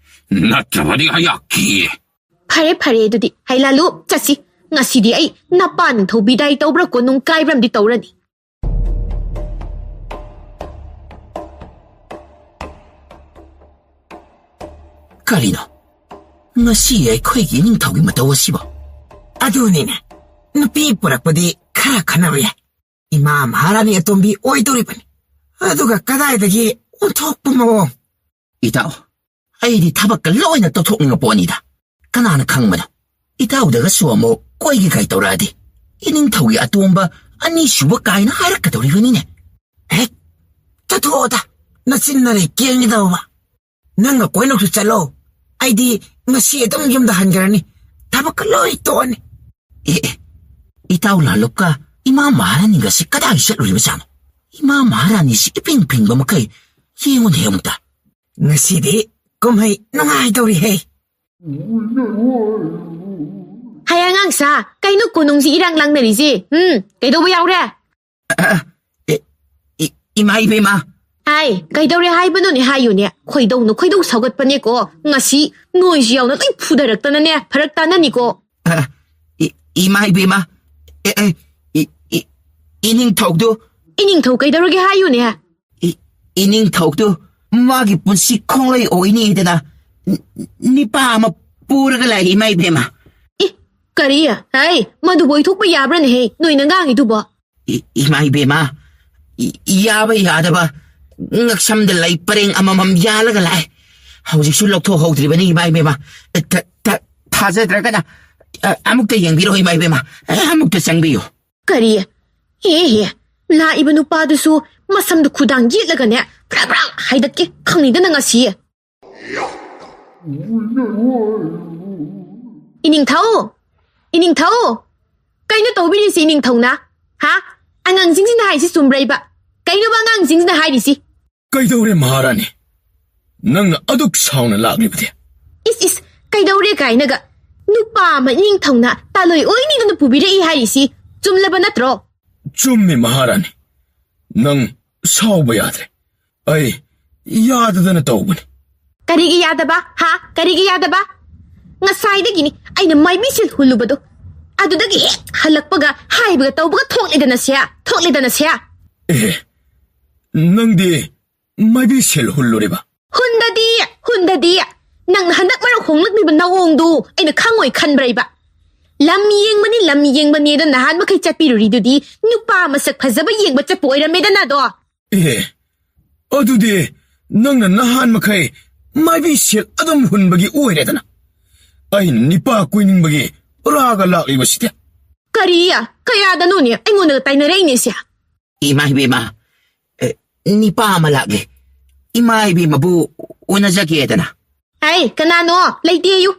ꯅꯠꯇ꯭ꯔꯕꯗꯤ ꯑꯩꯍꯥꯛ ꯀꯤꯌꯦ꯫ ꯐꯔꯦ, ꯐꯔꯦ, ꯑꯗꯨꯗꯤ ꯍꯩꯂꯥꯂꯨ, ꯆꯠꯁꯤ꯫ ꯉꯁꯤꯗꯤ ꯑꯩ ꯅꯄꯥ ꯅꯤꯡꯊꯧ ꯕꯤꯗꯥꯏ ꯇꯧꯕ꯭ꯔꯥ ꯀꯣꯅꯨꯡ ꯀꯥꯏꯕ꯭ꯔꯥ ꯑꯃꯗꯤ ꯇꯧꯔꯅꯤ꯫ ꯀꯔꯤꯅꯣ? ꯉꯁꯤ ꯑꯩꯈꯣꯏꯒꯤ ꯏꯅꯤꯡꯊꯧꯒꯤ ꯃꯇꯧ ꯑꯁꯤꯕꯣ? ꯑꯗꯨꯅꯤꯅꯦ꯫ ꯅꯨꯄꯤ ꯄꯨꯔꯛꯄꯗꯤ ꯈꯔ ꯈꯟꯅꯕ ꯌꯥꯏ꯫ ꯏꯃꯥ ꯃꯍꯥꯔꯥꯅꯤ ꯑꯇꯣꯝꯕꯤ ꯑꯣꯏꯗꯧꯔꯤꯕꯅꯤ꯫ ꯑꯗꯨꯒ ꯀꯗꯥꯏꯗꯒꯤ ꯑꯣꯟꯊꯣꯛꯄ ꯃꯑꯣꯡ꯫ ꯏꯇꯥꯎ, ꯑꯩꯗꯤ ꯊꯕꯛꯀ ꯂꯣꯏꯅ ꯇꯧꯊꯣꯛꯅꯤꯡꯉ ꯄꯣꯠꯅꯤꯗ꯫ ꯀꯅꯥꯅ ꯈꯪꯕꯅꯣ? ꯏꯇꯥꯎꯗꯒꯁꯨ ꯑꯃꯨꯛ ꯀꯣꯏꯒꯦ ꯀꯥꯏ ꯇꯧꯔꯛꯑꯗꯤ ꯏꯅꯤꯡꯊꯧꯒꯤ ꯑꯇꯣꯝꯕ ꯑꯅꯤꯁꯨꯕ ꯀꯥꯏꯅ ꯍꯥꯏꯔꯛꯀꯗꯧꯔꯤꯕꯅꯤꯅꯦ꯫ ꯍꯦꯛ ꯆꯠꯊꯣꯛꯑꯣꯗ, ꯅꯆꯤꯟ ꯅꯔꯩ ꯀꯦꯟꯒꯗꯧꯕ꯫ ꯅꯪꯒ ꯀꯣꯏꯅꯧꯁꯨ ꯆꯠꯂꯣ꯫ ꯑꯩꯗꯤ ꯉꯁꯤ ꯑꯗꯨꯝ ꯌꯨꯝꯗ ꯍꯟꯈ꯭ꯔꯅꯤ꯫ ꯊꯕꯛꯀ ꯂꯣꯏ ꯇꯣꯛꯑꯅꯤ꯫ ꯑꯦ, ꯑꯦ, ꯏꯇꯥꯎ ꯂꯥꯂꯨꯞꯀ ꯏꯃꯥ ꯃꯍꯥꯔꯥꯅꯤꯒꯁꯤ ꯀꯗꯥꯏ ꯆꯠꯂꯨꯔꯤꯕꯖꯥꯠꯅꯣ? ꯏꯃꯥ ꯃꯍꯥꯔꯥꯅꯤꯁꯤ ꯏꯄꯤꯡ ꯐꯤꯡꯕ ꯃꯈꯩ ꯌꯦꯡꯉꯨꯅꯦ ꯑꯃꯨꯛꯇ꯫ ꯉꯁꯤꯗꯤ ꯀꯨꯝꯍꯩ ꯅꯨꯡꯉꯥꯏꯗꯧꯔꯤꯍꯦ꯫ ꯍꯩ ꯑꯉꯥꯡꯁꯥ, ꯀꯩꯅꯣ ꯀꯣꯅꯨꯡꯁꯤ ꯏꯔꯥꯡ ꯂꯥꯡꯅꯔꯤꯁꯤ? ꯎꯝ, ꯀꯩꯗꯧꯕ ꯌꯥꯎꯔꯦ? ꯑ, ꯑ, ꯏ-, ꯏꯃꯥ ꯏꯕꯦꯝꯃ꯫ ꯍꯥꯏ, ꯀꯩꯗꯧꯔꯦ ꯍꯥꯏꯕꯅꯣꯅꯦ, ꯍꯥꯏꯌꯨꯅꯦ꯫ ꯈꯣꯏꯗꯧꯅ ꯈꯣꯏꯗꯧ ꯁꯥꯎꯒꯠꯄꯅꯦꯀꯣ꯫ ꯉꯁꯤ ꯅꯣꯏꯁꯨ ꯌꯥꯎꯅ ꯂꯣꯏ ꯐꯨꯗꯔꯛꯇꯅꯅꯦ, ꯐꯔꯛ ꯇꯥꯅꯅꯤꯀꯣ꯫ ꯑ, ꯏ-, ꯏꯃꯥ ꯏꯕꯦꯝꯃ꯫ ꯑꯦ, ꯑꯦ, ꯏ-, ꯏ-, ꯏꯅꯤꯡꯊꯧꯗꯨ꯫ ꯏꯅꯤꯡꯊꯧ ꯀꯩꯗꯧꯔꯒꯦ ꯍꯥꯏꯌꯨꯅꯦ? ꯏ-, ꯏꯅꯤꯡꯊꯧꯗꯨ ꯃꯥꯒꯤ ꯄꯨꯟꯁꯤ ꯈꯣꯡꯂꯩ ꯑꯣꯏꯅꯤꯗꯅ ꯅ-, ꯅꯤꯄꯥ ꯑꯃ ꯄꯨꯔꯒ ꯂꯥꯛꯏ, ꯏꯃꯥ ꯏꯕꯦꯝꯃ꯫ ꯏ, ꯀꯔꯤ? ꯍꯥꯏ, ꯃꯗꯨꯕꯨ ꯑꯣꯏꯊꯣꯛꯄ ꯌꯥꯕ꯭ꯔꯥꯅꯦꯍꯦ, ꯅꯣꯏꯅ ꯉꯥꯡꯉꯤꯗꯨꯕꯣ? ꯏ-, ꯏꯃꯥ ꯏꯕꯦꯝꯃ, ꯏ-, ꯌꯥꯕ ꯌꯥꯗꯕ ꯉꯛꯁꯝꯗ ꯂꯩ ꯄꯔꯦꯡ ꯑꯃꯃꯝ ꯌꯥꯜꯂꯒ ꯂꯥꯛꯑꯦ꯫ ꯍꯧꯖꯤꯛꯁꯨ ꯂꯧꯊꯣꯛꯍꯧꯗ꯭ꯔꯤꯕꯅꯤ, ꯏꯃꯥ ꯏꯕꯦꯝꯃ꯫ ꯊ-, ꯊ-, ꯊꯥꯖꯗ꯭ꯔꯒꯅ, ꯑ, ꯑꯃꯨꯛꯇ ꯌꯦꯡꯕꯤꯔꯣ, ꯏꯃꯥ ꯏꯕꯦꯝꯃ꯫ ꯑ, ꯑꯃꯨꯛꯇ ꯆꯪꯕꯤꯌꯨ꯫ ꯀꯔꯤ? ꯍꯦ ꯍꯦ, ꯂꯥꯛꯏꯕ ꯅꯨꯄꯥꯗꯨꯁꯨ ꯃꯁꯝꯗꯨ ꯈꯨꯗꯥꯡ ꯌꯦꯠꯂꯒꯅꯦ, ꯐ꯭ꯔꯥꯛ ꯐ꯭ꯔꯥꯛ ꯍꯥꯏꯗꯠꯀꯦ ꯈꯪꯅꯤꯗꯅ ꯉꯁꯤ꯫ ꯏꯅꯤꯡꯊꯧ! ꯏꯅꯤꯡꯊꯧ! ꯀꯩꯅꯣ ꯇꯧꯕꯤꯔꯤꯁꯤ ꯏꯅꯤꯡꯊꯧꯅ? ꯍꯥ? ꯑꯉꯥꯡꯁꯤꯡꯁꯤꯅ ꯍꯥꯏꯁꯤ ꯆꯨꯝꯕ꯭ꯔꯩꯕ? ꯀꯩꯅꯣꯕ ꯑꯉꯥꯡꯁꯤꯡꯁꯤꯅ ꯍꯥꯏꯔꯤꯁꯤ? ꯀꯩꯗꯧꯔꯦ ꯃꯍꯥꯔꯥꯅꯤ? ꯅꯪꯅ ꯑꯗꯨꯛ ꯁꯥꯎꯅ ꯂꯥꯛꯂꯤꯕꯗꯤ? ꯏꯁ, ꯏꯁ, ꯀꯩꯗꯧꯔꯦ ꯀꯥꯏꯅꯒ? ꯅꯨꯄꯥ ꯑꯃ ꯏꯅꯤꯡꯊꯧꯅ ꯇꯥꯂꯣꯏ ꯑꯣꯏꯅꯤꯗꯅ ꯄꯨꯕꯤꯔꯛꯏ ꯍꯥꯏꯔꯤꯁꯤ ꯆꯨꯝꯂꯕ ꯅꯠꯇ꯭ꯔꯣ? ꯆꯨꯝꯃꯤ ꯃꯍꯥꯔꯥꯅꯤ꯫ ꯅꯪ ꯁꯥꯎꯕ ꯌꯥꯗ꯭ꯔꯦ꯫ ꯑꯩ ꯌꯥꯗꯗꯅ ꯇꯧꯕꯅꯤ꯫ ꯀꯔꯤꯒꯤ ꯌꯥꯗꯕ? ꯍꯥ? ꯀꯔꯤꯒꯤ ꯌꯥꯗꯕ? ꯉꯁꯥꯏꯗꯒꯤꯅꯤ ꯑꯩꯅ ꯃꯥꯏꯃꯤꯁꯤꯜ ꯍꯨꯜꯂꯨꯕꯗꯣ꯫ ꯑꯗꯨꯗꯒꯤ ꯍꯦꯛ ꯍꯜꯂꯛꯄꯒ ꯍꯥꯏꯕꯒ ꯇꯧꯕꯒ ꯊꯣꯛꯂꯦꯗꯅ ꯁꯦ, ꯊꯣꯛꯂꯦꯗꯅ ꯁꯦ꯫ ꯑꯦ, ꯅꯪꯗꯤ ꯃꯥꯏꯕꯤ ꯁꯦꯜ ꯍꯨꯜꯂꯨꯔꯤꯕ? ꯍꯨꯟꯗꯗꯤ, ꯍꯨꯟꯗꯗꯤ꯫ ꯅꯪꯅ ꯍꯟꯗꯛ ꯃꯔꯛ ꯍꯣꯡꯂꯛꯂꯤꯕ ꯅꯑꯣꯡꯗꯨ ꯑꯩꯅ ꯈꯪꯉꯣꯏ ꯈꯟꯕ꯭ꯔꯩꯕ? ꯂꯝ ꯌꯦꯡꯕꯅꯤ, ꯂꯝ ꯌꯦꯡꯕꯅꯦꯗ ꯅꯍꯥꯟ ꯃꯈꯩ ꯆꯠꯄꯤꯔꯨꯔꯤꯗꯨꯗꯤ ꯅꯨꯄꯥ ꯃꯁꯛ ꯐꯖꯕ ꯌꯦꯡꯕ ꯆꯠꯄ ꯑꯣꯏꯔꯝꯃꯦꯗꯅ ꯑꯗꯣ꯫ ꯑꯦ, ꯑꯗꯨꯗꯤ ꯅꯪꯅ ꯅꯍꯥꯟ ꯃꯈꯩ ꯃꯥꯏꯕꯤ ꯁꯦꯠ ꯑꯗꯨꯝ ꯍꯨꯟꯕꯒꯤ ꯑꯣꯏꯔꯦꯗꯅ꯫ ꯑꯩꯅ ꯅꯤꯄꯥ ꯀꯣꯏꯅꯤꯡꯕꯒꯤ ꯔꯥꯒ ꯂꯥꯛꯂꯤꯕꯁꯤꯗꯤ꯫ ꯀꯔꯤ? ꯀꯌꯥꯗꯅꯣꯅꯦ ꯑꯩꯉꯣꯟꯗꯒ ꯇꯥꯏꯅꯔꯛꯏꯅꯦ ꯁꯦ? ꯏꯃꯥ ꯏꯕꯦꯝꯃ, ꯑꯦ, ꯅꯤꯄꯥ ꯑꯃ ꯂꯥꯛꯂꯦ꯫ ꯏꯃꯥ ꯏꯕꯦꯝꯃꯕꯨ ꯎꯅꯖꯒꯦꯗꯅ꯫ ꯍꯩ, ꯀꯅꯥꯅꯣ? ꯂꯩꯇꯦꯌꯨ꯫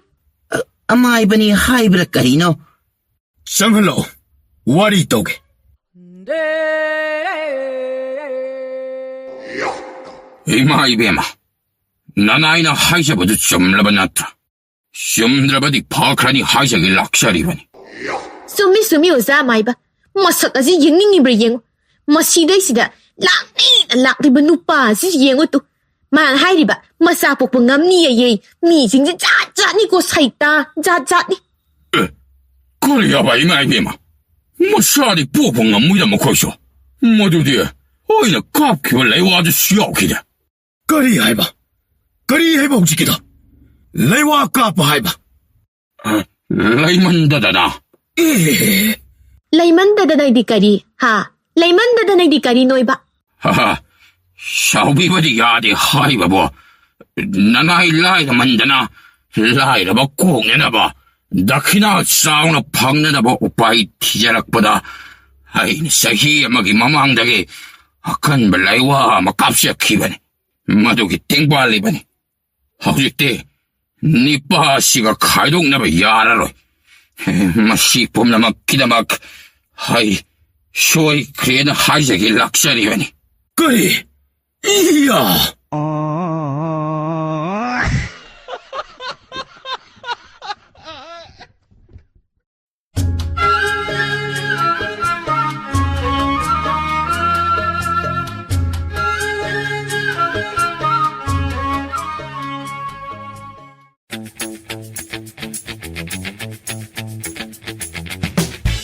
ꯑ, ꯑꯃꯥꯏꯕꯅꯤ ꯍꯥꯏꯕ꯭ꯔꯥ ꯀꯔꯤꯅꯣ? ꯆꯪꯍꯜꯂꯛꯑꯣ, ꯋꯥꯔꯤ ꯇꯧꯒꯦ꯫ ꯏꯃꯥ ꯏꯕꯦꯝꯃ, ꯅꯅꯥꯏꯅ ꯍꯥꯏꯖꯕꯗꯨ ꯆꯨꯝꯂꯕ ꯅꯠꯇ꯭ꯔꯥ? ꯆꯨꯝꯗ꯭ꯔꯕꯗꯤ ꯐꯈ꯭ꯔꯅꯤ ꯍꯥꯏꯖꯒꯦ ꯂꯥꯛꯆꯔꯤꯕꯅꯤ꯫ ꯆꯨꯝꯃꯤ, ꯆꯨꯝꯃꯤ, ꯑꯣꯖꯥ ꯑꯃꯥꯏꯕ꯫ ꯃꯁꯛ ꯑꯁꯤ ꯌꯦꯡꯅꯤꯡꯉꯤꯕ꯭ꯔꯥ ꯌꯦꯡꯉꯨ꯫ ꯃꯁꯤꯗꯩꯁꯤꯗ ꯂꯥꯛꯅꯤꯅ ꯂꯥꯛꯂꯤꯕ ꯅꯨꯄꯥ ꯑꯁꯤ ꯌꯦꯡꯉꯨ ꯇꯨ꯫ ꯃꯥꯅ ꯍꯥꯏꯔꯤꯕ, "ꯃꯆꯥ ꯄꯣꯛꯄ ꯉꯝꯅꯤ" ꯑꯌꯦ꯫ ꯃꯤꯁꯤꯡꯁꯦ ꯖꯥꯠ ꯖꯥꯠꯅꯤꯀꯣ, ꯁꯩꯇꯥ, ꯖꯥꯠ ꯖꯥꯠꯅꯤ꯫ ꯑꯦ, ꯀꯔꯤ ꯍꯥꯏꯕ, ꯏꯃꯥ ꯏꯕꯦꯝꯃ? ꯃꯆꯥꯗꯤ ꯄꯣꯛꯄ ꯉꯝꯃꯣꯏꯗ ꯃꯈꯣꯏꯁꯨ꯫ ꯃꯗꯨꯗꯤ ꯑꯩꯅ ꯀꯥꯞꯈꯤꯕ ꯂꯩꯋꯥꯗꯨꯁꯨ ꯌꯥꯎꯈꯤꯗ꯫ ꯀꯔꯤ ꯍꯥꯏꯕ? ꯀꯔꯤ ꯍꯥꯏꯕ ꯍꯧꯖꯤꯛꯀꯤꯗꯣ? ꯂꯩꯋꯥ ꯀꯥꯞꯄ ꯍꯥꯏꯕ? ꯑ, ꯂꯩꯃꯟꯗꯗꯅ꯫ ꯑꯦ꯫ ꯂꯩꯃꯟꯗꯗꯅꯗꯤ ꯀꯔꯤ? ꯍꯥ? ꯂꯩꯃꯟꯗꯗꯅꯗꯤ ꯀꯔꯤꯅꯣꯏꯕ? ꯍꯥ, ꯁꯥꯎꯕꯤꯕꯗꯤ ꯌꯥꯗꯦ ꯍꯥꯏꯕꯕꯨ, ꯅꯅꯥꯏ ꯂꯥꯏꯔꯃꯟꯗꯅ ꯂꯥꯏꯔꯕ ꯀꯣꯛꯅꯅꯕ ꯗꯈꯤꯅꯥ ꯆꯥꯎꯅ ꯐꯪꯅꯅꯕ ꯎꯄꯥꯏ ꯊꯤꯖꯔꯛꯄꯗ, ꯑꯩꯅ ꯆꯍꯤ ꯑꯃꯒꯤ ꯃꯃꯥꯡꯗꯒꯤ ꯑꯀꯟꯕ ꯂꯩꯋꯥ ꯑꯃ ꯀꯥꯞꯆꯈꯤꯕꯅꯤ꯫ ꯃꯗꯨꯒꯤ ꯇꯦꯡꯕꯥꯜꯂꯤꯕꯅꯤ꯫ ꯍꯧꯖꯤꯛꯇꯤ ꯅꯤꯄꯥ ꯑꯁꯤꯒ ꯈꯥꯏꯗꯣꯛꯅꯕ ꯌꯥꯔꯔꯣꯏ꯫ ꯃꯁꯤ ꯄꯨꯝꯅꯃꯛꯀꯤꯗꯃꯛ ꯑꯩ ꯁꯣꯏꯈ꯭ꯔꯦꯅ ꯍꯥꯏꯖꯒꯦ ꯂꯥꯛꯆꯔꯤꯕꯅꯤ꯫ ꯀꯔꯤ? ꯏꯌꯥ!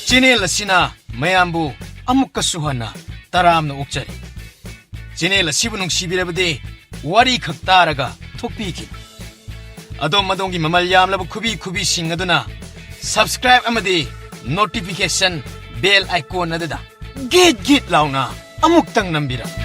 ꯆꯦꯅꯦꯜ ꯑꯁꯤꯅ ꯃꯌꯥꯝꯕꯨ ꯑꯃꯨꯛꯀꯁꯨ ꯍꯟꯅ ꯇꯔꯥꯝꯅ ꯑꯣꯛꯆꯔꯤ꯫ ꯆꯦꯅꯦꯜ ꯑꯁꯤꯕꯨ ꯅꯨꯡꯁꯤꯕꯤꯔꯕꯗꯤ ꯋꯥꯔꯤ ꯈꯛ ꯇꯥꯔꯒ ꯊꯣꯛꯄꯤꯈꯤꯕ꯫ ꯑꯗꯣꯝ ꯑꯗꯣꯝꯒꯤ ꯃꯃꯜ ꯌꯥꯝꯂꯕ ꯈꯨꯕꯤ ꯈꯨꯕꯤꯁꯤꯡ ꯑꯗꯨꯅ Subscribe ꯑꯃꯗꯤ notification bell icon ꯑꯗꯨꯗ ꯒꯤꯠ ꯒꯤꯠ ꯂꯥꯎꯅ ꯑꯃꯨꯛꯇꯪ ꯅꯝꯕꯤꯔꯝꯃꯨ꯫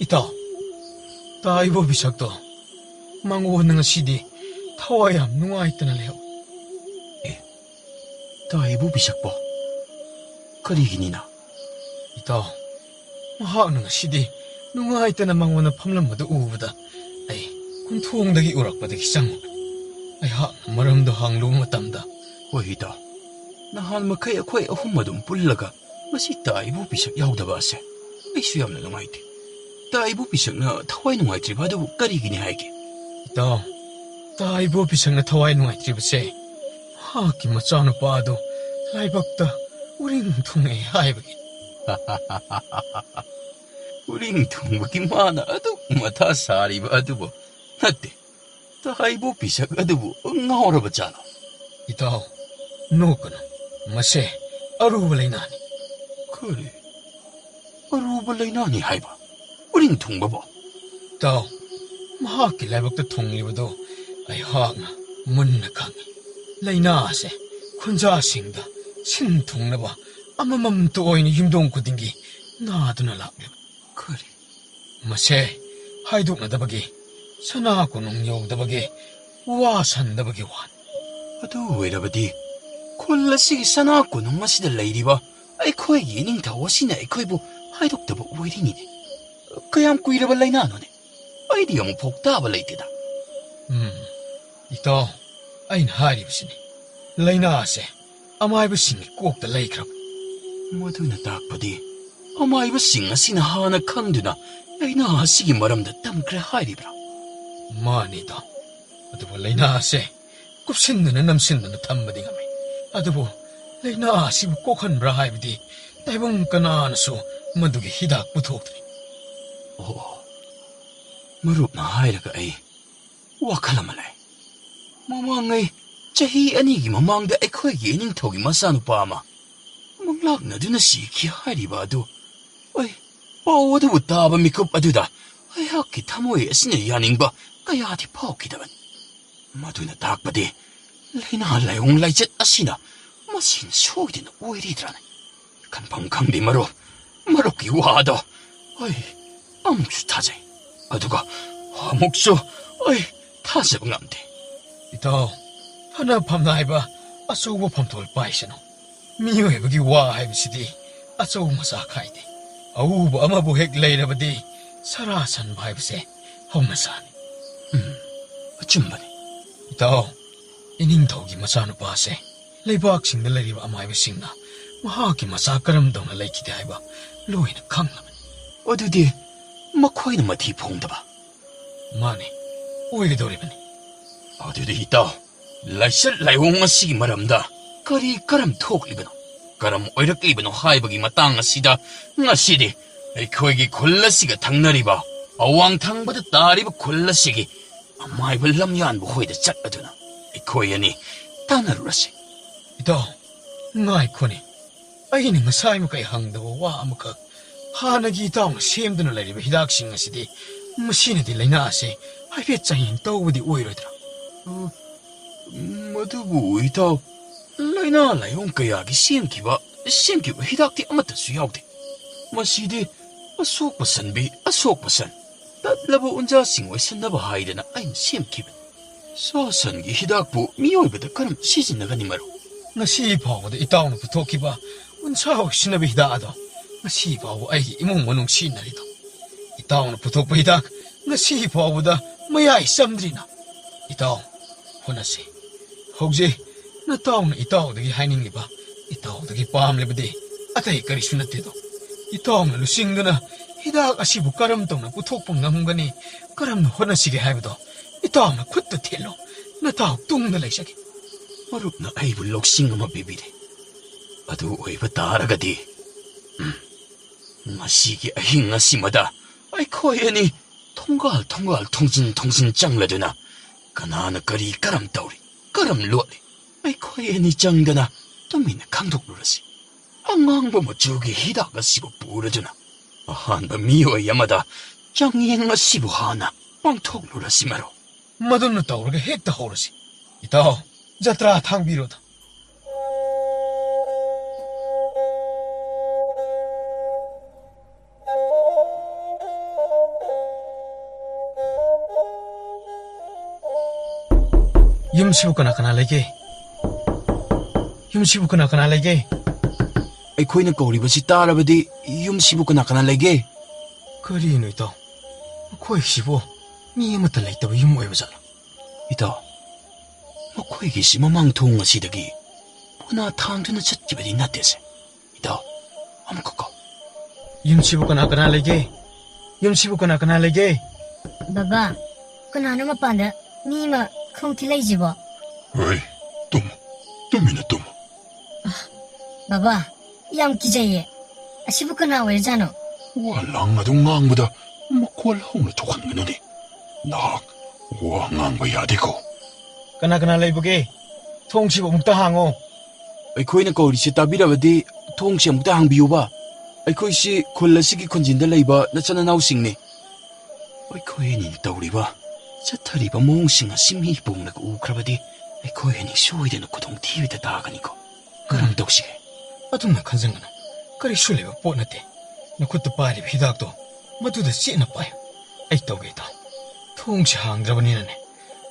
ꯏꯇꯥꯎ, ꯇꯥ ꯏꯕꯣꯕꯤ ꯁꯛꯇꯣ, ꯃꯉꯣꯟꯗ ꯉꯁꯤꯗꯤ ꯊꯋꯥꯏ ꯌꯥꯝ ꯅꯨꯡꯉꯥꯏꯇꯅ ꯂꯩꯍꯧ꯫ ꯑꯦ, ꯇꯥ ꯏꯕꯣꯕꯤ ꯁꯛꯄꯣ? ꯀꯔꯤꯒꯤꯅꯤꯅ? ꯏꯇꯥꯎ, ꯃꯍꯥꯛꯅ ꯉꯁꯤꯗꯤ ꯅꯨꯡꯉꯥꯏꯇꯅ ꯃꯉꯣꯟꯗ ꯐꯝꯂꯝꯕꯗꯨ ꯎꯕꯗ ꯑꯩ ꯀꯣꯟꯊꯣꯡꯗꯒꯤ ꯎꯔꯛꯄꯗꯒꯤ ꯆꯪꯉꯨꯕꯅꯤ꯫ ꯑꯩꯍꯥꯛꯅ ꯃꯔꯝꯗꯣ ꯍꯪꯂꯨꯕ ꯃꯇꯝꯗ, ꯍꯣꯏ ꯏꯇꯥꯎ, ꯅꯍꯥꯟ ꯃꯈꯩ ꯑꯩꯈꯣꯏ ꯑꯍꯨꯝ ꯑꯗꯨꯝ ꯄꯨꯜꯂꯒ ꯃꯁꯤ ꯇꯥ ꯏꯕꯣꯕꯤ ꯁꯛ ꯌꯥꯎꯗꯕ ꯑꯁꯦ ꯑꯩꯁꯨ ꯌꯥꯝꯅ ꯅꯨꯡꯉꯥꯏꯇꯦ꯫ ꯇꯥ ꯏꯕꯣꯕꯤ ꯁꯛꯅ ꯊꯋꯥꯏ ꯅꯨꯡꯉꯥꯏꯇ꯭ꯔꯤꯕ ꯑꯗꯨꯕꯨ ꯀꯔꯤꯒꯤꯅꯤ ꯍꯥꯏꯒꯦ? ꯏꯇꯥꯎ, ꯇꯥ ꯏꯕꯣꯕꯤ ꯁꯛꯅ ꯊꯋꯥꯏ ꯅꯨꯡꯉꯥꯏꯇ꯭ꯔꯤꯕꯁꯦ ꯃꯍꯥꯛꯀꯤ ꯃꯆꯥꯅꯨꯄꯥ ꯑꯗꯨ ꯂꯥꯏꯕꯛꯇ ꯎꯔꯤꯡ ꯊꯨꯡꯉꯦ ꯍꯥꯏꯕꯒꯤ꯫ ꯎꯔꯤꯡ ꯊꯨꯡꯕꯒꯤ ꯃꯥꯅ ꯑꯗꯨꯛ ꯃꯊꯥ ꯁꯥꯔꯤꯕ ꯑꯗꯨꯕꯨ ꯅꯠꯇꯦ꯫ ꯇꯥ ꯏꯕꯣꯕꯤ ꯁꯛ ꯑꯗꯨꯕꯨ ꯉꯥꯎꯔꯕ ꯖꯥꯠꯂꯣ? ꯏꯇꯥꯎ, ꯅꯣꯛꯀꯅꯨ꯫ ꯃꯁꯦ ꯑꯔꯨꯕ ꯂꯥꯏꯅꯥꯅꯤ꯫ ꯀꯔꯤ? ꯑꯔꯨꯕ ꯂꯥꯏꯅꯥꯅꯤ ꯍꯥꯏꯕ? ꯎꯔꯤꯡ ꯊꯨꯡꯕꯕꯣ? ꯏꯇꯥꯎ, ꯃꯍꯥꯛꯀꯤ ꯂꯥꯏꯕꯛꯇ ꯊꯨꯡꯂꯤꯕꯗꯨ ꯑꯩꯍꯥꯛꯅ ꯃꯨꯟꯅ ꯈꯪꯏ꯫ ꯂꯥꯏꯅꯥ ꯑꯁꯦ ꯈꯨꯟꯖꯥꯁꯤꯡꯗ ꯁꯤꯟ ꯊꯨꯡꯅꯕ ꯑꯃꯃꯝꯇ ꯑꯣꯏꯅ ꯌꯨꯝꯊꯣꯡ ꯈꯨꯗꯤꯡꯒꯤ ꯅꯥꯗꯨꯅ ꯂꯥꯛꯂꯤꯕ꯫ ꯀꯔꯤ? ꯃꯁꯦ ꯍꯥꯏꯗꯣꯛꯅꯗꯕꯒꯤ, ꯁꯅꯥ ꯀꯣꯅꯨꯡ ꯌꯧꯗꯕꯒꯤ, ꯋꯥ ꯁꯟꯗꯕꯒꯤ ꯋꯥꯅꯤ꯫ ꯑꯗꯨ ꯑꯣꯏꯔꯕꯗꯤ ꯈꯨꯜ ꯑꯁꯤꯒꯤ ꯁꯅꯥ ꯀꯣꯅꯨꯡ ꯑꯁꯤꯗ ꯂꯩꯔꯤꯕ ꯑꯩꯈꯣꯏꯒꯤ ꯏꯅꯤꯡꯊꯧ ꯑꯁꯤꯅ ꯑꯩꯈꯣꯏꯕꯨ ꯍꯥꯏꯗꯣꯛꯇꯕ ꯑꯣꯏꯔꯤꯅꯤꯅꯦ꯫ ꯀꯌꯥꯝ ꯀꯨꯏꯔꯕ ꯂꯥꯏꯅꯥꯅꯣꯅꯦ? ꯑꯩꯗꯤ ꯑꯃꯨꯛꯐꯥꯎ ꯇꯥꯕ ꯂꯩꯇꯦꯗ꯫ ꯎꯝ, ꯏꯇꯥꯎ, ꯑꯩꯅ ꯍꯥꯏꯔꯤꯕꯁꯤꯅꯤ꯫ ꯂꯥꯏꯅꯥ ꯑꯁꯦ ꯑꯃꯥꯏꯕꯁꯤꯡꯒꯤ ꯀꯣꯛꯇ ꯂꯩꯈ꯭ꯔꯕ꯫ ꯃꯗꯨꯅ ꯇꯥꯛꯄꯗꯤ ꯑꯃꯥꯏꯕꯁꯤꯡ ꯑꯁꯤꯅ ꯍꯥꯟꯅ ꯈꯪꯗꯨꯅ ꯂꯥꯏꯅꯥ ꯑꯁꯤꯒꯤ ꯃꯔꯝꯗ ꯇꯝꯈ꯭ꯔꯦ ꯍꯥꯏꯔꯤꯕ꯭ꯔꯥ? ꯃꯥꯅꯤ ꯏꯇꯥꯎ꯫ ꯑꯗꯨꯕꯨ ꯂꯥꯏꯅꯥ ꯑꯁꯦ ꯀꯨꯞꯁꯤꯟꯗꯨꯅ ꯅꯝꯁꯤꯟꯗꯨꯅ ꯊꯝꯕꯗꯤ ꯉꯝꯃꯤ꯫ ꯑꯗꯨꯕꯨ ꯂꯥꯏꯅꯥ ꯑꯁꯤꯕꯨ ꯀꯣꯛꯍꯟꯕ꯭ꯔꯥ ꯍꯥꯏꯕꯗꯤ ꯇꯥꯏꯕꯪ ꯀꯅꯥꯅꯁꯨ ꯃꯗꯨꯒꯤ ꯍꯤꯗꯥꯛ ꯄꯨꯊꯣꯛꯇ꯭ꯔꯤ꯫ ꯑꯣ, ꯃꯔꯨꯞꯅ ꯍꯥꯏꯔꯒ ꯑꯩ ꯋꯥꯈꯜ ꯑꯃ ꯂꯩ꯫ ꯃꯃꯥꯡꯉꯩ ꯆꯍꯤ ꯑꯅꯤꯒꯤ ꯃꯃꯥꯡꯗ ꯑꯩꯈꯣꯏꯒꯤ ꯏꯅꯤꯡꯊꯧꯒꯤ ꯃꯆꯥꯅꯨꯄꯥ ꯑꯃ ꯃꯪꯂꯥꯛꯅꯗꯨꯅ ꯁꯤꯈꯤ ꯍꯥꯏꯔꯤꯕ ꯑꯗꯨ, ꯑꯩ ꯄꯥꯎ ꯑꯗꯨꯕꯨ ꯇꯥꯕ ꯃꯤꯀꯨꯞ ꯑꯗꯨꯗ ꯑꯩꯍꯥꯛꯀꯤ ꯊꯃꯣꯏ ꯑꯁꯤꯅ ꯌꯥꯅꯤꯡꯕ ꯀꯌꯥꯗꯤ ꯐꯥꯎꯈꯤꯗꯕꯅꯤ꯫ ꯃꯗꯨꯅ ꯇꯥꯛꯄꯗꯤ ꯂꯥꯏꯅꯥ ꯂꯥꯏꯑꯣꯡ ꯂꯥꯏꯆꯠ ꯑꯁꯤꯅ ꯃꯁꯤꯅ ꯁꯣꯏꯗꯅ ꯑꯣꯏꯔꯤꯗ꯭ꯔꯥꯅꯦ? ꯈꯟꯐꯝ ꯈꯪꯗꯦ ꯃꯔꯨꯞ, ꯃꯔꯨꯞꯀꯤ ꯋꯥꯗꯣ ꯑꯩ ꯑꯃꯨꯛꯁꯨ ꯊꯥꯖꯩ, ꯑꯗꯨꯒ ꯑꯃꯨꯛꯁꯨ ꯑꯩ ꯊꯥꯖꯕ ꯉꯝꯗꯦ꯫ ꯏꯇꯥꯎ, ꯐꯅ ꯐꯝꯅ ꯍꯥꯏꯕ ꯑꯆꯧꯕ ꯐꯝꯊꯣꯜ ꯄꯥꯏꯁꯅꯨ꯫ ꯃꯤꯑꯣꯏꯕꯒꯤ ꯋꯥ ꯍꯥꯏꯕꯁꯤꯗꯤ ꯑꯆꯧ ꯃꯆꯥ ꯈꯥꯏꯗꯦ꯫ ꯑꯎꯕ ꯑꯃꯕꯨ ꯍꯦꯛ ꯂꯩꯔꯕꯗꯤ ꯁꯔꯥ ꯁꯟꯕ ꯍꯥꯏꯕꯁꯦ ꯍꯧꯅꯁꯥꯅꯤ꯫ ꯎꯝ, ꯑꯆꯨꯝꯕꯅꯤ꯫ ꯏꯇꯥꯎ, ꯏꯅꯤꯡꯊꯧꯒꯤ ꯃꯆꯥꯅꯨꯄꯥꯁꯦ ꯂꯩꯕꯥꯛꯁꯤꯡꯗ ꯂꯩꯔꯤꯕ ꯑꯃꯥꯏꯕꯁꯤꯡꯅ ꯃꯍꯥꯛꯀꯤ ꯃꯆꯥ ꯀꯔꯝ ꯇꯧꯅ ꯂꯩꯈꯤꯗꯦ ꯍꯥꯏꯕ ꯂꯣꯏꯅ ꯈꯪꯂꯕꯅꯤ꯫ ꯑꯗꯨꯗꯤ ꯃꯈꯣꯏꯅ ꯃꯊꯤ ꯐꯣꯡꯗꯕ? ꯃꯥꯅꯤ, ꯑꯣꯏꯒꯗꯧꯔꯤꯕꯅꯤ꯫ ꯑꯗꯨꯗꯤ ꯏꯇꯥꯎ, ꯂꯥꯏꯆꯠ ꯂꯥꯏꯑꯣꯡ ꯑꯁꯤꯒꯤ ꯃꯔꯝꯗ ꯀꯔꯤ ꯀꯔꯝ ꯊꯣꯛꯂꯤꯕꯅꯣ, ꯀꯔꯝ ꯑꯣꯏꯔꯛꯂꯤꯕꯅꯣ ꯍꯥꯏꯕꯒꯤ ꯃꯇꯥꯡ ꯑꯁꯤꯗ ꯉꯁꯤꯗꯤ ꯑꯩꯈꯣꯏꯒꯤ ꯈꯨꯜ ꯑꯁꯤꯒ ꯊꯪꯅꯔꯤꯕ ꯑꯋꯥꯡ ꯊꯪꯕꯗ ꯇꯥꯔꯤꯕ ꯈꯨꯜ ꯑꯁꯤꯒꯤ ꯑꯃꯥꯏꯕ ꯂꯝꯌꯥꯟꯕ ꯍꯣꯏꯗ ꯆꯠꯂꯗꯨꯅ ꯑꯩꯈꯣꯏ ꯑꯅꯤ ꯇꯥꯟꯅꯔꯨꯔꯁꯤ꯫ ꯏꯇꯥꯎ, ꯉꯥꯏꯈꯣꯅꯦ꯫ ꯑꯩꯅ ꯉꯁꯥꯏ ꯃꯈꯩ ꯍꯪꯗꯕ ꯋꯥ ꯑꯃꯈꯛ꯫ ꯍꯥꯟꯅꯒꯤ ꯏꯇꯥꯎꯅ ꯁꯦꯝꯗꯨꯅ ꯂꯩꯔꯤꯕ ꯍꯤꯗꯥꯛꯁꯤꯡ ꯑꯁꯤꯗꯤ ꯃꯁꯤꯅꯗꯤ ꯂꯥꯏꯅꯥ ꯑꯁꯤ ꯍꯥꯏꯐꯦꯠ ꯆꯥꯡꯌꯦꯡ ꯇꯧꯕꯗꯤ ꯑꯣꯏꯔꯣꯏꯗ꯭ꯔꯥ? ꯑ, ꯃꯗꯨꯕꯨ ꯏꯇꯥꯎ, ꯂꯥꯏꯅꯥ ꯂꯥꯏꯑꯣꯡ ꯀꯌꯥꯒꯤ ꯁꯦꯝꯈꯤꯕ, ꯁꯦꯝꯈꯤꯕ ꯍꯤꯗꯥꯛꯇꯤ ꯑꯃꯠꯇꯁꯨ ꯌꯥꯎꯗꯦ꯫ ꯃꯁꯤꯗꯤ ꯑꯁꯣꯛꯄ ꯁꯟꯕꯤ, ꯑꯁꯣꯛꯄ ꯁꯟ, ꯇꯠꯂꯕ ꯎꯟꯖꯥꯁꯤꯡ ꯑꯣꯏꯁꯟꯅꯕ ꯍꯥꯏꯗꯅ ꯑꯩꯅ ꯁꯦꯝꯈꯤꯕꯅꯤ꯫ ꯁꯥ ꯁꯟꯒꯤ ꯍꯤꯗꯥꯛꯄꯨ ꯃꯤꯑꯣꯏꯕꯗ ꯀꯔꯝ ꯁꯤꯖꯤꯟꯅꯒꯅꯤ ꯃꯔꯨꯞ? ꯉꯁꯤ ꯐꯥꯎꯕꯗ ꯏꯇꯥꯎꯅ ꯄꯨꯊꯣꯛꯈꯤꯕ ꯎꯟꯁꯥ ꯑꯣꯏꯁꯤꯟꯅꯕ ꯍꯤꯗꯥꯛ ꯑꯗꯣ ꯉꯁꯤ ꯐꯥꯎꯕ ꯑꯩꯒꯤ ꯏꯃꯨꯡ ꯃꯅꯨꯡ ꯁꯤꯖꯤꯟꯅꯔꯤꯗꯣ꯫ ꯏꯇꯥꯎꯅ ꯄꯨꯊꯣꯛꯄ ꯍꯤꯗꯥꯛ ꯉꯁꯤ ꯐꯥꯎꯕꯗ ꯃꯌꯥꯏ ꯆꯝꯗ꯭ꯔꯤꯅ꯫ ꯏꯇꯥꯎ, ꯍꯣꯠꯅꯁꯤ꯫ ꯍꯧꯖꯤꯛ ꯅꯇꯥꯎꯅ ꯏꯇꯥꯎꯗꯒꯤ ꯍꯥꯏꯅꯤꯡꯂꯤꯕ, ꯏꯇꯥꯎꯗꯒꯤ ꯄꯥꯝꯂꯤꯕꯗꯤ ꯑꯇꯩ ꯀꯔꯤꯁꯨ ꯅꯠꯇꯦꯗꯣ꯫ ꯏꯇꯥꯎꯅ ꯂꯨꯆꯤꯡꯗꯨꯅ ꯍꯤꯗꯥꯛ ꯑꯁꯤꯕꯨ ꯀꯔꯝ ꯇꯧꯅ ꯄꯨꯊꯣꯛꯄ ꯉꯝꯒꯅꯤ, ꯀꯔꯝꯅ ꯍꯣꯠꯅꯁꯤꯒꯦ ꯍꯥꯏꯕꯗꯣ ꯏꯇꯥꯎꯅ ꯈꯨꯠꯇ ꯊꯤꯜꯂꯣ꯫ ꯅꯇꯥꯎ ꯇꯨꯡꯗ ꯂꯩꯖꯒꯦ꯫ ꯃꯔꯨꯞꯅ ꯑꯩꯕꯨ ꯂꯧꯁꯤꯡ ꯑꯃ ꯄꯤꯕꯤꯔꯦ꯫ ꯑꯗꯨ ꯑꯣꯏꯕ ꯇꯥꯔꯒꯗꯤ, ꯎꯝ, ꯉꯁꯤꯒꯤ ꯑꯍꯤꯡ ꯑꯁꯤꯃꯗ ꯑꯩꯈꯣꯏ ꯑꯅꯤ ꯊꯣꯡꯒꯥꯜ ꯊꯣꯡꯒꯥꯜ, ꯊꯣꯡꯖꯤꯟ ꯊꯣꯡꯖꯤꯟ ꯆꯪꯂꯗꯨꯅ ꯀꯅꯥꯅ ꯀꯔꯤ ꯀꯔꯝ ꯇꯧꯔꯤ, ꯀꯔꯝ ꯂꯣꯠꯂꯤ, ꯑꯩꯈꯣꯏ ꯑꯅꯤ ꯆꯪꯗꯅ ꯇꯨꯃꯤꯟꯅ ꯈꯪꯗꯣꯛꯂꯨꯔꯁꯤ꯫ ꯑꯉꯥꯡꯕ ꯃꯆꯨꯒꯤ ꯍꯤꯗꯥꯛ ꯑꯁꯤꯕꯨ ꯄꯨꯔꯗꯨꯅ ꯑꯍꯥꯟꯕ ꯃꯤꯑꯣꯏ ꯑꯃꯗ ꯆꯥꯡꯌꯦꯡ ꯑꯁꯤꯕꯨ ꯍꯥꯟꯅ ꯄꯥꯡꯊꯣꯛꯂꯨꯔꯁꯤ ꯃꯔꯨꯞ꯫ ꯃꯗꯨꯅ ꯇꯧꯔꯒ ꯍꯦꯛꯇ ꯍꯧꯔꯁꯤ꯫ ꯏꯇꯥꯎ, ꯖꯇ꯭ꯔꯥ ꯊꯥꯡꯕꯤꯔꯣꯗ꯫ ꯌꯨꯝꯁꯤꯕꯨ ꯀꯅꯥ ꯀꯅꯥ ꯂꯩꯒꯦ? ꯌꯨꯝꯁꯤꯕꯨ ꯀꯅꯥ ꯀꯅꯥ ꯂꯩꯒꯦ? ꯑꯩꯈꯣꯏꯅ ꯀꯧꯔꯤꯕꯁꯤ ꯇꯥꯔꯕꯗꯤ ꯌꯨꯝꯁꯤꯕꯨ ꯀꯅꯥ ꯀꯅꯥ ꯂꯩꯒꯦ? ꯀꯔꯤꯅꯣ ꯏꯇꯥꯎ? ꯃꯈꯣꯏꯁꯤꯕꯨ ꯃꯤ ꯑꯃꯠꯇ ꯂꯩꯇꯕ ꯌꯨꯝ ꯑꯣꯏꯕ ꯖꯥꯠꯂꯣ? ꯏꯇꯥꯎ, ꯃꯈꯣꯏꯒꯤꯁꯤ ꯃꯃꯥꯡ ꯊꯣꯡ ꯑꯁꯤꯗꯒꯤ ꯄꯨꯅꯥ ꯊꯥꯡꯗꯨꯅ ꯆꯠꯈꯤꯕꯗꯤ ꯅꯠꯇꯦꯁꯦ꯫ ꯏꯇꯥꯎ, ꯑꯃꯨꯛꯀ ꯀꯧ꯫ ꯌꯨꯝꯁꯤꯕꯨ ꯀꯅꯥ ꯀꯅꯥ ꯂꯩꯒꯦ? ꯌꯨꯝꯁꯤꯕꯨ ꯀꯅꯥ ꯀꯅꯥ ꯂꯩꯒꯦ? ꯕꯕꯥ, ꯀꯅꯥꯅꯣ ꯃꯄꯥꯟꯗ ꯃꯤ ꯑꯃ ꯈꯣꯡ ꯊꯤꯜꯂꯛꯏꯁꯤꯕꯣ? ꯍꯣꯏ, ꯇꯨꯝꯃꯨ꯫ ꯇꯨꯃꯤꯟꯅ ꯇꯨꯝꯃꯨ꯫ ꯕꯕꯥ, ꯌꯥꯝ ꯀꯤꯖꯩꯌꯦ꯫ ꯑꯁꯤꯕꯨ ꯀꯅꯥ ꯑꯣꯏꯔꯖꯥꯠꯅꯣ? ꯋꯥ ꯂꯥꯡ ꯑꯗꯨ ꯉꯥꯡꯕꯗ ꯃꯈꯣꯜ ꯍꯧꯅ ꯊꯣꯛꯍꯟꯒꯅꯨꯅꯦ꯫ ꯅꯍꯥꯛ ꯋꯥ ꯉꯥꯡꯕ ꯌꯥꯗꯦꯀꯣ꯫ ꯀꯅꯥ ꯀꯅꯥ ꯂꯩꯕꯒꯦ? ꯊꯣꯡꯁꯤꯕꯨ ꯑꯃꯨꯛꯇ ꯍꯥꯡꯉꯣ꯫ ꯑꯩꯈꯣꯏꯅ ꯀꯧꯔꯤꯁꯦ ꯇꯥꯕꯤꯔꯕꯗꯤ ꯊꯣꯡꯁꯤ ꯑꯃꯨꯛꯇ ꯍꯥꯡꯕꯤꯌꯨꯕ꯫ ꯑꯩꯈꯣꯏꯁꯤ ꯈꯨꯜ ꯑꯁꯤꯒꯤ ꯈꯨꯟꯖꯤꯟꯗ ꯂꯩꯕ ꯅꯆꯟ ꯅꯅꯥꯎꯁꯤꯡꯅꯤ꯫ ꯑꯩꯈꯣꯏ ꯑꯅꯤꯅ ꯇꯧꯔꯤꯕ, ꯆꯠꯊꯔꯤꯕ ꯃꯑꯣꯡꯁꯤꯡ ꯑꯁꯤ ꯃꯤ ꯄꯨꯝꯅꯒ ꯎꯈ꯭ꯔꯕꯗꯤ ꯑꯩꯈꯣꯏ ꯑꯅꯤ ꯁꯣꯏꯗꯅ ꯈꯨꯗꯣꯡꯊꯤꯕꯗ ꯇꯥꯒꯅꯤꯀꯣ꯫ ꯀꯔꯝ ꯇꯧꯁꯤꯒꯦ? ꯑꯗꯨꯝꯅ ꯈꯟꯖꯟꯒꯅꯨ꯫ ꯀꯔꯤꯁꯨ ꯂꯩꯕ ꯄꯣꯠ ꯅꯠꯇꯦ꯫ ꯅꯈꯨꯠꯇ ꯄꯥꯏꯔꯤꯕ ꯍꯤꯗꯥꯛꯇꯣ ꯃꯗꯨꯗ ꯆꯦꯠꯅ ꯄꯥꯏꯌꯨ꯫ ꯑꯩ ꯇꯧꯒꯦ ꯏꯇꯥꯎ꯫ ꯊꯣꯡꯁꯤ ꯍꯥꯡꯗ꯭ꯔꯕꯅꯤꯅꯅꯦ,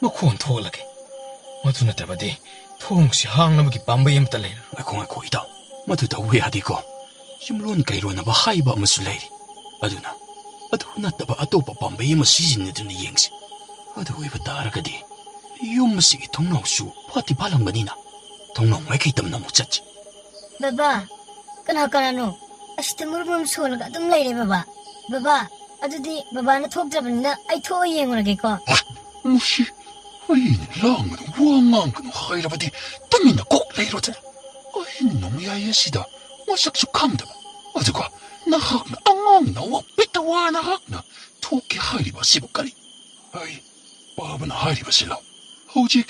ꯃꯈꯣꯟ ꯊꯣꯛꯍꯜꯂꯒꯦ꯫ ꯃꯗꯨ ꯅꯠꯇ꯭ꯔꯕꯗꯤ ꯊꯣꯡꯁꯤ ꯍꯥꯡꯅꯕꯒꯤ ꯄꯥꯝꯕꯩ ꯑꯃꯠꯇ ꯂꯩꯔꯔꯣꯏ꯫ ꯉꯥꯏꯈꯣ, ꯉꯥꯏꯈꯣ ꯏꯇꯥꯎ꯫ ꯃꯗꯨ ꯇꯧꯕ ꯌꯥꯗꯦꯀꯣ꯫ ꯌꯨꯝꯂꯣꯟ ꯀꯩꯔꯣꯟꯅꯕ ꯍꯥꯏꯕ ꯑꯃꯁꯨ ꯂꯩꯔꯤ꯫ ꯑꯗꯨꯅ ꯑꯗꯨ ꯅꯠꯇꯕ ꯑꯇꯣꯞꯄ ꯄꯥꯝꯕꯩ ꯑꯃ ꯁꯤꯖꯤꯟꯅꯗꯨꯅ ꯌꯦꯡꯁꯤ꯫ ꯑꯗꯨ ꯑꯣꯏꯕ ꯇꯥꯔꯒꯗꯤ ꯌꯨꯝ ꯑꯁꯤꯒꯤ ꯊꯣꯡꯅꯥꯎꯁꯨ ꯐꯥꯠꯇꯤ ꯐꯥꯠꯂꯝꯒꯅꯤꯅ꯫ ꯊꯣꯡꯅꯥꯎ ꯃꯥꯏꯀꯩ ꯇꯝꯅ ꯑꯃꯨꯛ ꯆꯠꯁꯤ꯫ ꯕꯕꯥ, ꯀꯅꯥ ꯀꯅꯥꯅꯣ? ꯑꯁꯤꯗ ꯃꯔꯨꯝ ꯃꯔꯨꯝ ꯁꯣꯜꯂꯒ ꯑꯗꯨꯝ ꯂꯩꯔꯦ ꯕꯕꯥ꯫ ꯕꯕꯥ, ꯑꯗꯨꯗꯤ ꯕꯕꯥꯅ ꯊꯣꯛꯇ꯭ꯔꯕꯅꯤꯅ ꯑꯩ ꯊꯣꯛꯑ ꯌꯦꯡꯉꯨꯔꯒꯦꯀꯣ꯫ ꯃꯁꯤ ꯑꯩꯅ ꯂꯥꯡꯒꯅꯨ, ꯋꯥ ꯉꯥꯡꯒꯅꯨ ꯍꯥꯏꯔꯕꯗꯤ ꯇꯨꯃꯤꯟꯅ ꯀꯣꯛ ꯂꯩꯔꯣꯗꯅ꯫ ꯑꯩꯅ ꯅꯣꯡꯌꯥꯏ ꯑꯁꯤꯗ ꯃꯁꯛꯁꯨ ꯈꯪꯗꯕ, ꯑꯗꯨꯒ ꯅꯍꯥꯛꯅ ꯑꯉꯥꯡ ꯅꯋꯥ ꯄꯤꯛꯇ ꯋꯥ ꯅꯍꯥꯛꯅ ꯊꯣꯛꯀꯦ ꯍꯥꯏꯔꯤꯕ ꯑꯁꯤꯕꯨ ꯀꯔꯤ? ꯑꯩ ꯄꯥꯕꯅ ꯍꯥꯏꯔꯤꯕꯁꯤ ꯂꯧ꯫ ꯍꯧꯖꯤꯛ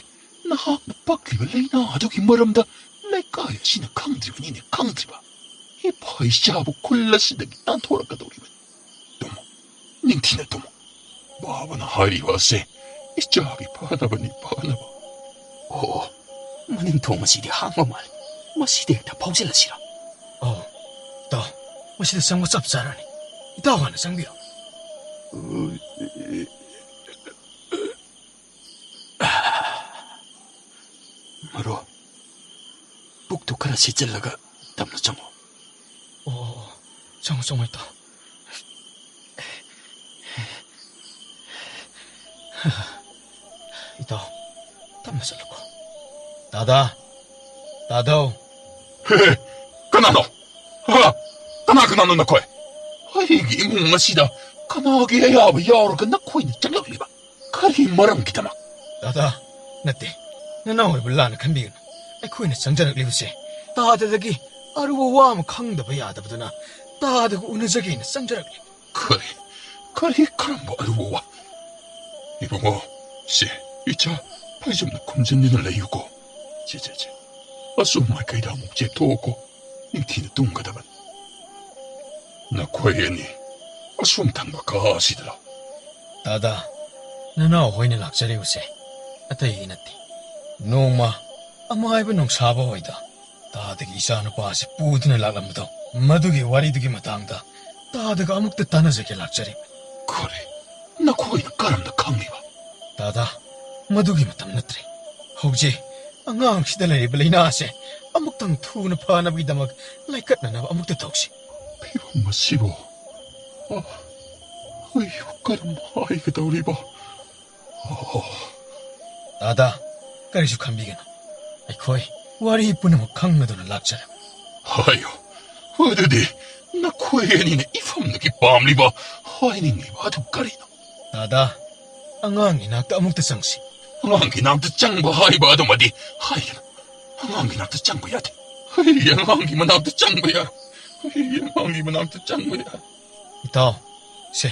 ꯅꯍꯥꯛꯅ ꯄꯛꯂꯤꯕ ꯂꯥꯏꯅꯥ ꯑꯗꯨꯒꯤ ꯃꯔꯝꯗ ꯂꯩꯀꯥꯏ ꯑꯁꯤꯅ ꯈꯪꯗ꯭ꯔꯤꯕꯅꯤꯅꯦ, ꯈꯪꯗ꯭ꯔꯤꯕ꯫ ꯏꯄꯥ ꯏꯆꯥꯕꯨ ꯈꯨꯜ ꯑꯁꯤꯗꯒꯤ ꯇꯥꯟꯊꯣꯔꯛꯀꯗꯧꯔꯤꯕꯅꯤ꯫ ꯇꯨꯝꯃꯨ, ꯅꯤꯡꯊꯤꯅ ꯇꯨꯝꯃꯨ꯫ ꯕꯥꯕꯅ ꯍꯥꯏꯔꯤꯕ ꯑꯁꯦ ꯏꯆꯥꯒꯤ ꯐꯅꯕꯅꯤ, ꯐꯅꯕ꯫ ꯑꯣ, ꯃꯅꯤꯡ ꯊꯣꯡ ꯑꯁꯤꯗꯤ ꯍꯥꯡꯕ ꯃꯥꯜꯂꯤ꯫ ꯃꯁꯤꯗ ꯍꯦꯛꯇ ꯐꯥꯎꯖꯤꯜꯂꯁꯤꯔꯣ? ꯑꯣ, ꯇꯥꯎ, ꯃꯁꯤꯗ ꯆꯪꯕ ꯆꯞ ꯆꯥꯔꯅꯤ꯫ ꯏꯇꯥꯎ ꯍꯥꯟꯅ ꯆꯪꯕꯤꯔꯣ꯫ ꯃꯔꯨꯞ, ꯄꯨꯛꯇꯨ ꯈꯔ ꯁꯤꯠꯆꯜꯂꯒ ꯇꯞꯅ ꯆꯪꯉꯣ꯫ ꯑꯣ, ꯑꯣ, ꯑꯣ꯫ ꯆꯪꯉꯣ, ꯆꯪꯉꯣ, ꯏꯇꯥꯎ꯫ ꯏꯇꯥꯎ, ꯇꯞꯅ ꯆꯠꯂꯨꯀꯣ꯫ ꯇꯥꯗꯥ, ꯇꯥꯗꯧ꯫ ꯍꯦ, ꯍꯦ, ꯀꯅꯥꯅꯣ? ꯍꯥ? ꯀꯅꯥ ꯀꯅꯥꯅꯣ ꯅꯈꯣꯏ? ꯑꯩꯒꯤ ꯏꯃꯨꯡ ꯑꯁꯤꯗ ꯀꯅꯥꯒꯤ ꯑꯌꯥꯕ ꯌꯥꯎꯔꯒ ꯅꯈꯣꯏꯅ ꯆꯪꯂꯛꯂꯤꯕ? ꯀꯔꯤ ꯃꯔꯝꯒꯤꯗꯃꯛ? ꯗꯥꯗꯥ, ꯅꯠꯇꯦ꯫ ꯅꯅꯥꯎ ꯑꯣꯏꯕ ꯂꯥꯟꯅ ꯈꯟꯕꯤꯒꯅꯨ꯫ ꯑꯩꯈꯣꯏꯅ ꯆꯪꯖꯔꯛꯂꯤꯕꯁꯦ ꯇꯥꯗꯗꯒꯤ ꯑꯔꯨꯕ ꯋꯥ ꯑꯃ ꯈꯪꯗꯕ ꯌꯥꯗꯕꯗꯨꯅ ꯇꯥꯗꯒ ꯎꯅꯖꯒꯦꯅ ꯆꯪꯖꯔꯛꯂꯤ꯫ ꯀꯔꯤ, ꯀꯔꯤ ꯀꯔꯝꯕ ꯑꯔꯨꯕ ꯋꯥ? ꯏꯕꯨꯡꯉꯣ, ꯁꯦ, ꯏꯆꯥ, ꯐꯩꯖꯨꯝꯅ ꯈꯨꯝꯖꯤꯟꯗꯨꯅ ꯂꯩꯌꯨꯀꯣ꯫ ꯁꯦ, ꯁꯦ, ꯁꯦ꯫ ꯑꯁꯣꯝ ꯃꯥꯏꯀꯩꯗ ꯑꯃꯨꯛ ꯆꯦꯞꯊꯣꯛꯑꯣꯀꯣ꯫ ꯅꯤꯡꯊꯤꯅ ꯇꯨꯝꯒꯗꯕꯅꯤ꯫ ꯅꯈꯣꯏ ꯑꯅꯤ ꯑꯁꯣꯝ ꯊꯪꯕ ꯀꯥ ꯑꯁꯤꯗ ꯂꯥꯛ꯫ ꯗꯥꯗꯥ, ꯅꯅꯥꯎ ꯍꯣꯏꯅ ꯂꯥꯛꯆꯔꯤꯕꯁꯦ ꯑꯇꯩꯒꯤ ꯅꯠꯇꯦ꯫ ꯅꯣꯡꯃ ꯑꯃꯥꯏꯕ ꯅꯣꯡꯁꯥꯕ ꯍꯣꯏꯗ ꯇꯥꯗꯒꯤ ꯏꯆꯥꯅꯨꯄꯥ ꯑꯁꯤ ꯄꯨꯗꯨꯅ ꯂꯥꯛꯂꯝꯕꯗꯣ, ꯃꯗꯨꯒꯤ ꯋꯥꯔꯤꯗꯨꯒꯤ ꯃꯇꯥꯡꯗ ꯇꯥꯗꯒ ꯑꯃꯨꯛꯇ ꯇꯥꯟꯅꯖꯒꯦ ꯂꯥꯛꯆꯔꯤꯕꯅꯤ꯫ ꯀꯔꯤ? ꯅꯈꯣꯏꯅ ꯀꯔꯝꯅ ꯈꯪꯂꯤꯕ? ꯗꯥꯗꯥ, ꯃꯗꯨꯒꯤ ꯃꯇꯝ ꯅꯠꯇ꯭ꯔꯦ꯫ ꯍꯧꯖꯤꯛ ꯑꯉꯥꯡꯁꯤꯗ ꯂꯩꯔꯤꯕ ꯂꯥꯏꯅꯥ ꯑꯁꯦ ꯑꯃꯨꯛꯇꯪ ꯊꯨꯅ ꯐꯅꯕꯒꯤꯗꯃꯛ ꯂꯥꯏꯀꯠꯅꯅꯕ ꯑꯃꯨꯛꯇ ꯇꯧꯁꯤ꯫ ꯐꯤꯕꯝ ꯑꯁꯤꯕꯨ, ꯑ, ꯑꯩꯕꯨ ꯀꯔꯝ ꯍꯥꯏꯒꯗꯧꯔꯤꯕ? ꯑꯣ꯫ ꯗꯥꯗꯥ, ꯀꯔꯤꯁꯨ ꯈꯟꯕꯤꯒꯅꯨ꯫ ꯑꯩꯈꯣꯏ ꯋꯥꯔꯤ ꯄꯨꯝꯅꯃꯛ ꯈꯪꯂꯗꯨꯅ ꯂꯥꯛꯆꯔꯦ꯫ ꯍꯥꯏꯌꯨ꯫ ꯑꯗꯨꯗꯤ ꯅꯈꯣꯏ ꯑꯅꯤꯅ ꯏꯐꯝꯗꯒꯤ ꯄꯥꯝꯂꯤꯕ, ꯍꯥꯏꯅꯤꯡꯂꯤꯕ ꯑꯗꯨ ꯀꯔꯤꯅꯣ? ꯗꯥꯗꯥ, ꯑꯉꯥꯡꯒꯤ ꯅꯥꯛꯇ ꯑꯃꯨꯛꯇ ꯆꯪꯁꯤ꯫ ꯑꯉꯥꯡꯒꯤ ꯅꯥꯛꯇ ꯆꯪꯕ ꯍꯥꯏꯕ ꯑꯗꯨꯃꯗꯤ ꯍꯥꯏꯒꯅꯨ꯫ ꯑꯉꯥꯡꯒꯤ ꯅꯥꯛꯇ ꯆꯪꯕ ꯌꯥꯗꯦ꯫ ꯑꯩ ꯑꯉꯥꯡꯒꯤ ꯃꯅꯥꯛꯇ ꯆꯪꯕ ꯌꯥꯔꯣꯏ꯫ ꯑꯩ ꯌꯦꯟꯃꯥꯡꯒꯤ ꯃꯅꯥꯛꯇ ꯆꯪꯕ ꯌꯥꯏ꯫ ꯏꯇꯥꯎ, ꯁꯦ,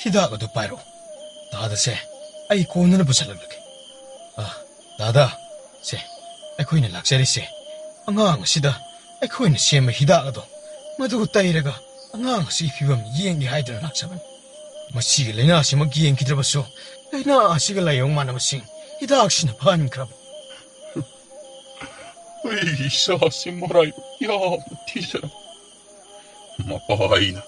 ꯍꯤꯗꯥꯛ ꯑꯗꯨ ꯄꯥꯏꯔꯛꯑꯣ꯫ ꯇꯥꯗ, ꯁꯦ, ꯑꯩ ꯀꯣꯟꯅꯅ ꯄꯨꯁꯜꯂꯛꯂꯒꯦ꯫ ꯑꯥ, ꯇꯥꯗ, ꯁꯦ, ꯑꯩꯈꯣꯏꯅ ꯂꯥꯛꯆꯔꯤꯁꯦ ꯑꯉꯥꯡ ꯑꯁꯤꯗ ꯑꯩꯈꯣꯏꯅ ꯁꯦꯝꯕ ꯍꯤꯗꯥꯛ ꯑꯗꯣ, ꯃꯗꯨ ꯇꯩꯔꯒ ꯑꯉꯥꯡ ꯑꯁꯤꯒꯤ ꯐꯤꯕꯝ ꯌꯦꯡꯒꯦ ꯍꯥꯏꯗꯨꯅ ꯂꯥꯛꯆꯕꯅꯤ꯫ ꯃꯁꯤꯒꯤ ꯂꯥꯏꯅꯥꯁꯤꯃꯛ ꯌꯦꯡꯈꯤꯗ꯭ꯔꯕꯁꯨ, ꯂꯥꯏꯅꯥ ꯑꯁꯤꯒ ꯂꯥꯏꯑꯣꯡ ꯃꯥꯟꯅꯕꯁꯤꯡ ꯍꯤꯗꯥꯛꯁꯤꯅ ꯐꯍꯟꯈ꯭ꯔꯕꯅꯤ꯫ ꯑꯩ ꯏꯆꯥꯁꯤ ꯃꯔꯥꯏꯕꯛ ꯌꯥꯝꯅ ꯊꯤꯖꯔꯝꯃꯤ꯫ ꯃꯄꯥ ꯑꯩꯅ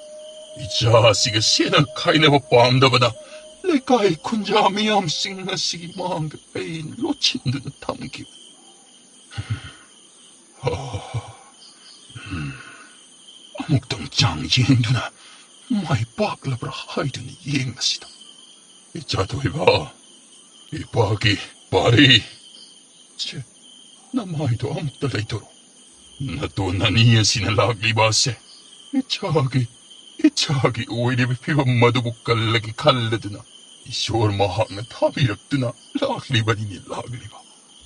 ꯏꯆꯥꯁꯤꯒ ꯁꯦꯟꯅ ꯈꯥꯏꯅꯕ ꯄꯥꯝꯗꯕꯅ ꯂꯩꯀꯥꯏ ꯈꯨꯟꯖꯥ ꯃꯤꯌꯥꯝꯁꯤꯡ ꯑꯁꯤꯒꯤ ꯃꯥꯡꯗ ꯑꯩꯅ ꯂꯣꯠꯁꯤꯟꯗꯨꯅ ꯊꯝꯈꯤꯕꯅꯤ꯫ ꯑꯃꯨꯛꯇꯪ ꯆꯥꯡ ꯌꯦꯡꯗꯨꯅ ꯃꯥꯏ ꯄꯥꯛꯂꯕ꯭ꯔꯥ ꯍꯥꯏꯗꯨꯅ ꯌꯦꯡꯂꯁꯤꯗ꯫ ꯏꯆꯥ ꯊꯣꯏꯕ, ꯏꯄꯥꯒꯤ ꯄꯥꯔꯤ꯫ ꯆꯦ, ꯅꯃꯥꯏꯗꯣ ꯑꯃꯨꯛꯇ ꯂꯩꯊꯣꯔꯣ꯫ ꯅꯇꯣꯟ ꯑꯅꯤ ꯑꯁꯤꯅ ꯂꯥꯛꯂꯤꯕ ꯑꯁꯦ ꯏꯆꯥꯒꯤ, ꯏꯆꯥꯒꯤ ꯑꯣꯏꯔꯤꯕ ꯐꯤꯕꯝ ꯑꯗꯨꯕꯨ ꯀꯜꯂꯒꯦ ꯈꯜꯂꯗꯨꯅ ꯏꯁꯣꯔ ꯃꯍꯥꯛꯅ ꯊꯥꯕꯤꯔꯛꯇꯨꯅ ꯂꯥꯛꯂꯤꯕꯅꯤꯅꯦ, ꯂꯥꯛꯂꯤꯕ꯫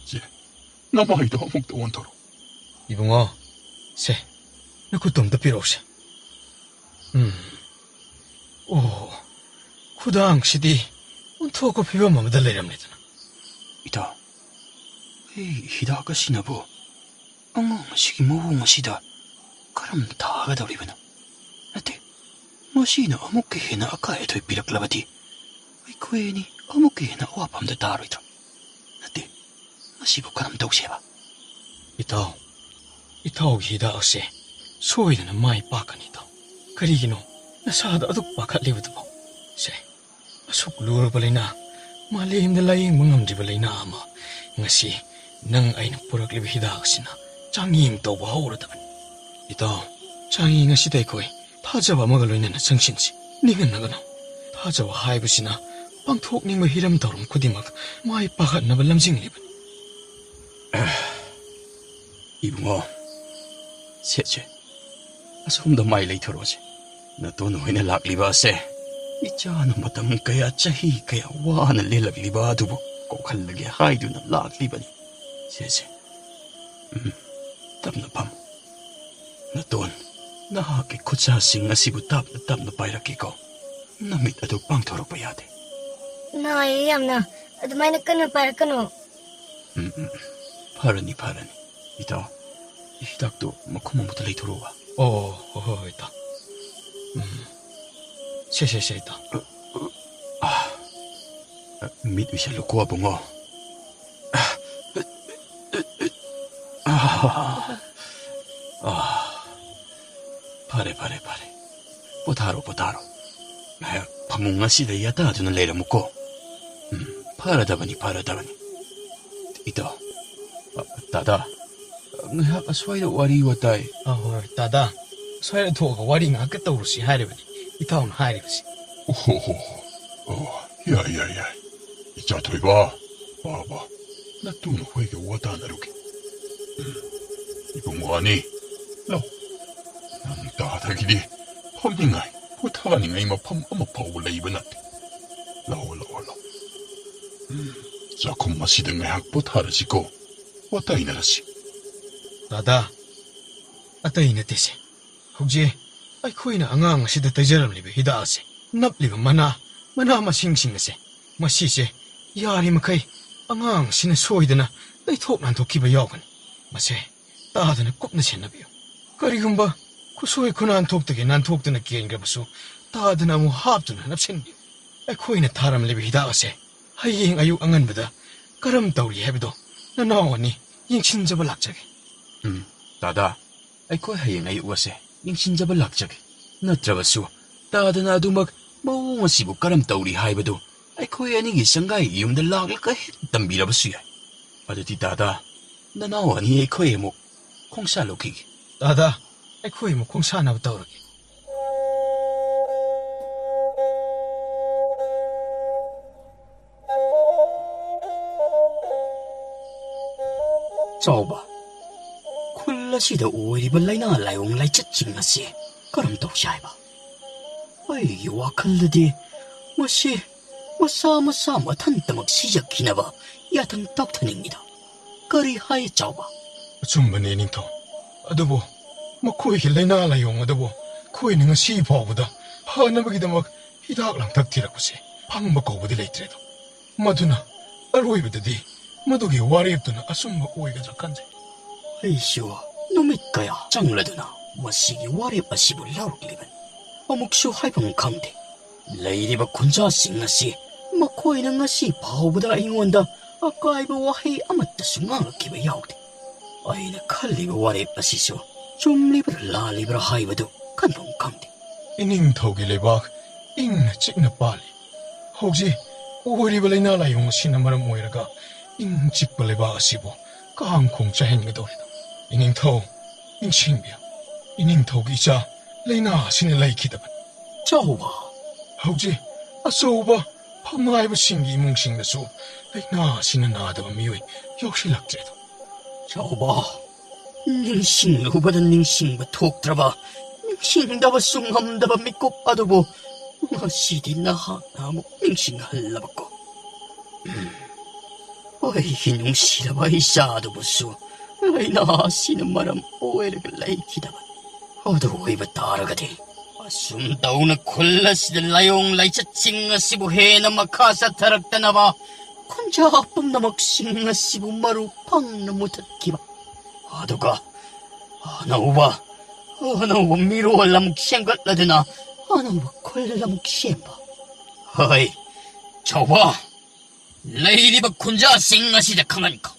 ꯆꯦ, ꯅꯃꯥꯏꯗꯣ ꯑꯃꯨꯛꯇ ꯑꯣꯟꯊꯣꯔꯣ꯫ ꯏꯕꯨꯡꯉꯣ, ꯁꯦ, ꯅꯈꯨꯠꯇꯣ ꯑꯝꯇ ꯄꯤꯔꯛꯎꯁꯦ꯫ ꯎꯝ꯫ ꯑꯣ, ꯈꯨꯗꯥꯡꯁꯤꯗꯤ ꯑꯣꯟꯊꯣꯛꯄ ꯐꯤꯕꯝ ꯑꯃꯗ ꯂꯩꯔꯝꯂꯦꯗꯅ꯫ ꯏꯇꯥꯎ, ꯑꯩ ꯍꯤꯗꯥꯛ ꯑꯁꯤꯅꯕꯨ ꯑꯉꯥꯡ ꯑꯁꯤꯒꯤ ꯃꯑꯣꯡ ꯑꯁꯤꯗ ꯀꯔꯝ ꯊꯥꯒꯗꯧꯔꯤꯕꯅꯣ? ꯅꯠꯇꯦ, ꯃꯁꯤꯅ ꯑꯃꯨꯛꯀ ꯍꯦꯟꯅ ꯑꯀꯥꯏ ꯑꯇꯣꯏ ꯄꯤꯔꯛꯂꯕꯗꯤ ꯑꯩꯈꯣꯏ ꯑꯅꯤ ꯑꯃꯨꯛꯀ ꯍꯦꯟꯅ ꯑꯋꯥꯐꯝꯗ ꯇꯥꯔꯣꯏꯗ꯭ꯔꯣ? ꯅꯠꯇꯦ, ꯃꯁꯤꯕꯨ ꯀꯔꯝ ꯇꯧꯁꯦꯕ? ꯏꯇꯥꯎ, ꯏꯇꯥꯎꯒꯤ ꯍꯤꯗꯥꯛ ꯑꯁꯦ ꯁꯣꯏꯗꯅ ꯃꯥꯏ ꯄꯥꯛꯀꯅꯤ, ꯏꯇꯥꯎ꯫ ꯀꯔꯤꯒꯤꯅꯣ ꯅꯁꯥꯗ ꯑꯗꯨꯛ ꯄꯥꯈꯠꯂꯤꯕꯗꯨꯕꯣ? ꯁꯦ, ꯑꯁꯨꯛ ꯂꯨꯔꯕ ꯂꯥꯏꯅꯥ, ꯃꯥꯂꯦꯝꯗ ꯂꯥꯌꯦꯡꯕ ꯉꯝꯗ꯭ꯔꯤꯕ ꯂꯥꯏꯅꯥ ꯑꯃ ꯉꯁꯤ ꯅꯪ ꯑꯩꯅ ꯄꯨꯔꯛꯂꯤꯕ ꯍꯤꯗꯥꯛ ꯑꯁꯤꯅ ꯆꯥꯡꯌꯦꯡ ꯇꯧꯕ ꯍꯧꯔꯗꯕꯅꯤ꯫ ꯏꯇꯥꯎ, ꯆꯥꯡꯌꯦꯡ ꯑꯁꯤꯗ ꯑꯩꯈꯣꯏ ꯊꯥꯖꯕ ꯑꯃꯒ ꯂꯣꯏꯅꯅ ꯆꯪꯁꯤꯟꯁꯤ꯫ ꯅꯤꯡꯍꯟꯅꯒꯅꯨ꯫ ꯊꯥꯖꯕ ꯍꯥꯏꯕꯁꯤꯅ ꯄꯥꯡꯊꯣꯛꯅꯤꯡꯕ ꯍꯤꯔꯝ ꯊꯧꯔꯝ ꯈꯨꯗꯤꯡꯃꯛ ꯃꯥꯏ ꯄꯥꯛꯍꯟꯅꯕ ꯂꯝꯖꯤꯡꯂꯤꯕꯅꯤ꯫ ꯏꯕꯨꯡꯉꯣ, ꯁꯦ, ꯁꯦ, ꯑꯁꯣꯝꯗ ꯃꯥꯏ ꯂꯩꯊꯔꯣꯁꯦ꯫ ꯅꯇꯣꯟ ꯍꯣꯏꯅ ꯂꯥꯛꯂꯤꯕ ꯑꯁꯦ ꯏꯆꯥꯅ ꯃꯇꯝ ꯀꯌꯥ, ꯆꯍꯤ ꯀꯌꯥ ꯋꯥꯅ ꯂꯦꯜꯂꯛꯂꯤꯕ ꯑꯗꯨꯕꯨ ꯀꯣꯛꯍꯜꯂꯒꯦ ꯍꯥꯏꯗꯨꯅ ꯂꯥꯛꯂꯤꯕꯅꯤ꯫ ꯁꯦ, ꯁꯦ꯫ ꯎꯝ, ꯇꯞꯅ ꯐꯝ꯫ ꯅꯇꯣꯟ ꯅꯍꯥꯛꯀꯤ ꯈꯨꯠꯁꯥꯁꯤꯡ ꯑꯁꯤꯕꯨ ꯇꯞꯅ ꯇꯞꯅ ꯄꯥꯏꯔꯛꯀꯦꯀꯣ꯫ ꯅꯃꯤꯠ ꯑꯗꯨ ꯄꯥꯡꯊꯣꯔꯛꯄ ꯌꯥꯗꯦ꯫ ꯅꯥꯏꯌꯦ ꯌꯥꯝꯅ꯫ ꯑꯗꯨꯃꯥꯏꯅ ꯀꯟꯅ ꯄꯥꯏꯔꯛꯀꯅꯨ꯫ ꯎꯝ, ꯎꯝ꯫ ꯐꯔꯅꯤ, ꯐꯔꯅꯤ꯫ ꯏꯇꯥꯎ, ꯍꯤꯗꯥꯛꯇꯨ ꯃꯈꯨꯝ ꯑꯃꯨꯛꯇ ꯂꯩꯊꯣꯔꯛꯎꯕ꯫ ꯑꯣ, ꯍꯣꯏ, ꯍꯣꯏ, ꯍꯣꯏ, ꯏꯇꯥꯎ꯫ ꯎꯝ꯫ ꯁꯦ, ꯁꯦ, ꯁꯦ, ꯏꯇꯥꯎ꯫ ꯑ, ꯃꯤꯠ ꯎꯏꯁꯜꯂꯨꯀꯣ, ꯑꯕꯨꯡꯉꯣ꯫ ꯑ, ꯑ, ꯑ, ꯑ, ꯑ, ꯐꯔꯦ, ꯐꯔꯦ, ꯐꯔꯦ꯫ ꯄꯣꯊꯥꯔꯣ, ꯄꯣꯊꯥꯔꯣ꯫ ꯉꯥꯏꯍꯥꯛ ꯐꯃꯨꯡ ꯑꯁꯤꯗ ꯌꯥꯇꯥꯗꯨꯅ ꯂꯩꯔꯝꯃꯨꯀꯣ꯫ ꯎꯝ, ꯐꯔꯗꯕꯅꯤ, ꯐꯔꯗꯕꯅꯤ꯫ ꯏꯇꯥꯎ, ꯑ, ꯇꯥꯗꯥ, ꯉꯥꯏꯍꯥꯛ ꯑꯁ꯭ꯋꯥꯏꯗ ꯋꯥꯔꯤ ꯋꯥꯇꯥꯏ꯫ ꯑ, ꯍꯣꯏ, ꯍꯣꯏ, ꯇꯥꯗꯥ, ꯑꯁ꯭ꯋꯥꯏꯗ ꯊꯣꯛꯑꯒ ꯋꯥꯔꯤ ꯉꯥꯏꯍꯥꯛꯀ ꯇꯧꯔꯨꯁꯤ ꯍꯥꯏꯔꯤꯕꯅꯤ ꯏꯇꯥꯎꯅ ꯍꯥꯏꯔꯤꯕꯁꯤ꯫ ꯑꯣꯍꯣ, ꯍꯣ, ꯍꯣ꯫ ꯑꯣ, ꯌꯥꯏ, ꯌꯥꯏ, ꯌꯥꯏ꯫ ꯏꯆꯥ ꯊꯣꯏꯕ, ꯕꯥꯕꯥ, ꯅꯇꯨ ꯅꯈꯣꯏꯒ ꯋꯥ ꯇꯥꯅꯔꯨꯒꯦ꯫ ꯎꯝ, ꯏꯕꯨꯡꯉꯣ ꯑꯅꯤ, ꯂꯧ꯫ ꯅꯪ ꯇꯥꯗꯒꯤꯗꯤ ꯐꯝꯅꯤꯡꯉꯥꯏ, ꯄꯣꯊꯥꯅꯤꯡꯉꯥꯏ ꯃꯐꯝ ꯑꯃ ꯐꯥꯎꯕ ꯂꯩꯕ ꯅꯠꯇꯦ꯫ ꯂꯥꯛꯑꯣ, ꯂꯥꯛꯑꯣ, ꯂꯥꯛꯑꯣ꯫ ꯎꯝ, ꯆꯥꯛꯈꯨꯝ ꯑꯁꯤꯗ ꯉꯥꯏꯍꯥꯛ ꯄꯣꯊꯥꯔꯁꯤꯀꯣ, ꯋꯥ ꯇꯥꯏꯅꯔꯁꯤ꯫ ꯗꯥꯗꯥ, ꯑꯇꯩ ꯅꯠꯇꯦꯁꯦ꯫ ꯍꯧꯖꯤꯛ ꯑꯩꯈꯣꯏꯅ ꯑꯉꯥꯡ ꯑꯁꯤꯗ ꯇꯩꯖꯔꯝꯂꯤꯕ ꯍꯤꯗꯥꯛ ꯑꯁꯦ, ꯅꯞꯂꯤꯕ ꯃꯅꯥ, ꯃꯅꯥ ꯃꯁꯤꯡꯁꯤꯡ ꯑꯁꯦ, ꯃꯁꯤꯁꯦ ꯌꯥꯔꯤꯃꯈꯩ ꯑꯉꯥꯡ ꯑꯁꯤꯅ ꯁꯣꯏꯗꯅ ꯇꯩꯊꯣꯛ ꯅꯥꯟꯊꯣꯛꯈꯤꯕ ꯌꯥꯎꯒꯅꯤ꯫ ꯃꯁꯦ ꯇꯥꯗꯅ ꯀꯨꯞꯅ ꯁꯦꯟꯅꯕꯤꯌꯨ꯫ ꯀꯔꯤꯒꯨꯝꯕ ꯈꯨꯠꯁꯣꯏ ꯈꯨꯅꯥꯟ ꯊꯣꯛꯇꯒꯦ ꯅꯥꯟꯊꯣꯛꯇꯨꯅ ꯀꯦꯟꯈ꯭ꯔꯕꯁꯨ, ꯇꯥꯗꯅ ꯑꯃꯨꯛ ꯍꯥꯞꯇꯨꯅ ꯅꯞꯁꯤꯟꯕꯤꯌꯨ꯫ ꯑꯩꯈꯣꯏꯅ ꯊꯥꯔꯝꯂꯤꯕ ꯍꯤꯗꯥꯛ ꯑꯁꯦ ꯍꯌꯦꯡ ꯑꯌꯨꯛ ꯑꯉꯟꯕꯗ ꯀꯔꯝ ꯇꯧꯔꯤ ꯍꯥꯏꯕꯗꯣ ꯅꯅꯥꯎ ꯑꯅꯤ ꯌꯦꯡꯁꯤꯟꯖꯕ ꯂꯥꯛꯆꯒꯦ꯫ ꯎꯝ, ꯗꯥꯗꯥ, ꯑꯩꯈꯣꯏ ꯍꯌꯦꯡ ꯑꯌꯨꯛ ꯑꯁꯦ ꯌꯦꯡꯁꯤꯟꯖꯕ ꯂꯥꯛꯆꯒꯦ꯫ ꯅꯠꯇ꯭ꯔꯕꯁꯨ, ꯇꯥꯗꯅ ꯑꯗꯨꯃꯛ ꯃꯑꯣꯡ ꯑꯁꯤꯕꯨ ꯀꯔꯝ ꯇꯧꯔꯤ ꯍꯥꯏꯕꯗꯨ ꯑꯩꯈꯣꯏ ꯑꯅꯤꯒꯤ ꯁꯪꯒꯥꯏꯒꯤ ꯌꯨꯝꯗ ꯂꯥꯛꯂꯒ ꯍꯦꯛ ꯇꯝꯕꯤꯔꯕꯁꯨ ꯌꯥꯏ꯫ ꯑꯗꯨꯗꯤ ꯗꯥꯗꯥ, ꯅꯅꯥꯎ ꯑꯅꯤ ꯑꯩꯈꯣꯏ ꯑꯃꯨꯛ ꯈꯣꯡꯁꯥ ꯂꯧꯈꯤꯒꯦ꯫ ꯗꯥꯗꯥ, ꯑꯩꯈꯣꯏ ꯑꯃꯨꯛ ꯈꯣꯡꯁꯥꯟꯅꯕ ꯇꯧꯔꯒꯦ꯫ ꯆꯥꯎꯕ, ꯈꯨꯜ ꯑꯁꯤꯗ ꯑꯣꯏꯔꯤꯕ ꯂꯥꯏꯅꯥ ꯂꯥꯏꯑꯣꯡ ꯂꯥꯏꯆꯠꯁꯤꯡ ꯑꯁꯤ ꯀꯔꯝ ꯇꯧꯁꯤ ꯍꯥꯏꯕ? ꯑꯩꯒꯤ ꯋꯥꯈꯜꯗꯗꯤ ꯃꯁꯤ ꯃꯁꯥ ꯃꯁꯥ ꯃꯊꯟꯇꯃꯛ ꯁꯤꯖꯈꯤꯅꯕ ꯌꯥꯊꯪ ꯇꯧꯊꯅꯤꯡꯉꯤꯗ꯫ ꯀꯔꯤ ꯍꯥꯏ ꯆꯥꯎꯕ? ꯑꯆꯨꯝꯕꯅꯤ ꯅꯤꯡꯊꯧ, ꯑꯗꯨꯕꯨ ꯃꯈꯣꯏꯒꯤ ꯂꯥꯏꯅꯥ ꯂꯥꯏꯌꯣꯡ ꯑꯗꯨꯕꯨ ꯑꯩꯈꯣꯏꯅ ꯉꯁꯤ ꯐꯥꯎꯕꯗ ꯐꯅꯕꯒꯤꯗꯃꯛ ꯍꯤꯗꯥꯛ ꯂꯥꯡꯊꯛ ꯊꯤꯔꯛꯄꯁꯦ ꯐꯪꯕ ꯀꯧꯕꯗꯤ ꯂꯩꯇ꯭ꯔꯦꯗꯣ꯫ ꯃꯗꯨꯅ ꯑꯔꯣꯏꯕꯗꯗꯤ ꯃꯗꯨꯒꯤ ꯋꯥꯔꯦꯞꯇꯨꯅ ꯑꯆꯨꯝꯕ ꯑꯣꯏꯒꯗ꯭ꯔꯥ ꯈꯟꯖꯩ꯫ ꯑꯩꯁꯨ ꯅꯨꯃꯤꯠ ꯀꯌꯥ ꯆꯪꯂꯗꯨꯅ ꯃꯁꯤꯒꯤ ꯋꯥꯔꯦꯞ ꯑꯁꯤꯕꯨ ꯂꯧꯔꯛꯂꯤꯕꯅꯤ꯫ ꯑꯃꯨꯛꯁꯨ ꯍꯥꯏꯐꯝ ꯈꯪꯗꯦ꯫ ꯂꯩꯔꯤꯕ ꯈꯨꯟꯖꯥꯁꯤꯡ ꯑꯁꯤ ꯃꯈꯣꯏꯅ ꯉꯁꯤ ꯐꯥꯎꯕꯗ ꯑꯩꯉꯣꯟꯗ ꯑꯀꯥꯏꯕ ꯋꯥꯍꯩ ꯑꯃꯠꯇꯁꯨ ꯉꯥꯡꯂꯛꯈꯤꯕ ꯌꯥꯎꯗꯦ꯫ ꯑꯩꯅ ꯈꯜꯂꯤꯕ ꯋꯥꯔꯦꯞ ꯑꯁꯤꯁꯨ ꯆꯨꯝꯂꯤꯕ꯭ꯔꯥ ꯂꯥꯜꯂꯤꯕ꯭ꯔꯥ ꯍꯥꯏꯕꯗꯨ ꯈꯟꯐꯝ ꯈꯪꯗꯦ꯫ ꯏꯅꯤꯡꯊꯧꯒꯤ ꯂꯩꯕꯥꯛ ꯏꯪꯅ ꯆꯤꯛꯅ ꯄꯥꯜꯂꯤ꯫ ꯍꯧꯖꯤꯛ ꯑꯣꯏꯔꯤꯕ ꯂꯥꯏꯅꯥ ꯂꯥꯏꯌꯣꯡ ꯑꯁꯤꯅ ꯃꯔꯝ ꯑꯣꯏꯔꯒ ꯏꯪ ꯆꯤꯛꯄ ꯂꯩꯕꯥꯛ ꯑꯁꯤꯕꯨ ꯀꯥꯡ ꯈꯣꯡ ꯆꯥꯏꯍꯟꯒꯗꯧꯔꯤꯗꯣ꯫ ꯏꯅꯤꯡꯊꯧ, ꯅꯤꯡꯁꯤꯡꯕꯤꯌꯨ, ꯏꯅꯤꯡꯊꯧꯒꯤ ꯏꯆꯥ ꯂꯥꯏꯅꯥ ꯑꯁꯤꯅ ꯂꯩꯈꯤꯗꯕꯅꯤ꯫ ꯆꯥꯎꯕ꯫ ꯍꯧꯖꯤꯛ ꯑꯆꯧꯕ ꯐꯝꯅꯥꯏꯕꯁꯤꯡꯒꯤ ꯏꯃꯨꯡꯁꯤꯡꯗꯁꯨ ꯂꯥꯏꯅꯥ ꯑꯁꯤꯅ ꯅꯥꯗꯕ ꯃꯤꯑꯣꯏ ꯌꯥꯎꯁꯤꯜꯂꯛꯇ꯭ꯔꯦꯗꯣ꯫ ꯆꯥꯎꯕ, ꯅꯤꯡꯁꯤꯡꯂꯨꯕꯗ ꯅꯤꯡꯁꯤꯡꯕ ꯊꯣꯛꯇ꯭ꯔꯕ, ꯅꯤꯡꯁꯤꯡꯗꯕꯁꯨ ꯉꯝꯗꯕ ꯃꯤꯀꯨꯞ ꯑꯗꯨꯕꯨ ꯉꯁꯤꯗꯤ ꯅꯍꯥꯛꯅ ꯑꯃꯨꯛ ꯅꯤꯡꯁꯤꯡꯍꯜꯂꯕꯀꯣ꯫ ꯎꯝ꯫ ꯑꯩꯒꯤ ꯅꯨꯡꯁꯤꯔꯕ ꯏꯆꯥ ꯑꯗꯨꯕꯨꯁꯨ ꯂꯥꯏꯅꯥ ꯑꯁꯤꯅ ꯃꯔꯝ ꯑꯣꯏꯔꯒ ꯂꯩꯈꯤꯗꯕ꯫ ꯑꯗꯨ ꯑꯣꯏꯕ ꯇꯥꯔꯒꯗꯤ ꯑꯁꯨꯝ ꯇꯧꯅ ꯈꯨꯜ ꯑꯁꯤꯗ ꯂꯥꯏꯑꯣꯡ ꯂꯥꯏꯆꯠꯁꯤꯡ ꯑꯁꯤꯕꯨ ꯍꯦꯟꯅ ꯃꯈꯥ ꯆꯠꯊꯔꯛꯇꯅꯕ ꯈꯨꯟꯖꯥ ꯄꯨꯝꯅꯃꯛꯁꯤꯡ ꯑꯁꯤꯕꯨ ꯃꯔꯨ ꯐꯪꯅ ꯃꯨꯊꯠꯈꯤꯕ꯫ ꯑꯗꯨꯒ ꯑꯅꯧꯕ, ꯑꯅꯧꯕ ꯃꯤꯔꯣꯜ ꯑꯃꯨꯛ ꯁꯦꯝꯒꯠꯂꯗꯨꯅ ꯑꯅꯧꯕ ꯈꯨꯜ ꯑꯃꯨꯛ ꯁꯦꯝꯕ꯫ ꯍꯣꯏ, ꯆꯥꯎꯕ, ꯂꯩꯔꯤꯕ ꯈꯨꯟꯖꯥꯁꯤꯡ ꯑꯁꯤꯗ ꯈꯪꯍꯟꯈꯣ꯫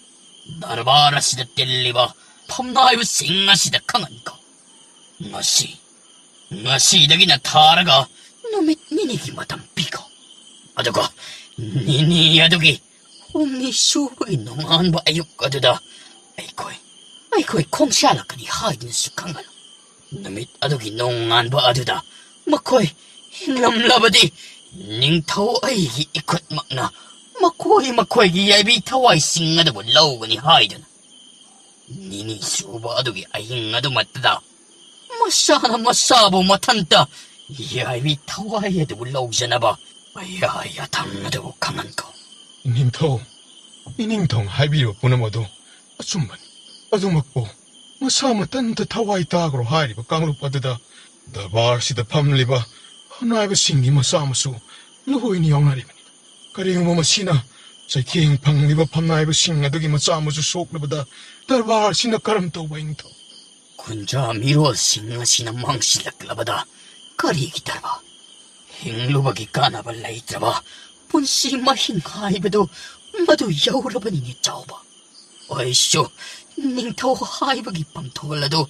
ꯗꯔꯕꯥꯔ ꯑꯁꯤꯗ ꯇꯤꯜꯂꯤꯕ ꯐꯝꯅꯥꯏꯕꯁꯤꯡ ꯑꯁꯤꯗ ꯈꯪꯍꯟꯈꯣ꯫ ꯉꯁꯤ, ꯉꯁꯤꯗꯒꯤꯅ ꯊꯥꯔꯒ ꯅꯨꯃꯤꯠ ꯅꯤꯅꯤꯒꯤ ꯃꯇꯝ ꯄꯤꯈꯣ꯫ ꯑꯗꯨꯒ ꯅꯤꯅꯤ ꯑꯗꯨꯒꯤ ꯍꯨꯝꯅꯤ ꯁꯨꯕꯒꯤ ꯅꯣꯡꯉꯥꯟꯕ ꯑꯌꯨꯛ ꯑꯗꯨꯗ ꯑꯩꯈꯣꯏ, ꯑꯩꯈꯣꯏ ꯈꯣꯡꯁꯥꯜꯂꯛꯀꯅꯤ ꯍꯥꯏꯗꯨꯅꯁꯨ ꯈꯪꯍꯜꯂꯨ꯫ ꯅꯨꯃꯤꯠ ꯑꯗꯨꯒꯤ ꯅꯣꯡꯉꯥꯟꯕ ꯑꯗꯨꯗ ꯃꯈꯣꯏ ꯍꯤꯡꯂꯝꯂꯕꯗꯤ ꯅꯤꯡꯊꯧ ꯑꯩꯒꯤ ꯏꯈꯨꯠꯃꯛꯅ ꯃꯈꯣꯏ ꯃꯈꯣꯏꯒꯤ ꯌꯥꯏꯕꯤ ꯊꯋꯥꯏꯁꯤꯡ ꯑꯗꯨꯕꯨ ꯂꯧꯒꯅꯤ ꯍꯥꯏꯗꯨꯅ꯫ ꯅꯤꯅꯤ ꯁꯨꯕ ꯑꯗꯨꯒꯤ ꯑꯍꯤꯡ ꯑꯗꯨꯃꯛꯇꯗ ꯃꯁꯥꯅ ꯃꯁꯥꯕꯨ ꯃꯊꯟꯇ ꯌꯥꯏꯕꯤ ꯊꯋꯥꯏ ꯑꯗꯨꯕꯨ ꯂꯧꯖꯅꯕ ꯑꯌꯥ ꯌꯥꯊꯪ ꯑꯗꯨꯕꯨ ꯈꯪꯍꯟꯈꯣ꯫ ꯏꯅꯤꯡꯊꯧ, ꯏꯅꯤꯡꯊꯧꯅ ꯍꯥꯏꯕꯤꯔꯤꯕ ꯄꯨꯝꯅꯃꯛ ꯑꯗꯨ ꯑꯆꯨꯝꯕꯅꯤ꯫ ꯑꯗꯨꯃꯛꯄꯨ ꯃꯁꯥ ꯃꯊꯟꯇ ꯊꯋꯥꯏ ꯇꯥꯈ꯭ꯔꯣ ꯍꯥꯏꯔꯤꯕ ꯀꯥꯡꯂꯨꯞ ꯑꯗꯨꯗ ꯗꯔꯕꯥꯔꯁꯤꯗ ꯐꯝꯂꯤꯕ ꯐꯝꯅꯥꯏꯕꯁꯤꯡꯒꯤ ꯃꯆꯥ ꯃꯁꯨ ꯂꯣꯏꯅ ꯌꯥꯎꯅꯔꯤꯕꯅꯤ꯫ ꯀꯔꯤꯒꯨꯝꯕ ꯃꯁꯤꯅ ꯆꯩꯊꯦꯡ ꯐꯪꯂꯤꯕ ꯐꯝꯅꯥꯏꯕꯁꯤꯡ ꯑꯗꯨꯒꯤ ꯃꯆꯥ ꯃꯁꯨ ꯁꯣꯛꯂꯕꯗ ꯗꯔꯕꯥꯔꯁꯤꯅ ꯀꯔꯝ ꯇꯧꯕ, ꯏꯅꯤꯡꯊꯧ? ꯈꯨꯟꯖꯥ ꯃꯤꯔꯣꯜꯁꯤꯡ ꯑꯁꯤꯅ ꯃꯥꯡꯁꯤꯜꯂꯛꯂꯕꯗ ꯀꯔꯤꯒꯤ ꯗꯔꯕꯥꯔ? ꯍꯤꯡꯂꯨꯕꯒꯤ ꯀꯥꯟꯅꯕ ꯂꯩꯇ꯭ꯔꯕ ꯄꯨꯟꯁꯤ ꯃꯍꯤꯡ ꯍꯥꯏꯕꯗꯨ ꯃꯗꯨ ꯌꯧꯔꯕꯅꯤꯅꯦ ꯆꯥꯎꯕ꯫ ꯑꯩꯁꯨ ꯅꯤꯡꯊꯧ ꯍꯥꯏꯕꯒꯤ ꯄꯥꯡꯊꯣꯜ ꯑꯗꯨ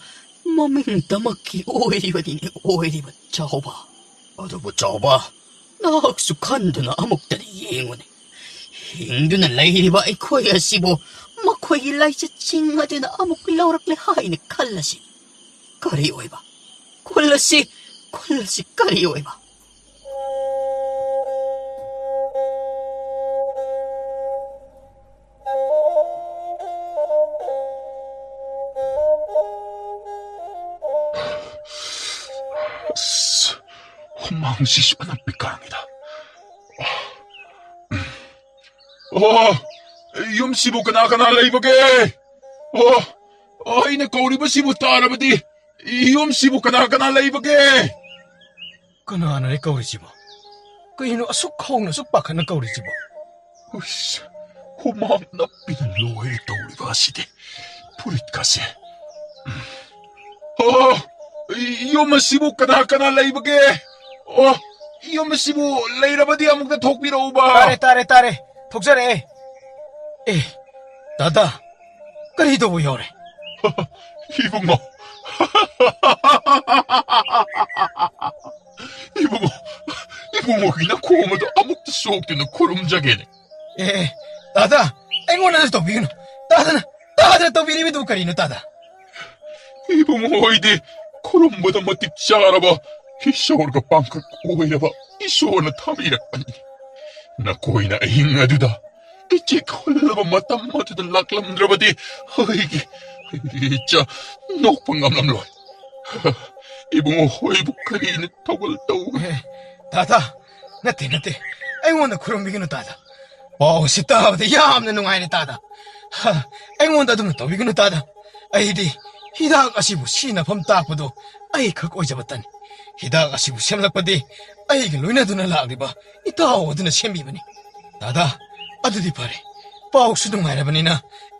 ꯃꯃꯤꯡꯗꯃꯛꯀꯤ ꯑꯣꯏꯔꯤꯕꯅꯤꯅꯦ, ꯑꯣꯏꯔꯤꯕ ꯆꯥꯎꯕ꯫ ꯑꯗꯨꯕꯨ ꯆꯥꯎꯕ, ꯅꯍꯥꯛꯁꯨ ꯈꯟꯗꯨꯅ ꯑꯃꯨꯛꯇꯗꯤ ꯌꯦꯡꯉꯨꯅꯦ꯫ ꯍꯤꯡꯗꯨꯅ ꯂꯩꯔꯤꯕ ꯑꯩꯈꯣꯏ ꯑꯁꯤꯕꯨ ꯃꯈꯣꯏꯒꯤ ꯂꯥꯏꯆꯠꯁꯤꯡ ꯑꯗꯨꯅ ꯑꯃꯨꯛ ꯂꯧꯔꯛꯂꯦ ꯍꯥꯏꯅ ꯈꯜꯂꯁꯤ꯫ ꯀꯔꯤ ꯑꯣꯏꯕ? ꯈꯨꯜ ꯑꯁꯤ, ꯈꯨꯜ ꯑꯁꯤ ꯀꯔꯤ ꯑꯣꯏꯕ? ꯑꯁ, ꯍꯨꯃꯥꯡꯁꯤꯁꯨ ꯑꯅꯞꯄꯤ ꯀꯥꯡꯉꯤꯗ꯫ ꯑꯣ, ꯌꯨꯝꯁꯤꯕꯨ ꯀꯅꯥ ꯀꯅꯥ ꯂꯩꯕꯒꯦ? ꯑꯣ, ꯑꯣ, ꯑꯩꯅ ꯀꯧꯔꯤꯕꯁꯤꯕꯨ ꯇꯥꯔꯕꯗꯤ? ꯌꯨꯝꯁꯤꯕꯨ ꯀꯅꯥ ꯀꯅꯥ ꯂꯩꯕꯒꯦ? ꯀꯅꯥꯅꯣꯅꯦ ꯀꯧꯔꯤꯁꯤꯕꯣ? ꯀꯩꯅꯣ ꯑꯁꯨꯛ ꯍꯧꯅ, ꯑꯁꯨꯛ ꯄꯥꯈꯠꯅ ꯀꯧꯔꯤꯁꯤꯕꯣ? ꯎꯏꯁ, ꯍꯨꯃꯥꯡ ꯅꯞꯄꯤꯅ ꯂꯣꯏꯔꯦ ꯇꯧꯔꯤꯕ ꯑꯁꯤꯗꯤ꯫ ꯐꯨꯔꯤꯠꯀꯁꯦ꯫ ꯑꯣ, ꯌꯨꯝ ꯑꯁꯤꯕꯨ ꯀꯅꯥ ꯀꯅꯥ ꯂꯩꯕꯒꯦ? ꯑꯣ, ꯌꯨꯝ ꯑꯁꯤꯕꯨ ꯂꯩꯔꯕꯗꯤ ꯑꯃꯨꯛꯇ ꯊꯣꯛꯄꯤꯔꯛꯎꯕ꯫ ꯇꯥꯔꯦ, ꯇꯥꯔꯦ, ꯇꯥꯔꯦ꯫ ꯊꯣꯛꯆꯔꯛꯑꯦ꯫ ꯑꯦ, ꯇꯥꯗꯥ, ꯀꯔꯤ ꯇꯧꯕ ꯌꯥꯎꯔꯦ? ꯏꯕꯨꯡꯉꯣ꯫ ꯏꯕꯨꯡꯉꯣ, ꯏꯕꯨꯡꯉꯣꯒꯤ ꯅꯈꯣꯡ ꯑꯗꯨ ꯑꯃꯨꯛꯇ ꯁꯣꯛꯇꯨꯅ ꯈꯨꯔꯨꯝꯖꯒꯦꯅꯦ꯫ ꯑꯦ, ꯑꯦ, ꯇꯥꯗꯥ, ꯑꯩꯉꯣꯟꯗꯁꯨ ꯇꯧꯕꯤꯒꯅꯨ꯫ ꯇꯥꯗꯅ, ꯇꯥꯗꯅ ꯇꯧꯕꯤꯔꯤꯕꯗꯨ ꯀꯔꯤꯅꯣ, ꯇꯥꯗꯥ? ꯏꯕꯨꯡꯉꯣ ꯍꯣꯏꯗꯤ ꯈꯨꯔꯨꯝꯕꯗ ꯃꯇꯤꯛ ꯆꯥꯔꯕ, ꯏꯁꯣꯔꯒ ꯄꯥꯡꯒꯜ ꯑꯣꯏꯔꯕ ꯏꯁꯣꯔꯅ ꯊꯥꯕꯤꯔꯛꯄꯅꯤ꯫ ꯅꯈꯣꯏꯅ ꯑꯍꯤꯡ ꯑꯗꯨꯗ ꯏꯆꯦꯛ ꯍꯨꯜꯂꯕ ꯃꯇꯝ ꯑꯗꯨꯗ ꯂꯥꯛꯂꯝꯗ꯭ꯔꯕꯗꯤ ꯑꯩꯒꯤ, ꯑꯩꯒꯤ ꯏꯆꯥ ꯅꯣꯛꯄ ꯉꯝꯂꯝꯂꯣꯏ꯫ ꯏꯕꯨꯡꯉꯣ ꯍꯣꯏꯕꯨ ꯀꯔꯤꯅ ꯊꯧꯒꯜ ꯇꯧꯒꯦ? ꯑꯦ, ꯇꯥꯗꯥ, ꯅꯠꯇꯦ, ꯅꯠꯇꯦ꯫ ꯑꯩꯉꯣꯟꯗ ꯈꯨꯔꯨꯝꯕꯤꯒꯅꯨ, ꯇꯥꯗꯥ꯫ ꯄꯥꯎ ꯑꯁꯤ ꯇꯥꯕꯗ ꯌꯥꯝꯅ ꯅꯨꯡꯉꯥꯏꯔꯦ, ꯇꯥꯗꯥ꯫ ꯍ, ꯑꯩꯉꯣꯟꯗ ꯑꯗꯨꯝꯅ ꯇꯧꯕꯤꯒꯅꯨ, ꯇꯥꯗꯥ꯫ ꯑꯩꯗꯤ ꯍꯤꯗꯥꯛ ꯑꯁꯤꯕꯨ ꯁꯤꯖꯤꯟꯅꯐꯝ ꯇꯥꯛꯄꯗꯨ ꯑꯩꯈꯛ ꯑꯣꯏꯖꯕꯇꯅꯤ꯫ ꯍꯤꯗꯥꯛ ꯑꯁꯤꯕꯨ ꯁꯦꯝꯂꯛꯄꯗꯤ ꯑꯩꯒ ꯂꯣꯏꯅꯗꯨꯅ ꯂꯥꯛꯂꯤꯕ ꯏꯇꯥꯎ ꯑꯗꯨꯅ ꯁꯦꯝꯕꯤꯕꯅꯤ꯫ ꯇꯥꯗꯥ, ꯑꯗꯨꯗꯤ ꯐꯔꯦ꯫ ꯄꯥꯎꯁꯨ ꯅꯨꯡꯉꯥꯏꯔꯕꯅꯤꯅ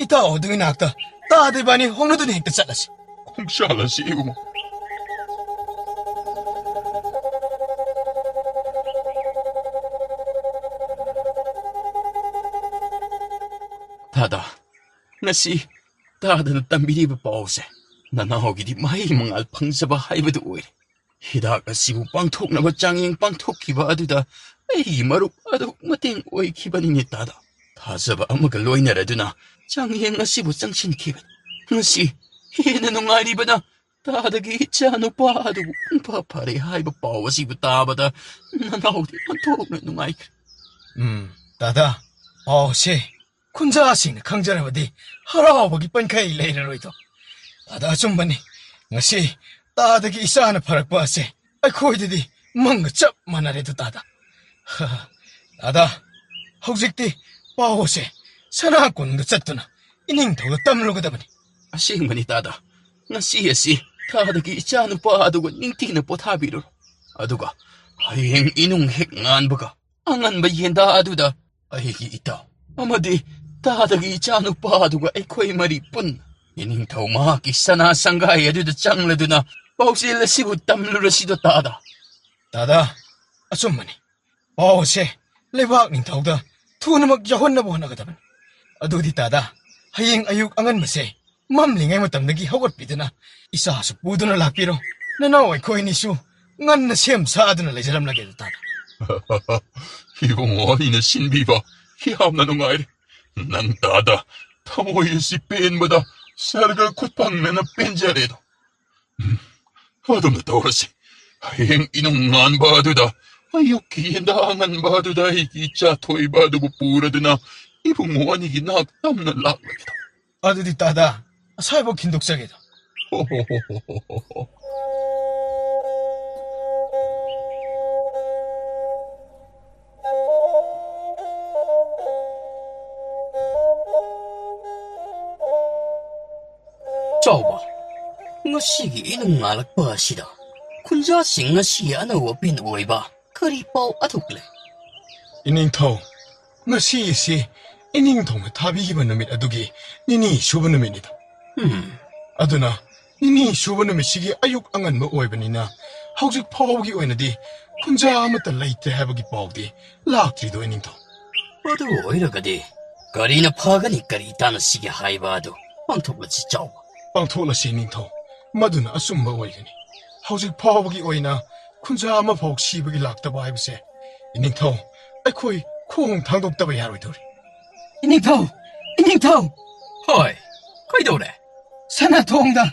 ꯏꯇꯥꯎ ꯑꯗꯨꯒꯤ ꯅꯥꯛꯇ ꯇꯥꯗ ꯏꯕꯥꯅꯤ ꯍꯣꯡꯅꯗꯨꯅ ꯍꯦꯛꯇ ꯆꯠꯂꯁꯤ꯫ ꯈꯣꯡꯁꯥꯜꯂꯁꯤ ꯏꯕꯨꯡꯉꯣ꯫ ꯇꯥꯗꯥ, ꯉꯁꯤ ꯇꯥꯗꯅ ꯇꯝꯕꯤꯔꯤꯕ ꯄꯥꯎꯁꯦ ꯅꯅꯥꯎꯒꯤꯗꯤ ꯃꯍꯩ ꯃꯉꯥꯜ ꯐꯪꯖꯕ ꯍꯥꯏꯕꯗꯨ ꯑꯣꯏꯔꯦ꯫ ꯍꯤꯗꯥꯛ ꯑꯁꯤꯕꯨ ꯄꯥꯡꯊꯣꯛꯅꯕ ꯆꯥꯡꯌꯦꯡ ꯄꯥꯡꯊꯣꯛꯈꯤꯕ ꯑꯗꯨꯗ ꯑꯩꯒꯤ ꯃꯔꯨꯞ ꯑꯗꯨ ꯃꯇꯦꯡ ꯑꯣꯏꯈꯤꯕꯅꯤꯅꯦ ꯇꯥꯗꯥ꯫ ꯊꯥꯖꯕ ꯑꯃꯒ ꯂꯣꯏꯅꯔꯗꯨꯅ ꯆꯥꯡꯌꯦꯡ ꯑꯁꯤꯕꯨ ꯆꯪꯁꯤꯟꯈꯤꯕꯅꯤ꯫ ꯉꯁꯤ ꯍꯦꯟꯅ ꯅꯨꯡꯉꯥꯏꯔꯤꯕꯅ ꯇꯥꯗꯒꯤ ꯏꯆꯥ ꯅꯨꯄꯥ ꯑꯗꯨꯕꯨ ꯄꯨꯡꯐ ꯐꯔꯦ ꯍꯥꯏꯕ ꯄꯥꯎ ꯑꯁꯤꯕꯨ ꯇꯥꯕꯗ ꯅꯅꯥꯎꯗꯤ ꯑꯣꯟꯊꯣꯛꯅ ꯅꯨꯡꯉꯥꯏꯈ꯭ꯔꯦ꯫ ꯎꯝ, ꯇꯥꯗꯥ, ꯄꯥꯎꯁꯦ ꯈꯨꯟꯖꯥꯁꯤꯡꯅ ꯈꯪꯖꯔꯕꯗꯤ ꯍꯔꯥꯎꯕꯒꯤ ꯄꯟꯈꯩ ꯂꯩꯔꯔꯣꯏꯗꯣ꯫ ꯇꯥꯗꯥ, ꯑꯆꯨꯝꯕꯅꯤ꯫ ꯉꯁꯤ ꯇꯥꯗꯒꯤ ꯏꯆꯥꯅ ꯐꯔꯛꯄ ꯑꯁꯦ ꯑꯩꯈꯣꯏꯗꯗꯤ ꯃꯪꯒ ꯆꯞ ꯃꯥꯟꯅꯔꯦꯗꯣ ꯇꯥꯗꯥ꯫ ꯇꯥꯗꯥ, ꯍꯧꯖꯤꯛꯇꯤ ꯄꯥꯎ ꯑꯁꯦ ꯁꯅꯥ ꯀꯣꯅꯨꯡꯗ ꯆꯠꯇꯨꯅ ꯏꯅꯤꯡꯊꯧꯗ ꯇꯝꯂꯨꯒꯗꯕꯅꯤ꯫ ꯑꯁꯦꯡꯕꯅꯤ ꯇꯥꯗꯥ, ꯉꯁꯤ ꯑꯁꯤ ꯇꯥꯗꯒꯤ ꯏꯆꯥ ꯅꯨꯄꯥ ꯑꯗꯨꯒ ꯅꯤꯡꯊꯤꯅ ꯄꯣꯊꯥꯕꯤꯔꯨꯔꯣ꯫ ꯑꯗꯨꯒ ꯍꯌꯦꯡ ꯏꯅꯨꯡ ꯍꯦꯛ ꯉꯥꯟꯕꯒ ꯑꯉꯟꯕ ꯌꯦꯟꯗꯥ ꯑꯗꯨꯗ ꯑꯩꯒꯤ ꯏꯇꯥꯎ ꯑꯃꯗꯤ ꯇꯥꯗꯒꯤ ꯏꯆꯥ ꯅꯨꯄꯥ ꯑꯗꯨꯒ ꯑꯩꯈꯣꯏ ꯃꯔꯤ ꯄꯨꯟꯅ ꯏꯅꯤꯡꯊꯧ ꯃꯍꯥꯛꯀꯤ ꯁꯅꯥ ꯁꯪꯒꯥꯏ ꯑꯗꯨꯗ ꯆꯪꯂꯗꯨꯅ ꯄꯥꯎꯖꯦꯜ ꯑꯁꯤꯕꯨ ꯇꯝꯂꯨꯔꯁꯤꯗꯣ ꯇꯥꯗꯥ꯫ ꯇꯥꯗꯥ, ꯑꯆꯨꯝꯕꯅꯤ꯫ ꯄꯥꯎ ꯑꯁꯦ ꯂꯩꯕꯥꯛ ꯅꯤꯡꯊꯧꯗ ꯊꯨꯅꯃꯛ ꯌꯧꯍꯟꯅꯕ ꯍꯣꯠꯅꯒꯗꯕꯅꯤ꯫ ꯑꯗꯨꯗꯤ ꯇꯥꯗꯥ, ꯍꯌꯦꯡ ꯑꯌꯨꯛ ꯑꯉꯟꯕꯁꯦ ꯃꯝꯂꯤꯉꯩ ꯃꯇꯝꯗꯒꯤ ꯍꯧꯒꯠꯄꯤꯗꯨꯅ ꯏꯆꯥꯁꯨ ꯄꯨꯗꯨꯅ ꯂꯥꯛꯄꯤꯔꯣ꯫ ꯅꯅꯥꯎ ꯑꯩꯈꯣꯏ ꯑꯅꯤꯁꯨ ꯉꯟꯅ ꯁꯦꯝ ꯁꯥꯗꯨꯅ ꯂꯩꯖꯔꯝꯂꯒꯦ ꯇꯥꯗꯥ꯫ ꯏꯕꯨꯡꯉꯣ, ꯑꯩꯅ ꯁꯤꯟꯕꯤꯕ ꯌꯥꯝꯅ ꯅꯨꯡꯉꯥꯏꯔꯦ꯫ ꯅꯪ ꯇꯥꯗꯥ, ꯊꯃꯣꯏ ꯑꯁꯤ ꯄꯦꯟꯕꯗ ꯁꯔꯒ ꯈꯨꯠ ꯐꯪꯅꯅ ꯄꯦꯟꯖꯔꯦꯗꯣ꯫ ꯎꯝ, ꯑꯗꯨꯝꯅ ꯇꯧꯔꯁꯤ꯫ ꯍꯌꯦꯡ ꯏꯅꯨꯡ ꯉꯥꯟꯕ ꯑꯗꯨꯗ, ꯑꯌꯨꯛꯀꯤ ꯌꯦꯟꯗꯥ ꯑꯉꯟꯕ ꯑꯗꯨꯗ ꯑꯩꯒꯤ ꯏꯆꯥ ꯊꯣꯏꯕ ꯑꯗꯨꯕꯨ ꯄꯨꯔꯗꯨꯅ ꯏꯕꯨꯡꯉꯣ ꯑꯅꯤꯒꯤ ꯅꯥꯛ ꯇꯝꯅ ꯂꯥꯛꯂꯒꯦꯗꯣ꯫ ꯑꯗꯨꯗꯤ ꯇꯥꯗꯥ, ꯑꯁꯥꯏꯕꯧ ꯊꯤꯟꯗꯣꯛꯆꯒꯦꯗꯣ꯫ ꯍꯣ, ꯍꯣ, ꯍꯣ, ꯍꯣ, ꯍꯣ, ꯍꯣ꯫ ꯆꯥꯎꯕ, ꯉꯁꯤꯒꯤ ꯏꯅꯨꯡ ꯉꯥꯜꯂꯛꯄ ꯑꯁꯤꯗ ꯈꯨꯟꯖꯥꯁꯤꯡ ꯉꯁꯤ ꯑꯅꯧꯕ ꯄꯦꯟ ꯑꯣꯏꯕ ꯀꯔꯤ ꯄꯥꯎ ꯑꯊꯣꯛꯂꯦ? ꯏꯅꯤꯡꯊꯧ, ꯉꯁꯤ ꯑꯁꯤ ꯏꯅꯤꯡꯊꯧꯅ ꯊꯥꯕꯤꯈꯤꯕ ꯅꯨꯃꯤꯠ ꯑꯗꯨꯒꯤ ꯅꯤꯅꯤ ꯁꯨꯕ ꯅꯨꯃꯤꯠꯅꯤꯗ꯫ ꯎꯝ꯫ ꯑꯗꯨꯅ ꯅꯤꯅꯤ ꯁꯨꯕ ꯅꯨꯃꯤꯠꯁꯤꯒꯤ ꯑꯌꯨꯛ ꯑꯉꯟꯕ ꯑꯣꯏꯕꯅꯤꯅ ꯍꯧꯖꯤꯛ ꯐꯥꯎꯕꯒꯤ ꯑꯣꯏꯅꯗꯤ ꯈꯨꯟꯖꯥ ꯑꯃꯠꯇ ꯂꯩꯇ꯭ꯔꯦ ꯍꯥꯏꯕꯒꯤ ꯄꯥꯎꯗꯤ ꯂꯥꯛꯇ꯭ꯔꯤꯗꯣ ꯏꯅꯤꯡꯊꯧ꯫ ꯑꯗꯨ ꯑꯣꯏꯔꯒꯗꯤ ꯀꯔꯤꯅ ꯐꯒꯅꯤ, ꯀꯔꯤ ꯇꯥꯟꯅꯁꯤꯒꯦ ꯍꯥꯏꯕ ꯑꯗꯨ ꯄꯥꯡꯊꯣꯛꯂꯁꯤ ꯆꯥꯎꯕ꯫ ꯄꯥꯡꯊꯣꯛꯂꯁꯤ ꯏꯅꯤꯡꯊꯧ, ꯃꯗꯨꯅ ꯑꯆꯨꯝꯕ ꯑꯣꯏꯒꯅꯤ꯫ ꯍꯧꯖꯤꯛ ꯐꯥꯎꯕꯒꯤ ꯑꯣꯏꯅ ꯈꯨꯟꯖꯥ ꯑꯃꯐꯥꯎ ꯁꯤꯕꯒꯤ ꯂꯥꯛꯇꯕ ꯍꯥꯏꯕꯁꯦ ꯏꯅꯤꯡꯊꯧ, ꯑꯩꯈꯣꯏ ꯈꯣꯡ ꯊꯥꯡꯗꯣꯛꯇꯕ ꯌꯥꯔꯣꯏꯗꯧꯔꯤ꯫ ꯏꯅꯤꯡꯊꯧ! ꯏꯅꯤꯡꯊꯧ! ꯍꯣꯏ, ꯀꯩꯗꯧꯔꯦ? ꯁꯅꯥꯊꯣꯡꯗ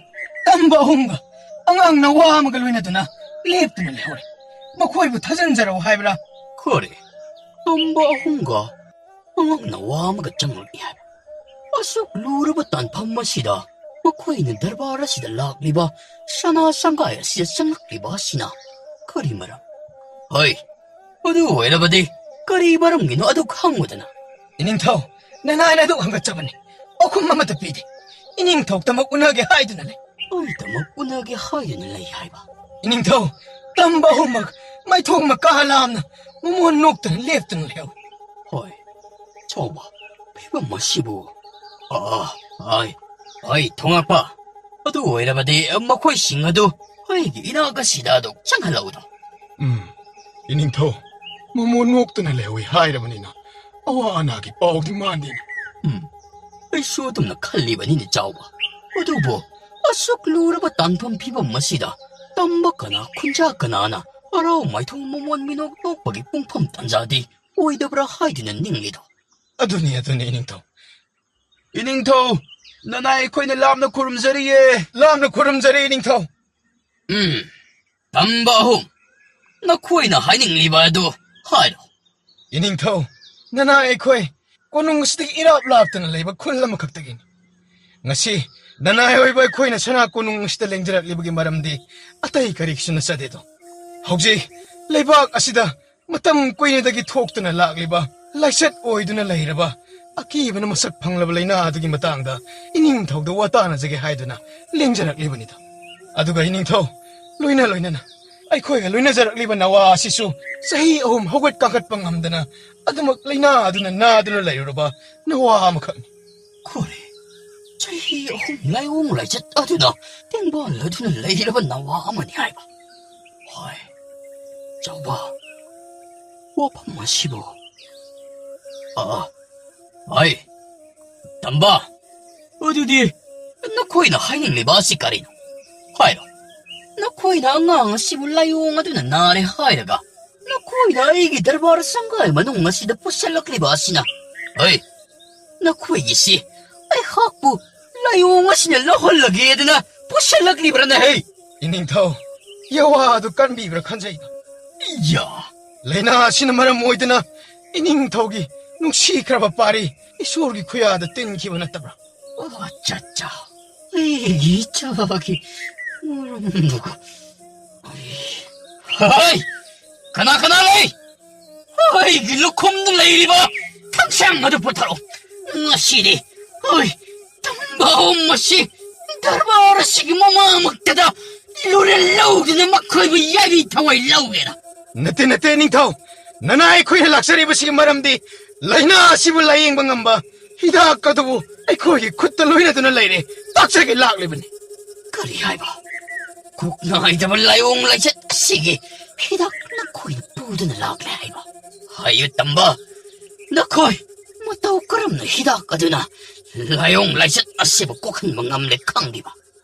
ꯇꯝꯕ ꯑꯍꯨꯝꯒ ꯑꯉꯥꯡ ꯅꯋꯥ ꯑꯃꯒ ꯂꯣꯏꯅꯗꯨꯅ ꯂꯦꯞꯇꯨꯅ ꯂꯩꯍꯧꯔꯦ꯫ ꯃꯈꯣꯏꯕꯨ ꯊꯥꯖꯤꯟꯖꯔꯛꯎ ꯍꯥꯏꯕ꯭ꯔꯥ? ꯀꯔꯤ? ꯇꯝꯕ ꯑꯍꯨꯝꯒ ꯑꯉꯥꯡ ꯅꯋꯥ ꯑꯃꯒ ꯆꯪꯂꯛꯏ ꯍꯥꯏꯕ? ꯑꯁꯨꯛ ꯂꯨꯔꯕ ꯇꯥꯟꯐꯝ ꯑꯁꯤꯗ ꯃꯈꯣꯏꯅ ꯗꯔꯕꯥꯔ ꯑꯁꯤꯗ ꯂꯥꯛꯂꯤꯕ ꯁꯅꯥ ꯁꯪꯒꯥꯏ ꯑꯁꯤꯗ ꯆꯪꯂꯛꯂꯤꯕ ꯑꯁꯤꯅ ꯀꯔꯤ ꯃꯔꯝ? ꯍꯣꯏ, ꯑꯗꯨ ꯑꯣꯏꯔꯕꯗꯤ ꯀꯔꯤ ꯃꯔꯝꯒꯤꯅꯣ ꯑꯗꯨ ꯈꯪꯉꯨꯗꯅ? ꯏꯅꯤꯡꯊꯧ, ꯅꯅꯥꯏꯅ ꯑꯗꯨ ꯍꯪꯒꯠꯆꯕꯅꯤ꯫ ꯄꯥꯎꯈꯨꯝ ꯑꯃꯠꯇ ꯄꯤꯗꯦ꯫ ꯏꯅꯤꯡꯊꯧꯇꯃꯛ ꯎꯅꯒꯦ ꯍꯥꯏꯗꯨꯅ ꯂꯩ꯫ ꯑꯩꯇꯃꯛ ꯎꯅꯒꯦ ꯍꯥꯏꯗꯨꯅ ꯂꯩ ꯍꯥꯏꯕ? ꯏꯅꯤꯡꯊꯧ, ꯇꯝꯕ ꯑꯍꯨꯝꯃꯛ ꯃꯥꯏꯊꯣꯡ ꯃꯀꯥ ꯂꯥꯝꯅ ꯃꯃꯣꯟ ꯅꯣꯛꯇꯨꯅ ꯂꯦꯞꯇꯨꯅ ꯂꯩꯍꯧꯏ꯫ ꯍꯣꯏ, ꯆꯥꯎꯕ, ꯐꯤꯕꯝ ꯑꯁꯤꯕꯨ꯫ ꯑꯥ, ꯑꯥꯏ, ꯑꯩ ꯊꯣꯉꯛꯄ꯫ ꯑꯗꯨ ꯑꯣꯏꯔꯕꯗꯤ ꯃꯈꯣꯏꯁꯤꯡ ꯑꯗꯨ ꯑꯩꯒꯤ ꯏꯅꯥꯛ ꯑꯁꯤꯗ ꯑꯗꯨꯝ ꯆꯪꯍꯜꯂꯛꯎꯗ꯫ ꯎꯝ, ꯏꯅꯤꯡꯊꯧ, ꯃꯃꯣꯟ ꯅꯣꯛꯇꯨꯅ ꯂꯩꯍꯧꯏ ꯍꯥꯏꯔꯕꯅꯤꯅ ꯑꯋꯥ ꯑꯅꯥꯒꯤ ꯄꯥꯎꯗꯤ ꯃꯥꯟꯗꯦꯅꯦ꯫ ꯎꯝ, ꯑꯩꯁꯨ ꯑꯗꯨꯝꯅ ꯈꯜꯂꯤꯕꯅꯤꯅꯦ ꯆꯥꯎꯕ꯫ ꯑꯗꯨꯕꯨ ꯑꯁꯨꯛ ꯂꯨꯔꯕ ꯇꯥꯟꯐꯝ ꯐꯤꯕꯝ ꯑꯁꯤꯗ ꯇꯝꯕ ꯀꯅꯥ, ꯈꯨꯟꯖꯥ ꯀꯅꯥꯅ ꯍꯔꯥꯎ ꯃꯥꯏꯊꯣꯡ ꯃꯃꯣꯟ ꯃꯤꯅꯣꯛ ꯅꯣꯛꯄꯒꯤ ꯄꯨꯡꯐꯝ ꯇꯥꯟꯖꯥꯗꯤ ꯑꯣꯏꯗꯕ꯭ꯔꯥ ꯍꯥꯏꯗꯨꯅ ꯅꯤꯡꯂꯤꯗꯣ꯫ ꯑꯗꯨꯅꯤ, ꯑꯗꯨꯅꯤ ꯏꯅꯤꯡꯊꯧ꯫ ꯏꯅꯤꯡꯊꯧ, ꯅꯅꯥꯏ ꯑꯩꯈꯣꯏꯅ ꯂꯥꯞꯅ ꯈꯨꯔꯨꯝꯖꯔꯤꯌꯦ꯫ ꯂꯥꯞꯅ ꯈꯨꯔꯨꯝꯖꯔꯤ ꯏꯅꯤꯡꯊꯧ꯫ ꯎꯝ, ꯇꯝꯕ ꯑꯍꯨꯝ, ꯅꯈꯣꯏꯅ ꯍꯥꯏꯅꯤꯡꯂꯤꯕ ꯑꯗꯨ ꯍꯥꯏꯔꯣ꯫ ꯏꯅꯤꯡꯊꯧ, ꯅꯅꯥꯏ ꯑꯩꯈꯣꯏ ꯀꯣꯅꯨꯡ ꯑꯁꯤꯗꯒꯤ ꯏꯔꯥꯞ ꯂꯥꯞꯇꯅ ꯂꯩꯕ ꯈꯨꯜ ꯑꯃꯈꯛꯇꯒꯤꯅꯤ꯫ ꯉꯁꯤ ꯅꯅꯥꯏ ꯑꯣꯏꯕ ꯑꯩꯈꯣꯏꯅ ꯁꯅꯥ ꯀꯣꯅꯨꯡ ꯑꯁꯤꯗ ꯂꯦꯡꯖꯔꯛꯂꯤꯕꯒꯤ ꯃꯔꯝꯗꯤ ꯑꯇꯩ ꯀꯔꯤꯁꯨ ꯅꯠꯆꯗꯦꯗꯣ꯫ ꯍꯧꯖꯤꯛ ꯂꯩꯕꯥꯛ ꯑꯁꯤꯗ ꯃꯇꯝ ꯀꯨꯏꯅꯗꯒꯤ ꯊꯣꯛꯇꯨꯅ ꯂꯥꯛꯂꯤꯕ ꯂꯥꯏꯆꯠ ꯑꯣꯏꯗꯨꯅ ꯂꯩꯔꯕ ꯑꯀꯤꯕꯅ ꯃꯁꯛ ꯐꯪꯂꯕ ꯂꯥꯏꯅꯥ ꯑꯗꯨꯒꯤ ꯃꯇꯥꯡꯗ ꯏꯅꯤꯡꯊꯧꯗ ꯋꯥ ꯇꯥꯅꯖꯒꯦ ꯍꯥꯏꯗꯨꯅ ꯂꯦꯡꯖꯔꯛꯂꯤꯕꯅꯤꯗꯣ꯫ ꯑꯗꯨꯒ ꯏꯅꯤꯡꯊꯧ, ꯂꯣꯏꯅ ꯂꯣꯏꯅꯅ ꯑꯩꯈꯣꯏꯒ ꯂꯣꯏꯅꯖꯔꯛꯂꯤꯕ ꯅꯋꯥ ꯑꯁꯤꯁꯨ ꯆꯍꯤ ꯑꯍꯨꯝ ꯍꯧꯒꯠ ꯀꯥꯡꯈꯠꯄ ꯉꯝꯗꯅ ꯑꯗꯨꯃꯛ ꯂꯥꯏꯅꯥ ꯑꯗꯨꯅ ꯅꯥꯗꯨꯅ ꯂꯩꯔꯨꯔꯕ ꯅꯋꯥ ꯑꯃꯈꯛꯅꯤ꯫ ꯈꯣꯔꯦ, ꯆꯍꯤ ꯑꯍꯨꯝ ꯂꯥꯏꯑꯣꯡ ꯂꯥꯏꯆꯠ ꯑꯗꯨꯅ ꯇꯦꯡꯕꯥꯜ ꯑꯗꯨꯅ ꯂꯩꯔꯕ ꯅꯋꯥ ꯑꯃꯅꯤ ꯍꯥꯏꯕ꯫ ꯍꯣꯏ, ꯆꯥꯎꯕ, ꯋꯥꯐꯝ ꯑꯁꯤꯕꯨ꯫ ꯑꯥ, ꯍꯣꯏ, ꯇꯝꯕ, ꯑꯗꯨꯗꯤ ꯅꯈꯣꯏꯅ ꯍꯥꯏꯅꯤꯡꯂꯤꯕ ꯑꯁꯤ ꯀꯔꯤꯅꯣ? ꯍꯥꯏꯔꯣ꯫ ꯅꯈꯣꯏꯅ ꯑꯉꯥꯡ ꯑꯁꯤꯕꯨ ꯂꯥꯏꯑꯣꯡ ꯑꯗꯨꯅ ꯅꯥꯔꯦ ꯍꯥꯏꯔꯒ, ꯅꯈꯣꯏꯅ ꯑꯩꯒꯤ ꯗꯔꯕꯥꯔ ꯁꯪꯒꯥꯏ ꯃꯅꯨꯡ ꯑꯁꯤꯗ ꯄꯨꯁꯜꯂꯛꯂꯤꯕ ꯑꯁꯤꯅ, ꯍꯩ, ꯅꯈꯣꯏꯒꯤꯁꯤ ꯑꯩꯍꯥꯛꯄꯨ ꯂꯥꯏꯑꯣꯡ ꯑꯁꯤꯅ ꯂꯧꯍꯜꯂꯒꯦꯗꯅ ꯄꯨꯁꯜꯂꯛꯂꯤꯕ꯭ꯔꯅꯦ, ꯍꯩ? ꯏꯅꯤꯡꯊꯧ, ꯌꯥꯋꯥ ꯑꯗꯨ ꯀꯟꯕꯤꯕ꯭ꯔꯥ ꯈꯟꯖꯩ꯫ ꯌꯥ! ꯂꯥꯏꯅꯥ ꯑꯁꯤꯅ ꯃꯔꯝ ꯑꯣꯏꯗꯨꯅ ꯏꯅꯤꯡꯊꯧꯒꯤ ꯅꯨꯡꯁꯤꯈ꯭ꯔꯕ ꯄꯥꯔꯤ ꯏꯁꯣꯔꯒꯤ ꯈꯨꯌꯥꯗ ꯇꯤꯟꯈꯤꯕ ꯅꯠꯇꯕ꯭ꯔꯥ? ꯑꯣ, ꯑꯠꯆꯥ, ꯑꯠꯆꯥ꯫ ꯑꯩꯒꯤ ꯏꯆꯥꯒꯤ ꯃꯔꯝꯗꯨꯒ꯫ ꯑꯩ-, ꯍꯩ! ꯀꯅꯥ ꯀꯅꯥ ꯂꯩ? ꯑꯩꯒꯤ ꯂꯨꯈꯨꯝꯗ ꯂꯩꯔꯤꯕ ꯊꯥꯡꯁꯥꯡ ꯑꯗꯨ ꯄꯨꯊꯔꯛꯎ꯫ ꯉꯁꯤꯗꯤ ꯑꯩ ꯇꯝꯕ ꯑꯍꯨꯝ ꯑꯁꯤ ꯗꯔꯕꯥꯔ ꯑꯁꯤꯒꯤ ꯃꯃꯥꯡꯃꯛꯇꯗ ꯂꯨꯔꯦꯜ ꯂꯧꯗꯨꯅ ꯃꯈꯣꯏꯕꯨ ꯌꯥꯏꯕꯤ ꯊꯋꯥꯏ ꯂꯧꯒꯦꯅ꯫ ꯅꯠꯇꯦ, ꯅꯠꯇꯦ, ꯅꯤꯡꯊꯧ꯫ ꯅꯅꯥꯏ ꯑꯩꯈꯣꯏꯅ ꯂꯥꯛꯆꯔꯤꯕꯁꯤꯒꯤ ꯃꯔꯝꯗꯤ ꯂꯥꯏꯅꯥ ꯑꯁꯤꯕꯨ ꯂꯥꯌꯦꯡꯕ ꯉꯝꯕ ꯍꯤꯗꯥꯛ ꯑꯗꯨꯕꯨ ꯑꯩꯈꯣꯏꯒꯤ ꯈꯨꯠꯇ ꯂꯣꯏꯅꯗꯨꯅ ꯂꯩꯔꯦ꯫ ꯇꯥꯛꯆꯒꯦ ꯂꯥꯛꯂꯤꯕꯅꯤ꯫ ꯀꯔꯤ ꯍꯥꯏꯕ? ꯀꯣꯛ ꯅꯥꯏꯗꯕ ꯂꯥꯏꯑꯣꯡ ꯂꯥꯏꯆꯠ ꯑꯁꯤꯒꯤ ꯍꯤꯗꯥꯛ ꯅꯈꯣꯏꯅ ꯄꯨꯗꯨꯅ ꯂꯥꯛꯂꯦ ꯍꯥꯏꯕ? ꯍꯥꯏꯌꯨ ꯇꯝꯕ, ꯅꯈꯣꯏ ꯃꯇꯧ ꯀꯔꯝꯅ ꯍꯤꯗꯥꯛ ꯑꯗꯨꯅ ꯂꯥꯏꯑꯣꯡ ꯂꯥꯏꯆꯠ ꯑꯁꯤꯕꯨ ꯀꯣꯛꯍꯟꯕ ꯉꯝꯂꯦ ꯈꯪꯂꯤꯕ?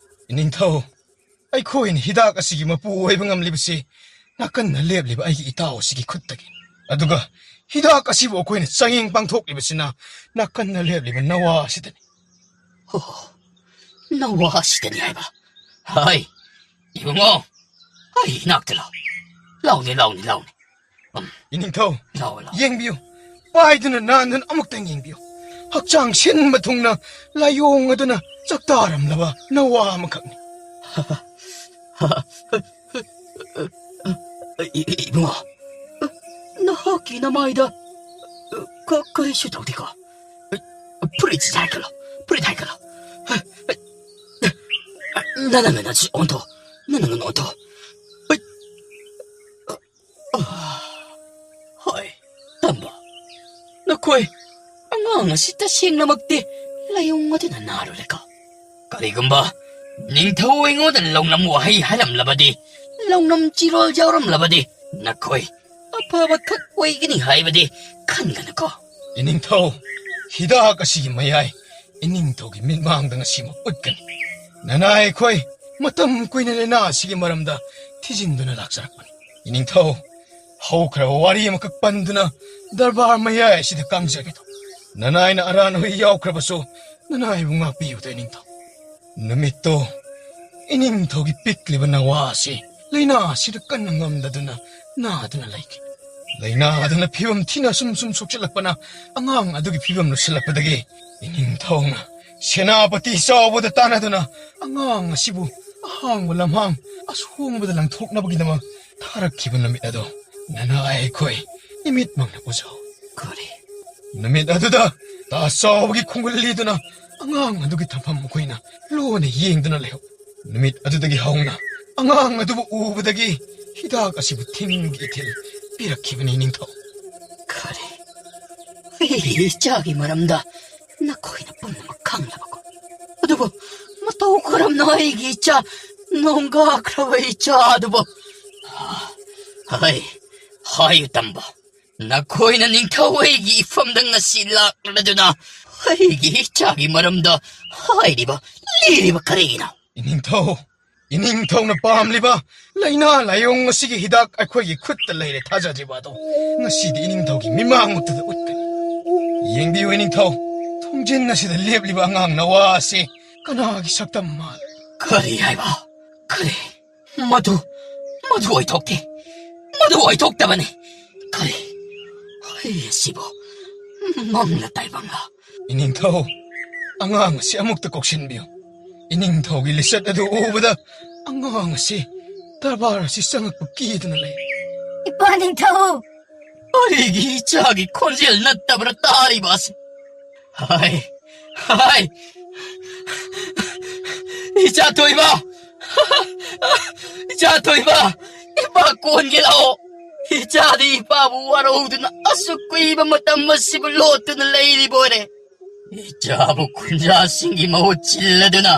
ꯏꯅꯤꯡꯊꯧ, ꯑꯩꯈꯣꯏꯅ ꯍꯤꯗꯥꯛ ꯑꯁꯤꯒꯤ ꯃꯄꯨ ꯑꯣꯏꯕ ꯉꯝꯂꯤꯕꯁꯤ ꯅꯥꯀꯟꯗ ꯂꯦꯞꯂꯤꯕ ꯑꯩꯒꯤ ꯏꯇꯥꯎ ꯑꯁꯤꯒꯤ ꯈꯨꯠꯇꯒꯤ꯫ ꯑꯗꯨꯒ ꯍꯤꯗꯥꯛ ꯑꯁꯤꯕꯨ ꯑꯩꯈꯣꯏꯅ ꯆꯥꯡꯌꯦꯡ ꯄꯥꯡꯊꯣꯛꯂꯤꯕꯁꯤꯅ ꯅꯥꯀꯟꯗ ꯂꯦꯞꯂꯤꯕ ꯅꯋꯥ ꯑꯁꯤꯗꯅꯤ꯫ ꯑꯣ, ꯅꯋꯥ ꯑꯁꯤꯗꯅꯤ ꯍꯥꯏꯕ? ꯍꯥꯏ, ꯏꯕꯨꯡꯉꯣ, ꯑꯩ ꯏꯅꯥꯛꯇ ꯂꯥꯎ꯫ ꯂꯥꯎꯅꯦ, ꯂꯥꯎꯅꯦ, ꯂꯥꯎꯅꯦ꯫ ꯎꯝ, ꯏꯅꯤꯡꯊꯧ, ꯂꯥꯎ, ꯂꯥꯎ꯫ ꯌꯦꯡꯕꯤꯌꯨ꯫ ꯄꯥꯏꯗꯨꯅ ꯅꯥꯟꯗꯨꯅ ꯑꯃꯨꯛꯇꯪ ꯌꯦꯡꯕꯤꯌꯨ꯫ ꯍꯛꯆꯥꯡ ꯁꯤꯟꯕ ꯊꯨꯡꯅ ꯂꯥꯏꯑꯣꯡ ꯑꯗꯨꯅ ꯆꯥꯛꯇꯥꯔꯝꯂꯕ ꯅꯋꯥ ꯑꯃꯈꯛꯅꯤ꯫ ꯏ-, ꯏ-, ꯏꯕꯨꯡꯉꯣ, ꯅꯍꯥꯛꯀꯤ ꯅꯃꯥꯏꯗ ꯀ-, ꯀꯔꯤꯁꯨ ꯇꯧꯗꯦꯀꯣ? ꯐꯨꯔꯤꯠ ꯍꯥꯏꯒꯠꯂꯣ, ꯐꯨꯔꯤꯠ ꯍꯥꯏꯒꯠꯂꯣ꯫ ꯅꯅꯪꯅ ꯅꯁꯤ ꯑꯣꯟꯊꯣꯛ꯫ ꯅꯅꯪꯅ ꯑꯣꯟꯊꯣꯛ꯫ ꯍꯣꯏ꯫ ꯍꯣꯏ, ꯇꯝꯕ꯫ ꯅꯈꯣꯏ ꯑꯉꯥꯡ ꯑꯁꯤ ꯇꯁꯦꯡꯅꯃꯛꯇꯤ ꯂꯥꯏꯑꯣꯡ ꯑꯗꯨꯅ ꯅꯥꯔꯨꯔꯦꯀꯣ꯫ ꯀꯔꯤꯒꯨꯝꯕ ꯅꯤꯡꯊꯧ ꯑꯩꯉꯣꯟꯗ ꯂꯧꯅꯝ ꯋꯥꯍꯩ ꯍꯥꯏꯔꯝꯂꯕꯗꯤ, ꯂꯧꯅꯝ ꯆꯤꯔꯣꯜ ꯌꯥꯎꯔꯝꯂꯕꯗꯤ, ꯅꯈꯣꯏ ꯑꯐꯕ ꯈꯛ ꯑꯣꯏꯒꯅꯤ ꯍꯥꯏꯕꯗꯤ ꯈꯟꯒꯅꯨꯀꯣ꯫ ꯏꯅꯤꯡꯊꯧ, ꯍꯤꯗꯥꯛ ꯑꯁꯤꯒꯤ ꯃꯌꯥꯏ ꯏꯅꯤꯡꯊꯧꯒꯤ ꯃꯤꯠꯃꯥꯡꯗ ꯉꯁꯤꯃꯛ ꯎꯠꯀꯅꯤ꯫ ꯅꯅꯥꯏ ꯑꯩꯈꯣꯏ ꯃꯇꯝ ꯀꯨꯏꯅ ꯂꯥꯏꯅꯥ ꯑꯁꯤꯒꯤ ꯃꯔꯝꯗ ꯊꯤꯖꯤꯟꯗꯨꯅ ꯂꯥꯛꯆꯔꯛꯄꯅꯤ꯫ ꯏꯅꯤꯡꯊꯧ, ꯍꯧꯈ꯭ꯔꯕ ꯋꯥꯔꯤ ꯑꯃꯈꯛ ꯄꯟꯗꯨꯅ ꯗꯔꯕꯥꯔ ꯃꯌꯥꯏ ꯑꯁꯤꯗ ꯀꯪꯖꯒꯦ ꯇꯧ꯫ ꯅꯅꯥꯏꯅ ꯑꯔꯥꯟ ꯍꯨꯏ ꯌꯥꯎꯈ꯭ꯔꯕꯁꯨ ꯅꯅꯥꯏꯕꯨ ꯉꯥꯛꯄꯤꯌꯨꯗ ꯏꯅꯤꯡꯊꯧ꯫ ꯅꯨꯃꯤꯠꯇꯣ ꯏꯅꯤꯡꯊꯧꯒꯤ ꯄꯤꯛꯂꯤꯕ ꯅꯋꯥ ꯑꯁꯤ ꯂꯥꯏꯅꯥ ꯑꯁꯤꯗ ꯀꯟꯅ ꯉꯝꯗꯗꯨꯅ ꯅꯥꯗꯨꯅ ꯂꯩꯈꯤ꯫ ꯂꯥꯏꯅꯥ ꯑꯗꯨꯅ ꯐꯤꯕꯝ ꯊꯤꯅ ꯁꯨꯝ ꯁꯨꯝ ꯁꯣꯛꯆꯤꯜꯂꯛꯄꯅ ꯑꯉꯥꯡ ꯑꯗꯨꯒꯤ ꯐꯤꯕꯝ ꯂꯨꯁꯤꯜꯂꯛꯄꯗꯒꯤ ꯏꯅꯤꯡꯊꯧꯅ ꯁꯦꯅꯥꯄꯇꯤ ꯆꯥꯎꯕꯗ ꯇꯥꯟꯅꯗꯨꯅ ꯑꯉꯥꯡ ꯑꯁꯤꯕꯨ ꯑꯍꯥꯡꯕ ꯂꯝꯍꯥꯡ ꯑꯁꯣꯡꯕꯗ ꯂꯪꯊꯣꯛꯅꯕꯒꯤꯗꯃꯛ ꯊꯥꯔꯛꯈꯤꯕ ꯅꯨꯃꯤꯠ ꯑꯗꯣ ꯅꯅꯥꯏ ꯑꯩꯈꯣꯏ ꯏꯃꯤꯠꯃꯛꯅ ꯎꯖꯍꯧ꯫ ꯀꯔꯤ? ꯅꯨꯃꯤꯠ ꯑꯗꯨꯗ ꯇꯥ ꯆꯥꯎꯕꯒꯤ ꯈꯣꯡꯒꯨꯜ ꯂꯤꯗꯨꯅ ꯑꯉꯥꯡ ꯑꯗꯨꯒꯤ ꯊꯝꯐꯝ ꯑꯩꯈꯣꯏꯅ ꯂꯣꯟꯅ ꯌꯦꯡꯗꯨꯅ ꯂꯩꯍꯧ꯫ ꯅꯨꯃꯤꯠ ꯑꯗꯨꯗꯒꯤ ꯍꯧꯅ ꯑꯉꯥꯡ ꯑꯗꯨꯕꯨ ꯎꯕꯗꯒꯤ ꯍꯤꯗꯥꯛ ꯑꯁꯤꯕꯨ ꯊꯤꯡꯕꯒꯤ ꯏꯊꯤꯜ ꯄꯤꯔꯛꯈꯤꯕꯅꯤ ꯅꯤꯡꯊꯧ꯫ ꯀꯔꯤ? ꯑꯩꯒꯤ ꯏꯆꯥꯒꯤ ꯃꯔꯝꯗ ꯅꯈꯣꯏꯅ ꯄꯨꯝꯅꯃꯛ ꯈꯪꯂꯕꯀꯣ? ꯑꯗꯨꯕꯨ ꯃꯇꯧ ꯀꯔꯝꯅ ꯑꯩꯒꯤ ꯏꯆꯥ, ꯅꯣꯡꯒꯥꯈ꯭ꯔꯕ ꯏꯆꯥ ꯑꯗꯨꯕꯨ? ꯍꯥꯏ, ꯍꯥꯏꯌꯨ ꯇꯝꯕ, ꯅꯈꯣꯏꯅ ꯅꯤꯡꯊꯧ ꯑꯩꯒꯤ ꯏꯐꯝꯗ ꯉꯁꯤ ꯂꯥꯛꯂꯗꯨꯅ ꯑꯩꯒꯤ ꯏꯆꯥꯒꯤ ꯃꯔꯝꯗ ꯍꯥꯏꯔꯤꯕ, ꯂꯤꯔꯤꯕ ꯀꯔꯤꯒꯤꯅꯣ? ꯏꯅꯤꯡꯊꯧ, ꯏꯅꯤꯡꯊꯧꯅ ꯄꯥꯝꯂꯤꯕ ꯂꯥꯏꯅꯥ ꯂꯥꯏꯑꯣꯡ ꯑꯁꯤꯒꯤ ꯍꯤꯗꯥꯛ ꯑꯩꯈꯣꯏꯒꯤ ꯈꯨꯠꯇ ꯂꯩꯔꯦ ꯊꯥꯖꯗ꯭ꯔꯤꯕ ꯑꯗꯣ ꯉꯁꯤꯗꯤ ꯏꯅꯤꯡꯊꯧꯒꯤ ꯃꯤꯃꯥꯡꯃꯛꯇꯗ ꯎꯠꯀꯅꯤ꯫ ꯌꯦꯡꯕꯤꯌꯨ ꯏꯅꯤꯡꯊꯧ, ꯊꯣꯡꯖꯤꯟ ꯑꯁꯤꯗ ꯂꯦꯞꯂꯤꯕ ꯑꯉꯥꯡ ꯅꯋꯥ ꯑꯁꯤ ꯀꯅꯥꯒꯤ ꯁꯛꯇꯝ ꯃꯥꯜꯂꯤ? ꯀꯔꯤ ꯍꯥꯏꯕ? ꯀꯔꯤ? ꯃꯗꯨ, ꯃꯗꯨ ꯑꯣꯏꯊꯣꯛꯇꯦ꯫ ꯃꯗꯨ ꯑꯣꯏꯊꯣꯛꯇꯕꯅꯤ꯫ ꯀꯔꯤ? ꯑꯩ ꯑꯁꯤꯕꯨ ꯃꯪꯂ ꯇꯥꯏꯕꯪꯂ? ꯏꯅꯤꯡꯊꯧ, ꯑꯉꯥꯡ ꯑꯁꯤ ꯑꯃꯨꯛꯇ ꯀꯧꯁꯤꯟꯕꯤꯌꯨ꯫ ꯏꯅꯤꯡꯊꯧꯒꯤ ꯂꯤꯆꯠ ꯑꯗꯨ ꯎꯕꯗ ꯑꯉꯥꯡ ꯑꯁꯤ ꯗꯔꯕꯥꯔ ꯑꯁꯤ ꯆꯪꯉꯛꯄ ꯀꯤꯗꯨꯅ ꯂꯩ꯫ ꯏꯄꯥ ꯅꯤꯡꯊꯧ! ꯑꯩꯒꯤ ꯏꯆꯥꯒꯤ ꯈꯣꯟꯖꯦꯜ ꯅꯠꯇꯕ꯭ꯔꯥ ꯇꯥꯔꯤꯕ ꯑꯁꯤ? ꯍꯥꯏ, ꯍꯥꯏ꯫ ꯏꯆꯥ ꯊꯣꯏꯕ! ꯏꯆꯥ ꯊꯣꯏꯕ! ꯏꯄꯥ ꯀꯣꯟꯒꯦ ꯂꯥꯛꯑꯣ! ꯏꯆꯥꯗꯤ ꯏꯄꯥꯕꯨ ꯋꯥꯔꯧꯗꯨꯅ ꯑꯁꯨꯛ ꯀꯨꯏꯕ ꯃꯇꯝ ꯑꯁꯤꯕꯨ ꯂꯣꯠꯇꯨꯅ ꯂꯩꯔꯤꯕ ꯑꯣꯏꯔꯦ꯫ ꯏꯆꯥꯕꯨ ꯈꯨꯟꯖꯥꯁꯤꯡꯒꯤ ꯃꯍꯨꯠ ꯁꯤꯜꯂꯗꯨꯅ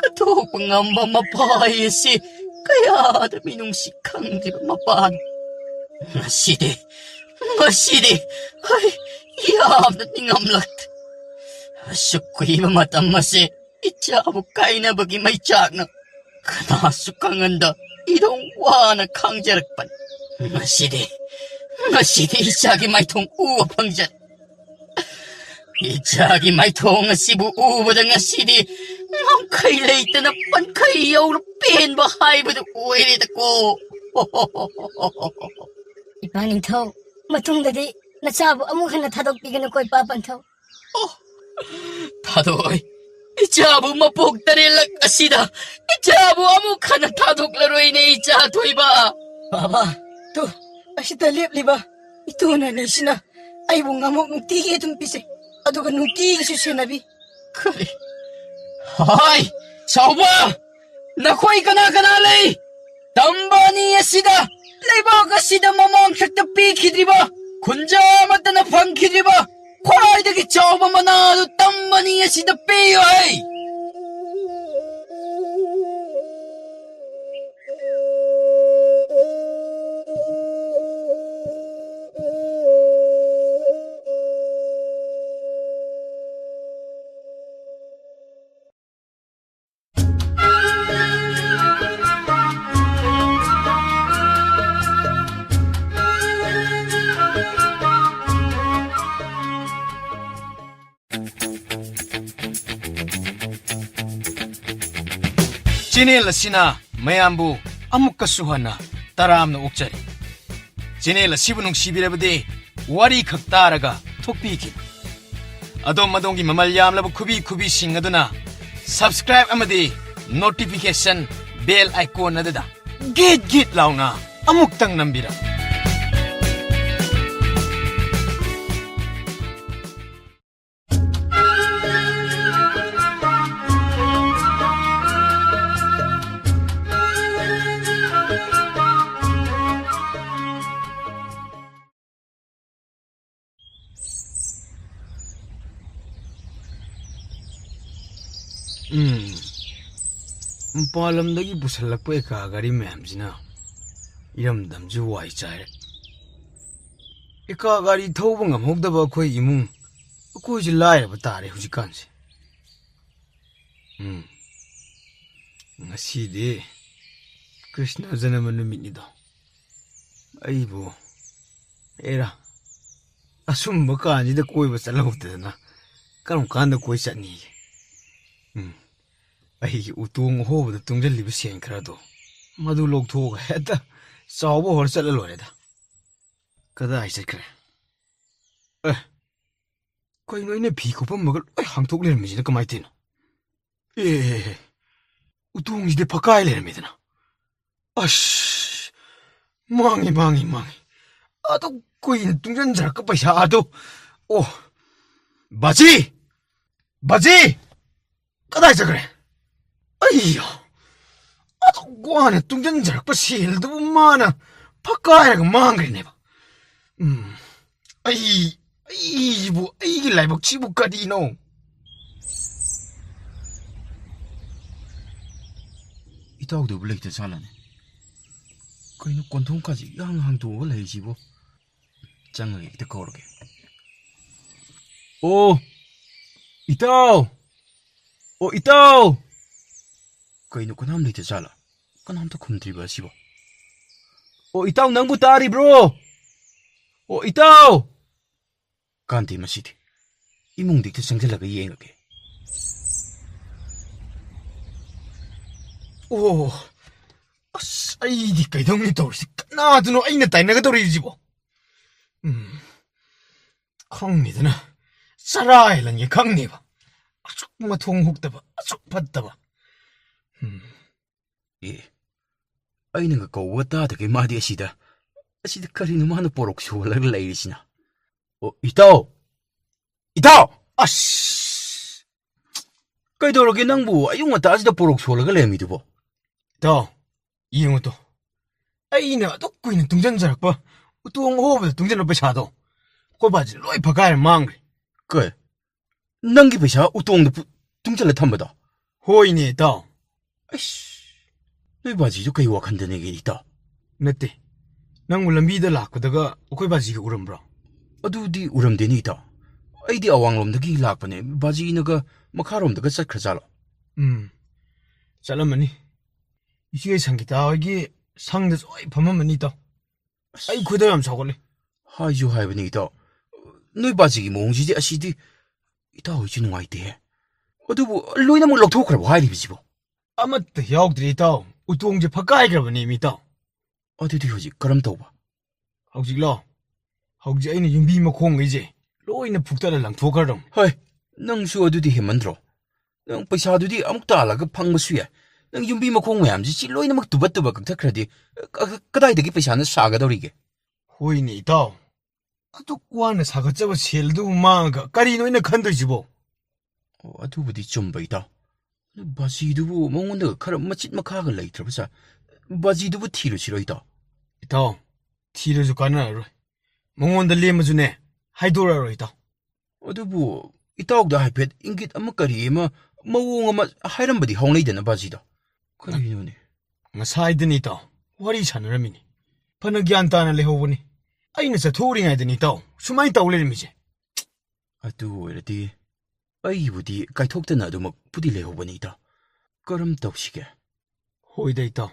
ꯀꯠꯊꯣꯛꯄ ꯉꯝꯕ ꯃꯄꯥ ꯑꯁꯤ ꯀꯌꯥꯗ ꯃꯤꯅꯨꯡꯁꯤ ꯈꯪꯗ꯭ꯔꯤꯕ ꯃꯄꯥꯅꯣ꯫ ꯉꯁꯤꯗꯤ, ꯉꯁꯤꯗꯤ ꯑꯩ ꯌꯥꯝꯅ ꯅꯤꯡꯉꯝꯂꯛꯇꯦ꯫ ꯑꯁꯨꯛ ꯀꯨꯏꯕ ꯃꯇꯝ ꯑꯁꯤ ꯏꯆꯥꯕꯨ ꯀꯥꯏꯅꯕꯒꯤ ꯃꯩꯆꯥꯛꯅ ꯀꯅꯥꯁꯨ ꯈꯪꯍꯟꯗ ꯏꯗꯧ ꯋꯥꯅ ꯈꯥꯡꯖꯔꯛꯄꯅꯤ꯫ ꯉꯁꯤꯗꯤ, ꯉꯁꯤꯗꯤ ꯏꯆꯥꯒꯤ ꯃꯥꯏꯊꯣꯡ ꯎꯕ ꯐꯪꯖꯔꯦ꯫ ꯏꯆꯥꯒꯤ ꯃꯥꯏꯊꯣꯡ ꯑꯁꯤꯕꯨ ꯎꯕꯗ ꯉꯁꯤꯗꯤ ꯉꯝꯈꯩ ꯂꯩꯇꯅ ꯄꯟꯈꯩ ꯌꯧꯅ ꯄꯦꯟꯕ ꯍꯥꯏꯕꯗꯨ ꯑꯣꯏꯔꯦꯗꯀꯣ꯫ ꯏꯄꯥ ꯅꯤꯡꯊꯧ, ꯃꯇꯨꯡꯗꯗꯤ ꯅꯆꯥꯕꯨ ꯑꯃꯨꯛ ꯍꯟꯅ ꯊꯥꯗꯣꯛꯄꯤꯒꯅꯨꯀꯣ, ꯏꯄꯥ ꯄꯟꯊꯧ꯫ ꯑꯣ, ꯊꯥꯗꯣꯛꯑꯣꯏ꯫ ꯏꯆꯥꯕꯨ ꯃꯄꯣꯛ ꯇꯔꯦꯠꯂꯛ ꯑꯁꯤꯗ ꯏꯆꯥꯕꯨ ꯑꯃꯨꯛ ꯍꯟꯅ ꯊꯥꯗꯣꯛꯂꯔꯣꯏꯅꯦ, ꯏꯆꯥ ꯊꯣꯏꯕ꯫ ꯕꯥꯕꯥ, ꯇꯨ, ꯑꯁꯤꯗ ꯂꯦꯞꯂꯤꯕ ꯏꯇꯨ ꯑꯅꯤꯁꯤꯅ ꯑꯩꯕꯨ ꯉꯥꯃꯣꯛ ꯅꯨꯡꯇꯤꯒꯤ ꯑꯗꯨꯝ ꯄꯤꯖꯩ, ꯑꯗꯨꯒ ꯅꯨꯡꯇꯤꯒꯤꯁꯨ ꯁꯦꯟꯅꯕꯤ꯫ ꯀꯔꯤ? ꯍꯥꯏ, ꯆꯥꯎꯕ! ꯅꯈꯣꯏ ꯀꯅꯥ ꯀꯅꯥ ꯂꯩ? ꯇꯝꯕ ꯑꯅꯤ ꯑꯁꯤꯗ ꯂꯩꯕꯥꯛ ꯑꯁꯤꯗ ꯃꯃꯥꯡ ꯊꯛꯇ ꯄꯤꯈꯤꯗ꯭ꯔꯤꯕ, ꯈꯨꯟꯖꯥ ꯑꯃꯠꯇꯅ ꯐꯪꯈꯤꯗ꯭ꯔꯤꯕ ꯈ꯭ꯋꯥꯏꯗꯒꯤ ꯆꯥꯎꯕ ꯃꯅꯥ ꯑꯗꯨ ꯇꯝꯕ ꯑꯅꯤ ꯑꯁꯤꯗ ꯄꯤꯌꯨ ꯍꯥꯏ꯫ ꯆꯦꯅꯦꯜ ꯑꯁꯤꯅ ꯃꯌꯥꯝꯕꯨ ꯑꯃꯨꯛꯀꯁꯨ ꯍꯟꯅ ꯇꯔꯥꯝꯅ ꯑꯣꯛꯆꯔꯤ꯫ ꯆꯦꯅꯦꯜ ꯑꯁꯤꯕꯨ ꯅꯨꯡꯁꯤꯕꯤꯔꯕꯗꯤ ꯋꯥꯔꯤ ꯈꯛ ꯇꯥꯔꯒ ꯊꯣꯛꯄꯤꯈꯤꯕ꯫ ꯑꯗꯣꯝ ꯑꯗꯣꯝꯒꯤ ꯃꯃꯜ ꯌꯥꯝꯂꯕ ꯈꯨꯕꯤ ꯈꯨꯕꯤꯁꯤꯡ ꯑꯗꯨꯅ subscribe ꯑꯃꯗꯤ notification bell icon ꯑꯗꯨꯗ ꯒꯤꯠ ꯒꯤꯠ ꯂꯥꯎꯅ ꯑꯃꯨꯛꯇꯪ ꯅꯝꯕꯤꯔꯝꯃꯨ꯫ ꯎꯝ꯫ ꯃꯄꯥꯟ ꯂꯝꯗꯒꯤ ꯄꯨꯁꯜꯂꯛꯄ ꯑꯦꯀꯥ ꯒꯥꯔꯤ ꯃꯌꯥꯝꯁꯤꯅ ꯏꯔꯝꯗꯝꯁꯨ ꯋꯥꯏ ꯆꯥꯏꯔꯦ꯫ ꯑꯦꯀꯥ ꯒꯥꯔꯤ ꯊꯧꯕ ꯉꯝꯍꯧꯗꯕ ꯑꯩꯈꯣꯏ ꯏꯃꯨꯡ, ꯑꯩꯈꯣꯏꯁꯦ ꯂꯥꯏꯔꯕ ꯇꯥꯔꯦ ꯍꯧꯖꯤꯛꯀꯥꯟꯁꯦ꯫ ꯎꯝ꯫ ꯉꯁꯤꯗꯤ ꯀ꯭ꯔꯤꯁꯅ ꯖꯅꯃ ꯅꯨꯃꯤꯠꯅꯤꯗꯣ꯫ ꯑꯩꯕꯨ, ꯑꯦꯔꯥ, ꯑꯁꯨꯝꯕ ꯀꯥꯟꯁꯤꯗ ꯀꯣꯏꯕ ꯆꯠꯍꯧꯗꯗꯅ ꯀꯔꯝ ꯀꯥꯟꯗ ꯀꯣꯏ ꯆꯠꯅꯤꯒꯦ? ꯎꯝ꯫ ꯑꯩꯒꯤ ꯎꯇꯣꯡ ꯑꯍꯣꯕꯗ ꯇꯨꯡꯁꯤꯜꯂꯤꯕ ꯁꯦꯟ ꯈꯔꯗꯣ, ꯃꯗꯨ ꯂꯧꯊꯣꯛꯑꯒ ꯍꯦꯛꯇ ꯆꯥꯎꯕ ꯍꯧꯔ ꯆꯠꯂ ꯂꯣꯏꯔꯦꯗ꯫ ꯀꯗꯥꯏ ꯆꯠꯈ꯭ꯔꯦ? ꯑꯦ, ꯀꯩꯅꯣ, ꯑꯩꯅ ꯐꯤ ꯀꯨꯞꯄꯝꯕꯒ ꯂꯣꯏ ꯍꯥꯡꯇꯣꯛ ꯂꯩꯔꯝꯃꯤꯁꯤꯅ ꯀꯃꯥꯏꯅ ꯇꯧꯔꯤꯅꯣ? ꯑꯦ, ꯎꯇꯣꯡꯁꯤꯗꯤ ꯐꯛꯀꯥꯏ ꯂꯩꯔꯝꯃꯦꯗꯅ꯫ ꯑꯁ, ꯃꯥꯡꯉꯤ, ꯃꯥꯡꯉꯤ, ꯃꯥꯡꯉꯤ꯫ ꯑꯗꯨ ꯀꯨꯏꯅ ꯇꯨꯡꯁꯤꯟꯖꯔꯛꯄ ꯄꯩꯁꯥ ꯑꯗꯨ꯫ ꯑꯣ, ꯕꯥꯖꯤ! ꯕꯥꯖꯤ! ꯀꯗꯥꯏ ꯆꯠꯈ꯭ꯔꯦ? ꯑꯩꯌꯥ! ꯑꯗꯨꯛ ꯋꯥꯅ ꯇꯨꯡꯁꯤꯟꯖꯔꯛꯄ ꯁꯦꯜꯗꯨꯕꯨ ꯃꯥꯅ ꯐꯛꯀꯥꯏꯔꯒ ꯃꯥꯡꯈ꯭ꯔꯦꯅꯦꯕ꯫ ꯎꯝ, ꯑꯩ, ꯑꯩꯕꯨ, ꯑꯩꯒꯤ ꯂꯥꯏꯕꯛꯁꯤꯕꯨ ꯀꯔꯤꯅꯣ? ꯏꯇꯥꯎꯗꯨꯕꯨ ꯂꯩꯇ ꯖꯥꯠꯂꯅꯦ? ꯀꯩꯅꯣ, ꯀꯣꯟꯊꯣꯡ ꯀꯥꯁꯤ ꯏꯍꯥꯡ ꯍꯥꯡꯗꯣꯛꯑꯒ ꯂꯩꯔꯤꯁꯤꯕꯣ? ꯆꯪꯉꯒ ꯍꯦꯛꯇ ꯀꯧꯔꯒꯦ꯫ ꯑꯣ, ꯏꯇꯥꯎ! ꯑꯣ, ꯏꯇꯥꯎ! ꯀꯩꯅꯣ, ꯀꯅꯥꯝ ꯂꯩꯇ ꯖꯥꯠꯂꯥ? ꯀꯅꯥꯝꯇ ꯈꯨꯝꯗ꯭ꯔꯤꯕ ꯑꯁꯤꯕꯣ? ꯑꯣ, ꯏꯇꯥꯎ, ꯅꯪꯕꯨ ꯇꯥꯔꯤꯕ꯭ꯔꯣ? ꯑꯣ, ꯏꯇꯥꯎ! ꯀꯥꯟꯗꯦ ꯃꯁꯤꯗꯤ꯫ ꯏꯃꯨꯡꯗ ꯍꯦꯛꯇ ꯆꯪꯁꯤꯜꯂꯒ ꯌꯦꯡꯉꯒꯦ꯫ ꯑꯣ, ꯑꯁ, ꯑꯩꯗꯤ ꯀꯩꯗꯧꯅꯤ ꯇꯧꯔꯤꯁꯤ? ꯀꯅꯥꯗꯨꯅꯣ ꯑꯩꯅ ꯇꯥꯏꯅꯒꯗꯧꯔꯤꯁꯤꯕꯣ? ꯎꯝ, ꯈꯪꯅꯤꯗꯅ, ꯆꯔꯥ ꯍꯦꯜꯍꯟꯒꯦ ꯈꯪꯅꯦꯕ꯫ ꯑꯁꯨꯛ ꯃꯊꯣꯡ ꯍꯨꯛꯇꯕ, ꯑꯁꯨꯛ ꯐꯠꯇꯕ꯫ ꯎꯝ꯫ ꯑꯦ, ꯑꯩꯅꯒ ꯀꯧꯕ ꯇꯥꯗꯒꯩ ꯃꯥꯗꯤ ꯑꯁꯤꯗ, ꯑꯁꯤꯗ ꯀꯔꯤꯅꯣ ꯃꯥꯅ ꯄꯣꯔꯣꯛ ꯁꯣꯜꯂꯒ ꯂꯩꯔꯤꯁꯤꯅ? ꯑꯣ, ꯏꯇꯥꯎ! ꯏꯇꯥꯎ! ꯑꯁ! ꯀꯩꯗꯧꯔꯒꯦ ꯅꯪꯕꯨ ꯑꯌꯨꯛ ꯉꯟꯇꯥꯁꯤꯗ ꯄꯣꯔꯣꯛ ꯁꯣꯜꯂꯒ ꯂꯩꯔꯝꯃꯤꯗꯨꯕꯣ? ꯏꯇꯥꯎ, ꯌꯦꯡꯉꯨ ꯇꯨ꯫ ꯑꯩꯅ ꯑꯗꯨꯛ ꯀꯨꯏꯅ ꯇꯨꯡꯁꯤꯟꯖꯔꯛꯄ ꯎꯇꯣꯡ ꯑꯍꯣꯕꯗ ꯇꯨꯡꯁꯤꯟꯕ ꯄꯩꯁꯥꯗꯣ ꯑꯩꯈꯣꯏ ꯕꯥꯁꯤ ꯂꯣꯏ ꯐꯛꯀꯥꯏꯔ ꯃꯥꯡꯈ꯭ꯔꯦ꯫ ꯀꯩ? ꯅꯪꯒꯤ ꯄꯩꯁꯥ ꯎꯇꯣꯡꯗ ꯄꯨ-, ꯇꯨꯡꯁꯤꯜꯂ ꯊꯝꯕꯗꯣ? ꯍꯣꯏꯅꯦ, ꯏꯇꯥꯎ꯫ ꯑꯩꯁ, ꯅꯣꯏ ꯕꯥꯖꯤꯗꯨ ꯀꯩ ꯋꯥꯈꯟꯗꯅꯦꯒꯦ, ꯏꯇꯥꯎ? ꯅꯠꯇꯦ, ꯅꯪꯕꯨ ꯂꯝꯕꯤꯗ ꯂꯥꯛꯄꯗꯒ ꯑꯩꯈꯣꯏ ꯕꯥꯖꯤꯒ ꯎꯔꯝꯕ꯭ꯔꯣ? ꯑꯗꯨꯗꯤ ꯎꯔꯝꯗꯦꯅꯦ, ꯏꯇꯥꯎ꯫ ꯑꯩꯗꯤ ꯑꯋꯥꯡꯂꯣꯝꯗꯒꯤ ꯂꯥꯛꯄꯅꯦ, ꯕꯥꯖꯤꯅꯒ ꯃꯈꯥꯔꯣꯝꯗꯒ ꯆꯠꯈ꯭ꯔꯖꯥꯠꯂꯣ? ꯎꯝ, ꯆꯠꯂꯝꯃꯅꯤ꯫ ꯏꯆꯦ ꯁꯪꯒꯤꯇꯥ ꯍꯣꯏꯒꯤ ꯁꯪꯗꯁꯨ ꯂꯣꯏ ꯐꯝꯃꯝꯃꯅꯤ, ꯏꯇꯥꯎ꯫ ꯑꯁ, ꯑꯩ ꯈꯣꯏꯗꯧ ꯌꯥꯝ ꯁꯥꯎꯒꯠꯂꯦ꯫ ꯍꯥꯏꯁꯨ ꯍꯥꯏꯕꯅꯤ, ꯏꯇꯥꯎ꯫ ꯅꯣꯏ ꯕꯥꯖꯤꯒꯤ ꯃꯑꯣꯡꯁꯤꯗꯤ, ꯑꯁꯤꯗꯤ ꯏꯇꯥꯎ ꯍꯣꯏꯁꯨ ꯅꯨꯡꯉꯥꯏꯇꯦꯍꯦ꯫ ꯑꯗꯨꯕꯨ ꯂꯣꯏꯅꯃꯛ ꯂꯧꯊꯣꯛꯈ꯭ꯔꯕꯣ ꯍꯥꯏꯔꯤꯕꯁꯤꯕꯣ? ꯑꯃꯠꯇ ꯌꯥꯎꯗ꯭ꯔꯦ, ꯏꯇꯥꯎ꯫ ꯎꯇꯣꯡꯁꯦ ꯐꯛꯀꯥꯏꯈ꯭ꯔꯕꯅꯦ, ꯏꯇꯥꯎ꯫ ꯑꯗꯨꯗꯤ ꯍꯧꯖꯤꯛ ꯀꯔꯝ ꯇꯧꯕ? ꯍꯧꯖꯤꯛꯂꯣ? ꯍꯧꯖꯤꯛ ꯑꯩꯅ ꯌꯨꯝꯕꯤ ꯃꯈꯣꯡꯈꯩꯁꯦ ꯂꯣꯏꯅ ꯐꯨꯛꯇꯠꯂ ꯂꯪꯊꯣꯛꯈ꯭ꯔꯗꯧꯅꯤ꯫ ꯍꯣꯏ, ꯅꯪꯁꯨ ꯑꯗꯨꯗꯤ ꯍꯦꯟꯃꯟꯗ꯭ꯔꯣ? ꯅꯪ ꯄꯩꯁꯥꯗꯨꯗꯤ ꯑꯃꯨꯛ ꯇꯥꯜꯂꯒ ꯐꯪꯕꯁꯨ ꯌꯥꯏ꯫ ꯅꯪ ꯌꯨꯝꯕꯤ ꯃꯈꯣꯡ ꯃꯌꯥꯝꯁꯤ ꯁꯤ ꯂꯣꯏꯅꯃꯛ ꯇꯨꯕꯠ ꯇꯨꯕꯠ ꯀꯛꯊꯠꯈ꯭ꯔꯗꯤ, ꯀ-, ꯀ-, ꯀꯗꯥꯏꯗꯒꯤ ꯄꯩꯁꯥꯅ ꯁꯥꯒꯗꯧꯔꯤꯒꯦ? ꯍꯣꯏꯅꯦ, ꯏꯇꯥꯎ꯫ ꯑꯗꯨꯛ ꯋꯥꯅ ꯁꯥꯒꯠꯆꯕ ꯁꯦꯜꯗꯨꯕꯨ ꯃꯥꯡꯉꯒ ꯀꯔꯤꯅꯣ ꯑꯩꯅ ꯈꯟꯗꯣꯏꯁꯤꯕꯣ? ꯑꯣ, ꯑꯗꯨꯕꯨꯗꯤ ꯆꯨꯝꯕ, ꯏꯇꯥꯎ꯫ ꯑꯗꯨ ꯕꯥꯖꯤꯗꯨꯕꯨ ꯃꯉꯣꯟꯗ ꯈꯔ ꯃꯆꯤꯠ ꯃꯈꯥꯒ ꯂꯩꯇ꯭ꯔꯕ ꯖꯥꯠ? ꯕꯥꯖꯤꯗꯨꯕꯨ ꯊꯤꯔꯨꯁꯤꯔꯣ, ꯏꯇꯥꯎ? ꯏꯇꯥꯎ, ꯊꯤꯔꯁꯨ ꯀꯥꯟꯅꯔꯔꯣꯏ꯫ ꯃꯉꯣꯟꯗ ꯂꯦꯝꯃꯁꯨꯅꯦ, ꯍꯥꯏꯗꯣꯔꯛꯑꯔꯣꯏ, ꯏꯇꯥꯎ꯫ ꯑꯗꯨꯕꯨ ꯏꯇꯥꯎꯗ ꯍꯥꯏꯐꯦꯠ ꯏꯪꯒꯤꯠ ꯑꯃ ꯀꯔꯤ ꯑꯃ, ꯃꯑꯣꯡ ꯑꯃ ꯍꯥꯏꯔꯝꯕꯗꯤ ꯍꯧꯅꯩꯗꯅ ꯕꯥꯖꯤꯗꯣ꯫ ꯀꯔꯤꯅꯣꯅꯦ? ꯉꯁꯥꯏꯗꯅꯤ, ꯏꯇꯥꯎ, ꯋꯥꯔꯤ ꯁꯥꯟꯅꯔꯝꯃꯤꯅꯤ꯫ ꯐꯅ ꯒ꯭ꯌꯥꯟ ꯇꯥꯅ ꯂꯩꯍꯧꯕꯅꯤ꯫ ꯑꯩꯅ ꯆꯠꯊꯣꯛꯎꯔꯤꯉꯩꯗꯅꯤ, ꯏꯇꯥꯎ, ꯁꯨꯃꯥꯏꯅ ꯇꯧ ꯂꯩꯔꯝꯃꯤꯁꯦ꯫ ꯑꯗꯨ ꯑꯣꯏꯔꯗꯤ ꯑꯩꯕꯨꯗꯤ ꯀꯥꯏꯊꯣꯛꯇꯅ ꯑꯗꯨꯃꯛꯄꯨꯗꯤ ꯂꯩꯍꯧꯕꯅꯤ, ꯏꯇꯥꯎ꯫ ꯀꯔꯝ ꯇꯧꯁꯤꯒꯦ? ꯍꯣꯏꯗ, ꯏꯇꯥꯎ꯫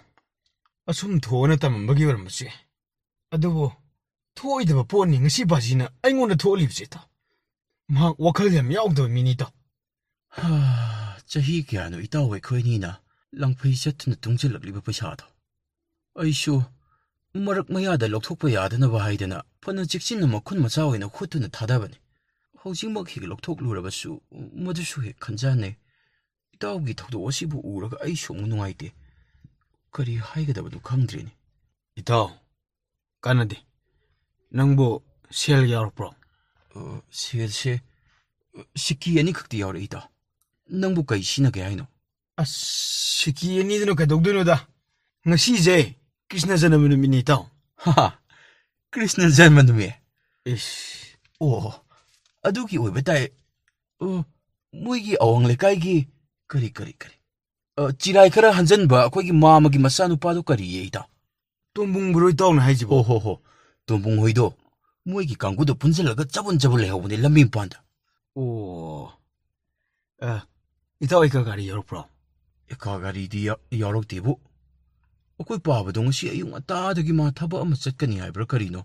ꯑꯁꯨꯝ ꯊꯣꯛꯑꯅ ꯇꯝꯃꯝꯕꯒꯤ ꯑꯣꯏꯔꯝꯕꯁꯨ ꯌꯥꯏ꯫ ꯑꯗꯨꯕꯨ ꯊꯣꯛꯑꯣꯏꯗꯕ ꯄꯣꯠꯅꯤ ꯉꯁꯤ ꯕꯥꯖꯤꯅ ꯑꯩꯉꯣꯟꯗ ꯊꯣꯛꯍꯜꯂꯤꯕꯁꯦ, ꯏꯇꯥꯎ꯫ ꯃꯍꯥꯛ ꯋꯥꯈꯜ ꯌꯥꯝ ꯌꯥꯎꯗꯕ ꯃꯤꯅꯤ, ꯏꯇꯥꯎ꯫ ꯍꯥ, ꯆꯍꯤ ꯀꯌꯥꯅꯣ ꯏꯇꯥꯎ ꯑꯩꯈꯣꯏꯅꯤꯅ ꯂꯪꯐꯩ ꯆꯠꯇꯨꯅ ꯇꯨꯡꯁꯤꯜꯂꯛꯂꯤꯕ ꯄꯩꯁꯥꯗꯣ? ꯑꯩꯁꯨ ꯃꯔꯛ ꯃꯌꯥꯗ ꯂꯧꯊꯣꯛꯄ ꯌꯥꯗꯅꯕ ꯍꯥꯏꯗꯅ ꯐꯅ ꯆꯦꯛꯁꯤꯟꯅ ꯃꯈꯨꯟ ꯃꯆꯥ ꯑꯣꯏꯅ ꯈꯨꯠꯇꯨꯅ ꯊꯥꯗꯕꯅꯤ꯫ ꯍꯧꯖꯤꯛꯃꯛ ꯍꯦꯛ ꯂꯧꯊꯣꯛꯂꯨꯔꯕꯁꯨ ꯃꯗꯨꯁꯨ ꯍꯦꯛ ꯈꯟꯖꯥꯟꯅꯩ꯫ ꯏꯇꯥꯎꯒꯤ ꯊꯧꯗꯣꯛ ꯑꯁꯤꯕꯨ ꯎꯔꯒ ꯑꯩꯁꯨ ꯑꯃꯨꯛ ꯅꯨꯡꯉꯥꯏꯇꯦ꯫ ꯀꯔꯤ ꯍꯥꯏꯒꯗꯕꯅꯣ ꯈꯪꯗ꯭ꯔꯦꯅꯦ꯫ ꯏꯇꯥꯎ, ꯀꯥꯟꯅꯗꯦ꯫ ꯅꯪꯕꯨ ꯁꯦꯜ ꯌꯥꯎꯔꯛꯄ꯭ꯔꯣ? ꯑ, ꯁꯦꯜꯁꯦ, ꯑ, ꯁꯤꯀꯤ ꯑꯅꯤꯈꯛꯇꯤ ꯌꯥꯎꯔꯛꯏ, ꯏꯇꯥꯎ꯫ ꯅꯪꯕꯨ ꯀꯩ ꯁꯤꯖꯤꯟꯅꯒꯦ ꯍꯥꯏꯅꯣ? ꯑꯁ, ꯁꯤꯀꯤ ꯑꯅꯤꯗꯨꯅ ꯀꯩꯗꯧꯗꯣꯏꯅꯣꯗ? ꯉꯁꯤꯁꯦ ꯀ꯭ꯔꯤꯁꯅ ꯖꯅꯃ ꯅꯨꯃꯤꯠꯅꯤ, ꯏꯇꯥꯎ꯫ ꯍꯥ, ꯀ꯭ꯔꯤꯁꯅ ꯖꯟꯃ ꯅꯨꯃꯤꯠ? ꯏꯁ꯫ ꯑꯣ, ꯑꯗꯨꯒꯤ ꯑꯣꯏꯕ ꯇꯥꯏ꯫ ꯑꯣ, ꯃꯣꯏꯒꯤ ꯑꯋꯥꯡ ꯂꯩꯀꯥꯏꯒꯤ ꯀꯔꯤ, ꯀꯔꯤ, ꯀꯔꯤ? ꯑ, ꯆꯤꯔꯥꯏ ꯈꯔ ꯍꯟꯖꯟꯕ ꯑꯩꯈꯣꯏꯒꯤ ꯃꯥꯃꯒꯤ ꯃꯆꯥꯅꯨꯄꯥꯗꯣ ꯀꯔꯤꯌꯦ, ꯏꯇꯥꯎ? ꯇꯣꯝꯕꯨꯡꯕ꯭ꯔꯣ ꯏꯇꯥꯎꯅ ꯍꯥꯏꯁꯤꯕꯣ? ꯍꯣ, ꯍꯣ, ꯍꯣ꯫ ꯇꯣꯝꯕꯨꯡ ꯍꯣꯏꯗꯣ ꯃꯣꯏꯒꯤ ꯀꯥꯡꯕꯨꯗꯣ ꯄꯨꯟꯁꯤꯜꯂꯒ ꯆꯕꯨꯟ ꯆꯕꯨꯟ ꯂꯩꯍꯧꯕꯅꯦ ꯂꯝꯕꯤ ꯃꯄꯥꯟꯗ꯫ ꯑꯣ꯫ ꯑ, ꯏꯇꯥꯎ ꯑꯦꯀꯥ ꯒꯥꯔꯤ ꯌꯥꯎꯔꯛꯄ꯭ꯔꯣ? ꯑꯦꯀꯥ ꯒꯥꯔꯤꯗꯤ ꯌꯥ-, ꯌꯥꯎꯔꯛꯇꯦꯕꯨ꯫ ꯑꯩꯈꯣꯏ ꯄꯥꯕꯗꯣ ꯉꯁꯤ ꯑꯌꯨꯛ ꯉꯟꯇꯥꯗꯒꯤ ꯃꯥ ꯊꯕꯛ ꯑꯃ ꯆꯠꯀꯅꯤ ꯍꯥꯏꯕ꯭ꯔꯥ ꯀꯔꯤꯅꯣ,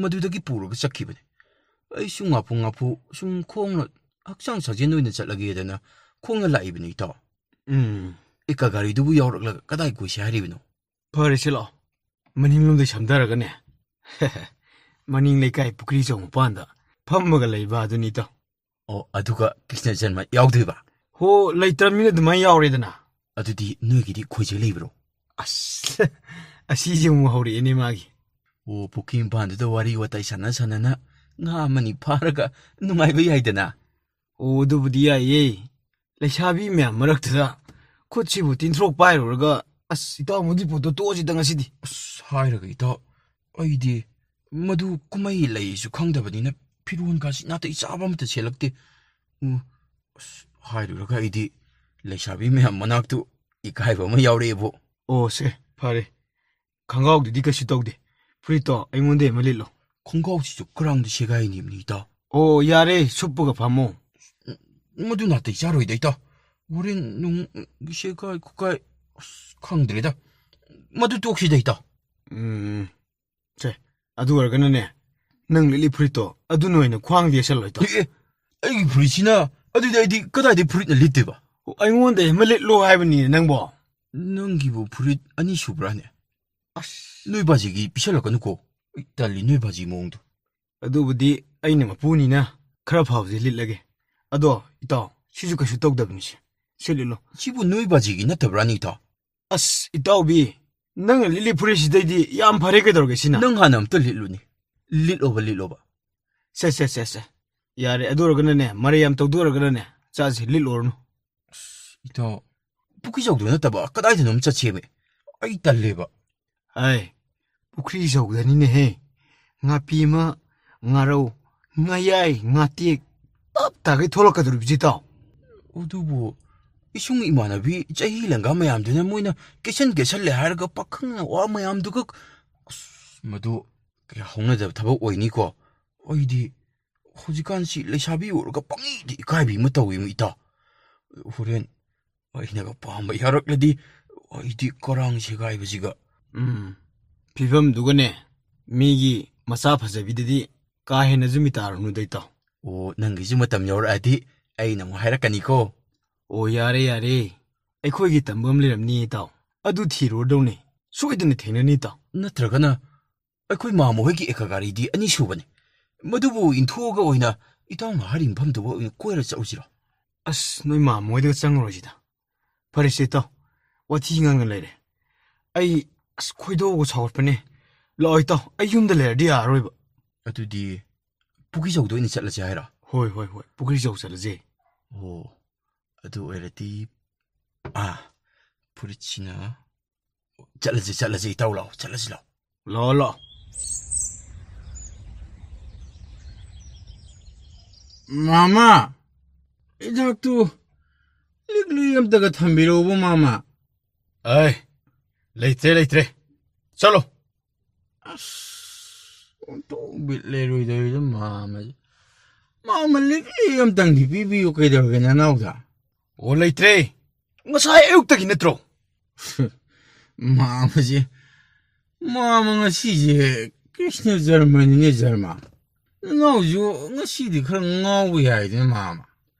ꯃꯗꯨꯗꯒꯤ ꯄꯨꯔꯒ ꯆꯠꯈꯤꯕꯅꯦ꯫ ꯑꯩꯁꯨ ꯉꯥꯐꯨ ꯉꯥꯐꯨ ꯁꯨꯝ ꯈꯣꯡꯅ ꯍꯛꯆꯥꯡ ꯁꯥꯖꯦꯜ ꯑꯣꯏꯅ ꯆꯠꯂꯒꯦꯗꯅ ꯈꯣꯡꯅ ꯂꯥꯛꯏꯕꯅꯤ, ꯏꯇꯥꯎ꯫ ꯎꯝ꯫ ꯑꯦꯀꯥ ꯒꯥꯔꯤꯗꯨꯕꯨ ꯌꯥꯎꯔꯛꯂꯒ ꯀꯗꯥꯏ ꯀꯣꯏꯁꯦ ꯍꯥꯏꯔꯤꯕꯅꯣ? ꯐꯔꯦ, ꯁꯤꯂꯥꯎ꯫ ꯃꯅꯤꯡꯂꯣꯝꯗꯩ ꯁꯝꯊꯔꯒꯅꯦ꯫ ꯃꯅꯤꯡ ꯂꯩꯀꯥꯏ ꯄꯨꯈ꯭ꯔꯤ ꯑꯆꯧꯕ ꯃꯄꯥꯟꯗ ꯐꯝꯃꯒ ꯂꯩꯕ ꯑꯗꯨꯅꯤ, ꯏꯇꯥꯎ꯫ ꯑꯣ, ꯑꯗꯨꯒ ꯀ꯭ꯔꯤꯁꯅ ꯖꯟꯃ ꯌꯥꯎꯗꯣꯏꯕ? ꯍꯣ, ꯂꯩꯇ꯭ꯔꯕꯅꯤꯅ ꯑꯗꯨꯃꯥꯏꯅ ꯌꯥꯎꯔꯦꯗꯅ꯫ ꯑꯗꯨꯗꯤ ꯅꯣꯏꯒꯤꯗꯤ ꯈꯣꯏꯖꯩ ꯂꯩꯕ꯭ꯔꯣ? ꯑꯁ, ꯑꯁꯤꯁꯦ ꯑꯃꯨꯛ ꯍꯧꯔꯛꯑꯦꯅꯦ ꯃꯥꯒꯤ꯫ ꯑꯣ, ꯄꯨꯈ꯭ꯔꯤ ꯃꯄꯥꯟꯗꯨꯗ ꯋꯥꯔꯤ ꯋꯥꯇꯥꯏ ꯁꯥꯟꯅ ꯁꯥꯟꯅꯅ ꯉꯥ ꯑꯃꯅꯤ ꯐꯥꯔꯒ ꯅꯨꯡꯉꯥꯏꯕ ꯌꯥꯏꯗꯅ꯫ ꯑꯣ, ꯑꯗꯨꯕꯨꯗꯤ ꯌꯥꯏꯌꯦ꯫ ꯂꯩꯁꯥꯕꯤ ꯃꯌꯥꯝ ꯃꯔꯛꯇꯨꯗ ꯈꯨꯠꯁꯤꯕꯨ ꯇꯤꯟꯊ꯭ꯔꯣꯛ ꯄꯥꯏꯔꯨꯔꯒ, ꯑꯁ, ꯏꯇꯥꯎ, ꯃꯗꯨꯏ ꯄꯣꯠꯇꯣ ꯇꯣꯛꯑꯁꯤꯗ ꯉꯁꯤꯗꯤ꯫ ꯑꯁ, ꯍꯥꯏꯔꯒ ꯏꯇꯥꯎ, ꯑꯩꯗꯤ ꯃꯗꯨ ꯀꯨꯝꯍꯩ ꯂꯩꯁꯨ ꯈꯪꯗꯕꯅꯤꯅ ꯐꯤꯔꯣꯟꯒꯁꯤ ꯅꯥꯇꯩ ꯆꯥꯕ ꯑꯃꯠꯇ ꯁꯦꯠꯂꯛꯇꯦ꯫ ꯎꯝ, ꯑꯁ, ꯍꯥꯏꯔꯨꯔꯒ ꯑꯩꯗꯤ ꯂꯩꯁꯥꯕꯤ ꯃꯌꯥꯝ ꯃꯅꯥꯛꯇꯨ ꯏꯀꯥꯏꯕ ꯑꯃ ꯌꯥꯎꯔꯛꯑꯦꯕꯨ꯫ ꯑꯣ, ꯁꯦ, ꯐꯔꯦ꯫ ꯈꯣꯡꯒ꯭ꯔꯥꯎꯗꯨꯗꯤ ꯀꯩꯁꯨ ꯇꯧꯗꯦ꯫ ꯐꯨꯔꯤꯠꯇꯣ ꯑꯩꯉꯣꯟꯗ ꯑꯃ ꯂꯤꯠꯂꯣ꯫ ꯈꯣꯡꯒ꯭ꯔꯥꯎꯁꯤꯁꯨ ꯀꯔꯥꯡꯗ ꯁꯦꯒꯥꯏꯅꯤꯕꯅꯤ, ꯏꯇꯥꯎ꯫ ꯑꯣ, ꯌꯥꯔꯦ, ꯁꯨꯞꯄꯒ ꯐꯝꯃꯣ꯫ ꯃꯗꯨ ꯅꯥꯇꯩ ꯆꯥꯔꯣꯏꯗ, ꯏꯇꯥꯎ꯫ ꯍꯣꯔꯦꯟ ꯅꯨꯡ ꯁꯦꯒꯥꯏ ꯈꯣꯠꯀꯥꯏ, ꯑꯁ, ꯈꯪꯗ꯭ꯔꯦꯗ꯫ ꯃꯗꯨ ꯇꯣꯛꯁꯤꯗ, ꯏꯇꯥꯎ꯫ ꯎꯝ, ꯁꯦ, ꯑꯗꯨ ꯑꯣꯏꯔꯒꯅꯅꯦ, ꯅꯪ ꯂꯤꯠꯂꯤ ꯐꯨꯔꯤꯠꯇꯣ ꯑꯗꯨꯅ ꯑꯣꯏꯅ ꯈ꯭ꯋꯥꯡꯗ ꯌꯦꯠꯁꯜꯂꯣ, ꯏꯇꯥꯎ꯫ ꯑꯦ, ꯑꯦ, ꯑꯩꯒꯤ ꯐꯨꯔꯤꯠꯁꯤꯅ, ꯑꯗꯨꯗꯤ ꯑꯩꯗꯤ ꯀꯗꯥꯏꯗꯩ ꯐꯨꯔꯤꯠꯅ ꯂꯤꯠꯇꯣꯏꯕ? ꯑꯣ, ꯑꯩꯉꯣꯟꯗ ꯑꯃ ꯂꯤꯠꯂꯣ ꯍꯥꯏꯕꯅꯤꯅꯦ ꯅꯪꯕꯣ꯫ ꯅꯪꯒꯤꯕꯨ ꯐꯨꯔꯤꯠ ꯑꯅꯤ ꯁꯨꯕ꯭ꯔꯥꯅꯦ? ꯑꯁ꯫ ꯅꯣꯏ ꯕꯥꯖꯤꯒꯤ ꯄꯤꯁꯜꯂꯛꯀꯅꯨꯀꯣ꯫ ꯑꯩ ꯇꯜꯂꯤ ꯅꯣꯏ ꯕꯥꯖꯤ ꯃꯑꯣꯡꯗꯣ꯫ ꯑꯗꯨꯕꯨꯗꯤ ꯑꯩꯅ ꯃꯄꯨꯅꯤꯅ ꯈꯔ ꯐꯕꯗꯤ ꯂꯤꯠꯂꯒꯦ꯫ ꯑꯗꯣ, ꯏꯇꯥꯎ, ꯁꯤꯁꯨ ꯀꯩꯁꯨ ꯇꯧꯗꯕꯅꯤꯁꯦ꯫ ꯁꯤ ꯂꯤꯠꯂꯣ꯫ ꯁꯤꯕꯨ ꯅꯣꯏ ꯕꯥꯖꯤꯒꯤ ꯅꯠꯇꯕ꯭ꯔꯥꯅꯦ, ꯏꯇꯥꯎ? ꯑꯁ, ꯏꯇꯥꯎꯕꯤ, ꯅꯪꯅ ꯂꯤꯠꯂꯤ ꯐꯨꯔꯤꯠꯁꯤꯗꯩꯗꯤ ꯌꯥꯝ ꯐꯔꯦ, ꯀꯩꯗꯧꯔꯒꯦ ꯁꯤꯅ? ꯅꯪ ꯍꯥꯟꯅ ꯑꯝꯇ ꯂꯤꯠꯂꯨꯅꯦ꯫ ꯂꯤꯠꯂꯣꯕ, ꯂꯤꯠꯂꯣꯕ꯫ ꯁꯦ, ꯁꯦ, ꯁꯦ, ꯁꯦ꯫ ꯌꯥꯔꯦ, ꯑꯗꯨ ꯑꯣꯏꯔꯒꯅꯅꯦ, ꯃꯔꯩ ꯌꯥꯝ ꯇꯧꯗꯣꯏ ꯑꯣꯏꯔꯒꯅꯅꯦ, ꯆꯥꯁꯦ, ꯂꯤꯠꯂꯨꯔꯅꯨ꯫ ꯑꯁ, ꯏꯇꯥꯎ, ꯄꯨꯈ꯭ꯔꯤ ꯆꯧꯗ ꯅꯠꯇꯕ ꯀꯗꯥꯏꯗꯅꯣꯝ ꯆꯠꯁꯦꯃꯦ꯫ ꯑꯩ ꯇꯜꯂꯦꯕ꯫ ꯑꯩ, ꯄꯨꯈ꯭ꯔꯤ ꯆꯧꯗꯅꯤꯅꯦꯍꯦ꯫ ꯉꯥꯄꯤ ꯑꯃ, ꯉꯥꯔꯧ, ꯉꯥꯌꯥꯏ, ꯉꯥꯇꯦꯛ, ꯇꯞ ꯇꯥꯒꯩ ꯊꯣꯛꯂꯛꯀꯗꯧꯔꯤꯕꯁꯤ, ꯏꯇꯥꯎ꯫ ꯑꯗꯨꯕꯨ ꯏꯁꯨꯡ ꯏꯃꯥꯟꯅꯕꯤ ꯆꯍꯤ ꯂꯦꯡꯒꯥ ꯃꯌꯥꯝꯗꯨꯅ ꯃꯣꯏꯅ ꯀꯦꯁꯟ ꯀꯦꯁꯜꯂꯦ ꯍꯥꯏꯔꯒ ꯄꯥꯈꯪ ꯅꯋꯥ ꯃꯌꯥꯝꯗꯨꯒ, ꯑꯁ, ꯃꯗꯨ ꯀꯌꯥ ꯍꯧꯅꯗꯕ ꯊꯕꯛ ꯑꯣꯏꯅꯤꯀꯣ꯫ ꯑꯩꯗꯤ ꯍꯧꯖꯤꯛꯀꯥꯟꯁꯤ ꯂꯩꯁꯥꯕꯤ ꯎꯔꯒ ꯄꯪꯏꯗ ꯏꯀꯥꯏꯕꯤ ꯑꯃ ꯇꯧꯏ, ꯏꯇꯥꯎ꯫ ꯍꯣꯔꯦꯟ ꯑꯩꯅꯒ ꯄꯥꯝꯕ ꯌꯥꯎꯔꯛꯂꯗꯤ ꯑꯩꯗꯤ ꯀꯔꯥꯡ ꯁꯦꯒꯥꯏꯕꯁꯤꯒ꯫ ꯎꯝ, ꯐꯤꯕꯝꯗꯨꯒꯅꯦ, ꯃꯤꯒꯤ ꯃꯆꯥ ꯐꯖꯕꯤꯗꯗꯤ ꯀꯥ ꯍꯦꯟꯅꯁꯨ ꯃꯤꯇꯥꯔꯨꯅꯨꯗ, ꯏꯇꯥꯎ꯫ ꯑꯣ, ꯅꯪꯒꯤꯁꯨ ꯃꯇꯝ ꯌꯧꯔꯛꯑꯗꯤ ꯑꯩꯅ ꯑꯃꯨꯛ ꯍꯥꯏꯔꯛꯀꯅꯤꯀꯣ꯫ ꯑꯣ, ꯌꯥꯔꯦ, ꯌꯥꯔꯦ꯫ ꯑꯩꯈꯣꯏꯒꯤ ꯇꯝꯕ ꯑꯃ ꯂꯩꯔꯝꯅꯤ, ꯏꯇꯥꯎ꯫ ꯑꯗꯨ ꯊꯤꯔꯨꯔꯗꯧꯅꯤ꯫ ꯁꯣꯏꯗꯅ ꯊꯦꯡꯅꯅꯤ, ꯏꯇꯥꯎ꯫ ꯅꯠꯇ꯭ꯔꯒꯅ ꯑꯩꯈꯣꯏ ꯃꯥꯃ ꯍꯣꯏꯒꯤ ꯑꯦꯀꯥ ꯒꯥꯔꯤꯗꯤ ꯑꯅꯤ ꯁꯨꯕꯅꯤ꯫ ꯃꯗꯨꯕꯨ ꯏꯟꯊꯣꯛꯑꯒ ꯑꯣꯏꯅ ꯏꯇꯥꯎꯅ ꯍꯥꯏꯔꯤꯕ ꯃꯐꯝꯗꯨꯕꯨ ꯑꯣꯏꯅ ꯀꯣꯏꯔ ꯆꯠꯂꯨꯁꯤꯔꯣ? ꯑꯁ, ꯅꯣꯏ ꯃꯥꯃ ꯍꯣꯏꯗꯒ ꯆꯪꯉꯔꯣꯏꯁꯤꯗ꯫ ꯐꯔꯦꯁꯦ, ꯏꯇꯥꯎ꯫ ꯋꯥꯊꯤ ꯉꯥꯡꯅ ꯂꯩꯔꯦ꯫ ꯑꯩ, ꯑꯁ, ꯈꯣꯏꯗꯧꯒ ꯁꯥꯎꯒꯠꯄꯅꯦ꯫ ꯂꯥꯛꯑꯣ, ꯏꯇꯥꯎ꯫ ꯑꯩ ꯌꯨꯝꯗ ꯂꯩꯔꯗꯤ ꯌꯥꯔꯔꯣꯏꯕ꯫ ꯑꯗꯨꯗꯤ ꯄꯨꯈ꯭ꯔꯤꯆꯧꯗ ꯑꯣꯏꯅ ꯆꯠꯂꯁꯦ ꯍꯥꯏꯔꯣ? ꯍꯣꯏ, ꯍꯣꯏ, ꯍꯣꯏ꯫ ꯄꯨꯈ꯭ꯔꯤꯆꯧ ꯆꯠꯂꯁꯦ꯫ ꯑꯣ, ꯑꯗꯨ ꯑꯣꯏꯔꯗꯤ, ꯑꯥ, ꯐꯨꯔꯤꯠꯁꯤꯅ, ꯆꯠꯂꯁꯤ, ꯆꯠꯂꯁꯤ, ꯏꯇꯥꯎ, ꯂꯥꯛꯑꯣ, ꯆꯠꯂꯁꯤ, ꯂꯥꯛꯑꯣ꯫ ꯂꯥꯛꯑꯣ, ꯂꯥꯛꯑꯣ꯫ ꯃꯥꯃ, ꯍꯤꯗꯥꯛꯇꯨ ꯂꯤꯛꯂꯤ ꯑꯝꯇꯒ ꯊꯝꯕꯤꯔꯛꯎꯕ, ꯃꯥꯃ꯫ ꯑꯩ, ꯂꯩꯇ꯭ꯔꯦ, ꯂꯩꯇ꯭ꯔꯦ꯫ ꯆꯠꯂꯣ꯫ ꯑꯁ, ꯑꯣꯟꯊꯣꯛ ꯕꯤꯠ ꯂꯩꯔꯣꯏꯗꯧꯔꯤꯗ ꯃꯥꯃꯁꯦ꯫ ꯃꯥꯃ, ꯂꯤꯛꯂꯤ ꯑꯝꯇꯪꯗꯤ ꯄꯤꯕꯤꯌꯨ ꯀꯩꯗꯧꯔꯒꯦ ꯅꯅꯥꯎꯗ? ꯑꯣ, ꯂꯩꯇ꯭ꯔꯦ꯫ ꯉꯁꯥꯏ ꯑꯌꯨꯛꯇꯒꯤ ꯅꯠꯇ꯭ꯔꯣ? ꯃꯥꯃꯁꯦ, ꯃꯥꯃ ꯉꯁꯤꯁꯦ ꯀ꯭ꯔꯤꯁꯅ ꯖꯔꯃꯅꯤꯅꯦ, ꯖꯔꯃ꯫ ꯅꯅꯥꯎꯁꯨ ꯉꯁꯤꯗꯤ ꯈꯔ ꯉꯥꯎꯕ ꯌꯥꯏꯗꯅ, ꯃꯥꯃ꯫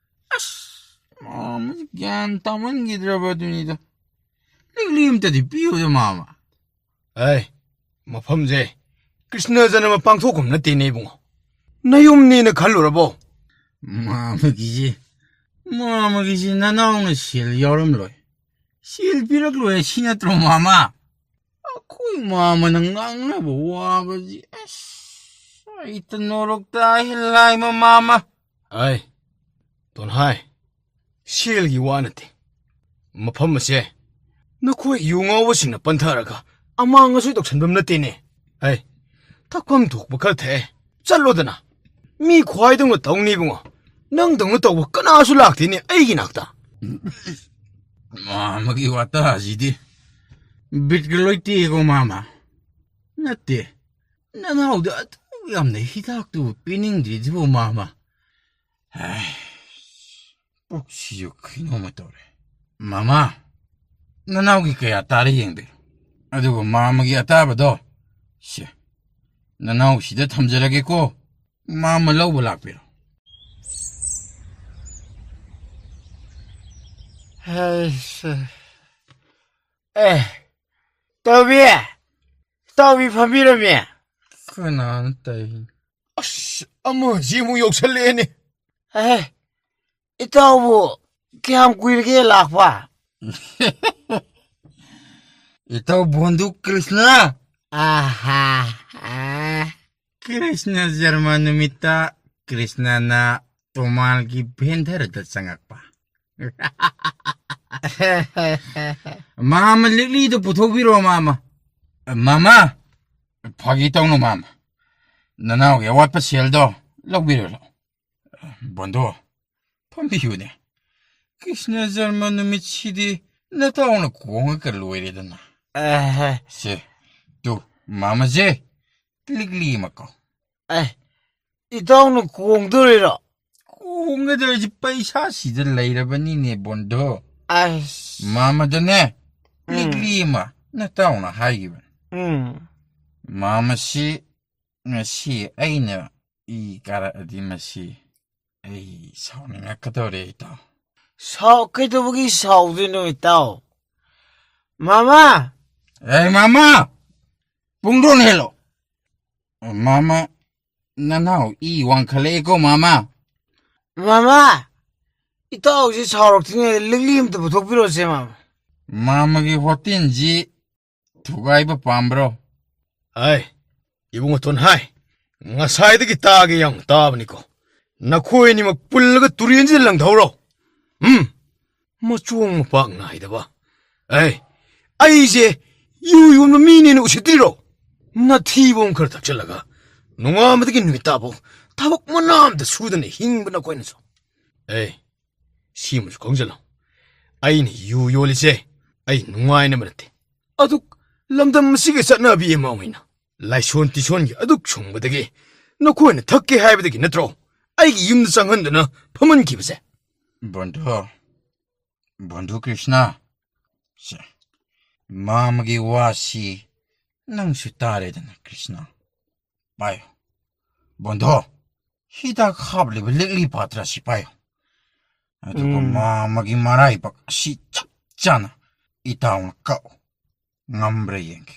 ꯑꯁ, ꯃꯥꯃꯁꯦ ꯒ꯭ꯌꯥꯟ ꯇꯥꯃꯟꯈꯤꯗ꯭ꯔꯕ ꯑꯗꯨꯅꯤꯗ꯫ ꯂꯤꯛꯂꯤ ꯑꯝꯇꯗꯤ ꯄꯤꯌꯨꯗ, ꯃꯥꯃ꯫ ꯑꯩ, ꯃꯐꯝꯁꯦ ꯀ꯭ꯔꯤꯁꯅ ꯖꯔꯃ ꯄꯥꯡꯊꯣꯛꯐꯝ ꯅꯠꯇꯦꯅꯦ, ꯏꯕꯨꯡꯉꯣ꯫ ꯅꯌꯨꯝꯅꯦꯅ ꯈꯜꯂꯨꯔꯕꯣ? ꯃꯥꯃꯒꯤꯁꯦ, ꯃꯥꯃꯒꯤꯁꯦ ꯅꯅꯥꯎꯅ ꯁꯦꯜ ꯌꯥꯎꯔꯝꯂꯣꯏ꯫ ꯁꯦꯜ ꯄꯤꯔꯛꯂꯣꯏ ꯁꯤ ꯅꯠꯇ꯭ꯔꯣ, ꯃꯥꯃ? ꯑꯩꯈꯣꯏ ꯃꯥꯃꯅ ꯉꯥꯡꯅꯕ ꯋꯥꯕꯁꯤ, ꯑꯁ, ꯑꯩ ꯇ ꯅꯣꯔꯣꯛ ꯇꯥꯏ, ꯂꯥꯏꯃ ꯃꯥꯃ꯫ ꯑꯩ, ꯇꯣꯟꯍꯥꯏ, ꯁꯦꯜꯒꯤ ꯋꯥ ꯅꯠꯇꯦ꯫ ꯃꯐꯝ ꯑꯁꯦ ꯅꯈꯣꯏ ꯌꯨ ꯉꯥꯎꯕꯁꯤꯡꯅ ꯄꯟꯊꯔꯒ ꯑꯃꯥꯡ ꯑꯁꯣꯏ ꯇꯧꯁꯟꯐꯝ ꯅꯠꯇꯦꯅꯦ꯫ ꯑꯩ, ꯊꯛꯐꯝ ꯊꯣꯛꯄ ꯈꯔ ꯊꯛꯑꯦ, ꯆꯠꯂꯣꯗꯅ꯫ ꯃꯤ ꯈ꯭ꯋꯥꯏꯗꯧꯅ ꯇꯧꯅꯤ, ꯏꯕꯨꯡꯉꯣ꯫ ꯅꯪꯗꯧꯅ ꯇꯧꯕ ꯀꯅꯥꯁꯨ ꯂꯥꯛꯇꯦꯅꯦ ꯑꯩꯒꯤ ꯅꯥꯛꯇ꯫ ꯃꯥꯃꯒꯤ ꯋꯥꯇꯥꯁꯤꯗꯤ ꯕꯤꯠꯀ ꯂꯣꯏ ꯇꯦꯛꯑꯦꯀꯣ, ꯃꯥꯃ꯫ ꯅꯠꯇꯦ, ꯅꯅꯥꯎꯗ ꯑꯗꯨ ꯌꯥꯝꯅ ꯍꯤꯗꯥꯛꯇꯨ ꯄꯤꯅꯤꯡꯗ꯭ꯔꯤꯗꯨꯕꯨ, ꯃꯥꯃ꯫ ꯍꯥꯏ, ꯄꯨꯛꯁꯤꯁꯨ ꯀꯩꯅꯣꯝꯃ ꯇꯧꯔꯦ꯫ ꯃꯥꯃ, ꯅꯅꯥꯎꯒꯤ ꯀꯌꯥ ꯇꯥꯔꯦ ꯌꯦꯡꯕꯤꯔꯣ꯫ ꯑꯗꯨꯒ ꯃꯥꯃꯒꯤ ꯑꯇꯥꯕꯗꯣ, ꯁꯦ, ꯅꯅꯥꯎꯁꯤꯗ ꯊꯝꯖꯔꯒꯦꯀꯣ꯫ ꯃꯥꯃ ꯂꯧꯕ ꯂꯥꯛꯄꯤꯔꯣ꯫ ꯍꯩꯁ꯫ ꯑꯦ, ꯇꯧꯕꯤ! ꯇꯧꯕꯤ ꯐꯝꯕꯤꯔꯝꯃꯤ꯫ ꯀꯅꯥꯅ ꯇꯧꯔꯤꯅꯣ? ꯑꯁ, ꯑꯃꯁꯤ ꯑꯃꯨꯛ ꯌꯧꯁꯜꯂꯛꯑꯦꯅꯦ꯫ ꯑꯦ, ꯏꯇꯥꯎꯕꯨ ꯀꯌꯥꯝ ꯀꯨꯏꯔꯒꯦ ꯂꯥꯛꯄ? ꯏꯇꯥꯎ ꯕꯣꯟꯗꯨ ꯀ꯭ꯔꯤꯁꯅ꯫ ꯑꯍꯥ, ꯑꯥ꯫ ꯀ꯭ꯔꯤꯁꯅ ꯖꯔꯃ ꯅꯨꯃꯤꯠꯇ ꯀ꯭ꯔꯤꯁꯅꯅ ꯇꯣꯃꯥꯜꯒꯤ ꯚꯦꯟꯗꯔꯗ ꯆꯪꯉꯛꯄ꯫ ꯃꯥꯃ, ꯂꯤꯛꯂꯤꯗꯣ ꯄꯨꯊꯣꯛꯄꯤꯔꯣ, ꯃꯥꯃ꯫ ꯃꯥꯃ, ꯐꯥꯒꯤ ꯇꯧꯅꯨ, ꯃꯥꯃ꯫ ꯅꯅꯥꯎꯒꯤ ꯑꯋꯥꯠꯄ ꯁꯦꯜꯗꯣ ꯂꯧꯕꯤꯔꯣ, ꯂꯥꯛꯑꯣ꯫ ꯕꯣꯟꯗꯣ, ꯐꯝꯕꯤꯌꯨꯅꯦ꯫ ꯀ꯭ꯔꯤꯁꯅ ꯖꯔꯃ ꯅꯨꯃꯤꯠꯁꯤꯗꯤ ꯅꯇꯥꯎꯅ ꯀꯣꯡꯉꯒ ꯂꯣꯏꯔꯦꯗꯅ꯫ ꯑꯦꯍꯦ꯫ ꯁꯦ, ꯇꯨ, ꯃꯥꯃꯁꯦ, ꯂꯤꯛꯂꯤ ꯑꯃ ꯀꯥꯎ꯫ ꯑꯦ, ꯏꯇꯥꯎꯅ ꯀꯣꯡꯗꯣꯔꯤꯔꯣ? ꯀꯣꯡꯒꯗꯧꯔꯤꯁꯤ ꯄꯩꯁꯥꯁꯤꯗ ꯂꯩꯔꯕꯅꯤꯅꯦ, ꯕꯣꯟꯗꯣ꯫ ꯑꯁ꯫ ꯃꯥꯃꯗꯅꯦ, ꯎꯝ꯫ ꯂꯤꯛꯂꯤ ꯑꯃ ꯅꯇꯥꯎꯅ ꯍꯥꯏꯈꯤꯕꯅꯤ꯫ ꯎꯝ꯫ ꯃꯥꯃꯁꯤ ꯉꯁꯤ ꯑꯩꯅ ꯏ ꯀꯥꯔꯛꯑꯗꯤ ꯃꯁꯤ ꯑꯩ ꯁꯥꯎꯅꯤꯡꯉꯛꯀꯗꯧꯔꯦ, ꯏꯇꯥꯎ꯫ ꯁꯥꯎ-, ꯀꯩꯗꯧꯕꯒꯤ ꯁꯥꯎꯗꯣꯏꯅꯣ, ꯏꯇꯥꯎ? ꯃꯥꯃ! ꯑꯦ, ꯃꯥꯃ! ꯄꯨꯡꯗꯣꯟ ꯍꯦꯜꯂꯣ꯫ ꯃꯥꯃ, ꯅꯅꯥꯎ ꯏ ꯋꯥꯡꯈꯠꯂꯛꯑꯦꯀꯣ, ꯃꯥꯃ꯫ ꯃꯥꯃ! ꯏꯇꯥꯎꯁꯤ ꯁꯥꯎꯔꯛꯇ꯭ꯔꯤꯉꯩꯗ ꯂꯤꯛꯂꯤ ꯑꯝꯇ ꯄꯨꯊꯣꯛꯄꯤꯔꯛꯑꯣꯁꯦ, ꯃꯥꯃ꯫ ꯃꯥꯃꯒꯤ ꯍꯣꯇꯦꯜꯁꯤ ꯊꯨꯒꯥꯏꯕ ꯄꯥꯝꯕ꯭ꯔꯣ? ꯍꯥꯏ, ꯏꯕꯨꯡꯉꯣ ꯇꯣꯟ ꯍꯥꯏ, ꯉꯁꯥꯏꯗꯒꯤ ꯇꯥꯒꯦ ꯌꯥꯝ ꯇꯥꯕꯅꯤꯀꯣ꯫ ꯅꯈꯣꯏ ꯑꯅꯤꯃꯛ ꯄꯨꯜꯂꯒ ꯇꯨꯔꯦꯟꯁꯤꯗ ꯂꯪꯊꯧꯔꯣ꯫ ꯎꯝ, ꯃꯆꯣꯡ ꯃꯄꯥꯛ ꯅꯥꯏꯗꯕ꯫ ꯑꯩ, ꯑꯩꯁꯦ ꯌꯨ ꯌꯣꯟꯕ ꯃꯤꯅꯦꯅ ꯎꯁꯤꯠꯇ꯭ꯔꯤꯔꯣ? ꯅꯊꯤꯕꯣꯡ ꯈꯔ ꯊꯛꯆꯜꯂꯒ ꯅꯣꯡꯉꯥꯟꯕꯗꯒꯤ ꯅꯨꯃꯤꯠ ꯇꯥꯕꯧ ꯊꯕꯛ ꯃꯅꯥ ꯑꯝꯇ ꯁꯨꯗꯅ ꯍꯤꯡꯕ ꯅꯈꯣꯏꯅꯁꯨ꯫ ꯑꯩ, ꯁꯤꯃꯁꯨ ꯈꯪꯖꯜꯂꯣ꯫ ꯑꯩꯅ ꯌꯨ ꯌꯣꯜꯂꯤꯁꯦ ꯑꯩ ꯅꯨꯡꯉꯥꯏꯅꯕ ꯅꯠꯇꯦ꯫ ꯑꯗꯨꯛ ꯂꯝꯗꯝ ꯑꯁꯤꯒꯤ ꯆꯠꯅꯕꯤ ꯑꯃ ꯑꯣꯏꯅ ꯂꯥꯏꯁꯣꯟ ꯇꯤꯁꯣꯟꯒꯤ ꯑꯗꯨꯛ ꯁꯨꯡꯕꯗꯒꯤ ꯅꯈꯣꯏꯅ ꯊꯛꯀꯦ ꯍꯥꯏꯕꯗꯒꯤ ꯅꯠꯇ꯭ꯔꯣ ꯑꯩꯒꯤ ꯌꯨꯝꯗ ꯆꯪꯍꯟꯗꯨꯅ ꯐꯝꯍꯟꯈꯤꯕꯁꯦ? ꯕꯟꯙꯨ, ꯕꯟꯙꯨ ꯀ꯭ꯔꯤꯁꯅ, ꯁꯦ, ꯃꯥꯃꯒꯤ ꯋꯥꯁꯤ ꯅꯪꯁꯨ ꯇꯥꯔꯦꯗꯅ ꯀ꯭ꯔꯤꯁꯅ꯫ ꯄꯥꯏꯌꯨ꯫ ꯕꯟꯙꯨ, ꯍꯤꯗꯥꯛ ꯍꯥꯞꯂꯤꯕ ꯂꯤꯛꯂꯤ ꯄꯥꯇ꯭ꯔ ꯑꯁꯤ ꯄꯥꯏꯌꯨ꯫ ꯑꯗꯨꯒ ꯎꯝ꯫ ꯃꯥꯃꯒꯤ ꯃꯔꯥꯏꯕꯛ ꯑꯁꯤ ꯆꯞ ꯆꯥꯅ ꯏꯇꯥꯎꯅ ꯀꯛꯎ꯫ ꯉꯝꯕ꯭ꯔꯥ ꯌꯦꯡꯒꯦ꯫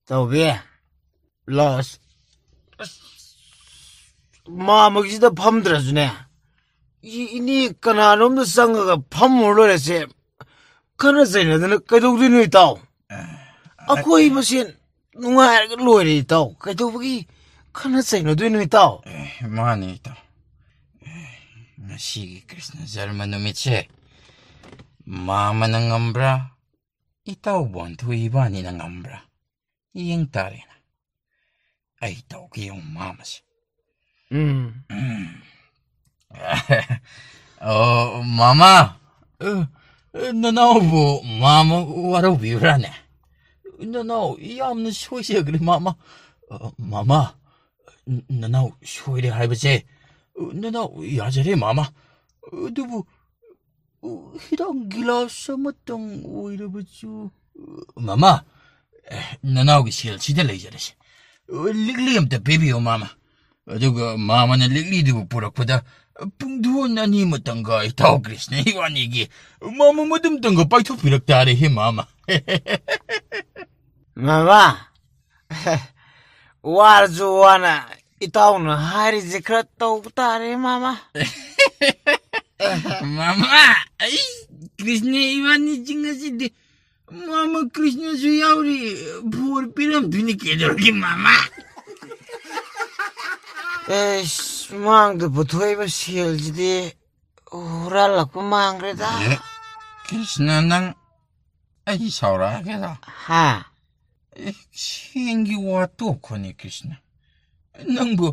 ꯇꯧꯕꯤ, ꯂꯥꯁ꯫ ꯑꯁ, ꯃꯥꯃꯒꯤꯁꯤꯗ ꯐꯝꯗ꯭ꯔꯁꯨꯅꯦ, ꯏ-, ꯏꯅꯦ ꯀꯅꯥꯅꯣꯝꯗ ꯆꯪꯉꯒ ꯐꯝꯃꯨꯔ ꯂꯣꯏꯔꯦꯁꯦ꯫ ꯈꯠꯅ ꯆꯩꯅꯗꯅ ꯀꯩꯗꯧꯗꯣꯏꯅꯣ ꯏꯇꯥꯎ? ꯑꯦ, ꯑꯩꯈꯣꯏ ꯃꯁꯦꯟ ꯅꯨꯡꯉꯥꯏꯔꯒ ꯂꯣꯏꯔꯦ ꯏꯇꯥꯎ꯫ ꯀꯩꯗꯧꯕꯒꯤ ꯈꯠꯅ ꯆꯩꯅꯗꯣꯏꯅꯣ ꯏꯇꯥꯎ? ꯑꯦ, ꯃꯥꯅꯤ ꯏꯇꯥꯎ꯫ ꯑꯦ, ꯉꯁꯤꯒꯤ ꯀ꯭ꯔꯤꯁꯅ ꯖꯔꯃ ꯅꯨꯃꯤꯠꯁꯦ ꯃꯥꯃꯅ ꯉꯝꯕ꯭ꯔꯥ, ꯏꯇꯥꯎ ꯕꯟꯙꯨ ꯏꯕꯥꯅꯤꯅ ꯉꯝꯕ꯭ꯔꯥ? ꯌꯦꯡ ꯇꯥꯔꯦꯅ꯫ ꯑꯩ ꯇꯧꯒꯦ ꯌꯦꯡꯉꯨ ꯃꯥꯃꯁꯦ꯫ ꯎꯝ꯫ ꯎꯝ꯫ ꯑꯣ, ꯃꯥꯃ꯫ ꯑ, ꯑ, ꯅꯅꯥꯎꯕꯨ ꯃꯥꯃ ꯋꯥꯔꯧꯕꯤꯕ꯭ꯔꯥꯅꯦ? ꯅꯅꯥꯎ ꯌꯥꯝꯅ ꯁꯣꯏꯖꯈ꯭ꯔꯦ, ꯃꯥꯃ꯫ ꯑ, ꯃꯥꯃ, ꯅ-, ꯅꯅꯥꯎ ꯁꯣꯏꯔꯦ ꯍꯥꯏꯕꯁꯦ, ꯅꯅꯥꯎ ꯌꯥꯖꯔꯦ, ꯃꯥꯃ꯫ ꯑꯗꯨꯕꯨ, ꯍꯤꯗꯥꯛ ꯒꯤꯂꯥꯁ ꯑꯃꯇꯪ ꯑꯣꯏꯔꯕꯁꯨ꯫ ꯃꯥꯃ, ꯑꯦ, ꯅꯅꯥꯎꯒꯤ ꯁꯦꯜꯁꯤꯗ ꯂꯩꯖꯔꯁꯤ꯫ ꯂꯤꯛꯂꯤ ꯑꯝꯇ ꯄꯤꯕꯤꯌꯨ, ꯃꯥꯃ꯫ ꯑꯗꯨꯒ ꯃꯥꯃꯅ ꯂꯤꯛꯂꯤꯗꯨꯕꯨ ꯄꯨꯔꯛꯄꯗ, ꯄꯨꯡꯗꯣꯟ ꯑꯅꯤꯃꯇꯪꯒ ꯏꯇꯥꯎ ꯀ꯭ꯔꯤꯁꯅ ꯏꯕꯥꯅꯤꯒꯤ ꯃꯥꯃ ꯃꯗꯨꯝꯇꯪꯒ ꯄꯥꯏꯊꯣꯛꯄꯤꯔꯛ ꯇꯥꯔꯦꯍꯦ, ꯃꯥꯃ꯫ ꯃꯥꯃ, ꯋꯥꯔꯁꯨ ꯋꯥꯅ ꯏꯇꯥꯎꯅ ꯍꯥꯏꯔꯤꯁꯦ ꯈꯔ ꯇꯧꯕ ꯇꯥꯔꯦ, ꯃꯥꯃ꯫ ꯃꯥꯃ, ꯑꯩ ꯀ꯭ꯔꯤꯁꯅ ꯏꯕꯥꯅꯤꯁꯤ ꯉꯁꯤꯗꯤ ꯃꯥꯃ ꯀ꯭ꯔꯤꯁꯅꯁꯨ ꯌꯥꯎꯔꯤ, ꯕꯣꯔ ꯄꯤꯔꯝꯗꯣꯏꯅꯤ ꯀꯩꯗꯧꯔꯒꯦ, ꯃꯥꯃ? ꯑꯦꯁ, ꯃꯥꯡꯗ ꯄꯨꯊꯣꯛꯏꯕ ꯁꯦꯜꯁꯤꯗꯤ ꯍꯨꯔꯥꯜꯂꯛꯄ ꯃꯥꯡꯈ꯭ꯔꯦꯗ꯫ ꯑꯦ, ꯀ꯭ꯔꯤꯁꯅ, ꯅꯪ ꯑꯩ ꯁꯥꯎꯔꯛꯑꯒꯦꯗ꯫ ꯍꯥ? ꯑꯦ, ꯁꯦꯟꯒꯤ ꯋꯥ ꯇꯣꯛꯈꯣꯅꯦ, ꯀ꯭ꯔꯤꯁꯅ꯫ ꯅꯪꯕꯨ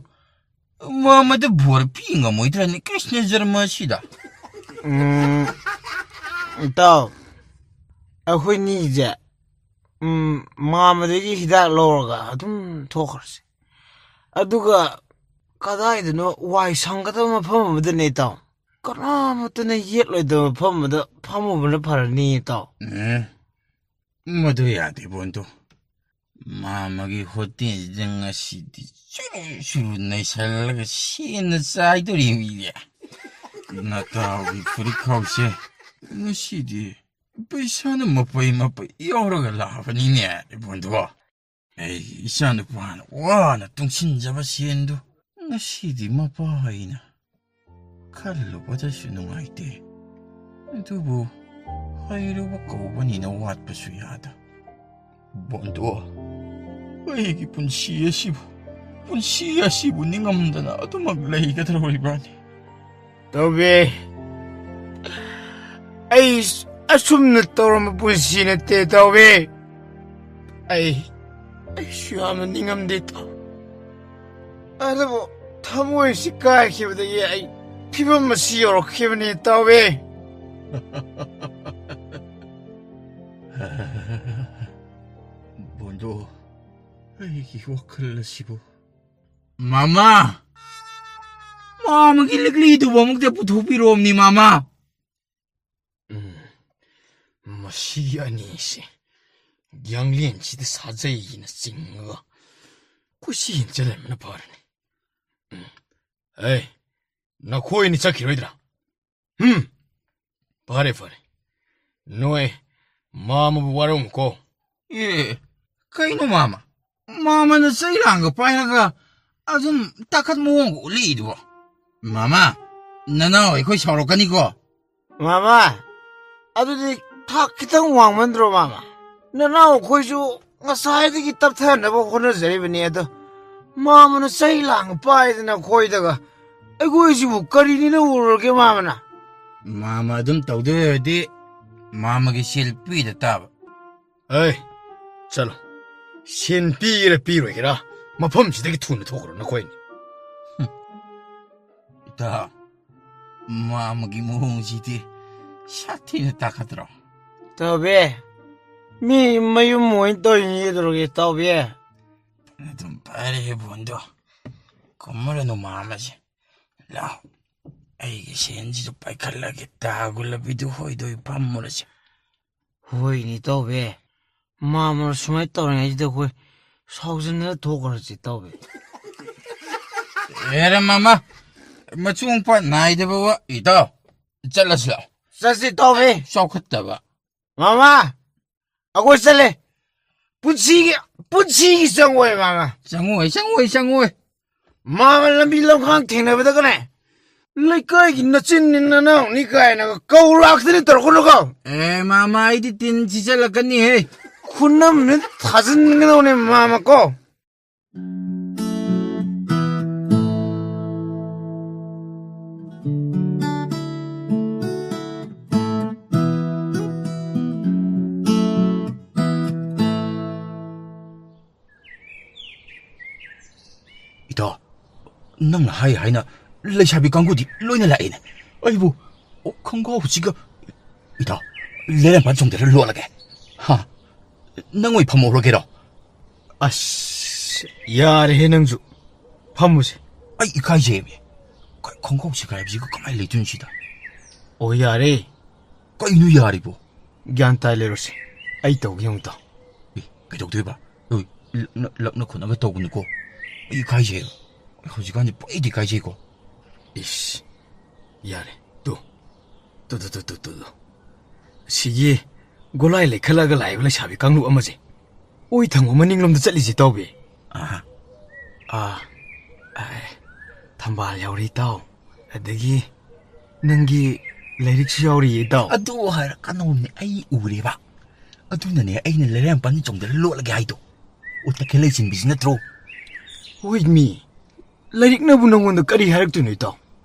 ꯃꯥꯃꯗ ꯕꯣꯔ ꯄꯤ ꯉꯝꯃꯣꯏꯗ꯭ꯔꯅꯦ, ꯀ꯭ꯔꯤꯁꯅ ꯖꯔꯃ ꯑꯁꯤꯗ? ꯎꯝ, ꯏꯇꯥꯎ, ꯑꯩꯈꯣꯏꯅꯤꯁꯦ, ꯎꯝ, ꯃꯥꯃꯗꯒꯤ ꯍꯤꯗꯥꯛ ꯂꯧꯔꯒ ꯑꯗꯨꯝ ꯊꯣꯛꯈ꯭ꯔꯁꯤ꯫ ꯑꯗꯨꯒ ꯀꯗꯥꯏꯗꯅꯣ ꯋꯥꯏ ꯁꯪꯒꯗꯕ ꯃꯐꯝ ꯑꯃꯗꯅꯦ, ꯏꯇꯥꯎ꯫ ꯀꯅꯥꯃꯠꯇꯅ ꯌꯦꯠꯂꯣꯏꯗꯕ ꯃꯐꯝ ꯑꯃꯗ ꯐꯝꯃꯨꯕꯅ ꯐꯔꯅꯤ, ꯏꯇꯥꯎ꯫ ꯎꯝ, ꯃꯗꯨ ꯌꯥꯗꯦ, ꯕꯣꯟꯗꯨ꯫ ꯃꯥꯃꯒꯤ ꯍꯣꯇꯦꯜꯁꯤꯗ ꯉꯁꯤꯗꯤ ꯆꯨꯔꯨ ꯆꯨꯔꯨ ꯅꯩꯁꯜꯂꯒ ꯁꯦꯟꯅ ꯆꯥꯏꯗꯣꯔꯤꯃꯤꯅꯦ꯫ ꯅꯇꯥꯎꯒꯤ ꯐꯨꯔꯤꯠ ꯈꯥꯎꯁꯦ ꯉꯁꯤꯗꯤ ꯄꯩꯁꯥꯅ ꯃꯄꯩ ꯃꯄꯩ ꯌꯥꯎꯔꯒ ꯂꯥꯛꯑꯕꯅꯤꯅꯦ, ꯏꯕꯣꯟꯗꯣ꯫ ꯑꯩ ꯏꯆꯥꯅꯨꯄꯥꯅ ꯋꯥꯅ ꯇꯨꯡꯁꯤꯟꯖꯕ ꯁꯦꯟꯗꯨ ꯉꯁꯤꯗꯤ ꯃꯄꯥ ꯑꯩꯅ ꯈꯜꯂꯨꯕꯗꯁꯨ ꯅꯨꯡꯉꯥꯏꯇꯦ꯫ ꯑꯗꯨꯕꯨ ꯍꯩꯔꯨꯕ ꯀꯧꯕꯅꯤꯅ ꯋꯥꯠꯄꯁꯨ ꯌꯥꯗ꯫ ꯕꯣꯟꯗꯣ, ꯑꯩꯒꯤ ꯄꯨꯟꯁꯤ ꯑꯁꯤꯕꯨ, ꯄꯨꯟꯁꯤ ꯑꯁꯤꯕꯨ ꯅꯤꯡꯉꯝꯗꯅ ꯑꯗꯨꯃꯛ ꯂꯩꯒꯗꯧꯔꯤꯕ꯭ꯔꯥꯅꯦ? ꯇꯧꯕꯤ, ꯑꯩ ꯑꯁꯨꯝꯅ ꯇꯧꯔꯝꯕ ꯄꯨꯟꯁꯤ ꯅꯠꯇꯦ, ꯇꯧꯕꯤ꯫ ꯑꯩ, ꯑꯩꯁꯨ ꯌꯥꯝꯅ ꯅꯤꯡꯉꯝꯗꯦ, ꯇꯧ꯫ ꯑꯗꯨꯕꯨ ꯊꯃꯣꯏꯁꯤ ꯀꯥꯏꯈꯤꯕꯗꯒꯤ ꯑꯩ ꯐꯤꯕꯝ ꯑꯁꯤ ꯌꯧꯔꯛꯈꯤꯕꯅꯤ, ꯇꯧꯕꯤ꯫ ꯕꯣꯟꯗꯣ, ꯑꯩꯒꯤ ꯋꯥꯈꯜ ꯑꯁꯤꯕꯨ꯫ ꯃꯥꯃꯥ! ꯃꯥꯃꯒꯤ ꯂꯤꯛꯂꯤꯗꯨꯕꯨ ꯑꯃꯨꯛꯇ ꯄꯨꯊꯣꯛꯄꯤꯔꯣꯝꯅꯤ, ꯃꯥꯃꯥ꯫ ꯎꯝ, ꯃꯁꯤ ꯑꯅꯤꯁꯦ ꯌꯥꯡꯂꯦꯟꯁꯤꯗ ꯁꯥꯖꯩꯅ ꯆꯤꯡꯉꯒ ꯀꯣꯏꯆꯦꯟ ꯆꯦꯜꯍꯟꯕꯅ ꯐꯔꯅꯤ꯫ ꯎꯝ, ꯑꯦ, ꯅꯈꯣꯏ ꯑꯅꯤ ꯆꯠꯈꯤꯔꯣꯏꯗ꯭ꯔꯥ? ꯎꯝ, ꯐꯔꯦ, ꯐꯔꯦ꯫ ꯅꯣꯏ ꯃꯥꯃꯕꯨ ꯋꯥꯔꯧꯅꯨꯀꯣ꯫ ꯑꯦ, ꯀꯩꯅꯣ ꯃꯥꯃ? ꯃꯥꯃꯅ ꯆꯩ ꯂꯥꯡꯒ ꯄꯥꯏꯔꯒ ꯑꯗꯨꯝ ꯇꯥꯈꯠ ꯃꯑꯣꯡꯒ ꯎꯠꯂꯛꯏꯗꯨꯕꯣ? ꯃꯥꯃ, ꯅꯅꯥꯎ ꯑꯩꯈꯣꯏ ꯁꯥꯎꯔꯛꯀꯅꯤꯀꯣ꯫ ꯃꯥꯃ, ꯑꯗꯨꯗꯤ ꯊꯥꯛ ꯈꯤꯇꯪ ꯋꯥꯡꯃꯟꯗ꯭ꯔꯣ, ꯃꯥꯃ? ꯅꯅꯥꯎ ꯑꯩꯈꯣꯏꯁꯨ ꯉꯁꯥꯏꯗꯒꯤ ꯇꯞꯊꯅꯕ ꯍꯣꯠꯅꯖꯔꯤꯕꯅꯤ, ꯑꯗꯣ ꯃꯥꯃꯅ ꯆꯩ ꯂꯥꯡꯒ ꯄꯥꯏꯗꯅ ꯑꯩꯈꯣꯏꯗꯒ, ꯑꯩꯈꯣꯏꯁꯤꯕꯨ ꯀꯔꯤꯅꯤꯅ ꯎꯔꯨꯔꯒꯦ, ꯃꯥꯃꯅ? ꯃꯥꯃ ꯑꯗꯨꯝ ꯇꯧꯗꯣꯏ ꯑꯣꯏꯔꯗꯤ ꯃꯥꯃꯒꯤ ꯁꯦꯜ ꯄꯤꯗ ꯇꯥꯕ꯫ ꯑꯩ, ꯆꯠꯂꯣ꯫ ꯁꯦꯟ ꯄꯤꯒꯦꯔꯥ ꯄꯤꯔꯣꯏꯒꯦꯔꯥ, ꯃꯐꯝꯁꯤꯗꯒꯤ ꯊꯨꯅ ꯊꯣꯛꯈ꯭ꯔꯣ ꯅꯈꯣꯏꯅꯤ꯫ ꯏꯇꯥ, ꯃꯥꯃꯒꯤ ꯃꯑꯣꯡꯁꯤꯗꯤ ꯁꯥꯊꯤꯅ ꯇꯥꯈꯠꯇ꯭ꯔꯣ? ꯇꯧꯕꯤ, ꯃꯤ ꯃꯌꯨꯝ ꯑꯣꯏꯅ ꯇꯧꯔꯤꯅꯤ ꯀꯩꯗꯧꯔꯒꯦ, ꯇꯧꯕꯤ? ꯑꯗꯨꯝ ꯐꯔꯦ ꯕꯣꯟꯗꯣ, ꯀꯨꯝꯃꯔꯅꯨ ꯃꯥꯝꯃꯁꯦ꯫ ꯂꯥꯎ, ꯑꯩꯒꯤ ꯁꯦꯟꯁꯤꯁꯨ ꯄꯥꯏꯈꯠꯂꯒꯦ, ꯇꯥ ꯒꯨꯂꯕꯤꯗꯨ ꯍꯣꯏꯗꯣꯏ ꯐꯝꯃꯨꯔꯁꯦ꯫ ꯍꯣꯏꯅꯦ ꯇꯧꯕꯤ, ꯃꯥꯝꯃꯅ ꯁꯨꯃꯥꯏꯅ ꯇꯧꯔꯤꯉꯩꯁꯤꯗ ꯑꯩꯈꯣꯏ ꯁꯥꯎꯖꯤꯟꯅꯔ ꯊꯣꯛꯈ꯭ꯔꯁꯤ ꯇꯧꯕꯤ꯫ ꯑꯦꯔꯦ ꯃꯥꯃ, ꯃꯆꯨꯡ ꯄꯥꯠ ꯅꯥꯏꯗꯕ ꯋꯥ ꯏꯇꯥꯎ, ꯆꯠꯂꯁꯤ ꯂꯥꯛꯑꯣ꯫ ꯆꯠꯁꯤ ꯇꯧꯕꯤ꯫ ꯆꯥꯎꯈꯠꯇꯕ꯫ ꯃꯥꯃ, ꯑꯩꯈꯣꯏ ꯆꯠꯂꯦ꯫ ꯄꯨꯟꯁꯤꯒꯤ, ꯄꯨꯟꯁꯤꯒꯤ ꯆꯪꯉꯣꯏ ꯃꯥꯃ꯫ ꯆꯪꯉꯣꯏ, ꯆꯪꯉꯣꯏ, ꯆꯪꯉꯣꯏ꯫ ꯃꯥꯃ ꯂꯝꯕꯤ ꯂꯝꯈꯥꯡ ꯊꯦꯡꯅꯕꯗꯒꯅꯦ, "ꯂꯩꯀꯥꯏꯒꯤ ꯅꯆꯤꯟꯅꯤ ꯅꯅꯥꯎꯅꯤ" ꯀꯥꯏꯅꯒ ꯀꯧꯔꯥꯛꯇꯅ ꯇꯧꯔꯛꯀꯅꯨꯀꯣ꯫ ꯑꯦ ꯃꯥꯃ, ꯑꯩꯗꯤ ꯇꯤꯟ ꯁꯤꯆꯜꯂꯛꯀꯅꯤꯍꯦ꯫ ꯈꯨꯅꯝꯅ ꯊꯥꯖꯤꯟꯒꯗꯧꯅꯦ ꯃꯥꯃ ꯀꯣ꯫ ꯏꯇꯥꯎ, ꯅꯪꯅ ꯍꯥꯏ ꯍꯥꯏꯅ ꯂꯩꯁꯥꯕꯤ ꯀꯥꯡꯕꯨꯗꯤ ꯂꯣꯏꯅ ꯂꯥꯛꯑꯦꯅꯦ꯫ ꯑꯩꯕꯨ, ꯑꯣ, ꯈꯣꯡꯒ꯭ꯔꯥꯎꯁꯤꯒ, ꯏꯇꯥꯎ, ꯂꯩꯔꯝꯕ ꯆꯣꯡꯗꯔ ꯂꯣꯠꯂꯒꯦ꯫ ꯍꯥ? ꯅꯪ ꯑꯣꯏ ꯐꯝꯍꯧꯔꯒꯦꯔꯣ? ꯑꯁ, ꯌꯥꯔꯦꯍꯦ ꯅꯪꯁꯨ꯫ ꯐꯝꯃꯨꯁꯦ꯫ ꯑꯩ ꯏꯀꯥꯏꯖꯩꯌꯦꯃꯤ꯫ ꯈ-, ꯈꯣꯡꯒ꯭ꯔꯥꯎ ꯁꯦꯒꯥꯏꯕꯁꯤꯒ ꯀꯃꯥꯏꯅ ꯂꯩꯗꯣꯏꯅꯣ ꯁꯤꯗ? ꯑꯣ, ꯌꯥꯔꯦ꯫ ꯀꯩꯅꯣ ꯌꯥꯔꯤꯕꯣ? ꯒ꯭ꯌꯥꯟ ꯇꯥꯏ ꯂꯩꯔꯣꯁꯦ꯫ ꯑꯩ ꯇꯧꯒꯦ ꯑꯃꯨꯛꯇ꯫ ꯑꯦ, ꯀꯩꯗꯧꯗꯣꯏꯕ? ꯑꯣꯏ, ꯂꯛꯅ, ꯂꯛꯅ ꯈꯣꯠꯅꯒ ꯇꯧꯒꯅꯨꯀꯣ꯫ ꯑꯩ ꯏꯀꯥꯏꯖꯩꯌꯦꯕ꯫ ꯑꯩ ꯍꯧꯖꯤꯛꯀꯥꯟꯗꯤ ꯄꯪꯏꯗ ꯏꯀꯥꯏꯖꯩꯀꯣ꯫ ꯏꯁ, ꯌꯥꯔꯦ꯫ Two, two, two. ꯁꯤꯒꯤ ꯒꯣꯂꯥꯏ ꯂꯩꯈꯠꯂꯒ ꯂꯥꯛꯏꯕ ꯂꯩꯁꯥꯕꯤ ꯀꯥꯡꯂꯨꯞ ꯑꯃꯁꯦ ꯑꯣꯏ ꯊꯪꯕ ꯃꯅꯤꯡꯂꯣꯝꯗ ꯆꯠꯂꯤꯁꯤ ꯇꯧꯕꯤ꯫ ꯑꯍꯥ꯫ ꯑꯥ, ꯑꯥ, ꯊꯝꯕꯥꯜ ꯌꯥꯎꯔꯤ ꯏꯇꯥꯎ꯫ ꯑꯗꯒꯤ ꯅꯪꯒꯤ ꯂꯥꯏꯔꯤꯛꯁꯨ ꯌꯥꯎꯔꯤꯌꯦ ꯏꯇꯥꯎ꯫ ꯑꯗꯨ ꯍꯥꯏꯔꯀꯥꯟꯗꯅꯦ ꯑꯩ ꯎꯔꯦꯕ꯫ ꯑꯗꯨꯅꯅꯦ ꯑꯩꯅ ꯂꯩꯔꯥꯏ ꯃꯄꯥꯟꯗ ꯆꯣꯡꯊꯔ ꯂꯣꯠꯂꯒꯦ ꯍꯥꯏꯗꯣ꯫ ꯑꯣ, ꯇꯈꯦꯜ ꯂꯩꯆꯤꯟꯕꯤꯁꯤ ꯅꯠꯇ꯭ꯔꯣ? ꯍꯣꯏ ꯃꯤ꯫ ꯂꯥꯏꯔꯤꯛꯅꯕꯨ ꯅꯪꯉꯣꯟꯗ ꯀꯔꯤ ꯍꯥꯏꯔꯛꯇꯣꯏꯅꯣ ꯏꯇꯥꯎ?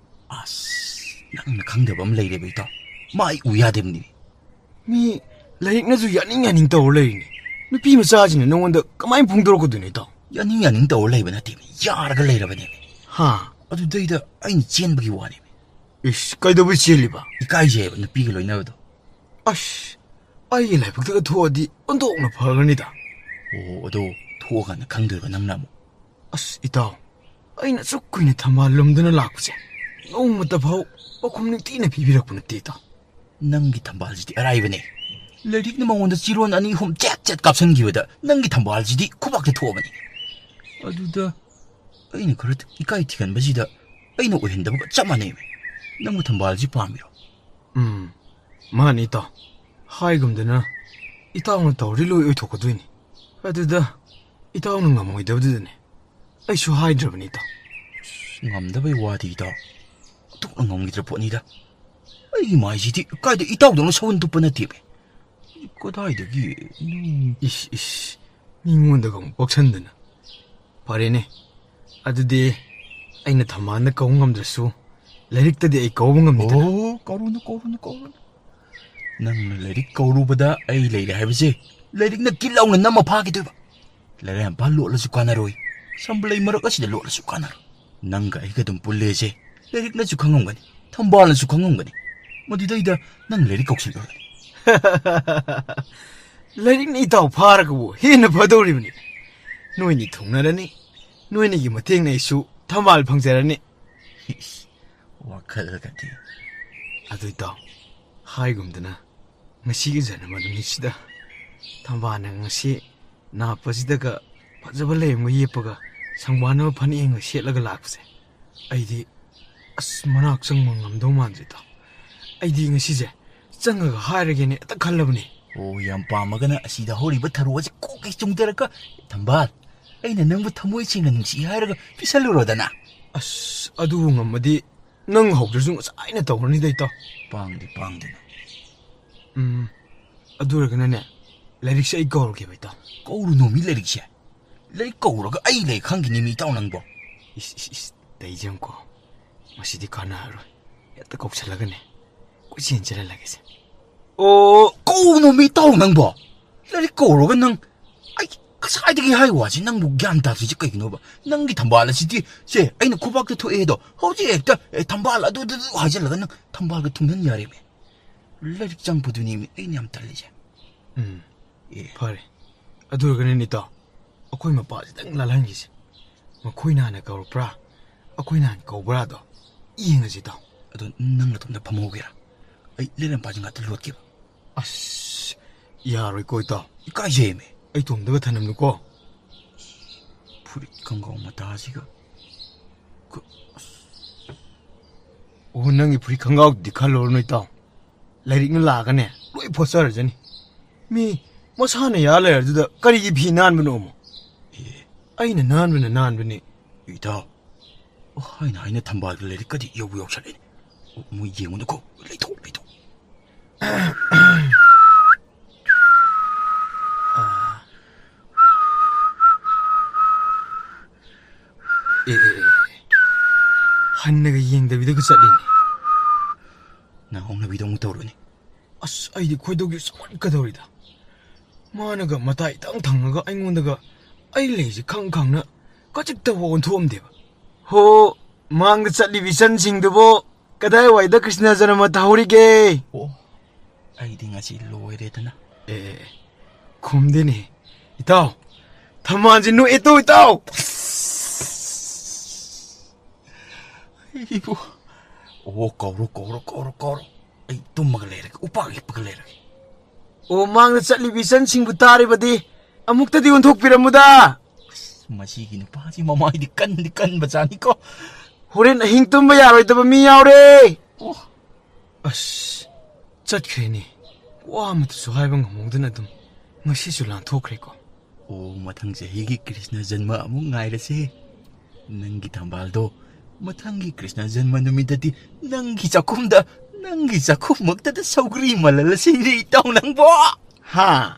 ꯑꯁ, ꯅꯪꯅ ꯈꯪꯗꯕ ꯑꯃ ꯂꯩꯔꯦꯕ ꯏꯇꯥꯎ꯫ ꯃꯥ ꯑꯩ ꯎ ꯌꯥꯗꯦꯕꯅꯤ꯫ ꯃꯤ ꯂꯥꯏꯔꯤꯛꯅꯁꯨ ꯌꯥꯅꯤꯡ ꯌꯥꯅꯤꯡ ꯇꯧꯔ ꯂꯩꯔꯤꯅꯤ꯫ ꯅꯨꯄꯤ ꯃꯆꯥꯁꯤꯡꯅ ꯅꯪꯉꯣꯟꯗ ꯀꯃꯥꯏꯅ ꯐꯣꯡꯗꯣꯔꯛꯀꯗꯣꯏꯅꯣ ꯏꯇꯥꯎ? ꯌꯥꯅꯤꯡ ꯌꯥꯅꯤꯡ ꯇꯧꯔ ꯂꯩꯕ ꯅꯠꯇꯦ, ꯌꯥꯔꯒ ꯂꯩꯔꯕꯅꯦ꯫ ꯍꯥ? ꯑꯗꯨꯗꯩꯗ ꯑꯩꯅ ꯆꯦꯟꯕꯒꯤ ꯋꯥꯅꯦ꯫ ꯏꯁ, ꯀꯩꯗꯧꯕꯩ ꯆꯦꯜꯂꯤꯕ? ꯏꯀꯥꯏꯖꯩꯌꯦꯕ ꯅꯨꯄꯤꯒ ꯂꯣꯏꯅꯕꯗꯣ꯫ ꯑꯁ, ꯑꯩꯒꯤ ꯂꯥꯏꯕꯛꯇꯒ ꯊꯣꯛꯑꯗꯤ ꯑꯣꯟꯊꯣꯛꯅ ꯐꯒꯅꯤꯗ꯫ ꯑꯣ, ꯑꯗꯣ ꯊꯣꯛꯑꯀꯥꯟꯗ ꯈꯪꯗꯣꯏꯕ ꯅꯪꯅ ꯑꯃꯨꯛ꯫ ꯑꯁ, ꯏꯇꯥꯎ, ꯑꯩꯅ ꯑꯁꯨꯛ ꯀꯨꯏꯅ ꯊꯝꯕꯥꯜ ꯂꯨꯝꯗꯨꯅ ꯂꯥꯛꯄꯁꯦ ꯅꯣꯡꯃꯇ ꯐꯥꯎ ꯄꯥꯎꯈꯨꯝ ꯅꯤꯡꯊꯤꯅ ꯄꯤꯕꯤꯔꯛꯄ ꯅꯠꯇꯦ, ꯏꯇꯥꯎ꯫ ꯅꯪꯒꯤ ꯊꯝꯕꯥꯜꯁꯤꯗꯤ ꯑꯔꯥꯏꯕꯅꯦ꯫ ꯂꯥꯏꯔꯤꯛꯅ ꯃꯉꯣꯟꯗ ꯆꯤꯔꯣꯟ ꯑꯅꯤ ꯑꯍꯨꯝ ꯆꯦꯠ ꯆꯦꯠ ꯀꯥꯞꯁꯤꯟꯈꯤꯕꯗ ꯅꯪꯒꯤ ꯊꯝꯕꯥꯜꯁꯤꯗꯤ ꯈꯨꯕꯥꯛꯇ ꯊꯣꯛꯑꯕꯅꯤ꯫ ꯑꯗꯨꯗ ꯑꯩꯅ ꯈꯔ ꯏꯀꯥꯏ ꯊꯤꯒꯟꯕꯁꯤꯗ ꯑꯩꯅ ꯑꯣꯏꯍꯟꯗꯕꯒ ꯆꯞ ꯃꯥꯟꯅꯩ꯫ ꯅꯪꯕꯨ ꯊꯝꯕꯥꯜꯁꯤ ꯄꯥꯝꯃꯤꯔꯣ? ꯎꯝ, ꯃꯥꯅꯤ ꯏꯇꯥꯎ꯫ ꯍꯥꯏꯒꯨꯝꯗꯅ ꯏꯇꯥꯎꯅ ꯇꯧꯔꯗꯤ ꯂꯣꯏ ꯑꯣꯏꯊꯣꯛꯀꯗꯣꯏꯅꯤ꯫ ꯑꯗꯨꯗ ꯏꯇꯥꯎꯅ ꯉꯝꯃꯣꯏꯗꯕꯗꯨꯗꯅꯦ ꯑꯩꯁꯨ ꯍꯥꯏꯗ꯭ꯔꯕꯅꯤ, ꯏꯇꯥꯎ꯫ ꯉꯝꯗꯕꯩ ꯋꯥꯗꯤ, ꯏꯇꯥꯎ꯫ ꯑꯣꯟꯊꯣꯛꯅ ꯉꯝꯈꯤꯗ꯭ꯔ ꯄꯣꯠꯅꯤꯗ꯫ ꯑꯩꯒꯤ ꯃꯥꯏꯁꯤꯗꯤ ꯀꯥꯏꯗ ꯏꯇꯥꯎꯗꯧꯅ ꯁꯎꯟ ꯇꯨꯞꯄ ꯅꯠꯇꯦꯃꯦ꯫ ꯀꯗꯥꯏꯗꯒꯤ? ꯎꯝ꯫ ꯏꯁ, ꯏꯁ, ꯃꯤꯉꯣꯟꯗꯒ ꯑꯃꯨꯛ ꯄꯛꯁꯟꯗꯅ꯫ ꯐꯔꯦꯅꯦ, ꯑꯗꯨꯗꯤ ꯑꯩꯅ ꯊꯝꯕꯥꯜꯗ ꯀꯧ ꯉꯝꯗ꯭ꯔꯁꯨ ꯂꯥꯏꯔꯤꯛꯇꯗꯤ ꯑꯩ ꯀꯧꯕ ꯉꯝꯃꯤꯗꯅ꯫ ꯑꯣ, ꯀꯧꯔꯨꯅꯨ, ꯀꯧꯔꯨꯅꯨ, ꯀꯧꯔꯨꯅꯨ꯫ ꯅꯪꯅ ꯂꯥꯏꯔꯤꯛ ꯀꯧꯔꯨꯕꯗ ꯑꯩ ꯂꯩꯔꯦ ꯍꯥꯏꯕꯁꯦ ꯂꯥꯏꯔꯤꯛꯅ ꯀꯤꯠ ꯂꯥꯎꯅ ꯅꯝꯃ ꯐꯥꯈꯤꯗꯣꯏꯕ꯫ ꯂꯥꯏꯔꯤꯛ ꯌꯥꯝ ꯄꯥ ꯂꯣꯠꯂꯁꯨ ꯀꯥꯟꯅꯔꯣꯏ, ꯁꯝꯕꯨꯂꯩ ꯃꯔꯛ ꯑꯁꯤꯗ ꯂꯣꯠꯂꯁꯨ ꯀꯥꯟꯅꯔꯣꯏ꯫ ꯅꯪꯒ ꯑꯩꯒ ꯑꯗꯨꯝ ꯄꯨꯜꯂꯦꯁꯦ ꯂꯥꯏꯔꯤꯛꯅꯁꯨ ꯈꯪꯉꯝꯒꯅꯤ, ꯊꯝꯕꯥꯜꯅꯁꯨ ꯈꯪꯉꯝꯒꯅꯤ꯫ ꯃꯗꯨꯗꯩꯗ ꯅꯪ ꯂꯥꯏꯔꯤꯛ ꯀꯧꯁꯤꯜꯂꯨꯔꯅꯤ꯫ ꯂꯥꯏꯔꯤꯛꯅ ꯏꯇꯥꯎ ꯐꯥꯔꯒꯕꯨ ꯍꯦꯟꯅ ꯐꯗꯧꯔꯤꯕꯅꯤ꯫ ꯅꯣꯏꯅꯤ ꯊꯨꯡꯅꯔꯅꯤ, ꯅꯣꯏꯅꯤꯒꯤ ꯃꯇꯦꯡꯅ ꯑꯩꯁꯨ ꯊꯝꯕꯥꯜ ꯐꯪꯖꯔꯅꯤ꯫ ꯏꯁ, ꯋꯥꯈꯜꯒꯗꯤ꯫ ꯑꯗꯨ ꯏꯇꯥꯎ, ꯍꯥꯏꯒꯨꯝꯗꯅ ꯉꯁꯤꯒꯤ ꯖꯅꯃ ꯅꯨꯃꯤꯠꯁꯤꯗ ꯊꯝꯕꯥꯜꯅ ꯉꯁꯤ ꯅꯥꯞꯄꯁꯤꯗꯒ ꯐꯖꯕ ꯂꯩ ꯑꯃꯒ ꯌꯦꯞꯄꯒ ꯁꯪꯕꯥꯟ ꯑꯃ ꯐꯅꯦꯛ ꯑꯃꯒ ꯁꯦꯠꯂꯒ ꯂꯥꯛꯄꯁꯦ, ꯑꯩꯗꯤ ꯑꯁ ꯃꯅꯥꯛ ꯆꯪꯕ ꯉꯝꯗꯧ ꯃꯥꯟꯗ꯭ꯔꯦ ꯏꯇꯥꯎ꯫ ꯑꯩꯗꯤ ꯉꯁꯤꯁꯦ ꯆꯪꯉꯒ ꯍꯥꯏꯔꯒꯦꯅ ꯍꯦꯛꯇ ꯈꯜꯂꯕꯅꯦ꯫ ꯑꯣ, ꯌꯥꯝ ꯄꯥꯝꯃꯒꯅ ꯑꯁꯤꯗ ꯍꯧꯔꯤꯕ ꯊꯔꯣ ꯑꯁꯤ ꯀꯣꯛ ꯍꯦꯛ ꯆꯨꯝꯊꯔꯒ, "ꯊꯝꯕꯥꯜ, ꯑꯩꯅ ꯅꯪꯕꯨ ꯊꯃꯣꯏ ꯁꯦꯡꯅ ꯅꯨꯡꯁꯤ" ꯍꯥꯏꯔꯒ ꯄꯤꯁꯜꯂꯨꯔꯣꯗꯅ꯫ ꯑꯁ, ꯑꯗꯨꯕꯨ ꯉꯝꯃꯗꯤ ꯅꯪ ꯍꯧꯗ꯭ꯔꯁꯨ ꯉꯁꯥꯏꯅ ꯇꯧꯔꯅꯤꯗ ꯏꯇꯥꯎ꯫ ꯄꯥꯡꯗꯤ ꯄꯥꯡꯗꯦꯅ꯫ ꯎꯝ, ꯑꯗꯨ ꯑꯣꯏꯔꯒꯅꯅꯦ, ꯂꯥꯏꯔꯤꯛꯁꯦ ꯑꯩ ꯀꯧꯔꯒꯦꯕ ꯏꯇꯥꯎ꯫ ꯀꯧꯔꯨꯅꯣꯃꯤ ꯂꯥꯏꯔꯤꯛꯁꯦ꯫ ꯂꯥꯏꯔꯤꯛ ꯀꯧꯔꯒ ꯑꯩ ꯂꯩ ꯈꯪꯈꯤꯅꯤ ꯃꯤ ꯏꯇꯥꯎ ꯅꯪꯕꯣ꯫ ꯏꯁ, ꯏꯁ, ꯏꯁ, ꯇꯩꯖꯪꯀꯣ꯫ ꯃꯁꯤꯗꯤ ꯀꯥꯟꯅꯔꯔꯣꯏ꯫ ꯍꯦꯛꯇ ꯀꯧꯁꯜꯂꯒꯅꯦ, ꯀꯣꯏꯆꯦꯟ ꯆꯦꯜꯍꯜꯂꯒꯦꯁꯦ꯫ ꯑꯣ, ꯀꯧꯅꯣꯃꯤ ꯏꯇꯥꯎ ꯅꯪꯕꯣ꯫ ꯂꯥꯏꯔꯤꯛ ꯀꯧꯔꯒ ꯅꯪ ꯑꯩ ꯉꯁꯥꯏꯗꯒꯤ ꯍꯥꯏ ꯋꯥꯁꯤ ꯅꯪꯕꯨ ꯒ꯭ꯌꯥꯟ ꯇꯥꯗ꯭ꯔꯤꯁꯤ ꯀꯩꯒꯤꯅꯣꯕ? ꯅꯪꯒꯤ ꯊꯝꯕꯥꯜ ꯑꯁꯤꯗꯤ, ꯁꯦ, ꯑꯩꯅ ꯈꯨꯕꯥꯛꯇ ꯊꯣꯛꯑꯦꯗꯣ, ꯍꯧꯖꯤꯛ ꯍꯦꯛꯇ, ꯑꯦ, ꯊꯝꯕꯥꯜ ꯑꯗꯨꯗꯨ ꯍꯥꯏꯖꯤꯜꯂꯒ ꯅꯪ ꯊꯝꯕꯥꯜꯒ ꯊꯨꯝꯖꯟ ꯌꯥꯔꯦꯃꯦ꯫ ꯂꯥꯏꯔꯤꯛ ꯆꯪꯕꯗꯨꯅꯦꯃꯤ ꯑꯩꯅ ꯌꯥꯝ ꯇꯜꯂꯤꯁꯦ꯫ ꯎꯝ꯫ ꯑꯦ꯫ ꯐꯔꯦ꯫ ꯑꯗꯨ ꯑꯣꯏꯔꯒꯅꯅꯦ, ꯏꯇꯥꯎ, ꯑꯩꯈꯣꯏ ꯃꯄꯥꯁꯤꯗꯪ ꯂꯥꯜꯍꯟꯈꯤꯁꯦ꯫ ꯃꯈꯣꯏꯅ ꯍꯥꯟꯅ ꯀꯧꯔꯛꯄ꯭ꯔꯥ, ꯑꯩꯈꯣꯏꯅ ꯍꯥꯟꯅ ꯀꯧꯕ꯭ꯔꯥꯗꯣ ꯌꯦꯡꯉꯁꯤ, ꯏꯇꯥꯎ꯫ ꯑꯗꯣ ꯅꯪ ꯅꯇꯣꯝꯇ ꯐꯝꯍꯧꯒꯦꯔꯥ? ꯑꯩ ꯂꯩꯔꯝꯄꯥꯁꯤ ꯉꯥꯛꯇ ꯂꯣꯠꯀꯦꯕ꯫ ꯑꯁ, ꯌꯥꯔꯣꯏꯀꯣ, ꯏꯇꯥꯎ꯫ ꯏꯀꯥꯏꯖꯩꯃꯦ꯫ ꯑꯩ ꯇꯣꯝꯗꯒ ꯊꯅꯝꯂꯨꯀꯣ꯫ ꯐꯨꯔꯤꯠ ꯈꯣꯡꯒ꯭ꯔꯥꯎ ꯃꯇꯥꯁꯤꯒ꯫ ꯀ-, ꯑꯁ꯫ ꯑꯣ, ꯅꯪꯒꯤ ꯐꯨꯔꯤꯠ ꯈꯣꯡꯒ꯭ꯔꯥꯎꯗꯨꯗꯤ ꯈꯜꯂꯨꯔꯅꯨ, ꯏꯇꯥꯎ꯫ ꯂꯥꯏꯔꯤꯛꯅ ꯂꯥꯛꯑꯒꯅꯦ, ꯂꯣꯏ ꯐꯣꯠꯆꯔꯖꯅꯤ꯫ ꯃꯤ ꯃꯁꯥꯅ ꯌꯥ ꯂꯩꯔꯗꯨꯗ ꯀꯔꯤꯒꯤ ꯐꯤ ꯅꯥꯟꯕꯅꯣ ꯑꯃꯨꯛ? ꯑꯦ꯫ ꯑꯩꯅ ꯅꯥꯟꯕꯅ ꯅꯥꯟꯕꯅꯤ꯫ ꯏꯇꯥꯎ, ꯑꯣ, ꯍꯥꯏꯅ ꯍꯥꯏꯅ ꯊꯝꯕꯥꯜꯒꯤ ꯂꯥꯏꯔꯤꯛꯀꯗꯤ ꯌꯧꯕ ꯌꯧꯁꯜꯂꯛꯑꯦ꯫ ꯑꯣ, ꯃꯣꯏ ꯌꯦꯡꯉꯨꯅꯨꯀꯣ, ꯂꯩꯊꯣꯛ, ꯂꯩꯊꯣꯛ꯫ ꯑꯦ, ꯑꯦ, ꯑꯦ, ꯑꯦ꯫ ꯍꯟꯅꯒ ꯌꯦꯡꯗꯕꯤꯗꯒ ꯆꯠꯂꯤꯅꯦ꯫ ꯅꯥꯍꯣꯡꯅꯕꯤꯗ ꯑꯃꯨꯛ ꯇꯧꯔꯨꯅꯤ꯫ ꯑꯁ, ꯑꯩꯗꯤ ꯈꯣꯏꯗꯧꯒꯤ ꯁꯥꯎꯒꯠꯀꯗꯧꯔꯤꯗ꯫ ꯃꯥꯅꯒ ꯃꯇꯥꯏ ꯏꯊꯪ ꯊꯪꯉꯒ ꯑꯩꯉꯣꯟꯗꯒ ꯑꯩ ꯂꯩꯁꯦ ꯈꯪ ꯈꯪꯅ ꯈꯖꯤꯛꯇꯕꯨ ꯑꯣꯟꯊꯣꯛꯑꯝꯗꯦꯕ꯫ ꯍꯣ, ꯃꯥꯡꯗ ꯆꯠꯂꯤꯕ ꯏꯆꯟꯁꯤꯡꯗꯨꯕꯨ ꯀꯗꯥꯏꯋꯥꯏꯗ ꯀ꯭ꯔꯤꯁꯅ ꯖꯔꯃ ꯇꯧꯍꯧꯔꯤꯒꯦ? ꯑꯣ, ꯑꯩꯗꯤ ꯉꯁꯤ ꯂꯣꯏꯔꯦꯗꯅ꯫ ꯑꯦ, ꯑꯦ, ꯑꯦ, ꯈꯨꯝꯗꯦꯅꯦ꯫ ꯏꯇꯥꯎ, ꯊꯝꯕꯥꯜꯁꯤ ꯅꯣꯛꯑꯦ ꯇꯨ, ꯏꯇꯥꯎ꯫ ꯑꯩꯕꯨ, ꯑꯣ, ꯀꯧꯔꯣ, ꯀꯧꯔꯣ, ꯀꯧꯔꯣ, ꯀꯧꯔꯣ꯫ ꯑꯩ ꯇꯨꯝꯃꯒ ꯂꯩꯔꯒꯦ, ꯎꯄꯥꯛ ꯍꯤꯞꯄꯒ ꯂꯩꯔꯒꯦ꯫ ꯑꯣ, ꯃꯥꯡꯗ ꯆꯠꯂꯤꯕ ꯏꯆꯟꯁꯤꯡꯕꯨ ꯇꯥꯔꯤꯕꯗꯤ ꯑꯃꯨꯛꯇꯗꯤ ꯑꯣꯟꯊꯣꯛꯄꯤꯔꯝꯃꯨꯗ꯫ ꯑꯁ, ꯃꯁꯤꯒꯤ ꯅꯨꯄꯥꯁꯤ ꯃꯃꯥꯏꯗꯤ ꯀꯟꯗꯤ ꯀꯟꯕꯖꯥꯠꯅꯤꯀꯣ꯫ ꯍꯣꯔꯦꯟ ꯑꯍꯤꯡ ꯇꯨꯝꯕ ꯌꯥꯔꯣꯏꯗꯕ ꯃꯤ ꯌꯥꯎꯔꯦ꯫ ꯑꯣ꯫ ꯑꯁ, ꯆꯠꯈ꯭ꯔꯦꯅꯦ꯫ ꯋꯥ ꯑꯃꯠꯇꯁꯨ ꯍꯥꯏꯕ ꯉꯝꯍꯧꯗꯅ ꯑꯗꯨꯝ ꯉꯁꯤꯁꯨ ꯂꯥꯟꯊꯣꯛꯈ꯭ꯔꯦꯀꯣ꯫ ꯑꯣ, ꯃꯊꯪ ꯆꯍꯤꯒꯤ ꯀ꯭ꯔꯤꯁꯅ ꯖꯟꯃ ꯑꯃꯨꯛ ꯉꯥꯏꯔꯁꯦ꯫ ꯅꯪꯒꯤ ꯊꯝꯕꯥꯜꯗꯣ ꯃꯊꯪꯒꯤ ꯀ꯭ꯔꯤꯁꯅ ꯖꯟꯃ ꯅꯨꯃꯤꯠꯇꯗꯤ ꯅꯪꯒꯤ ꯆꯥꯛꯈꯨꯝꯗ, ꯅꯪꯒꯤ ꯆꯥꯛꯈꯨꯝꯃꯛꯇꯗ ꯁꯧꯒ꯭ꯔꯤ ꯃꯜꯍꯜꯂꯁꯤꯅꯦ ꯏꯇꯥꯎ ꯅꯪꯕꯣ꯫ ꯍꯥ?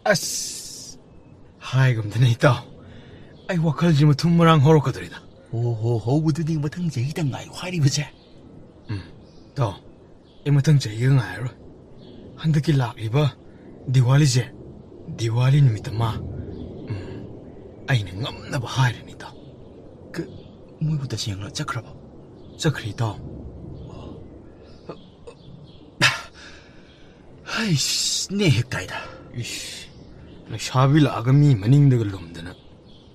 ꯑꯁ, ꯍꯥꯏꯒꯨꯝꯗꯅ ꯏꯇꯥꯎ, ꯑꯩ ꯋꯥꯈꯜꯁꯤ ꯃꯊꯨꯝ ꯃꯔꯥꯡ ꯍꯧꯔꯛꯀꯗꯧꯔꯤꯗ꯫ ꯑꯣ ꯍꯣ, ꯍꯧꯕꯗꯨꯗꯤ ꯃꯊꯪ ꯆꯍꯤꯗ ꯉꯥꯏꯌꯨ ꯍꯥꯏꯔꯤꯕꯁꯦ꯫ ꯎꯝ, ꯏꯇꯥꯎ, ꯑꯩ ꯃꯊꯪ ꯆꯍꯤꯒ ꯉꯥꯏꯔꯔꯣꯏ꯫ ꯍꯟꯗꯛꯀꯤ ꯂꯥꯛꯂꯤꯕ ꯗꯤꯋꯥꯂꯤꯁꯦ, ꯗꯤꯋꯥꯂꯤ ꯅꯨꯃꯤꯠꯇ ꯃꯥ ꯑꯩꯅ ꯉꯝꯅꯕ ꯍꯥꯏꯔꯅꯤ, ꯏꯇꯥꯎ꯫ ꯀ-, ꯃꯣꯏꯕꯨ ꯇꯁꯦꯡꯅ ꯆꯠꯈ꯭ꯔꯕꯣ? ꯆꯠꯈ꯭ꯔꯦ, ꯏꯇꯥꯎ꯫ ꯍꯩꯁ, ꯅꯦ ꯍꯦꯛ ꯇꯥꯏꯗ꯫ ꯏꯁ, ꯂꯩꯁꯥꯕꯤ ꯂꯥꯛꯑꯒ ꯃꯤ ꯃꯅꯤꯡꯗꯒ ꯂꯨꯝꯗꯅ꯫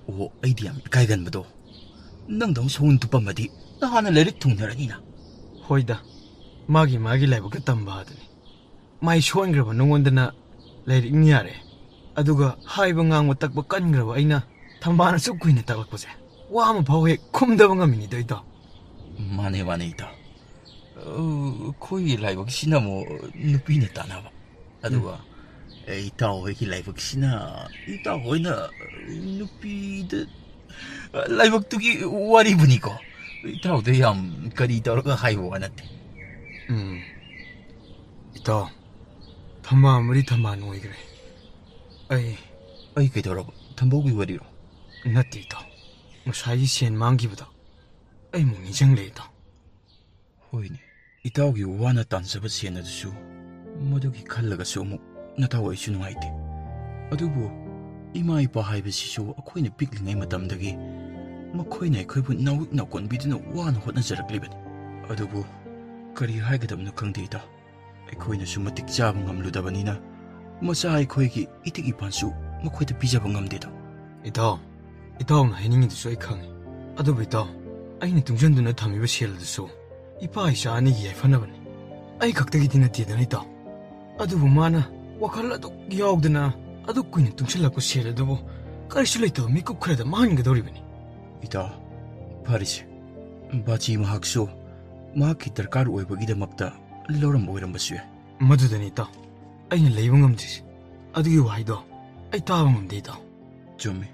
ꯑꯣ, ꯑꯩꯗꯤ ꯌꯥꯝ ꯏꯀꯥꯏꯒꯟꯕꯗꯣ꯫ ꯅꯪꯗꯧ ꯁꯎꯟ ꯇꯨꯞꯄꯝꯃꯗꯤ ꯅꯍꯥꯟꯅ ꯂꯥꯏꯔꯤꯛ ꯊꯨꯡꯅꯔꯅꯤꯅ꯫ ꯍꯣꯏꯗ, ꯃꯥꯒꯤ ꯃꯥꯒꯤ ꯂꯥꯏꯕꯛꯇ ꯇꯝꯕ ꯑꯗꯨꯅꯤ꯫ ꯃꯥꯏ ꯁꯣꯟꯈ꯭ꯔꯕ ꯅꯉꯣꯟꯗꯅ ꯂꯥꯏꯔꯤꯛꯅ ꯌꯥꯔꯦ, ꯑꯗꯨꯒ ꯍꯥꯏꯕ ꯉꯥꯡꯕ ꯇꯛꯄ ꯀꯟꯈ꯭ꯔꯕ ꯑꯩꯅ ꯊꯝꯕꯥꯜ ꯑꯁꯨꯛ ꯀꯨꯏꯅ ꯇꯛꯂꯛꯄꯁꯦ ꯋꯥ ꯑꯃ ꯐꯥꯎ ꯍꯦꯛ ꯈꯨꯝꯗꯕ ꯉꯝꯃꯤꯅꯤꯗꯣ, ꯏꯇꯥꯎ꯫ ꯃꯥꯅꯦ, ꯃꯥꯅꯦ, ꯏꯇꯥꯎ꯫ ꯑ, ꯑꯩꯈꯣꯏꯒꯤ ꯂꯥꯏꯕꯛꯁꯤꯅ ꯑꯃꯨꯛ ꯅꯨꯄꯤꯅ ꯇꯥꯟꯅꯕ꯫ ꯑꯗꯨꯒ, ꯎꯝ꯫ ꯑꯦ, ꯏꯇꯥꯎ ꯍꯣꯏꯒꯤ ꯂꯥꯏꯕꯛꯁꯤꯅ, ꯏꯇꯥꯎ ꯍꯣꯏꯅ ꯅꯨꯄꯤꯗ, ꯂꯥꯏꯕꯛꯇꯨꯒꯤ ꯋꯥꯔꯤꯕꯨꯅꯤꯀꯣ꯫ ꯏꯇꯥꯎꯗ ꯌꯥꯝ ꯀꯔꯤ ꯇꯧꯔꯒ ꯍꯥꯏꯕ ꯋꯥ ꯅꯠꯇꯦ꯫ ꯎꯝ꯫ ꯏꯇꯥꯎ, ꯊꯝꯕꯥꯜ ꯃꯔꯤ ꯊꯝꯕꯥꯜ ꯑꯣꯏꯈ꯭ꯔꯦ꯫ ꯑꯩ ꯑꯩ ꯀꯩꯗꯧꯔꯕ? ꯊꯝꯕꯧꯒꯤ ꯋꯥꯔꯤꯔꯣ? ꯅꯠꯇꯦ, ꯏꯇꯥꯎ꯫ ꯉꯁꯥꯏꯒꯤ ꯁꯦꯟ ꯃꯥꯡꯈꯤꯕꯗꯣ ꯑꯩ ꯑꯃꯨꯛ ꯅꯤꯡꯁꯤꯡꯂꯦ, ꯏꯇꯥꯎ꯫ ꯍꯣꯏꯅꯦ, ꯏꯇꯥꯎꯒꯤ ꯋꯥꯅ ꯇꯥꯟꯖꯕ ꯁꯦꯟ ꯑꯗꯨꯁꯨ ꯃꯗꯨꯒꯤ ꯈꯜꯂꯒꯁꯨ ꯑꯃꯨꯛ ꯅꯇꯥꯎ ꯑꯩꯁꯨ ꯅꯨꯡꯉꯥꯏꯇꯦ꯫ ꯑꯗꯨꯕꯨ ꯏꯃꯥ ꯏꯄꯥ ꯍꯥꯏꯕꯁꯤꯁꯨ ꯑꯩꯈꯣꯏꯅ ꯄꯤꯛꯂꯤꯉꯩ ꯃꯇꯝꯗꯒꯤ ꯃꯈꯣꯏꯅ ꯑꯩꯈꯣꯏꯕꯨ ꯅꯥꯎꯔꯤꯛ ꯅꯥꯎꯀꯣꯟꯕꯤꯗꯨꯅ ꯋꯥꯅ ꯍꯣꯠꯅꯖꯔꯛꯂꯤꯕꯅꯤ꯫ ꯑꯗꯨꯕꯨ ꯀꯔꯤ ꯍꯥꯏꯒꯗꯕꯅꯣ ꯈꯪꯗꯦ, ꯏꯇꯥꯎ꯫ ꯑꯩꯈꯣꯏꯅꯁꯨ ꯃꯇꯤꯛ ꯆꯥꯕ ꯉꯝꯂꯨꯗꯕꯅꯤꯅ ꯃꯆꯥ ꯑꯩꯈꯣꯏꯒꯤ ꯏꯇꯤꯛ ꯏꯄꯥꯟꯁꯨ ꯃꯈꯣꯏꯗ ꯄꯤꯖꯕ ꯉꯝꯗꯦꯗꯣ꯫ ꯏꯇꯥꯎ, ꯏꯇꯥꯎꯅ ꯍꯥꯏꯅꯤꯡꯉꯤꯗꯨꯁꯨ ꯑꯩ ꯈꯪꯉꯤ꯫ ꯑꯗꯨꯕꯨ ꯏꯇꯥꯎ, ꯑꯩꯅ ꯇꯨꯡꯁꯤꯟꯗꯨꯅ ꯊꯝꯃꯤꯕ ꯁꯦꯜ ꯑꯗꯨꯁꯨ ꯏꯄꯥ ꯏꯆꯥ ꯑꯅꯤꯒꯤ ꯌꯥꯏꯐꯅꯕꯅꯤ꯫ ꯑꯩ ꯈꯛꯇꯒꯤꯗꯤ ꯅꯠꯇꯦꯗꯅ, ꯏꯇꯥꯎ꯫ ꯑꯗꯨꯕꯨ ꯃꯥꯅ ꯋꯥꯈꯜ ꯑꯗꯨꯛ ꯌꯥꯎꯗꯅ ꯑꯗꯨꯛ ꯀꯨꯏꯅ ꯇꯨꯡꯁꯤꯜꯂꯛꯄ ꯁꯦꯜ ꯑꯗꯨꯕꯨ ꯀꯔꯤꯁꯨ ꯂꯩꯇꯕ ꯃꯤꯀꯨꯞ ꯈꯔꯗ ꯃꯥꯡꯍꯟꯒꯗꯧꯔꯤꯕꯅꯤ꯫ ꯏꯇꯥꯎ, ꯐꯔꯦꯁꯦ, ꯕꯥꯖꯤ ꯃꯍꯥꯛꯁꯨ ꯃꯍꯥꯛꯀꯤ ꯗꯔꯀꯥꯔ ꯑꯣꯏꯕꯒꯤꯗꯃꯛꯇ ꯂꯧꯔꯝꯕ ꯑꯣꯏꯔꯝꯕꯁꯨ ꯌꯥꯏ꯫ ꯃꯗꯨꯗꯅꯤ, ꯏꯇꯥꯎ, ꯑꯩꯅ ꯂꯩꯕ ꯉꯝꯗ꯭ꯔꯤꯁꯦ꯫ ꯑꯗꯨꯒꯤ ꯋꯥꯍꯩꯗꯣ ꯑꯩ ꯇꯥꯕ ꯉꯝꯗꯦ, ꯏꯇꯥꯎ꯫ ꯆꯨꯝꯃꯤ꯫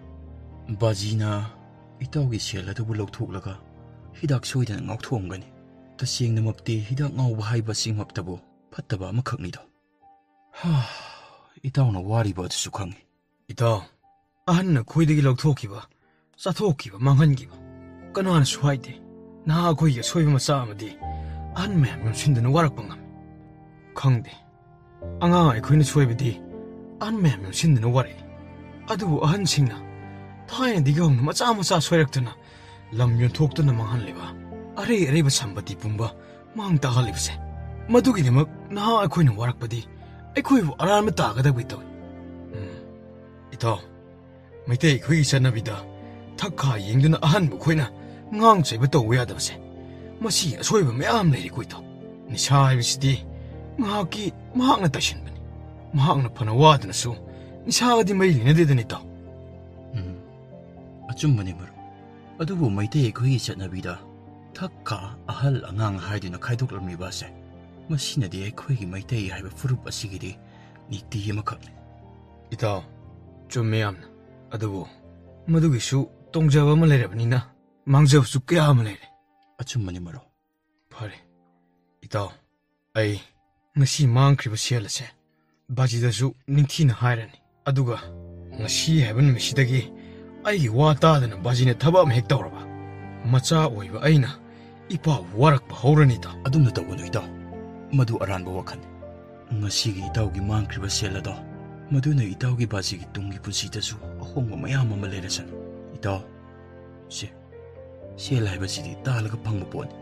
ꯕꯥꯖꯤꯅ ꯏꯇꯥꯎꯒꯤ ꯁꯦꯜ ꯑꯗꯨꯕꯨ ꯂꯧꯊꯣꯛꯂꯒ ꯍꯤꯗꯥꯛ ꯁꯣꯏꯗꯅ ꯉꯥꯎꯊꯣꯛꯑꯝꯒꯅꯤ꯫ ꯇꯁꯦꯡꯅꯃꯛꯇꯤ ꯍꯤꯗꯥꯛ ꯉꯥꯎꯕ ꯍꯥꯏꯕꯁꯤꯃꯛꯇꯕꯨ ꯐꯠꯇꯕ ꯑꯃꯈꯛꯅꯤꯗꯣ꯫ ꯍꯥ, ꯏꯇꯥꯎꯅ ꯋꯥꯔꯤꯕ ꯑꯗꯨꯁꯨ ꯈꯪꯉꯤ꯫ ꯏꯇꯥꯎ, ꯑꯍꯟꯅ ꯑꯩꯈꯣꯏꯗꯒꯤ ꯂꯧꯊꯣꯛꯈꯤꯕ, ꯆꯥꯊꯣꯛꯈꯤꯕ, ꯃꯥꯡꯍꯟꯈꯤꯕ ꯀꯅꯥꯅꯁꯨ ꯍꯥꯏꯗꯦ꯫ ꯅꯍꯥ ꯑꯩꯈꯣꯏꯒꯤ ꯑꯁꯣꯏꯕ ꯃꯆꯥ ꯑꯃꯗꯤ ꯑꯍꯟ ꯃꯌꯥꯝ ꯌꯣꯝꯁꯤꯟꯗꯨꯅ ꯋꯥꯔꯛꯄ ꯉꯝꯃꯤ꯫ ꯈꯪꯗꯦ, ꯑꯉꯥꯡ ꯑꯩꯈꯣꯏꯅ ꯁꯣꯏꯕꯗꯤ ꯑꯍꯟ ꯃꯌꯥꯝ ꯌꯣꯝꯁꯤꯟꯗꯨꯅ ꯋꯥꯔꯛꯏ꯫ ꯑꯗꯨꯕꯨ ꯑꯍꯟꯁꯤꯡꯅ ꯊꯥꯏꯅꯗꯒꯤ ꯍꯧꯅ ꯃꯆꯥ ꯃꯆꯥ ꯁꯣꯏꯔꯛꯇꯨꯅ ꯂꯝ ꯌꯣꯟꯊꯣꯛꯇꯨꯅ ꯃꯥꯡꯍꯜꯂꯤꯕ, ꯑꯔꯩ ꯑꯔꯩꯕ ꯁꯝꯄꯇꯤ ꯄꯨꯝꯕ ꯃꯥꯡ ꯇꯥꯛꯍꯜꯂꯤꯕꯁꯦ, ꯃꯗꯨꯒꯤꯗꯃꯛ ꯅꯍꯥ ꯑꯩꯈꯣꯏꯅ ꯋꯥꯔꯛꯄꯗꯤ ꯑꯩꯈꯣꯏꯕꯨ ꯑꯔꯥꯟꯕ ꯇꯥꯒꯗꯕꯒꯤ ꯇꯧꯏ꯫ ꯎꯝ, ꯏꯇꯥꯎ, ꯃꯩꯇꯩ ꯑꯩꯈꯣꯏꯒꯤ ꯆꯠꯅꯕꯤꯗ ꯊꯛ ꯈꯥ ꯌꯦꯡꯗꯨꯅ ꯑꯍꯟꯕ ꯑꯩꯈꯣꯏꯅ ꯉꯥꯡ ꯆꯩꯕ ꯇꯧꯕ ꯌꯥꯗꯕꯁꯦ, ꯃꯁꯤ ꯑꯁꯣꯏꯕ ꯃꯌꯥꯝ ꯂꯩꯔꯤꯀꯣ ꯏꯇꯥꯎ꯫ ꯅꯤꯁꯥ ꯍꯥꯏꯕꯁꯤꯗꯤ ꯉꯥꯏꯍꯥꯛꯀꯤ ꯃꯍꯥꯛꯅ ꯇꯥꯏꯁꯤꯟꯕꯅꯤ꯫ ꯃꯍꯥꯛꯅ ꯐꯅ ꯋꯥꯗꯨꯅꯁꯨ ꯅꯤꯁꯥꯒꯗꯤ ꯃꯔꯤ ꯂꯩꯅꯗꯦꯗꯅ ꯏꯇꯥꯎ꯫ ꯎꯝ, ꯑꯆꯨꯝꯕꯅꯤ ꯃꯔꯨꯞ꯫ ꯑꯗꯨꯕꯨ ꯃꯩꯇꯩ ꯑꯩꯈꯣꯏꯒꯤ ꯆꯠꯅꯕꯤꯗ ꯊꯛ ꯈꯥ, ꯑꯍꯜ ꯑꯉꯥꯡ ꯍꯥꯏꯗꯨꯅ ꯈꯥꯏꯗꯣꯛꯂꯝꯂꯤꯕ ꯑꯁꯦ, ꯃꯁꯤꯅꯗꯤ ꯑꯩꯈꯣꯏꯒꯤ ꯃꯩꯇꯩ ꯍꯥꯏꯕ ꯐꯨꯔꯨꯞ ꯑꯁꯤꯒꯤꯗꯤ ꯅꯤꯇꯤ ꯑꯃꯈꯛꯅꯤ꯫ ꯏꯇꯥꯎ, ꯆꯨꯝꯃꯦ ꯌꯥꯝꯅ꯫ ꯑꯗꯨꯕꯨ ꯃꯗꯨꯒꯤꯁꯨ ꯇꯣꯡꯖꯕ ꯑꯃ ꯂꯩꯔꯕꯅꯤꯅ ꯃꯥꯡꯖꯕꯁꯨ ꯀꯌꯥ ꯑꯃ ꯂꯩꯔꯦ꯫ ꯑꯆꯨꯝꯕꯅꯤ ꯃꯔꯨꯞ꯫ ꯐꯔꯦ, ꯏꯇꯥꯎ, ꯑꯩ ꯉꯁꯤ ꯃꯥꯡꯈ꯭ꯔꯤꯕ ꯁꯦꯜ ꯑꯁꯦ ꯕꯥꯖꯤꯗꯁꯨ ꯅꯤꯡꯊꯤꯅ ꯍꯥꯏꯔꯅꯤ꯫ ꯑꯗꯨꯒ ꯉꯁꯤ ꯍꯥꯏꯕ ꯅꯨꯃꯤꯠꯁꯤꯗꯒꯤ ꯑꯩꯒꯤ ꯋꯥ ꯇꯥꯗꯅ ꯕꯥꯖꯤꯅ ꯊꯕꯛ ꯑꯃ ꯍꯦꯛ ꯇꯧꯔꯕ, ꯃꯆꯥ ꯑꯣꯏꯕ ꯑꯩꯅ ꯏꯄꯥꯕꯨ ꯋꯥꯔꯛꯄ ꯍꯧꯔꯅꯤꯗ꯫ ꯑꯗꯨꯝꯅ ꯇꯧꯒꯅꯨ ꯏꯇꯥꯎ, ꯃꯗꯨ ꯑꯔꯥꯟꯕ ꯋꯥꯈꯜꯅꯤ꯫ ꯉꯁꯤꯒꯤ ꯏꯇꯥꯎꯒꯤ ꯃꯥꯡꯈ꯭ꯔꯤꯕ ꯁꯦꯜ ꯑꯗꯣ, ꯃꯗꯨꯅ ꯏꯇꯥꯎꯒꯤ ꯕꯥꯖꯤꯒꯤ ꯇꯨꯡꯒꯤ ꯄꯨꯟꯁꯤꯗꯁꯨ ꯑꯍꯣꯡꯕ ꯃꯌꯥꯝ ꯑꯃ ꯂꯩꯔꯁꯅꯨ꯫ ꯏꯇꯥꯎ, ꯁꯦ, ꯁꯦꯜ ꯍꯥꯏꯕꯁꯤꯗꯤ ꯇꯥꯜꯂꯒ ꯐꯪꯕ ꯄꯣꯠꯅꯤ꯫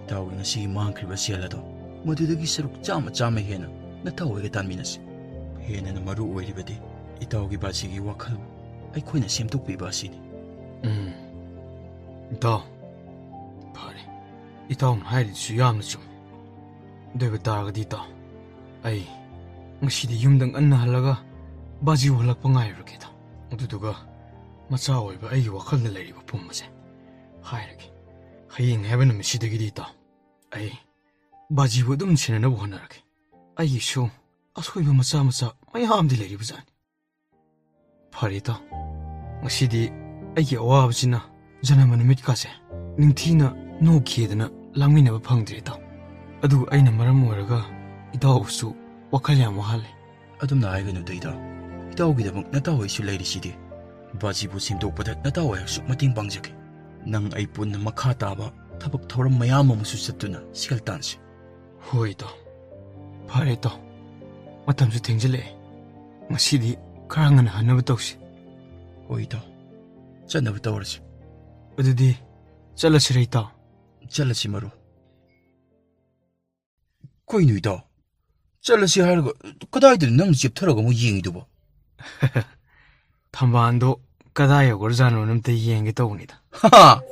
ꯏꯇꯥꯎꯒꯤ ꯉꯁꯤꯒꯤ ꯃꯥꯡꯈ꯭ꯔꯤꯕ ꯁꯦꯜ ꯑꯗꯣ, ꯃꯗꯨꯗꯒꯤ ꯁꯔꯨꯛ ꯆꯥꯝꯃ ꯆꯥꯝꯃ ꯍꯦꯟꯅ ꯅꯇꯥꯎ ꯍꯣꯏꯒ ꯇꯥꯟꯃꯤꯟꯅꯁꯤ꯫ ꯍꯦꯟꯅ ꯃꯔꯨ ꯑꯣꯏꯔꯤꯕꯗꯤ ꯏꯇꯥꯎꯒꯤ ꯕꯥꯖꯤꯒꯤ ꯋꯥꯈꯜ ꯑꯩꯈꯣꯏꯅ ꯁꯦꯝꯗꯣꯛꯄꯤꯕ ꯑꯁꯤꯅꯤ꯫ ꯎꯝ, ꯏꯇꯥꯎ, ꯐꯔꯦ꯫ ꯏꯇꯥꯎꯅ ꯍꯥꯏꯔꯤꯗꯨꯁꯨ ꯌꯥꯝꯅ ꯆꯨꯝꯃꯤ꯫ ꯑꯗꯨ ꯑꯣꯏꯕ ꯇꯥꯔꯒꯗꯤ ꯏꯇꯥꯎ, ꯑꯩ ꯉꯁꯤꯗꯤ ꯌꯨꯝꯗ ꯉꯟꯅ ꯍꯜꯂꯒ ꯕꯥꯖꯤ ꯎꯍꯜꯂꯛꯄ ꯉꯥꯏꯔꯨꯔꯒꯦꯗ꯫ ꯑꯗꯨꯗꯨꯒ ꯃꯆꯥ ꯑꯣꯏꯕ ꯑꯩꯒꯤ ꯋꯥꯈꯜꯗ ꯂꯩꯔꯤꯕ ꯄꯨꯝꯕꯁꯦ ꯍꯥꯏꯔꯒꯦ꯫ ꯍꯌꯦꯡ ꯍꯥꯏꯕ ꯅꯨꯃꯤꯠꯁꯤꯗꯒꯤꯗꯤ ꯏꯇꯥꯎ, ꯑꯩ ꯕꯥꯖꯤꯕꯨ ꯑꯗꯨꯝ ꯁꯦꯟꯅꯅꯕ ꯍꯣꯠꯅꯔꯒꯦ꯫ ꯑꯩꯒꯤꯁꯨ ꯑꯁꯣꯏꯕ ꯃꯆꯥ ꯃꯆꯥ ꯃꯌꯥꯝꯗꯤ ꯂꯩꯔꯤꯕꯖꯥꯠꯅꯤ꯫ ꯐꯔꯦ ꯏꯇꯥꯎ, ꯉꯁꯤꯗꯤ ꯑꯩꯒꯤ ꯑꯋꯥꯕꯁꯤꯅ ꯖꯅꯃ ꯅꯨꯃꯤꯠꯀꯥꯁꯦ ꯅꯤꯡꯊꯤꯅ ꯅꯣꯛꯈꯤꯗꯅ ꯂꯥꯡꯃꯤꯟꯅꯕ ꯐꯪꯗ꯭ꯔꯦ ꯏꯇꯥꯎ꯫ ꯑꯗꯨ ꯑꯩꯅ ꯃꯔꯝ ꯑꯣꯏꯔꯒ ꯏꯇꯥꯎꯕꯨꯁꯨ ꯋꯥꯈꯜ ꯌꯥꯝ ꯋꯥꯍꯜꯂꯦ꯫ ꯑꯗꯨꯝꯅ ꯍꯥꯏꯒꯅꯨꯗ ꯏꯇꯥꯎ꯫ ꯏꯇꯥꯎꯒꯤꯗꯃꯛ ꯅꯇꯥꯎ ꯑꯩꯁꯨ ꯂꯩꯔꯤꯁꯤꯗꯤ꯫ ꯕꯥꯖꯤꯕꯨ ꯁꯦꯝꯗꯣꯛꯄꯗ ꯅꯇꯥꯎ ꯑꯩꯍꯥꯛꯁꯨ ꯃꯇꯦꯡ ꯄꯥꯡꯖꯒꯦ꯫ ꯅꯪ ꯑꯩ ꯄꯨꯟꯅ ꯃꯈꯥ ꯇꯥꯕ ꯊꯕꯛ ꯊꯧꯔꯝ ꯃꯌꯥꯝ ꯑꯃꯁꯨ ꯆꯠꯇꯨꯅ ꯁꯦꯜ ꯇꯥꯟꯁꯤ꯫ ꯍꯣꯏ ꯏꯇꯥꯎ꯫ ꯐꯔꯦ ꯏꯇꯥꯎ꯫ ꯃꯇꯝꯁꯨ ꯊꯦꯡꯖꯤꯜꯂꯛꯑꯦ꯫ ꯉꯁꯤꯗꯤ ꯈꯔ ꯉꯟꯅ ꯍꯟꯅꯕ ꯇꯧꯁꯤ꯫ ꯍꯣꯏ ꯏꯇꯥꯎ꯫ ꯆꯠꯅꯕ ꯇꯧꯔꯁꯤ꯫ ꯑꯗꯨꯗꯤ ꯆꯠꯂꯁꯤꯔ, ꯏꯇꯥꯎ? ꯆꯠꯂꯁꯤ, ꯃꯔꯨꯞ꯫ ꯀꯩꯅꯣ, ꯏꯇꯥꯎ? ꯆꯠꯂꯁꯤ ꯍꯥꯏꯔꯒ ꯀꯗꯥꯏꯗꯅꯣ ꯅꯪ ꯆꯦꯞꯊꯔꯒ ꯑꯃꯨꯛ ꯌꯦꯡꯉꯤꯗꯨꯕꯣ? ꯊꯝꯕꯥꯜꯗꯣ ꯀꯗꯥꯏ ꯌꯧꯈ꯭ꯔꯖꯥꯠꯅꯣꯅ ꯑꯝꯇ ꯌꯦꯡꯒꯦ ꯇꯧꯕꯅꯤꯗ꯫ ꯍꯥ!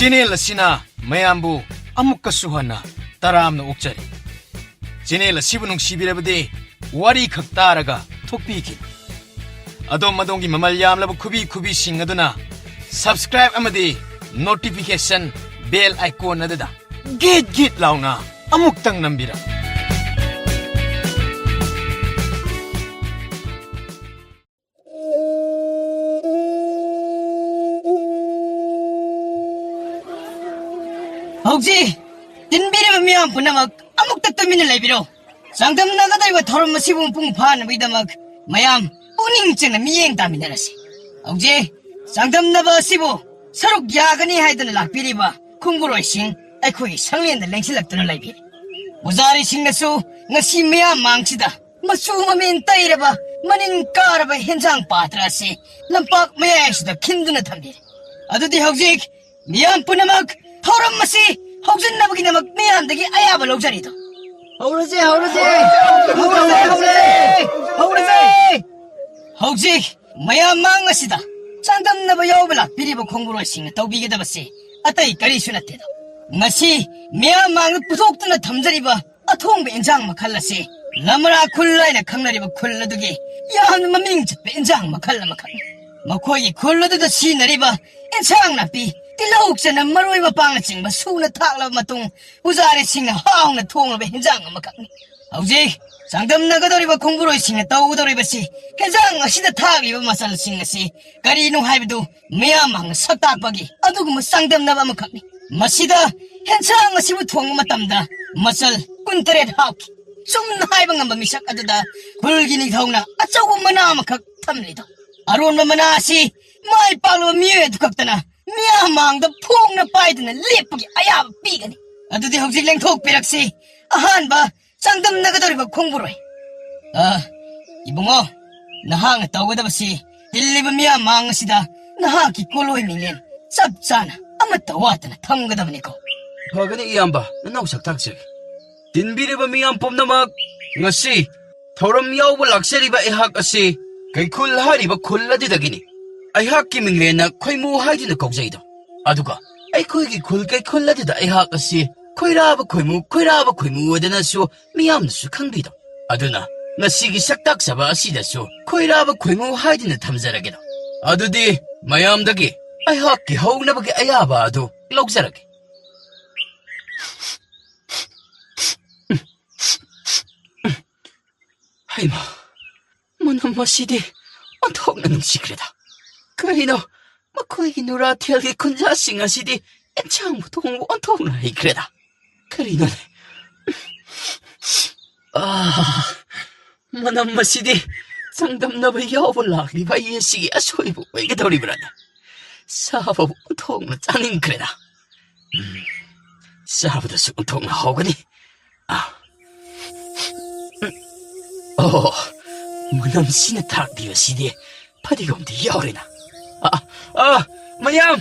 ꯆꯦꯅꯦꯜ ꯑꯁꯤꯅ ꯃꯌꯥꯝꯕꯨ ꯑꯃꯨꯛꯀꯁꯨ ꯍꯟꯅ ꯇꯔꯥꯝꯅ ꯑꯣꯛꯆꯔꯤ꯫ ꯆꯦꯅꯦꯜ ꯑꯁꯤꯕꯨ ꯅꯨꯡꯁꯤꯕꯤꯔꯕꯗꯤ ꯋꯥꯔꯤ ꯈꯛ ꯇꯥꯔꯒ ꯊꯣꯛꯄꯤꯈꯤꯅꯨ꯫ ꯑꯗꯣꯝ ꯑꯗꯣꯝꯒꯤ ꯃꯃꯜ ꯌꯥꯝꯂꯕ ꯈꯨꯕꯤ ꯈꯨꯕꯤꯁꯤꯡ ꯑꯗꯨꯅ subscribe ꯑꯃꯗꯤ notification bell icon ꯑꯗꯨꯗ ꯒꯤꯠ ꯒꯤꯠ ꯂꯥꯎꯅ ꯑꯃꯨꯛꯇꯪ ꯅꯝꯕꯤꯔꯝꯃꯨ꯫ ꯍꯧꯖꯤꯛ ꯇꯤꯟꯕꯤꯔꯤꯕ ꯃꯤꯌꯥꯝ ꯄꯨꯝꯅꯃꯛ ꯑꯃꯨꯛꯇ ꯇꯨꯃꯤꯟꯅ ꯂꯩꯕꯤꯔꯣ꯫ ꯆꯥꯡꯗꯝꯅꯒꯗꯧꯔꯤꯕ ꯊꯧꯔꯝ ꯑꯁꯤꯕꯨ ꯃꯄꯨꯡ ꯐꯥꯅꯕꯒꯤꯗꯃꯛ ꯃꯌꯥꯝ ꯄꯨꯛꯅꯤꯡ ꯆꯪꯅ ꯃꯤꯠꯌꯦꯡ ꯇꯥꯃꯤꯟꯅꯔꯁꯤ꯫ ꯍꯧꯖꯤꯛ ꯆꯥꯡꯗꯝꯅꯕ ꯑꯁꯤꯕꯨ ꯁꯔꯨꯛ ꯌꯥꯒꯅꯤ ꯍꯥꯏꯗꯨꯅ ꯂꯥꯛꯄꯤꯔꯤꯕ ꯈꯣꯡꯕꯨꯔꯣꯏꯁꯤꯡ ꯑꯩꯈꯣꯏꯒꯤ ꯁꯪꯂꯦꯟꯗ ꯂꯦꯡꯁꯤꯜꯂꯛꯇꯨꯅ ꯂꯩꯕꯤꯔꯤ꯫ ꯄꯨꯖꯥꯔꯤꯁꯤꯡꯅꯁꯨ ꯉꯁꯤ ꯃꯤꯌꯥꯝ ꯃꯥꯡꯁꯤꯗ ꯃꯆꯨ ꯃꯃꯦꯟ ꯇꯩꯔꯕ, ꯃꯅꯤꯟ ꯀꯥꯔꯕ ꯍꯦꯟꯖꯥꯡ ꯄꯥꯇ꯭ꯔ ꯑꯁꯤ ꯂꯝꯄꯥꯛ ꯃꯌꯥꯏ ꯑꯁꯤꯗ ꯈꯤꯟꯗꯨꯅ ꯊꯝꯕꯤꯔꯤ꯫ ꯑꯗꯨꯗꯤ ꯍꯧꯖꯤꯛ ꯃꯤꯌꯥꯝ ꯄꯨꯝꯅꯃꯛ ꯊꯧꯔꯝ ꯑꯁꯤ ꯍꯧꯖꯤꯟꯅꯕꯒꯤꯗꯃꯛ ꯃꯤꯌꯥꯝꯗꯒꯤ ꯑꯌꯥꯕ ꯂꯧꯖꯔꯤꯗꯣ꯫ ꯍꯧꯔꯁꯦ, ꯍꯧꯔꯁꯦ! ꯍꯧꯔꯁꯦ, ꯍꯧꯔꯁꯦ! ꯍꯧꯔꯁꯦ! ꯍꯧꯖꯤꯛ ꯃꯌꯥꯝ ꯃꯥꯡ ꯑꯁꯤꯗ ꯆꯥꯡꯗꯝꯅꯕ ꯌꯥꯎꯕ ꯂꯥꯛꯄꯤꯔꯤꯕ ꯈꯣꯡꯕꯨꯔꯣꯏꯁꯤꯡꯅ ꯇꯧꯕꯤꯒꯗꯕꯁꯦ ꯑꯇꯩ ꯀꯔꯤꯁꯨ ꯅꯠꯇꯦꯗ꯫ ꯉꯁꯤ ꯃꯤꯌꯥꯝ ꯃꯥꯡꯗ ꯄꯨꯊꯣꯛꯇꯨꯅ ꯊꯝꯖꯔꯤꯕ ꯑꯊꯣꯡꯕ ꯏꯟꯖꯥꯡ ꯃꯈꯜ ꯑꯁꯤ ꯂꯝꯔꯥ ꯈꯨꯜ ꯍꯥꯏꯅ ꯈꯪꯅꯔꯤꯕ ꯈꯨꯜ ꯑꯗꯨꯒꯤ ꯌꯥꯝꯅ ꯃꯃꯤꯡ ꯆꯠꯄ ꯏꯟꯖꯥꯡ ꯃꯈꯜ ꯑꯃꯈꯛꯅꯤ꯫ ꯃꯈꯣꯏꯒꯤ ꯈꯨꯜ ꯑꯗꯨꯗ ꯁꯤꯖꯤꯟꯅꯔꯤꯕ ꯏꯟꯁꯥꯡ ꯅꯥꯄꯤ, ꯇꯤꯜꯍꯧ, ꯆꯅꯝ, ꯃꯔꯣꯏ, ꯃꯄꯥꯡꯅꯆꯤꯡꯕ ꯁꯨꯅ ꯊꯥꯛꯂꯕ ꯃꯇꯨꯡ, ꯄꯨꯖꯥꯔꯤꯁꯤꯡꯅ ꯍꯥꯎꯅ ꯊꯣꯡꯂꯕ ꯍꯤꯟꯖꯥꯡ ꯑꯃꯈꯛꯅꯤ꯫ ꯍꯧꯖꯤꯛ ꯆꯥꯡꯗꯝꯅꯒꯗꯧꯔꯤꯕ ꯈꯣꯡꯕꯨꯔꯣꯏꯁꯤꯡꯅ ꯇꯧꯒꯗꯧꯔꯤꯕꯁꯤ ꯍꯦꯟꯖꯥꯡ ꯑꯁꯤꯗ ꯊꯥꯛꯂꯤꯕ ꯃꯆꯜꯁꯤꯡ ꯑꯁꯤ ꯀꯔꯤꯅꯣ ꯍꯥꯏꯕꯗꯨ ꯃꯤꯌꯥꯝ ꯃꯥꯡꯗ ꯁꯛ ꯇꯥꯛꯄꯒꯤ ꯑꯗꯨꯒꯨꯝꯕ ꯆꯥꯡꯗꯝꯅꯕ ꯑꯃꯈꯛꯅꯤ꯫ ꯃꯁꯤꯗ ꯍꯦꯟꯁꯥꯡ ꯑꯁꯤꯕꯨ ꯊꯣꯡꯕ ꯃꯇꯝꯗ ꯃꯆꯜ ꯀꯨꯟꯇꯔꯦꯠ ꯍꯥꯞꯈꯤ꯫ ꯆꯨꯝꯅ ꯍꯥꯏꯕ ꯉꯝꯕ ꯃꯤꯁꯛ ꯑꯗꯨꯗ ꯈꯨꯜꯒꯤ ꯅꯤꯡꯊꯧꯅ ꯑꯆꯧꯕ ꯃꯅꯥ ꯑꯃꯈꯛ ꯊꯝꯂꯤꯗꯣ, ꯑꯔꯣꯟꯕ ꯃꯅꯥ ꯑꯁꯤ ꯃꯥꯏ ꯄꯥꯛꯂꯕ ꯃꯤꯑꯣꯏ ꯑꯗꯨ ꯈꯛꯇꯅ ꯃꯤꯌꯥꯝ ꯃꯥꯡꯗ ꯐꯣꯡꯅ ꯄꯥꯏꯗꯨꯅ ꯂꯦꯞꯄꯒꯤ ꯑꯌꯥꯕ ꯄꯤꯒꯅꯤ꯫ ꯑꯗꯨꯗꯤ ꯍꯧꯖꯤꯛ ꯂꯦꯡꯊꯣꯛꯄꯤꯔꯛꯁꯤ꯫ ꯑꯍꯥꯟꯕ, ꯆꯥꯡꯗꯝꯅꯒꯗꯧꯔꯤꯕ ꯈꯣꯡꯕꯨꯔꯣꯏ꯫ ꯑ, ꯏꯕꯨꯡꯉꯣ, ꯅꯍꯥꯛꯅ ꯇꯧꯒꯗꯕꯁꯤ ꯇꯤꯜꯂꯤꯕ ꯃꯤꯌꯥꯝ ꯃꯥꯡ ꯑꯁꯤꯗ ꯅꯍꯥꯛꯀꯤ ꯀꯣꯂꯣꯏ ꯃꯤꯡꯂꯦꯟ ꯆꯞ ꯆꯥꯅ ꯑꯃꯠꯇ ꯋꯥꯠꯇꯅ ꯊꯝꯒꯗꯕꯅꯤꯀꯣ꯫ ꯐꯒꯅꯤ ꯏꯌꯥꯝꯕ, ꯅꯅꯥꯎ ꯁꯛꯇꯥꯛꯆꯒꯦ꯫ ꯇꯤꯟꯕꯤꯔꯤꯕ ꯃꯤꯌꯥꯝ ꯄꯨꯝꯅꯃꯛ, ꯉꯁꯤ ꯊꯧꯔꯝ ꯌꯥꯎꯕ ꯂꯥꯛꯆꯔꯤꯕ ꯑꯩꯍꯥꯛ ꯑꯁꯤ ꯀꯩꯈꯨꯜ ꯍꯥꯏꯔꯤꯕ ꯈꯨꯜ ꯑꯗꯨꯗꯒꯤꯅꯤ꯫ ꯑꯩꯍꯥꯛꯀꯤ ꯃꯤꯡꯂꯦꯟꯅ ꯈꯣꯏꯃꯨ ꯍꯥꯏꯗꯨꯅ ꯀꯧꯖꯩꯗꯣ꯫ ꯑꯗꯨꯒ ꯑꯩꯈꯣꯏꯒꯤ ꯈꯨꯜ ꯀꯩꯈꯨꯜ ꯑꯗꯨꯗ ꯑꯩꯍꯥꯛ ꯑꯁꯤ ꯈꯣꯏꯔꯥꯕ ꯈꯣꯏꯃꯨ, ꯈꯣꯏꯔꯥꯕ ꯈꯣꯏꯃꯨ ꯍꯥꯏꯗꯅꯁꯨ ꯃꯤꯌꯥꯝꯅꯁꯨ ꯈꯪꯕꯤꯗꯣ꯫ ꯑꯗꯨꯅ ꯉꯁꯤꯒꯤ ꯁꯛꯇꯥꯛꯆꯕ ꯑꯁꯤꯗꯁꯨ ꯈꯣꯏꯔꯥꯕ ꯈꯣꯏꯃꯨ ꯍꯥꯏꯗꯨꯅ ꯊꯝꯖꯔꯒꯦꯗꯣ꯫ ꯑꯗꯨꯗꯤ ꯃꯌꯥꯝꯗꯒꯤ ꯑꯩꯍꯥꯛꯀꯤ ꯍꯧꯅꯕꯒꯤ ꯑꯌꯥꯕ ꯑꯗꯨ ꯂꯧꯖꯔꯒꯦ꯫ ꯍꯩꯃꯥ, ꯃꯅꯝ ꯑꯁꯤꯗꯤ ꯑꯣꯟꯊꯣꯛꯅ ꯅꯨꯡꯁꯤꯈ꯭ꯔꯦꯗ꯫ ꯀꯔꯤꯅꯣ, ꯃꯈꯣꯏꯒꯤ ꯅꯨꯔꯥꯊꯦꯜꯒꯤ ꯈꯨꯟꯖꯥꯁꯤꯡ ꯑꯁꯤꯗꯤ ꯑꯦꯟꯁꯥꯡꯕꯨ ꯊꯣꯡꯕ ꯑꯣꯟꯊꯣꯛꯅ ꯍꯩꯈ꯭ꯔꯦꯗ꯫ ꯀꯔꯤꯅꯣꯅꯦ? ꯑꯥ, ꯃꯅꯝ ꯑꯁꯤꯗꯤ ꯆꯥꯡꯗꯝꯅꯕ ꯌꯥꯎꯕ ꯂꯥꯛꯂꯤꯕ ꯑꯩ ꯑꯁꯤꯒꯤ ꯑꯁꯣꯏꯕ ꯑꯣꯏꯒꯗꯧꯔꯤꯕ꯭ꯔꯥꯅꯦ? ꯆꯥꯕꯕꯨ ꯑꯣꯟꯊꯣꯛꯅ ꯆꯥꯅꯤꯡꯈ꯭ꯔꯦꯗ꯫ ꯎꯝ, ꯆꯥꯕꯗꯁꯨ ꯑꯣꯟꯊꯣꯛꯅ ꯍꯥꯎꯒꯅꯤ꯫ ꯑꯥ꯫ ꯎꯝ꯫ ꯑꯣ, ꯃꯅꯝꯁꯤꯅ ꯊꯥꯛꯂꯤꯕꯁꯤꯗꯤ ꯐꯗꯤꯒꯣꯝꯗꯤ ꯌꯥꯎꯔꯦꯅ꯫ ꯑꯥ, ꯑꯥ, ꯃꯌꯥꯝ,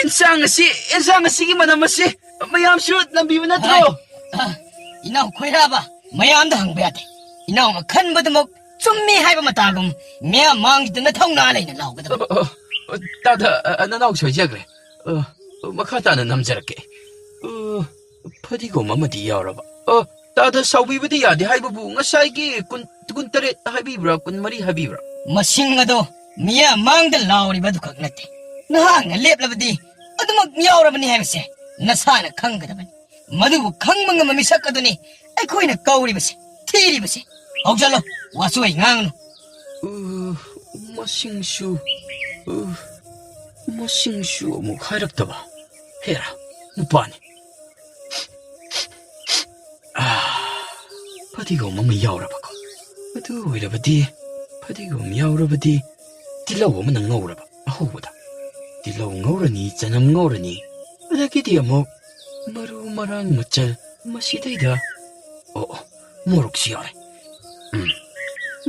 ꯏꯟꯁꯥꯡ ꯑꯁꯤ, ꯏꯟꯁꯥꯡ ꯑꯁꯤꯒꯤ ꯃꯅꯝ ꯑꯁꯤ ꯃꯌꯥꯝꯁꯨ ꯅꯝꯕꯤꯕ ꯅꯠꯇ꯭ꯔꯣ? ꯑꯥ, ꯏꯅꯥꯎ ꯈꯣꯏꯔꯥꯕ, ꯃꯌꯥꯝꯗ ꯍꯪꯕ ꯌꯥꯗꯦ꯫ ꯏꯅꯥꯎꯅ ꯈꯟꯕꯗꯨꯃꯛ ꯆꯨꯝꯃꯤ ꯍꯥꯏꯕ ꯃꯇꯥꯒꯨꯝ ꯃꯌꯥꯝ ꯃꯥꯡꯁꯤꯗ ꯅꯊꯧꯅꯥ ꯂꯩꯅ ꯂꯥꯎꯒꯗꯕꯅꯤ꯫ ꯑ, ꯑ, ꯑ, ꯇꯥꯗ, ꯑ, ꯑ, ꯅꯅꯥꯎ ꯁꯣꯏꯖꯈ꯭ꯔꯦ꯫ ꯑ, ꯃꯈꯥ ꯇꯥꯅ ꯅꯝꯖꯔꯛꯀꯦ꯫ ꯑ, ꯐꯗꯤꯒꯣꯝ ꯑꯃꯗꯤ ꯌꯥꯎꯔꯕ꯫ ꯑ, ꯇꯥꯗ, ꯁꯥꯎꯕꯤꯕꯗꯤ ꯌꯥꯗꯦ ꯍꯥꯏꯕꯕꯨ ꯉꯁꯥꯏꯒꯤ ꯀꯨꯟ, ꯀꯨꯟꯇꯔꯦꯠ ꯍꯥꯏꯕꯤꯕ꯭ꯔꯥ, ꯀꯨꯟꯃꯔꯤ ꯍꯥꯏꯕꯤꯕ꯭ꯔꯥ? ꯃꯁꯤꯡ ꯑꯗꯣ ꯃꯤꯌꯥꯝ ꯃꯥꯡꯗ ꯂꯥꯎꯔꯤꯕ ꯑꯗꯨꯈꯛ ꯅꯠꯇꯦ꯫ ꯅꯍꯥꯛꯅ ꯂꯦꯞꯂꯕꯗꯤ ꯑꯗꯨꯃꯛ ꯌꯥꯎꯔꯕꯅꯤ ꯍꯥꯏꯕꯁꯦ ꯅꯁꯥꯅ ꯈꯪꯒꯗꯕꯅꯤ꯫ ꯃꯗꯨꯕꯨ ꯈꯪꯕ ꯉꯝꯕ ꯃꯤꯁꯛ ꯑꯗꯨꯅꯤ ꯑꯩꯈꯣꯏꯅ ꯀꯧꯔꯤꯕꯁꯦ꯫ ꯊꯤꯔꯤꯕꯁꯤ? ꯍꯧꯖꯜꯂꯣ, ꯋꯥꯁꯨ ꯑꯩ ꯉꯥꯡꯉꯅꯨ꯫ ꯎ, ꯃꯁꯤꯡꯁꯨ, ꯎ, ꯃꯁꯤꯡꯁꯨ ꯑꯃꯨꯛ ꯍꯥꯏꯔꯛꯇꯕ꯫ ꯍꯦꯔꯥ, ꯅꯨꯄꯥꯅꯤ꯫ ꯑꯥ, ꯐꯗꯤꯒꯣꯝ ꯑꯃ ꯌꯥꯎꯔꯕꯀꯣ꯫ ꯑꯗꯨ ꯑꯣꯏꯔꯕꯗꯤ, ꯐꯗꯤꯒꯣꯝ ꯌꯥꯎꯔꯕꯗꯤ, ꯇꯤꯜꯍꯧ ꯑꯃꯅ ꯉꯧꯔꯕ ꯑꯍꯧꯕꯗ꯫ ꯇꯤꯜꯍꯧ ꯉꯧꯔꯅꯤ, ꯆꯅꯝ ꯉꯧꯔꯅꯤ, ꯑꯗꯒꯤꯗꯤ ꯑꯃꯨꯛ ꯃꯔꯨ ꯃꯔꯥꯡ ꯃꯆꯜ ꯃꯁꯤꯗꯩꯗ, ꯑꯣ, ꯑꯣ, ꯃꯣꯔꯣꯛꯁꯨ ꯌꯥꯎꯔꯦ꯫ ꯎꯝ,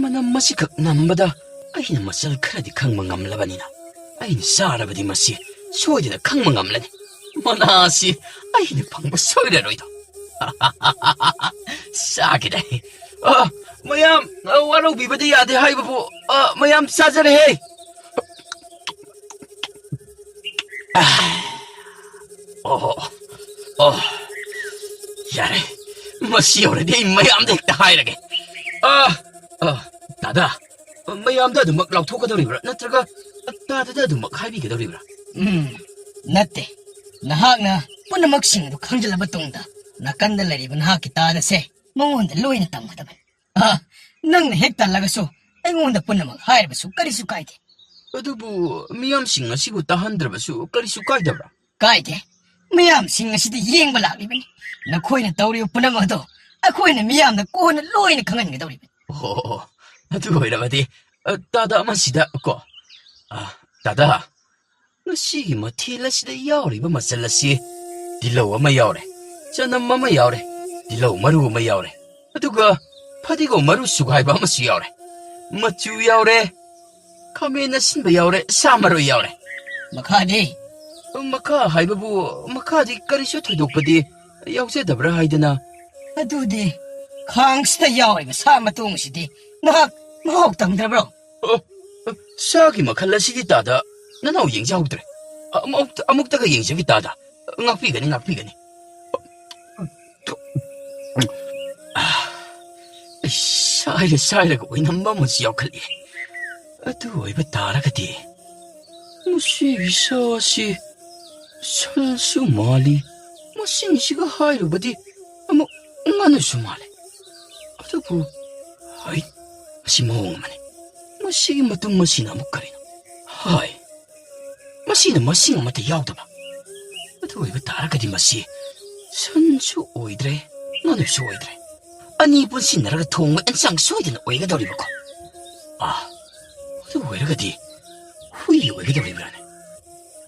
ꯃꯅꯝ ꯃꯁꯤꯈꯛ ꯅꯝꯕꯗ ꯑꯩꯅ ꯃꯆꯜ ꯈꯔꯗꯤ ꯈꯪꯕ ꯉꯝꯂꯕꯅꯤꯅ, ꯑꯩꯅ ꯆꯥꯔꯕꯗꯤ ꯃꯁꯤ ꯁꯣꯏꯗꯅ ꯈꯪꯕ ꯉꯝꯂꯅꯤ꯫ ꯃꯅꯥ ꯑꯁꯤ ꯑꯩꯅ ꯐꯪꯕ ꯁꯣꯏꯔꯔꯣꯏꯗꯣ꯫ ꯆꯥꯒꯦꯗꯥꯏ꯫ ꯑ, ꯃꯌꯥꯝ, ꯑ, ꯋꯥꯔꯧꯕꯤꯕꯗꯤ ꯌꯥꯗꯦ ꯍꯥꯏꯕꯕꯨ, ꯑ, ꯃꯌꯥꯝ ꯆꯥꯖꯔꯦꯍꯦ꯫ ꯑ, ꯑꯣ, ꯑꯣ, ꯌꯥꯔꯦ꯫ ꯃꯁꯤ ꯌꯧꯔꯗꯤ ꯑꯩ ꯃꯌꯥꯝꯗ ꯍꯦꯛꯇ ꯍꯥꯏꯔꯒꯦ꯫ ꯑ, ꯑ, ꯗꯥꯗꯥ, ꯃꯌꯥꯝꯗ ꯑꯗꯨꯃꯛ ꯂꯥꯎꯊꯣꯛꯀꯗꯧꯔꯤꯕ꯭ꯔꯥ? ꯅꯠꯇ꯭ꯔꯒ ꯗꯥꯗꯥꯗ ꯑꯗꯨꯃꯛ ꯍꯥꯏꯕꯤꯒꯗꯧꯔꯤꯕ꯭ꯔꯥ? ꯎꯝ, ꯅꯠꯇꯦ꯫ ꯅꯍꯥꯛꯅ ꯄꯨꯝꯅꯃꯛꯁꯤꯡ ꯑꯗꯨ ꯈꯪꯖꯤꯜꯂꯕ ꯇꯨꯡꯗ, ꯅꯥꯀꯟꯗ ꯂꯩꯔꯤꯕ ꯅꯍꯥꯛꯀꯤ ꯗꯥꯗꯥꯁꯦ ꯃꯉꯣꯟꯗ ꯂꯣꯏꯅ ꯇꯝꯒꯗꯕꯅꯤ꯫ ꯑ, ꯅꯪꯅ ꯍꯦꯛ ꯇꯜꯂꯒꯁꯨ ꯑꯩꯉꯣꯟꯗ ꯄꯨꯝꯅꯃꯛ ꯍꯥꯏꯔꯕꯁꯨ ꯀꯔꯤꯁꯨ ꯀꯥꯏꯗꯦ꯫ ꯑꯗꯨꯕꯨ ꯃꯤꯌꯥꯝꯁꯤꯡ ꯑꯁꯤꯕꯨ ꯇꯥꯍꯟꯗ꯭ꯔꯕꯁꯨ ꯀꯔꯤꯁꯨ ꯀꯥꯏꯗꯕ꯭ꯔꯥ? ꯀꯥꯏꯗꯦ꯫ ꯃꯤꯌꯥꯝꯁꯤꯡ ꯑꯁꯤꯗ ꯌꯦꯡꯕ ꯂꯥꯛꯂꯤꯕꯅꯤ꯫ ꯅꯈꯣꯏꯅ ꯇꯧꯔꯤꯕ ꯄꯨꯝꯅꯃꯛ ꯑꯗꯣ ꯑꯩꯈꯣꯏꯅ ꯃꯤꯌꯥꯝꯗ ꯀꯣꯟꯅ ꯂꯣꯏꯅ ꯈꯪꯍꯟꯒꯗꯧꯔꯤꯕꯅꯤ꯫ ꯑꯣ, ꯑꯗꯨ ꯑꯣꯏꯔꯕꯗꯤ, ꯑ, ꯗꯥꯗꯥ ꯑꯃꯁꯤꯗ ꯀꯣ, ꯑ, ꯗꯥꯗꯥ, ꯉꯁꯤꯒꯤ ꯃꯊꯦꯜ ꯑꯁꯤꯗ ꯌꯥꯎꯔꯤꯕ ꯃꯆꯜ ꯑꯁꯤ ꯇꯤꯜꯍꯧ ꯑꯃ ꯌꯥꯎꯔꯦ, ꯆꯅꯝ ꯑꯃ ꯌꯥꯎꯔꯦ, ꯇꯤꯜꯍꯧ ꯃꯔꯨ ꯑꯃ ꯌꯥꯎꯔꯦ, ꯑꯗꯨꯒ ꯐꯗꯤꯒꯣꯝ ꯃꯔꯨ ꯁꯨꯒꯥꯏꯕ ꯑꯃꯁꯨ ꯌꯥꯎꯔꯦ, ꯃꯆꯨ ꯌꯥꯎꯔꯦ, ꯈꯥꯃꯦꯟ ꯑꯁꯤꯟꯕ ꯌꯥꯎꯔꯦ, ꯁꯥ ꯃꯔꯣꯏ ꯌꯥꯎꯔꯦ꯫ ꯃꯈꯥꯗꯤ? ꯃꯈꯥ ꯍꯥꯏꯕꯕꯨ, ꯃꯈꯥꯗꯤ ꯀꯔꯤꯁꯨ ꯊꯣꯏꯗꯣꯛꯄꯗꯤ ꯌꯥꯎꯖꯗꯕ꯭ꯔꯥ ꯍꯥꯏꯗꯅ꯫ ꯑꯗꯨꯗꯤ ꯈꯥꯡꯁꯤꯗ ꯌꯥꯎꯔꯤꯕ ꯁꯥ ꯃꯇꯣꯡꯁꯤꯗꯤ ꯅꯍꯥꯛ ꯃꯍꯥꯎ ꯇꯪꯗ꯭ꯔꯕ꯭ꯔꯣ? ꯑ, ꯑ, ꯁꯥꯒꯤ ꯃꯈꯜ ꯑꯁꯤꯗꯤ ꯇꯥꯗ ꯅꯅꯥꯎ ꯌꯦꯡꯖꯍꯧꯗ꯭ꯔꯦ꯫ ꯑ, ꯑꯃꯨꯛ-, ꯑꯃꯨꯛꯇꯒ ꯌꯦꯡꯖꯒꯦ ꯇꯥꯗ꯫ ꯉꯥꯛꯄꯤꯒꯅꯤ, ꯉꯥꯛꯄꯤꯒꯅꯤ꯫ ꯑ, ꯑꯩ ꯁꯥꯏꯔ ꯁꯥꯏꯔꯒ ꯑꯣꯏꯅꯝꯕ ꯑꯃꯁꯨ ꯌꯥꯎꯈꯠꯂꯛꯑꯦ꯫ ꯑꯗꯨ ꯑꯣꯏꯕ ꯇꯥꯔꯒꯗꯤ ꯃꯁꯤꯒꯤ ꯁꯥ ꯑꯁꯤ ꯁꯟꯁꯨ ꯃꯥꯜꯂꯤ, ꯃꯁꯤꯡꯁꯤꯒ ꯍꯥꯏꯔꯨꯕꯗꯤ ꯑꯃꯨꯛ ꯉꯥꯅꯨꯁꯨ ꯃꯥꯜꯂꯤ꯫ ꯑꯗꯨꯕꯨ, ꯍꯩ, ꯃꯁꯤ ꯃꯑꯣꯡ ꯑꯃꯅꯤ꯫ ꯃꯁꯤꯒꯤ ꯃꯇꯨꯝ ꯑꯁꯤꯅ ꯑꯃꯨꯛ ꯀꯔꯤꯅꯣ? ꯍꯥꯏ, ꯃꯁꯤꯅ ꯃꯁꯤꯡ ꯑꯃꯠꯇ ꯌꯥꯎꯗꯕ꯫ ꯑꯗꯨ ꯑꯣꯏꯕ ꯇꯥꯔꯒꯗꯤ ꯃꯁꯤ ꯁꯟꯁꯨ ꯑꯣꯏꯗ꯭ꯔꯦ, ꯉꯥꯅꯨꯁꯨ ꯑꯣꯏꯗ꯭ꯔꯦ꯫ ꯑꯅꯤ ꯄꯨꯟꯁꯤꯟꯅꯔꯒ ꯊꯣꯡꯕ ꯑꯦꯟꯁꯥꯡ ꯁꯣꯏꯗꯅ ꯑꯣꯏꯒꯗꯧꯔꯤꯕꯀꯣ꯫ ꯑꯥ, ꯑꯗꯨ ꯑꯣꯏꯔꯒꯗꯤ ꯍꯨꯏ ꯑꯣꯏꯒꯗꯧꯔꯤꯕ꯭ꯔꯥꯅꯦ?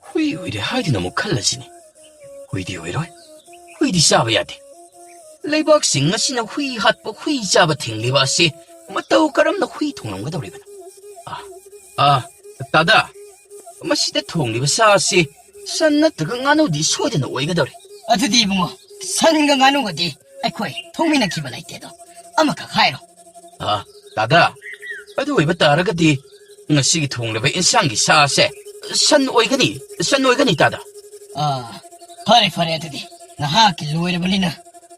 ꯍꯨꯏ ꯑꯣꯏꯔꯦ ꯍꯥꯏꯗꯨꯅ ꯑꯃꯨꯛ ꯈꯜꯂꯁꯤꯅꯦ꯫ ꯍꯨꯏꯗꯤ ꯑꯣꯏꯔꯣꯏ꯫ ꯍꯨꯏꯗꯤ ꯆꯥꯕ ꯌꯥꯗꯦ꯫ ꯂꯩꯕꯥꯛꯁꯤꯡ ꯑꯁꯤꯅ ꯍꯨꯏ ꯍꯥꯠꯄ, ꯍꯨꯏ ꯆꯥꯕ ꯊꯤꯡꯂꯤꯕ ꯑꯁꯤ ꯃꯇꯧ ꯀꯔꯝꯅ ꯍꯨꯏ ꯊꯣꯡꯂꯝꯒꯗꯧꯔꯤꯕꯅꯣ? ꯑꯥ, ꯑꯥ, ꯇꯥꯗꯥ, ꯃꯁꯤꯗ ꯊꯣꯡꯂꯤꯕ ꯁꯥ ꯑꯁꯤ ꯁꯟ ꯅꯠꯇ꯭ꯔꯒ ꯉꯥꯅꯨꯗꯤ ꯁꯣꯏꯗꯅ ꯑꯣꯏꯒꯗꯧꯔꯤ꯫ ꯑꯗꯨꯗꯤ ꯏꯕꯨꯡꯉꯣ, ꯁꯟꯒ ꯉꯥꯅꯨꯒꯗꯤ ꯑꯩꯈꯣꯏ ꯊꯣꯡꯃꯤꯟꯅꯈꯤꯕ ꯂꯩꯇꯦꯗꯣ꯫ ꯑꯃꯈꯛ ꯍꯥꯏꯔꯣ꯫ ꯑꯥ, ꯇꯥꯗꯥ, ꯑꯗꯨ ꯑꯣꯏꯕ ꯇꯥꯔꯒꯗꯤ ꯉꯁꯤꯒꯤ ꯊꯣꯡꯂꯤꯕ ꯏꯟꯁꯥꯡꯒꯤ ꯁꯥ ꯑꯁꯦ ꯁꯟ ꯑꯣꯏꯒꯅꯤ, ꯁꯟ ꯑꯣꯏꯒꯅꯤ, ꯇꯥꯗꯥ꯫ ꯑꯥ, ꯐꯔꯦ, ꯐꯔꯦ, ꯑꯗꯨꯗꯤ ꯅꯍꯥꯛꯀꯤ ꯂꯣꯏꯔꯕꯅꯤꯅ,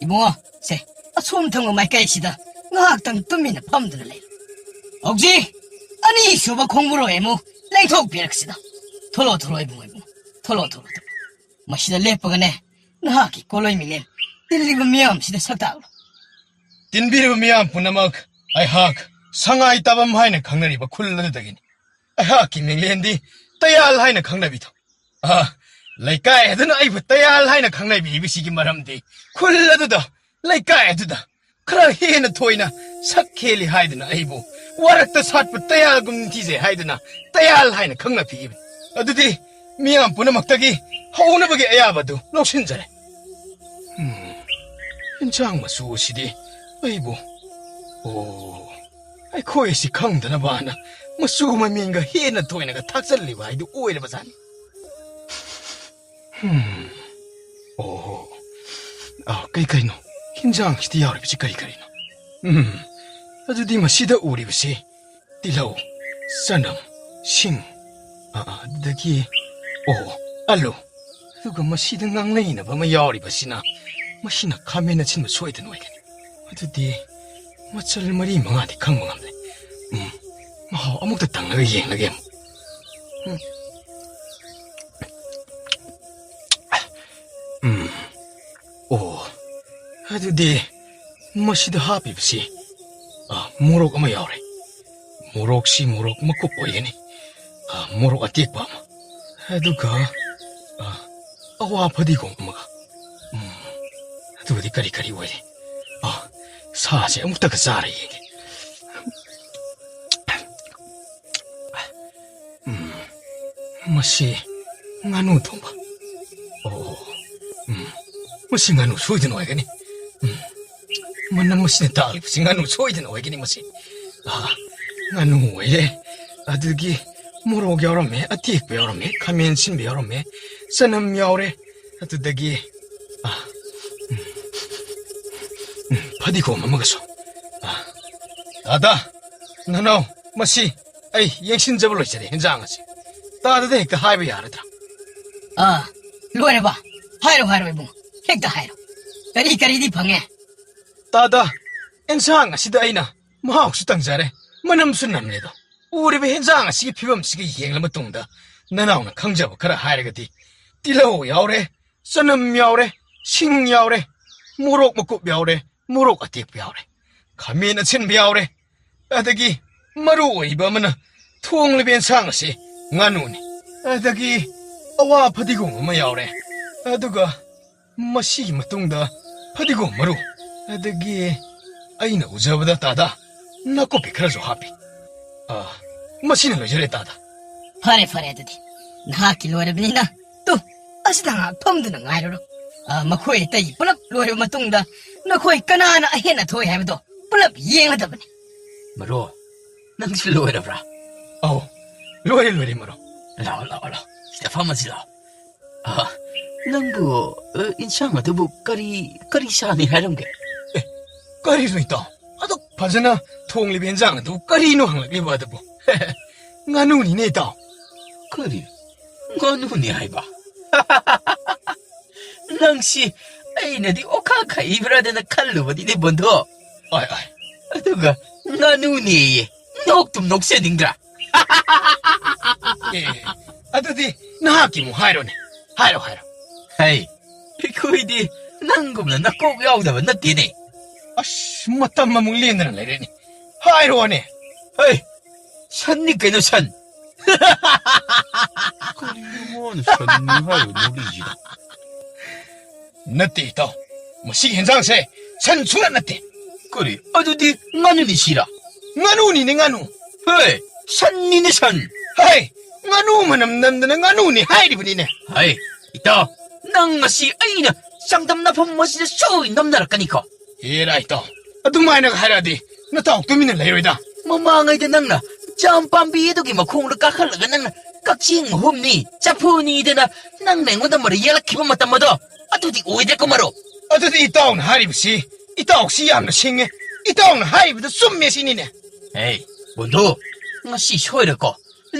ꯏꯕꯨꯡꯉꯣ, ꯁꯦ, ꯑꯁꯣꯝ ꯊꯪꯕ ꯃꯥꯏꯀꯩꯁꯤꯗ ꯉꯥꯏꯍꯥꯛꯇꯪ ꯇꯨꯃꯤꯟꯅ ꯐꯝꯗꯨꯅ ꯂꯩꯔꯣ꯫ ꯍꯧꯖꯤꯛ ꯑꯅꯤꯁꯨꯕ ꯈꯣꯡꯕꯨꯔꯣꯏ ꯑꯃꯨꯛ ꯂꯦꯡꯊꯣꯛꯄꯤꯔꯛꯁꯤꯗ꯫ ꯊꯣꯛꯂꯛꯑꯣ, ꯊꯣꯛꯂꯛꯑꯣ, ꯏꯕꯨꯡꯉꯣ, ꯏꯕꯨꯡꯉꯣ, ꯊꯣꯛꯂꯛꯑꯣ, ꯊꯣꯛꯂꯛꯑꯣ, ꯊꯣꯛꯂꯛꯑꯣ꯫ ꯃꯁꯤꯗ ꯂꯦꯞꯄꯒꯅꯦ, ꯅꯍꯥꯛꯀꯤ ꯀꯣꯂꯣꯏ ꯃꯤꯅꯦ ꯇꯤꯜꯂꯤꯕ ꯃꯤꯌꯥꯝꯁꯤꯗ ꯁꯛ ꯇꯥꯛꯂꯣ꯫ ꯇꯤꯟꯕꯤꯔꯤꯕ ꯃꯤꯌꯥꯝ ꯄꯨꯝꯅꯃꯛ, ꯑꯩꯍꯥꯛ ꯁꯉꯥꯏ ꯇꯥꯕꯝ ꯍꯥꯏꯅ ꯈꯪꯅꯔꯤꯕ ꯈꯨꯜ ꯑꯗꯨꯗꯒꯤꯅꯤ꯫ ꯑꯩꯍꯥꯛꯀꯤ ꯃꯤꯡꯂꯦꯟꯗꯤ ꯇꯌꯥꯜ ꯍꯥꯏꯅ ꯈꯪꯅꯕꯤꯗꯣ꯫ ꯑꯥ, ꯂꯩꯀꯥꯏ ꯑꯗꯨꯅ ꯑꯩꯕꯨ ꯇꯌꯥꯜ ꯍꯥꯏꯅ ꯈꯪꯅꯕꯤꯕꯁꯤꯒꯤ ꯃꯔꯝꯗꯤ ꯈꯨꯜ ꯑꯗꯨꯗ, ꯂꯩꯀꯥꯏ ꯑꯗꯨꯗ ꯈꯔ ꯍꯦꯟꯅ ꯊꯣꯏꯅ ꯁꯛ ꯍꯦꯜꯂꯤ ꯍꯥꯏꯗꯨꯅ ꯑꯩꯕꯨ ꯋꯥꯔꯛꯇ ꯁꯥꯠꯄ ꯇꯌꯥꯜꯒꯨꯝ ꯅꯤꯡꯊꯤꯖꯩ ꯍꯥꯏꯗꯨꯅ ꯇꯌꯥꯜ ꯍꯥꯏꯅ ꯈꯪꯅꯕꯤꯕꯅꯤ꯫ ꯑꯗꯨꯗꯤ ꯃꯤꯌꯥꯝ ꯄꯨꯝꯅꯃꯛꯇꯒꯤ ꯍꯧꯅꯕꯒꯤ ꯑꯌꯥꯕꯗꯨ ꯂꯧꯁꯤꯟꯖꯔꯦ꯫ ꯎꯝ, ꯏꯟꯁꯥꯡ ꯃꯆꯨ ꯑꯁꯤꯗꯤ ꯑꯩꯕꯨ, ꯑꯣ, ꯑꯩꯈꯣꯏ ꯑꯁꯤ ꯈꯪꯗꯅꯕꯅ ꯃꯆꯨ ꯃꯃꯦꯟꯒ ꯍꯦꯟꯅ ꯊꯣꯏꯅꯒ ꯊꯥꯛꯆꯜꯂꯤꯕ ꯍꯥꯏꯗꯨ ꯑꯣꯏꯔꯕꯖꯥꯠꯅꯤ꯫ ꯎꯝ, ꯑꯣ, ꯑ, ꯀꯩ ꯀꯩꯅꯣ? ꯍꯤꯟꯖꯥꯡꯁꯤꯗ ꯌꯥꯎꯔꯤꯕꯁꯤ ꯀꯔꯤ ꯀꯔꯤꯅꯣ? ꯎꯝ, ꯑꯗꯨꯗꯤ ꯃꯁꯤꯗ ꯎꯔꯤꯕꯁꯤ ꯇꯤꯜꯍꯧ, ꯆꯅꯝ, ꯁꯤꯡ, ꯑ, ꯑ, ꯑꯗꯨꯗꯒꯤ, ꯑꯣ, ꯑꯂꯨ꯫ ꯑꯗꯨꯒ ꯃꯁꯤꯗ ꯉꯥꯡꯅꯅꯕ ꯑꯃ ꯌꯥꯎꯔꯤꯕꯁꯤꯅ, ꯃꯁꯤꯅ ꯈꯥꯃꯦꯟ ꯑꯁꯤꯟꯕ ꯁꯣꯏꯗꯅ ꯑꯣꯏꯒꯅꯤ꯫ ꯑꯗꯨꯗꯤ ꯃꯆꯜ ꯃꯔꯤ ꯃꯉꯥꯗꯤ ꯈꯪꯕ ꯉꯝꯂꯦ꯫ ꯎꯝ, ꯃꯍꯥꯎ ꯑꯃꯨꯛꯇ ꯇꯪꯂꯒ ꯌꯦꯡꯂꯒꯦ ꯑꯃꯨꯛ꯫ ꯎꯝ꯫ ꯎꯝ꯫ ꯑꯣ, ꯑꯗꯨꯗꯤ ꯃꯁꯤꯗ ꯍꯥꯞꯄꯤꯕꯁꯤ, ꯑ, ꯃꯣꯔꯣꯛ ꯑꯃ ꯌꯥꯎꯔꯦ꯫ ꯃꯣꯔꯣꯛꯁꯤ ꯃꯣꯔꯣꯛ ꯃꯀꯨꯞ ꯑꯣꯏꯒꯅꯤ꯫ ꯑ, ꯃꯣꯔꯣꯛ ꯑꯇꯦꯛꯄ ꯑꯃ꯫ ꯑꯗꯨꯒ, ꯑ, ꯑꯋꯥ ꯐꯗꯤꯒꯣꯝ ꯑꯃꯒ꯫ ꯎꯝ, ꯑꯗꯨꯒꯗꯤ ꯀꯔꯤ ꯀꯔꯤ ꯑꯣꯏꯔꯦ? ꯑ, ꯁꯥꯁꯦ ꯑꯃꯨꯛꯇꯒ ꯆꯥꯔ ꯌꯦꯡꯒꯦ꯫ ꯎꯝ, ꯃꯁꯤ ꯉꯥꯅꯨ ꯊꯣꯡꯕ꯫ ꯑꯣ, ꯎꯝ, ꯃꯁꯤ ꯉꯥꯅꯨ ꯁꯣꯏꯗꯅ ꯑꯣꯏꯒꯅꯤ꯫ ꯎꯝ, ꯃꯅꯝ ꯑꯁꯤꯅ ꯇꯥꯛꯂꯤꯕꯁꯤ ꯉꯥꯅꯨ ꯁꯣꯏꯗꯅ ꯑꯣꯏꯒꯅꯤ ꯃꯁꯤ꯫ ꯑꯥ, ꯉꯥꯅꯨ ꯑꯣꯏꯔꯦ꯫ ꯑꯗꯨꯗꯒꯤ ꯃꯣꯔꯣꯛ ꯌꯥꯎꯔꯝꯃꯦ, ꯑꯇꯦꯛꯄ ꯌꯥꯎꯔꯝꯃꯦ, ꯈꯥꯃꯦꯟ ꯑꯁꯤꯟꯕ ꯌꯥꯎꯔꯝꯃꯦ, ꯆꯅꯝ ꯌꯥꯎꯔꯦ꯫ ꯑꯗꯨꯗꯒꯤ, ꯑꯥ, ꯎꯝ, ꯎꯝ, ꯐꯗꯤꯒꯣꯝ ꯑꯃꯒꯁꯨ꯫ ꯑꯥ, ꯇꯥꯗ, ꯅꯅꯥꯎ, ꯃꯁꯤ ꯑꯩ ꯌꯦꯡꯁꯤꯟꯖꯕ ꯂꯣꯏꯖꯔꯦ, ꯍꯦꯟꯖꯥꯡ ꯑꯁꯤ꯫ ꯇꯥꯗꯗ ꯍꯦꯛꯇ ꯍꯥꯏꯕ ꯌꯥꯔꯗ꯭ꯔꯥ? ꯑꯥ, ꯂꯣꯏꯔꯕ? ꯍꯥꯏꯔꯣ, ꯍꯥꯏꯔꯣ, ꯏꯕꯨꯡ꯫ ꯍꯦꯛꯇ ꯍꯥꯏꯔꯣ꯫ ꯀꯔꯤ ꯀꯔꯤꯗꯤ ꯐꯪꯉꯦ? ꯇꯥꯗ, ꯑꯦꯟꯁꯥꯡ ꯑꯁꯤꯗ ꯑꯩꯅ ꯃꯍꯥꯎꯁꯨ ꯇꯪꯖꯔꯦ, ꯃꯅꯝꯁꯨ ꯅꯝꯂꯦꯗꯣ꯫ ꯎꯔꯤꯕ ꯍꯦꯟꯖꯥꯡ ꯑꯁꯤꯒꯤ ꯐꯤꯕꯝꯁꯤꯒ ꯌꯦꯡꯂ ꯃꯇꯨꯡꯗ ꯅꯅꯥꯎꯅ ꯈꯪꯖꯕ ꯈꯔ ꯍꯥꯏꯔꯒꯗꯤ, ꯇꯤꯜꯍꯧ ꯌꯥꯎꯔꯦ, ꯆꯅꯝ ꯌꯥꯎꯔꯦ, ꯁꯤꯡ ꯌꯥꯎꯔꯦ, ꯃꯣꯔꯣꯛ ꯃꯀꯨꯞ ꯌꯥꯎꯔꯦ, ꯃꯣꯔꯣꯛ ꯑꯇꯦꯛꯄ ꯌꯥꯎꯔꯦ, ꯈꯥꯃꯦꯟ ꯑꯁꯤꯟꯕ ꯌꯥꯎꯔꯦ, ꯑꯗꯒꯤ ꯃꯔꯨ ꯑꯣꯏꯕ ꯑꯃꯅ ꯊꯣꯡꯂꯤꯕ ꯑꯦꯟꯁꯥꯡ ꯑꯁꯤ ꯉꯥꯅꯨꯅꯤ꯫ ꯑꯗꯒꯤ ꯑꯋꯥ ꯐꯗꯤꯒꯣꯝ ꯑꯃ ꯌꯥꯎꯔꯦ꯫ ꯑꯗꯨꯒ ꯃꯁꯤꯒꯤ ꯃꯇꯨꯡꯗ ꯐꯗꯤꯒꯣꯝ ꯃꯔꯨ, ꯑꯗꯒꯤ ꯑꯩꯅ ꯎꯖꯕꯗ ꯇꯥꯗ ꯅꯥꯀꯨꯞꯄꯤ ꯈꯔꯁꯨ ꯍꯥꯞꯄꯤ꯫ ꯑꯥ, ꯃꯁꯤꯅ ꯂꯣꯏꯖꯔꯦ ꯇꯥꯗ꯫ ꯐꯔꯦ, ꯐꯔꯦ, ꯑꯗꯨꯗꯤ ꯅꯍꯥꯛꯀꯤ ꯂꯣꯏꯔꯕꯅꯤꯅ, ꯇꯨ, ꯑꯁꯤꯗ ꯉꯥꯏꯍꯥꯛ ꯐꯝꯗꯨꯅ ꯉꯥꯏꯔꯨꯔꯣ꯫ ꯑꯥ, ꯃꯈꯣꯏ ꯑꯇꯩ ꯄꯨꯂꯞ ꯂꯣꯏꯔꯕ ꯃꯇꯨꯡꯗ ꯅꯈꯣꯏ ꯀꯅꯥꯅ ꯑꯍꯦꯟꯅ ꯊꯣꯛꯏ ꯍꯥꯏꯕꯗꯣ ꯄꯨꯂꯞ ꯌꯦꯡꯒꯗꯕꯅꯤ꯫ ꯃꯔꯨꯞ, ꯅꯪꯁꯨ ꯂꯣꯏꯔꯕ꯭ꯔꯥ? ꯑꯧ, ꯂꯣꯏꯔꯦ, ꯂꯣꯏꯔꯦ, ꯃꯔꯨꯞ꯫ ꯂꯥꯛꯑꯣ, ꯂꯥꯛꯑꯣ, ꯂꯥꯛꯑꯣ꯫ ꯁꯤꯗ ꯐꯝꯃꯁꯤ ꯂꯥꯛꯑꯣ꯫ ꯑ, ꯅꯪꯕꯨ, ꯑ, ꯏꯟꯁꯥꯡ ꯑꯗꯨꯕꯨ ꯀꯔꯤ, ꯀꯔꯤ ꯁꯥꯅꯤ ꯍꯥꯏꯔꯝꯒꯦ? ꯑꯦ, ꯀꯔꯤꯅꯣ ꯏꯇꯥꯎ? ꯑꯗꯨꯛ ꯐꯖꯅ ꯊꯣꯡꯂꯤꯕ ꯏꯟꯁꯥꯡ ꯑꯗꯨ ꯀꯔꯤꯅꯣ ꯍꯪꯂꯛꯂꯤꯕ ꯑꯗꯨꯕꯨ? ꯉꯥꯅꯨꯅꯤꯅꯦ ꯏꯇꯥꯎ꯫ ꯀꯔꯤ? ꯉꯥꯅꯨꯅꯤ ꯍꯥꯏꯕ? ꯅꯪꯁꯤ ꯑꯩꯅꯗꯤ ꯑꯣꯈꯥꯛ ꯈꯛꯏꯕ꯭ꯔꯥꯗꯅ ꯈꯜꯂꯨꯕꯅꯤꯅꯦ, ꯕꯣꯟꯗꯣ꯫ ꯑꯥꯏ, ꯑꯥꯏ꯫ ꯑꯗꯨꯒ ꯉꯥꯅꯨꯅꯦꯌꯦ꯫ ꯅꯣꯛꯇꯨꯝ ꯅꯣꯛꯆꯅꯤꯡꯗ꯭ꯔꯥ? ꯑꯦ, ꯑꯗꯨꯗꯤ ꯅꯍꯥꯛꯀꯤ ꯑꯃꯨꯛ ꯍꯥꯏꯔꯣꯅꯦ꯫ ꯍꯥꯏꯔꯣ, ꯍꯥꯏꯔꯣ꯫ ꯍꯩ, ꯑꯩꯈꯣꯏꯗꯤ ꯅꯪꯒꯨꯝꯅ ꯅꯀꯣꯛ ꯌꯥꯎꯗꯕ ꯅꯠꯇꯦꯅꯦ꯫ ꯑꯁ, ꯃꯇꯝ ꯑꯃꯨꯛ ꯂꯦꯟꯗꯅ ꯂꯩꯔꯦꯅꯦ꯫ ꯍꯥꯏꯔꯣꯅꯦ꯫ ꯍꯩ, ꯁꯟꯅꯤ ꯀꯩꯅꯣ, ꯁꯟ꯫ ꯀꯔꯤꯅꯣ ꯃꯥꯅ ꯁꯟꯅꯤ ꯍꯥꯏꯕ ꯅꯣꯛꯂꯤꯁꯤꯗ? ꯅꯠꯇꯦ, ꯏꯇꯥꯎ꯫ ꯃꯁꯤꯒꯤ ꯍꯦꯟꯖꯥꯡꯁꯦ ꯁꯟ ꯁꯨꯡꯅꯠ ꯅꯠꯇꯦ꯫ ꯀꯔꯤ? ꯑꯗꯨꯗꯤ ꯉꯥꯅꯨꯅꯤ ꯁꯤꯔꯥ? ꯉꯥꯅꯨꯅꯤꯅꯦ, ꯉꯥꯅꯨ꯫ ꯍꯦ, ꯁꯟꯅꯤꯅꯦ, ꯁꯟ꯫ ꯍꯦ, ꯉꯥꯅꯨ ꯃꯅꯝ ꯅꯝꯗꯅ ꯉꯥꯅꯨꯅꯤ ꯍꯥꯏꯔꯤꯕꯅꯤꯅꯦ꯫ ꯍꯩ, ꯏꯇꯥꯎ, ꯅꯪ ꯉꯁꯤ ꯑꯩꯅ ꯆꯥꯡꯗꯝꯅꯐꯝ ꯑꯁꯤꯗ ꯁꯣꯏ ꯅꯝꯅꯔꯛꯀꯅꯤꯀꯣ꯫ ꯍꯦꯔꯥ, ꯏꯇꯥꯎ, ꯑꯗꯨꯃꯥꯏꯅꯒ ꯍꯥꯏꯔꯛꯑꯗꯤ ꯅꯇꯥꯎ ꯇꯨꯃꯤꯟꯅ ꯂꯩꯔꯣꯏꯗ꯫ ꯃꯃꯥꯡꯉꯩꯗ ꯅꯪꯅ ꯖꯥꯝ ꯄꯥꯝꯕꯤ ꯑꯗꯨꯒꯤ ꯃꯈꯣꯡꯗ ꯀꯥꯈꯠꯂꯒ ꯅꯪꯅ ꯀꯛꯆꯦꯡ ꯃꯍꯨꯝꯅꯤ, ꯆꯐꯨꯅꯤꯗꯅ ꯅꯪꯅ ꯑꯩꯉꯣꯟꯗ ꯃꯔꯩ ꯌꯦꯜꯂꯛꯈꯤꯕ ꯃꯇꯝ ꯑꯗꯣ, ꯑꯗꯨꯗꯤ ꯑꯣꯏꯗ꯭ꯔꯦꯀꯣ, ꯃꯔꯨꯞ꯫ ꯑꯗꯨꯗꯤ ꯏꯇꯥꯎꯅ ꯍꯥꯏꯔꯤꯕꯁꯤ, ꯏꯇꯥꯎꯁꯤ ꯌꯥꯝꯅ ꯁꯤꯡꯉꯦ, ꯏꯇꯥꯎꯅ ꯍꯥꯏꯔꯤꯕꯗꯨ ꯆꯨꯝꯃꯦ ꯁꯤꯅꯤꯅꯦ꯫ ꯍꯦ, ꯕꯨꯟꯗꯨ, ꯉꯁꯤ ꯁꯣꯏꯔꯀꯣ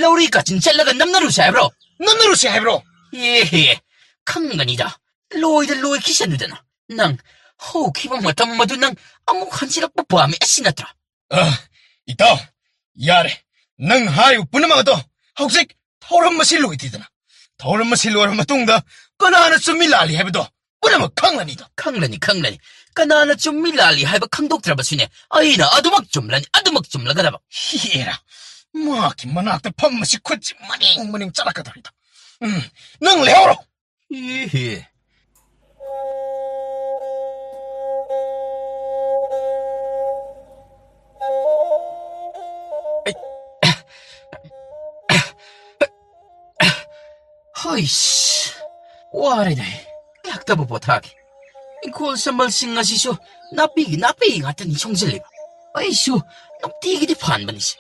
ꯂꯧꯔꯤ ꯀꯥꯆꯤꯟ ꯆꯠꯂꯒ ꯅꯝꯅꯔꯨꯁꯦ ꯍꯥꯏꯕ꯭ꯔꯣ? ꯅꯝꯅꯔꯨꯁꯦ ꯍꯥꯏꯕ꯭ꯔꯣ? ꯑꯦꯍꯦ, ꯈꯪꯒꯅꯤꯗ, ꯂꯣꯏꯗ ꯂꯣꯏꯈꯤꯁꯅꯨꯗꯅ꯫ ꯅꯪ ꯍꯧꯈꯤꯕ ꯃꯇꯝ ꯑꯗꯨ ꯅꯪ ꯑꯃꯨꯛ ꯍꯟꯖꯤꯜꯂꯛꯄ ꯄꯥꯝꯃꯤ ꯑꯁꯤ ꯅꯠꯇ꯭ꯔꯥ? ꯑ, ꯏꯇꯥꯎ, ꯌꯥꯔꯦ꯫ ꯅꯪ ꯍꯥꯏꯔꯤꯕ ꯄꯨꯝꯅꯃꯛ ꯑꯗꯣ ꯍꯧꯖꯤꯛ ꯊꯧꯔꯝ ꯑꯁꯤ ꯂꯣꯏꯗꯦꯗꯅ꯫ ꯊꯧꯔꯝ ꯑꯁꯤ ꯂꯣꯏꯔꯕ ꯃꯇꯨꯡꯗ ꯀꯅꯥꯅ ꯆꯨꯝꯃꯤ ꯂꯥꯜꯂꯤ ꯍꯥꯏꯕꯗꯣ ꯄꯨꯝꯅꯃꯛ ꯈꯪꯂꯅꯤꯗꯣ꯫ ꯈꯪꯂꯅꯤ, ꯈꯪꯂꯅꯤ꯫ ꯀꯅꯥꯅ ꯆꯨꯝꯃꯤ ꯂꯥꯜꯂꯤ ꯍꯥꯏꯕ ꯈꯪꯗꯣꯛꯇ꯭ꯔꯕꯁꯨꯅꯦ, ꯑꯩꯅ ꯑꯗꯨꯃꯛ ꯆꯨꯝꯂꯅꯤ, ꯑꯗꯨꯃꯛ ꯆꯨꯝꯂꯒꯗꯕ꯫ ꯍꯦꯔꯥ, ꯃꯍꯥꯛꯀꯤ ꯃꯅꯥꯛꯇ ꯐꯝꯕꯁꯤ ꯈꯨꯠꯁꯤ ꯃꯅꯤꯡ ꯃꯅꯤꯡ ꯆꯠꯂꯛꯀꯗꯧꯔꯤꯗꯣ꯫ ꯎꯝ, ꯅꯪ ꯂꯩꯍꯧꯔꯣ꯫ ꯏꯍꯦ꯫ ꯑꯩ-, ꯍꯩꯁ, ꯋꯥꯔꯦꯅꯦ꯫ ꯉꯥꯏꯍꯥꯛꯇꯕꯨ ꯄꯣꯊꯥꯒꯦ꯫ ꯏꯪꯈꯣꯜ ꯁꯝꯕꯜꯁꯤꯡ ꯑꯁꯤꯁꯨ ꯅꯥꯄꯤꯒꯤ ꯅꯥꯄꯤ ꯉꯥꯛꯇꯅꯤ ꯁꯣꯡꯖꯜꯂꯤꯕ꯫ ꯑꯩꯁꯨ ꯅꯨꯡꯇꯤꯒꯤꯗꯤ ꯐꯥꯟꯕꯅꯤꯁꯦ꯫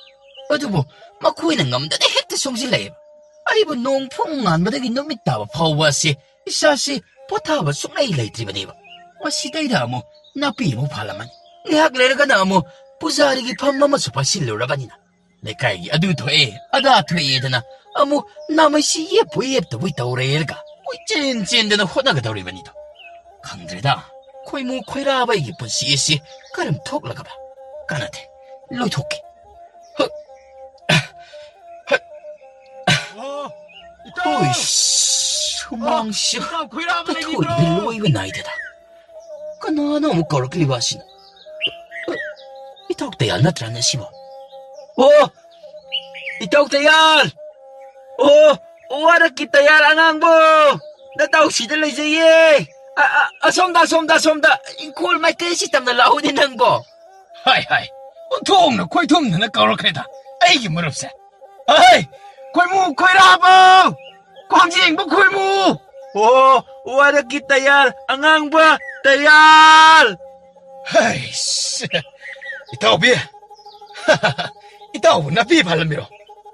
ꯑꯗꯨꯕꯨ ꯃꯈꯣꯏꯅ ꯉꯝꯗꯅ ꯍꯦꯛꯇ ꯁꯣꯡꯖꯤꯜꯂꯛꯑꯦꯕ꯫ ꯑꯩꯕꯨ ꯅꯣꯡ ꯐꯨꯡ ꯉꯥꯟꯕꯗꯒꯤ ꯅꯨꯃꯤꯠ ꯇꯥꯕ ꯐꯥꯎꯕ ꯑꯁꯤ ꯏꯁꯥꯁꯤ ꯄꯣꯊꯥꯕ ꯁꯨꯡꯂꯩ ꯂꯩꯇ꯭ꯔꯤꯕꯅꯦꯕ꯫ ꯃꯁꯤꯗꯩꯗ ꯑꯃꯨꯛ ꯅꯥꯄꯤ ꯑꯃꯨꯛ ꯐꯥꯜꯂꯝꯃꯅꯤ꯫ ꯉꯥꯏꯍꯥꯛ ꯂꯩꯔꯒꯅ ꯑꯃꯨꯛ ꯄꯨꯖꯥꯔꯤꯒꯤ ꯐꯝ ꯑꯃꯁꯨ ꯄꯥꯏꯁꯤꯜꯂꯨꯔꯕꯅꯤꯅ꯫ ꯂꯩꯀꯥꯏꯒꯤ ꯑꯗꯨ ꯊꯣꯛꯑꯦ, ꯑꯗꯥ ꯊꯣꯛꯑꯦꯗꯅ ꯑꯃꯨꯛ ꯅꯥꯃꯩꯁꯤ ꯌꯦꯞꯄꯣꯏ ꯌꯦꯞꯇꯕꯣꯏ ꯇꯧꯔꯦꯔꯒ ꯀꯣꯏꯆꯦꯟ ꯆꯦꯟꯗꯅ ꯍꯣꯠꯅꯒꯗꯧꯔꯤꯕꯅꯤꯗꯣ꯫ ꯈꯪꯗ꯭ꯔꯦꯗ, ꯈꯣꯏꯃꯨ ꯈꯣꯏꯔꯥꯕ ꯑꯩꯒꯤ ꯄꯨꯟꯁꯤ ꯑꯁꯤ ꯀꯔꯝ ꯊꯣꯛꯂꯒꯕ? ꯀꯥꯟꯅꯗꯦ, ꯂꯣꯏꯊꯣꯛꯀꯦ꯫ ꯍ-, ꯍ-, ꯑꯣ, ꯏꯇꯥꯎ! ꯍꯣꯏꯁ, ꯍꯨꯃꯥꯡꯁꯤ ꯑꯣ, ꯏꯇꯥꯎ, ꯈꯣꯏꯔꯥꯕ ꯇꯥꯊꯣꯛꯏꯕ ꯂꯩꯕꯤꯕ꯭ꯔꯣ? ꯂꯣꯏꯕ ꯅꯥꯏꯗꯦꯗ꯫ ꯀꯅꯥꯅꯣ ꯑꯃꯨꯛ ꯀꯧꯔꯛꯂꯤꯕ ꯑꯁꯤꯅ? ꯏꯇꯥꯎ ꯇꯌꯥꯜ ꯅꯠꯇ꯭ꯔꯅꯦ ꯁꯤꯕꯣ? ꯑꯣ, ꯏꯇꯥꯎ ꯇꯌꯥꯜ! ꯑꯣ, ꯋꯥꯔꯛꯀꯤ ꯇꯌꯥꯜ ꯑꯉꯥꯡꯕꯣ! ꯅꯇꯥꯎ ꯁꯤꯗ ꯂꯩꯖꯩꯌꯦ꯫ ꯑ, ꯑ, ꯑꯁꯣꯝꯗ, ꯑꯁꯣꯝꯗ, ꯑꯁꯣꯝꯗ, ꯏꯪꯈꯣꯜ ꯃꯥꯏꯀꯩ ꯑꯁꯤ ꯇꯝꯅ ꯂꯥꯛꯎꯅꯦ ꯅꯪꯕꯣ꯫ ꯍꯥꯏ, ꯍꯥꯏ, ꯑꯣꯟꯊꯣꯛꯅ ꯈꯣꯏꯊꯨꯝꯗꯅ ꯀꯧꯔꯛꯈ꯭ꯔꯦꯗ ꯑꯩꯒꯤ ꯃꯔꯨꯞꯁꯦ꯫ ꯑꯍꯩ, ꯈꯣꯏꯃꯨ ꯈꯣꯏꯔꯥꯕꯧ! ꯀ꯭ꯋꯥꯡꯖꯦꯡꯕ ꯈꯣꯏꯃꯨ! ꯑꯣ, ꯋꯥꯔꯛꯀꯤ ꯇꯌꯥꯜ, ꯑꯉꯥꯡꯕ ꯇꯌꯥꯜ! ꯍꯩꯁ, ꯏꯇꯥꯎꯕꯤ, ꯏꯇꯥꯎꯕꯨ ꯅꯥꯄꯤ ꯐꯥꯜꯂꯝꯃꯤꯔꯣ?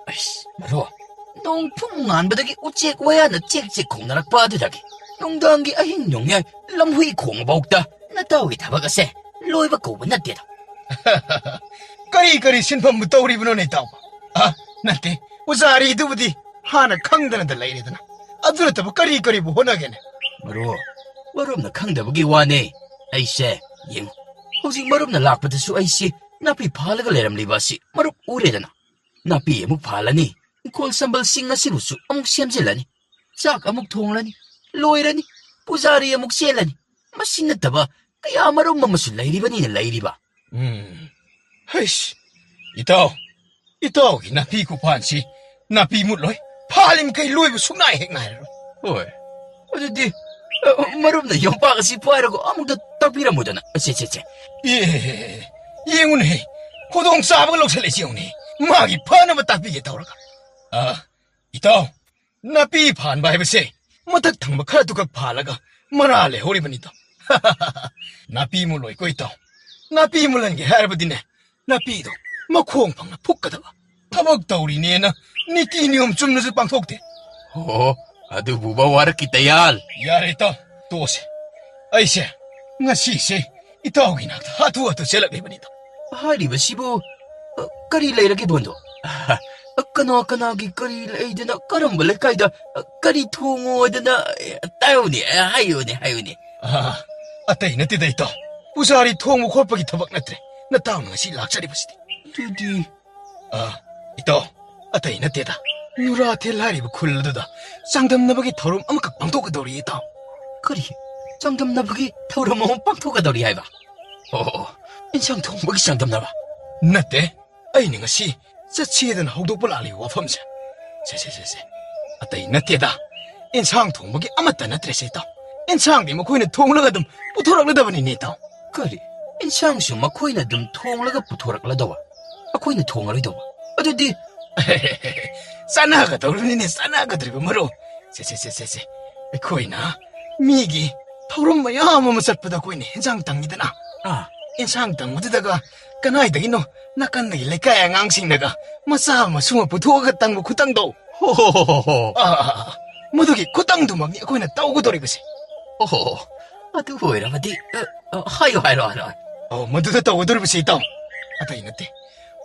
ꯑꯩꯁ, ꯃꯔꯨꯞ, ꯅꯣꯡ ꯐꯨꯝ ꯉꯥꯟꯕꯗꯒꯤ ꯎꯆꯦꯛ ꯋꯥꯌꯥꯅ ꯆꯦꯛ ꯆꯦꯛ ꯈꯣꯡꯅꯔꯛꯄ ꯑꯗꯨꯗꯒꯤ ꯅꯨꯡꯗꯥꯡꯒꯤ ꯑꯍꯤꯡ ꯅꯣꯡꯌꯥꯏ ꯂꯝꯍꯨꯏ ꯈꯣꯡꯕꯐꯥꯎꯗ ꯅꯇꯥꯎꯒꯤ ꯊꯕꯛ ꯑꯁꯦ ꯂꯣꯏꯕ ꯀꯧꯕ ꯅꯠꯇꯦꯗ꯫ ꯀꯔꯤ ꯀꯔꯤ ꯁꯤꯟꯐꯝꯕꯨ ꯇꯧꯔꯤꯕꯅꯣꯅꯦ ꯏꯇꯥꯎꯕ? ꯑ, ꯅꯠꯇꯦ, ꯄꯨꯖꯥꯔꯤꯗꯨꯕꯨꯗꯤ ꯍꯥꯟꯅ ꯈꯪꯗꯅꯗ ꯂꯩꯔꯦꯗꯅ꯫ ꯑꯗꯨ ꯅꯠꯇꯕ ꯀꯔꯤ ꯀꯔꯤꯕꯨ ꯍꯣꯠꯅꯒꯦꯅꯦ? ꯃꯔꯨꯞ, ꯃꯔꯨꯞꯅ ꯈꯪꯗꯕꯒꯤ ꯋꯥꯅꯦ꯫ ꯑꯩꯁꯦ, ꯌꯦꯡꯉꯨ, ꯍꯧꯖꯤꯛ ꯃꯔꯨꯞꯅ ꯂꯥꯛꯄꯗꯁꯨ ꯑꯩꯁꯤ ꯅꯥꯄꯤ ꯐꯥꯜꯂꯒ ꯂꯩꯔꯝꯂꯤꯕ ꯑꯁꯤ ꯃꯔꯨꯞ ꯎꯔꯦꯗꯅ꯫ ꯅꯥꯄꯤ ꯑꯃꯨꯛ ꯐꯥꯜꯂꯅꯤ, ꯏꯪꯈꯣꯜ ꯁꯝꯕꯜꯁꯤꯡ ꯑꯁꯤꯕꯨꯁꯨ ꯑꯃꯨꯛ ꯁꯦꯝꯖꯤꯜꯂꯅꯤ, ꯆꯥꯛ ꯑꯃꯨꯛ ꯊꯣꯡꯂꯅꯤ, ꯂꯣꯏꯔꯅꯤ, ꯄꯨꯖꯥꯔꯤ ꯑꯃꯨꯛ ꯆꯦꯜꯂꯅꯤ꯫ ꯃꯁꯤ ꯅꯠꯇꯕ ꯀꯌꯥ ꯃꯔꯨꯝ ꯑꯃꯁꯨ ꯂꯩꯔꯤꯕꯅꯤꯅ ꯂꯩꯔꯤꯕ꯫ ꯎꯝ꯫ ꯍꯩꯁ, ꯏꯇꯥꯎ, ꯏꯇꯥꯎꯒꯤ ꯅꯥꯄꯤ ꯈꯨꯐꯥꯟꯁꯤ ꯅꯥꯄꯤ ꯃꯨꯠꯂꯣꯏ, ꯐꯥꯜꯂꯤꯃꯈꯩ ꯂꯣꯏꯕ ꯁꯨꯛꯅꯥꯏ ꯍꯦꯛ ꯅꯥꯏꯔꯔꯣꯏ꯫ ꯍꯣꯏ, ꯑꯗꯨꯗꯤ, ꯑ, ꯃꯔꯨꯞꯅ ꯌꯣꯝꯄꯥꯛ ꯑꯁꯤ ꯄꯥꯏꯔꯒ ꯑꯃꯨꯛꯇ ꯇꯥꯛꯄꯤꯔꯝꯃꯨꯗꯅ꯫ ꯑꯁꯦ, ꯁꯦ, ꯁꯦ꯫ ꯑꯦ, ꯌꯦꯡꯉꯨꯅꯦꯍꯦ, ꯈꯨꯗꯣꯡ ꯆꯥꯕꯒ ꯂꯧꯁꯜꯂꯛꯏꯁꯤ ꯌꯦꯡꯉꯨꯅꯦ꯫ ꯃꯥꯒꯤ ꯐꯅꯕ ꯇꯥꯛꯄꯤꯒꯦ ꯇꯧꯔꯒ꯫ ꯑ, ꯏꯇꯥꯎ, ꯅꯥꯄꯤ ꯐꯥꯟꯕ ꯍꯥꯏꯕꯁꯦ ꯃꯊꯛ ꯊꯪꯕ ꯈꯔꯗꯨꯈꯛ ꯐꯥꯜꯂꯒ ꯃꯔꯥ ꯂꯩꯍꯧꯔꯤꯕꯅꯤꯗꯣ꯫ ꯅꯥꯄꯤ ꯃꯨꯜꯂꯣꯏꯀꯣ ꯏꯇꯥꯎ꯫ ꯅꯥꯄꯤ ꯃꯨꯜꯍꯟꯒꯦ ꯍꯥꯏꯔꯕꯗꯤꯅꯦ, ꯅꯥꯄꯤꯗꯣ ꯃꯈꯣꯡ ꯐꯪꯅ ꯐꯨꯛꯀꯗꯕ꯫ ꯊꯕꯛ ꯇꯧꯔꯤꯅꯦꯅ ꯅꯤꯇꯤ ꯅꯤꯌꯣꯝ ꯆꯨꯝꯅꯁꯨ ꯄꯥꯡꯊꯣꯛꯇꯦ꯫ ꯑꯣ, ꯑꯗꯨꯕꯨꯕ ꯋꯥꯔꯛꯀꯤ ꯇꯌꯥꯜ꯫ ꯌꯥꯔꯦ ꯏꯇꯥꯎ, ꯇꯣꯛꯑꯁꯦ꯫ ꯑꯩꯁꯦ ꯉꯁꯤꯁꯦ ꯏꯇꯥꯎꯒꯤ ꯅꯥꯛꯇ ꯍꯥꯊꯨ ꯍꯥꯊꯨ ꯆꯦꯜꯂꯛꯂꯤꯕꯅꯤꯗꯣ꯫ ꯍꯥꯏꯔꯤꯕꯁꯤꯕꯨ, ꯑ, ꯀꯔꯤ ꯂꯩꯔꯒꯦ ꯕꯣꯟꯗꯣ? ꯑ, ꯀꯅꯥ ꯀꯅꯥꯒꯤ ꯀꯔꯤ ꯂꯩꯗꯅ, ꯀꯔꯝꯕ ꯂꯩꯀꯥꯏꯗ, ꯑ, ꯀꯔꯤ ꯊꯣꯡꯉꯣꯗꯅ, ꯑ, ꯇꯥꯛꯎꯅꯦ, ꯑ, ꯍꯥꯏꯌꯨꯅꯦ, ꯍꯥꯏꯌꯨꯅꯦ꯫ ꯑ, ꯑꯇꯩ ꯅꯠꯇꯦꯗ ꯏꯇꯥꯎ꯫ ꯄꯨꯖꯥꯔꯤ ꯊꯣꯡꯕ ꯈꯣꯠꯄꯒꯤ ꯊꯕꯛ ꯅꯠꯇ꯭ꯔꯦ ꯅꯇꯥꯎꯅ ꯉꯁꯤ ꯂꯥꯛꯆꯔꯤꯕꯁꯤꯗꯤ꯫ ꯑꯗꯨꯗꯤ? ꯑ, ꯏꯇꯥꯎ, ꯑꯇꯩ ꯅꯠꯇꯦꯗ꯫ ꯅꯨꯔꯥꯊꯦꯜ ꯍꯥꯏꯔꯤꯕ ꯈꯨꯜ ꯑꯗꯨꯗ ꯆꯥꯡꯗꯝꯅꯕꯒꯤ ꯊꯧꯔꯝ ꯑꯃꯈꯛ ꯄꯥꯡꯊꯣꯛꯀꯗꯧꯔꯤ ꯏꯇꯥꯎ꯫ ꯀꯔꯤ? ꯆꯥꯡꯗꯝꯅꯕꯒꯤ ꯊꯧꯔꯝ ꯑꯃ ꯄꯥꯡꯊꯣꯛꯀꯗꯧꯔꯤ ꯍꯥꯏꯕ? ꯑꯣ, ꯏꯟꯁꯥꯡ ꯊꯣꯡꯕꯒꯤ ꯆꯥꯡꯗꯝꯅꯕ? ꯅꯠꯇꯦ, ꯑꯩꯅ ꯉꯁꯤ ꯆꯠꯁꯦꯗꯅ ꯍꯧꯗꯣꯛꯄ ꯂꯥꯛꯂꯤꯕ ꯋꯥꯐꯝꯁꯦ꯫ ꯁꯦ, ꯁꯦ, ꯁꯦ, ꯁꯦ꯫ ꯑꯇꯩ ꯅꯠꯇꯦꯗ꯫ ꯏꯟꯁꯥꯡ ꯊꯣꯡꯕꯒꯤ ꯑꯃꯠꯇ ꯅꯠꯇ꯭ꯔꯦꯁꯦ, ꯏꯇꯥꯎ꯫ ꯏꯟꯁꯥꯡꯗꯤ ꯃꯈꯣꯏꯅ ꯊꯣꯡꯂꯒ ꯑꯗꯨꯝ ꯄꯨꯊꯣꯔꯛꯂꯗꯕꯅꯤꯅꯦ, ꯏꯇꯥꯎ꯫ ꯀꯔꯤ? ꯏꯟꯁꯥꯡꯁꯨ ꯃꯈꯣꯏꯅ ꯑꯗꯨꯝ ꯊꯣꯡꯂꯒ ꯄꯨꯊꯣꯔꯛꯂꯗꯧꯕ? ꯑꯩꯈꯣꯏꯅ ꯊꯣꯡꯉꯔꯣꯏꯗꯧꯕ? ꯑꯗꯨꯗꯤ ꯆꯥꯟꯅꯒꯗꯧꯔꯤꯕꯅꯤꯅꯦ, ꯆꯥꯟꯅꯒꯗꯧꯔꯤꯕ ꯃꯔꯨꯞ꯫ ꯁꯦ, ꯁꯦ, ꯁꯦ, ꯁꯦ, ꯁꯦ꯫ ꯑꯩꯈꯣꯏꯅ ꯃꯤꯒꯤ ꯊꯧꯔꯝ ꯃꯌꯥꯝ ꯑꯃ ꯆꯠꯄꯗ ꯑꯩꯈꯣꯏꯅ ꯍꯦꯟꯖꯥꯡ ꯇꯪꯉꯤꯗꯅ꯫ ꯑꯥ꯫ ꯍꯦꯟꯖꯥꯡ ꯇꯪꯕꯗꯨꯗꯒ ꯀꯅꯥꯏꯗꯒꯤꯅꯣ ꯅꯥꯀꯟꯗꯒꯤ ꯂꯩꯀꯥꯏ ꯑꯉꯥꯡꯁꯤꯡꯅꯒ ꯃꯆꯥ ꯃꯁꯨ ꯑꯃ ꯄꯨꯊꯣꯛꯑꯒ ꯇꯪꯕ ꯈꯨꯇꯪꯗꯣ꯫ ꯍꯣ, ꯍꯣ, ꯍꯣ, ꯍꯣ, ꯍꯣ꯫ ꯑꯥ, ꯑꯥ, ꯑꯥ, ꯑꯥ꯫ ꯃꯗꯨꯒꯤ ꯈꯨꯇꯪꯗꯨꯃꯛꯅꯤ ꯑꯩꯈꯣꯏꯅ ꯇꯧꯒꯗꯧꯔꯤꯕꯁꯦ꯫ ꯑꯣꯍꯣ, ꯑꯗꯨ ꯑꯣꯏꯔꯕꯗꯤ, ꯑ, ꯑ, ꯍꯥꯏꯌꯣ, ꯍꯥꯏꯔꯣ, ꯍꯥꯏꯔꯣ, ꯍꯥꯏꯔꯣ꯫ ꯑꯣ, ꯃꯗꯨꯗ ꯇꯧꯒꯗꯧꯔꯤꯕꯁꯦ, ꯏꯇꯥꯎ, ꯑꯇꯩ ꯅꯠꯇꯦ꯫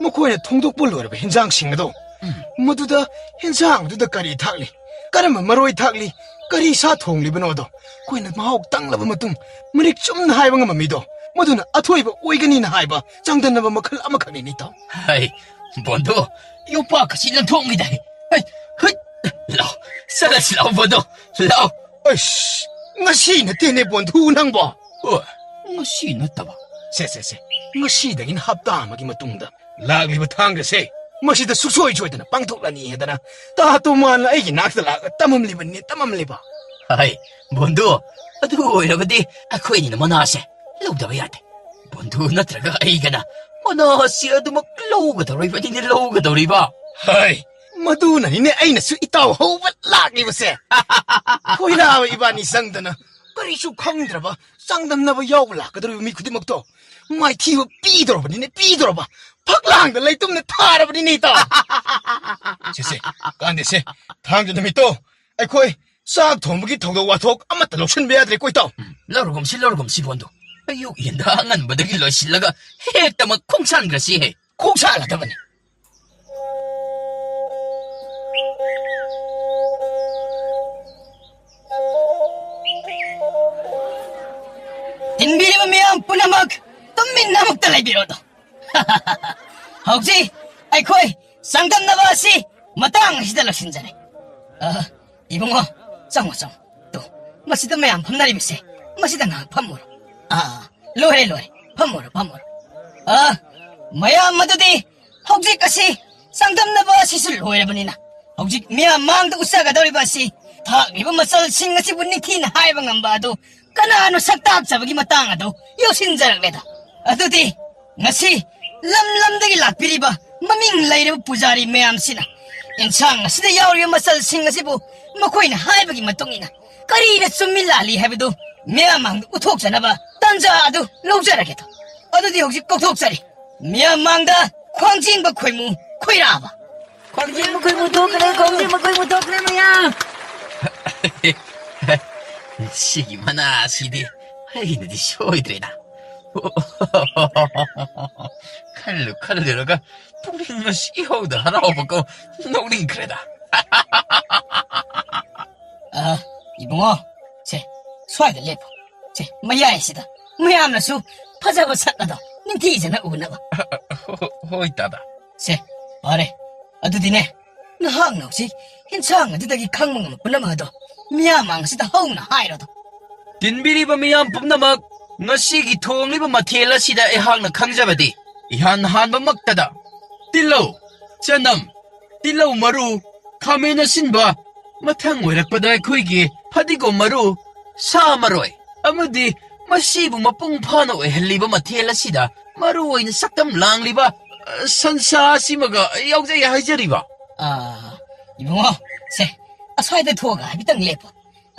ꯃꯈꯣꯏꯅ ꯊꯣꯡꯗꯣꯛꯄ ꯂꯣꯏꯔꯕ ꯍꯦꯟꯖꯥꯡꯁꯤꯡ ꯑꯗꯣ, ꯎꯝ꯫ ꯃꯗꯨꯗ ꯍꯦꯟꯖꯥꯡ ꯑꯗꯨꯗ ꯀꯔꯤ ꯊꯥꯛꯂꯤ, ꯀꯔꯝꯕ ꯃꯔꯣꯏ ꯊꯥꯛꯂꯤ, ꯀꯔꯤ ꯁꯥ ꯊꯣꯡꯂꯤꯕꯅꯣꯗꯣ ꯑꯩꯈꯣꯏꯅ ꯃꯍꯥꯎ ꯇꯪꯂꯕ ꯃꯇꯨꯡ ꯃꯔꯤꯛ ꯆꯨꯝꯅ ꯍꯥꯏꯕ ꯉꯝꯕ ꯃꯤꯗꯣ, ꯃꯗꯨꯅ ꯑꯊꯣꯏꯕ ꯑꯣꯏꯒꯅꯤꯅ ꯍꯥꯏꯕ ꯆꯥꯡꯗꯝꯅꯕ ꯃꯈꯜ ꯑꯃꯈꯛꯅꯤꯅꯦ, ꯏꯇꯥꯎ꯫ ꯍꯩ, ꯕꯣꯟꯗꯨ, ꯌꯣꯄꯥꯛ ꯑꯁꯤ ꯂꯪꯊꯣꯛꯈꯤꯗꯥꯏ? ꯍꯩ, ꯍꯩꯠ, ꯂꯥꯎ, ꯆꯠꯂꯁꯤ ꯂꯥꯎ, ꯕꯣꯟꯗꯨ, ꯂꯥꯎ꯫ ꯑꯩꯁ, ꯉꯁꯤ ꯅꯠꯇꯦꯅꯦ, ꯕꯣꯟꯗꯨ, ꯅꯪꯕꯣ꯫ ꯑꯣ, ꯉꯁꯤ ꯅꯠꯇꯕ? ꯁꯦ, ꯁꯦ, ꯁꯦ, ꯉꯁꯤꯗꯒꯤꯅ ꯍꯞꯇꯥ ꯑꯃꯒꯤ ꯃꯇꯨꯡꯗ ꯂꯥꯛꯂꯤꯕ ꯊꯥꯡꯖꯁꯦ, ꯃꯁꯤꯗ ꯁꯨꯡꯁꯣꯏ ꯁꯣꯏꯗꯅ ꯄꯥꯡꯊꯣꯛꯂꯅꯤ ꯍꯥꯏꯗꯅ ꯇꯥ ꯇꯣꯃꯥꯟꯅ ꯑꯩꯒꯤ ꯅꯥꯛꯇ ꯂꯥꯛꯑꯒ ꯇꯝꯃꯝꯂꯤꯕꯅꯤ, ꯇꯝꯃꯝꯂꯤꯕ꯫ ꯍꯥꯏ, ꯕꯣꯟꯗꯨ, ꯑꯗꯨ ꯑꯣꯏꯔꯕꯗꯤ ꯑꯩꯈꯣꯏꯅꯤꯅ ꯃꯅꯥꯁꯦ ꯂꯧꯗꯕ ꯌꯥꯗꯦ꯫ ꯕꯣꯟꯗꯨ ꯅꯠꯇ꯭ꯔꯒ ꯑꯩꯒꯅ ꯃꯅꯥ ꯑꯁꯤ ꯑꯗꯨꯃꯛ ꯂꯧꯒꯗꯧꯔꯤꯕꯅꯤꯅꯦ, ꯂꯧꯒꯗꯧꯔꯤꯕ꯫ ꯍꯥꯏ, ꯃꯗꯨꯅꯅꯤꯅꯦ ꯑꯩꯅꯁꯨ ꯏꯇꯥꯎ ꯍꯧꯕ ꯂꯥꯛꯂꯤꯕꯁꯦ꯫ ꯈꯣꯏꯔꯥꯕ ꯏꯕꯥꯅꯤ ꯆꯪꯗꯅ ꯀꯔꯤꯁꯨ ꯈꯪꯗ꯭ꯔꯕ ꯆꯥꯡꯗꯝꯅꯕ ꯌꯥꯎꯕ ꯂꯥꯛꯀꯗꯧꯔꯤꯕ ꯃꯤ ꯈꯨꯗꯤꯡꯃꯛꯇꯣ ꯃꯥꯏꯊꯤꯕ ꯄꯤꯗꯧꯔꯕꯅꯤꯅꯦ, ꯄꯤꯗꯧꯔꯕ꯫ ꯐꯛꯂꯥꯡꯗ ꯂꯩꯇꯨꯝꯅ ꯊꯥꯔꯕꯅꯤꯅꯦ, ꯏꯇꯥꯎ꯫ ꯁꯦ, ꯁꯦ, ꯀꯥꯟꯗꯦꯁꯦ꯫ ꯊꯥꯡꯖ ꯅꯨꯃꯤꯠꯇꯣ ꯑꯩꯈꯣꯏ ꯆꯥꯛ ꯊꯣꯡꯕꯒꯤ ꯊꯧꯗꯣꯛ ꯋꯥꯊꯣꯛ ꯑꯃꯠꯇ ꯂꯧꯁꯤꯟꯕ ꯌꯥꯗ꯭ꯔꯦꯀꯣ, ꯏꯇꯥꯎ꯫ ꯎꯝ, ꯂꯧꯔꯒꯨꯝꯁꯤ, ꯂꯧꯔꯒꯨꯝꯁꯤ, ꯕꯣꯟꯗꯨ꯫ ꯑꯌꯨꯛ ꯌꯦꯟꯗ ꯑꯉꯟꯕꯗꯒꯤ ꯂꯣꯏꯁꯤꯜꯂꯒ ꯍꯦꯛꯇꯃꯛ ꯈꯣꯡꯁꯥꯟꯈ꯭ꯔꯁꯤ ꯍꯦ꯫ ꯈꯣꯡꯁꯥꯜꯂꯗꯕꯅꯤ꯫ ꯇꯤꯟꯕꯤꯔꯤꯕ ꯃꯤꯌꯥꯝ ꯄꯨꯝꯅꯃꯛ ꯇꯨꯃꯤꯟꯅ ꯑꯃꯨꯛꯇ ꯂꯩꯕꯤꯔꯣꯗꯣ꯫ ꯍꯧꯖꯤꯛ ꯑꯩꯈꯣꯏ ꯆꯥꯡꯗꯝꯅꯕ ꯑꯁꯤ ꯃꯇꯥꯡ ꯑꯁꯤꯗ ꯂꯣꯏꯁꯤꯟꯖꯔꯦ꯫ ꯑ, ꯏꯕꯨꯡꯉꯣ, ꯆꯪꯉꯣ, ꯆꯪꯉꯣ꯫ ꯇꯨ, ꯃꯁꯤꯗ ꯃꯌꯥꯝ ꯐꯝꯅꯔꯤꯕꯁꯦ, ꯃꯁꯤꯗ ꯉꯥꯏꯍꯥꯛ ꯐꯝꯃꯨꯔꯣ꯫ ꯑꯥ, ꯂꯣꯏꯔꯦ, ꯂꯣꯏꯔꯦ꯫ ꯐꯝꯃꯨꯔꯣ, ꯐꯝꯃꯨꯔꯣ꯫ ꯑ, ꯃꯌꯥꯝ ꯑꯗꯨꯗꯤ ꯍꯧꯖꯤꯛ ꯑꯁꯤ ꯆꯥꯡꯗꯝꯅꯕ ꯑꯁꯤꯁꯨ ꯂꯣꯏꯔꯕꯅꯤꯅ, ꯍꯧꯖꯤꯛ ꯃꯤꯌꯥꯝ ꯃꯥꯡꯗ ꯎꯠꯆꯒꯗꯧꯔꯤꯕ ꯑꯁꯤ ꯊꯥꯛꯂꯤꯕ ꯃꯆꯜꯁꯤꯡ ꯑꯁꯤꯕꯨ ꯅꯤꯡꯊꯤꯅ ꯍꯥꯏꯕ ꯉꯝꯕ ꯑꯗꯨ ꯀꯅꯥꯅꯣ ꯁꯛ ꯇꯥꯛꯆꯕꯒꯤ ꯃꯇꯥꯡ ꯑꯗꯨ ꯌꯧꯁꯤꯟꯖꯔꯛꯂꯦꯗ꯫ ꯑꯗꯨꯗꯤ ꯉꯁꯤ ꯂꯝ ꯂꯝꯗꯒꯤ ꯂꯥꯛꯄꯤꯔꯤꯕ ꯃꯃꯤꯡ ꯂꯩꯔꯕ ꯄꯨꯖꯥꯔꯤ ꯃꯌꯥꯝꯁꯤꯅ ꯑꯦꯟꯁꯥꯡ ꯑꯁꯤꯗ ꯌꯥꯎꯔꯤꯕ ꯃꯆꯜꯁꯤꯡ ꯑꯁꯤꯕꯨ ꯃꯈꯣꯏꯅ ꯍꯥꯏꯕꯒꯤ ꯃꯇꯨꯡ ꯏꯟꯅ ꯀꯔꯤꯅ ꯆꯨꯝꯃꯤ ꯂꯥꯜꯂꯤ ꯍꯥꯏꯕꯗꯨ ꯃꯤꯌꯥꯝ ꯃꯥꯡꯗ ꯎꯠꯊꯣꯛꯆꯅꯕ ꯇꯥꯟꯖꯥ ꯑꯗꯨ ꯂꯧꯖꯔꯒꯦ꯫ ꯑꯗꯨꯗꯤ ꯍꯧꯖꯤꯛ ꯀꯧꯊꯣꯛꯆꯔꯤ, ꯃꯤꯌꯥꯝ ꯃꯥꯡꯗ ꯈ꯭ꯋꯥꯡꯖꯤꯡꯕ ꯈꯣꯏꯃꯨ ꯈꯣꯏꯔꯥꯕ꯫ ꯈ꯭ꯋꯥꯡꯖꯤꯡꯕ ꯈꯣꯏꯃꯨ ꯊꯣꯛꯈ꯭ꯔꯦ, ꯈ꯭ꯋꯥꯡꯖꯤꯡꯕ ꯈꯣꯏꯃꯨ ꯊꯣꯛꯈ꯭ꯔꯦ ꯃꯌꯥꯝ꯫ ꯁꯤꯒꯤ ꯃꯅꯥ ꯑꯁꯤꯗꯤ ꯑꯩꯅꯗꯤ ꯁꯣꯏꯗ꯭ꯔꯦꯗ꯫ ꯈꯜꯂꯨ ꯈꯜꯂꯨꯔꯒ ꯄꯨꯛꯅꯤꯡ ꯉꯁꯤ ꯏꯍꯧꯗ ꯍꯔꯥꯎꯕꯀꯣ, ꯅꯣꯛꯅꯤꯡꯈ꯭ꯔꯦꯗ꯫ ꯑ, ꯏꯕꯨꯡꯉꯣ, ꯁꯦ, ꯁ꯭ꯋꯥꯏꯗ ꯂꯦꯞꯄꯨ꯫ ꯁꯦ, ꯃꯌꯥꯏꯁꯤꯗ ꯃꯌꯥꯝꯅꯁꯨ ꯐꯖꯕ ꯁꯛ ꯑꯗꯣ ꯅꯤꯡꯊꯤꯖꯅ ꯎꯅꯕ꯫ ꯍꯣ-, ꯍꯣꯏ, ꯗꯥꯗꯥ꯫ ꯁꯦ, ꯐꯔꯦ꯫ ꯑꯗꯨꯗꯤꯅꯦ, ꯅꯍꯥꯛꯅ ꯍꯧꯖꯤꯛ ꯏꯟꯁꯥꯡ ꯑꯗꯨꯗꯒꯤ ꯈꯪꯕ ꯉꯝꯕ ꯄꯨꯝꯅꯃꯛ ꯑꯗꯣ ꯃꯤꯌꯥꯝ ꯃꯥꯡꯁꯤꯗ ꯍꯧꯅ ꯍꯥꯏꯔꯣꯗꯣ꯫ ꯇꯤꯟꯕꯤꯔꯤꯕ ꯃꯤꯌꯥꯝ ꯄꯨꯝꯅꯃꯛ, ꯉꯁꯤꯒꯤ ꯊꯣꯡꯂꯤꯕ ꯃꯊꯦꯜ ꯑꯁꯤꯗ ꯑꯩꯍꯥꯛꯅ ꯈꯪꯖꯕꯗꯤ ꯏꯍꯥꯟ ꯍꯥꯟꯕꯃꯛꯇꯗ ꯇꯤꯜꯍꯧ, ꯆꯅꯝ, ꯇꯤꯜꯍꯧ ꯃꯔꯨ, ꯈꯥꯃꯦꯟ ꯑꯁꯤꯟꯕ, ꯃꯊꯪ ꯑꯣꯏꯔꯛꯄꯗ ꯑꯩꯈꯣꯏꯒꯤ ꯐꯗꯤꯒꯣꯝ ꯃꯔꯨ, ꯁꯥ ꯃꯔꯣꯏ, ꯑꯃꯗꯤ ꯃꯁꯤꯕꯨ ꯃꯄꯨꯡ ꯐꯥꯅ ꯑꯣꯏꯍꯜꯂꯤꯕ ꯃꯊꯦꯜ ꯑꯁꯤꯗ ꯃꯔꯨ ꯑꯣꯏꯅ ꯁꯛꯇꯝ ꯂꯥꯡꯂꯤꯕ, ꯑ, ꯁꯟꯁꯥ ꯑꯁꯤꯃꯒ ꯌꯥꯎꯖꯩ ꯍꯥꯏꯖꯔꯤꯕ꯫ ꯑ, ꯏꯕꯨꯡꯉꯣ, ꯁꯦ, ꯑꯁ꯭ꯋꯥꯏꯗ ꯊꯣꯛꯑꯒ ꯍꯥꯏꯐꯦꯠꯇꯪ ꯂꯦꯞꯄꯣ꯫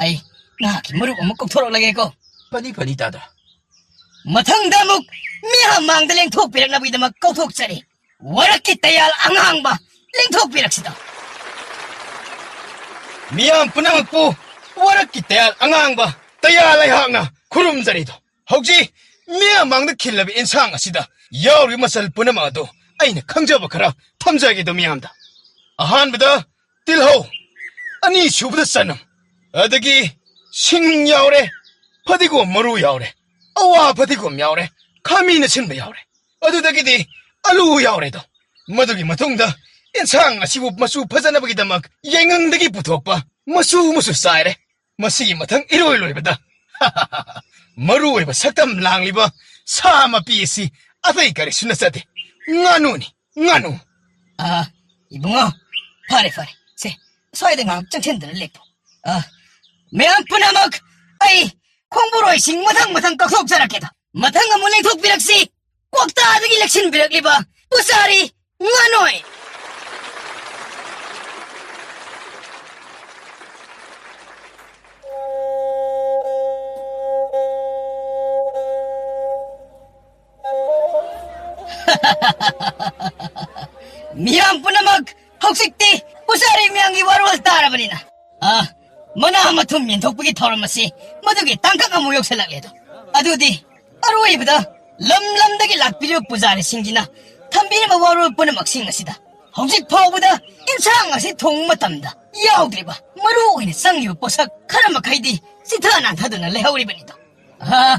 ꯑꯩ ꯅꯍꯥꯛꯀꯤ ꯃꯔꯨꯞ ꯑꯃ ꯀꯧꯊꯣꯔꯛꯂꯒꯦꯀꯣ꯫ ꯐꯅꯤ, ꯐꯅꯤ, ꯗꯥꯗꯥ꯫ ꯃꯊꯪꯗ ꯑꯃꯨꯛ ꯃꯤꯌꯥꯝ ꯃꯥꯡꯗ ꯂꯦꯡꯊꯣꯛꯄꯤꯔꯛꯅꯕꯒꯤꯗꯃꯛ ꯀꯧꯊꯣꯛꯆꯔꯤ꯫ ꯋꯥꯔꯛꯀꯤ ꯇꯌꯥꯜ ꯑꯉꯥꯡꯕ ꯂꯦꯡꯊꯣꯛꯄꯤꯔꯛꯁꯤꯗ꯫ ꯃꯤꯌꯥꯝ ꯄꯨꯝꯅꯃꯛꯄꯨ ꯋꯥꯔꯛꯀꯤ ꯇꯌꯥꯜ ꯑꯉꯥꯡꯕ ꯇꯌꯥꯜ ꯑꯩꯍꯥꯛꯅ ꯈꯨꯔꯨꯝꯖꯔꯤꯗꯣ꯫ ꯍꯧꯖꯤꯛ ꯃꯤꯌꯥꯝ ꯃꯥꯡꯗ ꯈꯤꯜꯂꯕ ꯏꯟꯁꯥꯡ ꯑꯁꯤꯗ ꯌꯥꯎꯔꯤꯕ ꯃꯆꯜ ꯄꯨꯝꯅꯃꯛ ꯑꯗꯨ ꯑꯩꯅ ꯈꯪꯖꯕ ꯈꯔ ꯊꯝꯖꯒꯦꯗꯣ ꯃꯤꯌꯥꯝꯗ꯫ ꯑꯍꯥꯟꯕꯗ ꯇꯤꯜꯍꯧ, ꯑꯅꯤꯁꯨꯕꯗ ꯆꯅꯝ, ꯑꯗꯒꯤ ꯁꯤꯡ ꯌꯥꯎꯔꯦ, ꯐꯗꯤꯒꯣꯝ ꯃꯔꯨ ꯌꯥꯎꯔꯦ, ꯑꯋꯥ ꯐꯗꯤꯒꯣꯝ ꯌꯥꯎꯔꯦ, ꯈꯥꯃꯦꯟ ꯑꯁꯤꯟꯕ ꯌꯥꯎꯔꯦ, ꯑꯗꯨꯗꯒꯤꯗꯤ ꯑꯂꯨ ꯌꯥꯎꯔꯦꯗꯣ꯫ ꯃꯗꯨꯒꯤ ꯃꯇꯨꯡꯗ ꯏꯟꯁꯥꯡ ꯑꯁꯤꯕꯨ ꯃꯆꯨ ꯐꯖꯅꯕꯒꯤꯗꯃꯛ ꯌꯥꯏꯉꯪꯗꯒꯤ ꯄꯨꯊꯣꯛꯄ ꯃꯆꯨ ꯃꯆꯨ ꯆꯥꯏꯔꯦ꯫ ꯃꯁꯤꯒꯤ ꯃꯊꯪ ꯏꯔꯣꯏ ꯂꯣꯏꯕꯗ ꯃꯔꯨ ꯑꯣꯏꯕ ꯁꯛꯇꯝ ꯂꯥꯡꯂꯤꯕ ꯁꯥ ꯃꯄꯤ ꯑꯁꯤ ꯑꯇꯩ ꯀꯔꯤꯁꯨ ꯅꯠꯆꯗꯦ꯫ ꯉꯥꯅꯨꯅꯤ, ꯉꯥꯅꯨ꯫ ꯑꯥ, ꯏꯕꯨꯡꯉꯣ, ꯐꯔꯦ, ꯐꯔꯦ꯫ ꯁꯦ, ꯁ꯭ꯋꯥꯏꯗ ꯉꯥꯏꯍꯥꯛ ꯆꯪꯁꯤꯟꯗꯨꯅ ꯂꯦꯞꯄꯣ꯫ ꯑꯥ, ꯃꯌꯥꯝ ꯄꯨꯝꯅꯃꯛ, ꯑꯩ ꯈꯣꯡꯕꯨꯔꯣꯏꯁꯤꯡ ꯃꯊꯪ ꯃꯊꯪ ꯀꯛꯊꯣꯛꯆꯔꯛꯀꯦꯗ꯫ ꯃꯊꯪ ꯑꯃꯨꯛ ꯂꯦꯡꯊꯣꯛꯄꯤꯔꯛꯁꯤ꯫ ꯀ꯭ꯋꯥꯛꯇꯥꯗꯒꯤ ꯂꯦꯛꯁꯤꯟꯕꯤꯔꯛꯂꯤꯕ ꯄꯨꯁꯥꯔꯤ ꯉꯥꯅꯣꯏ꯫ ꯃꯤꯌꯥꯝ ꯄꯨꯝꯅꯃꯛ, ꯍꯧꯖꯤꯛꯇꯤ ꯄꯨꯁꯥꯔꯤ ꯃꯌꯥꯝꯒꯤ ꯋꯥꯔꯣꯜ ꯇꯥꯔꯕꯅꯤꯅ, ꯑꯥ, ꯃꯅꯥ ꯃꯊꯨꯝ ꯌꯦꯟꯊꯣꯛꯄꯒꯤ ꯊꯧꯔꯝ ꯑꯁꯤ ꯃꯗꯨꯒꯤ ꯇꯥꯡꯀꯛ ꯑꯃꯨꯛ ꯌꯧꯁꯤꯜꯂꯛꯂꯦ ꯑꯗꯣ꯫ ꯑꯗꯨꯗꯤ ꯑꯔꯣꯏꯕꯗ ꯂꯝ ꯂꯝꯗꯒꯤ ꯂꯥꯛꯄꯤꯔꯤꯕ ꯄꯨꯖꯥꯔꯤꯁꯤꯡꯁꯤꯅ ꯊꯝꯕꯤꯔꯤꯕ ꯋꯥꯔꯣꯜ ꯄꯨꯝꯅꯃꯛꯁꯤꯡ ꯑꯁꯤꯗ ꯍꯧꯖꯤꯛ ꯐꯥꯎꯕꯗ ꯏꯟꯁꯥꯡ ꯑꯁꯤ ꯊꯣꯡꯕ ꯃꯇꯝꯗ ꯌꯥꯎꯗ꯭ꯔꯤꯕ ꯃꯔꯨ ꯑꯣꯏꯅ ꯆꯪꯂꯤꯕ ꯄꯣꯠꯁꯛ ꯈꯔ ꯃꯈꯩꯗꯤ ꯆꯤꯊ ꯅꯥꯟꯊꯗꯨꯅ ꯂꯩꯍꯧꯔꯤꯕꯅꯤꯗꯣ꯫ ꯑꯍ,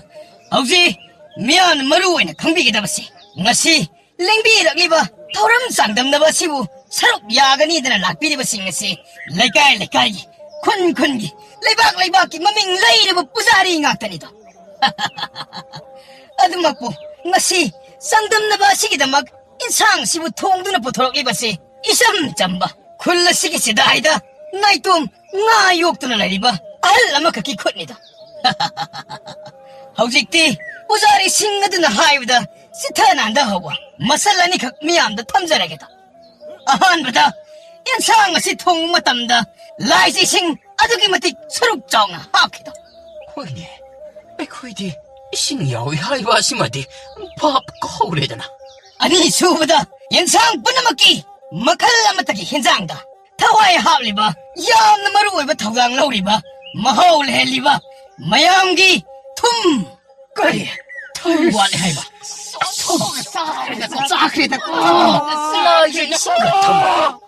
ꯍꯧꯖꯤꯛ ꯃꯤꯌꯥꯝꯅ ꯃꯔꯨ ꯑꯣꯏꯅ ꯈꯪꯕꯤꯒꯗꯕꯁꯤ, ꯉꯁꯤ ꯂꯦꯡꯕꯤꯔꯛꯂꯤꯕ ꯊꯧꯔꯝ ꯆꯥꯡꯗꯝꯅꯕ ꯑꯁꯤꯕꯨ ꯁꯔꯨꯛ ꯌꯥꯒꯅꯤꯗꯅ ꯂꯥꯛꯄꯤꯔꯤꯕꯁꯤꯡ ꯑꯁꯤ ꯂꯩꯀꯥꯏ ꯂꯩꯀꯥꯏꯒꯤ, ꯈꯨꯟ ꯈꯨꯟꯒꯤ, ꯂꯩꯕꯥꯛ ꯂꯩꯕꯥꯛꯀꯤ ꯃꯃꯤꯡ ꯂꯩꯔꯕ ꯄꯨꯖꯥꯔꯤ ꯉꯥꯛꯇꯅꯤꯗꯣ꯫ ꯑꯗꯨꯃꯛꯄꯨ ꯉꯁꯤ ꯆꯥꯡꯗꯝꯅꯕ ꯑꯁꯤꯒꯤꯗꯃꯛ ꯏꯟꯁꯥꯡꯁꯤꯕꯨ ꯊꯣꯡꯗꯨꯅ ꯄꯨꯊꯣꯔꯛꯂꯤꯕꯁꯤ ꯏꯆꯝ ꯆꯝꯕ ꯈꯨꯜ ꯑꯁꯤꯒꯤ ꯆꯤꯗꯥꯏꯗ ꯅꯥꯏꯇꯣꯝ ꯉꯥ ꯌꯣꯛꯇꯨꯅ ꯂꯩꯔꯤꯕ ꯑꯍꯜ ꯑꯃꯈꯛꯀꯤ ꯈꯨꯠꯅꯤꯗꯣ꯫ ꯍꯧꯖꯤꯛꯇꯤ ꯄꯨꯖꯥꯔꯤꯁꯤꯡ ꯑꯗꯨꯅ ꯍꯥꯏꯕꯗ ꯆꯤꯊ ꯅꯥꯟꯗ ꯍꯧꯕ ꯃꯆꯜ ꯑꯅꯤꯈꯛ ꯃꯤꯌꯥꯝꯗ ꯊꯝꯖꯔꯒꯦꯗ꯫ ꯑꯍꯥꯟꯕꯗ, ꯑꯦꯟꯁꯥꯡ ꯑꯁꯤ ꯊꯣꯡꯕ ꯃꯇꯝꯗ ꯂꯥꯏꯁꯤꯁꯤꯡ ꯑꯗꯨꯛꯀꯤ ꯃꯇꯤꯛ ꯁꯔꯨꯛ ꯆꯥꯎꯅ ꯍꯥꯞꯈꯤꯗꯣ꯫ ꯍꯣꯏꯅꯦ, ꯑꯩꯈꯣꯏꯗꯤ ꯏꯁꯤꯡ ꯌꯥꯎꯏ ꯍꯥꯏꯕ ꯑꯁꯤꯃꯗꯤ ꯚꯥꯞ ꯀꯥꯎꯔꯦꯗꯅ꯫ ꯑꯅꯤꯁꯨꯕꯗ, ꯌꯦꯟꯁꯥꯡ ꯄꯨꯝꯅꯃꯛꯀꯤ ꯃꯈꯜ ꯑꯃꯠꯇꯒꯤ ꯍꯦꯟꯖꯥꯡꯗ ꯊꯋꯥꯏ ꯍꯥꯞꯂꯤꯕ, ꯌꯥꯝꯅ ꯃꯔꯨ ꯑꯣꯏꯕ ꯊꯧꯗꯥꯡ ꯂꯧꯔꯤꯕ, ꯃꯍꯥꯎ ꯂꯩꯍꯜꯂꯤꯕ ꯃꯌꯥꯝꯒꯤ ꯊꯨꯝ꯫ ꯀꯔꯤ? ꯊꯨꯝ ꯋꯥꯠꯂꯦ ꯍꯥꯏꯕ? ꯊꯨꯝ ꯆꯥꯈ꯭ꯔꯦꯗ, ꯆꯥꯈ꯭ꯔꯦꯗ꯫ ꯂꯥꯏꯁꯦ ꯏꯁꯤꯡꯒ ꯊꯝꯃꯣ꯫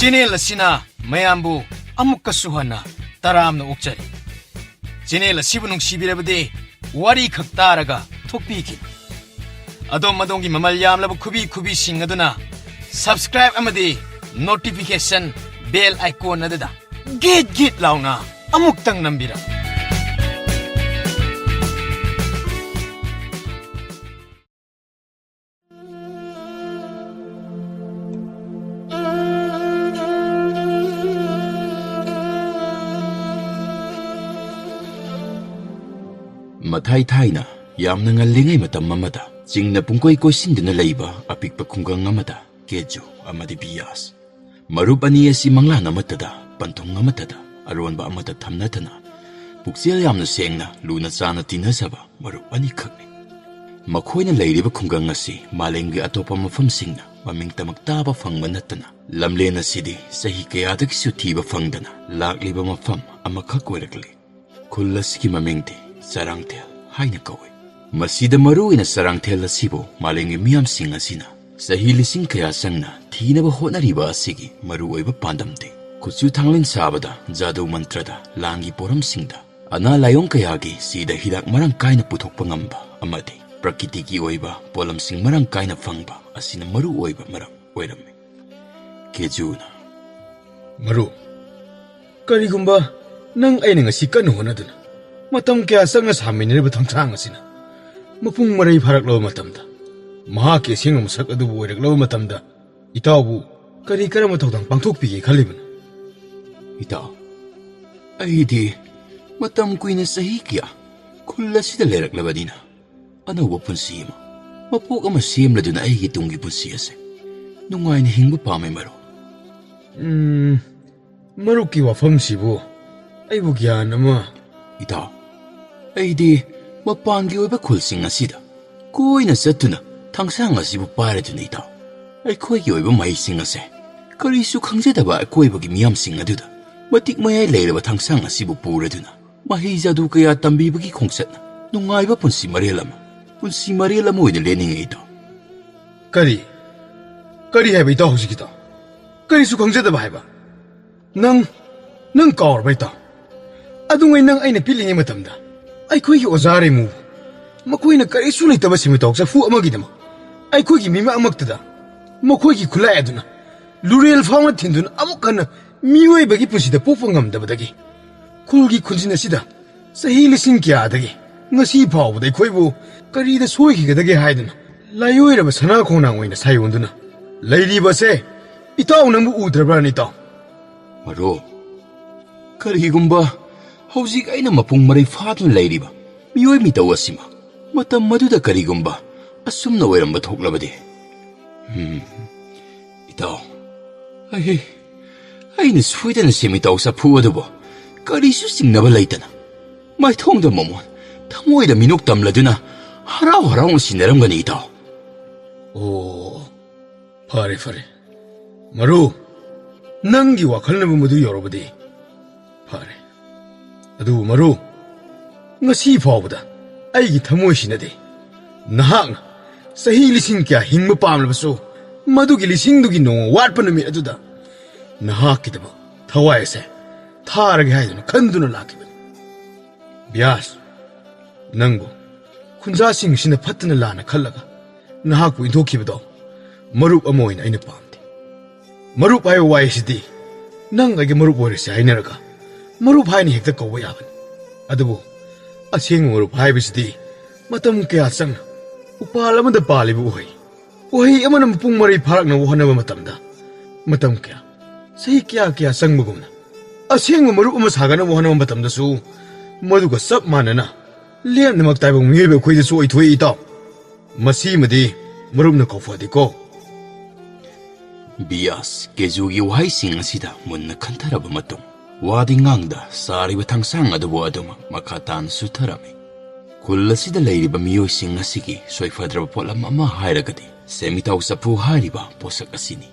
ꯆꯦꯅꯦꯜ ꯑꯁꯤꯅ ꯃꯌꯥꯝꯕꯨ ꯑꯃꯨꯛꯀꯁꯨ ꯍꯟꯅ ꯇꯔꯥꯝꯅ ꯑꯣꯛꯆꯔꯤ꯫ ꯆꯦꯅꯦꯜ ꯑꯁꯤꯕꯨ ꯅꯨꯡꯁꯤꯕꯤꯔꯕꯗꯤ ꯋꯥꯔꯤ ꯈꯛ ꯇꯥꯔꯒ ꯊꯣꯛꯄꯤꯈꯤꯅꯨ꯫ ꯑꯗꯣꯝ ꯑꯗꯣꯝꯒꯤ ꯃꯃꯜ ꯌꯥꯝꯂꯕ ꯈꯨꯕꯤ ꯈꯨꯕꯤꯁꯤꯡ ꯑꯗꯨꯅ subscribe ꯑꯃꯗꯤ notification bell icon ꯑꯗꯨꯗ ꯒꯤꯠ ꯒꯤꯠ ꯂꯥꯎꯅ ꯑꯃꯨꯛꯇꯪ ꯅꯝꯕꯤꯔꯝꯃꯨ꯫ ꯃꯊꯥꯏ ꯊꯥꯏꯅ ꯌꯥꯝꯅ ꯉꯜꯂꯤꯉꯩ ꯃꯇꯝ ꯑꯃꯗ ꯆꯤꯡꯅ ꯄꯨꯡꯀꯣꯏ ꯀꯣꯏꯁꯤꯟꯗꯨꯅ ꯂꯩꯕ ꯑꯄꯤꯛꯄ ꯈꯨꯡꯒꯪ ꯑꯃꯗ ꯀꯦꯖꯨ ꯑꯃꯗꯤ ꯕꯤꯌꯥꯁ ꯃꯔꯨꯞ ꯑꯅꯤ ꯑꯁꯤ ꯃꯪꯂꯥꯟ ꯑꯃꯠꯇꯗ, ꯄꯟꯊꯨꯡ ꯑꯃꯠꯇꯗ, ꯑꯔꯣꯟꯕ ꯑꯃꯠꯇ ꯊꯝꯅꯗꯅ ꯄꯨꯛꯆꯦꯜ ꯌꯥꯝꯅ ꯁꯦꯡꯅ ꯂꯨꯅ ꯆꯥꯟꯅ ꯇꯤꯟꯅꯖꯕ ꯃꯔꯨꯞ ꯑꯅꯤꯈꯛꯅꯤ꯫ ꯃꯈꯣꯏꯅ ꯂꯩꯔꯤꯕ ꯈꯨꯡꯒꯪ ꯑꯁꯤ ꯃꯥꯂꯦꯝꯒꯤ ꯑꯇꯣꯞꯄ ꯃꯐꯝꯁꯤꯡꯅ ꯃꯃꯤꯡ ꯇꯃꯛ ꯇꯥꯕ ꯐꯪꯕ ꯅꯠꯇꯅ ꯂꯝꯂꯦꯟ ꯑꯁꯤꯗꯤ ꯆꯍꯤ ꯀꯌꯥꯗꯒꯤꯁꯨ ꯊꯤꯕ ꯐꯪꯗꯅ ꯂꯥꯛꯂꯤꯕ ꯃꯐꯝ ꯑꯃꯈꯛ ꯑꯣꯏꯔꯛꯂꯤ꯫ ꯈꯨꯜ ꯑꯁꯤꯒꯤ ꯃꯃꯤꯡꯗꯤ ꯆꯔꯥꯡꯊꯦꯜ ꯍꯥꯏꯅ ꯀꯧꯏ꯫ ꯃꯁꯤꯗ ꯃꯔꯨꯑꯣꯏꯅ ꯆꯔꯥꯡꯊꯦꯜ ꯑꯁꯤꯕꯨ ꯃꯥꯂꯦꯝꯒꯤ ꯃꯤꯌꯥꯝꯁꯤꯡ ꯑꯁꯤꯅ ꯆꯍꯤ ꯂꯤꯁꯤꯡ ꯀꯌꯥ ꯆꯪꯅ ꯊꯤꯅꯕ ꯍꯣꯠꯅꯔꯤꯕ ꯑꯁꯤꯒꯤ ꯃꯔꯨꯑꯣꯏꯕ ꯄꯥꯟꯗꯝꯗꯤ ꯈꯨꯠꯁꯨ ꯊꯥꯡꯂꯦꯟ ꯁꯥꯕꯗ, ꯖꯥꯗꯨ ꯃꯟꯇ꯭ꯔꯗ, ꯂꯥꯟꯒꯤ ꯄꯣꯔꯝꯁꯤꯡꯗ, ꯑꯅꯥ ꯂꯥꯏꯑꯣꯡ ꯀꯌꯥꯒꯤ ꯆꯤꯗ ꯍꯤꯗꯥꯛ ꯃꯔꯥꯡ ꯀꯥꯏꯅ ꯄꯨꯊꯣꯛꯄ ꯉꯝꯕ ꯑꯃꯗꯤ ꯄ꯭ꯔꯀꯤꯇꯤꯒꯤ ꯑꯣꯏꯕ ꯄꯣꯠꯂꯝꯁꯤꯡ ꯃꯔꯥꯡ ꯀꯥꯏꯅ ꯐꯪꯕ ꯑꯁꯤꯅ ꯃꯔꯨꯑꯣꯏꯕ ꯃꯔꯝ ꯑꯣꯏꯔꯝꯃꯤ꯫ ꯀꯦꯖꯨꯅ, ꯃꯔꯨꯞ, ꯀꯔꯤꯒꯨꯝꯕ ꯅꯪ ꯑꯩꯅ ꯉꯁꯤ ꯀꯟꯅ ꯍꯣꯠꯅꯗꯨꯅ ꯃꯇꯝ ꯀꯌꯥ ꯆꯪꯅ ꯁꯥꯃꯤꯟꯅꯔꯤꯕ ꯊꯥꯡꯁꯥꯡ ꯑꯁꯤꯅ ꯃꯄꯨꯡ ꯃꯔꯩ ꯐꯥꯔꯛꯂꯕ ꯃꯇꯝꯗ, ꯃꯍꯥꯛꯀꯤ ꯑꯁꯦꯡꯕ ꯃꯁꯛ ꯑꯗꯨꯕꯨ ꯑꯣꯏꯔꯛꯂꯕ ꯃꯇꯝꯗ, ꯏꯇꯥꯎꯕꯨ ꯀꯔꯤ ꯀꯔꯝꯕ ꯊꯧꯗꯥꯡ ꯄꯥꯡꯊꯣꯛꯄꯤꯒꯦ ꯈꯜꯂꯤꯕꯅꯣ? ꯏꯇꯥꯎ, ꯑꯩꯗꯤ ꯃꯇꯝ ꯀꯨꯏꯅ, ꯆꯍꯤ ꯀꯌꯥ ꯈꯨꯜ ꯑꯁꯤꯗ ꯂꯩꯔꯛꯂꯕꯅꯤꯅ, ꯑꯅꯧꯕ ꯄꯨꯟꯁꯤ ꯑꯃ, ꯃꯄꯣꯛ ꯑꯃ ꯁꯦꯝꯂꯗꯨꯅ ꯑꯩꯒꯤ ꯇꯨꯡꯒꯤ ꯄꯨꯟꯁꯤ ꯑꯁꯦ ꯅꯨꯡꯉꯥꯏꯅ ꯍꯤꯡꯕ ꯄꯥꯝꯃꯦ, ꯃꯔꯨꯞ꯫ ꯎꯝ, ꯃꯔꯨꯞꯀꯤ ꯋꯥꯐꯝꯁꯤꯕꯨ ꯑꯩꯕꯨ ꯒ꯭ꯌꯥꯟ ꯑꯃ꯫ ꯏꯇꯥꯎ, ꯑꯩꯗꯤ ꯃꯄꯥꯟꯒꯤ ꯑꯣꯏꯕ ꯈꯨꯜꯁꯤꯡ ꯑꯁꯤꯗ ꯀꯣꯏꯅ ꯆꯠꯇꯨꯅ ꯊꯥꯡꯁꯥꯡ ꯑꯁꯤꯕꯨ ꯄꯥꯏꯔꯗꯨꯅ, ꯏꯇꯥꯎ, ꯑꯩꯈꯣꯏꯒꯤ ꯑꯣꯏꯕ ꯃꯍꯩꯁꯤꯡ ꯑꯁꯦ ꯀꯔꯤꯁꯨ ꯈꯪꯖꯗꯕ ꯑꯀꯣꯏꯕꯒꯤ ꯃꯤꯌꯥꯝꯁꯤꯡ ꯑꯗꯨꯗ ꯃꯇꯤꯛ ꯃꯌꯥꯏ ꯂꯩꯔꯕ ꯊꯥꯡꯁꯥꯡ ꯑꯁꯤꯕꯨ ꯄꯨꯔꯗꯨꯅ ꯃꯍꯩ ꯖꯥꯗꯨ ꯀꯌꯥ ꯇꯝꯕꯤꯕꯒꯤ ꯈꯣꯡꯆꯠꯅ ꯅꯨꯡꯉꯥꯏꯕ ꯄꯨꯟꯁꯤ ꯃꯔꯦꯜ ꯑꯃ, ꯄꯨꯟꯁꯤ ꯃꯔꯦꯜ ꯑꯃ ꯑꯣꯏꯅ ꯂꯦꯟꯅꯤꯡꯉꯦ, ꯏꯇꯥꯎ꯫ ꯀꯔꯤ? ꯀꯔꯤ ꯍꯥꯏꯕ, ꯏꯇꯥꯎ, ꯍꯧꯖꯤꯛꯀꯤꯗꯣ? ꯀꯔꯤꯁꯨ ꯈꯪꯖꯗꯕ ꯍꯥꯏꯕ꯫ ꯅꯪ, ꯅꯪ ꯀꯥꯎꯔꯕ ꯏꯇꯥꯎ? ꯑꯗꯨꯉꯩ ꯅꯪ ꯑꯩꯅ ꯄꯤꯛꯂꯤꯉꯩ ꯃꯇꯝꯗ ꯑꯩꯈꯣꯏꯒꯤ ꯑꯣꯖꯥ ꯔꯦꯃꯨ, ꯃꯈꯣꯏꯅ ꯀꯔꯤꯁꯨ ꯂꯩꯇꯕ ꯁꯦꯟꯃꯤꯇꯥꯎ ꯆꯐꯨ ꯑꯃꯒꯤꯗꯃꯛ ꯑꯩꯈꯣꯏꯒꯤ ꯃꯤꯃꯥꯡꯃꯛꯇꯗ ꯃꯈꯣꯏꯒꯤ ꯈꯨꯠꯂꯥꯏ ꯑꯗꯨꯅ ꯂꯨꯔꯦꯜ ꯐꯥꯎꯅ ꯊꯤꯟꯗꯨꯅ ꯑꯃꯨꯛ ꯍꯟꯅ ꯃꯤꯑꯣꯏꯕꯒꯤ ꯄꯨꯟꯁꯤꯗ ꯄꯣꯛꯄ ꯉꯝꯗꯕꯗꯒꯤ ꯈꯨꯜꯒꯤ ꯈꯨꯟꯖꯤꯟ ꯑꯁꯤꯗ ꯆꯍꯤ ꯂꯤꯁꯤꯡ ꯀꯌꯥꯗꯒꯤ ꯉꯁꯤ ꯐꯥꯎꯕꯗ ꯑꯩꯈꯣꯏꯕꯨ ꯀꯔꯤꯗ ꯁꯣꯏꯈꯤꯒꯗꯒꯦ ꯍꯥꯏꯗꯨꯅ ꯂꯥꯏꯑꯣꯏꯔꯕ ꯁꯅꯥ ꯈꯣꯡꯅꯥꯡ ꯑꯣꯏꯅ ꯁꯥꯏꯑꯣꯟꯗꯨꯅ ꯂꯩꯔꯤꯕꯁꯦ ꯏꯇꯥꯎ ꯅꯪꯕꯨ ꯎꯗ꯭ꯔꯕ꯭ꯔꯥꯅꯦ ꯏꯇꯥꯎ? ꯃꯔꯨꯞ, ꯀꯔꯤꯒꯨꯝꯕ ꯍꯧꯖꯤꯛ ꯑꯩꯅ ꯃꯄꯨꯡ ꯃꯔꯩ ꯐꯥꯗꯨꯅ ꯂꯩꯔꯤꯕ ꯃꯤꯑꯣꯏ ꯃꯤꯇꯧ ꯑꯁꯤꯃ ꯃꯇꯝ ꯑꯗꯨꯗ ꯀꯔꯤꯒꯨꯝꯕ ꯑꯁꯨꯝꯅ ꯑꯣꯏꯔꯝꯕ ꯊꯣꯛꯂꯕꯗꯤ? ꯍꯝ, ꯏꯇꯥꯎ, ꯑꯩ, ꯑꯩꯅ ꯁꯣꯏꯗꯅ ꯁꯦꯟꯃꯤꯇꯥꯎ ꯆꯐꯨ ꯑꯗꯨꯕꯨ ꯀꯔꯤꯁꯨ ꯆꯤꯡꯅꯕ ꯂꯩꯇꯅ ꯃꯥꯏꯊꯣꯡꯗ ꯃꯃꯣꯟ, ꯊꯃꯣꯏꯗ ꯃꯤꯅꯣꯛ ꯇꯝꯂꯗꯨꯅ ꯍꯔꯥꯎ ꯍꯔꯥꯎꯅ ꯁꯤꯟꯅꯔꯝꯒꯅꯤ, ꯏꯇꯥꯎ꯫ ꯑꯣ, ꯐꯔꯦ, ꯐꯔꯦ꯫ ꯃꯔꯨꯞ, ꯅꯪꯒꯤ ꯋꯥꯈꯜꯅꯕꯨ ꯃꯗꯨ ꯌꯧꯔꯕꯗꯤ ꯐꯔꯦ꯫ ꯑꯗꯨꯕꯨ ꯃꯔꯨꯞ, ꯉꯁꯤ ꯐꯥꯎꯕꯗ ꯑꯩꯒꯤ ꯊꯃꯣꯏꯁꯤꯅꯗꯤ ꯅꯍꯥꯛꯅ ꯆꯍꯤ ꯂꯤꯁꯤꯡ ꯀꯌꯥ ꯍꯤꯡꯕ ꯄꯥꯝꯂꯕꯁꯨ, ꯃꯗꯨꯒꯤ ꯂꯤꯁꯤꯡꯗꯨꯒꯤ ꯅꯣꯡꯃ ꯋꯥꯠꯄ ꯅꯨꯃꯤꯠ ꯑꯗꯨꯗ ꯅꯍꯥꯛꯀꯤꯗꯃꯛ ꯊꯋꯥꯏ ꯑꯁꯦ ꯊꯥꯔꯒꯦ ꯍꯥꯏꯗꯨꯅ ꯈꯟꯗꯨꯅ ꯂꯥꯛꯈꯤꯕꯅꯤ꯫ ꯕ꯭ꯌꯥꯁ, ꯅꯪꯕꯨ ꯈꯨꯟꯖꯥꯁꯤꯡ ꯑꯁꯤꯅ ꯐꯠꯇꯅ ꯂꯥꯟꯅ ꯈꯜꯂꯒ ꯅꯍꯥꯛꯄꯨ ꯏꯟꯊꯣꯛꯈꯤꯕꯗꯣ ꯃꯔꯨꯞ ꯑꯃ ꯑꯣꯏꯅ ꯑꯩꯅ ꯄꯥꯝꯗꯦ꯫ ꯃꯔꯨꯞ ꯍꯥꯏꯕ ꯋꯥꯍꯩꯁꯤꯗꯤ ꯅꯪ ꯑꯩꯒꯤ ꯃꯔꯨꯞ ꯑꯣꯏꯔꯁꯦ ꯍꯥꯏꯅꯔꯒ ꯃꯔꯨꯞ ꯍꯥꯏꯅ ꯍꯦꯛꯇ ꯀꯧꯕ ꯌꯥꯕꯅꯤ꯫ ꯑꯗꯨꯕꯨ ꯑꯁꯦꯡꯕ ꯃꯔꯨꯞ ꯍꯥꯏꯕꯁꯤꯗꯤ ꯃꯇꯝ ꯀꯌꯥ ꯆꯪꯅ ꯎꯄꯥꯜ ꯑꯃꯗ ꯄꯥꯜꯂꯤꯕ ꯎꯍꯩ, ꯎꯍꯩ ꯑꯃꯅ ꯃꯄꯨꯡ ꯃꯔꯩ ꯐꯥꯔꯛꯅꯕ ꯍꯣꯠꯅꯕ ꯃꯇꯝꯗ ꯃꯇꯝ ꯀꯌꯥ, ꯆꯍꯤ ꯀꯌꯥ ꯀꯌꯥ ꯆꯪꯕꯒꯨꯝꯅ, ꯑꯁꯦꯡꯕ ꯃꯔꯨꯞ ꯑꯃ ꯁꯥꯒꯠꯅꯕ ꯍꯣꯠꯅꯕ ꯃꯇꯝꯗꯁꯨ ꯃꯗꯨꯒ ꯆꯞ ꯃꯥꯟꯅꯅ ꯂꯦꯝꯅꯃꯛ ꯇꯥꯏꯕꯪ ꯃꯤꯑꯣꯏꯕ ꯑꯩꯈꯣꯏꯗꯁꯨ ꯑꯣꯏꯊꯣꯛꯏ, ꯏꯇꯥꯎ꯫ ꯃꯁꯤꯃꯗꯤ ꯃꯔꯨꯞꯅ ꯀꯧꯐꯗꯦꯀꯣ꯫ ꯕꯤꯌꯥꯁ ꯀꯦꯖꯨꯒꯤ ꯋꯥꯍꯩꯁꯤꯡ ꯑꯁꯤꯗ ꯃꯨꯟꯅ ꯈꯟꯊꯔꯕ ꯃꯇꯨꯡ, ꯋꯥꯗꯤ ꯉꯥꯡꯗ ꯆꯥꯔꯤꯕ ꯊꯥꯡꯁꯥꯡ ꯑꯗꯨꯕꯨ ꯑꯗꯨꯃꯛ ꯃꯈꯥ ꯇꯥꯅ ꯆꯨꯊꯔꯝꯃꯤ꯫ ꯈꯨꯜ ꯑꯁꯤꯗ ꯂꯩꯔꯤꯕ ꯃꯤꯑꯣꯏꯁꯤꯡ ꯑꯁꯤꯒꯤ ꯁꯣꯏꯐꯗ꯭ꯔꯕ ꯄꯣꯠꯂꯝ ꯑꯃ ꯍꯥꯏꯔꯒꯗꯤ ꯁꯦꯟꯃꯤꯇꯥꯎ ꯆꯐꯨ ꯍꯥꯏꯔꯤꯕ ꯄꯣꯠꯁꯛ ꯑꯁꯤꯅꯤ꯫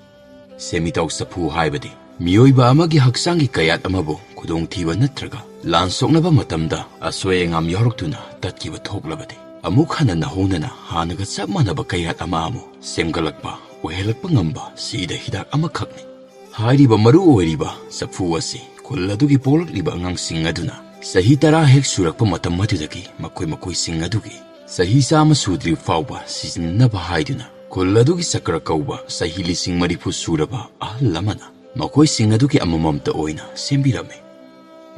ꯁꯦꯟꯃꯤꯇꯥꯎ ꯆꯐꯨ ꯍꯥꯏꯕꯗꯤ ꯃꯤꯑꯣꯏꯕ ꯑꯃꯒꯤ ꯍꯛꯆꯥꯡꯒꯤ ꯀꯌꯥꯠ ꯑꯃꯕꯨ ꯈꯨꯗꯣꯡꯊꯤꯕ ꯅꯠꯇ꯭ꯔꯒ ꯂꯥꯟ ꯁꯣꯛꯅꯕ ꯃꯇꯝꯗ ꯑꯁꯣꯏ ꯑꯉꯥꯝ ꯌꯥꯎꯔꯛꯇꯨꯅ ꯇꯠꯈꯤꯕ ꯊꯣꯛꯂꯕꯗꯤ ꯑꯃꯨꯛ ꯍꯟꯅ ꯅꯧꯍꯧꯅꯅ ꯍꯥꯟꯅꯒ ꯆꯞ ꯃꯥꯟꯅꯕ ꯀꯌꯥꯠ ꯑꯃ ꯑꯃꯨꯛ ꯁꯦꯝꯒꯠꯂꯛꯄ, ꯑꯣꯏꯍꯜꯂꯛꯄ ꯉꯝꯕ ꯁꯤꯗ ꯍꯤꯗꯥꯛ ꯑꯃꯈꯛꯅꯤ꯫ ꯍꯥꯏꯔꯤꯕ ꯃꯔꯨ ꯑꯣꯏꯔꯤꯕ ꯆꯐꯨ ꯑꯁꯤ ꯈꯨꯜ ꯑꯗꯨꯒꯤ ꯄꯣꯛꯂꯛꯂꯤꯕ ꯑꯉꯥꯡꯁꯤꯡ ꯑꯗꯨꯅ ꯆꯍꯤ ꯇꯔꯥ ꯍꯦꯛ ꯁꯨꯔꯛꯄ ꯃꯇꯝ ꯑꯗꯨꯗꯒꯤ ꯃꯈꯣꯏ ꯃꯈꯣꯏꯁꯤꯡ ꯑꯗꯨꯒꯤ ꯆꯍꯤ ꯆꯥꯝꯃ ꯁꯨꯗ꯭ꯔꯤꯕ ꯐꯥꯎꯕ ꯁꯤꯖꯤꯟꯅꯅꯕ ꯍꯥꯏꯗꯨꯅ ꯈꯨꯜ ꯑꯗꯨꯒꯤ ꯆꯀ꯭ꯔ ꯀꯧꯕ ꯆꯍꯤ ꯂꯤꯁꯤꯡ ꯃꯔꯤꯐꯨ ꯁꯨꯔꯕ ꯑꯍꯜ ꯑꯃꯅ ꯃꯈꯣꯏꯁꯤꯡ ꯑꯗꯨꯒꯤ ꯑꯃꯃꯝꯇ ꯑꯣꯏꯅ ꯁꯦꯝꯕꯤꯔꯝꯃꯤ꯫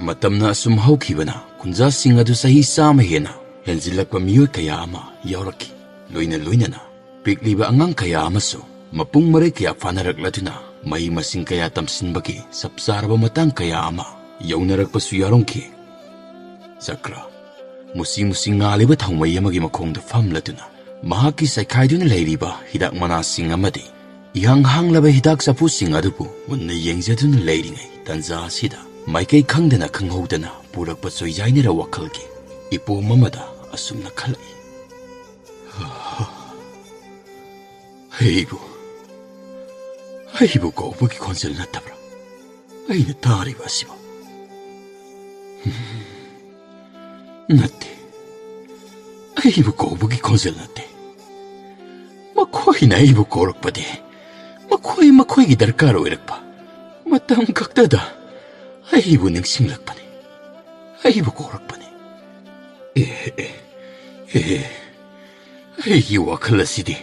ꯃꯇꯝꯅ ꯑꯁꯨꯝ ꯍꯧꯈꯤꯕꯅ ꯈꯨꯟꯖꯥꯁꯤꯡ ꯑꯗꯨ ꯆꯍꯤ ꯆꯥꯝꯃ ꯍꯦꯟꯅ ꯍꯦꯟꯖꯤꯜꯂꯛꯄ ꯃꯤꯑꯣꯏ ꯀꯌꯥ ꯑꯃ ꯌꯥꯎꯔꯛꯈꯤ꯫ ꯂꯣꯏꯅ ꯂꯣꯏꯅꯅ ꯄꯤꯛꯂꯤꯕ ꯑꯉꯥꯡ ꯀꯌꯥ ꯑꯃꯁꯨ ꯃꯄꯨꯡ ꯃꯔꯩ ꯀꯌꯥ ꯐꯥꯅꯔꯛꯂꯗꯨꯅ ꯃꯍꯩ ꯃꯁꯤꯡ ꯀꯌꯥ ꯇꯝꯁꯤꯟꯕꯒꯤ ꯆꯞ ꯆꯥꯔꯕ ꯃꯇꯥꯡ ꯀꯌꯥ ꯑꯃ ꯌꯧꯅꯔꯛꯄꯁꯨ ꯌꯥꯎꯔꯝꯈꯤ꯫ ꯆꯀ꯭ꯔ, ꯃꯨꯁꯤ ꯃꯨꯁꯤ ꯉꯥꯜꯂꯤꯕ ꯊꯥꯎꯃꯩ ꯑꯃꯒꯤ ꯃꯈꯣꯡꯗ ꯐꯝꯂꯗꯨꯅ ꯃꯍꯥꯛꯀꯤ ꯆꯥꯏꯈꯥꯏꯗꯨꯅ ꯂꯩꯔꯤꯕ ꯍꯤꯗꯥꯛ ꯃꯅꯥꯁꯤꯡ ꯑꯃꯗꯤ ꯏꯍꯥꯡ ꯍꯥꯡꯂꯕ ꯍꯤꯗꯥꯛ ꯆꯐꯨꯁꯤꯡ ꯑꯗꯨꯕꯨ ꯃꯨꯟꯅ ꯌꯦꯡꯖꯗꯨꯅ ꯂꯩꯔꯤꯉꯩ ꯇꯟꯖꯥ ꯑꯁꯤꯗ ꯃꯥꯏꯀꯩ ꯈꯪꯗꯅ ꯈꯪꯍꯧꯗꯅ ꯄꯨꯔꯛꯄ ꯆꯣꯏꯖꯥꯏꯅꯔ ꯋꯥꯈꯜꯒꯤ ꯏꯄꯣꯝ ꯑꯃꯗ ꯑꯁꯨꯝꯅ ꯈꯜꯂꯛꯏ꯫ ꯑꯩꯕꯨ, ꯑꯩꯕꯨ ꯀꯧꯕꯒꯤ ꯈꯣꯟꯖꯦꯜ ꯅꯠꯇꯕ꯭ꯔꯥ ꯑꯩꯅ ꯇꯥꯔꯤꯕ ꯑꯁꯤꯕꯨ? ꯅꯠꯇꯦ, ꯑꯩꯕꯨ ꯀꯧꯕꯒꯤ ꯈꯣꯟꯖꯦꯜ ꯅꯠꯇꯦ꯫ ꯃꯈꯣꯏꯅ ꯑꯩꯕꯨ ꯀꯧꯔꯛꯄꯗꯤ ꯃꯈꯣꯏ ꯃꯈꯣꯏꯒꯤ ꯗꯔꯀꯥꯔ ꯑꯣꯏꯔꯛꯄ ꯃꯇꯝ ꯈꯛꯇꯗ ꯑꯩꯕꯨ ꯅꯤꯡꯁꯤꯡꯂꯛꯄꯅꯤ꯫ ꯑꯩꯕꯨ ꯀꯧꯔꯛꯄꯅꯤ꯫ ꯑꯦ, ꯑꯦ, ꯑꯦ, ꯑꯩꯒꯤ ꯋꯥꯈꯜ ꯑꯁꯤꯗꯤ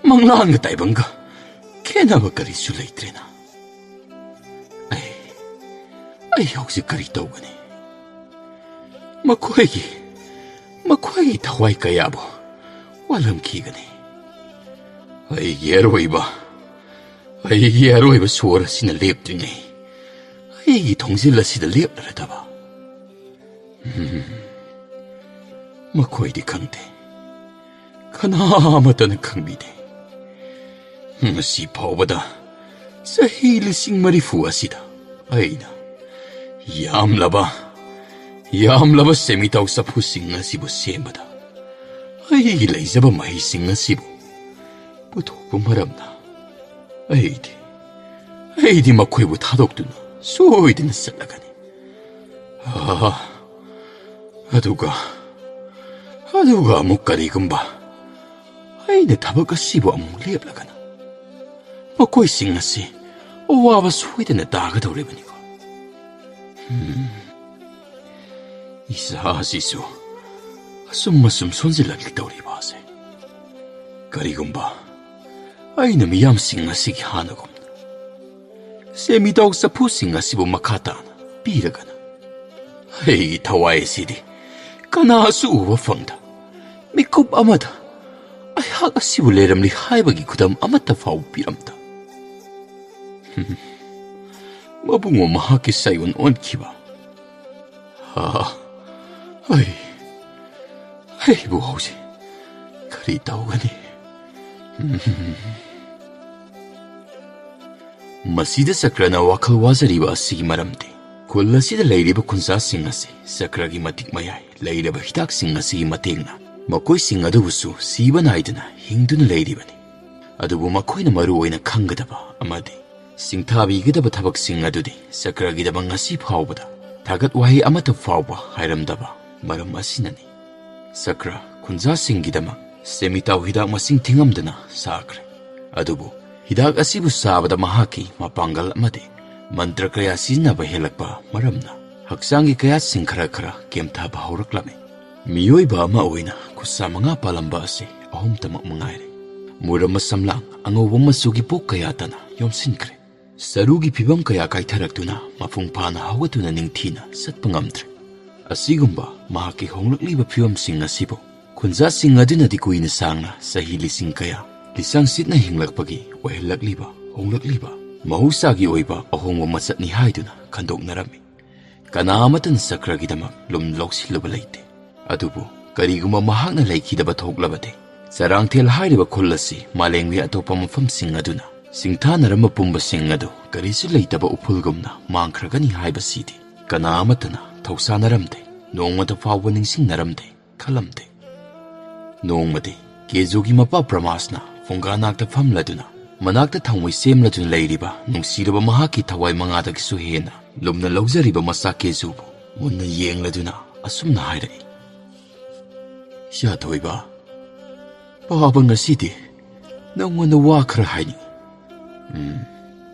ꯃꯪꯂꯥꯟꯒ ꯇꯥꯏꯕꯪꯒ ꯈꯦꯠꯅꯕ ꯀꯔꯤꯁꯨ ꯂꯩꯇ꯭ꯔꯦꯅ꯫ ꯑꯩ, ꯑꯩ ꯍꯧꯖꯤꯛ ꯀꯔꯤ ꯇꯧꯒꯅꯤ? ꯃꯈꯣꯏꯒꯤ, ꯃꯈꯣꯏꯒꯤ ꯊꯋꯥꯏ ꯀꯌꯥꯕꯨ ꯋꯥꯠꯂꯝꯈꯤꯒꯅꯤ꯫ ꯑꯩꯒꯤ ꯑꯔꯣꯏꯕ, ꯑꯩꯒꯤ ꯑꯔꯣꯏꯕ ꯁꯣꯔ ꯑꯁꯤꯅ ꯂꯦꯞꯇ꯭ꯔꯤꯉꯩ ꯑꯩꯒꯤ ꯊꯣꯡꯖꯤꯜ ꯑꯁꯤꯗ ꯂꯦꯞꯂꯔꯗꯕ꯫ ꯎꯝ, ꯃꯈꯣꯏꯗꯤ ꯈꯪꯗꯦ꯫ ꯀꯅꯥ ꯑꯃꯠꯇꯅ ꯈꯪꯕꯤꯗꯦ꯫ ꯉꯁꯤ ꯐꯥꯎꯕꯗ ꯆꯍꯤ ꯂꯤꯁꯤꯡ ꯃꯔꯤꯐꯨ ꯑꯁꯤꯗ ꯑꯩꯅ ꯌꯥꯝꯂꯕ, ꯌꯥꯝꯂꯕ ꯁꯦꯃꯤꯇꯥꯎ ꯆꯐꯨꯁꯤꯡ ꯑꯁꯤꯕꯨ ꯁꯦꯝꯕꯗ ꯑꯩꯒꯤ ꯂꯩꯖꯕ ꯃꯍꯩꯁꯤꯡ ꯑꯁꯤꯕꯨ ꯄꯨꯊꯣꯛꯄ ꯃꯔꯝꯅ ꯑꯩꯗꯤ, ꯑꯩꯗꯤ ꯃꯈꯣꯏꯕꯨ ꯊꯥꯗꯣꯛꯇꯨꯅ ꯁꯣꯏꯗꯅ ꯆꯠꯂꯒꯅꯤ꯫ ꯑꯥ, ꯑꯗꯨꯒ, ꯑꯗꯨꯒ ꯑꯃꯨꯛ ꯀꯔꯤꯒꯨꯝꯕ ꯑꯩꯅ ꯊꯕꯛ ꯑꯁꯤꯕꯨ ꯑꯃꯨꯛ ꯂꯦꯞꯂꯒꯅ ꯃꯈꯣꯏꯁꯤꯡ ꯑꯁꯤ ꯑꯋꯥꯕ ꯁꯣꯏꯗꯅ ꯇꯥꯒꯗꯧꯔꯤꯕꯅꯤꯀꯣ꯫ ꯎꯝ꯫ ꯏꯆꯥ ꯑꯁꯤꯁꯨ ꯑꯁꯨꯝ ꯑꯁꯨꯝ ꯁꯣꯟꯖꯤꯜꯂꯛꯂꯤ ꯇꯧꯔꯤꯕ ꯑꯁꯦ꯫ ꯀꯔꯤꯒꯨꯝꯕ ꯑꯩꯅ ꯃꯤꯌꯥꯝꯁꯤꯡ ꯑꯁꯤꯒꯤ ꯍꯥꯟꯅꯒꯨꯝꯅ ꯁꯦꯃꯤꯇꯥꯎ ꯆꯐꯨꯁꯤꯡ ꯑꯁꯤꯕꯨ ꯃꯈꯥ ꯇꯥꯅ ꯄꯤꯔꯒꯅ, ꯑꯩꯒꯤ ꯊꯋꯥꯏ ꯑꯁꯤꯗꯤ ꯀꯅꯥꯁꯨ ꯎꯕ ꯐꯪꯗ ꯃꯤꯀꯨꯞ ꯑꯃꯗ ꯑꯩꯍꯥꯛ ꯑꯁꯤꯕꯨ ꯂꯩꯔꯝꯂꯤ ꯍꯥꯏꯕꯒꯤ ꯈꯨꯗꯝ ꯑꯃꯠꯇ ꯐꯥꯎꯕ ꯄꯤꯔꯝꯗ꯫ ꯃꯕꯨꯡꯉꯣ ꯃꯍꯥꯛꯀꯤ ꯁꯥꯏꯑꯣꯟ ꯑꯣꯟꯈꯤꯕ꯫ ꯑꯥ, ꯑꯩ, ꯑꯩꯕꯨ ꯍꯧꯖꯤꯛ ꯀꯔꯤ ꯇꯧꯒꯅꯤ? ꯃꯁꯤꯗ ꯆꯀ꯭ꯔꯅ ꯋꯥꯈꯜ ꯋꯥꯖꯔꯤꯕ ꯑꯁꯤꯒꯤ ꯃꯔꯝꯗꯤ, ꯈꯨꯜ ꯑꯁꯤꯗ ꯂꯩꯔꯤꯕ ꯈꯨꯟꯖꯥꯁꯤꯡ ꯑꯁꯤ ꯆꯀ꯭ꯔꯒꯤ ꯃꯇꯤꯛ ꯃꯌꯥꯏ ꯂꯩꯔꯕ ꯍꯤꯗꯥꯛꯁꯤꯡ ꯑꯁꯤꯒꯤ ꯃꯇꯦꯡꯅ ꯃꯈꯣꯏꯁꯤꯡ ꯑꯗꯨꯕꯨꯁꯨ ꯁꯤꯕ ꯅꯥꯏꯗꯅ ꯍꯤꯡꯗꯨꯅ ꯂꯩꯔꯤꯕꯅꯤ꯫ ꯑꯗꯨꯕꯨ ꯃꯈꯣꯏꯅ ꯃꯔꯨ ꯑꯣꯏꯅ ꯈꯪꯒꯗꯕ ꯑꯃꯗꯤ ꯁꯤꯡꯊꯥꯕꯤꯒꯗꯕ ꯊꯕꯛꯁꯤꯡ ꯑꯗꯨꯗꯤ ꯆꯀ꯭ꯔꯒꯤꯗꯃꯛ ꯉꯁꯤ ꯐꯥꯎꯕꯗ ꯊꯥꯒꯠ ꯋꯥꯍꯩ ꯑꯃꯠꯇ ꯐꯥꯎꯕ ꯍꯥꯏꯔꯝꯗꯕ ꯃꯔꯝ ꯑꯁꯤꯅꯅꯤ꯫ ꯆꯀ꯭ꯔ ꯈꯨꯟꯖꯥꯁꯤꯡꯒꯤꯗꯃꯛ ꯁꯦꯃꯤꯇꯥꯎ ꯍꯤꯗꯥꯛ ꯃꯁꯤꯡ ꯊꯤꯉꯝꯗꯅ ꯆꯥꯈ꯭ꯔꯦ꯫ ꯑꯗꯨꯕꯨ ꯍꯤꯗꯥꯛ ꯑꯁꯤꯕꯨ ꯆꯥꯕꯗ ꯃꯍꯥꯛꯀꯤ ꯃꯄꯥꯡꯒꯜ ꯑꯃꯗꯤ ꯃꯟꯇ꯭ꯔ ꯀꯌꯥ ꯁꯤꯖꯤꯟꯅꯕ ꯍꯦꯜꯂꯛꯄ ꯃꯔꯝꯅ ꯍꯛꯆꯥꯡꯒꯤ ꯀꯌꯥꯠꯁꯤꯡ ꯈꯔ ꯈꯔ ꯀꯦꯝꯊꯕ ꯍꯧꯔꯛꯂꯝꯃꯤ꯫ ꯃꯤꯑꯣꯏꯕ ꯑꯃ ꯑꯣꯏꯅ ꯈꯨꯠꯁꯥ ꯃꯉꯥ ꯄꯥꯜꯂꯝꯕ ꯑꯁꯤ ꯑꯍꯨꯝꯇꯃꯛ ꯃꯉꯥꯏꯔꯦ꯫ ꯃꯨꯔꯝ ꯃꯁꯝꯂꯥꯡ ꯑꯉꯧꯕ ꯃꯆꯨꯒꯤ ꯄꯣꯛ ꯀꯌꯥ ꯇꯅ ꯌꯣꯝꯁꯤꯟꯈ꯭ꯔꯦ꯫ ꯁꯔꯨꯒꯤ ꯐꯤꯕꯝ ꯀꯌꯥ ꯀꯥꯏꯊꯔꯛꯇꯨꯅ ꯃꯄꯨꯡ ꯐꯥꯅ ꯍꯧꯒꯠꯇꯨꯅ ꯅꯤꯡꯊꯤꯅ ꯆꯠꯄ ꯉꯝꯗ꯭ꯔꯦ꯫ ꯑꯁꯤꯒꯨꯝꯕ ꯃꯍꯥꯛꯀꯤ ꯍꯣꯡꯂꯛꯂꯤꯕ ꯐꯤꯕꯝꯁꯤꯡ ꯑꯁꯤꯕꯨ ꯈꯨꯟꯖꯥꯁꯤꯡ ꯑꯗꯨꯅꯗꯤ ꯀꯨꯏꯅ ꯁꯥꯡꯅ ꯆꯍꯤ ꯂꯤꯁꯤꯡ ꯀꯌꯥ ꯂꯤꯆꯪꯁꯤꯠꯅ ꯍꯤꯡꯂꯛꯄꯒꯤ ꯑꯣꯏꯍꯜꯂꯛꯂꯤꯕ ꯍꯣꯡꯂꯛꯂꯤꯕ ꯃꯍꯧꯁꯥꯒꯤ ꯑꯣꯏꯕ ꯑꯍꯣꯡꯕ ꯃꯆꯠꯅꯤ ꯍꯥꯏꯗꯨꯅ ꯈꯟꯗꯣꯛꯅꯔꯝꯃꯤ꯫ ꯀꯅꯥ ꯑꯃꯠꯇꯅ ꯆꯀ꯭ꯔꯒꯤꯗꯃꯛ ꯂꯨꯝ ꯂꯧꯁꯤꯜꯂꯨꯕ ꯂꯩꯇꯦ꯫ ꯑꯗꯨꯕꯨ ꯀꯔꯤꯒꯨꯝꯕ ꯃꯍꯥꯛꯅ ꯂꯩꯈꯤꯗꯕ ꯊꯣꯛꯂꯕꯗꯤ, ꯆꯔꯥꯡꯊꯦꯜ ꯍꯥꯏꯔꯤꯕ ꯈꯨꯜ ꯑꯁꯤ ꯃꯥꯂꯦꯝꯒꯤ ꯑꯇꯣꯞꯄ ꯃꯐꯝꯁꯤꯡ ꯑꯗꯨꯅ ꯁꯤꯡꯊꯥꯅꯔꯝꯕ ꯄꯨꯝꯕꯁꯤꯡ ꯑꯗꯨ ꯀꯔꯤꯁꯨ ꯂꯩꯇꯕ ꯎꯐꯨꯜꯒꯨꯝꯅ ꯃꯥꯡꯈ꯭ꯔꯒꯅꯤ ꯍꯥꯏꯕꯁꯤꯗꯤ ꯀꯅꯥ ꯑꯃꯠꯇꯅ ꯊꯧꯁꯥꯅꯔꯝꯗꯦ, ꯅꯣꯡꯃꯇ ꯐꯥꯎꯕ ꯅꯤꯡꯁꯤꯡꯅꯔꯝꯗꯦ, ꯈꯜꯂꯝꯗꯦ꯫ ꯅꯣꯡꯃꯗꯤ ꯀꯦꯖꯨꯒꯤ ꯃꯄꯥ ꯕ꯭ꯔꯍꯃꯥꯁꯅ ꯐꯨꯡꯒꯥ ꯅꯥꯛꯇ ꯐꯝꯂꯗꯨꯅ, ꯃꯅꯥꯛꯇ ꯊꯥꯡꯃꯩ ꯁꯦꯝꯂꯗꯨꯅ ꯂꯩꯔꯤꯕ ꯅꯨꯡꯁꯤꯔꯕ ꯃꯍꯥꯛꯀꯤ ꯊꯋꯥꯏ ꯃꯉꯥꯗꯒꯤꯁꯨ ꯍꯦꯟꯅ ꯂꯨꯝꯅ ꯂꯧꯖꯔꯤꯕ ꯃꯆꯥ ꯀꯦꯖꯨꯕꯨ ꯃꯨꯟꯅ ꯌꯦꯡꯂꯗꯨꯅ ꯑꯁꯨꯝꯅ ꯍꯥꯏꯔꯛꯏ, "ꯏꯆꯥ ꯊꯣꯏꯕ, ꯄꯥꯕ ꯉꯁꯤꯗꯤ ꯅꯪꯉꯣꯟꯗ ꯋꯥ ꯈꯔ ꯍꯥꯏꯅꯤꯡꯏ꯫ ꯎꯝ,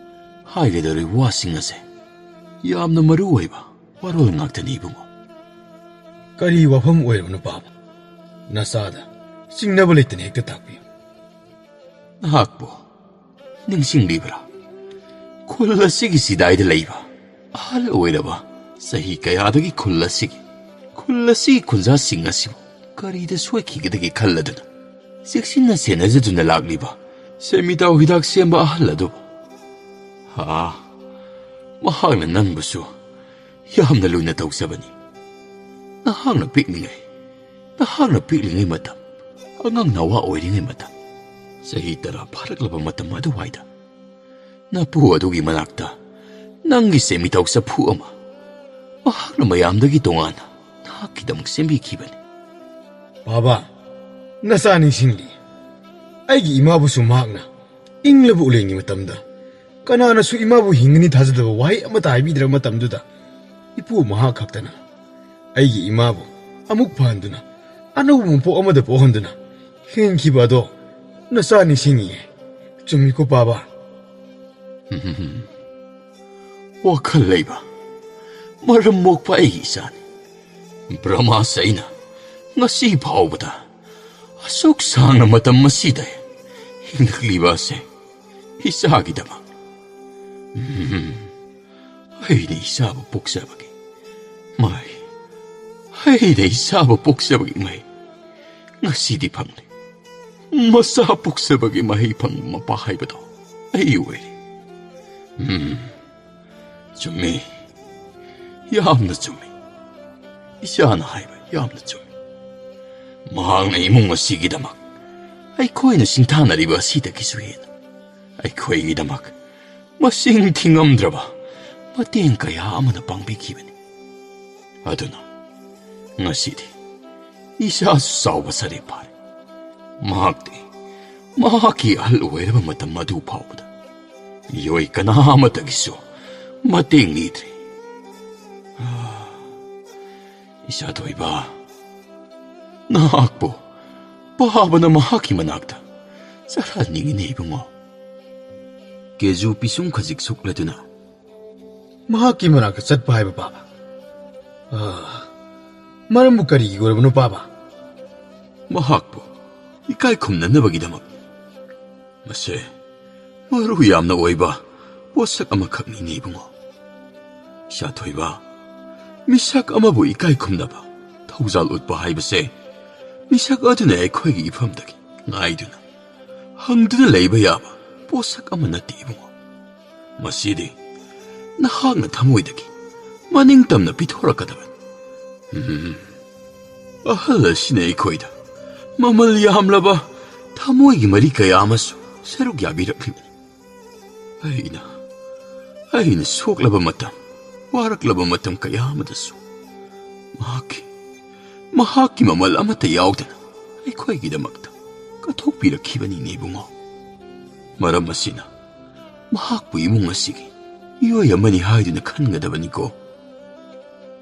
ꯍꯥꯏꯒꯗꯧꯔꯤꯕ ꯋꯥꯁꯤꯡ ꯑꯁꯦ ꯌꯥꯝꯅ ꯃꯔꯨ ꯑꯣꯏꯕ ꯋꯥꯔꯣꯜ ꯉꯥꯛꯇꯅꯤ, ꯏꯕꯨꯡꯉꯣ꯫ ꯀꯔꯤ ꯋꯥꯐꯝ ꯑꯣꯏꯔꯕꯅꯣ, ꯄꯥꯕ? ꯅꯆꯥꯗ ꯆꯤꯡꯅꯕ ꯂꯩꯇꯅ ꯍꯦꯛꯇ ꯇꯥꯛꯄꯤꯌꯨ꯫ ꯅꯍꯥꯛꯄꯨ ꯅꯤꯡꯁꯤꯡꯂꯤꯕ꯭ꯔꯥ? ꯈꯨꯜ ꯑꯁꯤꯒꯤ ꯆꯤꯗꯥꯏꯗ ꯂꯩꯕ ꯑꯍꯜ ꯑꯣꯏꯔꯕ, ꯆꯍꯤ ꯀꯌꯥꯗꯒꯤ ꯈꯨꯜ ꯑꯁꯤꯒꯤ, ꯈꯨꯜ ꯑꯁꯤꯒꯤ ꯈꯨꯟꯖꯥꯁꯤꯡ ꯑꯁꯤꯕꯨ ꯀꯔꯤꯗ ꯁꯣꯏꯈꯤꯒꯗꯒꯦ ꯈꯜꯂꯗꯨꯅ ꯆꯦꯛꯁꯤꯟꯅ ꯁꯦꯟꯅꯖꯗꯨꯅ ꯂꯥꯛꯂꯤꯕ ꯁꯦꯃꯤꯇꯥꯎ ꯍꯤꯗꯥꯛ ꯁꯦꯝꯕ ꯑꯍꯜ ꯑꯗꯨꯕꯨ꯫ ꯍꯥ, ꯃꯍꯥꯛꯅ ꯅꯪꯕꯨꯁꯨ ꯌꯥꯝꯅ ꯂꯨꯅ ꯇꯧꯖꯕꯅꯤ꯫ ꯅꯍꯥꯛꯅ ꯄꯤꯛꯂꯤꯉꯩ, ꯅꯍꯥꯛꯅ ꯄꯤꯛꯂꯤꯉꯩ ꯃꯇꯝ, ꯑꯉꯥꯡ ꯅꯋꯥ ꯑꯣꯏꯔꯤꯉꯩ ꯃꯇꯝ, ꯆꯍꯤ ꯇꯔꯥ ꯐꯥꯔꯛꯂꯕ ꯃꯇꯝ ꯑꯗꯨꯋꯥꯏꯗ, ꯅꯄꯨ ꯑꯗꯨꯒꯤ ꯃꯅꯥꯛꯇ ꯅꯪꯒꯤ ꯁꯦꯃꯤꯇꯥꯎ ꯆꯐꯨ ꯑꯃ ꯃꯍꯥꯛꯅ ꯃꯌꯥꯝꯗꯒꯤ ꯇꯣꯉꯥꯟꯅ ꯅꯍꯥꯛꯀꯤꯗꯃꯛ ꯁꯦꯝꯕꯤꯈꯤꯕꯅꯤ꯫ ꯕꯥꯕꯥ, ꯅꯆꯥ ꯅꯤꯡꯁꯤꯡꯂꯤ꯫ ꯑꯩꯒꯤ ꯏꯃꯥꯕꯨꯁꯨ ꯃꯍꯥꯛꯅ ꯏꯪꯂꯕ ꯎꯂꯦꯟꯒꯤ ꯃꯇꯝꯗ ꯀꯅꯥꯅꯁꯨ ꯏꯃꯥꯕꯨ ꯍꯤꯡꯒꯅꯤ ꯊꯥꯖꯗꯕ ꯋꯥꯍꯩ ꯑꯃꯠꯇ ꯍꯥꯏꯕꯤꯗ꯭ꯔꯕ ꯃꯇꯝꯗꯨꯗ, ꯏꯄꯨ ꯃꯍꯥꯛ ꯈꯛꯇꯅ ꯑꯩꯒꯤ ꯏꯃꯥꯕꯨ ꯑꯃꯨꯛ ꯐꯍꯟꯗꯨꯅ, ꯑꯅꯧꯕ ꯃꯄꯣꯛ ꯑꯃꯗ ꯄꯣꯛꯍꯟꯗꯨꯅ ꯍꯤꯡꯈꯤꯕ ꯑꯗꯣ ꯅꯆꯥ ꯅꯤꯡꯁꯤꯡꯉꯤꯌꯦ꯫ ꯆꯨꯝꯃꯤꯀꯣ, ꯄꯥꯕ? ꯋꯥꯈꯜ ꯂꯩꯕ, ꯃꯔꯝ ꯃꯣꯛꯄ ꯑꯩꯒꯤ ꯏꯆꯥꯅꯤ꯫ ꯕ꯭ꯔꯍꯃꯥꯁ, ꯑꯩꯅ ꯉꯁꯤ ꯐꯥꯎꯕꯗ ꯑꯁꯨꯛ ꯁꯥꯡꯅ ꯃꯇꯝ ꯑꯁꯤꯗ ꯍꯤꯡꯂꯛꯂꯤꯕ ꯑꯁꯦ ꯏꯆꯥꯒꯤꯗꯃꯛ꯫ ꯎꯝ, ꯑꯩꯅ ꯏꯆꯥꯕꯨ ꯄꯣꯛꯆꯕꯒꯤ ꯃꯍꯩ, ꯑꯩꯅ ꯏꯆꯥꯕꯨ ꯄꯣꯛꯆꯕꯒꯤ ꯃꯍꯩ ꯉꯁꯤꯗꯤ ꯐꯪꯂꯦ꯫ ꯃꯆꯥ ꯄꯣꯛꯆꯕꯒꯤ ꯃꯍꯩ ꯐꯪꯕ ꯃꯄꯥ ꯍꯥꯏꯕꯗꯣ ꯑꯩ ꯑꯣꯏꯔꯦ꯫ ꯎꯝ, ꯆꯨꯝꯃꯤ, ꯌꯥꯝꯅ ꯆꯨꯝꯃꯤ꯫ ꯏꯆꯥꯅ ꯍꯥꯏꯕ ꯌꯥꯝꯅ ꯆꯨꯝꯃꯤ꯫ ꯃꯍꯥꯛꯅ ꯏꯃꯨꯡ ꯑꯁꯤꯒꯤꯗꯃꯛ, ꯑꯩꯈꯣꯏꯅ ꯁꯤꯡꯊꯥꯅꯔꯤꯕ ꯑꯁꯤꯗꯒꯤꯁꯨ ꯍꯦꯟꯅ ꯑꯩꯈꯣꯏꯒꯤꯗꯃꯛ ꯃꯁꯤꯡ ꯊꯤꯉꯝꯗ꯭ꯔꯕ ꯃꯇꯦꯡ ꯀꯌꯥ ꯑꯃꯅ ꯄꯥꯡꯕꯤꯈꯤꯕꯅꯤ꯫ ꯑꯗꯨꯅ ꯉꯁꯤꯗꯤ ꯏꯆꯥꯁꯨ ꯆꯥꯎꯕ ꯁꯔꯦ ꯐꯥꯔꯦ꯫ ꯃꯍꯥꯛꯇꯤ ꯃꯍꯥꯛꯀꯤ ꯑꯍꯜ ꯑꯣꯏꯔꯕ ꯃꯇꯝ ꯑꯗꯨ ꯐꯥꯎꯕꯗ ꯃꯤꯑꯣꯏ ꯀꯅꯥ ꯑꯃꯠꯇꯒꯤꯁꯨ ꯃꯇꯦꯡ ꯅꯤꯗ꯭ꯔꯤ꯫ ꯑꯥ, ꯏꯆꯥ ꯊꯣꯏꯕ, ꯅꯍꯥꯛꯄꯨ ꯄꯥꯕꯅ ꯃꯍꯥꯛꯀꯤ ꯃꯅꯥꯛꯇ ꯆꯠꯍꯟꯅꯤꯡꯉꯤꯅꯦ, ꯏꯕꯨꯡꯉꯣ꯫ ꯀꯦꯖꯨ ꯄꯤꯁꯨꯝ ꯈꯖꯤꯛ ꯁꯨꯛꯂꯗꯨꯅ, "ꯃꯍꯥꯛꯀꯤ ꯃꯅꯥꯛꯇ ꯆꯠꯄ ꯍꯥꯏꯕ, ꯄꯥꯕ? ꯑꯥ, ꯃꯔꯝꯕꯨ ꯀꯔꯤꯒꯤ ꯑꯣꯏꯔꯕꯅꯣ, ꯄꯥꯕ?" "ꯃꯍꯥꯛꯄꯨ ꯏꯀꯥꯏ ꯈꯨꯝꯅꯅꯕꯒꯤꯗꯃꯛ꯫ ꯃꯁꯦ ꯃꯔꯨ ꯌꯥꯝꯅ ꯑꯣꯏꯕ ꯄꯣꯠꯁꯛ ꯑꯃꯈꯛꯅꯤꯅꯦ, ꯏꯕꯨꯡꯉꯣ꯫ ꯏꯆꯥ ꯊꯣꯏꯕ, ꯃꯤꯁꯛ ꯑꯃꯕꯨ ꯏꯀꯥꯏ ꯈꯨꯝꯅꯕ ꯊꯧꯖꯥꯜ ꯎꯠꯄ ꯍꯥꯏꯕꯁꯦ ꯃꯤꯁꯛ ꯑꯗꯨꯅ ꯑꯩꯈꯣꯏꯒꯤ ꯏꯐꯝꯗꯒꯤ ꯉꯥꯏꯗꯨꯅ, ꯍꯪꯗꯨꯅ ꯂꯩꯕ ꯌꯥꯕ ꯄꯣꯠꯁꯛ ꯑꯃ ꯅꯠꯇꯦ, ꯏꯕꯨꯡꯉꯣ꯫ ꯃꯁꯤꯗꯤ ꯅꯍꯥꯛꯅ ꯊꯃꯣꯏꯗꯒꯤ ꯃꯅꯤꯡ ꯇꯝꯅ ꯄꯤꯊꯣꯔꯛꯀꯗꯕꯅꯤ꯫ ꯎꯝ, ꯑꯍꯜ ꯑꯁꯤꯅ ꯑꯩꯈꯣꯏꯗ ꯃꯃꯜ ꯌꯥꯝꯂꯕ ꯊꯃꯣꯏꯒꯤ ꯃꯔꯤ ꯀꯌꯥ ꯑꯃꯁꯨ ꯁꯔꯨꯛ ꯌꯥꯕꯤꯔꯛꯂꯤꯕꯅꯤ꯫ ꯑꯩꯅ, ꯑꯩꯅ ꯁꯣꯛꯂꯕ ꯃꯇꯝ, ꯋꯥꯔꯛꯂꯕ ꯃꯇꯝ ꯀꯌꯥ ꯑꯃꯗꯁꯨ ꯃꯍꯥꯛꯀꯤ, ꯃꯍꯥꯛꯀꯤ ꯃꯃꯜ ꯑꯃꯠꯇ ꯌꯥꯎꯗꯅ ꯑꯩꯈꯣꯏꯒꯤꯗꯃꯛꯇ ꯀꯠꯊꯣꯛꯄꯤꯔꯛꯈꯤꯕꯅꯤꯅꯦ, ꯏꯕꯨꯡꯉꯣ꯫ ꯃꯔꯝ ꯑꯁꯤꯅ ꯃꯍꯥꯛꯄꯨ ꯏꯃꯨꯡ ꯑꯁꯤꯒꯤ ꯃꯤꯑꯣꯏ ꯑꯃꯅꯤ ꯍꯥꯏꯗꯨꯅ ꯈꯟꯒꯗꯕꯅꯤꯀꯣ꯫"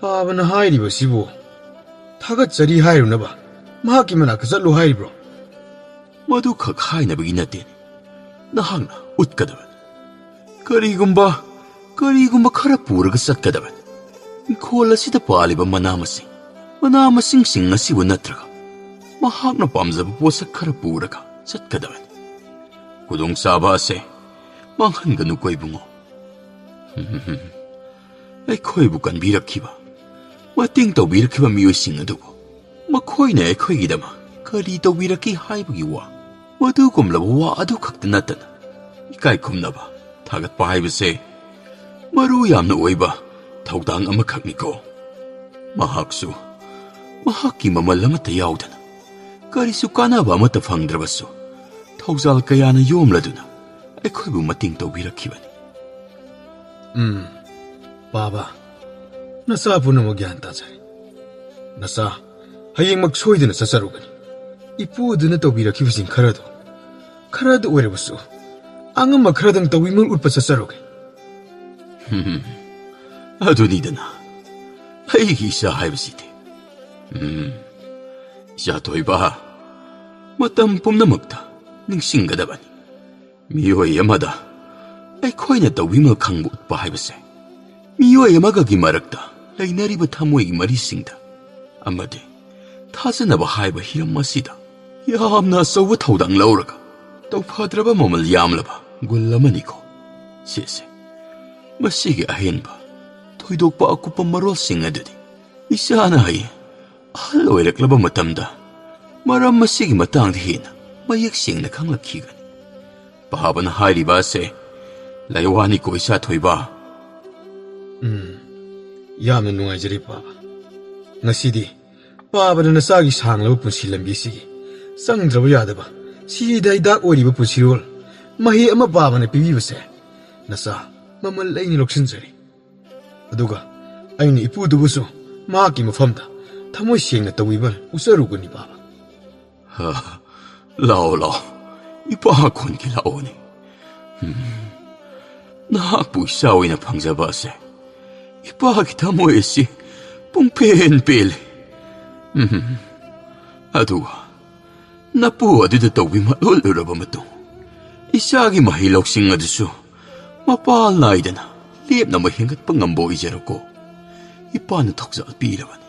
"ꯄꯥꯕꯅ ꯍꯥꯏꯔꯤꯕꯁꯤꯕꯨ ꯊꯥꯒꯠꯆꯔꯤ ꯍꯥꯏꯔꯨꯅꯕ ꯃꯍꯥꯛꯀꯤ ꯃꯅꯥꯛꯇ ꯆꯠꯂꯨ ꯍꯥꯏꯔꯤꯕ꯭ꯔꯣ?" "ꯃꯗꯨꯈꯛ ꯍꯥꯏꯅꯕꯒꯤ ꯅꯠꯇꯦ, ꯅꯍꯥꯛꯅ ꯎꯠꯀꯗꯕꯅꯤ꯫ ꯀꯔꯤꯒꯨꯝꯕ, ꯀꯔꯤꯒꯨꯝꯕ ꯈꯔ ꯄꯨꯔꯒ ꯆꯠꯀꯗꯕꯅꯤ꯫ ꯏꯪꯈꯣꯜ ꯑꯁꯤꯗ ꯄꯥꯜꯂꯤꯕ ꯃꯅꯥ ꯃꯁꯤꯡ, ꯃꯅꯥ ꯃꯁꯤꯡꯁꯤꯡ ꯑꯁꯤꯕꯨ ꯅꯠꯇ꯭ꯔꯒ ꯃꯍꯥꯛꯅ ꯄꯥꯝꯖꯕ ꯄꯣꯠꯁꯛ ꯈꯔ ꯄꯨꯔꯒ ꯆꯠꯀꯗꯕꯅꯤ꯫ ꯈꯨꯗꯣꯡꯆꯥꯕ ꯑꯁꯦ ꯃꯥꯡꯍꯟꯒꯅꯨꯀꯣ, ꯏꯕꯨꯡꯉꯣ꯫" ꯑꯩꯈꯣꯏꯕꯨ ꯀꯟꯕꯤꯔꯛꯈꯤꯕ, ꯃꯇꯦꯡ ꯇꯧꯕꯤꯔꯛꯈꯤꯕ ꯃꯤꯑꯣꯏꯁꯤꯡ ꯑꯗꯨꯕꯨ ꯃꯈꯣꯏꯅ ꯑꯩꯈꯣꯏꯒꯤꯗꯃꯛ ꯀꯔꯤ ꯇꯧꯕꯤꯔꯛꯈꯤ ꯍꯥꯏꯕꯒꯤ ꯋꯥ, ꯃꯗꯨꯒꯨꯝꯂꯕ ꯋꯥ ꯑꯗꯨꯈꯛꯇ ꯅꯠꯇꯅ, ꯏꯀꯥꯏ ꯈꯨꯝꯅꯕ, ꯊꯥꯒꯠꯄ ꯍꯥꯏꯕꯁꯦ ꯃꯔꯨ ꯌꯥꯝꯅ ꯑꯣꯏꯕ ꯊꯧꯗꯥꯡ ꯑꯃꯈꯛꯅꯤꯀꯣ꯫ ꯃꯍꯥꯛꯁꯨ ꯃꯍꯥꯛꯀꯤ ꯃꯃꯜ ꯑꯃꯠꯇ ꯌꯥꯎꯗꯅ, ꯀꯔꯤꯁꯨ ꯀꯥꯟꯅꯕ ꯑꯃꯠꯇ ꯐꯪꯗ꯭ꯔꯕꯁꯨ, ꯊꯧꯖꯥꯜ ꯀꯌꯥꯅ ꯌꯣꯝꯂꯗꯨꯅ ꯑꯩꯈꯣꯏꯕꯨ ꯃꯇꯦꯡ ꯇꯧꯕꯤꯔꯛꯈꯤꯕꯅꯤ꯫ ꯎꯝ, ꯄꯥꯕ, ꯅꯆꯥ ꯄꯨꯝꯅꯃꯛ ꯒ꯭ꯌꯥꯟ ꯇꯥꯖꯔꯦ꯫ ꯅꯆꯥ ꯍꯌꯦꯡꯃꯛ ꯁꯣꯏꯗꯅ ꯆꯠꯆꯔꯨꯒꯅꯤ꯫ ꯏꯄꯨ ꯑꯗꯨꯅ ꯇꯧꯕꯤꯔꯛꯈꯤꯕꯁꯤꯡ ꯈꯔꯗꯣ, ꯈꯔꯗ ꯑꯣꯏꯔꯕꯁꯨ ꯑꯉꯝꯕ ꯈꯔꯗꯪ ꯇꯧꯕꯤꯃꯜ ꯎꯠꯄ ꯆꯠꯆꯔꯨꯒꯦ꯫ ꯍꯝ, ꯑꯗꯨꯅꯤꯗꯅ ꯑꯩꯒꯤ ꯏꯆꯥ ꯍꯥꯏꯕꯁꯤꯗꯤ꯫ ꯎꯝ, ꯏꯆꯥ ꯊꯣꯏꯕ, ꯃꯇꯝ ꯄꯨꯝꯅꯃꯛꯇ ꯅꯤꯡꯁꯤꯡꯒꯗꯕꯅꯤ, ꯃꯤꯑꯣꯏ ꯑꯃꯗ ꯑꯩꯈꯣꯏꯅ ꯇꯧꯕꯤꯃꯜ ꯈꯪꯕ ꯎꯠꯄ ꯍꯥꯏꯕꯁꯦ ꯃꯤꯑꯣꯏ ꯑꯃꯒꯒꯤ ꯃꯔꯛꯇ ꯂꯩꯅꯔꯤꯕ ꯊꯃꯣꯏꯒꯤ ꯃꯔꯤꯁꯤꯡꯗ ꯑꯃꯗꯤ ꯊꯥꯖꯅꯕ ꯍꯥꯏꯕ ꯍꯤꯔꯝ ꯑꯁꯤꯗ ꯌꯥꯝꯅ ꯑꯆꯧꯕ ꯊꯧꯗꯥꯡ ꯂꯧꯔꯒ ꯇꯧꯐꯗ꯭ꯔꯕ ꯃꯃꯜ ꯌꯥꯝꯂꯕ ꯒꯨꯜ ꯑꯃꯅꯤꯀꯣ꯫ ꯁꯤꯁꯦ, ꯃꯁꯤꯒꯤ ꯑꯍꯦꯟꯕ ꯊꯣꯏꯗꯣꯛꯄ ꯑꯀꯨꯞꯄ ꯃꯔꯣꯜꯁꯤꯡ ꯑꯗꯨꯗꯤ ꯏꯆꯥꯅ ꯍꯌꯦꯡ ꯑꯍꯜ ꯑꯣꯏꯔꯛꯂꯕ ꯃꯇꯝꯗ ꯃꯔꯝ ꯑꯁꯤꯒꯤ ꯃꯇꯥꯡꯗ ꯍꯦꯟꯅ ꯃꯌꯦꯛ ꯁꯦꯡꯅ ꯈꯪꯂꯛꯈꯤꯒꯅꯤ꯫ ꯄꯥꯕꯅ ꯍꯥꯏꯔꯤꯕ ꯑꯁꯦ ꯂꯥꯏꯋꯥꯅꯤꯀꯣ, ꯏꯆꯥ ꯊꯣꯏꯕ꯫ ꯎꯝ, ꯌꯥꯝꯅ ꯅꯨꯡꯉꯥꯏꯖꯔꯦ, ꯄꯥꯕ꯫ ꯉꯁꯤꯗꯤ ꯄꯥꯕꯅ ꯅꯆꯥꯒꯤ ꯁꯥꯡꯂꯕ ꯄꯨꯟꯁꯤ ꯂꯝꯕꯤꯁꯤꯒꯤ ꯆꯪꯗ꯭ꯔꯕ ꯌꯥꯗꯕ, ꯁꯤꯗ ꯍꯤꯗꯥꯛ ꯑꯣꯏꯔꯤꯕ ꯄꯨꯟꯁꯤꯔꯣꯜ ꯃꯍꯩ ꯑꯃ ꯄꯥꯕꯅ ꯄꯤꯕꯤꯕꯁꯦ ꯅꯆꯥ ꯃꯃꯜ ꯂꯩꯅ ꯂꯧꯁꯤꯟꯖꯔꯤ꯫ ꯑꯗꯨꯒ ꯑꯩꯅ ꯏꯄꯨꯗꯨꯕꯨꯁꯨ ꯃꯍꯥꯛꯀꯤ ꯃꯐꯝꯗ ꯊꯃꯣꯏ ꯁꯦꯡꯅ ꯇꯧꯕꯤꯕ ꯎꯠꯆꯔꯨꯒꯅꯤ, ꯄꯥꯕ꯫ ꯍ, ꯂꯥꯛꯑꯣ, ꯂꯥꯛꯑꯣ꯫ ꯏꯄꯥ ꯀꯣꯟꯒꯤ ꯂꯥꯛꯑꯣꯅꯦ꯫ ꯎꯝ, ꯅꯍꯥꯛꯄꯨ ꯏꯆꯥ ꯑꯣꯏꯅ ꯐꯪꯖꯕ ꯑꯁꯦ ꯏꯄꯥꯒꯤ ꯊꯃꯣꯏ ꯑꯁꯤ ꯄꯨꯡꯄꯦꯟ ꯄꯦꯜꯂꯤ꯫ ꯎꯝ, ꯑꯗꯨꯒ ꯅꯄꯨ ꯑꯗꯨꯗ ꯇꯧꯕꯤꯃꯜ ꯎꯠꯂꯨꯔꯕ ꯃꯇꯨꯡ, ꯏꯆꯥꯒꯤ ꯃꯍꯩ ꯂꯧꯁꯤꯡ ꯑꯗꯨꯁꯨ ꯃꯄꯥꯜ ꯅꯥꯏꯗꯅ ꯂꯦꯞꯅꯕ ꯍꯦꯟꯒꯠꯄ ꯉꯝꯕ ꯑꯣꯏꯖꯔꯣꯀꯣ꯫ ꯏꯄꯥꯅ ꯊꯧꯖꯥꯜ ꯄꯤꯔꯕꯅꯤ꯫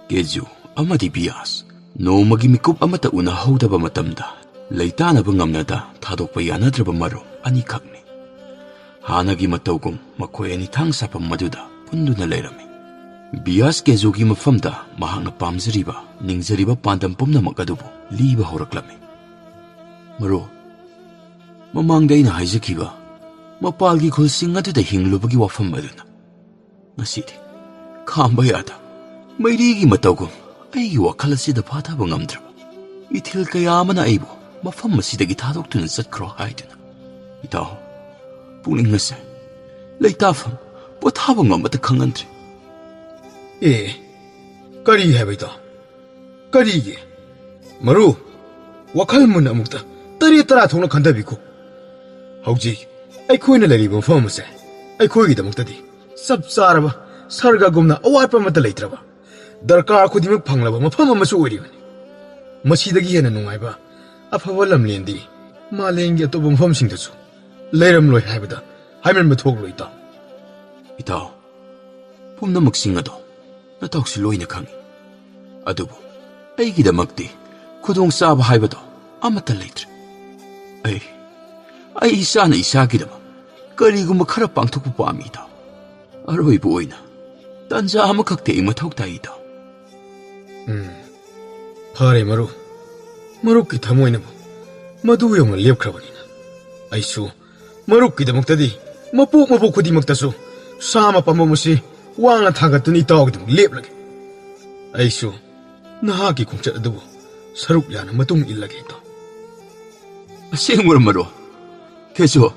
ꯀꯦꯖꯨ ꯑꯃꯗꯤ ꯕꯤꯌꯥꯁ ꯅꯣꯡꯃꯒꯤ ꯃꯤꯀꯨꯞ ꯑꯃꯠꯇ ꯎꯅꯍꯧꯗꯕ ꯃꯇꯝꯗ ꯂꯩꯇꯥꯅꯕ ꯉꯝꯅꯗ ꯊꯥꯗꯣꯛꯄ ꯌꯥꯅꯗ꯭ꯔꯕ ꯃꯔꯨꯞ ꯑꯅꯤꯈꯛꯅꯤ꯫ ꯍꯥꯟꯅꯒꯤ ꯃꯇꯧꯒꯨꯝ ꯃꯈꯣꯏ ꯑꯅꯤ ꯊꯥꯡ ꯁꯥꯐꯝ ꯑꯗꯨꯗ ꯄꯨꯟꯗꯨꯅ ꯂꯩꯔꯝꯃꯤ꯫ ꯕꯤꯌꯥꯁ ꯀꯦꯖꯨꯒꯤ ꯃꯐꯝꯗ ꯃꯍꯥꯛꯅ ꯄꯥꯝꯖꯔꯤꯕ, ꯅꯤꯡꯖꯔꯤꯕ ꯄꯥꯟꯗꯝ ꯄꯨꯝꯅꯃꯛ ꯑꯗꯨꯕꯨ ꯂꯤꯕ ꯍꯧꯔꯛꯂꯝꯃꯤ꯫ ꯃꯔꯨꯞ, ꯃꯃꯥꯡꯗ ꯑꯩꯅ ꯍꯥꯏꯖꯈꯤꯕ ꯃꯄꯥꯜꯒꯤ ꯈꯨꯜꯁꯤꯡ ꯑꯗꯨꯗ ꯍꯤꯡꯂꯨꯕꯒꯤ ꯋꯥꯐꯝ ꯑꯗꯨꯅ ꯉꯁꯤꯗꯤ ꯈꯥꯝꯕ ꯌꯥꯗ ꯃꯩꯔꯤꯒꯤ ꯃꯇꯧꯒꯨꯝ ꯑꯩꯒꯤ ꯋꯥꯈꯜ ꯑꯁꯤꯗ ꯐꯥꯊꯕ ꯉꯝꯗ꯭ꯔꯕ ꯏꯊꯤꯜ ꯀꯌꯥ ꯑꯃꯅ ꯑꯩꯕꯨ ꯃꯐꯝ ꯑꯁꯤꯗꯒꯤ ꯊꯥꯗꯣꯛꯇꯨꯅ ꯆꯠꯈ꯭ꯔꯣ ꯍꯥꯏꯗꯨꯅ, ꯏꯇꯥꯎ, ꯄꯨꯛꯅꯤꯡ ꯑꯁꯦ ꯂꯩꯇꯥꯐꯝ, ꯄꯣꯊꯥꯐꯝ ꯑꯃꯠꯇ ꯈꯪꯍꯟꯗ꯭ꯔꯦ꯫ ꯑꯦ, ꯀꯔꯤ ꯍꯥꯏꯕ, ꯏꯇꯥꯎ? ꯀꯔꯤꯒꯤ? ꯃꯔꯨꯞ, ꯋꯥꯈꯜ ꯃꯨꯟꯅ ꯑꯃꯨꯛꯇ ꯇꯔꯦꯠ ꯇꯔꯥ ꯊꯣꯛꯅ ꯈꯟꯊꯕꯤꯈꯣ꯫ ꯍꯧꯖꯤꯛ ꯑꯩꯈꯣꯏꯅ ꯂꯩꯔꯤꯕ ꯃꯐꯝ ꯑꯁꯦ ꯑꯩꯈꯣꯏꯒꯤꯗꯃꯛꯇꯗꯤ ꯆꯞ ꯆꯥꯔꯕ ꯁꯔꯒꯒꯨꯝꯅ ꯑꯋꯥꯠꯄ ꯑꯃꯠꯇ ꯂꯩꯇ꯭ꯔꯕ, ꯗꯔꯀꯥꯔ ꯈꯨꯗꯤꯡꯃꯛ ꯐꯪꯂꯕ ꯃꯐꯝ ꯑꯃꯁꯨ ꯑꯣꯏꯔꯤꯕꯅꯤ꯫ ꯃꯁꯤꯗꯒꯤ ꯍꯦꯟꯅ ꯅꯨꯡꯉꯥꯏꯕ ꯑꯐꯕ ꯂꯝꯂꯦꯟꯗꯤ ꯃꯥꯂꯦꯝꯒꯤ ꯑꯇꯣꯞꯄ ꯃꯐꯝꯁꯤꯡꯗꯁꯨ ꯂꯩꯔꯝꯂꯣꯏ ꯍꯥꯏꯕꯗ ꯍꯥꯏꯃꯟꯕ ꯊꯣꯛꯂꯣꯏ, ꯏꯇꯥꯎ꯫ ꯏꯇꯥꯎ, ꯄꯨꯝꯅꯃꯛꯁꯤꯡ ꯑꯗꯣ ꯅꯇꯥꯎꯁꯨ ꯂꯣꯏꯅ ꯈꯪꯏ꯫ ꯑꯗꯨꯕꯨ ꯑꯩꯒꯤꯗꯃꯛꯇꯤ ꯈꯨꯗꯣꯡꯆꯥꯕ ꯍꯥꯏꯕꯗꯣ ꯑꯃꯠꯇ ꯂꯩꯇ꯭ꯔꯦ꯫ ꯑꯩ, ꯑꯩ ꯏꯁꯥꯅ ꯏꯁꯥꯒꯤꯗꯃꯛ ꯀꯔꯤꯒꯨꯝꯕ ꯈꯔ ꯄꯥꯡꯊꯣꯛꯄ ꯄꯥꯝꯃꯤ, ꯏꯇꯥꯎ꯫ ꯑꯔꯣꯏꯕ ꯑꯣꯏꯅ ꯇꯥꯟꯖꯥ ꯑꯃꯈꯛꯇꯤ ꯑꯩ ꯃꯊꯧ ꯇꯥꯏ, ꯏꯇꯥꯎ꯫ ꯎꯝ, ꯐꯔꯦ ꯃꯔꯨꯞ꯫ ꯃꯔꯨꯞꯀꯤ ꯊꯃꯣꯏꯅꯕꯨ ꯃꯗꯨ ꯌꯧꯅ ꯂꯦꯞꯈ꯭ꯔꯕꯅꯤꯅ, ꯑꯩꯁꯨ ꯃꯔꯨꯞꯀꯤꯗꯃꯛꯇꯗꯤ ꯃꯄꯣꯛ ꯃꯄꯣꯛ ꯈꯨꯗꯤꯡꯃꯛꯇꯁꯨ ꯁꯥ ꯑꯃ ꯄꯥꯝꯕꯣꯝ ꯑꯁꯤ ꯋꯥꯡꯅ ꯊꯥꯡꯒꯠꯇꯨꯅ ꯏꯇꯥꯎꯒꯤꯗꯃꯛ ꯂꯦꯞꯂꯒꯦ꯫ ꯑꯩꯁꯨ ꯅꯍꯥꯛꯀꯤ ꯈꯣꯡꯆꯠ ꯑꯗꯨꯕꯨ ꯁꯔꯨꯛ ꯌꯥꯅ ꯃꯇꯨꯡ ꯏꯜꯂꯒꯦ, ꯏꯇꯥꯎ꯫ ꯑꯁꯦꯡꯕꯔꯣ, ꯃꯔꯨꯞ? ꯀꯦꯖꯨ,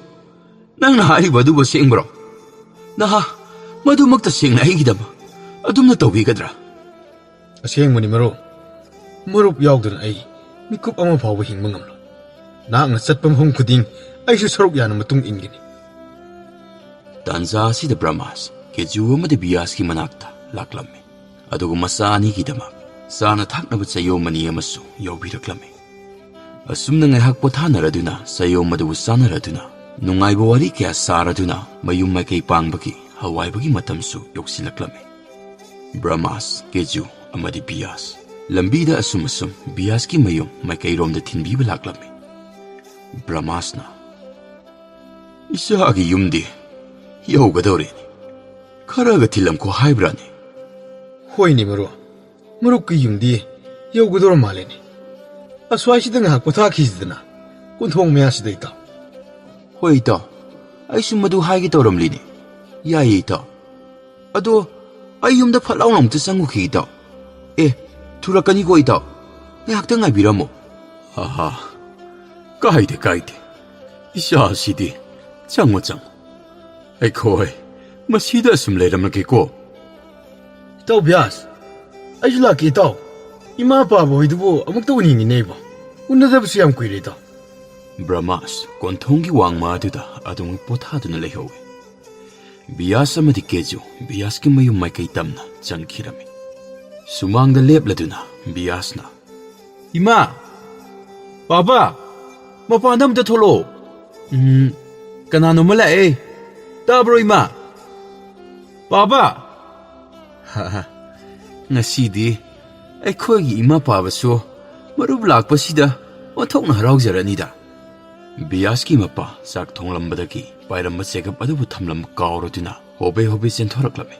ꯅꯪꯅ ꯍꯥꯏꯔꯤꯕ ꯑꯗꯨꯕꯨ ꯑꯁꯦꯡꯕꯔꯣ? ꯅꯍꯥꯛ ꯃꯗꯨꯃꯛꯇ ꯁꯦꯡꯅ ꯑꯩꯒꯤꯗꯃꯛ ꯑꯗꯨꯝꯅ ꯇꯧꯕꯤꯒꯗ꯭ꯔꯥ? ꯑꯁꯦꯡꯕꯅꯤ, ꯃꯔꯨꯞ꯫ ꯃꯔꯨꯞ ꯌꯥꯎꯗꯅ ꯑꯩ ꯃꯤꯀꯨꯞ ꯑꯃ ꯐꯥꯎꯕ ꯍꯤꯡꯕ ꯉꯝꯂꯣꯏ꯫ ꯅꯍꯥꯛꯅ ꯆꯠꯄ ꯃꯐꯝ ꯈꯨꯗꯤꯡ ꯑꯩꯁꯨ ꯁꯔꯨꯛ ꯌꯥꯅ ꯃꯇꯨꯡ ꯏꯟꯒꯅꯤ꯫ ꯇꯥꯟꯖꯥ ꯑꯁꯤꯗ ꯕ꯭ꯔꯍꯃꯥꯁ ꯀꯦꯖꯨ ꯑꯃꯗꯤ ꯕꯤꯌꯥꯁꯀꯤ ꯃꯅꯥꯛꯇ ꯂꯥꯛꯂꯝꯃꯤ꯫ ꯑꯗꯨꯒ ꯃꯆꯥ ꯑꯅꯤꯒꯤꯗꯃꯛ ꯆꯥꯅ ꯊꯛꯅꯕ ꯆꯌꯣꯝ ꯑꯅꯤ ꯑꯃꯁꯨ ꯌꯥꯎꯕꯤꯔꯛꯂꯝꯃꯤ꯫ ꯑꯁꯨꯝꯅ ꯉꯥꯏꯍꯥꯛ ꯄꯣꯊꯥꯅꯔꯗꯨꯅ, ꯆꯌꯣꯝ ꯑꯗꯨꯕꯨ ꯆꯥꯅꯔꯗꯨꯅ, ꯅꯨꯡꯉꯥꯏꯕ ꯋꯥꯔꯤ ꯀꯌꯥ ꯁꯥꯔꯗꯨꯅ ꯃꯌꯨꯝ ꯃꯥꯏꯀꯩ ꯄꯥꯡꯕꯒꯤ ꯍꯋꯥꯏꯕꯒꯤ ꯃꯇꯝꯁꯨ ꯌꯧꯁꯤꯜꯂꯛꯂꯝꯃꯤ꯫ ꯕ꯭ꯔꯍꯃꯥꯁ, ꯀꯦꯖꯨ ꯑꯃꯗꯤ ꯕꯤꯌꯥꯁ ꯂꯝꯕꯤꯗ ꯑꯁꯨꯝ ꯑꯁꯨꯝ ꯕꯤꯌꯥꯁꯀꯤ ꯃꯌꯨꯝ ꯃꯥꯏꯀꯩꯔꯣꯝꯗ ꯊꯤꯟꯕꯤꯕ ꯂꯥꯛꯂꯝꯃꯤ꯫ ꯕ꯭ꯔꯍꯃꯥꯁꯅ, "ꯏꯆꯥꯒꯤ ꯌꯨꯝꯗꯤ ꯌꯧꯒꯗꯧꯔꯦꯅꯦ꯫ ꯈꯔꯒ ꯊꯤꯜꯂꯝꯈꯣ ꯍꯥꯏꯕ꯭ꯔꯥꯅꯦ?" "ꯍꯣꯏꯅꯦ ꯃꯔꯨꯞ, ꯃꯔꯨꯞꯀꯤ ꯌꯨꯝꯗꯤ ꯌꯧꯒꯗꯧꯔ ꯃꯥꯜꯂꯦꯅꯦ꯫ ꯑꯁ꯭ꯋꯥꯏꯁꯤꯗ ꯉꯥꯏꯍꯥꯛ ꯄꯣꯊꯥꯈꯤꯁꯤꯗꯅ, ꯀꯣꯟꯊꯣꯡ ꯃꯌꯥꯁꯤꯗ, ꯏꯇꯥꯎ꯫" "ꯍꯣꯏ ꯏꯇꯥꯎ, ꯑꯩꯁꯨ ꯃꯗꯨ ꯍꯥꯏꯒꯦ ꯇꯧꯔꯝꯂꯤꯅꯦ꯫ ꯌꯥꯏꯌꯦ ꯏꯇꯥꯎ꯫ ꯑꯗꯣ ꯑꯩ ꯌꯨꯝꯗ ꯐꯠ ꯂꯥꯎꯅ ꯑꯃꯨꯛꯇ ꯆꯪꯉꯨꯈꯤꯒꯦ ꯏꯇꯥꯎ꯫ ꯑꯦ, ꯊꯨꯔꯛꯀꯅꯤꯀꯣ ꯏꯇꯥꯎ, ꯉꯥꯏꯍꯥꯛꯇ ꯉꯥꯏꯕꯤꯔꯝꯃꯣ꯫" "ꯑꯍꯥ, ꯀꯥꯏꯗꯦ ꯀꯥꯏꯗꯦ, ꯏꯆꯥꯁꯤꯗꯤ꯫ ꯆꯪꯉꯣ ꯆꯪꯉꯣ, ꯑꯩꯈꯣꯏ ꯃꯁꯤꯗ ꯑꯁꯨꯝ ꯂꯩꯔꯝꯂꯒꯦꯀꯣ꯫" "ꯏꯇꯥꯎ ꯕ꯭ꯌꯥꯁ, ꯑꯩꯁꯨ ꯂꯥꯛꯀꯦ ꯏꯇꯥꯎ꯫ ꯏꯃꯥ ꯄꯥꯕ ꯍꯣꯏꯗꯨꯕꯨ ꯑꯃꯨꯛꯇ ꯎꯅꯤꯡꯉꯤꯅꯦ ꯏꯕꯣ꯫ ꯎꯅꯗꯕꯁꯨ ꯌꯥꯝ ꯀꯨꯏꯔꯦ ꯏꯇꯥꯎ꯫" ꯕ꯭ꯔꯍꯃꯥꯁ ꯀꯣꯟꯊꯣꯡꯒꯤ ꯋꯥꯡꯃ ꯑꯗꯨꯗ ꯑꯗꯨꯝ ꯄꯣꯊꯥꯗꯨꯅ ꯂꯩꯍꯧꯏ꯫ ꯕꯤꯌꯥꯁ ꯑꯃꯗꯤ ꯀꯦꯖꯨ ꯕꯤꯌꯥꯁꯀꯤ ꯃꯌꯨꯝ ꯃꯥꯏꯀꯩ ꯇꯝꯅ ꯆꯪꯈꯤꯔꯝꯃꯤ꯫ ꯁꯨꯃꯥꯡꯗ ꯂꯦꯞꯂꯗꯨꯅ ꯕꯤꯌꯥꯁꯅ, "ꯏꯃꯥ! ꯄꯥꯕ! ꯃꯄꯥꯟꯗ ꯑꯝꯇ ꯊꯣꯛꯂꯛꯑꯣ꯫ ꯎꯝ, ꯀꯅꯥꯅꯣꯝꯃ ꯂꯥꯛꯑꯦ꯫ ꯇꯥꯕ꯭ꯔꯣ, ꯏꯃꯥ? ꯄꯥꯕ! ꯍꯥ, ꯍꯥ꯫ ꯉꯁꯤꯗꯤ ꯑꯩꯈꯣꯏꯒꯤ ꯏꯃꯥ ꯄꯥꯕꯁꯨ ꯃꯔꯨꯞ ꯂꯥꯛꯄꯁꯤꯗ ꯑꯣꯟꯊꯣꯛꯅ ꯍꯔꯥꯎꯖꯔꯅꯤꯗ꯫ ꯕꯤꯌꯥꯁꯀꯤ ꯃꯄꯥ ꯆꯥꯛ ꯊꯣꯡꯂꯝꯕꯗꯒꯤ ꯄꯥꯏꯔꯝꯕ ꯆꯦꯒꯞ ꯑꯗꯨꯕꯨ ꯊꯝꯂꯝꯕ ꯀꯥꯎꯔꯗꯨꯅ ꯍꯣꯕꯦ ꯍꯣꯕꯦ ꯆꯦꯟꯊꯣꯔꯛꯂꯝꯃꯤ꯫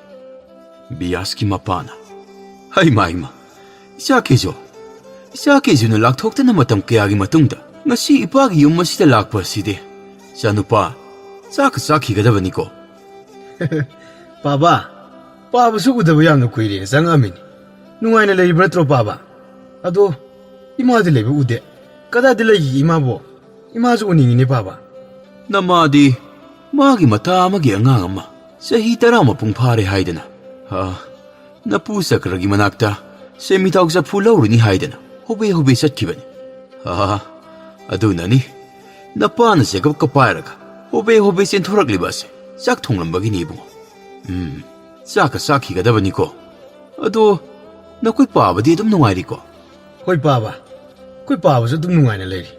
ꯕꯤꯌꯥꯁꯀꯤ ꯃꯄꯥꯅ, "ꯍꯩꯃꯥ, ꯍꯩꯃꯥ, ꯏꯆꯥ ꯀꯦꯖꯣ, ꯏꯆꯥ ꯀꯦꯖꯨꯅ ꯂꯥꯛꯊꯣꯛꯇꯅ ꯃꯇꯝ ꯀꯌꯥꯒꯤ ꯃꯇꯨꯡꯗ ꯉꯁꯤ ꯏꯄꯥꯒꯤ ꯌꯨꯝ ꯑꯁꯤꯗ ꯂꯥꯛꯄ ꯑꯁꯤꯗꯤ꯫ ꯏꯆꯥꯅꯨꯄꯥ, ꯆꯥꯛꯀ ꯆꯥꯈꯤꯒꯗꯕꯅꯤꯀꯣ꯫" "ꯄꯥꯕ, ꯄꯥꯕꯁꯨ ꯎꯗꯕ ꯌꯥꯝꯅ ꯀꯨꯏꯔꯦꯅ ꯆꯪꯉꯛꯑꯝꯃꯤꯅꯤ꯫ ꯅꯨꯡꯉꯥꯏꯅ ꯂꯩꯔꯤꯕ ꯅꯠꯇ꯭ꯔꯣ, ꯄꯥꯕ? ꯑꯗꯣ ꯏꯃꯥꯗꯤ ꯂꯩꯕ ꯎꯗꯦ꯫ ꯀꯗꯥꯏꯗ ꯂꯩꯈꯤꯒꯦ ꯏꯃꯥꯕꯣ? ꯏꯃꯥꯁꯨ ꯎꯅꯤꯡꯉꯤꯅꯦ, ꯄꯥꯕ꯫" "ꯅꯃꯥꯗꯤ ꯃꯥꯒꯤ ꯃꯇꯥ ꯑꯃꯒꯤ ꯑꯉꯥꯡ ꯑꯃ ꯆꯍꯤ ꯇꯔꯥ ꯃꯄꯨꯡ ꯐꯥꯔꯦ ꯍꯥꯏꯗꯅ, ꯑ, ꯅꯄꯨ ꯆꯀ꯭ꯔꯒꯤ ꯃꯅꯥꯛꯇ ꯁꯦꯟꯃꯤꯊꯥꯎ ꯆꯐꯨ ꯂꯧꯔꯨꯅꯤ ꯍꯥꯏꯗꯅ ꯍꯣꯕꯦ ꯍꯣꯕꯦ ꯆꯠꯈꯤꯕꯅꯤ꯫ ꯑ, ꯑꯗꯨꯅꯅꯤ ꯅꯄꯥꯅ ꯆꯦꯒꯞꯀ ꯄꯥꯏꯔꯒ ꯍꯣꯕꯦ ꯍꯣꯕꯦ ꯆꯦꯟꯊꯣꯔꯛꯂꯤꯕ ꯑꯁꯦ꯫ ꯆꯥꯛ ꯊꯣꯡꯂꯝꯕꯒꯤꯅꯤ, ꯏꯕꯨꯡꯉꯣ꯫ ꯎꯝ, ꯆꯥꯛꯀ ꯆꯥꯈꯤꯒꯗꯕꯅꯤꯀꯣ꯫ ꯑꯗꯣ ꯅꯈꯣꯏ ꯄꯥꯕꯗꯤ ꯑꯗꯨꯝ ꯅꯨꯡꯉꯥꯏꯔꯤꯀꯣ?" "ꯍꯣꯏ, ꯄꯥꯕ, ꯑꯩꯈꯣꯏ ꯄꯥꯕꯁꯨ ꯑꯗꯨꯝ ꯅꯨꯡꯉꯥꯏꯅ ꯂꯩꯔꯤ꯫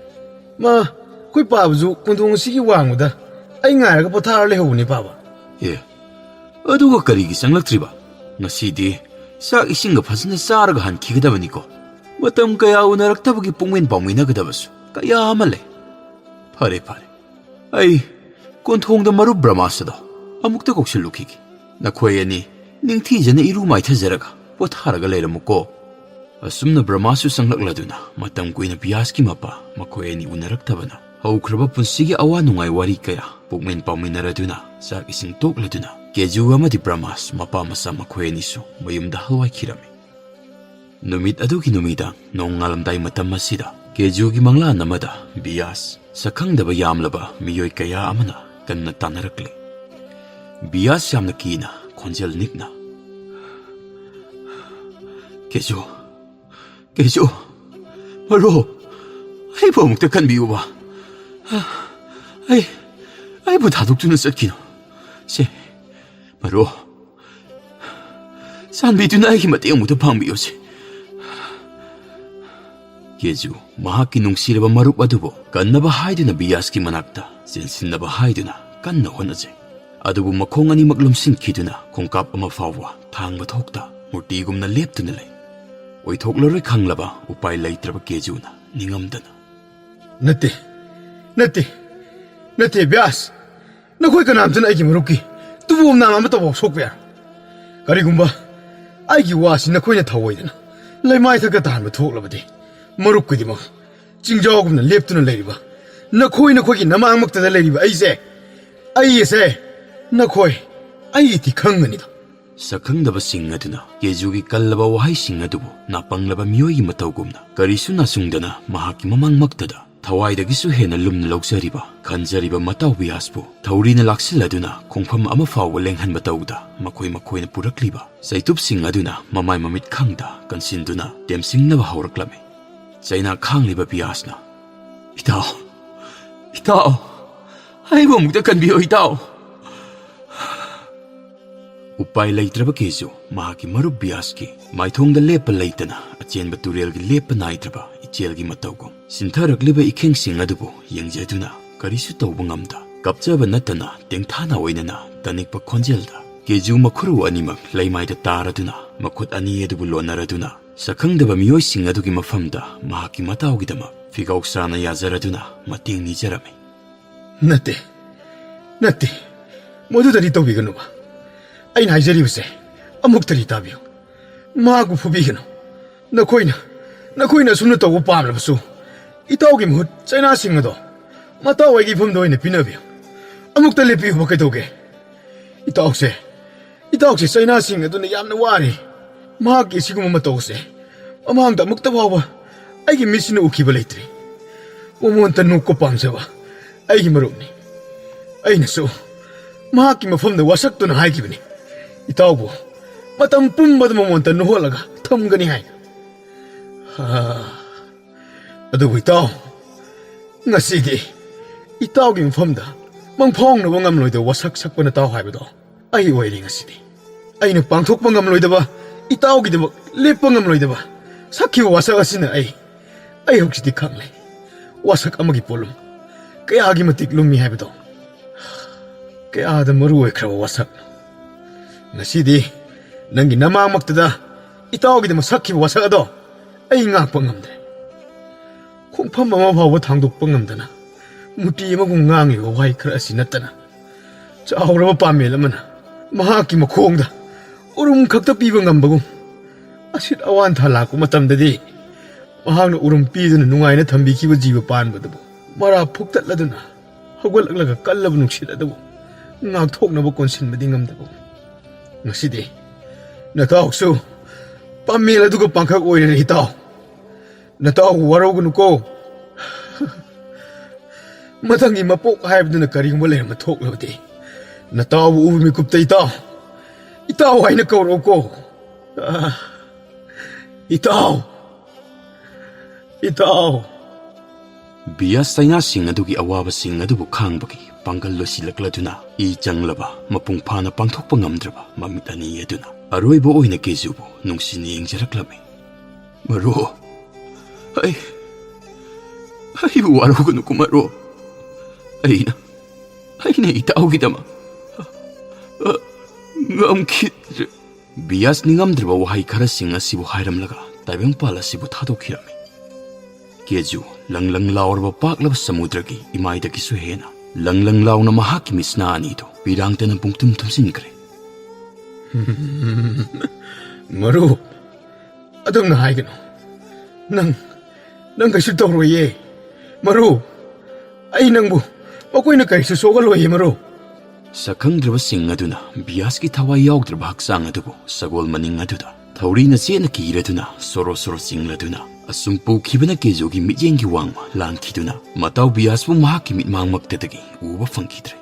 ꯃꯥ, ꯑꯩꯈꯣꯏ ꯄꯥꯕꯁꯨ ꯀꯣꯟꯊꯣꯡ ꯑꯁꯤꯒꯤ ꯋꯥꯡꯃꯗ ꯑꯩ ꯉꯥꯏꯔꯒ ꯄꯣꯊꯥꯔ ꯂꯩꯍꯧꯕꯅꯤ, ꯄꯥꯕ꯫" "ꯑꯦ, ꯑꯗꯨꯒ ꯀꯔꯤꯒꯤ ꯆꯪꯂꯛꯇ꯭ꯔꯤꯕ? ꯉꯁꯤꯗꯤ ꯆꯥꯛ ꯏꯁꯤꯡꯒ ꯐꯖꯅ ꯆꯥꯔꯒ ꯍꯟꯈꯤꯒꯗꯕꯅꯤꯀꯣ꯫ ꯃꯇꯝ ꯀꯌꯥ ꯎꯅꯔꯛꯇꯕꯒꯤ ꯄꯨꯛꯃꯦꯟ ꯄꯥꯎꯃꯤꯟꯅꯒꯗꯕꯁꯨ ꯀꯌꯥ ꯑꯃ ꯂꯩ꯫ ꯐꯔꯦ, ꯐꯔꯦ, ꯑꯩ ꯀꯣꯟꯊꯣꯡꯗ ꯃꯔꯨꯞ ꯕ꯭ꯔꯍꯃꯥꯁꯇꯗꯣ ꯑꯃꯨꯛꯇ ꯀꯧꯁꯤꯜꯂꯨꯈꯤꯒꯦ꯫ ꯅꯈꯣꯏ ꯑꯅꯤ ꯅꯤꯡꯊꯤꯖꯅ ꯏꯔꯨ ꯃꯥꯏꯊꯖꯔꯒ ꯄꯣꯊꯥꯔꯒ ꯂꯩꯔꯝꯃꯨꯀꯣ꯫" ꯑꯁꯨꯝꯅ ꯕ꯭ꯔꯍꯃꯥꯁꯨ ꯆꯪꯂꯛꯂꯗꯨꯅ ꯃꯇꯝ ꯀꯨꯏꯅ ꯕꯤꯌꯥꯁꯀꯤ ꯃꯄꯥ ꯃꯈꯣꯏ ꯑꯅꯤ ꯎꯅꯔꯛꯇꯕꯅ ꯍꯧꯈ꯭ꯔꯕ ꯄꯨꯟꯁꯤꯒꯤ ꯑꯋꯥ ꯅꯨꯡꯉꯥꯏ ꯋꯥꯔꯤ ꯀꯌꯥ ꯄꯨꯛꯃꯦꯟ ꯄꯥꯎꯃꯤꯟꯅꯔꯗꯨꯅ ꯆꯥꯛ ꯏꯁꯤꯡ ꯇꯣꯛꯂꯗꯨꯅ ꯀꯦꯖꯨ ꯑꯃꯗꯤ ꯕ꯭ꯔꯍꯃꯥꯁ ꯃꯄꯥ ꯃꯆꯥ ꯃꯈꯣꯏ ꯑꯅꯤꯁꯨ ꯃꯌꯨꯝꯗ ꯍꯜꯋꯥꯏꯈꯤꯔꯝꯃꯤ꯫ ꯅꯨꯃꯤꯠ ꯑꯗꯨꯒꯤ ꯅꯨꯃꯤꯗꯥꯡ ꯅꯣꯡꯉꯥꯜꯂꯝꯗꯥꯏ ꯃꯇꯝ ꯑꯁꯤꯗ ꯀꯦꯖꯨꯒꯤ ꯃꯪꯂꯥꯟ ꯑꯃꯗ ꯕꯤꯌꯥꯁ ꯁꯛꯈꯪꯗꯕ ꯌꯥꯝꯂꯕ ꯃꯤꯑꯣꯏ ꯀꯌꯥ ꯑꯃꯅ ꯀꯟꯅ ꯇꯥꯟꯅꯔꯛꯂꯤ꯫ ꯕꯤꯌꯥꯁ ꯌꯥꯝꯅ ꯀꯤꯅ ꯈꯣꯟꯖꯦꯜ ꯅꯤꯛꯅ, "ꯀꯦꯖꯨ, ꯀꯦꯖꯨ, ꯃꯔꯨꯞ, ꯑꯩꯕꯨ ꯑꯃꯨꯛꯇ ꯀꯟꯕꯤꯌꯨꯕ꯫ ꯑꯩ, ꯑꯩꯕꯨ ꯊꯥꯗꯣꯛꯇꯨꯅ ꯆꯠꯈꯤꯅꯨ꯫ ꯁꯦ, ꯃꯔꯨꯞ, ꯆꯥꯟꯕꯤꯗꯨꯅ ꯑꯩꯒꯤ ꯃꯇꯦꯡ ꯑꯃꯨꯛꯇ ꯄꯥꯡꯕꯤꯌꯨꯁꯦ꯫" ꯀꯦꯖꯨ ꯃꯍꯥꯛꯀꯤ ꯅꯨꯡꯁꯤꯔꯕ ꯃꯔꯨꯞ ꯑꯗꯨꯕꯨ ꯀꯟꯅꯕ ꯍꯥꯏꯗꯨꯅ ꯕꯤꯌꯥꯁꯀꯤ ꯃꯅꯥꯛꯇ ꯆꯦꯟꯁꯤꯟꯅꯕ ꯍꯥꯏꯗꯨꯅ ꯀꯟꯅ ꯍꯣꯠꯅꯖꯩ꯫ ꯑꯗꯨꯕꯨ ꯃꯈꯣꯡ ꯑꯅꯤꯃꯛ ꯂꯨꯝꯁꯤꯟꯈꯤꯗꯨꯅ ꯈꯣꯡꯀꯥꯞ ꯑꯃ ꯐꯥꯎꯕ ꯊꯥꯡꯕ ꯊꯣꯛꯇ ꯃꯨꯔꯇꯤꯒꯨꯝꯅ ꯂꯦꯞꯇꯨꯅ ꯂꯩ꯫ ꯑꯣꯏꯊꯣꯛꯂꯔꯣꯏ ꯈꯪꯂꯕ ꯎꯄꯥꯏ ꯂꯩꯇ꯭ꯔꯕ ꯀꯦꯖꯨꯅ ꯅꯤꯡꯉꯝꯗꯅ, "ꯅꯠꯇꯦ, ꯅꯠꯇꯦ, ꯅꯠꯇꯦ ꯕ꯭ꯌꯥꯁ, ꯅꯈꯣꯏ ꯀꯅꯥꯝꯇꯅ ꯑꯩꯒꯤ ꯃꯔꯨꯞꯀꯤ ꯇꯨꯕꯣꯝ ꯅꯥꯝ ꯑꯃꯠꯇꯐꯥꯎ ꯁꯣꯛꯄ ꯌꯥꯔꯣꯏ꯫ ꯀꯔꯤꯒꯨꯝꯕ ꯑꯩꯒꯤ ꯋꯥꯁꯤ ꯅꯈꯣꯏꯅ ꯊꯧꯑꯣꯏꯗꯅ ꯂꯩꯃꯥꯏ ꯊꯛꯇ ꯇꯥꯍꯟꯕ ꯊꯣꯛꯂꯕꯗꯤ, ꯃꯔꯨꯞꯀꯤꯗꯃꯛ ꯆꯤꯡꯖꯥꯎꯒꯨꯝꯅ ꯂꯦꯞꯇꯨꯅ ꯂꯩꯔꯤꯕ ꯅꯈꯣꯏ, ꯅꯈꯣꯏꯒꯤ ꯅꯃꯥꯡꯃꯛꯇꯗ ꯂꯩꯔꯤꯕ ꯑꯩꯁꯦ, ꯑꯩ ꯑꯁꯦ ꯅꯈꯣꯏ ꯑꯩꯒꯤ ꯈꯪꯒꯅꯤꯗꯣ"꯫ ꯁꯛꯈꯪꯗꯕꯁꯤꯡ ꯑꯗꯨꯅ ꯀꯦꯖꯨꯒꯤ ꯀꯜꯂꯕ ꯋꯥꯍꯩꯁꯤꯡ ꯑꯗꯨꯕꯨ ꯅꯥꯄꯪꯂꯕ ꯃꯤꯑꯣꯏꯒꯤ ꯃꯇꯧꯒꯨꯝꯅ ꯀꯔꯤꯁꯨ ꯅꯥꯁꯨꯡꯗꯅ ꯃꯍꯥꯛꯀꯤ ꯃꯃꯥꯡꯃꯛꯇꯗ ꯊꯋꯥꯏꯗꯒꯤꯁꯨ ꯍꯦꯟꯅ ꯂꯨꯝꯅ ꯂꯧꯖꯔꯤꯕ, ꯈꯟꯖꯔꯤꯕ ꯃꯇꯥꯎ ꯕꯤꯌꯥꯁꯄꯨ ꯊꯧꯔꯤꯅ ꯂꯥꯛꯁꯤꯜꯂꯗꯨꯅ ꯈꯣꯡꯐꯝ ꯑꯃ ꯐꯥꯎꯕ ꯂꯦꯡꯍꯟꯕ ꯇꯧꯗ ꯃꯈꯣꯏ ꯃꯈꯣꯏꯅ ꯄꯨꯔꯛꯂꯤꯕ ꯆꯩꯇꯨꯞꯁꯤꯡ ꯑꯗꯨꯅ ꯃꯃꯥꯏ ꯃꯃꯤꯠ ꯈꯪꯗ ꯀꯟꯁꯤꯟꯗꯨꯅ ꯇꯦꯝꯁꯤꯡꯅꯕ ꯍꯧꯔꯛꯂꯝꯃꯤ꯫ ꯆꯩꯅꯥ ꯈꯥꯡꯂꯤꯕ ꯕꯤꯌꯥꯁꯅ, "ꯏꯇꯥꯎ, ꯏꯇꯥꯎ, ꯑꯩꯕꯨ ꯑꯃꯨꯛꯇ ꯀꯟꯕꯤꯌꯨ ꯏꯇꯥꯎ"꯫ ꯎꯄꯥꯏ ꯂꯩꯇ꯭ꯔꯕ ꯀꯦꯖꯨ ꯃꯍꯥꯛꯀꯤ ꯃꯔꯨꯞ ꯕꯤꯌꯥꯁꯀꯤ ꯃꯥꯏꯊꯣꯡꯗ ꯂꯦꯞꯄ ꯂꯩꯇꯅ ꯑꯆꯦꯟꯕ ꯇꯨꯔꯦꯜꯒꯤ ꯂꯦꯞꯄ ꯅꯥꯏꯗ꯭ꯔꯕ ꯏꯆꯦꯜꯒꯤ ꯃꯇꯧꯒꯨꯝ ꯁꯤꯟꯊꯔꯛꯂꯤꯕ ꯏꯈꯦꯡꯁꯤꯡ ꯑꯗꯨꯕꯨ ꯌꯦꯡꯖꯗꯨꯅ ꯀꯔꯤꯁꯨ ꯇꯧꯕ ꯉꯝꯗ ꯀꯞꯆꯕ ꯅꯠꯇꯅ ꯇꯦꯡꯊꯥꯅ ꯑꯣꯏꯅꯅ ꯇꯅꯤꯛꯄ ꯈꯣꯟꯖꯦꯜꯗ ꯀꯦꯖꯨ ꯃꯈꯨꯔꯨ ꯑꯅꯤꯃꯛ ꯂꯩꯃꯥꯏꯗ ꯇꯥꯔꯗꯨꯅ ꯃꯈꯨꯠ ꯑꯅꯤ ꯑꯗꯨꯕꯨ ꯂꯣꯟꯅꯔꯗꯨꯅ ꯁꯛꯈꯪꯗꯕ ꯃꯤꯑꯣꯏꯁꯤꯡ ꯑꯗꯨꯒꯤ ꯃꯐꯝꯗ ꯃꯍꯥꯛꯀꯤ ꯃꯇꯥꯎꯒꯤꯗꯃꯛ ꯐꯤꯒꯥꯎ ꯁꯥꯅ ꯌꯥꯖꯔꯗꯨꯅ ꯃꯇꯦꯡ ꯅꯤꯖꯔꯝꯃꯤ꯫ "ꯅꯠꯇꯦ, ꯅꯠꯇꯦ, ꯃꯗꯨꯗꯗꯤ ꯇꯧꯕꯤꯒꯅꯨꯕ꯫ ꯑꯩꯅ ꯍꯥꯏꯖꯔꯤꯕꯁꯦ ꯑꯃꯨꯛꯇꯗꯤ ꯇꯥꯕꯤꯌꯨ꯫ ꯃꯍꯥꯛꯄꯨ ꯐꯨꯕꯤꯒꯅꯨ꯫ ꯅꯈꯣꯏꯅ, ꯅꯈꯣꯏꯅ ꯑꯁꯨꯝꯅ ꯇꯧꯕ ꯄꯥꯝꯂꯕꯁꯨ, ꯏꯇꯥꯎꯒꯤ ꯃꯍꯨꯠ ꯆꯩꯅꯥꯁꯤꯡ ꯑꯗꯣ ꯃꯇꯥꯎ ꯑꯩꯒꯤ ꯏꯐꯝꯗ ꯑꯣꯏꯅ ꯄꯤꯅꯕꯤꯌꯨ꯫ ꯑꯃꯨꯛꯇ ꯂꯦꯞꯄꯤꯌꯨꯕ ꯀꯩꯗꯧꯒꯦ? ꯏꯇꯥꯎꯁꯦ, ꯏꯇꯥꯎꯁꯦ ꯆꯩꯅꯥꯁꯤꯡ ꯑꯗꯨꯅ ꯌꯥꯝꯅ ꯋꯥꯔꯦ꯫ ꯃꯍꯥꯛꯀꯤ ꯑꯁꯤꯒꯨꯝꯕ ꯃꯇꯧꯁꯦ ꯃꯃꯥꯡꯗ ꯑꯃꯨꯛꯇ ꯐꯥꯎꯕ ꯑꯩꯒꯤ ꯃꯤꯠꯁꯤꯅ ꯎꯈꯤꯕ ꯂꯩꯇ꯭ꯔꯤ꯫ ꯃꯉꯣꯟꯗ ꯅꯣꯛꯄ ꯄꯥꯝꯖꯕ ꯑꯩꯒꯤ ꯃꯔꯨꯞꯅꯤ꯫ ꯑꯩꯅꯁꯨ ꯃꯍꯥꯛꯀꯤ ꯃꯐꯝꯗ ꯋꯥꯁꯛꯇꯨꯅ ꯍꯥꯏꯈꯤꯕꯅꯤ, ꯏꯇꯥꯎꯕꯨ ꯃꯇꯝ ꯄꯨꯝꯕꯗ ꯃꯉꯣꯟꯗ ꯅꯣꯛꯍꯜꯂꯒ ꯊꯝꯒꯅꯤ ꯍꯥꯏꯅ꯫ ꯍꯥ, ꯑꯗꯨꯕꯨ ꯏꯇꯥꯎ, ꯉꯁꯤꯗꯤ ꯏꯇꯥꯎꯒꯤ ꯃꯐꯝꯗ ꯃꯪꯐꯥꯎꯅꯕ ꯉꯝꯂꯣꯏꯗꯕ ꯋꯥꯁꯛ ꯁꯛꯄ ꯅꯇꯥꯎ ꯍꯥꯏꯕꯗꯣ ꯑꯩ ꯑꯣꯏꯔꯦ ꯉꯁꯤꯗꯤ꯫ ꯑꯩꯅ ꯄꯥꯡꯊꯣꯛꯄ ꯉꯝꯂꯣꯏꯗꯕ, ꯏꯇꯥꯎꯒꯤꯗꯃꯛ ꯂꯦꯞꯄ ꯉꯝꯂꯣꯏꯗꯕ ꯁꯛꯈꯤꯕ ꯋꯥꯁꯛ ꯑꯁꯤꯅ ꯑꯩ, ꯑꯩ ꯍꯧꯖꯤꯛꯇꯤ ꯈꯪꯂꯦ, ꯋꯥꯁꯛ ꯑꯃꯒꯤ ꯄꯣꯠꯂꯨꯝ ꯀꯌꯥꯒꯤ ꯃꯇꯤꯛ ꯂꯨꯝꯃꯤ ꯍꯥꯏꯕꯗꯣ꯫ ꯀꯌꯥꯗ ꯃꯔꯨ ꯑꯣꯏꯈ꯭ꯔꯕ ꯋꯥꯁꯛꯅꯣ꯫ ꯉꯁꯤꯗꯤ ꯅꯪꯒꯤ ꯅꯃꯥꯡꯃꯛꯇꯗ ꯏꯇꯥꯎꯒꯤꯗꯃꯛ ꯁꯛꯈꯤꯕ ꯋꯥꯁꯛ ꯑꯗꯣ ꯑꯩ ꯉꯥꯛꯄ ꯉꯝꯗ꯭ꯔꯦ꯫ ꯈꯣꯡꯐꯝ ꯑꯃ ꯐꯥꯎꯕ ꯊꯥꯡꯗꯣꯛꯄ ꯉꯝꯗꯅ ꯃꯨꯇꯤ ꯑꯃꯒꯨꯝ ꯉꯥꯡꯂꯤꯕ ꯋꯥꯍꯩ ꯈꯔ ꯑꯁꯤ ꯅꯠꯇꯅ, ꯆꯥꯎꯔꯕ ꯄꯥꯃꯦꯜ ꯑꯃꯅ ꯃꯍꯥꯛꯀꯤ ꯃꯈꯣꯡꯗ ꯎꯔꯨꯝ ꯈꯛꯇ ꯄꯤꯕ ꯉꯝꯕꯒꯨꯝ, ꯑꯁꯤꯠ ꯑꯋꯥꯟꯊꯥ ꯂꯥꯛꯄ ꯃꯇꯝꯗꯗꯤ ꯃꯍꯥꯛꯅ ꯎꯔꯨꯝ ꯄꯤꯗꯨꯅ ꯅꯨꯡꯉꯥꯏꯅ ꯊꯝꯕꯤꯈꯤꯕ ꯖꯤꯕ ꯄꯥꯟꯕꯗꯨꯕꯨ ꯃꯔꯥ ꯐꯨꯛꯇꯠꯂꯗꯨꯅ ꯍꯧꯒꯠꯂꯛꯂꯒ ꯀꯜꯂꯕ ꯅꯨꯡꯁꯤꯠ ꯑꯗꯨꯕꯨ ꯉꯥꯛꯊꯣꯛꯅꯕ ꯀꯣꯟꯁꯤꯟꯕꯗꯤ ꯉꯝꯗꯕꯒꯨꯝ꯫ ꯉꯁꯤꯗꯤ ꯅꯇꯥꯎꯁꯨ ꯄꯥꯃꯦꯜ ꯑꯗꯨꯒ ꯄꯥꯡꯈꯛ ꯑꯣꯏꯔꯦ ꯏꯇꯥꯎ꯫ ꯅꯇꯥꯎꯕꯨ ꯋꯥꯔꯧꯒꯅꯨꯀꯣ꯫ ꯃꯊꯪꯒꯤ ꯃꯄꯣꯛ ꯍꯥꯏꯕꯗꯨꯅ ꯀꯔꯤꯒꯨꯝꯕ ꯂꯩꯔꯝꯕ ꯊꯣꯛꯂꯕꯗꯤ, ꯅꯇꯥꯎꯕꯨ ꯎꯕ ꯃꯤꯀꯨꯞꯇ ꯏꯇꯥꯎ, ꯏꯇꯥꯎ ꯍꯥꯏꯅ ꯀꯧꯔꯛꯎꯀꯣ꯫ ꯑꯥ, ꯏꯇꯥꯎ, ꯏꯇꯥꯎ꯫ ꯕꯤꯌꯥꯁ ꯆꯩꯅꯥꯁꯤꯡ ꯑꯗꯨꯒꯤ ꯑꯋꯥꯕꯁꯤꯡ ꯑꯗꯨꯕꯨ ꯈꯥꯡꯕꯒꯤ ꯄꯥꯡꯒꯜ ꯂꯣꯏꯁꯤꯜꯂꯛꯂꯗꯨꯅ, ꯏ ꯆꯪꯂꯕ, ꯃꯄꯨꯡ ꯐꯥꯅ ꯄꯥꯡꯊꯣꯛꯄ ꯉꯝꯗ꯭ꯔꯕ ꯃꯃꯤꯠ ꯑꯅꯤ ꯑꯗꯨꯅ ꯑꯔꯣꯏꯕ ꯑꯣꯏꯅ ꯀꯦꯖꯨꯕꯨ ꯅꯨꯡꯁꯤꯅ ꯌꯦꯡꯖꯔꯛꯂꯝꯃꯤ꯫ "ꯃꯔꯨꯞ, ꯑꯩ, ꯑꯩꯕꯨ ꯋꯥꯔꯧꯒꯅꯨꯀꯣ ꯃꯔꯨꯞ꯫ ꯑꯩꯅ, ꯑꯩꯅ ꯏꯇꯥꯎꯒꯤꯗꯃꯛ, ꯑ, ꯉꯝꯈꯤꯗ꯭ꯔꯦ꯫" ꯕꯤꯌꯥꯁ ꯅꯤꯡꯉꯝꯗ꯭ꯔꯕ ꯋꯥꯍꯩ ꯈꯔꯁꯤꯡ ꯑꯁꯤꯕꯨ ꯍꯥꯏꯔꯝꯂꯒ ꯇꯥꯏꯕꯪꯄꯥꯜ ꯑꯁꯤꯕꯨ ꯊꯥꯗꯣꯛꯈꯤꯔꯝꯃꯤ꯫ ꯀꯦꯖꯨ ꯂꯪ ꯂꯪ ꯂꯥꯎꯔꯕ ꯄꯥꯛꯂꯕ ꯁꯃꯨꯗ꯭ꯔꯒꯤ ꯏꯃꯥꯏꯗꯒꯤꯁꯨ ꯍꯦꯟꯅ ꯂꯪ ꯂꯪ ꯂꯥꯎꯅ ꯃꯍꯥꯛꯀꯤ ꯃꯤꯠꯁꯅꯥ ꯑꯅꯤꯗꯨ ꯄꯤꯔꯥꯡꯇꯅ ꯄꯨꯡꯊꯨꯝ ꯊꯨꯝꯖꯤꯟꯈ꯭ꯔꯦ꯫ "ꯃꯔꯨꯞ, ꯑꯗꯨꯝꯅ ꯍꯥꯏꯒꯅꯨ꯫ ꯅꯪ, ꯅꯪ ꯀꯩꯁꯨ ꯇꯧꯔꯣꯏꯌꯦ꯫ ꯃꯔꯨꯞ, ꯑꯩ ꯅꯪꯕꯨ ꯃꯈꯣꯏꯅ ꯀꯔꯤꯁꯨ ꯁꯣꯛꯍꯜꯂꯣꯏꯌꯦ, ꯃꯔꯨꯞ꯫" ꯁꯛꯈꯪꯗ꯭ꯔꯕꯁꯤꯡ ꯑꯗꯨꯅ ꯕꯤꯌꯥꯁꯀꯤ ꯊꯋꯥꯏ ꯌꯥꯎꯗ꯭ꯔꯕ ꯍꯛꯆꯥꯡ ꯑꯗꯨꯕꯨ ꯁꯒꯣꯜ ꯃꯅꯤꯡ ꯑꯗꯨꯗ ꯊꯧꯔꯤꯅ ꯆꯦꯠꯅ ꯀꯤꯔꯗꯨꯅ ꯁꯣꯔꯣ ꯁꯣꯔꯣ ꯆꯤꯡꯂꯗꯨꯅ ꯑꯁꯨꯝ ꯄꯨꯈꯤꯕꯅ ꯀꯦꯖꯨꯒꯤ ꯃꯤꯠꯌꯦꯡꯒꯤ ꯋꯥꯡꯃ ꯂꯥꯟꯈꯤꯗꯨꯅ ꯃꯇꯥꯎ ꯕꯤꯌꯥꯁꯄꯨ ꯃꯍꯥꯛꯀꯤ ꯃꯤꯠꯃꯥꯡꯃꯛꯇꯗꯒꯤ ꯎꯕ ꯐꯪꯈꯤꯗ꯭ꯔꯦ꯫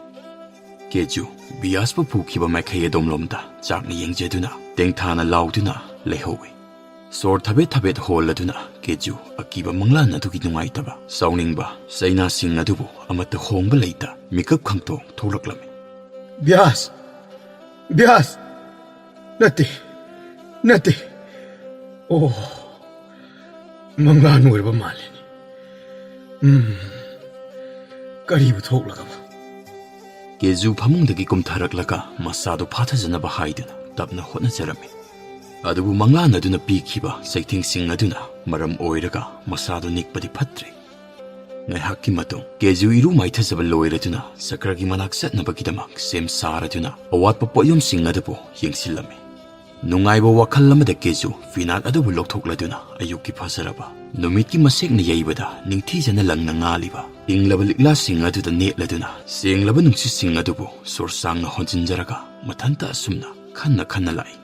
ꯀꯦꯖꯨ ꯕꯤꯌꯥꯁꯄꯨ ꯄꯨꯈꯤꯕ ꯃꯥꯏꯀꯩ ꯑꯗꯣꯝꯂꯣꯝꯗ ꯆꯥꯛꯅ ꯌꯦꯡꯖꯗꯨꯅ ꯇꯦꯡꯊꯥꯅ ꯂꯥꯎꯗꯨꯅ ꯂꯩꯍꯧꯏ꯫ ꯁꯣꯔ ꯊꯕꯦꯠ ꯊꯕꯦꯠ ꯍꯣꯜꯂꯗꯨꯅ ꯀꯦꯖꯨ ꯑꯀꯤꯕ ꯃꯪꯂꯥꯟ ꯑꯗꯨꯒꯤ ꯅꯨꯡꯉꯥꯏꯇꯕ, ꯁꯥꯎꯅꯤꯡꯕ, ꯆꯩꯅꯥꯁꯤꯡ ꯑꯗꯨꯕꯨ ꯑꯃꯠꯇ ꯍꯣꯡꯕ ꯂꯩꯇ ꯃꯤꯀꯞ ꯈꯪꯇꯣꯛ ꯊꯣꯛꯂꯛꯂꯝꯃꯤ꯫ "ꯕ꯭ꯌꯥꯁ! ꯕ꯭ꯌꯥꯁ! ꯅꯠꯇꯦ, ꯅꯠꯇꯦ꯫ ꯑꯣ!" ꯃꯪꯂꯥꯟ ꯑꯣꯏꯔꯕ ꯃꯥꯜꯂꯤꯅꯦ꯫ ꯎꯝ, ꯀꯔꯤꯕꯨ ꯊꯣꯛꯂꯒꯕ? ꯀꯦꯖꯨ ꯐꯃꯨꯡꯗꯒꯤ ꯀꯨꯝꯊꯔꯛꯂꯒ ꯃꯁꯥꯗꯨ ꯐꯥꯊꯖꯅꯕ ꯍꯥꯏꯗꯨꯅ ꯇꯞꯅ ꯍꯣꯠꯅꯖꯔꯝꯃꯤ꯫ ꯑꯗꯨꯕꯨ ꯃꯪꯂꯥꯟ ꯑꯗꯨꯅ ꯄꯤꯈꯤꯕ ꯆꯩꯊꯦꯡꯁꯤꯡ ꯑꯗꯨꯅ ꯃꯔꯝ ꯑꯣꯏꯔꯒ ꯃꯁꯥꯗꯨ ꯅꯤꯛꯄꯗꯤ ꯐꯠꯇ꯭ꯔꯦ꯫ ꯉꯥꯏꯍꯥꯛꯀꯤ ꯃꯇꯨꯡ ꯀꯦꯖꯨ ꯏꯔꯨ ꯃꯥꯏꯊꯖꯕ ꯂꯣꯏꯔꯗꯨꯅ ꯆꯀ꯭ꯔꯒꯤ ꯃꯅꯥꯛ ꯆꯠꯅꯕꯒꯤꯗꯃꯛ ꯁꯦꯝ ꯁꯥꯔꯗꯨꯅ ꯑꯋꯥꯠꯄ ꯄꯣꯠꯌꯣꯝꯁꯤꯡ ꯑꯗꯨꯕꯨ ꯌꯦꯡꯁꯤꯜꯂꯝꯃꯤ꯫ ꯅꯨꯡꯉꯥꯏꯕ ꯋꯥꯈꯜ ꯑꯃꯗ ꯀꯦꯖꯨ ꯐꯤꯅꯥꯠ ꯑꯗꯨꯕꯨ ꯂꯧꯊꯣꯛꯂꯗꯨꯅ ꯑꯌꯨꯛꯀꯤ ꯐꯖꯔꯕ ꯅꯨꯃꯤꯠꯀꯤ ꯃꯁꯦꯛꯅ ꯌꯩꯕꯗ ꯅꯤꯡꯊꯤꯖꯅ ꯂꯪꯅ ꯉꯥꯜꯂꯤꯕ ꯏꯪꯂꯕ ꯂꯤꯛꯂꯥꯁꯤꯡ ꯑꯗꯨꯗ ꯅꯦꯠꯂꯗꯨꯅ ꯁꯦꯡꯂꯕ ꯅꯨꯡꯁꯤꯠꯁꯤꯡ ꯑꯗꯨꯕꯨ ꯁꯣꯔꯁꯥꯡꯅ ꯍꯣꯟꯖꯤꯟꯖꯔꯒ ꯃꯊꯟꯇ ꯑꯁꯨꯝꯅ ꯈꯟꯅ ꯈꯟꯅ ꯂꯥꯛꯏ꯫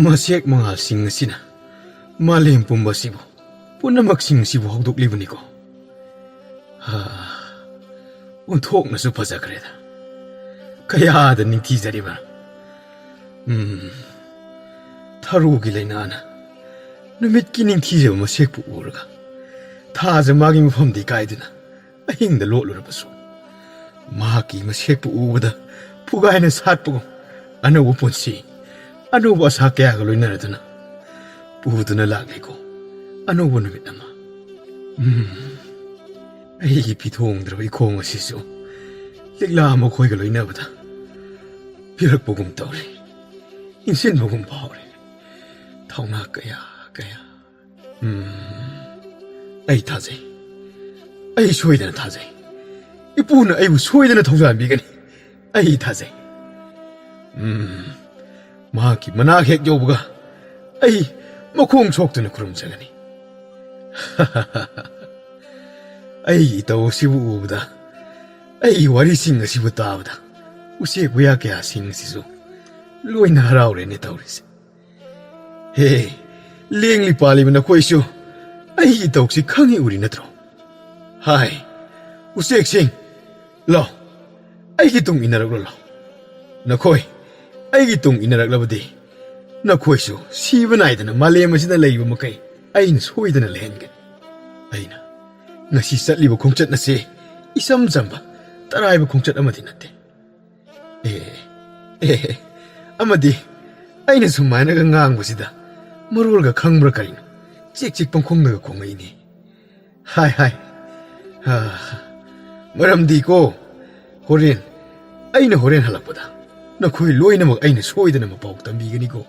ꯃꯁꯦꯛ ꯃꯉꯥꯜꯁꯤꯡ ꯑꯁꯤꯅ ꯃꯥꯂꯦꯝ ꯄꯨꯝꯕ ꯑꯁꯤꯕꯨ, ꯄꯨꯝꯅꯃꯛꯁꯤꯡ ꯑꯁꯤꯕꯨ ꯍꯧꯗꯣꯛꯂꯤꯕꯅꯤꯀꯣ꯫ ꯍꯥ, ꯑꯣꯟꯊꯣꯛꯅꯁꯨ ꯐꯖꯈ꯭ꯔꯦꯗ꯫ ꯀꯌꯥꯗ ꯅꯤꯡꯊꯤꯖꯔꯤꯕ꯫ ꯎꯝ, ꯊꯔꯣꯒꯤ ꯂꯩꯅꯥꯅ ꯅꯨꯃꯤꯠꯀꯤ ꯅꯤꯡꯊꯤꯖꯕ ꯃꯁꯦꯛꯄꯨ ꯎꯔꯒ ꯊꯥꯖ ꯃꯥꯒꯤ ꯃꯐꯝꯗꯤ ꯀꯥꯏꯗꯨꯅ ꯑꯍꯤꯡꯗ ꯂꯣꯠꯂꯨꯔꯕꯁꯨ, ꯃꯍꯥꯛꯀꯤ ꯃꯁꯦꯛꯄꯨ ꯎꯕꯗ ꯄꯨꯒꯥꯏꯅ ꯁꯥꯠꯄꯒꯨꯝ ꯑꯅꯧꯕ ꯄꯨꯟꯁꯤ, ꯑꯅꯧꯕ ꯑꯁꯥ ꯀꯌꯥꯒ ꯂꯣꯏꯅꯔꯗꯨꯅ ꯄꯨꯗꯨꯅ ꯂꯥꯛꯂꯤꯀꯣ ꯑꯅꯧꯕ ꯅꯨꯃꯤꯠ ꯑꯃ꯫ ꯎꯝ, ꯑꯩꯒꯤ ꯄꯤꯊꯣꯡꯗ꯭ꯔꯕ ꯏꯈꯣꯡ ꯑꯁꯤꯁꯨ ꯂꯤꯛꯂꯥ ꯃꯈꯣꯏꯒ ꯂꯣꯏꯅꯕꯗ ꯄꯤꯔꯛꯄꯒꯨꯝ ꯇꯧꯔꯦ, ꯏꯟꯁꯤꯟꯕꯒꯨꯝ ꯐꯥꯎꯔꯦ꯫ ꯊꯧꯅꯥ ꯀꯌꯥ ꯀꯌꯥ꯫ ꯎꯝ, ꯑꯩ ꯊꯥꯖꯩ꯫ ꯑꯩ ꯁꯣꯏꯗꯅ ꯊꯥꯖꯩ꯫ ꯏꯄꯨꯅ ꯑꯩꯕꯨ ꯁꯣꯏꯗꯅ ꯊꯧꯖꯥꯟꯕꯤꯒꯅꯤ꯫ ꯑꯩ ꯊꯥꯖꯩ꯫ ꯎꯝ, ꯃꯍꯥꯛꯀꯤ ꯃꯅꯥꯛ ꯍꯦꯛ ꯌꯧꯕꯒ ꯑꯩ ꯃꯈꯣꯡ ꯁꯣꯛꯇꯨꯅ ꯈꯨꯔꯨꯝꯖꯒꯅꯤ꯫ ꯑꯩꯒꯤ ꯏꯇꯧ ꯑꯁꯤꯕꯨ ꯎꯕꯗ, ꯑꯩꯒꯤ ꯋꯥꯔꯤꯁꯤꯡ ꯑꯁꯤꯕꯨ ꯇꯥꯕꯗ, ꯎꯆꯦꯛ ꯋꯥꯌꯥ ꯀꯌꯥꯁꯤꯡ ꯑꯁꯤꯁꯨ ꯂꯣꯏꯅ ꯍꯔꯥꯎꯔꯦꯅꯦ ꯇꯧꯔꯤꯁꯦ꯫ ꯍꯦ, ꯂꯦꯡꯂꯤ ꯄꯥꯜꯂꯤꯕ ꯅꯈꯣꯏꯁꯨ ꯑꯩꯒꯤ ꯏꯇꯧꯁꯤ ꯈꯪꯏ ꯎꯔꯤ ꯅꯠꯇ꯭ꯔꯣ? ꯍꯥꯏ, ꯎꯆꯦꯛꯁꯤꯡ, ꯂꯥꯎ, ꯑꯩꯒꯤ ꯇꯨꯡ ꯏꯟꯅꯔꯛꯂꯣ ꯂꯥꯎ꯫ ꯅꯈꯣꯏ ꯑꯩꯒꯤ ꯇꯨꯡ ꯏꯟꯅꯔꯛꯂꯕꯗꯤ ꯅꯈꯣꯏꯁꯨ ꯁꯤꯕ ꯅꯥꯏꯗꯅ ꯃꯥꯂꯦꯝ ꯑꯁꯤꯗ ꯂꯩꯕ ꯃꯈꯩ ꯑꯩꯅ ꯁꯣꯏꯗꯅ ꯂꯩꯍꯟꯒꯅꯤ꯫ ꯑꯩꯅ ꯉꯁꯤ ꯆꯠꯂꯤꯕ ꯈꯣꯡꯆꯠ ꯑꯁꯤ ꯏꯆꯝ ꯆꯝꯕ ꯇꯔꯥꯏꯕ ꯈꯣꯡꯆꯠ ꯑꯃꯗꯤ ꯅꯠꯇꯦ꯫ ꯑꯦ, ꯑꯦ, ꯑꯃꯗꯤ ꯑꯩꯅ ꯁꯨꯃꯥꯏꯅꯒ ꯉꯥꯡꯕꯁꯤꯗ ꯃꯔꯣꯜꯒ ꯈꯪꯕ꯭ꯔꯥ ꯀꯔꯤꯅꯣ? ꯆꯦꯛ ꯆꯦꯛ ꯄꯪꯈꯣꯡꯗꯒ ꯈꯣꯡꯉꯛꯏꯅꯦ꯫ ꯍꯥꯏ ꯍꯥꯏ꯫ ꯍꯥ, ꯃꯔꯝꯗꯤꯀꯣ, ꯍꯣꯔꯦꯟ, ꯑꯩꯅ ꯍꯣꯔꯦꯟ ꯍꯜꯂꯛꯄꯗ ꯅꯈꯣꯏ ꯂꯣꯏꯅꯃꯛ ꯑꯩꯅ ꯁꯣꯏꯗꯅ ꯃꯄꯥꯎ ꯇꯝꯕꯤꯒꯅꯤꯀꯣ꯫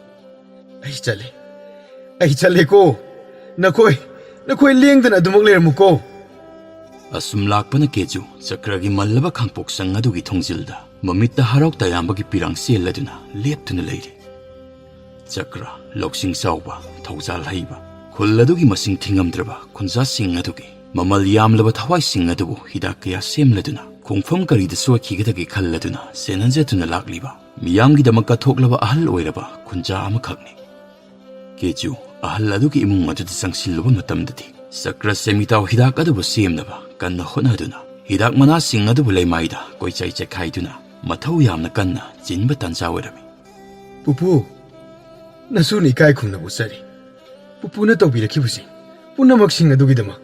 ꯑꯩ ꯆꯠꯂꯦ꯫ ꯑꯩ ꯆꯠꯂꯦꯀꯣ꯫ ꯅꯈꯣꯏ, ꯅꯈꯣꯏ ꯂꯦꯡꯗꯅ ꯑꯗꯨꯃꯛ ꯂꯩꯔꯝꯃꯨꯀꯣ꯫ ꯑꯁꯨꯝ ꯂꯥꯛꯄꯅ ꯀꯦꯖꯨ ꯆꯀ꯭ꯔꯒꯤ ꯃꯜꯂꯕ ꯈꯥꯡꯄꯣꯛꯁꯪ ꯑꯗꯨꯒꯤ ꯊꯣꯡꯖꯤꯜꯗ ꯃꯃꯤꯠꯇ ꯍꯔꯥꯎ ꯇꯌꯥꯝꯕꯒꯤ ꯄꯤꯔꯥꯡ ꯆꯦꯜꯂꯗꯨꯅ ꯂꯦꯞꯇꯨꯅ ꯂꯩꯔꯤ꯫ ꯆꯀ꯭ꯔ, ꯂꯧꯁꯤꯡ ꯆꯥꯎꯕ, ꯊꯧꯖꯥꯜ ꯍꯩꯕ, ꯈꯨꯜ ꯑꯗꯨꯒꯤ ꯃꯁꯤꯡ ꯊꯤꯉꯝꯗ꯭ꯔꯕ ꯈꯨꯟꯖꯥꯁꯤꯡ ꯑꯗꯨꯒꯤ ꯃꯃꯜ ꯌꯥꯝꯂꯕ ꯊꯋꯥꯏꯁꯤꯡ ꯑꯗꯨꯕꯨ ꯍꯤꯗꯥꯛ ꯀꯌꯥ ꯁꯦꯝꯂꯗꯨꯅ ꯈꯣꯡꯐꯝ ꯀꯔꯤꯗ ꯁꯣꯏꯈꯤꯒꯗꯒꯦ ꯈꯜꯂꯗꯨꯅ ꯆꯦꯟꯅꯖꯗꯨꯅ ꯂꯥꯛꯂꯤꯕ ꯃꯤꯌꯥꯝꯒꯤꯗꯃꯛ ꯀꯠꯊꯣꯛꯂꯕ ꯑꯍꯜ ꯑꯣꯏꯔꯕ ꯈꯨꯟꯖꯥ ꯑꯃꯈꯛꯅꯤ꯫ ꯀꯦꯖꯨ ꯑꯍꯜ ꯑꯗꯨꯒꯤ ꯏꯃꯨꯡ ꯑꯗꯨꯗ ꯆꯪꯁꯤꯜꯂꯨꯕ ꯃꯇꯝꯗꯗꯤ ꯆꯀ꯭ꯔ ꯁꯦꯃꯤꯇꯥꯎ ꯍꯤꯗꯥꯛ ꯑꯗꯨꯕꯨ ꯁꯦꯝꯅꯕ ꯀꯟꯅ ꯍꯣꯠꯅꯗꯨꯅ ꯍꯤꯗꯥꯛ ꯃꯅꯥꯁꯤꯡ ꯑꯗꯨꯕꯨ ꯂꯩꯃꯥꯏꯗ ꯀꯣꯏꯆꯥꯏ ꯆꯥꯏꯈꯥꯏꯗꯨꯅ ꯃꯊꯧ ꯌꯥꯝꯅ ꯀꯟꯅ ꯆꯤꯟꯕ ꯇꯥꯟꯖꯥ ꯑꯣꯏꯔꯝꯃꯤ꯫ ꯄꯨꯄꯨ, ꯅꯁꯨꯅ ꯏꯀꯥꯏ ꯈꯨꯝꯅꯕ ꯎꯠꯆꯔꯤ꯫ ꯄꯨꯄꯨꯅ ꯇꯧꯕꯤꯔꯛꯈꯤꯕꯁꯤꯡ ꯄꯨꯝꯅꯃꯛꯁꯤꯡ ꯑꯗꯨꯒꯤꯗꯃꯛ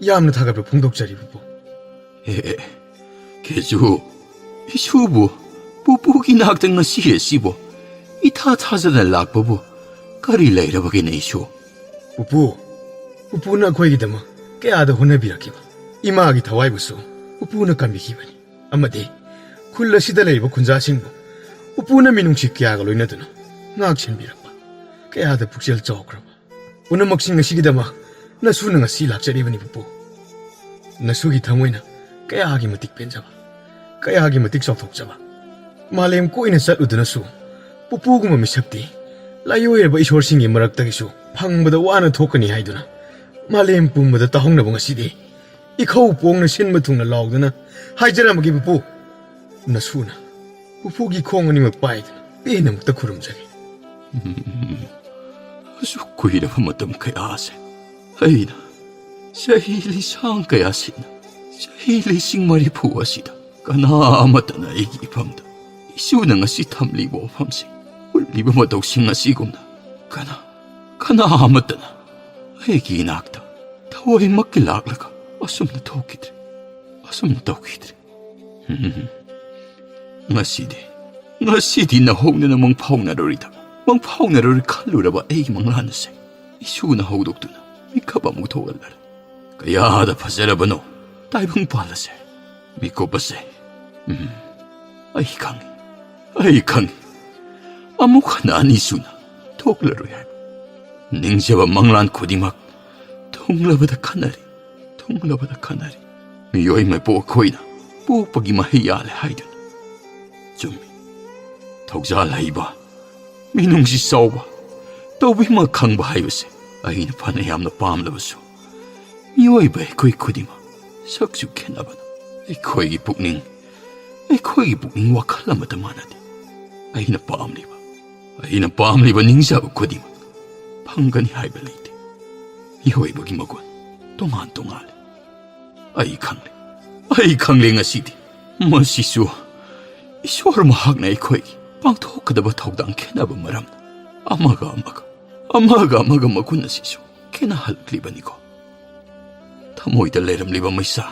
ꯌꯥꯝꯅ ꯊꯥꯒꯠꯄ ꯐꯣꯡꯗꯣꯛꯆꯔꯤ, ꯄꯨꯄꯨ꯫ ꯑꯦ, ꯑꯦ, ꯀꯦꯖꯨ, ꯏꯁꯨꯕꯨ ꯄꯨꯄꯨꯒꯤ ꯅꯥꯛꯇ ꯉꯁꯤ ꯑꯁꯤꯕꯨ ꯏꯊꯥ ꯊꯥꯖꯗꯅ ꯂꯥꯛꯄꯕꯨ ꯀꯔꯤ ꯂꯩꯔꯕꯒꯦꯅꯦ, ꯏꯁꯨ? ꯄꯨꯄꯨ, ꯄꯨꯄꯨꯅ ꯑꯩꯈꯣꯏꯒꯤꯗꯃꯛ ꯀꯌꯥꯗ ꯍꯣꯠꯅꯕꯤꯔꯛꯈꯤꯕ ꯏꯃꯥꯒꯤ ꯊꯋꯥꯏꯕꯨꯁꯨ ꯄꯨꯄꯨꯅ ꯀꯟꯕꯤꯈꯤꯕꯅꯤ꯫ ꯑꯃꯗꯤ ꯈꯨꯜ ꯑꯁꯤꯗ ꯂꯩꯔꯤꯕ ꯈꯨꯟꯖꯥꯁꯤꯡꯕꯨ ꯄꯨꯄꯨꯅ ꯃꯤꯅꯨꯡꯁꯤ ꯀꯌꯥꯒ ꯂꯣꯏꯅꯗꯨꯅ ꯉꯥꯛ ꯁꯦꯟꯕꯤꯔꯛꯄ ꯀꯌꯥꯗ ꯄꯨꯛꯆꯦꯜ ꯆꯥꯎꯈ꯭ꯔꯕ ꯄꯨꯝꯅꯃꯛꯁꯤꯡ ꯑꯁꯤꯒꯤꯗꯃꯛ ꯅꯁꯨꯅ ꯉꯁꯤ ꯂꯥꯛꯆꯔꯤꯕꯅꯤ, ꯄꯨꯄꯨ꯫ ꯅꯁꯨꯒꯤ ꯊꯃꯣꯏꯅ ꯀꯌꯥꯒꯤ ꯃꯇꯤꯛ ꯄꯦꯟꯖꯕ, ꯀꯌꯥꯒꯤ ꯃꯇꯤꯛ ꯆꯥꯎꯊꯣꯛꯆꯕ꯫ ꯃꯥꯂꯦꯝ ꯀꯣꯏꯅ ꯆꯠꯂꯨꯗꯨꯅꯁꯨ ꯄꯨꯄꯨꯒꯨꯝꯕ ꯃꯤꯁꯛꯇꯤ ꯂꯥꯏꯑꯣꯏꯔꯕ ꯏꯁꯣꯔꯁꯤꯡꯒꯤ ꯃꯔꯛꯇꯒꯤꯁꯨ ꯐꯪꯕꯗ ꯋꯥꯅ ꯊꯣꯛꯀꯅꯤ ꯍꯥꯏꯗꯨꯅ ꯃꯥꯂꯦꯝ ꯄꯨꯝꯕꯗ ꯇꯥꯍꯧꯅꯕ ꯉꯁꯤꯗꯤ ꯏꯈꯧ ꯄꯣꯡꯅ ꯁꯤꯟꯕ ꯊꯨꯡꯅ ꯂꯥꯎꯗꯨꯅ ꯍꯥꯏꯖꯔꯝꯃꯒꯦ, ꯄꯨꯄꯨ꯫ ꯅꯁꯨꯅ ꯄꯨꯄꯨꯒꯤ ꯈꯣꯡ ꯑꯅꯤꯃꯛ ꯄꯥꯏꯗꯨꯅ ꯄꯦꯟꯅ ꯑꯃꯨꯛꯇ ꯈꯨꯔꯨꯝꯖꯒꯦ꯫ ꯎꯝ, ꯑꯁꯨꯛ ꯀꯨꯏꯔꯕ ꯃꯇꯝ ꯀꯌꯥꯁꯦ ꯑꯩꯅ ꯆꯍꯤ ꯂꯤꯁꯥꯡ ꯀꯌꯥꯁꯤꯅ, ꯆꯍꯤ ꯂꯤꯁꯤꯡ ꯃꯔꯤꯐꯨ ꯑꯁꯤꯗ ꯀꯅꯥ ꯑꯃꯠꯇꯅ ꯑꯩꯒꯤ ꯏꯐꯝꯗ ꯏꯁꯨꯅ ꯉꯁꯤ ꯊꯝꯂꯤꯕ ꯋꯥꯐꯝꯁꯤꯡ, ꯎꯠꯂꯤꯕ ꯃꯇꯧꯁꯤꯡ ꯑꯁꯤꯒꯨꯝꯅ ꯀꯅꯥ, ꯀꯅꯥ ꯑꯃꯠꯇꯅ ꯑꯩꯒꯤ ꯏꯅꯥꯛꯇ ꯊꯑꯣꯏꯃꯛꯀꯤ ꯂꯥꯛꯂꯒ ꯑꯁꯨꯝꯅ ꯊꯣꯛꯈꯤꯗ꯭ꯔꯦ, ꯑꯁꯨꯝꯅ ꯇꯧꯈꯤꯗ꯭ꯔꯦ꯫ ꯎꯝ꯫ ꯉꯁꯤꯗꯤ, ꯉꯁꯤꯗꯤ ꯅꯍꯧꯗꯅ ꯃꯪ ꯐꯥꯎꯅꯔꯨꯔꯤꯗ ꯃꯪ ꯐꯥꯎꯅꯔꯣꯏ ꯈꯜꯂꯨꯔꯕ ꯑꯩꯒꯤ ꯃꯪꯂꯥꯟ ꯑꯁꯦ ꯏꯁꯨꯅ ꯍꯧꯗꯣꯛꯇꯨꯅ ꯃꯤꯀꯞ ꯑꯃꯨꯛ ꯊꯣꯛꯍꯜꯂꯔꯦ꯫ ꯀꯌꯥꯗ ꯐꯖꯔꯕꯅꯣ ꯇꯥꯏꯕꯪꯄꯥꯜ ꯑꯁꯦ! ꯃꯤꯀꯨꯞ ꯑꯁꯦ! ꯎꯝ, ꯑꯩ ꯈꯪꯏ, ꯑꯩ ꯈꯪꯏ꯫ ꯑꯃꯨꯛ ꯍꯟꯅ ꯑꯅꯤꯁꯨꯅ ꯊꯣꯛꯂꯔꯣꯏ ꯍꯥꯏꯕ꯫ ꯅꯤꯡꯖꯕ ꯃꯪꯂꯥꯟ ꯈꯨꯗꯤꯡꯃꯛ ꯊꯨꯡꯂꯕꯗ ꯈꯟꯅꯔꯤ, ꯊꯨꯡꯂꯕꯗ ꯈꯟꯅꯔꯤ꯫ ꯃꯤꯑꯣꯏ ꯃꯄꯣꯛ ꯑꯩꯈꯣꯏꯅ ꯄꯣꯛꯄꯒꯤ ꯃꯍꯩ ꯌꯥꯜꯂꯦ ꯍꯥꯏꯗꯨꯅ꯫ ꯆꯨꯝꯃꯤ꯫ ꯊꯧꯖꯥꯜ ꯍꯩꯕ, ꯃꯤꯅꯨꯡꯁꯤ ꯆꯥꯎꯕ, ꯇꯧꯕꯤꯃꯜ ꯈꯪꯕ ꯍꯥꯏꯕꯁꯦ ꯑꯩꯅ ꯐꯅ ꯌꯥꯝꯅ ꯄꯥꯝꯂꯕꯁꯨ, ꯃꯤꯑꯣꯏꯕ ꯑꯩꯈꯣꯏ ꯈꯨꯗꯤꯡꯃꯛ ꯁꯛꯁꯨ ꯈꯦꯠꯅꯕꯅ ꯑꯩꯈꯣꯏꯒꯤ ꯄꯨꯛꯅꯤꯡ, ꯑꯩꯈꯣꯏꯒꯤ ꯄꯨꯛꯅꯤꯡ ꯋꯥꯈꯜ ꯑꯃꯠꯇ ꯃꯥꯟꯅꯗꯦ꯫ ꯑꯩꯅ ꯄꯥꯝꯂꯤꯕ, ꯑꯩꯅ ꯄꯥꯝꯂꯤꯕ ꯅꯤꯡꯖꯕ ꯈꯨꯗꯤꯡꯃꯛ ꯐꯪꯒꯅꯤ ꯍꯥꯏꯕ ꯂꯩꯇꯦ꯫ ꯃꯤꯑꯣꯏꯕꯒꯤ ꯃꯒꯨꯟ ꯇꯣꯉꯥꯟ ꯇꯣꯉꯥꯟꯂꯦ꯫ ꯑꯩ ꯈꯪꯂꯦ, ꯑꯩ ꯈꯪꯂꯦ ꯉꯁꯤꯗꯤ꯫ ꯃꯁꯤꯁꯨ ꯏꯁꯣꯔ ꯃꯍꯥꯛꯅ ꯑꯩꯈꯣꯏꯒꯤ ꯄꯥꯡꯊꯣꯛꯀꯗꯕ ꯊꯧꯗꯥꯡ ꯈꯦꯠꯅꯕ ꯃꯔꯝꯅ ꯑꯃꯒ ꯑꯃꯒ, ꯑꯃꯒ ꯑꯃꯒ ꯃꯒꯨꯟ ꯑꯁꯤꯁꯨ ꯈꯦꯠꯅꯍꯜꯂꯛꯂꯤꯕꯅꯤꯀꯣ꯫ ꯊꯃꯣꯏꯗ ꯂꯩꯔꯝꯂꯤꯕ ꯃꯩꯁꯥ,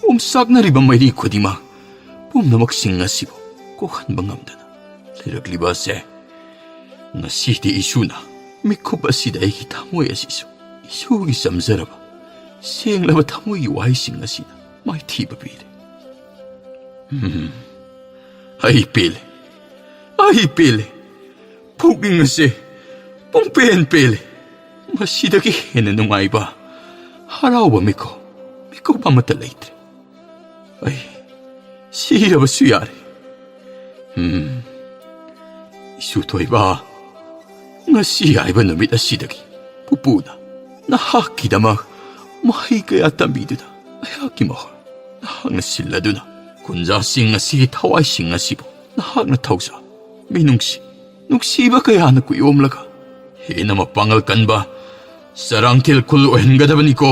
ꯑꯣꯝꯆꯥꯛꯅꯔꯤꯕ ꯃꯩꯔꯤ ꯈꯨꯗꯤꯡꯃꯛ, ꯄꯨꯝꯅꯃꯛꯁꯤꯡ ꯑꯁꯤꯕꯨ ꯀꯣꯛꯍꯟꯕ ꯉꯝꯗꯅ ꯂꯩꯔꯛꯂꯤꯕ ꯑꯁꯦ, ꯉꯁꯤꯗꯤ ꯏꯁꯨꯅ ꯃꯤꯀꯨꯞ ꯑꯁꯤꯗ ꯑꯩꯒꯤ ꯊꯃꯣꯏ ꯑꯁꯤꯁꯨ ꯏꯁꯨꯒꯤ ꯆꯝꯖꯔꯕ, ꯁꯦꯡꯂꯕ ꯊꯃꯣꯏꯒꯤ ꯋꯥꯍꯩꯁꯤꯡ ꯑꯁꯤꯅ ꯃꯥꯏꯊꯤꯕ ꯄꯤꯔꯦ꯫ ꯎꯝ, ꯑꯩ ꯄꯦꯜꯂꯦ, ꯑꯩ ꯄꯦꯜꯂꯦ꯫ ꯄꯨꯛꯅꯤꯡ ꯑꯁꯦ ꯄꯨꯡꯄꯦꯟ ꯄꯦꯜꯂꯦ꯫ ꯃꯁꯤꯗꯒꯤ ꯍꯦꯟꯅ ꯅꯨꯡꯉꯥꯏꯕ, ꯍꯔꯥꯎꯕ ꯃꯤꯀꯨꯞ, ꯃꯤꯀꯨꯞ ꯑꯃꯠꯇ ꯂꯩꯇ꯭ꯔꯦ꯫ ꯑꯩ ꯁꯤꯔꯕꯁꯨ ꯌꯥꯔꯦ꯫ ꯎꯝ, ꯏꯁꯨ ꯊꯣꯏꯕ, ꯉꯁꯤ ꯍꯥꯏꯕ ꯅꯨꯃꯤꯠ ꯑꯁꯤꯗꯒꯤ ꯄꯨꯄꯨꯅ ꯅꯍꯥꯛꯀꯤꯗꯃꯛ ꯃꯍꯩ ꯀꯌꯥ ꯇꯝꯕꯤꯗꯨꯅ, ꯑꯩꯍꯥꯛꯀꯤ ꯃꯍꯨꯠ ꯅꯍꯥꯛꯅ ꯁꯤꯜꯂꯗꯨꯅ, ꯀꯨꯟꯖꯥꯁꯤꯡ ꯑꯁꯤꯒꯤ ꯊꯋꯥꯏꯁꯤꯡ ꯑꯁꯤꯕꯨ ꯅꯍꯥꯛꯅ ꯊꯧꯖꯥꯜ, ꯃꯤꯅꯨꯡꯁꯤ, ꯅꯨꯡꯁꯤꯕ ꯀꯌꯥꯅ ꯀꯨꯌꯣꯝꯂꯒ ꯍꯦꯟꯅ ꯃꯄꯥꯡꯒꯜ ꯀꯟꯕ ꯆꯔꯥꯡꯊꯦꯜ ꯈꯨꯜ ꯑꯣꯏꯍꯟꯒꯗꯕꯅꯤꯀꯣ꯫